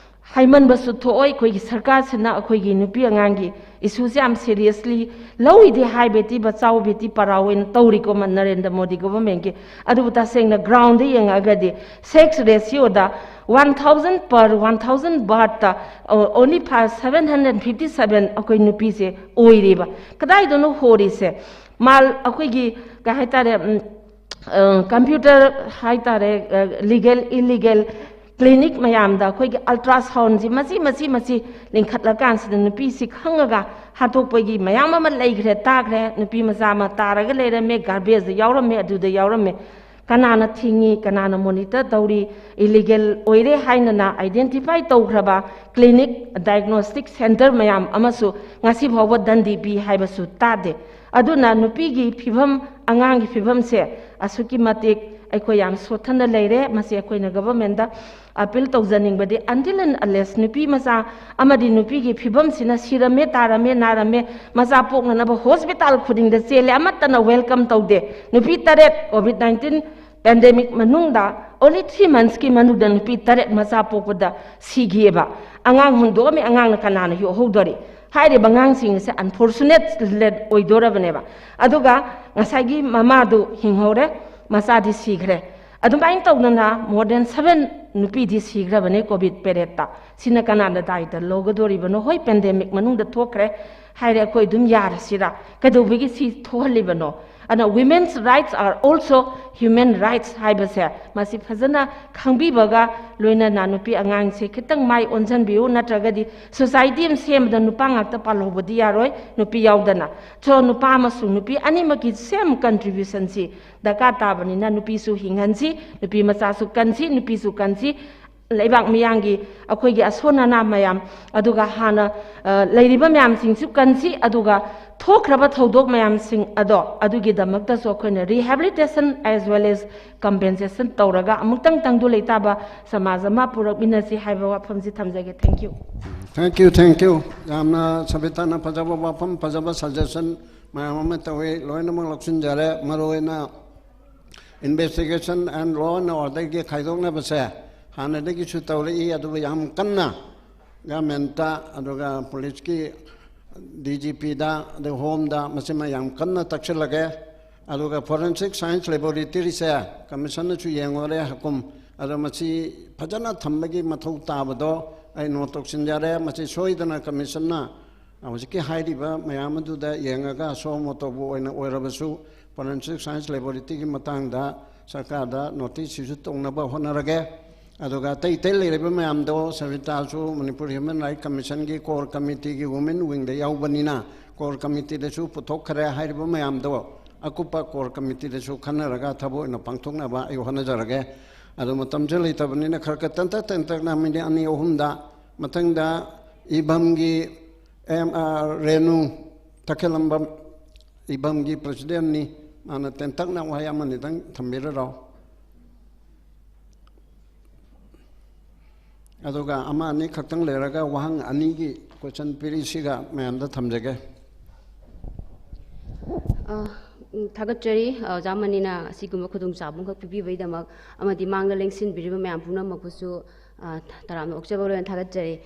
ꯍꯥꯏꯃꯟꯕꯁꯨ ꯊꯣꯛꯑꯣꯏ꯫ ꯑꯩꯈꯣꯏꯒꯤ ꯁꯔꯀꯥꯔꯁꯤꯅ ꯑꯩꯈꯣꯏꯒꯤ ꯅꯨꯄꯤ ꯑꯉꯥꯡꯒꯤ ꯏꯁꯨꯁꯦ ꯌꯥꯝ ꯁꯦꯔꯤꯌꯁꯂꯤ ꯂꯧꯏꯗꯤ ꯍꯥꯏ, ꯕꯦꯇꯤ ꯕꯆꯥꯎ ꯕꯦꯇꯤ ꯄꯔꯥꯎ ꯑꯣꯏꯅ ꯇꯧꯔꯤꯀꯣ ꯃ-, ꯅꯔꯦꯟꯗ꯭ꯔ ꯃꯣꯗꯤ ꯒꯣꯚꯔꯟꯃꯦꯟꯠꯀꯤ꯫ ꯑꯗꯨꯕꯨ ꯇꯁꯦꯡꯅ ꯒ꯭ꯔꯥꯎꯟꯗ ꯌꯦꯡꯉꯛꯑꯒꯗꯤ ꯁꯦꯛꯁ ꯔꯦꯁꯤꯌꯣꯗ one thousand per one thousand birthꯇ only seven hundred fifty seven ꯑꯩꯈꯣꯏ ꯅꯨꯄꯤꯁꯦ ꯑꯣꯏꯔꯤꯕ꯫ ꯀꯗꯥꯏꯗꯅꯣ ꯍꯣꯔꯤꯁꯦ? ꯃꯥꯜ ꯑꯩꯈꯣꯏꯒꯤ ꯀꯩ ꯍꯥꯏꯇꯥꯔꯦ, ꯎꯝ, ꯑ, ꯀꯝꯄ꯭ꯌꯨꯇꯔ ꯍꯥꯏꯇꯥꯔꯦ, ꯑ, ꯂꯤꯒꯦꯜ, ꯏꯂꯤꯒꯦꯜ ꯀ꯭ꯂꯤꯅꯤꯛ ꯃꯌꯥꯝꯗ ꯑꯩꯈꯣꯏꯒꯤ ꯑꯜꯇ꯭ꯔꯥꯁꯥꯎꯟꯁꯤ ꯃꯆꯤ ꯃꯆꯤ ꯃꯆꯤ ꯂꯤꯡꯈꯠꯂꯀꯥꯟꯁꯤꯗ ꯅꯨꯄꯤꯁꯤ ꯈꯪꯉꯒ ꯍꯥꯠꯇꯣꯛꯄꯒꯤ ꯃꯌꯥꯝ ꯑꯃ ꯂꯩꯈ꯭ꯔꯦ, ꯇꯥꯈ꯭ꯔꯦ꯫ ꯅꯨꯄꯤ ꯃꯆꯥ ꯑꯃ ꯇꯥꯔꯒ ꯂꯩꯔꯝꯃꯦ, ꯒꯥꯔꯕꯦꯖꯇ ꯌꯥꯎꯔꯝꯃꯦ, ꯑꯗꯨꯗ ꯌꯥꯎꯔꯝꯃꯦ꯫ ꯀꯅꯥꯅ ꯊꯤꯡꯉꯤ, ꯀꯅꯥꯅ ꯃꯣꯅꯤꯇꯔ ꯇꯧꯔꯤ? ꯏꯂꯤꯒꯦꯜ ꯑꯣꯏꯔꯦ ꯍꯥꯏꯅꯅ ꯑꯥꯏꯗꯦꯟꯇꯤꯐꯥꯏ ꯇꯧꯈ꯭ꯔꯕ ꯀ꯭ꯂꯤꯅꯤꯛ, ꯗꯥꯏꯒꯅꯣꯁꯇꯤꯛ ꯁꯦꯟꯇꯔ ꯃꯌꯥꯝ ꯑꯃꯁꯨ ꯉꯁꯤ ꯐꯥꯎꯕ ꯗꯟꯗꯤ ꯄꯤ ꯍꯥꯏꯕꯁꯨ ꯇꯥꯗꯦ꯫ ꯑꯗꯨꯅ ꯅꯨꯄꯤꯒꯤ ꯐꯤꯕꯝ, ꯑꯉꯥꯡꯒꯤ ꯐꯤꯕꯝꯁꯦ ꯑꯁꯨꯛꯀꯤ ꯃꯇꯤꯛ ꯑꯩꯈꯣꯏ ꯌꯥꯝ ꯁꯣꯠꯊꯅ ꯂꯩꯔꯦ꯫ ꯃꯁꯤ ꯑꯩꯈꯣꯏꯅ ꯒꯚꯔꯟꯃꯦꯟꯠꯇ ꯑꯄꯤꯜ ꯇꯧꯖꯅꯤꯡꯕꯗꯤ, until and unless ꯅꯨꯄꯤ ꯃꯆꯥ ꯑꯃꯗꯤ ꯅꯨꯄꯤꯒꯤ ꯐꯤꯕꯝꯁꯤꯅ ꯁꯤꯔꯝꯃꯦ, ꯇꯥꯔꯝꯃꯦ, ꯅꯥꯔꯝꯃꯦ, ꯃꯆꯥ ꯄꯣꯛꯅꯅꯕ ꯍꯣꯁꯄꯤꯇꯥꯜ ꯈꯨꯗꯤꯡꯗ ꯆꯦꯜꯂꯦ, ꯑꯃꯠꯇꯅ ꯋꯦꯜꯀꯝ ꯇꯧꯗꯦ꯫ ꯅꯨꯄꯤ ꯇꯔꯦꯠ ꯀꯣꯚꯤꯗ ꯅꯥꯏꯟꯇꯤꯟ ꯄꯦꯟꯗꯦꯃꯤꯛ ꯃꯅꯨꯡꯗ, only three monthsꯀꯤ ꯃꯅꯨꯡꯗ ꯅꯨꯄꯤ ꯇꯔꯦꯠ ꯃꯆꯥ ꯄꯣꯛꯄꯗ ꯁꯤꯈꯤꯑꯕ꯫ ꯑꯉꯥꯡ ꯍꯨꯟꯗꯣꯛꯑꯝꯃꯤ, ꯑꯉꯥꯡꯅ ꯀꯅꯥꯅ ꯌꯣꯛꯍꯧꯗꯣꯔꯤ? ꯍꯥꯏꯔꯤꯕ ꯑꯉꯥꯡꯁꯤꯡ ꯑꯁꯦ unfortunate ꯑꯣꯏꯗꯣꯔꯕꯅꯦꯕ꯫ ꯑꯗꯨꯒ ꯉꯁꯥꯏꯒꯤ ꯃꯃꯥꯗꯨ ꯍꯤꯡꯍꯧꯔꯦ, ꯃꯆꯥꯗꯤ ꯁꯤꯈ꯭ꯔꯦ꯫ ꯑꯗꯨꯃꯥꯏꯅ ꯇꯧꯗꯅ more than seven ꯅꯨꯄꯤꯗꯤ ꯁꯤꯈ꯭ꯔꯕꯅꯦ ꯀꯣꯚꯤꯗ ꯄꯦꯔꯦꯠꯇ꯫ ꯁꯤꯅ ꯀꯅꯥꯅ ꯗꯥꯏꯇ ꯂꯧꯒꯗꯣꯔꯤꯕꯅꯣ? ꯍꯣꯏ, ꯄꯦꯟꯗꯦꯃꯤꯛ ꯃꯅꯨꯡꯗ ꯊꯣꯛꯈ꯭ꯔꯦ ꯍꯥꯏꯔꯦ, ꯑꯩꯈꯣꯏ ꯑꯗꯨꯝ ꯌꯥꯔꯁꯤꯔꯥ? ꯀꯩꯗꯧꯕꯒꯤ ꯁꯤ ꯊꯣꯛꯍꯜꯂꯤꯕꯅꯣ? ꯑꯗꯨꯅ women's rights are also human rights ꯍꯥꯏꯕꯁꯦ, ꯃꯁꯤ ꯐꯖꯅ ꯈꯪꯕꯤꯕꯒ ꯂꯣꯏꯅꯅ ꯅꯨꯄꯤ ꯑꯉꯥꯡꯁꯦ ꯈꯤꯇꯪ ꯃꯥꯏ ꯑꯣꯟꯁꯤꯟꯕꯤꯌꯨ, ꯅꯠꯇ꯭ꯔꯒꯗꯤ society ꯑꯃ ꯁꯦꯝꯕꯗ ꯅꯨꯄꯥ ꯉꯥꯛꯇ ꯄꯥꯜꯍꯧꯕꯗꯤ ꯌꯥꯔꯣꯏ, ꯅꯨꯄꯤ ꯌꯥꯎꯗꯅ꯫ So ꯅꯨꯄꯥ ꯑꯃꯁꯨꯡ ꯅꯨꯄꯤ ꯑꯅꯤꯃꯛꯀꯤ same contributionꯁꯤ ꯗꯔꯀꯥꯔ ꯇꯥꯕꯅꯤꯅ ꯅꯨꯄꯤꯁꯨ ꯍꯤꯡꯍꯟꯁꯤ, ꯅꯨꯄꯤ ꯃꯆꯥꯁꯨ ꯀꯟꯁꯤ, ꯅꯨꯄꯤꯁꯨ ꯀꯟꯁꯤ꯫ ꯂꯩꯕꯥꯛ ꯃꯤꯌꯥꯝꯒꯤ ꯑꯩꯈꯣꯏꯒꯤ ꯑꯁꯣꯟ ꯑꯅꯥ ꯃꯌꯥꯝ, ꯑꯗꯨꯒ ꯍꯥꯟꯅ, ꯑ, ꯂꯩꯔꯤꯕ ꯃꯌꯥꯝꯁꯤꯡꯁꯨ ꯀꯟꯁꯤ, ꯑꯗꯨꯒ ꯊꯣꯛꯈ꯭ꯔꯕ ꯊꯧꯗꯣꯛ ꯃꯌꯥꯝꯁꯤꯡ ꯑꯗꯣ, ꯑꯗꯨꯒꯤꯗꯃꯛꯇꯁꯨ ꯑꯩꯈꯣꯏꯅ rehabilitation as well as compensation ꯇꯧꯔꯒ ꯑꯃꯨꯛꯇꯪ ꯇꯪꯗꯨ ꯂꯩꯇꯥꯕ ꯁꯃꯥꯖ ꯑꯃ ꯄꯨꯔꯛꯃꯤꯟꯅꯁꯤ ꯍꯥꯏꯕ ꯋꯥꯐꯝꯁꯤ ꯊꯝꯖꯒꯦ꯫ Thank you꯫ Thank you, thank you꯫ ꯌꯥꯝꯅ ꯁꯕꯤꯇꯥꯅ ꯐꯖꯕ ꯋꯥꯐꯝ, ꯐꯖꯕ suggestion ꯃꯌꯥꯝ ꯑꯃ ꯇꯧꯏ, ꯂꯣꯏꯅꯃꯛ ꯂꯧꯁꯤꯟꯖꯔꯦ꯫ ꯃꯔꯨꯑꯣꯏꯅ investigation and law and orderꯒꯤ ꯈꯥꯏꯗꯣꯛꯅꯕꯁꯦ ꯍꯥꯟꯅꯗꯒꯤꯁꯨ ꯇꯧꯔꯛꯏ, ꯑꯗꯨꯕꯨ ꯌꯥꯝ ꯀꯟꯅ governmentꯇ, ꯑꯗꯨꯒ policeꯀꯤ DGPꯗ, ꯑꯗꯩ homeꯗ ꯃꯁꯤꯃ ꯌꯥꯝ ꯀꯟꯅ ꯇꯛꯁꯤꯜꯂꯒꯦ꯫ ꯑꯗꯨꯒ forensic science laboratoryꯁꯦ commissionꯅꯁꯨ ꯌꯦꯡꯉꯨꯔꯦ ꯍꯥꯀꯨꯝ, ꯑꯗꯣ ꯃꯁꯤ ꯐꯖꯅ ꯊꯝꯕꯒꯤ ꯃꯊꯧ ꯇꯥꯕꯗꯣ ꯑꯩ note ꯇꯧꯁꯤꯟꯖꯔꯦ꯫ ꯃꯁꯤ ꯁꯣꯏꯗꯅ commissionꯅ ꯍꯧꯖꯤꯛꯀꯤ ꯍꯥꯏꯔꯤꯕ ꯃꯌꯥꯝ ꯑꯗꯨꯗ ꯌꯦꯡꯉꯒ suo motoꯕꯨ ꯑꯣꯏꯅ ꯑꯣꯏꯔꯕꯁꯨ forensic science laboratoryꯒꯤ ꯃꯇꯥꯡꯗ ꯁꯔꯀꯥꯔꯗ notice issue ꯇꯧꯅꯕ ꯍꯣꯠꯅꯔꯒꯦ꯫ ꯑꯗꯨꯒ ꯑꯇꯩ ꯑꯇꯩ ꯂꯩꯔꯤꯕ ꯃꯌꯥꯝꯗꯣ ꯁꯕꯤꯇꯥꯁꯨ Manipur Human Rights Commissionꯒꯤ core committeeꯒꯤ women wingꯗ ꯌꯥꯎꯕꯅꯤꯅ core committeeꯗꯁꯨ ꯄꯨꯊꯣꯛꯈ꯭ꯔꯦ꯫ ꯍꯥꯏꯔꯤꯕ ꯃꯌꯥꯝꯗꯣ ꯑꯀꯨꯞꯄ core committeeꯗꯁꯨ ꯈꯟꯅꯔꯒ ꯊꯕꯛ ꯑꯣꯏꯅ ꯄꯥꯡꯊꯣꯛꯅꯕ ꯑꯩ ꯍꯣꯠꯅꯖꯔꯒꯦ꯫ ꯑꯗꯣ ꯃꯇꯝꯁꯦ ꯂꯩꯇꯕꯅꯤꯅ ꯈꯔ ꯈꯔ ꯇꯦꯟꯇꯛ ꯇꯦꯟꯇꯛꯅ minute ꯑꯅꯤ ꯑꯍꯨꯝꯗ, ꯃꯊꯪꯗ ꯏꯕꯝꯒꯤ, ꯑꯦꯝ, ꯑꯥ, ꯔꯦꯅꯨ ꯇꯈꯦꯂꯝꯕꯝ, ꯏꯕꯝꯒꯤ presidentꯅꯤ, ꯃꯥꯅ ꯇꯦꯟꯇꯛꯅ ꯋꯥꯍꯩ ꯑꯃꯅꯤꯗꯪ ꯊꯝꯕꯤꯔꯔꯥꯎ꯫ ꯑꯗꯨꯒ ꯑꯃ ꯑꯅꯤ ꯈꯛꯇꯪ ꯂꯩꯔꯒ ꯋꯥꯍꯪ ꯑꯅꯤꯒꯤ question periodꯁꯤꯒ ꯃꯌꯥꯝꯗ ꯊꯝꯖꯒꯦ꯫ ꯑ, ꯎꯝ, ꯊꯥꯒꯠꯆꯔꯤ, ꯑ, ꯑꯣꯖꯥ ꯃꯅꯤꯅ ꯑꯁꯤꯒꯨꯝꯕ ꯈꯨꯗꯣꯡꯆꯥꯕ ꯑꯃꯈꯛ ꯄꯤꯕꯤꯕꯒꯤꯗꯃꯛ ꯑꯃꯗꯤ ꯃꯥꯡꯗ ꯂꯦꯡꯁꯤꯟꯕꯤꯔꯤꯕ ꯃꯌꯥꯝ ꯄꯨꯝꯅꯃꯛꯄꯨꯁꯨ, ꯑ, ꯇꯔꯥꯝꯅ ꯑꯣꯛꯆꯕ ꯂꯣꯏꯅ ꯊꯥꯒꯠꯆꯔꯤ꯫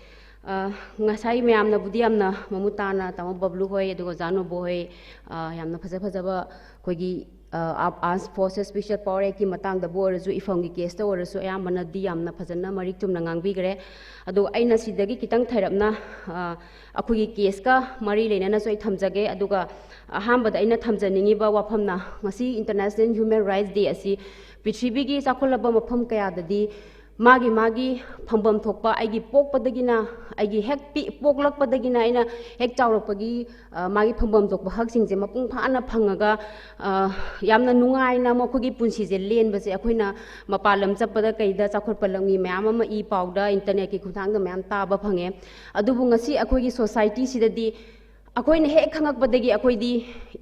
ꯑ, ꯉꯁꯥꯏ ꯃꯌꯥꯝꯅꯕꯨꯗꯤ ꯌꯥꯝꯅ ꯃꯃꯨꯠ ꯇꯥꯅ ꯇꯥꯃꯣ ꯕꯕ꯭ꯂꯨ ꯍꯣꯏ, ꯑꯗꯨꯒ ꯑꯣꯖꯥ ꯅꯣꯕꯣ ꯍꯣꯏ, ꯑ, ꯌꯥꯝꯅ ꯐꯖ ꯐꯖꯕ ꯑꯩꯈꯣꯏꯒꯤ, ꯑ, Armed Forces Special Power Actꯀꯤ ꯃꯇꯥꯡꯗꯕꯨ ꯑꯣꯏꯔꯁꯨ, ꯏꯐꯝꯒꯤ caseꯇ ꯑꯣꯏꯔꯁꯨ ꯑꯌꯥꯝꯕꯅꯗꯤ ꯌꯥꯝꯅ ꯐꯖꯅ ꯃꯔꯤꯛ ꯆꯨꯝꯅ ꯉꯥꯡꯕꯤꯈ꯭ꯔꯦ꯫ ꯑꯗꯨꯒ ꯑꯩꯅ ꯁꯤꯗꯒꯤ ꯈꯤꯇꯪ ꯊꯩꯔꯞꯅ, ꯑ, ꯑꯩꯈꯣꯏꯒꯤ caseꯀ ꯃꯔꯤ ꯂꯩꯅꯅꯁꯨ ꯑꯩ ꯊꯝꯖꯒꯦ꯫ ꯑꯗꯨꯒ ꯑꯍꯥꯟꯕꯗ ꯑꯩꯅ ꯊꯝꯖꯅꯤꯡꯉꯤꯕ ꯋꯥꯐꯝꯅ, ꯉꯁꯤ International Human Rights Day ꯑꯁꯤ ꯄ꯭ꯔꯤꯊꯤꯕꯤꯒꯤ ꯆꯥꯎꯈꯠꯂꯕ ꯃꯐꯝ ꯀꯌꯥꯗꯗꯤ ꯃꯥꯒꯤ ꯃꯥꯒꯤ ꯐꯪꯐꯝ ꯊꯣꯛꯄ, ꯑꯩꯒꯤ ꯄꯣꯛꯄꯗꯒꯤꯅ, ꯑꯩꯒꯤ ꯍꯦꯛ ꯄꯤ-, ꯄꯣꯛꯂꯛꯄꯗꯒꯤꯅ ꯑꯩꯅ ꯍꯦꯛ ꯆꯥꯎꯔꯛꯄꯒꯤ, ꯑ, ꯃꯥꯒꯤ ꯐꯪꯐꯝ ꯊꯣꯛꯄ ꯍꯛꯁꯤꯡꯁꯦ ꯃꯄꯨꯡ ꯐꯥꯅ ꯐꯪꯉꯒ, ꯑ, ꯌꯥꯝꯅ ꯅꯨꯡꯉꯥꯏꯅ ꯃꯈꯣꯏꯒꯤ ꯄꯨꯟꯁꯤꯁꯦ ꯂꯦꯟꯕꯁꯦ ꯑꯩꯈꯣꯏꯅ ꯃꯄꯥꯟ ꯂꯝ ꯆꯠꯄꯗ ꯀꯩꯗ ꯆꯥꯎꯈꯠꯄ ꯂꯝꯒꯤ ꯃꯌꯥꯝ ꯑꯃ ꯏ ꯄꯥꯎꯗ, ꯏꯟꯇꯔꯅꯦꯠꯀꯤ ꯈꯨꯠꯊꯥꯡꯗ ꯃꯌꯥꯝ ꯇꯥꯕ ꯐꯪꯉꯦ꯫ ꯑꯗꯨꯕꯨ ꯉꯁꯤ ꯑꯩꯈꯣꯏꯒꯤ ꯁꯣꯁꯥꯏꯇꯤꯁꯤꯗꯗꯤ ꯑꯩꯈꯣꯏꯅ ꯍꯦꯛ ꯈꯪꯉꯛꯄꯗꯒꯤ ꯑꯩꯈꯣꯏꯗꯤ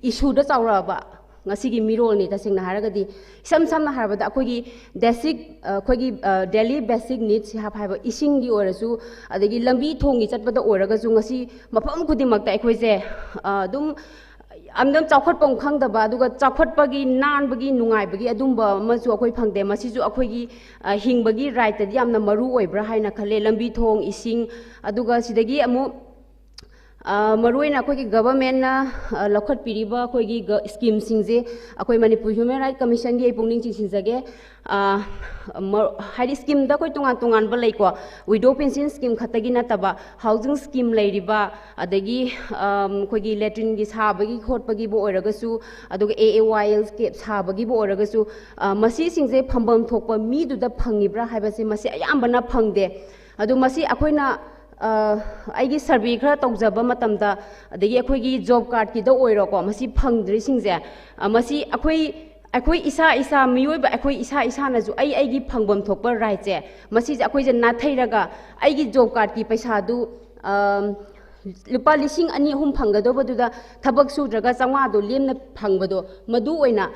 ꯏꯁꯨꯗ ꯆꯥꯎꯔꯛꯑꯕ ꯉꯁꯤꯒꯤ ꯃꯤꯔꯣꯜꯅꯤ꯫ ꯇꯁꯦꯡꯅ ꯍꯥꯏꯔꯒꯗꯤ, ꯏꯁꯝ ꯁꯝꯅ ꯍꯥꯏꯔꯕꯗ, ꯑꯩꯈꯣꯏꯒꯤ ꯕꯦꯁꯤꯛ, ꯑꯩꯈꯣꯏꯒꯤ, ꯑ, ꯗꯦꯂꯤ ꯕꯦꯁꯤꯛ ꯅꯤꯗꯁ ꯍꯥꯏꯕ, ꯏꯁꯤꯡꯒꯤ ꯑꯣꯏꯔꯁꯨ, ꯑꯗꯒꯤ ꯂꯝꯕꯤ ꯊꯣꯡꯒꯤ ꯆꯠꯄꯗ ꯑꯣꯏꯔꯒꯁꯨ, ꯉꯁꯤ ꯃꯐꯝ ꯈꯨꯗꯤꯡꯃꯛꯇ ꯑꯩꯈꯣꯏꯁꯦ, ꯑ, ꯑꯗꯨꯝ ꯌꯥꯝꯅ ꯆꯥꯎꯈꯠꯐꯝ ꯈꯪꯗꯕ, ꯑꯗꯨꯒ ꯆꯥꯎꯈꯠꯄꯒꯤ, ꯅꯥꯟꯕꯒꯤ, ꯅꯨꯡꯉꯥꯏꯕꯒꯤ ꯑꯗꯨꯝꯕ ꯑꯃꯁꯨ ꯑꯩꯈꯣꯏ ꯐꯪꯗꯦ꯫ ꯃꯁꯤꯁꯨ ꯑꯩꯈꯣꯏꯒꯤ, ꯑ, ꯍꯤꯡꯕꯒꯤ ꯔꯥꯏꯠꯇꯗꯤ ꯌꯥꯝꯅ ꯃꯔꯨ ꯑꯣꯏꯕ꯭ꯔꯥ ꯍꯥꯏꯅ ꯈꯜꯂꯦ꯫ ꯂꯝꯕꯤ ꯊꯣꯡ, ꯏꯁꯤꯡ, ꯑꯗꯨꯒ ꯁꯤꯗꯒꯤ ꯑꯃꯨꯛ ꯑ, ꯃꯔꯨꯑꯣꯏꯅ ꯑꯩꯈꯣꯏꯒꯤ ꯒꯚꯔꯟꯃꯦꯟꯠꯅ, ꯑ, ꯂꯧꯈꯠꯄꯤꯔꯤꯕ ꯑꯩꯈꯣꯏꯒꯤ ꯒ-, ꯁ꯭ꯀꯤꯝꯁꯤꯡꯁꯦ ꯑꯩꯈꯣꯏ ꯃꯅꯤꯄꯨꯔ ꯍ꯭ꯌꯨꯃꯦꯟ ꯔꯥꯏꯠ ꯀꯃꯤꯁꯟꯒꯤ ꯑꯩ ꯄꯨꯛꯅꯤꯡ ꯆꯤꯡꯁꯤꯟꯖꯒꯦ꯫ ꯑ, ꯃ-, ꯍꯥꯏꯗꯤ ꯁ꯭ꯀꯤꯝꯗ ꯑꯩꯈꯣꯏ ꯇꯣꯉꯥꯟ ꯇꯣꯉꯥꯟꯕ ꯂꯩꯀꯣ, ꯋꯤꯗꯣ ꯄꯦꯟꯁꯤꯟ ꯁ꯭ꯀꯤꯝ ꯈꯛꯇꯒꯤ ꯅꯠꯇꯕ, ꯍꯥꯎꯁꯤꯡ ꯁ꯭ꯀꯤꯝ ꯂꯩꯔꯤꯕ, ꯑꯗꯒꯤ, ꯑꯝ, ꯑꯩꯈꯣꯏꯒꯤ ꯂꯦꯇ꯭ꯔꯤꯟꯒꯤ ꯁꯥꯕꯒꯤ ꯈꯣꯠꯄꯒꯤꯕꯨ ꯑꯣꯏꯔꯒꯁꯨ, ꯑꯗꯨꯒ ꯑꯦ ꯑꯦ ꯋꯥꯏ ꯑꯦꯜ ꯀꯦꯞ ꯁꯥꯕꯒꯤꯕꯨ ꯑꯣꯏꯔꯒꯁꯨ, ꯑ, ꯃꯁꯤꯁꯤꯡꯁꯦ ꯐꯪꯐꯝ ꯊꯣꯛꯄ ꯃꯤꯗꯨꯗ ꯐꯪꯉꯤꯕ꯭ꯔꯥ ꯍꯥꯏꯕꯁꯦ ꯃꯁꯤ ꯑꯌꯥꯝꯕꯅ ꯐꯪꯗꯦ꯫ ꯑꯗꯣ ꯃꯁꯤ ꯑꯩꯈꯣꯏꯅ, ꯑ, ꯑꯩꯒꯤ ꯁꯔꯚꯦ ꯈꯔ ꯇꯧꯖꯕ ꯃꯇꯝꯗ, ꯑꯗꯒꯤ ꯑꯩꯈꯣꯏꯒꯤ ꯖꯣꯕ ꯀꯥꯔꯗꯀꯤꯗ ꯑꯣꯏꯔꯣꯀꯣ, ꯃꯁꯤ ꯐꯪꯗ꯭ꯔꯤꯁꯤꯡꯁꯦ, ꯑ, ꯃꯁꯤ ꯑꯩꯈꯣꯏ, ꯑꯩꯈꯣꯏ ꯏꯁꯥ ꯏꯁꯥ, ꯃꯤꯑꯣꯏꯕ ꯑꯩꯈꯣꯏ ꯏꯁꯥ ꯏꯁꯥꯅꯁꯨ ꯑꯩ ꯑꯩꯒꯤ ꯐꯪꯐꯝ ꯊꯣꯛꯄ ꯔꯥꯏꯠꯁꯦ, ꯃꯁꯤꯁꯦ ꯑꯩꯈꯣꯏꯁꯦ ꯅꯥꯊꯩꯔꯒ ꯑꯩꯒꯤ ꯖꯣꯕ ꯀꯥꯔꯗꯀꯤ ꯄꯩꯁꯥꯗꯨ, ꯑ, ꯂꯨꯄꯥ ꯂꯤꯁꯤꯡ ꯑꯅꯤ ꯑꯍꯨꯝ ꯐꯪꯒꯗꯧꯕꯗꯨꯗ ꯊꯕꯛ ꯁꯨꯗ꯭ꯔꯒ ꯆꯥꯝꯃꯉꯥꯗꯣ ꯂꯦꯝꯅ ꯐꯪꯕꯗꯣ, ꯃꯗꯨ ꯑꯣꯏꯅ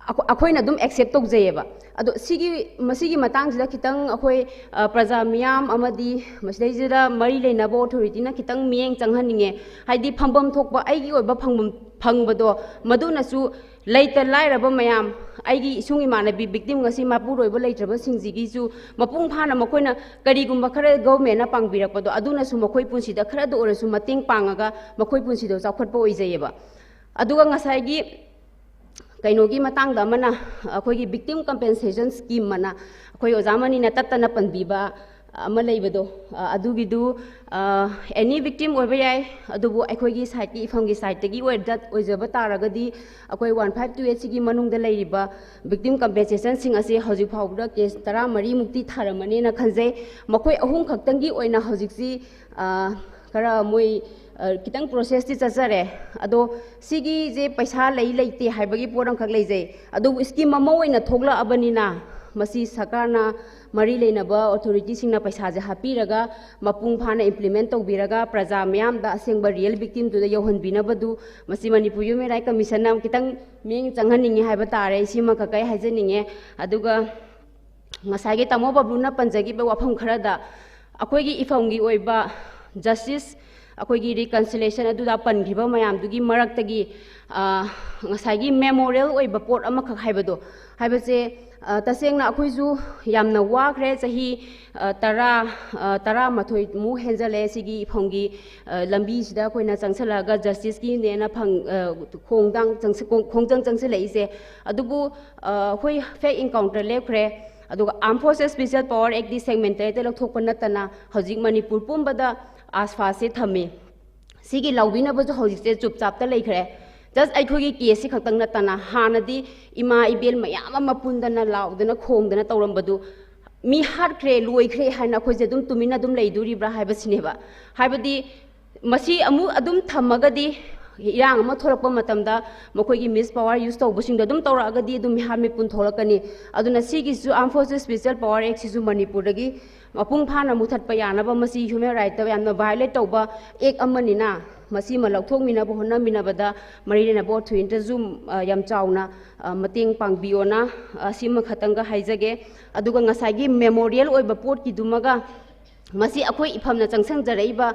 ꯑꯩꯈꯣ-, ꯑꯩꯈꯣꯏꯅ ꯑꯗꯨꯝ ꯑꯦꯛꯁꯦꯞ ꯇꯧꯖꯩꯌꯦꯕ꯫ ꯑꯗꯣ ꯁꯤꯒꯤ, ꯃꯁꯤꯒꯤ ꯃꯇꯥꯡꯁꯤꯗ ꯈꯤꯇꯪ ꯑꯩꯈꯣꯏ, ꯑ, ꯄ꯭ꯔꯖꯥ ꯃꯤꯌꯥꯝ ꯑꯃꯗꯤ ꯃꯁꯤꯗꯩꯁꯤꯗ ꯃꯔꯤ ꯂꯩꯅꯕ ꯑꯣꯊꯣꯔꯤꯇꯤꯅ ꯈꯤꯇꯪ ꯃꯤꯠꯌꯦꯡ ꯆꯪꯍꯟꯅꯤꯡꯉꯦ꯫ ꯍꯥꯏꯗꯤ ꯐꯪꯐꯝ ꯊꯣꯛꯄ ꯑꯩꯒꯤ ꯑꯣꯏꯕ ꯐꯪꯐꯝ ꯐꯪꯕꯗꯣ, ꯃꯗꯨꯅꯁꯨ ꯂꯩꯇ ꯂꯥꯏꯔꯕ ꯃꯌꯥꯝ, ꯑꯩꯒꯤ ꯏꯁꯨꯡ ꯏꯃꯥꯟꯅꯕꯤ ꯚꯤꯛꯇꯤꯝ ꯉꯁꯤ ꯃꯄꯨꯔꯣꯏꯕ ꯂꯩꯇ꯭ꯔꯕꯁꯤꯡꯁꯤꯒꯤꯁꯨ ꯃꯄꯨꯡ ꯐꯥꯅ ꯃꯈꯣꯏꯅ ꯀꯔꯤꯒꯨꯝꯕ ꯈꯔ ꯒꯚꯔꯟꯃꯦꯟꯠꯅ ꯄꯥꯡꯕꯤꯔꯛꯄꯗꯣ, ꯑꯗꯨꯅꯁꯨ ꯃꯈꯣꯏ ꯄꯨꯟꯁꯤꯗ ꯈꯔꯗ ꯑꯣꯏꯔꯁꯨ ꯃꯇꯦꯡ ꯄꯥꯡꯉꯒ ꯃꯈꯣꯏ ꯄꯨꯟꯁꯤꯗꯣ ꯆꯥꯎꯈꯠꯄ ꯑꯣꯏꯖꯩꯌꯦꯕ꯫ ꯑꯗꯨꯒ ꯉꯁꯥꯏꯒꯤ ꯀꯩꯅꯣꯒꯤ ꯃꯇꯥꯡꯗ ꯑꯃꯅ, ꯑꯩꯈꯣꯏꯒꯤ ꯚꯤꯛꯇꯤꯝ ꯀꯝꯄꯦꯟꯁꯦꯁꯟ ꯁ꯭ꯀꯤꯝ ꯑꯅ ꯑꯩꯈꯣꯏ ꯑꯣꯖꯥ ꯃꯅꯤꯅ ꯇꯠꯇꯅ ꯄꯟꯕꯤꯕ, ꯑꯃ ꯂꯩꯕꯗꯣ, ꯑ, ꯑꯗꯨꯒꯤꯗꯨ, ꯑ, any victim ꯑꯣꯏꯕ ꯌꯥꯏ꯫ ꯑꯗꯨꯕꯨ ꯑꯩꯈꯣꯏꯒꯤ ꯁꯥꯏꯠꯀꯤ, ꯏꯐꯝꯒꯤ ꯁꯥꯏꯠꯇꯒꯤ ꯑꯣꯏꯔꯗ-, ꯑꯣꯏꯖꯕ ꯇꯥꯔꯒꯗꯤ, ꯑꯩꯈꯣꯏ ꯋꯥꯟ ꯐꯥꯏꯚ ꯇꯨ ꯑꯩꯠ ꯁꯤꯒꯤ ꯃꯅꯨꯡꯗ ꯂꯩꯔꯤꯕ victim compensationꯁꯤꯡ ꯑꯁꯤ ꯍꯧꯖꯤꯛ ꯐꯥꯎꯕꯗ ꯀꯦꯁ ꯇꯔꯥꯃꯔꯤꯃꯨꯛꯇꯤ ꯊꯥꯔꯝꯃꯅꯤꯅ ꯈꯟꯖꯩ꯫ ꯃꯈꯣꯏ ꯑꯍꯨꯝ ꯈꯛꯇꯪꯒꯤ ꯑꯣꯏꯅ ꯍꯧꯖꯤꯛꯁꯤ, ꯑ, ꯈꯔ ꯃꯣꯏ, ꯑ, ꯈꯤꯇꯪ ꯄ꯭ꯔꯣꯁꯦꯁꯇꯤ ꯆꯠꯆꯔꯦ꯫ ꯑꯗꯣ ꯁꯤꯒꯤꯁꯦ ꯄꯩꯁꯥ ꯂꯩ ꯂꯩꯇꯦ ꯍꯥꯏꯕꯒꯤ ꯄꯣꯠ ꯑꯃꯈꯛ ꯂꯩꯖꯩ꯫ ꯑꯗꯨꯕꯨ ꯁ꯭ꯀꯤꯝ ꯑꯃ ꯑꯣꯏꯅ ꯊꯣꯛꯂꯛꯑꯕꯅꯤꯅ, ꯃꯁꯤ ꯁꯔꯀꯥꯔꯅ, ꯃꯔꯤ ꯂꯩꯅꯕ ꯑꯣꯊꯣꯔꯤꯇꯤꯁꯤꯡꯅ ꯄꯩꯁꯥꯁꯦ ꯍꯥꯞꯄꯤꯔꯒ, ꯃꯄꯨꯡ ꯐꯥꯅ ꯏꯝꯄ꯭ꯂꯤꯃꯦꯟ ꯇꯧꯕꯤꯔꯒ, ꯄ꯭ꯔꯖꯥ ꯃꯤꯌꯥꯝꯗ ꯑꯁꯦꯡꯕ ꯔꯤꯌꯦꯜ ꯚꯤꯛꯇꯤꯝꯗꯨꯗ ꯌꯧꯍꯟꯕꯤꯅꯕꯗꯨ, ꯃꯁꯤ ꯃꯅꯤꯄꯨꯔ ꯍ꯭ꯌꯨꯃꯦꯟ ꯔꯥꯏꯠ ꯀꯃꯤꯁꯟꯅ ꯈꯤꯇꯪ ꯃꯤꯠꯌꯦꯡ ꯆꯪꯍꯟꯅꯤꯡꯉꯤ ꯍꯥꯏꯕ ꯇꯥꯔꯦ꯫ ꯑꯩ ꯁꯤꯃꯈꯛ ꯑꯩ ꯍꯥꯏꯖꯅꯤꯡꯉꯦ꯫ ꯑꯗꯨꯒ ꯉꯁꯥꯏꯒꯤ ꯇꯥꯃꯣ ꯕꯕ꯭ꯂꯨꯅ ꯄꯟꯖꯈꯤꯕ ꯋꯥꯐꯝ ꯈꯔꯗ, ꯑꯩꯈꯣꯏꯒꯤ ꯏꯐꯝꯒꯤ ꯑꯣꯏꯕ ꯖꯁꯇꯤꯁ, ꯑꯩꯈꯣꯏꯒꯤ ꯔꯤꯀꯟꯁꯤꯂꯦꯁꯟ ꯑꯗꯨꯗ ꯄꯟꯈꯤꯕ ꯃꯌꯥꯝꯗꯨꯒꯤ ꯃꯔꯛꯇꯒꯤ, ꯑ, ꯉꯁꯥꯏꯒꯤ ꯃꯦꯃꯣꯔꯤꯌꯦꯜ ꯑꯣꯏꯕ ꯄꯣꯠ ꯑꯃꯈꯛ ꯍꯥꯏꯕꯗꯣ, ꯍꯥꯏꯕꯁꯦ, ꯑ, ꯇꯁꯦꯡꯅ ꯑꯩꯈꯣꯏꯁꯨ ꯌꯥꯝꯅ ꯋꯥꯈ꯭ꯔꯦ꯫ ꯆꯍꯤ, ꯑ, ꯇꯔꯥ, ꯑ, ꯇꯔꯥꯃꯥꯊꯣꯏꯃꯨꯛ ꯍꯦꯟꯖꯜꯂꯦ ꯁꯤꯒꯤ ꯏꯐꯝꯒꯤ, ꯑ, ꯂꯝꯕꯤꯁꯤꯗ ꯑꯩꯈꯣꯏꯅ ꯆꯪꯁꯜꯂꯛꯑꯒ ꯖꯁꯇꯤꯁꯀꯤꯅꯦꯅ ꯐꯪ-, ꯑ, ꯈꯣꯡꯗꯥꯡ ꯆꯪꯁ-, ꯈꯣꯡ-, ꯈꯣꯡꯖꯪ ꯆꯪꯁꯜꯂꯛꯏꯁꯦ꯫ ꯑꯗꯨꯕꯨ, ꯑ, ꯑꯩꯈꯣꯏ ꯐꯦꯛ ꯏꯟꯀꯥꯎꯟꯇꯔ ꯂꯦꯞꯈ꯭ꯔꯦ꯫ ꯑꯗꯨꯒ Armed Forces Special Power Actꯗꯤ ꯁꯦꯛꯃꯦꯟ ꯇꯔꯦꯠꯇ ꯂꯧꯊꯣꯛꯄ ꯅꯠꯇꯅ ꯍꯧꯖꯤꯛ ꯃꯅꯤꯄꯨꯔ ꯄꯨꯝꯕꯗ ꯑꯥꯁꯐꯥꯁꯦ ꯊꯝꯃꯤ꯫ ꯁꯤꯒꯤ ꯂꯧꯕꯤꯅꯕꯁꯨ ꯍꯧꯖꯤꯛꯁꯦ ꯆꯨꯞ ꯆꯥꯞꯇ ꯂꯩꯈ꯭ꯔꯦ꯫ ꯖꯁ ꯑꯩꯈꯣꯏꯒꯤ ꯀꯦꯁꯁꯤ ꯈꯛꯇꯪ ꯅꯠꯇꯅ ꯍꯥꯟꯅꯗꯤ ꯏꯃꯥ ꯏꯕꯦꯜ ꯃꯌꯥꯝ ꯑꯃ ꯄꯨꯟꯗꯅ ꯂꯥꯎꯗꯅ ꯈꯣꯡꯗꯅ ꯇꯧꯔꯝꯕꯗꯨ, ꯃꯤ ꯍꯥꯠꯈ꯭ꯔꯦ, ꯂꯣꯏꯈ꯭ꯔꯦ ꯍꯥꯏꯅ ꯑꯩꯈꯣꯏꯁꯦ ꯑꯗꯨꯝ ꯇꯨꯃꯤꯟꯅ ꯑꯗꯨꯝ ꯂꯩꯗꯣꯔꯤꯕ꯭ꯔꯥ ꯍꯥꯏꯕꯁꯤꯅꯦꯕ꯫ ꯍꯥꯏꯕꯗꯤ ꯃꯁꯤ ꯑꯃꯨꯛ ꯑꯗꯨꯝ ꯊꯝꯃꯒꯗꯤ, ꯏꯔꯥꯡ ꯑꯃ ꯊꯣꯛꯂꯛꯄ ꯃꯇꯝꯗ ꯃꯈꯣꯏꯒꯤ ꯃꯤꯁ ꯄꯥꯋꯔ ꯌꯨꯁ ꯇꯧꯕꯁꯤꯡꯗꯣ ꯑꯗꯨꯝ ꯇꯧꯔꯛꯑꯒꯗꯤ ꯑꯗꯨꯝ ꯃꯤꯍꯥꯠ ꯃꯤꯄꯨꯟ ꯊꯣꯛꯂꯛꯀꯅꯤ꯫ ꯑꯗꯨꯅ ꯁꯤꯒꯤꯁꯨ Armed Forces Special Power Actꯁꯤꯁꯨ ꯃꯅꯤꯄꯨꯔꯗꯒꯤ ꯃꯄꯨꯡ ꯐꯥꯅ ꯃꯨꯊꯠꯄ ꯌꯥꯅꯕ, ꯃꯁꯤ ꯍ꯭ꯌꯨꯃꯦꯟ ꯔꯥꯏꯠꯇ ꯌꯥꯝꯅ ꯚꯥꯏꯑꯣꯂꯦꯠ ꯇꯧꯕ ꯑꯦꯛ ꯑꯃꯅꯤꯅ, ꯃꯁꯤꯃ ꯂꯧꯊꯣꯛꯃꯤꯟꯅꯕ ꯍꯣꯠꯅꯃꯤꯟꯅꯕꯗ ꯃꯔꯤ ꯂꯩꯅꯕ ꯑꯣꯊꯣꯔꯤꯇꯤꯗꯁꯨ, ꯑ, ꯌꯥꯝ ꯆꯥꯎꯅ, ꯑ, ꯃꯇꯦꯡ ꯄꯥꯡꯕꯤꯌꯣꯅ, ꯑ, ꯁꯤꯃꯈꯛꯇꯪꯒ ꯍꯥꯏꯖꯒꯦ꯫ ꯑꯗꯨꯒ ꯉꯁꯥꯏꯒꯤ ꯃꯦꯃꯣꯔꯤꯌꯦꯜ ꯑꯣꯏꯕ ꯄꯣꯠꯀꯤꯗꯨꯃꯒ, ꯃꯁꯤ ꯑꯩꯈꯣꯏ ꯏꯐꯝꯅ ꯆꯪꯁꯤꯟꯖꯔꯛꯏꯕ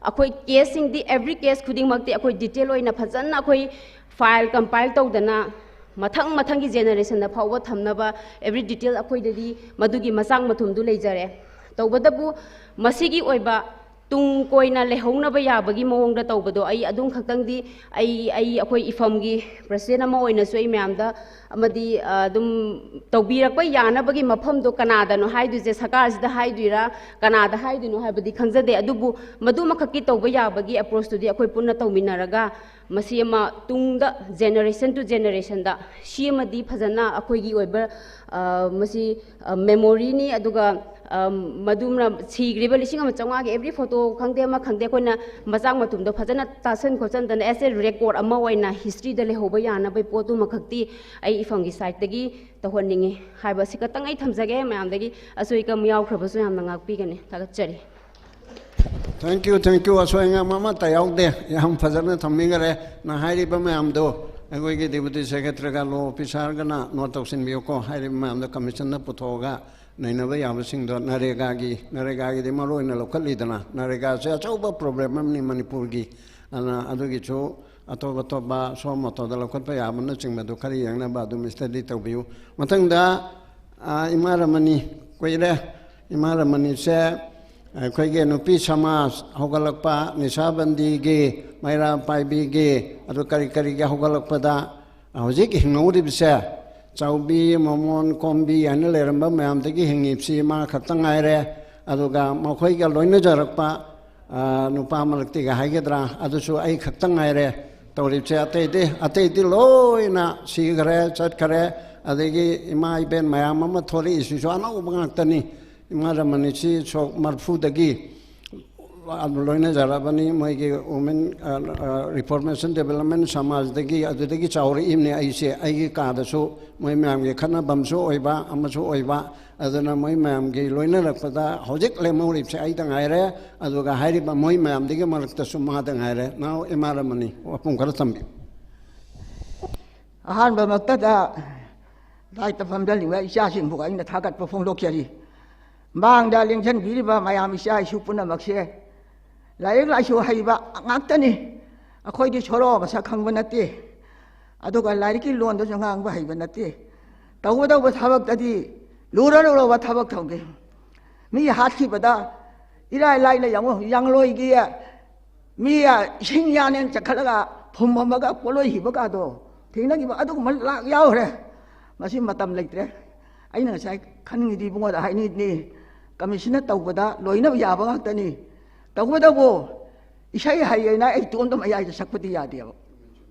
ꯑꯩꯈꯣꯏ ꯀꯦꯁꯁꯤꯡꯗꯤ, ꯑꯦꯕ꯭ꯔꯤ ꯀꯦꯁ ꯈꯨꯗꯤꯡꯃꯛꯇꯤ ꯑꯩꯈꯣꯏ ꯗꯤꯇꯦꯜ ꯑꯣꯏꯅ ꯐꯖꯅ ꯑꯩꯈꯣꯏ ꯐꯥꯏꯜ ꯀꯝꯄꯥꯏꯜ ꯇꯧꯗꯅ ꯃꯊꯪ ꯃꯊꯪꯒꯤ ꯖꯦꯅꯦꯔꯦꯁꯟꯗ ꯐꯥꯎꯕ ꯊꯝꯅꯕ ꯑꯦꯕ꯭ꯔꯤ ꯗꯤꯇꯦꯜ ꯑꯩꯈꯣꯏꯗꯗꯤ ꯃꯗꯨꯒꯤ ꯃꯆꯥꯛ ꯃꯊꯨꯝꯗꯨ ꯂꯩꯖꯔꯦ꯫ ꯇꯧꯕꯇꯕꯨ ꯃꯁꯤꯒꯤ ꯑꯣꯏꯕ ꯇꯨꯡ ꯀꯣꯏꯅ ꯂꯩꯍꯧꯅꯕ ꯌꯥꯕꯒꯤ ꯃꯑꯣꯡꯗ ꯇꯧꯕꯗꯣ ꯑꯩ ꯑꯗꯨꯝ ꯈꯛꯇꯪꯗꯤ, ꯑꯩ, ꯑꯩ ꯑꯩꯈꯣꯏ ꯏꯐꯝꯒꯤ ꯄ꯭ꯔꯁꯤꯗꯦꯟ ꯑꯃ ꯑꯣꯏꯅꯁꯨ ꯑꯩ ꯃꯌꯥꯝꯗ ꯑꯃꯗꯤ ꯑ, ꯑꯗꯨꯝ ꯇꯧꯕꯤꯔꯛꯄ ꯌꯥꯅꯕꯒꯤ ꯃꯐꯝꯗꯣ ꯀꯅꯥꯗꯅꯣ ꯍꯥꯏꯗꯣꯏꯁꯦ? ꯁꯔꯀꯥꯔꯁꯤꯗ ꯍꯥꯏꯗꯣꯏꯔꯥ, ꯀꯅꯥꯗ ꯍꯥꯏꯗꯣꯏꯅꯣ ꯍꯥꯏꯕꯗꯤ ꯈꯪꯖꯗꯦ꯫ ꯑꯗꯨꯕꯨ ꯃꯗꯨꯃꯈꯛꯀꯤ ꯇꯧꯕ ꯌꯥꯕꯒꯤ ꯑꯦꯄ꯭ꯔꯣꯆꯇꯨꯗꯤ ꯑꯩꯈꯣꯏ ꯄꯨꯟꯅ ꯇꯧꯃꯤꯟꯅꯔꯒ ꯃꯁꯤ ꯑꯃ ꯇꯨꯡꯗ, ꯖꯦꯅꯦꯔꯦꯁꯟ ꯇꯨ ꯖꯦꯅꯦꯔꯦꯁꯟꯗ ꯁꯤ ꯑꯃꯗꯤ ꯐꯖꯅ ꯑꯩꯈꯣꯏꯒꯤ ꯑꯣꯏꯕ, ꯑ, ꯃꯁꯤ, ꯑ, ꯃꯦꯃꯣꯔꯤꯅꯤ꯫ ꯑꯗꯨꯒ, ꯑ, ꯃꯗꯨꯅ ꯁꯤꯈ꯭ꯔꯤꯕ ꯂꯤꯁꯤꯡ ꯑꯃ ꯆꯥꯝꯃꯉꯥꯒꯤ ꯑꯦꯕ꯭ꯔꯤ ꯐꯣꯇꯣ ꯈꯪꯗꯦ, ꯑꯃ ꯈꯪꯗꯦ, ꯑꯩꯈꯣꯏꯅ ꯃꯆꯥꯛ ꯃꯊꯨꯝꯗꯣ ꯐꯖꯅ ꯇꯥꯁꯟ ꯈꯣꯠꯆꯟꯗꯅ ꯑꯦꯁ ꯑꯦ ꯔꯦꯀꯣꯔꯗ ꯑꯃ ꯑꯣꯏꯅ ꯍꯤꯁꯇ꯭ꯔꯤꯗ ꯂꯩꯍꯧꯕ ꯌꯥꯅꯕꯒꯤ ꯄꯣꯠꯇꯨꯃꯈꯛꯇꯤ ꯑꯩ ꯏꯐꯝꯒꯤ ꯁꯥꯏꯠꯇꯒꯤ ꯇꯧꯍꯟꯅꯤꯡꯉꯤ ꯍꯥꯏꯕ ꯑꯁꯤ ꯈꯛꯇꯪ ꯑꯩ ꯊꯝꯖꯒꯦ꯫ ꯃꯌꯥꯝꯗꯒꯤ ꯑꯁꯣꯏ ꯑꯀꯝ ꯌꯥꯎꯈ꯭ꯔꯕꯁꯨ ꯌꯥꯝꯅ ꯉꯥꯛꯄꯤꯒꯅꯤ꯫ ꯊꯥꯒꯠꯆꯔꯤ꯫ Thank you, thank you꯫ ꯑꯁꯣꯏ ꯑꯉꯥꯝ ꯑꯃꯠꯇ ꯌꯥꯎꯗꯦ꯫ ꯌꯥꯝ ꯐꯖꯅ ꯊꯝꯕꯤꯈꯔꯦ꯫ ꯅꯪ ꯍꯥꯏꯔꯤꯕ ꯃꯌꯥꯝꯗꯣ ꯑꯩꯈꯣꯏꯒꯤ ꯗꯤꯄꯨꯇꯤ ꯁꯦꯀ꯭ꯔꯦꯇꯔꯤꯒ ꯂꯣ ꯑꯣꯐꯤꯁꯥꯔꯒꯅ ꯅꯣꯠ ꯇꯧꯁꯤꯟꯕꯤꯌꯨꯀꯣ꯫ ꯍꯥꯏꯔꯤꯕ ꯃꯌꯥꯝꯗꯣ ꯀꯃꯤꯁꯟꯅ ꯄꯨꯊꯣꯛꯑꯒ ꯅꯩꯅꯕ ꯌꯥꯕꯁꯤꯡꯗꯣ ꯅꯔꯦꯒꯥꯒꯤ, ꯅꯔꯦꯒꯥꯒꯤꯗꯤ ꯃꯔꯨ ꯑꯣꯏꯅ ꯂꯧꯈꯠꯂꯤꯗꯅ, ꯅꯔꯦꯒꯥꯁꯦ ꯑꯆꯧꯕ ꯄ꯭ꯔꯣꯕ꯭ꯂꯦꯝ ꯑꯃꯅꯤ ꯃꯅꯤꯄꯨꯔꯒꯤ꯫ ꯑꯗꯨꯅ ꯑꯗꯨꯒꯤꯁꯨ ꯑꯇꯣꯞ ꯑꯇꯣꯞꯄ ꯁꯣ ꯃꯣꯇꯣꯗ ꯂꯧꯈꯠꯄ ꯌꯥꯕꯅꯆꯤꯡꯕꯗꯨ ꯈꯔ ꯌꯦꯡꯅꯕ ꯑꯗꯨꯝ ꯁ꯭ꯇꯗꯤ ꯇꯧꯕꯤꯌꯨ꯫ ꯃꯊꯪꯗ, ꯑ, ꯏꯃꯥ ꯔꯃꯅꯤ꯫ ꯀꯨꯏꯔꯦ ꯏꯃꯥ ꯔꯃꯅꯤꯁꯦ꯫ ꯑꯩꯈꯣꯏꯒꯤ ꯅꯨꯄꯤ ꯁꯃꯥꯖ ꯍꯧꯒꯠꯂꯛꯄ, ꯅꯤꯁꯥꯕꯟꯗꯤꯒꯤ, ꯃꯩꯔꯥ ꯄꯥꯏꯕꯤꯒꯤ, ꯑꯗꯨ ꯀꯔꯤ ꯀꯔꯤꯒꯤ ꯍꯧꯒꯠꯂꯛꯄꯗ ꯍꯧꯖꯤꯛ ꯍꯤꯡꯍꯧꯔꯤꯕꯁꯦ ꯆꯥꯎꯕꯤ, ꯃꯃꯣꯟ, ꯀꯣꯝꯕꯤ ꯍꯥꯏꯅ ꯂꯩꯔꯝꯕ ꯃꯌꯥꯝꯗꯒꯤ ꯍꯤꯡꯉꯤꯕꯁꯤ ꯃꯥ ꯈꯛꯇ ꯉꯥꯏꯔꯦ꯫ ꯑꯗꯨꯒ ꯃꯈꯣꯏꯒ ꯂꯣꯏꯅꯖꯔꯛꯄ, ꯑ, ꯅꯨꯄꯥ ꯃꯔꯛꯇꯤꯒ ꯍꯥꯏꯒꯗ꯭ꯔꯥ, ꯑꯗꯨꯁꯨ ꯑꯩ ꯈꯛꯇ ꯉꯥꯏꯔꯦ ꯇꯧꯔꯤꯕꯁꯦ꯫ ꯑꯇꯩꯗꯤ, ꯑꯇꯩꯗꯤ ꯂꯣꯏꯅ ꯁꯤꯈ꯭ꯔꯦ, ꯆꯠꯈ꯭ꯔꯦ꯫ ꯑꯗꯒꯤ ꯏꯃꯥ ꯏꯕꯦꯟ ꯃꯌꯥꯝ ꯑꯃ ꯊꯣꯛꯂꯛꯏꯁꯤꯁꯨ ꯑꯅꯧꯕ ꯉꯥꯛꯇꯅꯤ꯫ ꯏꯃꯥ ꯔꯃꯅꯤꯁꯤ ꯁꯣꯛ ꯃꯔꯐꯨꯗꯒꯤ ꯂꯣꯏꯅꯖꯔꯕꯅꯤ꯫ ꯃꯣꯏꯒꯤ ꯋꯨꯃꯦꯟ, ꯑ, ꯑ, ꯔꯤꯐꯣꯔꯃꯦꯁꯟ ꯗꯦꯕꯂꯞꯃꯦꯟ ꯁꯃꯥꯖꯗꯒꯤ, ꯑꯗꯨꯗꯒꯤ ꯆꯥꯎꯔꯛꯏꯕꯅꯤ ꯑꯩꯁꯦ꯫ ꯑꯩꯒꯤ ꯀꯥꯗꯁꯨ ꯃꯣꯏ ꯃꯌꯥꯝꯒꯤ ꯈꯠꯅꯐꯝꯁꯨ ꯑꯣꯏꯕ, ꯑꯃꯁꯨ ꯑꯣꯏꯕ꯫ ꯑꯗꯨꯅ ꯃꯣꯏ ꯃꯌꯥꯝꯒꯤ ꯂꯣꯏꯅꯔꯛꯄꯗ ꯍꯧꯖꯤꯛ ꯂꯦꯝꯍꯧꯔꯤꯕꯁꯦ ꯑꯩꯗ ꯉꯥꯏꯔꯦ꯫ ꯑꯗꯨꯒ ꯍꯥꯏꯔꯤꯕ ꯃꯣꯏ ꯃꯌꯥꯝꯗꯒꯤ ꯃꯔꯛꯇꯁꯨ ꯃꯥꯗ ꯉꯥꯏꯔꯦ꯫ ꯅꯥꯎ ꯏꯃꯥ ꯔꯃꯅꯤ, ꯋꯥꯐꯝ ꯈꯔ ꯊꯝꯕꯤꯌꯨ꯫ ꯑꯍꯥꯟꯕꯃꯛꯇꯗ ꯂꯥꯏ ꯇꯝꯐꯝꯗ ꯂꯩꯕ ꯏꯆꯥꯁꯤꯡꯕꯨ ꯑꯩꯅ ꯊꯥꯒꯠꯄ ꯐꯣꯡꯗꯣꯛꯆꯔꯤ꯫ ꯃꯥꯡꯗ ꯂꯦꯡꯁꯤꯟꯕꯤꯔꯤꯕ ꯃꯌꯥꯝ ꯏꯆꯥ ꯏꯁꯨ ꯄꯨꯝꯅꯃꯛꯁꯦ ꯂꯥꯏꯔꯤꯛ ꯂꯥꯏꯁꯨ ꯍꯩꯕ ꯉꯥꯛꯇꯅꯤ꯫ ꯑꯩꯈꯣꯏꯗꯤ ꯁꯣꯔꯣ ꯃꯁꯛ ꯈꯪꯕ ꯅꯠꯇꯦ, ꯑꯗꯨꯒ ꯂꯥꯏꯔꯤꯛꯀꯤ ꯂꯣꯟꯗꯁꯨ ꯉꯥꯡꯕ ꯍꯩꯕ ꯅꯠꯇꯦ꯫ ꯇꯧꯒꯗꯧꯕ ꯊꯕꯛꯇꯗꯤ ꯂꯨꯔ ꯂꯨꯔꯕ ꯊꯕꯛ ꯇꯧꯒꯦ꯫ ꯃꯤ ꯍꯥꯠꯈꯤꯕꯗ ꯏꯔꯥꯏ ꯂꯥꯏꯅ ꯌꯦꯡꯉꯨ, ꯌꯥꯡꯂꯣꯏꯒꯤ ꯃꯤ ꯏꯁꯤꯡ ꯌꯥꯅꯦꯅ ꯆꯠꯈꯠꯂꯒ ꯐꯨꯝꯃꯝꯃꯒ ꯄꯣꯠꯂꯣꯏ ꯍꯤꯕꯀꯥꯗꯣ ꯊꯦꯡꯅꯈꯤꯕ ꯑꯗꯨꯒꯨꯝꯕ ꯂꯥꯛ ꯌꯥꯎꯈ꯭ꯔꯦ꯫ ꯃꯁꯤ ꯃꯇꯝ ꯂꯩꯇ꯭ꯔꯦ꯫ ꯑꯩꯅ ꯉꯁꯥꯏ ꯈꯟꯅꯤꯡꯉꯤꯗꯤ ꯏꯕꯨꯡꯉꯣꯗ ꯍꯥꯏꯅꯤꯡꯉꯤꯗꯤ, ꯀꯃꯤꯁꯟꯅ ꯇꯧꯕꯗ ꯂꯣꯏꯅꯕ ꯌꯥꯕ ꯉꯥꯛꯇꯅꯤ꯫ ꯇꯧꯕꯇꯕꯨ ꯏꯁꯩ ꯍꯩꯌꯦꯅ ꯑꯩ ꯏꯇꯣꯝꯇ ꯃꯌꯥꯏꯗ ꯁꯛꯄꯗꯤ ꯌꯥꯗꯦꯕ꯫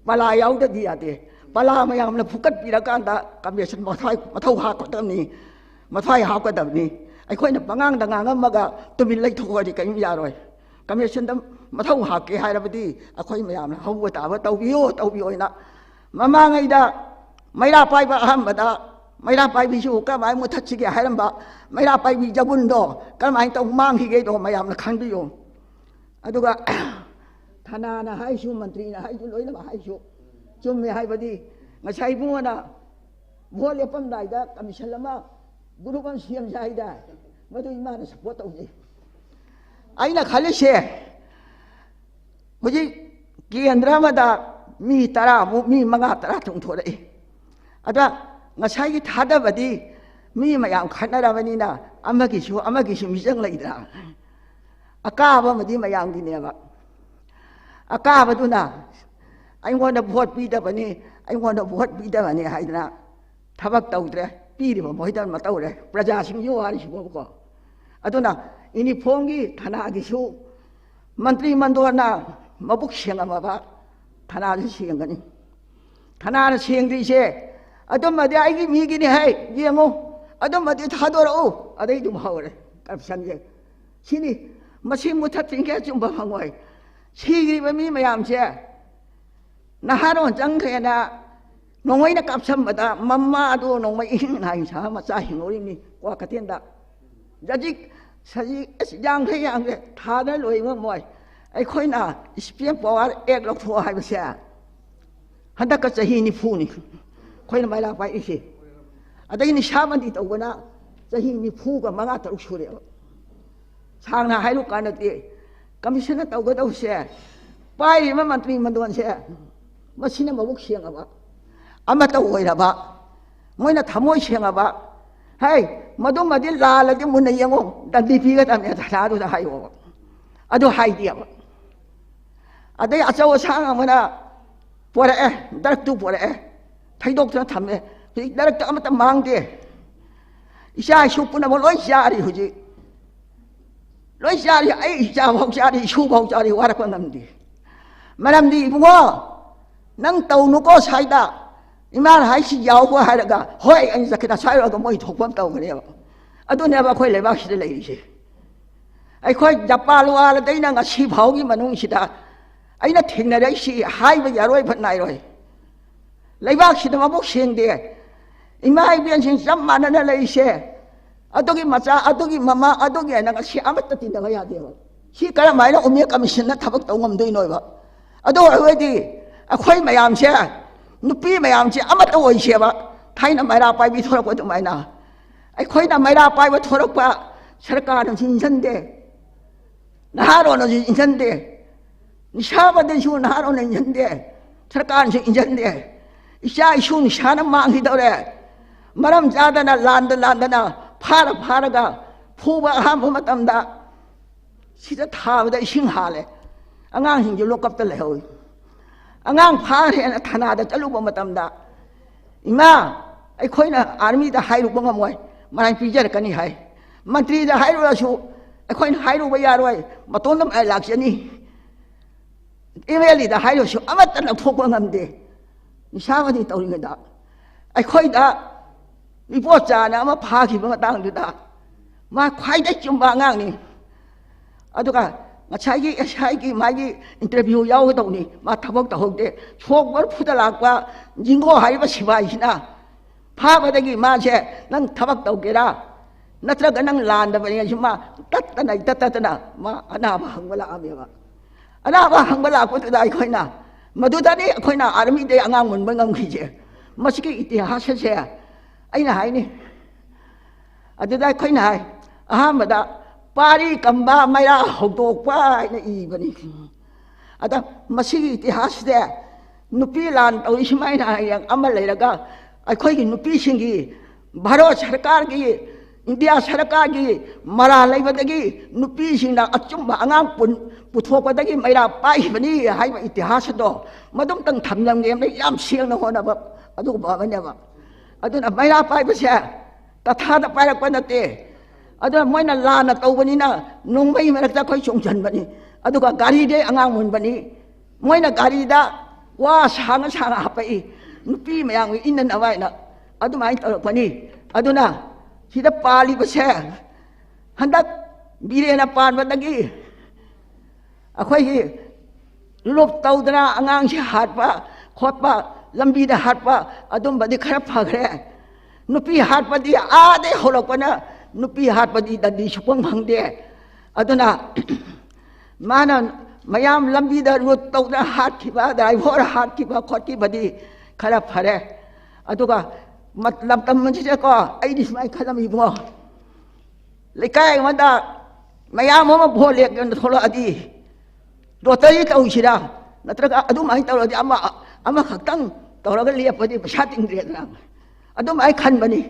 ꯄꯂꯥ ꯌꯥꯎꯗꯗꯤ ꯌꯥꯗꯦ꯫ ꯄꯂꯥ ꯃꯌꯥꯝꯅ ꯐꯨꯀꯠꯄꯤꯔꯀꯥꯟꯗ ꯀꯃꯤꯁꯟ ꯃꯊ꯭ꯋꯥꯏ ꯃꯊꯧ ꯍꯥꯞꯀꯗꯕꯅꯤ, ꯃꯊ꯭ꯋꯥꯏ ꯍꯥꯞꯀꯗꯕꯅꯤ꯫ ꯑꯩꯈꯣꯏꯅ ꯄꯉꯥꯡꯗ ꯉꯥꯡꯉꯝꯃꯒ ꯇꯨꯃꯤꯟ ꯂꯩꯊꯣꯛꯑꯗꯤ ꯀꯔꯤꯝ ꯌꯥꯔꯣꯏ꯫ ꯀꯃꯤꯁꯟꯗ ꯃꯊꯧ ꯍꯥꯞꯀꯦ ꯍꯥꯏꯔꯕꯗꯤ ꯑꯩꯈꯣꯏ ꯃꯌꯥꯝꯅ ꯍꯧꯕ ꯇꯥꯕ ꯇꯧꯕꯤꯌꯨ, ꯇꯧꯕꯤꯌꯨ ꯍꯥꯏꯅ ꯃꯃꯥꯡꯉꯩꯗ ꯃꯩꯔꯥ ꯄꯥꯏꯕ ꯑꯍꯥꯟꯕꯗ ꯃꯩꯔꯥ ꯄꯥꯏꯕꯤꯁꯨ ꯀꯔꯝꯍꯥꯏꯅ ꯃꯨꯊꯠꯁꯤꯒꯦ ꯍꯥꯏꯔꯝꯕ, ꯃꯩꯔꯥ ꯄꯥꯏꯕꯤ ꯖꯒꯨꯟꯗꯣ ꯀꯔꯝꯍꯥꯏꯅ ꯇꯧ ꯃꯥꯡꯈꯤꯒꯦꯗꯣ ꯃꯌꯥꯝꯅ ꯈꯪꯕꯤꯌꯨ꯫ ꯑꯗꯨꯒ ꯊꯅꯥꯅ ꯍꯥꯏꯁꯨ, ꯃꯟꯇ꯭ꯔꯤꯅ ꯍꯥꯏꯁꯨ, ꯂꯣꯏꯅꯃꯛ ꯍꯥꯏꯁꯨ ꯆꯨꯝꯃꯦ꯫ ꯍꯥꯏꯕꯗꯤ ꯉꯁꯥꯏ ꯏꯕꯨꯡꯉꯣꯅ ꯚꯣꯠ ꯂꯦꯞꯄꯝꯗꯥꯏꯗ ꯀꯃꯤꯁꯟ ꯑꯃ, ꯒ꯭ꯔꯨꯞ ꯑꯃ ꯁꯦꯝꯁꯦ ꯍꯥꯏꯗꯥꯏ, ꯃꯗꯨ ꯏꯃꯥꯅ ꯁꯞꯄꯣꯔꯠ ꯇꯧꯖꯩ꯫ ꯑꯩꯅ ꯈꯜꯂꯤꯁꯦ, ꯍꯧꯖꯤꯛ ꯀꯦꯟꯗ꯭ꯔ ꯑꯃꯗ ꯃꯤ ꯇꯔꯥꯃꯨꯛ, ꯃꯤ ꯃꯉꯥ ꯇꯔꯥ ꯆꯣꯡꯊꯣꯔꯛꯏ꯫ ꯑꯗ ꯉꯁꯥꯏꯒꯤ ꯊꯥꯗꯕꯗꯤ ꯃꯤ ꯃꯌꯥꯝ ꯈꯠꯅꯔꯕꯅꯤꯅ ꯑꯃꯒꯤꯁꯨ ꯑꯃꯒꯤꯁꯨ ꯃꯤꯆꯪ ꯂꯩꯗ꯭ꯔꯥ? ꯑꯀꯥꯕ ꯑꯃꯗꯤ ꯃꯌꯥꯝꯒꯤꯅꯦꯕ꯫ ꯑꯀꯥꯕꯗꯨꯅ ꯑꯩꯉꯣꯟꯗ ꯚꯣꯠ ꯄꯤꯗꯕꯅꯤ, ꯑꯩꯉꯣꯟꯗ ꯚꯣꯠ ꯄꯤꯗꯕꯅꯤ ꯍꯥꯏꯗꯅ ꯊꯕꯛ ꯇꯧꯗ꯭ꯔꯦ, ꯄꯤꯔꯤꯕ ꯃꯣꯏꯗ ꯑꯃ ꯇꯧꯔꯦ, ꯄ꯭ꯔꯖꯥꯁꯤꯡꯁꯨ ꯋꯥꯔꯤꯁꯤꯕꯣꯕꯀꯣ꯫ ꯑꯗꯨꯅ ꯏꯅꯤꯐꯣꯝꯒꯤ ꯊꯅꯥꯒꯤꯁꯨ ꯃꯟꯇ꯭ꯔꯤ ꯃꯟꯗꯣꯟꯅ ꯃꯕꯨꯛ ꯁꯦꯡꯉꯝꯃꯕ ꯊꯅꯥꯁꯨ ꯁꯦꯡꯒꯅꯤ꯫ ꯊꯅꯥꯅ ꯁꯦꯡꯗ꯭ꯔꯤꯁꯦ, "ꯑꯗꯨꯝꯕꯗꯤ ꯑꯩꯒꯤ ꯃꯤꯒꯤꯅꯤ ꯍꯥꯏ, ꯌꯦꯡꯉꯨ, ꯑꯗꯨꯝꯕꯗꯤ ꯊꯥꯗꯣꯔꯛꯎ", ꯑꯗꯩ ꯑꯗꯨꯝ ꯍꯧꯔꯦ ꯀꯔꯞꯁꯟꯁꯦ꯫ ꯁꯤꯅꯤ, ꯃꯁꯤ ꯃꯨꯊꯠꯇ꯭ꯔꯤꯉꯩ ꯑꯆꯨꯝꯕ ꯐꯪꯉꯣꯏ꯫ ꯁꯤꯈ꯭ꯔꯤꯕ ꯃꯤ ꯃꯌꯥꯝꯁꯦ ꯅꯍꯥꯔꯣꯟ ꯆꯪꯈ꯭ꯔꯦꯅ ꯅꯣꯡꯃꯩꯅ ꯀꯥꯞꯁꯟꯕꯗ ꯃꯃꯥꯗꯣ ꯅꯣꯡꯃꯩ ꯏꯍꯤꯡ ꯍꯥꯏ ꯁꯥ ꯃꯆꯥ ꯍꯤꯡꯍꯧꯔꯤꯕꯅꯤ ꯀ꯭ꯋꯥꯀꯩꯊꯦꯜꯗ꯫ ꯖꯖꯤꯛ ꯁꯖꯤꯛ ꯑꯁ ꯌꯥꯝꯈ꯭ꯔꯦ, ꯌꯥꯝꯈ꯭ꯔꯦ, ꯊꯥꯗꯅ ꯂꯣꯏ ꯉꯝꯃꯣꯏ꯫ ꯑꯩꯈꯣꯏꯅ ꯏꯁꯄꯦꯝ ꯄꯋꯥꯔ ꯑꯦꯛ ꯂꯧꯊꯣꯛꯑꯣ ꯍꯥꯏꯕꯁꯦ ꯍꯟꯗꯛꯀ ꯆꯍꯤ ꯅꯤꯐꯨꯅꯤ ꯑꯩꯈꯣꯏꯅ ꯃꯩꯔꯥ ꯄꯥꯏꯔꯤꯁꯦ꯫ ꯑꯗꯩ ꯅꯤꯁꯥꯕꯟꯗꯤ ꯇꯧꯕꯅ ꯆꯍꯤ ꯅꯤꯐꯨꯒ ꯃꯉꯥ ꯇꯔꯨꯛ ꯁꯨꯔꯦꯕ꯫ ꯁꯥꯡꯅ ꯍꯥꯏꯔꯨ ꯀꯥꯟꯗꯗꯤ ꯀꯃꯤꯁꯟꯅ ꯇꯧꯒꯗꯧꯁꯦ, ꯄꯥꯏꯔꯤꯕ ꯃꯟꯇ꯭ꯔꯤ ꯃꯟꯗꯣꯟꯁꯦ ꯃꯁꯤꯅ ꯃꯕꯨꯛ ꯁꯦꯡꯉꯕ, ꯑꯃꯠꯇ ꯑꯣꯏꯔꯕ, ꯃꯣꯏꯅ ꯊꯃꯣꯏ ꯁꯦꯡꯉꯕ, "ꯍꯩ, ꯃꯗꯨꯃꯗꯤ ꯂꯥꯜꯂꯗꯤ ꯃꯨꯟꯅ ꯌꯦꯡꯉꯨ, ꯗꯟꯗꯤ ꯄꯤꯒꯗꯕꯅꯦ ꯙꯔꯅꯥꯗꯨꯗ" ꯍꯥꯏꯌꯣꯕ꯫ ꯑꯗꯨ ꯍꯥꯏꯗꯦꯕ꯫ ꯑꯗꯩ ꯑꯆꯧ ꯑꯁꯥꯡ ꯑꯃꯅ ꯄꯣꯔꯛꯑꯦ, ꯗꯔꯛꯇꯨ ꯄꯣꯔꯛꯑꯦ, ꯊꯩꯗꯣꯛꯇꯅ ꯊꯝꯃꯦ꯫ ꯍꯧꯖꯤꯛ ꯗꯔꯛꯇ ꯑꯃꯠꯇ ꯃꯥꯡꯗꯦ꯫ ꯏꯆꯥ ꯏꯁꯨ ꯄꯨꯝꯅꯃꯛ ꯂꯣꯏ ꯆꯥꯔꯤ ꯍꯧꯖꯤꯛ꯫ ꯂꯣꯏ ꯆꯥꯔꯤ, ꯑꯩ ꯏꯆꯥ ꯐꯥꯎ ꯆꯥꯔꯤ, ꯏꯁꯨ ꯐꯥꯎ ꯆꯥꯔꯤ, ꯋꯥꯔꯛꯄ ꯉꯝꯗꯦ꯫ ꯃꯔꯝꯗꯤ ꯏꯕꯨꯡꯉꯣ, ꯅꯪ ꯇꯧꯅꯨꯀꯣ ꯁ꯭ꯋꯥꯏꯗ, ꯏꯃꯥꯅ ꯍꯥꯏꯁꯤ ꯌꯥꯎꯀꯣ ꯍꯥꯏꯔꯒ, "ꯍꯣꯏ, ꯑꯩ ꯆꯠꯈꯤꯗ ꯁ꯭ꯋꯥꯏꯔꯒ ꯃꯣꯏ ꯊꯣꯛꯄ ꯑꯃ ꯇꯧꯒꯅꯦꯕ"꯫ ꯑꯗꯨꯅꯦꯕ ꯑꯩꯈꯣꯏ ꯂꯩꯕꯥꯛꯁꯤꯗ ꯂꯩꯔꯤꯁꯦ꯫ ꯑꯩꯈꯣꯏ ꯖꯄꯥꯟ ꯋꯥꯔꯗꯩꯅ ꯉꯁꯤ ꯐꯥꯎꯒꯤ ꯃꯅꯨꯡꯁꯤꯗ ꯑꯩꯅ ꯊꯦꯡꯅꯔꯛꯏꯁꯤ ꯍꯥꯏꯕ ꯌꯥꯔꯣꯏ ꯐꯠ ꯅꯥꯏꯔꯣꯏ꯫ ꯂꯩꯕꯥꯛꯁꯤꯗ ꯃꯕꯨꯛ ꯁꯦꯡꯗꯦ꯫ ꯏꯃꯥ ꯏꯕꯦꯟꯁꯤꯡ ꯆꯞ ꯃꯥꯟꯅꯅ ꯂꯩꯔꯤꯁꯦ꯫ ꯑꯗꯨꯒꯤ ꯃꯆꯥ, ꯑꯗꯨꯒꯤ ꯃꯃꯥ, ꯑꯗꯨꯒꯤ ꯍꯥꯏꯅ ꯉꯁꯤ ꯑꯃꯠꯇ ꯇꯤꯟꯅꯕ ꯌꯥꯗꯦꯕ꯫ ꯁꯤ ꯀꯔꯝꯍꯥꯏꯅ ꯋꯨꯃꯦꯟ ꯀꯃꯤꯁꯟꯅ ꯊꯕꯛ ꯇꯧ ꯉꯝꯗꯣꯏꯅꯣꯕ? ꯑꯗꯨ ꯑꯣꯏꯔꯒꯗꯤ ꯑꯩꯈꯣꯏ ꯃꯌꯥꯝꯁꯦ, ꯅꯨꯄꯤ ꯃꯌꯥꯝꯁꯦ ꯑꯃꯠꯇ ꯑꯣꯏꯁꯦꯕ꯫ ꯊꯥꯏꯅ ꯃꯩꯔꯥ ꯄꯥꯏꯕꯤ ꯊꯣꯔꯛꯄ ꯑꯗꯨꯃꯥꯏꯅ ꯑꯩꯈꯣꯏꯅ ꯃꯩꯔꯥ ꯄꯥꯏꯕ ꯊꯣꯔꯛꯄ꯫ ꯁꯔꯀꯥꯔꯅꯁꯨ ꯏꯟꯁꯤꯟꯗꯦ, ꯅꯍꯥꯔꯣꯟꯅꯁꯨ ꯏꯟꯁꯤꯟꯗꯦ, ꯅꯤꯁꯥꯕꯗꯩꯁꯨ ꯅꯍꯥꯔꯣꯟꯅ ꯏꯟꯁꯤꯟꯗꯦ, ꯁꯔꯀꯥꯔꯅꯁꯨ ꯏꯟꯁꯤꯟꯗꯦ꯫ ꯏꯆꯥ ꯏꯁꯨ ꯅꯤꯁꯥꯅ ꯃꯥꯡꯈꯤꯗꯧꯔꯦ꯫ ꯃꯔꯝ ꯆꯥꯗꯅ ꯂꯥꯟꯗ ꯂꯥꯟꯗꯅ ꯐꯥꯔ ꯐꯥꯔꯒ ꯐꯨꯕ ꯑꯍꯥꯟꯕ ꯃꯇꯝꯗ ꯁꯤꯗ ꯊꯥꯕꯗ ꯏꯁꯤꯡ ꯍꯥꯜꯂꯦ꯫ ꯑꯉꯥꯡꯁꯤꯡꯁꯦ ꯂꯣꯀꯞꯇ ꯂꯩꯍꯧꯏ꯫ ꯑꯉꯥꯡ ꯐꯥꯈ꯭ꯔꯦꯅ ꯊꯅꯥꯗ ꯆꯠꯂꯨꯕ ꯃꯇꯝꯗ, "ꯏꯃꯥ, ꯑꯩꯈꯣꯏꯅ ꯑꯥꯔꯃꯤꯗ ꯍꯥꯏꯔꯨꯕ ꯉꯝꯃꯣꯏ, ꯃꯔꯥꯏ ꯄꯤꯖꯔꯛꯀꯅꯤ" ꯍꯥꯏ꯫ ꯃꯟꯇ꯭ꯔꯤꯗ ꯍꯥꯏꯔꯨꯔꯁꯨ ꯑꯩꯈꯣꯏꯅ ꯍꯥꯏꯔꯨꯕ ꯌꯥꯔꯣꯏ, ꯃꯇꯣꯟꯗ ꯃꯔꯥꯏ ꯂꯥꯛꯆꯅꯤ꯫ ꯑꯦꯝ ꯑꯦꯜ ꯑꯦꯗ ꯍꯥꯏꯔꯨꯔꯁꯨ ꯑꯃꯠꯇ ꯂꯧꯊꯣꯛꯄ ꯉꯝꯗꯦ꯫ ꯅꯤꯁꯥꯕꯗꯤ ꯇꯧꯔꯤꯉꯩꯗ ꯑꯩꯈꯣꯏꯗ ꯏꯕꯣꯆꯥꯅ ꯑꯃ ꯐꯥꯈꯤꯕ ꯃꯇꯥꯡꯗꯨꯗ ꯃꯥ ꯈ꯭ꯋꯥꯏꯗꯒꯤ ꯆꯨꯝꯕ ꯑꯉꯥꯡꯅꯤ꯫ ꯑꯗꯨꯒ ꯉꯁꯥꯏꯒꯤ ꯑꯦꯁ ꯑꯥꯏꯒꯤ ꯃꯥꯒꯤ ꯏꯟꯇꯔꯚ꯭ꯌꯨ ꯌꯥꯎꯒꯗꯧꯅꯤ, ꯃꯥ ꯊꯕꯛ ꯇꯧꯍꯧꯗꯦ꯫ ꯁꯣꯛ ꯃꯔꯐꯨꯗ ꯂꯥꯛꯄ ꯖꯤꯡꯒꯣ ꯍꯥꯏꯔꯤꯕ ꯁꯤꯐꯥꯏꯁꯤꯅ ꯐꯥꯕꯗꯒꯤ ꯃꯥꯁꯦ, "ꯅꯪ ꯊꯕꯛ ꯇꯧꯒꯦꯔꯥ? ꯅꯠꯇ꯭ꯔꯒ ꯅꯪ ꯂꯥꯟꯗꯕꯅꯦ?" ꯁꯤ ꯃꯥ ꯇꯠꯇꯅ, ꯏꯇꯠ ꯇꯠꯇꯅ ꯃꯥ ꯑꯅꯥꯕ ꯍꯪꯕ ꯂꯥꯛꯑꯝꯃꯦꯕ꯫ ꯑꯅꯥꯕ ꯍꯪꯕ ꯂꯥꯛꯄꯗꯨꯗ ꯑꯩꯈꯣꯏꯅ, ꯃꯗꯨꯗꯅꯤ ꯑꯩꯈꯣꯏꯅ ꯑꯥꯔꯃꯤꯗꯩ ꯑꯉꯥꯡ ꯃꯨꯟꯕ ꯉꯝꯈꯤꯁꯦ꯫ ꯃꯁꯤꯒꯤ ꯏꯇꯤꯍꯥꯁ ꯑꯁꯦ ꯑꯩꯅ ꯍꯥꯏꯅꯤ꯫ ꯑꯗꯨꯗ ꯑꯩꯈꯣꯏꯅ ꯍꯥꯏ, ꯑꯍꯥꯟꯕꯗ ꯄꯥꯔꯤ ꯀꯝꯕ ꯃꯩꯔꯥ ꯍꯧꯗꯣꯛꯄ ꯍꯥꯏꯅ ꯏꯕꯅꯤ꯫ ꯑꯗ ꯃꯁꯤꯒꯤ ꯏꯇꯤꯍꯥꯁꯁꯦ ꯅꯨꯄꯤ ꯂꯥꯟ ꯇꯧꯔꯤ ꯁꯨꯃꯥꯏꯅ ꯍꯌꯦꯡ ꯑꯃ ꯂꯩꯔꯒ ꯑꯩꯈꯣꯏꯒꯤ ꯅꯨꯄꯤꯁꯤꯡꯒꯤ ꯚꯥꯔꯠ ꯁꯔꯀꯥꯔꯒꯤ ꯏꯟꯗꯤꯌꯥ ꯁꯔꯀꯥꯔꯒꯤ ꯃꯔꯥꯜ ꯂꯩꯕꯗꯒꯤ ꯅꯨꯄꯤꯁꯤꯡꯅ ꯑꯆꯨꯝꯕ ꯑꯉꯥꯡ ꯄꯨꯟ-, ꯄꯨꯊꯣꯛꯄꯗꯒꯤ ꯃꯩꯔꯥ ꯄꯥꯏꯈꯤꯕꯅꯤ ꯍꯥꯏꯕ ꯏꯇꯤꯍꯥꯁ ꯑꯗꯣ ꯃꯗꯨꯝꯇꯪ ꯊꯝꯂꯝꯒꯦ꯫ ꯌꯥꯝ ꯁꯦꯡꯅ ꯍꯣꯠꯅꯕ ꯑꯗꯨꯒꯨꯝꯕ ꯑꯃꯅꯦꯕ꯫ ꯑꯗꯨꯅ ꯃꯩꯔꯥ ꯄꯥꯏꯕꯁꯦ ꯀꯊꯥꯗ ꯄꯥꯏꯔꯛꯄ ꯅꯠꯇꯦ꯫ ꯑꯗꯨꯅ ꯃꯣꯏꯅ ꯂꯥꯟꯅ ꯇꯧꯕꯅꯤꯅ ꯅꯣꯡꯃꯩ ꯃꯔꯛꯇ ꯑꯩꯈꯣꯏ ꯆꯣꯡꯁꯤꯟꯕꯅꯤ꯫ ꯑꯗꯨꯒ ꯒꯥꯔꯤꯗꯩ ꯑꯉꯥꯡ ꯃꯨꯟꯕꯅꯤ꯫ ꯃꯣꯏꯅ ꯒꯥꯔꯤꯗ ꯋꯥ ꯁꯥꯡꯅ ꯁꯥꯡꯅ ꯍꯥꯞꯄꯛꯏ, ꯅꯨꯄꯤ ꯃꯌꯥꯝꯒꯤ ꯏꯟꯅꯅꯕ ꯍꯥꯏꯅ꯫ ꯑꯗꯨꯃꯥꯏꯅ ꯇꯧꯔꯛꯄꯅꯤ꯫ ꯑꯗꯨꯅ ꯁꯤꯗ ꯄꯥꯜꯂꯤꯕꯁꯦ ꯍꯟꯗꯛ ꯕꯤꯔꯦꯟꯅ ꯄꯥꯟꯕꯗꯒꯤ ꯑꯩꯈꯣꯏꯒꯤ ꯂꯨꯞ ꯇꯧꯗꯅ ꯑꯉꯥꯡꯁꯤ ꯍꯥꯠꯄ ꯈꯣꯠꯄ, ꯂꯝꯕꯤꯗ ꯍꯥꯠꯄ, ꯑꯗꯨꯝꯕꯗꯤ ꯈꯔ ꯐꯈ꯭ꯔꯦ꯫ ꯅꯨꯄꯤ ꯍꯥꯠꯄꯗꯤ ꯑꯥꯗꯩ ꯍꯧꯔꯛꯄꯅ, ꯅꯨꯄꯤ ꯍꯥꯠꯄꯗꯤ ꯗꯟꯗꯤ ꯁꯨꯛꯐꯪ ꯐꯪꯗꯦ꯫ ꯑꯗꯨꯅ ꯃꯥꯅ ꯃꯌꯥꯝ ꯂꯝꯕꯤꯗ ꯂꯨꯠ ꯇꯧꯗꯅ ꯍꯥꯠꯈꯤꯕ, ꯗ꯭ꯔꯥꯏꯚꯔ ꯍꯥꯠꯈꯤꯕ ꯈꯣꯠꯈꯤꯕꯗꯤ ꯈꯔ ꯐꯔꯦ꯫ ꯑꯗꯨꯒ ꯃ-, ꯂꯝꯗꯝ ꯑꯁꯤꯗꯀꯣ ꯑꯩꯗꯤ ꯁꯨꯃꯥꯏꯅ ꯈꯜꯂꯝꯃꯤ ꯏꯕꯨꯡꯉꯣ, ꯂꯩꯀꯥꯏ ꯑꯃꯗ ꯃꯌꯥꯝ ꯑꯃ ꯚꯣꯠ ꯂꯦꯞꯀꯦꯅ ꯊꯣꯛꯂꯛꯑꯗꯤ ꯂꯣꯇꯔꯤ ꯇꯧꯁꯤꯔꯥ, ꯅꯠꯇ꯭ꯔꯒ ꯑꯗꯨꯃꯥꯏꯅ ꯇꯧꯔꯗꯤ ꯑꯃ, ꯑꯃꯈꯛꯇꯪ ꯇꯧꯔꯒ ꯂꯦꯞꯄꯗꯤ ꯄꯩꯁꯥ ꯇꯤꯡꯗ꯭ꯔꯦꯗꯅ꯫ ꯑꯗꯨꯃꯥꯏꯅ ꯈꯟꯕꯅꯤ꯫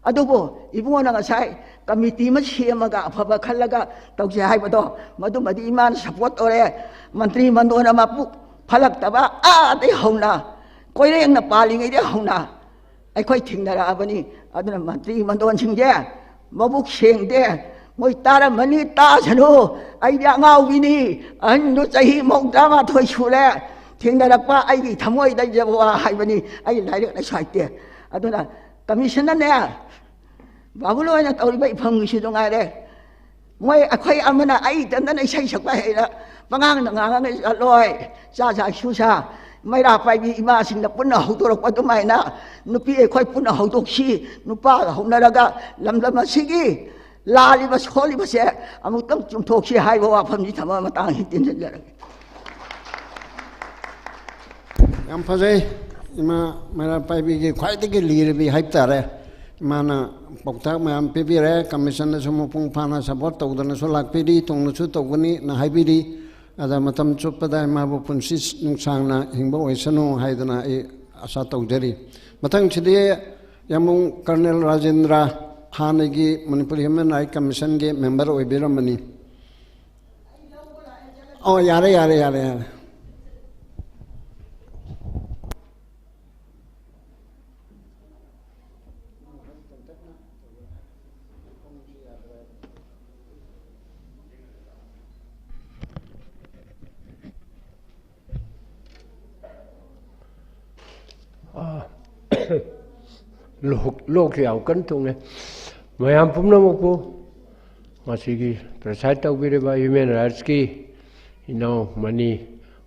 ꯑꯗꯨꯕꯨ ꯏꯕꯨꯡꯉꯣꯅ ꯉꯁꯥꯏ ꯀꯃꯤꯇꯤ ꯑꯃ ꯁꯦꯝꯃꯒ ꯑꯐꯕ ꯈꯜꯂꯒ ꯇꯧꯁꯦ ꯍꯥꯏꯕꯗꯣ, ꯃꯗꯨꯃꯗꯤ ꯏꯃꯥꯅ ꯁꯞꯄꯣꯔꯠ ꯇꯧꯔꯦ꯫ ꯃꯟꯇ꯭ꯔꯤ ꯃꯟꯗꯣꯟ ꯑꯃ ꯄꯨ-, ꯐꯠꯂꯛꯇꯕ ꯑꯥꯗꯩ ꯍꯧꯅ, ꯀꯣꯏꯔꯦꯡꯅ ꯄꯥꯜꯂꯤꯉꯩꯗꯩ ꯍꯧꯅ ꯑꯩꯈꯣꯏ ꯊꯦꯡꯅꯔꯛꯑꯕꯅꯤ꯫ ꯑꯗꯨꯅ ꯃꯟꯇ꯭ꯔꯤ ꯃꯟꯗꯣꯟꯁꯤꯡꯁꯦ ꯃꯕꯨꯛ ꯁꯦꯡꯗꯦ꯫ ꯃꯣꯏ ꯇꯥꯔꯝꯃꯅꯤ, ꯇꯥꯁꯅꯨ꯫ ꯑꯩꯗꯤ ꯑꯉꯥꯎꯕꯤꯅꯤ꯫ ꯑꯍꯟꯗꯨ ꯆꯍꯤ ꯃꯧꯗ꯭ꯔꯥ ꯃꯥꯊꯣꯏ ꯁꯨꯔꯦ꯫ ꯊꯦꯡꯅꯔꯛꯄ ꯑꯩꯒꯤ ꯊꯃꯣꯏꯗ ꯂꯩꯖꯕ ꯋꯥ ꯍꯥꯏꯕꯅꯤ꯫ ꯑꯩ ꯂꯥꯏꯔꯤꯛ ꯂꯥꯏꯁꯨ ꯍꯩꯇꯦ꯫ ꯑꯗꯨꯅ ꯀꯃꯤꯁꯟꯅꯅꯦ, ꯕꯥꯕꯨ ꯂꯣꯏꯅ ꯇꯧꯔꯤꯕ ꯏꯐꯝꯒꯤꯁꯨ ꯅꯨꯡꯉꯥꯏꯔꯦ꯫ ꯃꯣꯏ ꯑꯩꯈꯣꯏ ꯑꯃꯅ ꯑꯩ ꯏꯊꯟꯗꯅ ꯏꯁꯩ ꯁꯛꯄ ꯍꯩꯔ ꯄꯉꯥꯡꯗ ꯉꯥꯡꯉꯒ ꯆꯠꯂꯣꯏ꯫ ꯆꯥ ꯆꯥ ꯁꯨ ꯁꯥ ꯃꯩꯔꯥ ꯄꯥꯏꯕꯤ ꯏꯃꯥꯁꯤꯡꯅ ꯄꯨꯟꯅ ꯍꯧꯗꯣꯔꯛꯄ ꯑꯗꯨꯃꯥꯏꯅ ꯅꯨꯄꯤ ꯑꯩꯈꯣꯏ ꯄꯨꯟꯅ ꯍꯧꯗꯣꯛꯁꯤ꯫ ꯅꯨꯄꯥꯒ ꯍꯧꯅꯔꯒ ꯂꯝꯗꯝ ꯑꯁꯤꯒꯤ ꯂꯥꯜꯂꯤꯕ ꯁꯣꯜꯂꯤꯕꯁꯦ ꯑꯃꯨꯛꯇꯪ ꯆꯨꯝꯊꯣꯛꯁꯤ ꯍꯥꯏꯕ ꯋꯥꯐꯝꯁꯤ ꯊꯝꯃ ꯃꯇꯥꯡꯁꯤ ꯇꯦꯟꯁꯤꯟꯖꯔꯒꯦ꯫ ꯌꯥꯝ ꯐꯖꯩ꯫ ꯏꯃꯥ ꯃꯩꯔꯥ ꯄꯥꯏꯕꯤꯒꯤ ꯈ꯭ꯋꯥꯏꯗꯒꯤ ꯂꯤꯔꯕꯤ ꯍꯥꯏꯕ ꯇꯥꯔꯦ꯫ ꯏꯃꯥꯅ ꯄꯥꯎꯇꯥꯛ ꯃꯌꯥꯝ ꯄꯤꯕꯤꯔꯦ, ꯀꯃꯤꯁꯟꯅꯁꯨ ꯃꯄꯨꯡ ꯐꯥꯅ ꯁꯄꯣꯔꯠ ꯇꯧꯗꯅꯁꯨ ꯂꯥꯛꯄꯤꯔꯤ, ꯇꯨꯡꯗꯁꯨ ꯇꯧꯒꯅꯤꯅ ꯍꯥꯏꯕꯤꯔꯤ꯫ ꯑꯗ ꯃꯇꯝ ꯆꯨꯞꯄꯗ ꯏꯃꯥꯕꯨ ꯄꯨꯟꯁꯤ ꯅꯨꯡꯁꯥꯡꯅ ꯍꯤꯡꯕ ꯑꯣꯏꯁꯅꯨ ꯍꯥꯏꯗꯅ ꯑꯩ ꯑꯁꯥ ꯇꯧꯖꯔꯤ꯫ ꯃꯊꯪꯁꯤꯗꯤ ꯌꯥꯝꯕꯨꯡ ꯀꯔꯅꯦꯜ ꯔꯥꯖꯦꯟꯗ꯭ꯔ ꯍꯥꯟꯅꯒꯤ ꯃꯅꯤꯄꯨꯔ ꯍ꯭ꯌꯨꯃꯦꯟ ꯔꯥꯏꯠ ꯀꯃꯤꯁꯟꯒꯤ ꯃꯦꯝꯕꯔ ꯑꯣꯏꯕꯤꯔꯝꯕꯅꯤ꯫ ꯑꯣ, ꯌꯥꯔꯦ, ꯌꯥꯔꯦ, ꯌꯥꯔꯦ, ꯌꯥꯔꯦ꯫ ꯑꯥ, ꯂꯣꯛ, ꯂꯣꯛꯁꯨ ꯌꯥꯝ ꯀꯟꯅ ꯊꯨꯡꯉꯦ꯫ ꯃꯌꯥꯝ ꯄꯨꯝꯅꯃꯛꯄꯨ ꯉꯁꯤꯒꯤ preside ꯇꯧꯕꯤꯔꯤꯕ ꯍ꯭ꯌꯨꯃꯦꯟ ꯔꯥꯏꯠꯁꯀꯤ ꯏꯅꯥꯎ ꯃꯅꯤ,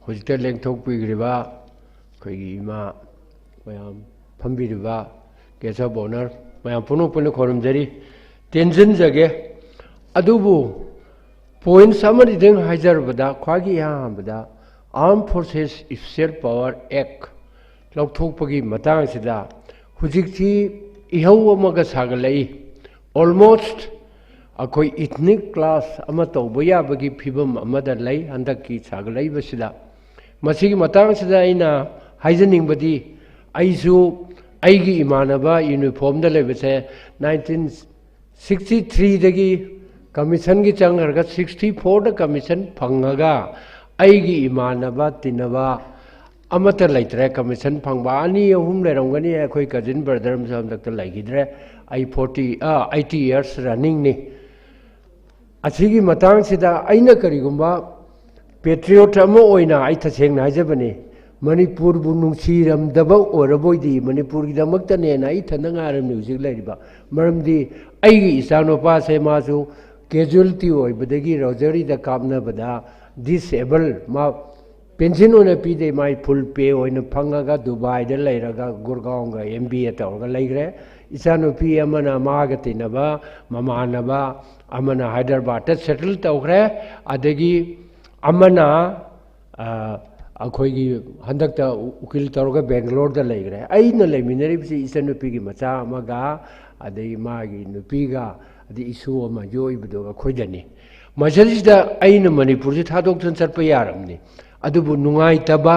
ꯍꯧꯖꯤꯛꯇ ꯂꯦꯡꯊꯣꯛꯄꯤꯈ꯭ꯔꯤꯕ ꯑꯩꯈꯣꯏꯒꯤ ꯏꯃꯥ, ꯃꯌꯥꯝ ꯐꯝꯕꯤꯔꯤꯕ guest of honour, ꯃꯌꯥꯝ ꯄꯨꯝꯅꯃꯛꯄꯨ ꯈꯨꯔꯨꯝꯖꯔꯤ, ꯇꯦꯟꯖꯤꯟꯖꯒꯦ꯫ ꯑꯗꯨꯕꯨ points ꯑꯃꯅꯤꯗꯪ ꯍꯥꯏꯖꯔꯕꯗ, ꯈ꯭ꯋꯥꯏꯒꯤ ꯑꯍꯥꯟꯕꯗ Armed Forces Special Power Act ꯂꯧꯊꯣꯛꯄꯒꯤ ꯃꯇꯥꯡꯁꯤꯗ ꯍꯧꯖꯤꯛꯇꯤ ꯏꯍꯧ ꯑꯃꯒ ꯁꯥꯒꯠꯂꯛꯏ꯫ Almost ꯑꯩꯈꯣꯏ ethnic clash ꯑꯃ ꯇꯧꯕ ꯌꯥꯕꯒꯤ ꯐꯤꯕꯝ ꯑꯃꯗ ꯂꯩ ꯍꯟꯗꯛꯀꯤ ꯁꯥꯒꯠꯂꯛꯏꯕꯁꯤꯗ꯫ ꯃꯁꯤꯒꯤ ꯃꯇꯥꯡꯁꯤꯗ ꯑꯩꯅ ꯍꯥꯏꯖꯅꯤꯡꯕꯗꯤ, ꯑꯩꯁꯨ ꯑꯩꯒꯤ ꯏꯃꯥꯟꯅꯕ uniformꯗ ꯂꯩꯕꯁꯦ nineteen sixty threeꯗꯒꯤ commissionꯒꯤ ꯆꯪꯈ꯭ꯔꯒ sixty fourꯗ commission ꯐꯪꯉꯒ ꯑꯩꯒꯤ ꯏꯃꯥꯟꯅꯕ ꯇꯤꯟꯅꯕ ꯑꯃꯠꯇ ꯂꯩꯇ꯭ꯔꯦ꯫ Commission ꯐꯪꯕ ꯑꯅꯤ ꯑꯍꯨꯝ ꯂꯩꯔꯝꯒꯅꯤ, ꯑꯩꯈꯣꯏ cousin brother ꯑꯃꯁꯨ ꯍꯟꯗꯛꯇ ꯂꯩꯈꯤꯗ꯭ꯔꯦ꯫ ꯑꯩ forty, ꯑ, eighty years runningꯅꯤ꯫ ꯑꯁꯤꯒꯤ ꯃꯇꯥꯡꯁꯤꯗ ꯑꯩꯅ ꯀꯔꯤꯒꯨꯝꯕ patriot ꯑꯃ ꯑꯣꯏꯅ ꯑꯩ ꯇꯁꯦꯡꯅ ꯍꯥꯏꯖꯕꯅꯤ, ꯃꯅꯤꯄꯨꯔꯕꯨ ꯅꯨꯡꯁꯤꯔꯝꯗꯕ ꯑꯣꯏꯔꯕꯣꯏꯗꯤ, ꯃꯅꯤꯄꯨꯔꯒꯤꯗꯃꯛꯇꯅꯦꯅ ꯑꯩ ꯏꯊꯟꯗ ꯉꯥꯏꯔꯝꯅꯤ ꯍꯧꯖꯤꯛ ꯂꯩꯔꯤꯕ꯫ ꯃꯔꯝꯗꯤ ꯑꯩꯒꯤ ꯏꯆꯥꯅꯨꯄꯥꯁꯦ ꯃꯥꯁꯨ casualty ꯑꯣꯏꯕꯗꯒꯤ ꯔꯣꯖꯔꯤꯗ ꯀꯥꯞꯅꯕꯗ disable, ꯃꯥ pension ꯑꯣꯏꯅ ꯄꯤꯗꯦ, ꯃꯥꯏ full pay ꯑꯣꯏꯅ ꯐꯪꯉꯒ ꯗꯨꯕꯥꯏꯗ ꯂꯩꯔꯒ ꯒꯨꯔꯒꯥꯎꯟꯒ MBA ꯇꯧꯔꯒ ꯂꯩꯈ꯭ꯔꯦ꯫ ꯏꯆꯥꯅꯨꯄꯤ ꯑꯃꯅ ꯃꯥꯒ ꯇꯤꯟꯅꯕ ꯃꯃꯥꯟꯅꯕ ꯑꯃꯅ ꯍꯥꯏꯗ꯭ꯔꯕꯥꯗꯇ settle ꯇꯧꯈ꯭ꯔꯦ꯫ ꯑꯗꯒꯤ ꯑꯃꯅ, ꯑ, ꯑꯩꯈꯣꯏꯒꯤ ꯍꯟꯗꯛꯇ ꯎꯀꯤꯜ ꯇꯧꯔꯒ ꯕꯦꯡꯒꯂꯣꯔꯗ ꯂꯩꯈ꯭ꯔꯦ꯫ ꯑꯩꯅ ꯂꯩꯃꯤꯟꯅꯔꯤꯕꯁꯤ ꯏꯆꯟꯅꯨꯄꯤꯒꯤ ꯃꯆꯥ ꯑꯃꯒ, ꯑꯗꯩ ꯃꯥꯒꯤ ꯅꯨꯄꯤꯒ, ꯑꯗꯩ ꯏꯁꯨ ꯑꯃ ꯌꯣꯛꯏꯕꯗꯨꯒ ꯑꯩꯈꯣꯏꯗꯅꯤ꯫ ꯃꯁꯤꯗꯩꯁꯤꯗ ꯑꯩꯅ ꯃꯅꯤꯄꯨꯔꯁꯤ ꯊꯥꯗꯣꯛꯇꯨꯅ ꯆꯠꯄ ꯌꯥꯔꯕꯅꯤ꯫ ꯑꯗꯨꯕꯨ ꯅꯨꯡꯉꯥꯏꯇꯕ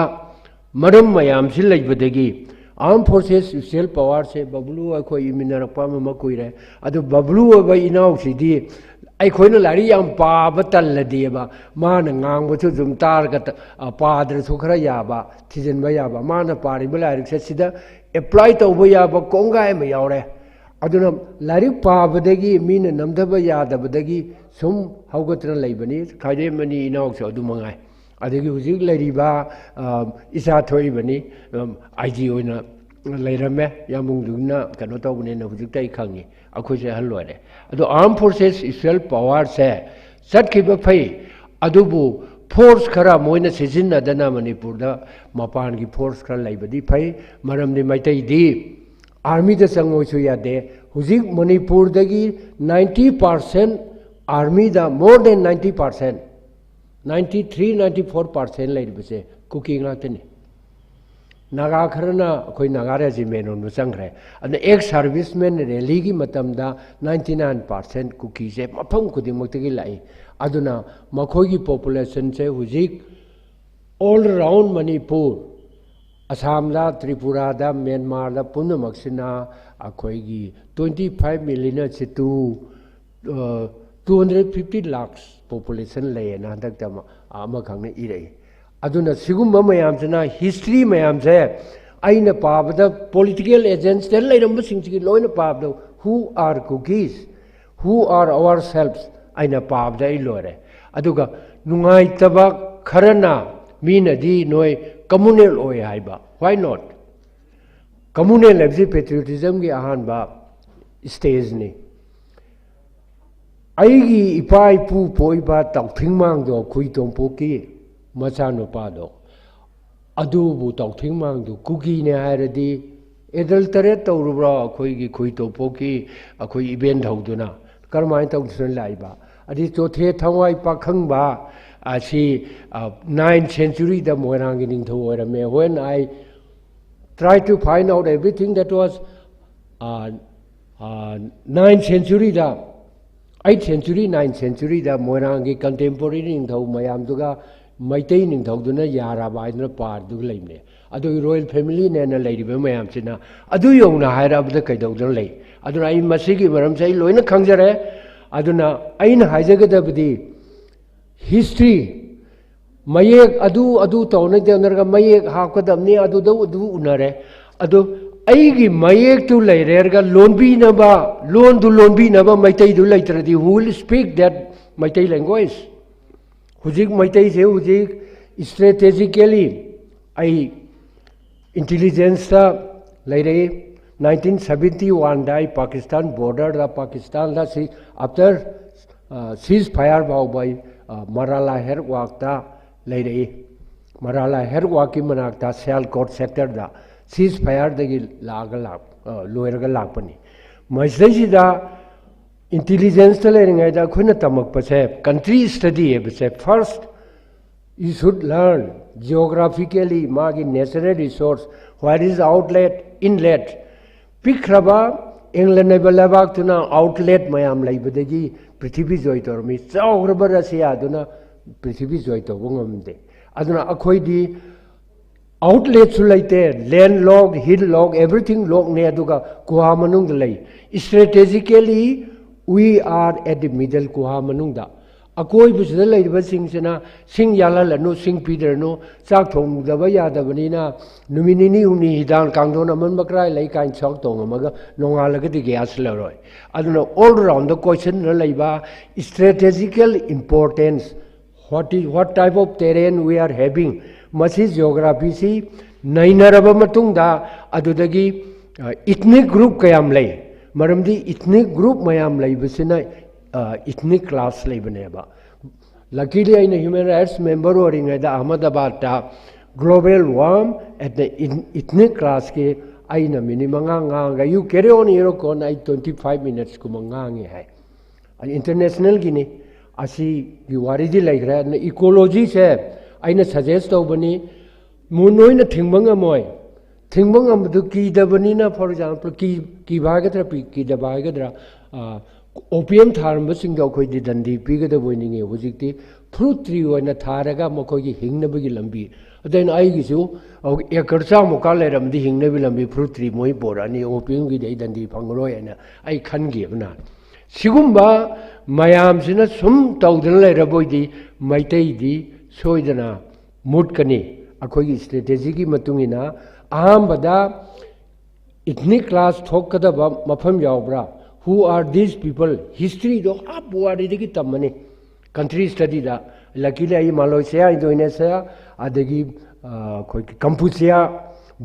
ꯃꯔꯝ ꯃꯌꯥꯝꯁꯤ ꯂꯩꯕꯗꯒꯤ ꯑꯥꯔꯝ ꯐꯣꯔꯁꯦꯁ ꯁ꯭ꯄꯤꯁꯦꯜ ꯄꯋꯥꯔꯁꯦ ꯕꯕ꯭ꯂꯨ ꯑꯩꯈꯣꯏ ꯏꯃꯤꯟꯅꯔꯛꯄ ꯑꯃ ꯀꯨꯏꯔꯦ꯫ ꯑꯗꯨ ꯕꯕ꯭ꯂꯨ ꯑꯣꯏꯕ ꯏꯅꯥꯎꯁꯤꯗꯤ ꯑꯩꯈꯣꯏꯅ ꯂꯥꯏꯔꯤꯛ ꯌꯥꯝ ꯄꯥꯕ ꯇꯜꯂꯗꯤꯕ, ꯃꯥꯅ ꯉꯥꯡꯕꯁꯨ ꯑꯗꯨꯝ ꯇꯥꯔꯒ ꯇ-, ꯑ, ꯄꯥꯗ꯭ꯔꯁꯨ ꯈꯔ ꯌꯥꯕ, ꯊꯤꯖꯤꯟꯕ ꯌꯥꯕ꯫ ꯃꯥꯅ ꯄꯥꯔꯤꯕ ꯂꯥꯏꯔꯤꯛꯁꯦ ꯁꯤꯗ ꯑꯦꯄ꯭ꯂꯥꯏ ꯇꯧꯕ ꯌꯥꯕ ꯀꯣꯡꯒꯥꯏ ꯑꯃ ꯌꯥꯎꯔꯦ꯫ ꯑꯗꯨꯅ ꯂꯥꯏꯔꯤꯛ ꯄꯥꯕꯗꯒꯤ ꯃꯤꯅ ꯅꯝꯊꯕ ꯌꯥꯗꯕꯗꯒꯤ ꯁꯨꯝ ꯍꯧꯒꯠꯇꯅ ꯂꯩꯕꯅꯤ꯫ ꯈꯥꯏꯗꯦꯝ ꯑꯅꯤ ꯏꯅꯥꯎꯁꯨ ꯑꯗꯨ ꯃꯉꯥꯏ꯫ ꯑꯗꯒꯤ ꯍꯧꯖꯤꯛ ꯂꯩꯔꯤꯕ, ꯑ, ꯏꯆꯥ ꯊꯣꯛꯏꯕꯅꯤ, ꯑꯝ, ꯑꯥꯏ ꯖꯤ ꯑꯣꯏꯅ ꯂꯩꯔꯝꯃꯦ꯫ ꯌꯥꯝꯕꯨꯡꯗꯨꯅ ꯀꯩꯅꯣ ꯇꯧꯕꯅꯦꯅ ꯍꯧꯖꯤꯛꯇ ꯑꯩ ꯈꯪꯉꯤ꯫ ꯑꯩꯈꯣꯏꯁꯦ ꯑꯍꯜ ꯑꯣꯏꯔꯦ꯫ ꯑꯗꯣ ꯑꯥꯔꯝ ꯐꯣꯔꯁꯦꯁ ꯁ꯭ꯄꯤꯁꯦꯜ ꯄꯋꯥꯔꯁꯦ ꯆꯠꯈꯤꯕ ꯐꯩ, ꯑꯗꯨꯕꯨ ꯐꯣꯔꯁ ꯈꯔ ꯃꯣꯏꯅ ꯁꯤꯖꯤꯟꯅꯗꯅ ꯃꯅꯤꯄꯨꯔꯗ ꯃꯄꯥꯟꯒꯤ ꯐꯣꯔꯁ ꯈꯔ ꯂꯩꯕꯗꯤ ꯐꯩ꯫ ꯃꯔꯝꯗꯤ ꯃꯩꯇꯩꯗꯤ ꯑꯥꯔꯃꯤꯗ ꯆꯪꯉꯣꯏꯁꯨ ꯌꯥꯗꯦ꯫ ꯍꯧꯖꯤꯛ ꯃꯅꯤꯄꯨꯔꯗꯒꯤ ninety percent ꯑꯥꯔꯃꯤꯗ, more than ninety percent, ninety three, ninety four percent ꯂꯩꯔꯤꯕꯁꯦ ꯀꯨꯀꯤ ꯉꯥꯛꯇꯅꯤ꯫ ꯅꯥꯒꯥ ꯈꯔꯅ ꯑꯩꯈꯣꯏ ꯅꯥꯒꯥ ꯔꯦꯖꯤꯃꯦꯟ ꯔꯣꯝꯗ ꯆꯪꯈ꯭ꯔꯦ꯫ ꯑꯗꯨꯅ ꯑꯦꯛꯁ ꯁꯥꯔꯚꯤꯁꯃꯦꯟ ꯔꯦꯂꯤꯒꯤ ꯃꯇꯝꯗ ninety nine percent ꯀꯨꯀꯤꯁꯦ ꯃꯐꯝ ꯈꯨꯗꯤꯡꯃꯛꯇꯒꯤ ꯂꯥꯛꯏ꯫ ꯑꯗꯨꯅ ꯃꯈꯣꯏꯒꯤ ꯄꯣꯄꯨꯂꯦꯁꯟꯁꯦ ꯍꯧꯖꯤꯛ all round ꯃꯅꯤꯄꯨꯔ, ꯑꯁꯥꯝꯗ, ꯇ꯭ꯔꯤꯄꯨꯔꯥꯗ, ꯃ꯭ꯌꯥꯟꯃꯥꯔꯗ ꯄꯨꯝꯅꯃꯛꯁꯤꯅ ꯑꯩꯈꯣꯏꯒꯤ twenty five million ꯁꯤꯇꯨ, ꯑ, two hundred fifty lakhs population ꯂꯩꯌꯦꯅ ꯍꯟꯗꯛꯇ ꯑꯃ, ꯑꯃꯈꯛꯅ ꯏꯔꯛꯏ꯫ ꯑꯗꯨꯅ ꯁꯤꯒꯨꯝꯕ ꯃꯌꯥꯝꯁꯤꯅ, ꯍꯤꯁꯇ꯭ꯔꯤ ꯃꯌꯥꯝꯁꯦ ꯑꯩꯅ ꯄꯥꯕꯗ, ꯄꯣꯂꯤꯇꯤꯀꯦꯜ ꯑꯦꯖꯦꯟꯁꯤꯗ ꯂꯩꯔꯝꯕꯁꯤꯡꯁꯤꯒꯤ ꯂꯣꯏꯅ ꯄꯥꯕꯗ, who are Kukis, who are ourselves ꯑꯩꯅ ꯄꯥꯕꯗ ꯑꯩ ꯂꯣꯏꯔꯦ꯫ ꯑꯗꯨꯒ ꯅꯨꯡꯉꯥꯏꯇꯕ ꯈꯔꯅ ꯃꯤꯅꯗꯤ ꯅꯣꯏ ꯀꯝꯃꯨꯅꯦꯜ ꯑꯣꯏ ꯍꯥꯏꯕ꯫ Why not? ꯀꯝꯃꯨꯅꯦꯜ ꯍꯥꯏꯕꯁꯤ ꯄꯦꯇ꯭ꯔꯤꯌꯣꯇꯤꯖꯝꯒꯤ ꯑꯍꯥꯟꯕ ꯁ꯭ꯇꯦꯖꯅꯤ꯫ ꯑꯩꯒꯤ ꯏꯄꯥ ꯏꯄꯨ ꯄꯣꯛꯏꯕ ꯇꯥꯎꯊꯤꯡꯃꯥꯡꯗꯣ, ꯈꯨꯏ ꯇꯣꯝꯄꯣꯛꯀꯤ ꯃꯆꯥꯅꯨꯄꯥꯗꯣ, ꯑꯗꯨꯕꯨ ꯇꯥꯎꯊꯤꯡꯃꯥꯡꯗꯨ ꯀꯨꯀꯤꯅꯦ ꯍꯥꯏꯔꯗꯤ, ꯑꯦꯗꯜꯇꯔꯦꯠ ꯇꯧꯔꯨꯕ꯭ꯔꯣ ꯑꯩꯈꯣꯏꯒꯤ ꯈꯨꯏ ꯇꯣꯝꯄꯣꯛꯀꯤ ꯑꯩꯈꯣꯏ ꯏꯕꯦꯟ ꯙꯧꯗꯨꯅ? ꯀꯔꯝꯍꯥꯏꯅ ꯇꯧꯗꯨꯅ ꯂꯥꯛꯏꯕ? ꯑꯗꯩ ꯆꯣꯊꯦ ꯊꯋꯥꯏ ꯄꯥꯈꯪꯕ ꯑꯁꯤ, ꯑ, ninth century ꯗ ꯃꯣꯏꯔꯥꯡꯒꯤ ꯅꯤꯡꯊꯧ ꯑꯣꯏꯔꯝꯃꯦ꯫ When I try to find out everything that was, uh, uh, ninth century the, eighth century, ninth century ꯗ ꯃꯣꯏꯔꯥꯡꯒꯤ contemporary ꯅꯤꯡꯊꯧ ꯃꯌꯥꯝꯗꯨꯒ ꯃꯩꯇꯩ ꯅꯤꯡꯊꯧꯗꯨꯅ ꯌꯥꯔꯕ ꯍꯥꯏꯗꯅ ꯄꯥꯔꯗꯨꯒ ꯂꯩꯕꯅꯦ꯫ ꯑꯗꯨꯒꯤ ꯔꯣꯌꯦꯜ ꯐꯦꯃꯤꯂꯤꯅꯦꯅ ꯂꯩꯔꯤꯕ ꯃꯌꯥꯝꯁꯤꯅ ꯑꯗꯨ ꯌꯧꯅ ꯍꯥꯏꯔꯛꯑꯕꯗ ꯀꯩꯗꯧꯗꯅ ꯂꯩ? ꯑꯗꯨꯅ ꯑꯩ ꯃꯁꯤꯒꯤ ꯃꯔꯝꯁꯦ ꯑꯩ ꯂꯣꯏꯅ ꯈꯪꯖꯔꯦ꯫ ꯑꯗꯨꯅ ꯑꯩꯅ ꯍꯥꯏꯖꯒꯗꯕꯗꯤ, ꯍꯤꯁꯇ꯭ꯔꯤ, ꯃꯌꯦꯛ ꯑꯗꯨ ꯑꯗꯨ ꯇꯧꯅ ꯇꯧꯅꯔꯒ ꯃꯌꯦꯛ ꯍꯥꯞꯀꯗꯕꯅꯤ, ꯑꯗꯨꯗ ꯑꯗꯨ ꯎꯅꯔꯦ꯫ ꯑꯗꯨ ꯑꯩꯒꯤ ꯃꯌꯦꯛꯇꯨ ꯂꯩꯔꯦꯔꯒ ꯂꯣꯟꯕꯤꯅꯕ, ꯂꯣꯟꯗꯨ ꯂꯣꯟꯕꯤꯅꯕ ꯃꯩꯇꯩꯗꯨ ꯂꯩꯇ꯭ꯔꯗꯤ, who will speak that Meitei language? ꯍꯧꯖꯤꯛ ꯃꯩꯇꯩꯁꯦ ꯍꯧꯖꯤꯛ ꯏꯁꯇ꯭ꯔꯦꯇꯦꯖꯤꯀꯦꯂꯤ ꯑꯩ ꯏꯟꯇꯤꯂꯤꯖꯦꯟꯁꯇ ꯂꯩꯔꯛꯏ꯫ ꯅꯥꯏꯟꯇꯤꯟ ꯁꯕꯦꯟꯇꯤ ꯋꯥꯟꯗ ꯑꯩ ꯄꯥꯀꯤꯁꯇꯥꯟ ꯕꯣꯔꯗꯔꯗ, ꯄꯥꯀꯤꯁꯇꯥꯟꯗ ꯁꯤ ꯑꯥꯐꯇꯔ ꯁꯤꯖ ꯐꯥꯌꯔ ꯐꯥꯎꯕ ꯑꯩ ꯃꯔꯥꯂꯥ ꯍꯦꯔꯠꯋꯥꯛꯇ ꯂꯩꯔꯛꯏ꯫ ꯃꯔꯥꯂꯥ ꯍꯦꯔꯠꯋꯥꯛꯀꯤ ꯃꯅꯥꯛꯇ ꯁꯤꯌꯥꯜꯀꯣꯠ ꯁꯦꯛꯇꯔꯗ ꯁꯤꯖ ꯐꯥꯌꯔꯗꯒꯤ ꯂꯥꯛꯑꯒ ꯂꯥꯛ-, ꯑ, ꯂꯣꯏꯔꯒ ꯂꯥꯛꯄꯅꯤ꯫ ꯃꯁꯤꯗꯩꯁꯤꯗ ꯏꯟꯇꯤꯂꯤꯖꯦꯟꯁꯇ ꯂꯩꯔꯤꯉꯩꯗ ꯑꯩꯈꯣꯏꯅ ꯇꯝꯃꯛꯄꯁꯦ, ꯀꯟꯇ꯭ꯔꯤ ꯁ꯭ꯇꯗꯤ ꯍꯥꯏꯕꯁꯦ, first you should learn geographically ꯃꯥꯒꯤ natural resource, where is outlet, inlet꯫ ꯄꯤꯛꯈ꯭ꯔꯕ ꯏꯪꯂꯦꯟ ꯍꯥꯏꯕ ꯂꯩꯕꯥꯛꯇꯨꯅ ꯑꯥꯎꯠꯂꯦꯠ ꯃꯌꯥꯝ ꯂꯩꯕꯗꯒꯤ ꯄ꯭ꯔꯤꯊꯤꯕꯤ ꯖꯣꯏ ꯇꯧꯔꯝꯃꯤ꯫ ꯆꯥꯎꯈ꯭ꯔꯕ ꯔꯁꯤꯌꯥꯗꯨꯅ ꯄ꯭ꯔꯤꯊꯤꯕꯤ ꯖꯣꯏ ꯇꯧꯕ ꯉꯝꯗꯦ꯫ ꯑꯗꯨꯅ ꯑꯩꯈꯣꯏꯗꯤ ꯑꯥꯎꯠꯂꯦꯠꯁꯨ ꯂꯩꯇꯦ, ꯂꯦꯟ ꯂꯣꯛ, ꯍꯤꯜ ꯂꯣꯛ, ꯑꯦꯚ꯭ꯔꯤꯊꯤꯡ ꯂꯣꯛꯅꯦ꯫ ꯑꯗꯨꯒ ꯒꯨꯍꯥ ꯃꯅꯨꯡꯗ ꯂꯩ꯫ Strategically we are at the middle꯫ ꯒꯨꯍꯥ ꯃꯅꯨꯡꯗ ꯑꯀꯣꯏꯕꯁꯤꯗ ꯂꯩꯔꯤꯕꯁꯤꯡꯁꯤꯅ ꯁꯤꯡ ꯌꯥꯜꯍꯜꯂꯅꯨ, ꯁꯤꯡ ꯄꯤꯗ꯭ꯔꯅꯨ, ꯆꯥꯛ ꯊꯣꯡꯗꯕ ꯌꯥꯗꯕꯅꯤꯅ ꯅꯨꯃꯤꯠ ꯅꯤꯅꯤ ꯍꯨꯝꯅꯤ ꯍꯤꯗꯥꯡ ꯀꯥꯡꯊꯣꯟ ꯑꯃꯟꯕ ꯀꯔꯥꯏ ꯂꯩ ꯀꯥꯏꯅ ꯆꯥꯛ ꯊꯣꯡꯉꯝꯃꯒ ꯅꯣꯡꯉꯥꯜꯂꯒꯗꯤ ꯒ꯭ꯌꯥꯁ ꯂꯩꯔꯣꯏ꯫ ꯑꯗꯨꯅ all round ꯀꯣꯏꯁꯤꯟꯅ ꯂꯩꯕ strategical importance, what is, what type of terrain we are having, ꯃꯁꯤ ꯖꯤꯑꯣꯒ꯭ꯔꯥꯐꯤꯁꯤ ꯅꯩꯅꯔꯕ ꯃꯇꯨꯡꯗ ꯑꯗꯨꯗꯒꯤ ꯏꯊꯅꯤꯛ ꯒ꯭ꯔꯨꯞ ꯀꯌꯥꯝ ꯂꯩ꯫ ꯃꯔꯝꯗꯤ ꯏꯊꯅꯤꯛ ꯒ꯭ꯔꯨꯞ ꯃꯌꯥꯝ ꯂꯩꯕꯁꯤꯅ ꯏꯊꯅꯤꯛ ꯀ꯭ꯂꯥꯁ ꯂꯩꯕꯅꯦꯕ꯫ ꯂꯀꯤꯂꯤ ꯑꯩꯅ ꯍ꯭ꯌꯨꯃꯦꯟ ꯔꯥꯏꯠꯁ ꯃꯦꯝꯕꯔ ꯑꯣꯏꯔꯤꯉꯩꯗ ꯑꯍꯃꯗꯕꯥꯗꯇ global warming at the ethnic ꯀ꯭ꯂꯥꯁꯀꯤ ꯑꯩꯅ ꯃꯤꯅꯤꯠ ꯃꯉꯥ ꯉꯥꯡꯉꯒ, "You carry on, your cone", ꯑꯩ ꯇ꯭ꯋꯦꯟꯇꯤ ꯐꯥꯏꯚ ꯃꯤꯅꯠꯁꯀꯨꯝꯕ ꯉꯥꯡꯉꯤ ꯍꯥꯏ꯫ ꯏꯟꯇꯔꯅꯦꯁꯅꯦꯜꯒꯤꯅꯤ꯫ ꯑꯁꯤꯒꯤ ꯋꯥꯔꯤꯗꯤ ꯂꯩꯈ꯭ꯔꯦ꯫ ꯑꯗꯨꯅ ꯏꯀꯣꯂꯣꯖꯤꯁꯦ ꯑꯩꯅ ꯁꯖꯦꯁ ꯇꯧꯕꯅꯤ, ꯃꯨ-, ꯅꯣꯏꯅ ꯊꯤꯡꯕ ꯉꯝꯃꯣꯏ꯫ ꯊꯤꯡꯕ ꯉꯝꯕꯗꯨ ꯀꯤꯗꯕꯅꯤꯅ, for example, ꯀꯤ-, ꯀꯤꯕ ꯍꯥꯏꯒꯗ꯭ꯔꯥ, ꯄꯤ-, ꯀꯤꯗꯕ ꯍꯥꯏꯒꯗ꯭ꯔꯥ, ꯑ, ꯑꯣꯄꯤꯌꯝ ꯊꯥꯔꯝꯕꯁꯤꯡꯗꯣ ꯑꯩꯈꯣꯏꯗꯤ ꯗꯟꯗꯤ ꯄꯤꯒꯗꯕ ꯑꯣꯏꯅꯤꯡꯉꯤ꯫ ꯍꯧꯖꯤꯛꯇꯤ ꯐ꯭ꯔꯨꯠ ꯇ꯭ꯔꯤ ꯑꯣꯏꯅ ꯊꯥꯔꯒ ꯃꯈꯣꯏꯒꯤ ꯍꯤꯡꯅꯕꯒꯤ ꯂꯝꯕꯤ, ꯑꯗꯨꯅ ꯑꯩꯒꯤꯁꯨ ꯑꯦꯀꯔ ꯆꯥꯃꯨꯛꯀ ꯂꯩꯔꯝꯗꯤ ꯍꯤꯡꯅꯕꯒꯤ ꯂꯝꯕꯤ ꯐ꯭ꯔꯨꯠ ꯇ꯭ꯔꯤ ꯃꯣꯏ ꯄꯣꯔꯛꯑꯅꯤ, ꯑꯣꯄꯤꯌꯝꯒꯤꯗꯤ ꯑꯩ ꯗꯟꯗꯤ ꯐꯪꯉꯔꯣꯏ ꯍꯥꯏꯅ ꯑꯩ ꯈꯟꯈꯤꯕꯅ꯫ ꯁꯤꯒꯨꯝꯕ ꯃꯌꯥꯝꯁꯤꯅ ꯁꯨꯝ ꯇꯧꯗꯅ ꯂꯩꯔꯕꯣꯏꯗꯤ ꯃꯩꯇꯩꯗꯤ ꯁꯣꯏꯗꯅ ꯃꯨꯠꯀꯅꯤ꯫ ꯑꯩꯈꯣꯏꯒꯤ ꯏꯁꯇ꯭ꯔꯦꯇꯦꯖꯤꯒꯤ ꯃꯇꯨꯡ ꯏꯟꯅ ꯑꯍꯥꯟꯕꯗ ꯏꯊꯅꯤꯛ ꯀ꯭ꯂꯥꯁ ꯊꯣꯛꯀꯗꯕ ꯃꯐꯝ ꯌꯥꯎꯕ꯭ꯔꯥ? Who are these people? ꯍꯤꯁꯇ꯭ꯔꯤꯗꯣ ꯑꯥ ꯄꯨꯋꯥꯔꯤꯗꯒꯤ ꯇꯝꯃꯅꯤ꯫ ꯀꯟꯇ꯭ꯔꯤ ꯁ꯭ꯇꯗꯤꯗ ꯂꯛꯀꯤꯂꯤ ꯑꯩ ꯃꯥꯂꯣꯏꯁꯤꯌꯥ, ꯏꯟꯗꯣꯅꯦꯁꯤꯌꯥ, ꯑꯗꯒꯤ ꯑꯩꯈꯣꯏꯒꯤ ꯀꯝꯄꯨꯆꯤꯌꯥ,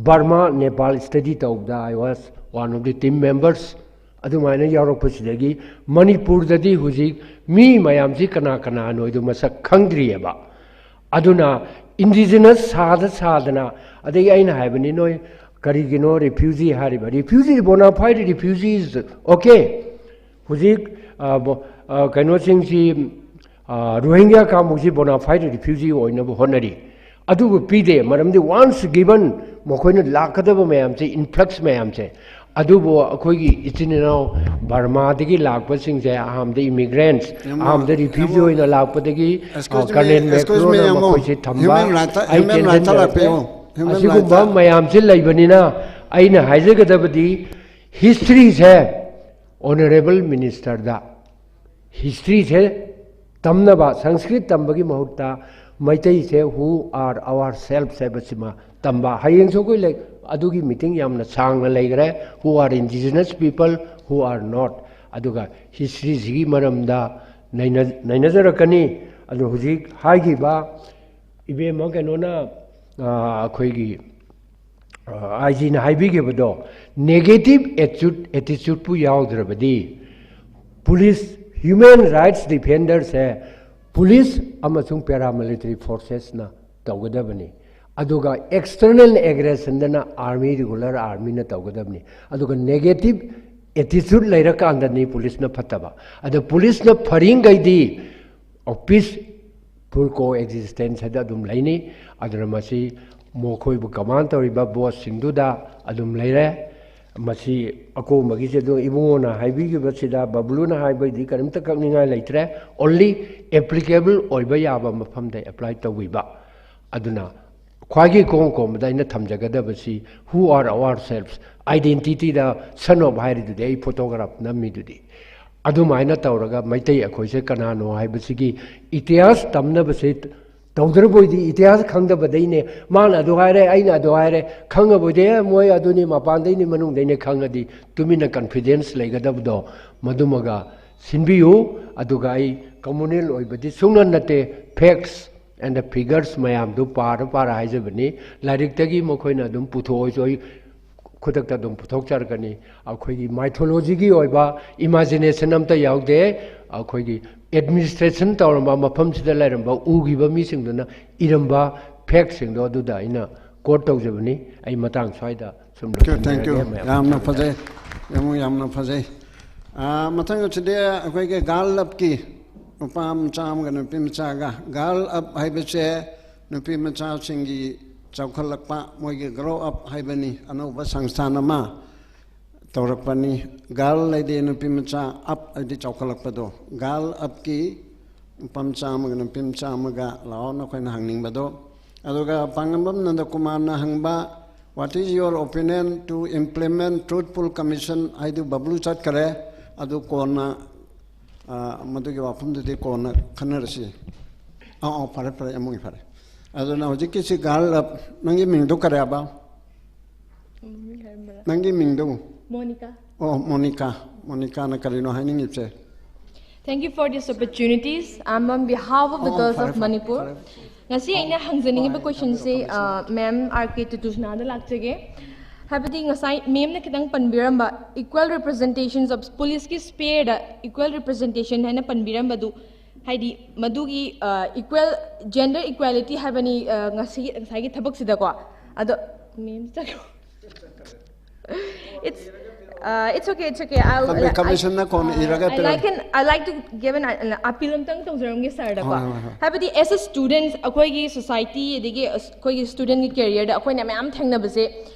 ꯕꯔꯃꯥ, ꯅꯦꯄꯥꯜ ꯁ꯭ꯇꯗꯤ ꯇꯧꯕꯗ I was one of the team members꯫ ꯑꯗꯨꯃꯥꯏꯅ ꯌꯥꯎꯔꯛꯄꯁꯤꯗꯒꯤ ꯃꯅꯤꯄꯨꯔꯗꯗꯤ ꯍꯧꯖꯤꯛ ꯃꯤ ꯃꯌꯥꯝꯁꯤ ꯀꯅꯥ ꯀꯅꯥꯅꯣ ꯍꯥꯏꯗꯣ ꯃꯁꯛ ꯈꯪꯗ꯭ꯔꯤꯑꯕ꯫ ꯑꯗꯨꯅ ꯏꯟꯗꯤꯖꯤꯅꯁ ꯁꯥꯗ ꯁꯥꯗꯅ, ꯑꯗꯒꯤ ꯑꯩꯅ ꯍꯥꯏꯕꯅꯤ, ꯅꯣꯏ ꯀꯔꯤꯒꯤꯅꯣ ꯔꯤꯐ꯭ꯌꯨꯖꯤ ꯍꯥꯏꯔꯤꯕ? ꯔꯤꯐ꯭ꯌꯨꯖꯤ, ꯕꯣꯅꯥꯐꯥꯏꯗ ꯔꯤꯐ꯭ꯌꯨꯖꯤ ꯏꯁ ꯑꯣꯀꯦ꯫ ꯍꯧꯖꯤꯛ ꯀꯩꯅꯣꯁꯤꯡꯁꯤ, ꯔꯣꯍꯤꯡꯒ꯭ꯌꯥ ꯀꯥꯡꯕꯨꯁꯤ ꯕꯣꯅꯥꯐꯥꯏꯗ ꯔꯤꯐ꯭ꯌꯨꯖꯤ ꯑꯣꯏꯅꯕ ꯍꯣꯠꯅꯔꯤ꯫ ꯑꯗꯨꯕꯨ ꯄꯤꯗꯦ, ꯃꯔꯝꯗꯤ ꯋꯥꯟꯁ ꯒꯤꯕꯟ ꯃꯈꯣꯏꯅ ꯂꯥꯛꯀꯗꯕ ꯃꯌꯥꯝꯁꯦ, ꯏꯟꯐ꯭ꯂꯛꯁ ꯃꯌꯥꯝꯁꯦ꯫ ꯑꯗꯨꯕꯨ ꯑꯩꯈꯣꯏꯒꯤ ꯏꯆꯤꯟ ꯏꯅꯥꯎ ꯕꯔꯃꯥꯗꯒꯤ ꯂꯥꯛꯄꯁꯤꯡꯁꯦ ꯑꯍꯥꯟꯕꯗ ꯏꯃꯤꯒ꯭ꯔꯦꯟꯠꯁ, ꯑꯍꯥꯟꯕꯗ ꯔꯤꯐ꯭ꯌꯨꯖꯤ ꯑꯣꯏꯅ ꯂꯥꯛꯄꯗꯒꯤ ꯀꯔꯅꯦꯜ ꯃꯦꯀ꯭ꯔꯣꯅ ꯃꯈꯣꯏꯁꯦ ꯊꯝꯕ, ꯑꯩ ꯇꯦꯟꯁꯟ ꯂꯩꯔꯛꯇꯦ꯫ ꯑꯁꯤꯒꯨꯝꯕ ꯃꯌꯥꯝꯁꯦ ꯂꯩꯕꯅꯤꯅ ꯑꯩꯅ ꯍꯥꯏꯖꯒꯗꯕꯗꯤ ꯍꯤꯁꯇ꯭ꯔꯤꯁꯦ ꯑꯣꯅꯔꯦꯕꯜ ꯃꯤꯅꯤꯁꯇꯔꯗ ꯍꯤꯁꯇ꯭ꯔꯤꯁꯦ ꯇꯝꯅꯕ, ꯁꯪꯁꯀ꯭ꯔꯤꯠ ꯇꯝꯕꯒꯤ ꯃꯍꯨꯠꯇ ꯃꯩꯇꯩꯁꯦ who are our selves ꯍꯥꯏꯕꯁꯤꯃ ꯇꯝꯕ꯫ ꯍꯌꯦꯡꯁꯨ ꯑꯩꯈꯣꯏ ꯂꯩ, ꯑꯗꯨꯒꯤ ꯃꯤꯇꯤꯡ ꯌꯥꯝꯅ ꯁꯥꯡꯅ ꯂꯩꯈ꯭ꯔꯦ, who are indigenous people, who are not꯫ ꯑꯗꯨꯒ ꯍꯤꯁꯇ꯭ꯔꯤꯁꯤꯒꯤ ꯃꯔꯝꯗ ꯅꯩꯅ-, ꯅꯩꯅꯖꯔꯛꯀꯅꯤ꯫ ꯑꯗꯨ ꯍꯧꯖꯤꯛ ꯍꯥꯏꯈꯤꯕ ꯏꯕꯦꯝꯃ ꯀꯩꯅꯣꯅ, ꯑꯩꯈꯣꯏꯒꯤ ꯑꯥꯏ ꯖꯤꯅ ꯍꯥꯏꯕꯤꯈꯤꯕꯗꯣ, ꯅꯦꯒꯦꯇꯤꯞ ꯑꯦꯇꯤꯆꯨꯠ, ꯑꯦꯇꯤꯆꯨꯠꯄꯨ ꯌꯥꯎꯗ꯭ꯔꯕꯗꯤ ꯄꯨꯂꯤꯁ, ꯍ꯭ꯌꯨꯃꯦꯟ ꯔꯥꯏꯠꯁ ꯗꯤꯐꯦꯟꯗꯔꯁꯦ ꯄꯨꯂꯤꯁ ꯑꯃꯁꯨꯡ ꯄꯦꯔꯥꯃꯤꯂꯤꯇꯔꯤ ꯐꯣꯔꯁꯦꯁꯅ ꯇꯧꯒꯗꯕꯅꯤ꯫ ꯑꯗꯨꯒ ꯑꯦꯛꯁꯇꯔꯅꯦꯜ ꯑꯦꯒ꯭ꯔꯦꯁꯟꯗꯅ ꯑꯥꯔꯃꯤ, ꯔꯤꯒꯨꯂꯔ ꯑꯥꯔꯃꯤꯅ ꯇꯧꯒꯗꯕꯅꯤ꯫ ꯑꯗꯨꯒ ꯅꯦꯒꯦꯇꯤꯞ ꯑꯦꯇꯤꯆꯨꯠ ꯂꯩꯔꯀꯥꯟꯗꯅꯤ ꯄꯨꯂꯤꯁꯅ ꯐꯠꯇꯕ꯫ ꯑꯗꯣ ꯄꯨꯂꯤꯁꯅ ꯐꯔꯤꯉꯩꯗꯤ ꯑꯣꯐꯤꯁ ꯐꯨꯜ ꯀꯣ ꯑꯦꯛꯖꯤꯁꯇꯦꯟꯁ ꯍꯥꯏꯗ ꯑꯗꯨꯝ ꯂꯩꯅꯤ꯫ ꯑꯗꯨꯅ ꯃꯁꯤ ꯃꯈꯣꯏꯕꯨ ꯀꯃꯥꯟ ꯇꯧꯔꯤꯕ ꯕꯣꯁꯁꯤꯡꯗꯨꯗ ꯑꯗꯨꯝ ꯂꯩꯔꯦ꯫ ꯃꯁꯤ ꯑꯀꯣꯟꯕꯒꯤꯁꯦ ꯑꯗꯨ ꯏꯕꯨꯡꯉꯣꯅ ꯍꯥꯏꯕꯤꯈꯤꯕꯁꯤꯗ, ꯕꯕꯂꯨꯅ ꯍꯥꯏꯕꯒꯤꯗꯤ ꯀꯔꯤꯝꯇ ꯀꯛꯅꯤꯡꯉꯥꯏ ꯂꯩꯇ꯭ꯔꯦ꯫ Only applicable ꯑꯣꯏꯕ ꯌꯥꯕ ꯃꯐꯝꯗ apply ꯇꯧꯕꯤꯕ꯫ ꯑꯗꯨꯅ ꯈ꯭ꯋꯥꯏꯒꯤ ꯏꯀꯣꯝ ꯀꯣꯝꯕꯗ ꯑꯩꯅ ꯊꯝꯖꯒꯗꯕꯁꯤ, who are ourselves, identityꯗ ꯁꯟ ꯑꯣꯐ ꯍꯥꯏꯔꯤꯗꯨꯗꯤ, ꯑꯩ ꯐꯣꯇꯣꯒ꯭ꯔꯥꯐ ꯅꯝꯃꯤꯗꯨꯗꯤ꯫ ꯑꯗꯨꯃꯥꯏꯅ ꯇꯧꯔꯒ ꯃꯩꯇꯩ ꯑꯩꯈꯣꯏꯁꯦ ꯀꯅꯥꯅꯣ ꯍꯥꯏꯕꯁꯤꯒꯤ ꯏꯇꯤꯍꯥꯁ ꯇꯝꯅꯕꯁꯦ ꯇꯧꯗ꯭ꯔꯕꯣꯏꯗꯤ, ꯏꯇꯤꯍꯥꯁ ꯈꯪꯗꯕꯗꯩꯅꯦ꯫ ꯃꯥꯅ ꯑꯗꯨ ꯍꯥꯏꯔꯦ, ꯑꯩꯅ ꯑꯗꯨ ꯍꯥꯏꯔꯦ, ꯈꯪꯉꯕꯣꯏꯗꯤ, "ꯑꯦ, ꯃꯣꯏ ꯑꯗꯨꯅꯤ, ꯃꯄꯥꯟꯗꯩꯅꯤ, ꯃꯅꯨꯡꯗꯩꯅꯤ" ꯈꯪꯉꯗꯤ ꯇꯨꯃꯤꯟꯅ confidence ꯂꯩꯒꯗꯕꯗꯣ, ꯃꯗꯨꯃꯒ ꯁꯤꯟꯕꯤꯌꯨ꯫ ꯑꯗꯨꯒ ꯑꯩ communal ꯑꯣꯏꯕꯗꯤ ꯁꯨꯡꯅ ꯅꯠꯇꯦ, facts and the figures ꯃꯌꯥꯝꯗꯨ ꯄꯥꯔ ꯄꯥꯔ ꯍꯥꯏꯖꯕꯅꯤ꯫ ꯂꯥꯏꯔꯤꯛꯇꯒꯤ ꯃꯈꯣꯏꯅ ꯑꯗꯨꯝ ꯄꯨꯊꯣꯛꯑꯣꯏꯁꯨ ꯑꯩ ꯈꯨꯗꯛꯇ ꯑꯗꯨꯝ ꯄꯨꯊꯣꯛꯆꯔꯛꯀꯅꯤ꯫ ꯑꯩꯈꯣꯏꯒꯤ mythologyꯒꯤ ꯑꯣꯏꯕ imagination ꯑꯝꯇ ꯌꯥꯎꯗꯦ꯫ ꯑꯩꯈꯣꯏꯒꯤ administration ꯇꯧꯔꯝꯕ ꯃꯐꯝꯁꯤꯗ ꯂꯩꯔꯝꯕ ꯎꯈꯤꯕ ꯃꯤꯁꯤꯡꯗꯨꯅ ꯏꯔꯝꯕ factꯁꯤꯡꯗꯣ ꯑꯗꯨꯗ ꯑꯩꯅ quote ꯇꯧꯖꯕꯅꯤ꯫ ꯑꯩ ꯃꯇꯥꯡ ꯁ꯭ꯋꯥꯏꯗ ꯁꯨꯝ Thank you, thank you. ꯃꯌꯥꯝ꯫ ꯌꯥꯝꯅ ꯐꯖꯩ, ꯌꯥꯝ, ꯌꯥꯝꯅ ꯐꯖꯩ꯫ ꯑꯥ, ꯃꯊꯪ ꯑꯁꯤꯗꯤ ꯑꯩꯈꯣꯏꯒꯤ ꯒꯥꯔꯜ ꯑꯞꯀꯤ ꯅꯨꯄꯥ ꯃꯆꯥ ꯑꯃꯒ ꯅꯨꯄꯤ ꯃꯆꯥꯒ, ꯒꯥꯔꯜ ꯑꯞ ꯍꯥꯏꯕꯁꯦ ꯅꯨꯄꯤ ꯃꯆꯥꯁꯤꯡꯒꯤ ꯆꯥꯎꯈꯠꯂꯛꯄ, ꯃꯣꯏꯒꯤ grow up ꯍꯥꯏꯕꯅꯤ, ꯑꯅꯧꯕ ꯁꯪꯁꯊꯥꯟ ꯑꯃ ꯇꯧꯔꯛꯄꯅꯤ꯫ ꯒꯥꯔꯜ ꯍꯥꯏꯗꯤ ꯅꯨꯄꯤ ꯃꯆꯥ, ꯑꯞ ꯍꯥꯏꯗꯤ ꯆꯥꯎꯈꯠꯂꯛꯄꯗꯣ꯫ ꯒꯥꯔꯜ ꯑꯞꯀꯤ ꯅꯨꯄꯥ ꯃꯆꯥ ꯑꯃꯒ ꯅꯨꯄꯤ ꯃꯆꯥ ꯑꯃꯒ ꯂꯥꯛꯑꯣ, ꯅꯈꯣꯏꯅ ꯍꯪꯅꯤꯡꯕꯗꯣ꯫ ꯑꯗꯨꯒ ꯄꯥꯉꯝꯕꯝ ꯅꯟꯗꯀꯨꯃꯥꯔꯅ ꯍꯪꯕ, "What is your opinion to implement truthful commission?" ꯍꯥꯏꯗꯨ ꯕꯕ꯭ꯂꯨ ꯆꯠꯈꯔꯦ, ꯑꯗꯨ ꯀꯣꯟꯅ, ꯑ, ꯃꯗꯨꯒꯤ ꯋꯥꯐꯝꯗꯨꯗꯤ ꯀꯣꯟꯅ ꯈꯟꯅꯔꯁꯤ꯫ ꯑꯧ, ꯑꯧ, ꯐꯔꯦ, ꯐꯔꯦ, ꯑꯃꯨꯛ ꯐꯔꯦ꯫ ꯑꯗꯨꯅ ꯍꯧꯖꯤꯛꯀꯤꯁꯤ ꯒꯥꯔꯜ ꯑꯞ, ꯅꯪꯒꯤ ꯃꯤꯡꯗꯨ ꯀꯔꯤ ꯍꯥꯏꯕ? ꯅꯪꯒꯤ ꯃꯤꯡꯗꯨ? Monica. ꯑꯣ, ꯃꯣꯅꯤꯀꯥ꯫ ꯃꯣꯅꯤꯀꯥꯅ ꯀꯔꯤꯅꯣ ꯍꯥꯏꯅꯤꯡꯉꯤꯁꯦ? Thank you for this opportunities. I'm on behalf of the Oh, girls fine, of fine, Manipur. Fine. ꯉꯁꯤ ꯑꯩꯅ ꯍꯪꯖꯅꯤꯡꯉꯤꯕ questionꯁꯦ, ꯃꯦꯝ ꯑꯥꯔ ꯀꯦ ꯇꯨꯇꯨꯁꯅꯥꯗ ꯂꯥꯛꯆꯒꯦ꯫ ꯍꯥꯏꯕꯗꯤ ꯉꯁꯥꯏ ꯃꯦꯝꯅ ꯈꯤꯇꯪ ꯄꯟꯕꯤꯔꯝꯕ equal representations of policeꯀꯤ spareꯗ equal representation ꯍꯥꯏꯅ ꯄꯟꯕꯤꯔꯝꯕꯗꯨ, ꯍꯥꯏꯗꯤ ꯃꯗꯨꯒꯤ equal, gender equality ꯍꯥꯏꯕꯅꯤ, ꯉꯁꯤ, ꯉꯁꯥꯏꯒꯤ ꯊꯕꯛꯁꯤꯗꯀꯣ꯫ ꯑꯗꯣ ꯃꯦꯝ ꯆꯠꯈ꯭ꯔꯣ꯫ It's, uh, it's okay, it's okay. I'll, Commi- commissionꯅ ꯀꯣꯟꯅ ꯏꯔꯒ I, ꯄꯤꯔꯛꯑꯣ꯫ I can, I like to give an, an appeal ꯑꯝꯇꯪ ꯇꯧꯖꯔꯝꯒꯦ ꯁꯥꯔꯗꯀꯣ꯫ ꯍꯣꯏ, ꯍꯣꯏ, ꯍꯣꯏ꯫ ꯍꯥꯏꯕꯗꯤ as a student ꯑꯩꯈꯣꯏꯒꯤ society ꯑꯗꯒꯤ ꯑꯩꯈꯣꯏꯒꯤ studentꯀꯤ careerꯗ ꯑꯩꯈꯣꯏꯅ ꯃꯌꯥꯝ ꯊꯦꯡꯅꯕꯁꯦ,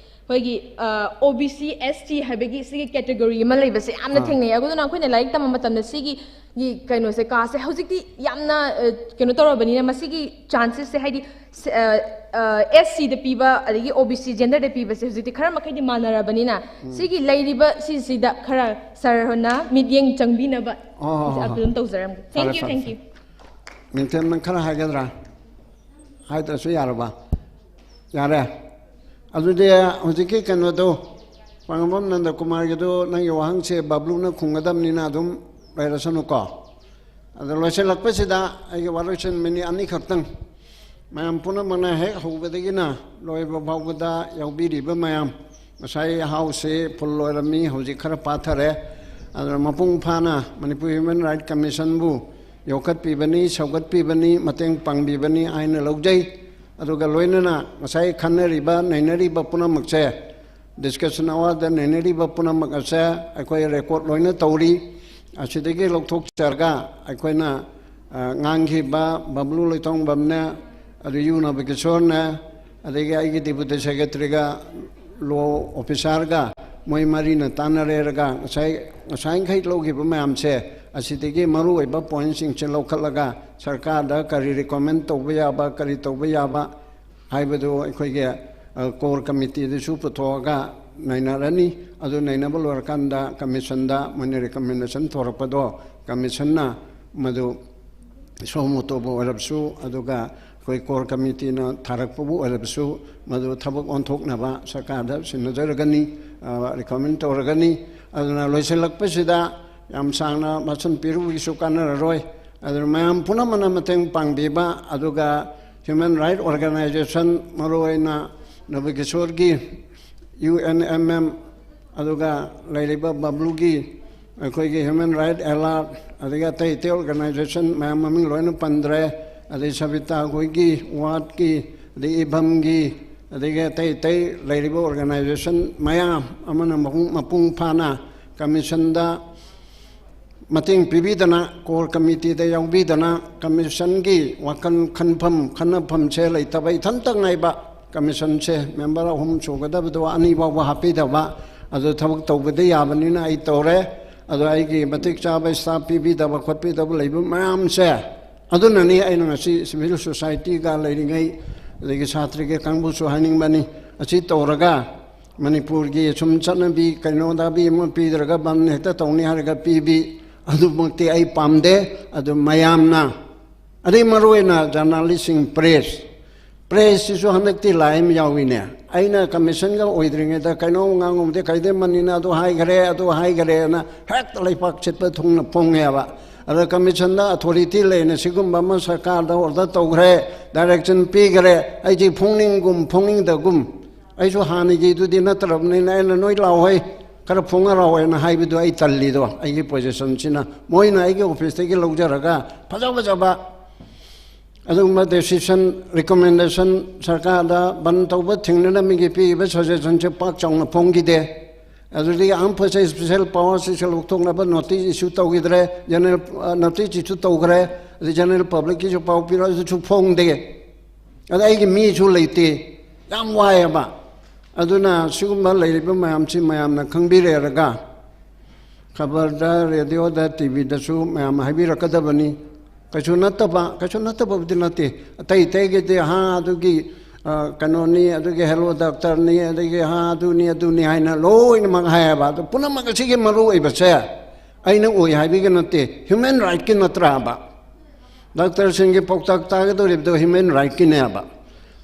ꯑꯩꯈꯣꯏꯒꯤ ꯑꯣ ꯕꯤ ꯁꯤ ꯑꯦꯁ ꯇꯤ ꯍꯥꯏꯕꯒꯤ ꯁꯤꯒꯤ ꯀꯦꯇꯦꯒꯣꯔꯤ ꯑꯃ ꯂꯩꯕꯁꯦ ꯌꯥꯝꯅ ꯊꯦꯡꯅꯩ꯫ ꯑꯗꯨꯅ ꯑꯩꯈꯣꯏꯅ ꯂꯥꯏꯔꯤꯛ ꯇꯝꯕ ꯃꯇꯝꯗ ꯁꯤꯒꯤ ꯒꯤ ꯀꯩꯅꯣꯁꯦ, ꯀꯥꯁꯦ ꯍꯧꯖꯤꯛꯇꯤ ꯌꯥꯝꯅ ꯑ, ꯀꯩꯅꯣ ꯇꯧꯔꯕꯅꯤꯅ, ꯃꯁꯤꯒꯤ ꯆꯥꯟꯁꯦꯁꯁꯦ, ꯍꯥꯏꯗꯤ ꯑꯦꯁ ꯁꯤꯗ ꯄꯤꯕ ꯑꯗꯒꯤ ꯑꯣ ꯕꯤ ꯁꯤ ꯖꯦꯟꯗꯔꯗ ꯄꯤꯕꯁꯦ ꯍꯧꯖꯤꯛꯇꯤ ꯈꯔ ꯃꯈꯩꯗꯤ ꯃꯥꯟꯅꯔꯕꯅꯤꯅ, ꯁꯤꯒꯤ ꯂꯩꯔꯤꯕ ꯁꯤꯁꯤꯗ ꯈꯔ ꯁꯥꯔ ꯍꯣꯏꯅ ꯃꯤꯠꯌꯦꯡ ꯆꯪꯕꯤꯅꯕ ꯑꯣ, ꯍꯣ, ꯍꯣ, ꯍꯣ꯫ ꯑꯗꯨꯝ ꯇꯧꯖꯔꯝꯒꯦ꯫ Thank you, ꯐꯔꯦ, ꯐꯔꯦ, thank you꯫ ꯐꯔꯦ꯫ ꯃꯤꯡꯊꯦꯝꯅ ꯈꯔ ꯍꯥꯏꯒꯗ꯭ꯔꯥ? ꯍꯥꯏꯗ꯭ꯔꯁꯨ ꯌꯥꯔꯕ? ꯌꯥꯔꯦ꯫ ꯑꯗꯨꯗꯤ ꯍꯧꯖꯤꯛꯀꯤ ꯀꯩꯅꯣꯗꯣ, ꯄꯥꯉꯝꯕꯝ ꯅꯟꯗꯀꯨꯃꯥꯔꯒꯤꯗꯣ, ꯅꯪꯒꯤ ꯋꯥꯍꯪꯁꯦ ꯕꯕ꯭ꯂꯨꯅ ꯈꯨꯝꯒꯗꯕꯅꯤꯅ ꯑꯗꯨꯝ ꯂꯩꯔꯁꯅꯨꯀꯣ꯫ ꯑꯗꯣ ꯂꯣꯏꯁꯤꯜꯂꯛꯄꯁꯤꯗ ꯑꯩꯒꯤ ꯋꯥꯔꯣꯏꯁꯤꯟ ꯃꯤꯅꯤꯠ ꯑꯅꯤꯈꯛꯇꯪ꯫ ꯃꯌꯥꯝ ꯄꯨꯝꯅꯃꯛꯅ ꯍꯦꯛ ꯍꯧꯕꯗꯒꯤꯅ ꯂꯣꯏꯕ ꯐꯥꯎꯕꯗ ꯌꯥꯎꯕꯤꯔꯤꯕ ꯃꯌꯥꯝ, ꯉꯁꯥꯏ ꯍꯥꯎꯁꯁꯦ ꯐꯨꯜ ꯑꯣꯏꯔꯝꯃꯤ, ꯍꯧꯖꯤꯛ ꯈꯔ ꯄꯥꯊꯔꯦ꯫ ꯑꯗꯨꯅ ꯃꯄꯨꯡ ꯐꯥꯅ ꯃꯅꯤꯄꯨꯔ ꯍ꯭ꯌꯨꯃꯦꯟ ꯔꯥꯏꯠ ꯀꯃꯤꯁꯟꯕꯨ ꯌꯣꯛꯈꯠꯄꯤꯕꯅꯤ, ꯁꯧꯒꯠꯄꯤꯕꯅꯤ, ꯃꯇꯦꯡ ꯄꯥꯡꯕꯤꯕꯅꯤ ꯍꯥꯏꯅ ꯂꯧꯖꯩ꯫ ꯑꯗꯨꯒ ꯂꯣꯏꯅꯅ ꯉꯁꯥꯏ ꯈꯟꯅꯔꯤꯕ, ꯅꯩꯅꯔꯤꯕ ꯄꯨꯝꯅꯃꯛꯁꯦ, ꯗꯤꯁꯀꯁꯟ ꯑꯋꯥꯔꯗ ꯅꯩꯅꯔꯤꯕ ꯄꯨꯝꯅꯃꯛ ꯑꯁꯦ ꯑꯩꯈꯣꯏ ꯔꯦꯀꯣꯔꯗ ꯂꯣꯏꯅ ꯇꯧꯔꯤ꯫ ꯑꯁꯤꯗꯒꯤ ꯂꯧꯊꯣꯛꯆꯔꯒ ꯑꯩꯈꯣꯏꯅ, ꯑ, ꯉꯥꯡꯈꯤꯕ ꯕꯕ꯭ꯂꯨ ꯂꯣꯏꯊꯣꯡꯕꯝꯅꯦ, ꯑꯗꯨ ꯌꯨ ꯅꯕꯀꯤꯁꯣꯔꯅꯦ, ꯑꯗꯒꯤ ꯑꯩꯒꯤ ꯗꯤꯄꯨꯇꯤ ꯁꯦꯀ꯭ꯔꯦꯇꯔꯤꯒ ꯂꯣ ꯑꯣꯐꯤꯁꯥꯔꯒ ꯃꯣꯏ ꯃꯔꯤꯅ ꯇꯥꯟꯅꯔꯦꯔꯒ ꯉꯁꯥꯏ, ꯉꯁꯥꯏꯈꯩ ꯂꯧꯈꯤꯕ ꯃꯌꯥꯝꯁꯦ, ꯑꯁꯤꯗꯒꯤ ꯃꯔꯨꯑꯣꯏꯕ ꯄꯣꯏꯟꯁꯤꯡꯁꯦ ꯂꯧꯈꯠꯂꯒ ꯁꯔꯀꯥꯔꯗ ꯀꯔꯤ ꯔꯤꯀꯃꯦꯟ ꯇꯧꯕ ꯌꯥꯕ, ꯀꯔꯤ ꯇꯧꯕ ꯌꯥꯕ ꯍꯥꯏꯕꯗꯨ ꯑꯩꯈꯣꯏꯒꯤ, ꯑ, ꯀꯣꯔ ꯀꯃꯤꯇꯤꯗꯁꯨ ꯄꯨꯊꯣꯛꯑꯒ ꯅꯩꯅꯔꯅꯤ꯫ ꯑꯗꯨ ꯅꯩꯅꯕ ꯂꯣꯏꯔꯀꯥꯟꯗ ꯀꯃꯤꯁꯟꯗ ꯃꯣꯏꯅ ꯔꯤꯀꯃꯦꯟꯗꯦꯁꯟ ꯊꯣꯔꯛꯄꯗꯣ ꯀꯃꯤꯁꯟꯅ ꯃꯗꯨ ꯁꯣꯃꯣꯇꯣꯕꯨ ꯑꯣꯏꯔꯕꯁꯨ, ꯑꯗꯨꯒ ꯑꯩꯈꯣꯏ ꯀꯣꯔ ꯀꯃꯤꯇꯤꯅ ꯊꯥꯔꯛꯄꯕꯨ ꯑꯣꯏꯔꯕꯁꯨ, ꯃꯗꯨ ꯊꯕꯛ ꯑꯣꯟꯊꯣꯛꯅꯕ ꯁꯔꯀꯥꯔꯗ ꯁꯤꯟꯅꯖꯔꯒꯅꯤ, ꯑ, ꯔꯤꯀꯃꯦꯟ ꯇꯧꯔꯒꯅꯤ꯫ ꯑꯗꯨꯅ ꯂꯣꯏꯁꯤꯜꯂꯛꯄꯁꯤꯗ ꯌꯥꯝ ꯁꯥꯡꯅ ꯃꯁꯤꯟ ꯄꯤꯔꯨꯕꯒꯤꯁꯨ ꯀꯥꯟꯅꯔꯔꯣꯏ꯫ ꯑꯗꯨꯅ ꯃꯌꯥꯝ ꯄꯨꯝꯅꯃꯛꯅ ꯃꯇꯦꯡ ꯄꯥꯡꯕꯤꯕ, ꯑꯗꯨꯒ ꯍ꯭ꯌꯨꯃꯦꯟ ꯔꯥꯏꯠ ꯑꯣꯔꯒꯅꯥꯏꯖꯦꯁꯟ, ꯃꯔꯨꯑꯣꯏꯅ ꯅꯕꯀꯤꯁꯣꯔꯒꯤ ꯌꯨ ꯑꯦꯟ ꯑꯦꯝ ꯑꯦꯝ, ꯑꯗꯨꯒ ꯂꯩꯔꯤꯕ ꯕꯕ꯭ꯂꯨꯒꯤ ꯑꯩꯈꯣꯏꯒꯤ ꯍ꯭ꯌꯨꯃꯦꯟ ꯔꯥꯏꯠ ꯑꯦꯂꯥꯔꯠ, ꯑꯗꯒꯤ ꯑꯇꯩ ꯑꯇꯩ ꯑꯣꯔꯒꯅꯥꯏꯖꯦꯁꯟ ꯃꯌꯥꯝ, ꯃꯃꯤꯡ ꯂꯣꯏꯅ ꯄꯟꯗ꯭ꯔꯦ, ꯑꯗꯩ ꯁꯕꯤꯇꯥ ꯑꯩꯈꯣꯏꯒꯤ ꯋꯥꯔꯗꯀꯤ, ꯑꯗꯩ ꯏꯚꯝꯒꯤ, ꯑꯗꯒꯤ ꯑꯇꯩ ꯑꯇꯩ ꯂꯩꯔꯤꯕ ꯑꯣꯔꯒꯅꯥꯏꯖꯦꯁꯟ ꯃꯌꯥꯝ ꯑꯃꯅ ꯃꯄꯨꯡ, ꯃꯄꯨꯡ ꯐꯥꯅ ꯀꯃꯤꯁꯟꯗ ꯃꯇꯦꯡ ꯄꯤꯕꯤꯗꯅ, ꯀꯣꯔ ꯀꯃꯤꯇꯤꯗ ꯌꯥꯎꯕꯤꯗꯅ, ꯀꯃꯤꯁꯟꯒꯤ ꯋꯥꯈꯜ ꯈꯟꯐꯝ ꯈꯟꯅꯐꯝꯁꯦ ꯂꯩꯇꯕ ꯏꯊꯟꯇ ꯉꯥꯏꯕ, ꯀꯃꯤꯁꯟꯁꯦ ꯃꯦꯝꯕꯔ ꯑꯍꯨꯝ ꯁꯨꯒꯗꯕꯗꯣ ꯑꯅꯤ ꯐꯥꯎꯕ ꯍꯥꯞꯄꯤꯗꯕ, ꯑꯗꯨ ꯊꯕꯛ ꯇꯧꯕꯗꯤ ꯌꯥꯕꯅꯤꯅ ꯑꯩ ꯇꯧꯔꯦ꯫ ꯑꯗꯣ ꯑꯩꯒꯤ ꯃꯇꯤꯛ ꯆꯥꯕ ꯁ꯭ꯇꯥꯐ ꯄꯤꯕꯤꯗꯕ ꯈꯣꯠꯄꯤꯗꯕ ꯂꯩꯕ ꯃꯌꯥꯝꯁꯦ, ꯑꯗꯨꯅꯅꯤ ꯑꯩꯅ ꯉꯁꯤ ꯁꯤꯚꯤꯜ ꯁꯣꯁꯥꯏꯇꯤꯒ ꯂꯩꯔꯤꯉꯩ, ꯑꯗꯒꯤ ꯁꯥꯇ꯭ꯔꯒꯤ ꯀꯥꯡꯕꯨꯁꯨ ꯍꯥꯏꯅꯤꯡꯕꯅꯤ, ꯑꯁꯤ ꯇꯧꯔꯒ ꯃꯅꯤꯄꯨꯔꯒꯤ ꯁꯨꯝ ꯆꯠꯅꯕꯤ ꯀꯩꯅꯣꯗꯕꯤ ꯑꯃ ꯄꯤꯗ꯭ꯔꯒ ꯕꯟ ꯍꯦꯛꯇ ꯇꯧꯅꯤ ꯍꯥꯏꯔꯒ ꯄꯤꯕꯤ, ꯑꯗꯨꯃꯛꯇꯤ ꯑꯩ ꯄꯥꯝꯗꯦ꯫ ꯑꯗꯨ ꯃꯌꯥꯝꯅ, ꯑꯗꯩ ꯃꯔꯨꯑꯣꯏꯅ ꯖꯔꯅꯥꯂꯤꯁꯁꯤꯡ, ꯄ꯭ꯔꯦꯁ, ꯄ꯭ꯔꯦꯁꯁꯤꯁꯨ ꯍꯟꯗꯛꯇꯤ ꯂꯥꯏ ꯑꯃ ꯌꯥꯎꯏꯅꯦ꯫ ꯑꯩꯅ ꯀꯃꯤꯁꯟꯒ ꯑꯣꯏꯗ꯭ꯔꯤꯉꯩꯗ ꯀꯩꯅꯣꯝ ꯉꯥꯡꯉꯨꯕꯗꯤ ꯀꯩꯗꯦꯝꯃꯅꯤꯅ ꯑꯗꯨ ꯍꯥꯏꯈꯔꯦ, ꯑꯗꯨ ꯍꯥꯏꯈꯔꯦꯅ ꯍꯦꯛꯇ ꯂꯩꯄꯥꯛ ꯁꯤꯠꯄ ꯊꯨꯡꯅ ꯐꯣꯡꯉꯦꯕ꯫ ꯑꯗ ꯀꯃꯤꯁꯟꯗ ꯑꯣꯊꯣꯔꯤꯇꯤ ꯂꯩꯅ ꯁꯤꯒꯨꯝꯕ ꯑꯃ ꯁꯔꯀꯥꯔꯗ ꯑꯣꯔꯗꯔ ꯇꯧꯈ꯭ꯔꯦ, ꯗꯥꯏꯔꯦꯛꯁꯟ ꯄꯤꯈꯔꯦ, ꯑꯩꯗꯤ ꯐꯣꯡꯅꯤꯡꯒꯨꯝ ꯐꯣꯡꯅꯤꯡꯗꯒꯨꯝ, ꯑꯩꯁꯨ ꯍꯥꯟꯅꯒꯤꯗꯨꯗꯤ ꯅꯠꯇ꯭ꯔꯕꯅꯤꯅ ꯑꯩꯅ ꯅꯣꯏ ꯂꯥꯎꯍꯩ, ꯈꯔ ꯐꯣꯡꯉꯔꯥꯎ ꯍꯥꯏꯅ ꯍꯥꯏꯕꯗꯨ ꯑꯩ ꯇꯜꯂꯤꯗꯣ꯫ ꯑꯩꯒꯤ ꯄꯣꯖꯤꯁꯟꯁꯤꯅ ꯃꯣꯏꯅ ꯑꯩꯒꯤ ꯑꯣꯐꯤꯁꯇꯒꯤ ꯂꯧꯖꯔꯒ ꯐꯖ ꯐꯖꯕ ꯑꯗꯨꯒꯨꯝꯕ ꯗꯦꯁꯤꯁꯟ, ꯔꯤꯀꯣꯃꯦꯟꯗꯦꯁꯟ, ꯁꯔꯀꯥꯔꯗ ꯕꯟ ꯇꯧꯕ ꯊꯤꯡꯅꯅꯕꯒꯤ ꯄꯤꯔꯤꯕ ꯁꯖꯦꯁꯟꯁꯦ ꯄꯥꯛ ꯆꯥꯎꯅ ꯐꯣꯡꯈꯤꯗꯦ꯫ ꯑꯗꯨꯗꯒꯤ ꯑꯥꯔꯝ ꯐꯣꯔꯁꯦꯁ ꯁ꯭ꯄꯦꯁꯦꯜ ꯄꯋꯥꯔꯁꯤꯁꯨ ꯂꯧꯊꯣꯛꯅꯕ ꯅꯣꯇꯤꯁ ꯏꯁꯨ ꯇꯧꯈꯤꯗ꯭ꯔꯦ, ꯖꯦꯅꯔꯦꯜ, ꯑ, ꯅꯣꯇꯤꯁ ꯏꯁꯨ ꯇꯧꯈ꯭ꯔꯦ, ꯑꯗꯩ ꯖꯦꯅꯔꯦꯜ ꯄꯕ꯭ꯂꯤꯛꯀꯤꯁꯨ ꯄꯥꯎ ꯄꯤꯔꯣ, ꯑꯗꯨꯁꯨ ꯐꯣꯡꯗꯦ꯫ ꯑꯗ ꯑꯩꯒꯤ ꯃꯤꯁꯨ ꯂꯩꯇꯦ, ꯌꯥꯝ ꯋꯥꯏꯑꯦꯕ꯫ ꯑꯗꯨꯅ ꯁꯤꯒꯨꯝꯕ ꯂꯩꯔꯤꯕ ꯃꯌꯥꯝꯁꯤ ꯃꯌꯥꯝꯅ ꯈꯪꯕꯤꯔꯦꯔꯒ, ꯈꯕꯔꯗ, ꯔꯦꯗꯤꯑꯣꯗ, ꯇꯤ ꯚꯤꯗꯁꯨ ꯃꯌꯥꯝ ꯍꯥꯏꯕꯤꯔꯛꯀꯗꯕꯅꯤ꯫ ꯀꯩꯁꯨ ꯅꯠꯇꯕ, ꯀꯩꯁꯨ ꯅꯠꯇꯕꯕꯨꯗꯤ ꯅꯠꯇꯦ꯫ ꯑꯇꯩ ꯑꯇꯩꯒꯤꯗꯤ, ꯍꯥ, ꯑꯗꯨꯒꯤ, ꯑ, ꯀꯩꯅꯣꯅꯤ, ꯑꯗꯨꯒꯤ ꯍꯦꯂꯣ ꯗꯥꯛꯇꯔꯅꯤ, ꯑꯗꯒꯤ, ꯍꯥ, ꯑꯗꯨꯅꯤ, ꯑꯗꯨꯅꯤ ꯍꯥꯏꯅ ꯂꯣꯏꯅꯃꯛ ꯍꯥꯏꯌꯦꯕ꯫ ꯑꯗꯨ ꯄꯨꯝꯅꯃꯛ ꯑꯁꯤꯒꯤ ꯃꯔꯨ ꯑꯣꯏꯕꯁꯦ ꯑꯩꯅ ꯑꯣꯏ ꯍꯥꯏꯕꯒꯤ ꯅꯠꯇꯦ, ꯍ꯭ꯌꯨꯃꯦꯟ ꯔꯥꯏꯠꯀꯤ ꯅꯠꯇ꯭ꯔꯥꯕ? ꯗꯥꯛꯇꯔꯁꯤꯡꯒꯤ ꯄꯥꯎꯇꯥꯛ ꯇꯥꯒꯗꯧꯔꯤꯕꯗꯣ ꯍ꯭ꯌꯨꯃꯦꯟ ꯔꯥꯏꯠꯀꯤꯅꯦꯕ,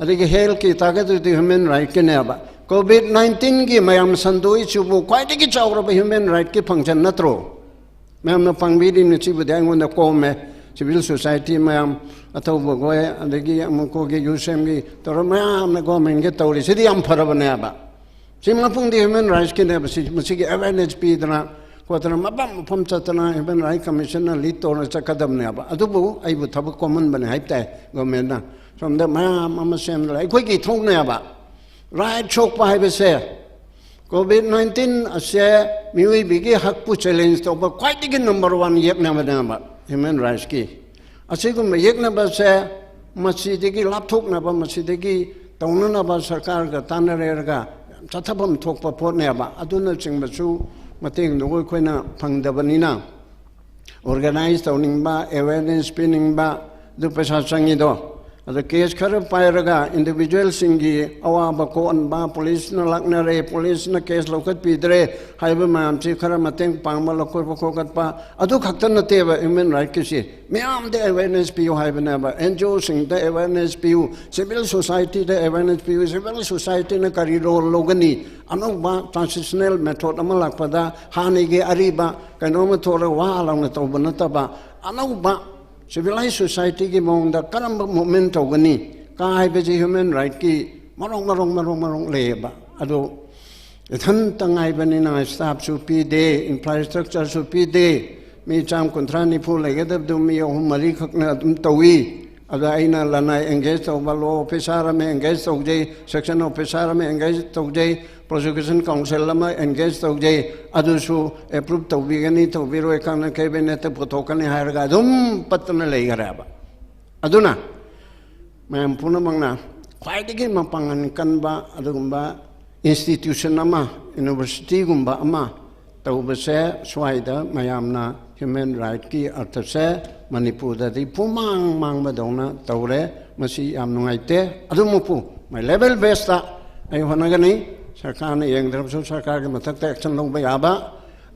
ꯑꯗꯒꯤ ꯍꯦꯜꯊꯀꯤ ꯇꯥꯒꯗꯧꯔꯤꯕꯗꯣ ꯍ꯭ꯌꯨꯃꯦꯟ ꯔꯥꯏꯠꯀꯤꯅꯦꯕ꯫ ꯀꯣꯚꯤꯗ ꯅꯥꯏꯟꯇꯤꯟꯒꯤ ꯃꯌꯥꯝ ꯁꯟꯗꯣꯛꯏꯁꯤꯕꯨ ꯈ꯭ꯋꯥꯏꯗꯒꯤ ꯆꯥꯎꯔꯕ ꯍ꯭ꯌꯨꯃꯦꯟ ꯔꯥꯏꯠꯀꯤ ꯐꯪꯁꯟ ꯅꯠꯇ꯭ꯔꯣ? ꯃꯌꯥꯝꯅ ꯄꯥꯡꯕꯤꯔꯤꯅꯤ, ꯁꯤꯕꯨꯗꯤ ꯑꯩꯉꯣꯟꯗ ꯀꯣꯝꯃꯦ꯫ ꯁꯤꯚꯤꯜ ꯁꯣꯁꯥꯏꯇꯤ ꯃꯌꯥꯝ, ꯑꯊꯧꯕꯈꯣꯏ, ꯑꯗꯒꯤ ꯑꯃꯨꯛ ꯀꯣꯒꯤ ꯌꯨ ꯁꯦꯝꯒꯤ ꯇꯧꯔ ꯃꯌꯥꯝꯅ ꯒꯣꯔꯃꯦꯟꯒꯤ ꯇꯧꯔꯤ, ꯁꯤꯗꯤ ꯌꯥꯝ ꯐꯔꯕꯅꯦꯕ꯫ ꯁꯤ ꯃꯄꯨꯡꯗꯤ ꯍ꯭ꯌꯨꯃꯦꯟ ꯔꯥꯏꯠꯁꯀꯤꯅꯦꯕ꯫ ꯁꯤ, ꯃꯁꯤꯒꯤ ꯑꯦꯋꯦꯔꯅꯦꯁ ꯄꯤꯗꯅ ꯈꯣꯠꯇꯅ ꯃꯐꯝ ꯃꯐꯝ ꯆꯠꯇꯅ ꯍ꯭ꯌꯨꯃꯦꯟ ꯔꯥꯏꯠ ꯀꯃꯤꯁꯟꯅ ꯂꯤꯗ ꯇꯧꯔ ꯆꯠꯀꯗꯕꯅꯦꯕ꯫ ꯑꯗꯨꯕꯨ ꯑꯩꯕꯨ ꯊꯕꯛ ꯀꯣꯝꯍꯟꯕꯅꯦ ꯍꯥꯏꯕ ꯇꯥꯏ ꯒꯣꯔꯃꯦꯟꯅ꯫ ꯁꯣꯝꯗ ꯃꯌꯥꯝ ꯑꯃ ꯁꯦꯝꯗꯅ ꯑꯩꯈꯣꯏꯒꯤ ꯏꯊꯧꯅꯦꯕ꯫ ꯔꯥꯏꯠ ꯁꯣꯛꯄ ꯍꯥꯏꯕꯁꯦ, ꯀꯣꯚꯤꯗ ꯅꯥꯏꯟꯇꯤꯟ ꯑꯁꯦ ꯃꯤꯑꯣꯏꯕꯒꯤ ꯍꯛꯄꯨ ꯆꯦꯂꯦꯟꯖ ꯇꯧꯕ ꯈ꯭ꯋꯥꯏꯗꯒꯤ ꯅꯝꯕꯔ ꯋꯥꯟ ꯌꯦꯛꯅꯕꯅꯦꯕ ꯍ꯭ꯌꯨꯃꯦꯟ ꯔꯥꯏꯠꯁꯀꯤ꯫ ꯑꯁꯤꯒꯨꯝꯕ ꯌꯦꯛꯅꯕꯁꯦ ꯃꯁꯤꯗꯒꯤ ꯂꯥꯞꯊꯣꯛꯅꯕ, ꯃꯁꯤꯗꯒꯤ ꯇꯧꯅꯅꯕ ꯁꯔꯀꯥꯔꯒ ꯇꯥꯟꯅꯔꯦꯔꯒ ꯌꯥꯝ ꯆꯠꯊꯐꯝ ꯊꯣꯛꯄ ꯄꯣꯠꯅꯦꯕ꯫ ꯑꯗꯨꯅꯆꯤꯡꯕꯁꯨ ꯃꯇꯦꯡꯗꯨ ꯑꯩꯈꯣꯏꯅ ꯐꯪꯗꯕꯅꯤꯅ, ꯑꯣꯔꯒꯅꯥꯏꯖ ꯇꯧꯅꯤꯡꯕ, ꯑꯦꯋꯦꯔꯅꯦꯁ ꯄꯤꯅꯤꯡꯕ, ꯑꯗꯨ ꯄꯩꯁꯥ ꯆꯪꯉꯤꯗꯣ꯫ ꯑꯗ ꯀꯦꯁ ꯈꯔ ꯄꯥꯏꯔꯒ ꯏꯟꯗꯤꯕꯤꯖꯨꯋꯦꯜꯁꯤꯡꯒꯤ ꯑꯋꯥꯕ ꯀꯣꯛꯍꯟꯕ, ꯄꯨꯂꯤꯁꯅ ꯂꯥꯛꯅꯔꯦ, ꯄꯨꯂꯤꯁꯅ ꯀꯦꯁ ꯂꯧꯈꯠꯄꯤꯗ꯭ꯔꯦ ꯍꯥꯏꯕ ꯃꯌꯥꯝꯁꯤ ꯈꯔ ꯃꯇꯦꯡ ꯄꯥꯡꯕ, ꯂꯧꯈꯠꯄ ꯈꯣꯀꯠꯄ, ꯑꯗꯨ ꯈꯛꯇ ꯅꯠꯇꯦꯕ ꯍ꯭ꯌꯨꯃꯦꯟ ꯔꯥꯏꯠꯀꯤꯁꯤ꯫ ꯃꯌꯥꯝꯗ ꯑꯦꯋꯦꯔꯅꯦꯁ ꯄꯤꯌꯨ ꯍꯥꯏꯕꯅꯦꯕ꯫ ꯑꯦꯟ ꯖꯤ ꯑꯣꯁꯤꯡꯗ ꯑꯦꯋꯦꯔꯅꯦꯁ ꯄꯤꯌꯨ, ꯁꯤꯚꯤꯜ ꯁꯣꯁꯥꯏꯇꯤꯗ ꯑꯦꯋꯦꯔꯅꯦꯁ ꯄꯤꯌꯨ꯫ ꯁꯤꯚꯤꯜ ꯁꯣꯁꯥꯏꯇꯤꯅ ꯀꯔꯤ ꯔꯣꯜ ꯂꯧꯒꯅꯤ? ꯑꯅꯧꯕ ꯇ꯭ꯔꯥꯟꯁꯤꯁꯅꯦꯜ ꯃꯦꯊꯣꯗ ꯑꯃ ꯂꯥꯛꯄꯗ ꯍꯥꯟꯅꯒꯤ ꯑꯔꯤꯕ ꯀꯩꯅꯣꯝꯃ ꯊꯣꯛꯂꯒ ꯋꯥ ꯂꯥꯎꯅ ꯇꯧꯕ ꯅꯠꯇꯕ, ꯑꯅꯧꯕ ꯁꯤꯚꯤꯂꯥꯏꯁ ꯁꯣꯁꯥꯏꯇꯤꯒꯤ ꯃꯑꯣꯡꯗ ꯀꯔꯝꯕ ꯃꯨꯚꯃꯦꯟ ꯇꯧꯒꯅꯤ ꯀꯥ ꯍꯥꯏꯕꯁꯤ ꯍ꯭ꯌꯨꯃꯦꯟ ꯔꯥꯏꯠꯀꯤ ꯃꯔꯣꯡ, ꯃꯔꯣꯡ, ꯃꯔꯣꯡ, ꯃꯔꯣꯡ ꯂꯩꯌꯦꯕ꯫ ꯑꯗꯣ ꯏꯊꯟꯇ ꯉꯥꯏꯕꯅꯤꯅ ꯁ꯭ꯇꯥꯐꯁꯨ ꯄꯤꯗꯦ, ꯏꯟꯐ꯭ꯔꯥꯁ꯭ꯇ꯭ꯔꯛꯆꯔꯁꯨ ꯄꯤꯗꯦ꯫ ꯃꯤ ꯆꯥꯝ ꯀꯨꯟꯊ꯭ꯔꯥ ꯅꯤꯐꯨ ꯂꯩꯒꯗꯕꯗꯨ ꯃꯤ ꯑꯍꯨꯝ ꯃꯔꯤꯈꯛꯅ ꯑꯗꯨꯝ ꯇꯧꯏ꯫ ꯑꯗ ꯑꯩꯅ ꯂꯅꯥꯏ ꯑꯦꯡꯒꯦꯖ ꯇꯧꯕ, ꯂꯣ ꯑꯣꯐꯤꯁꯥꯔ ꯑꯃ ꯑꯦꯡꯒꯦꯖ ꯇꯧꯖꯩ, ꯁꯦꯛꯁꯟ ꯑꯣꯐꯤꯁꯥꯔ ꯑꯃ ꯑꯦꯡꯒꯦꯖ ꯇꯧꯖꯩ, ꯄ꯭ꯔꯣꯁꯤꯀ꯭ꯌꯨꯁꯟ ꯀꯥꯎꯟꯁꯤꯜ ꯑꯃ ꯑꯦꯡꯒꯦꯖ ꯇꯧꯖꯩ꯫ ꯑꯗꯨꯁꯨ ꯑꯦꯄ꯭ꯔꯨꯞ ꯇꯧꯕꯤꯒꯅꯤ, ꯇꯧꯕꯤꯔꯣꯏ, ꯈꯪꯅ ꯀꯦꯕꯤꯅꯦꯠꯇ ꯄꯨꯊꯣꯛꯀꯅꯤ ꯍꯥꯏꯔꯒ ꯑꯗꯨꯝ ꯄꯠꯇꯅ ꯂꯩꯈꯔꯦꯕ꯫ ꯑꯗꯨꯅ ꯃꯌꯥꯝ ꯄꯨꯝꯅꯃꯛꯅ ꯈ꯭ꯋꯥꯏꯗꯒꯤ ꯃꯄꯥꯡꯒꯜ ꯀꯟꯕ ꯑꯗꯨꯒꯨꯝꯕ ꯏꯟꯁꯇꯤꯇ꯭ꯌꯨꯁꯟ ꯑꯃ, ꯌꯨꯅꯤꯚꯔꯁꯤꯇꯤꯒꯨꯝꯕ ꯑꯃ ꯇꯧꯕꯁꯦ, ꯁ꯭ꯋꯥꯏꯗ ꯃꯌꯥꯝꯅ ꯍ꯭ꯌꯨꯃꯦꯟ ꯔꯥꯏꯠꯀꯤ ꯑꯔꯊꯁꯦ ꯃꯅꯤꯄꯨꯔꯗꯗꯤ ꯄꯨꯃꯥꯡ ꯃꯥꯡꯕꯗꯧꯅ ꯇꯧꯔꯦ꯫ ꯃꯁꯤ ꯌꯥꯝ ꯅꯨꯡꯉꯥꯏꯇꯦ꯫ ꯑꯗꯨꯃꯛꯄꯨ ꯃꯥꯏ ꯂꯦꯚꯦꯜ ꯕꯦꯁꯇ ꯑꯩ ꯍꯣꯠꯅꯒꯅꯤ꯫ ꯁꯔꯀꯥꯔꯅ ꯌꯦꯡꯗ꯭ꯔꯕꯁꯨ ꯁꯔꯀꯥꯔꯒꯤ ꯃꯊꯛꯇ ꯑꯦꯛꯁꯟ ꯂꯧꯕ ꯌꯥꯕ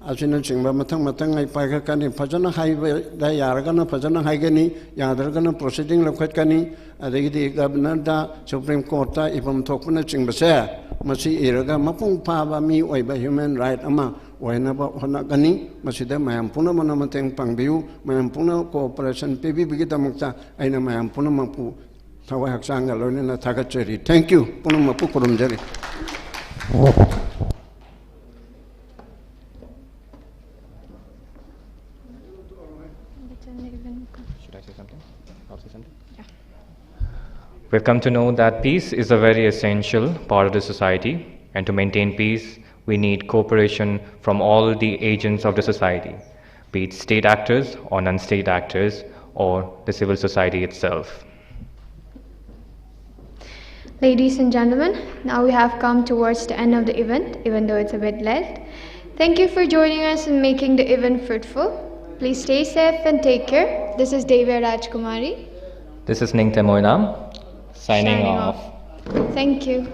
ꯑꯁꯤꯅꯆꯤꯡꯕ ꯃꯊꯪ ꯃꯊꯪ ꯑꯩ ꯄꯥꯏꯈꯠꯀꯅꯤ꯫ ꯐꯖꯅ ꯍꯥꯏꯕꯗ ꯌꯥꯔꯒꯅ ꯐꯖꯅ ꯍꯥꯏꯒꯅꯤ, ꯌꯥꯗ꯭ꯔꯒꯅ ꯄ꯭ꯔꯣꯁꯤꯗꯤꯡ ꯂꯧꯈꯠꯀꯅꯤ꯫ ꯑꯗꯒꯤꯗꯤ ꯒꯕꯔꯅꯔꯗ, ꯁꯨꯄ꯭ꯔꯤꯝ ꯀꯣꯔꯠꯇ ꯏꯐꯝ ꯊꯣꯛꯄꯅꯆꯤꯡꯕꯁꯦ, ꯃꯁꯤ ꯏꯔꯒ ꯃꯄꯨꯡ ꯐꯥꯕ ꯃꯤ ꯑꯣꯏꯕ ꯍ꯭ꯌꯨꯃꯦꯟ ꯔꯥꯏꯠ ꯑꯃ ꯑꯣꯏꯅꯕ ꯍꯣꯠꯅꯒꯅꯤ꯫ ꯃꯁꯤꯗ ꯃꯌꯥꯝ ꯄꯨꯝꯅꯃꯛꯅ ꯃꯇꯦꯡ ꯄꯥꯡꯕꯤꯌꯨ꯫ ꯃꯌꯥꯝ ꯄꯨꯝꯅꯃꯛ ꯀꯣꯑꯣꯄꯔꯦꯁꯟ ꯄꯤꯕꯤꯕꯒꯤꯗꯃꯛꯇ ꯑꯩꯅ ꯃꯌꯥꯝ ꯄꯨꯝꯅꯃꯛꯄꯨ ꯊꯋꯥꯏ ꯍꯛꯆꯥꯡꯒ ꯂꯣꯏꯅꯅ ꯊꯥꯒꯠꯆꯔꯤ꯫ Thank you꯫ ꯄꯨꯝꯅꯃꯛꯄꯨ ꯈꯨꯔꯨꯝꯖꯔꯤ꯫ Should I say something? I'll say something. We've come to know that peace is a very essential part of the society, and to maintain peace, we need cooperation from all the agents of the society, be it state actors or non-state actors or the civil society itself. Ladies and gentlemen, now we have come towards the end of the event, even though it's a bit late. Thank you for joining us and making the event fruitful. Please stay safe and take care. This is Devya Rajkumari. This is Ningte Moinam, signing off. Thank you.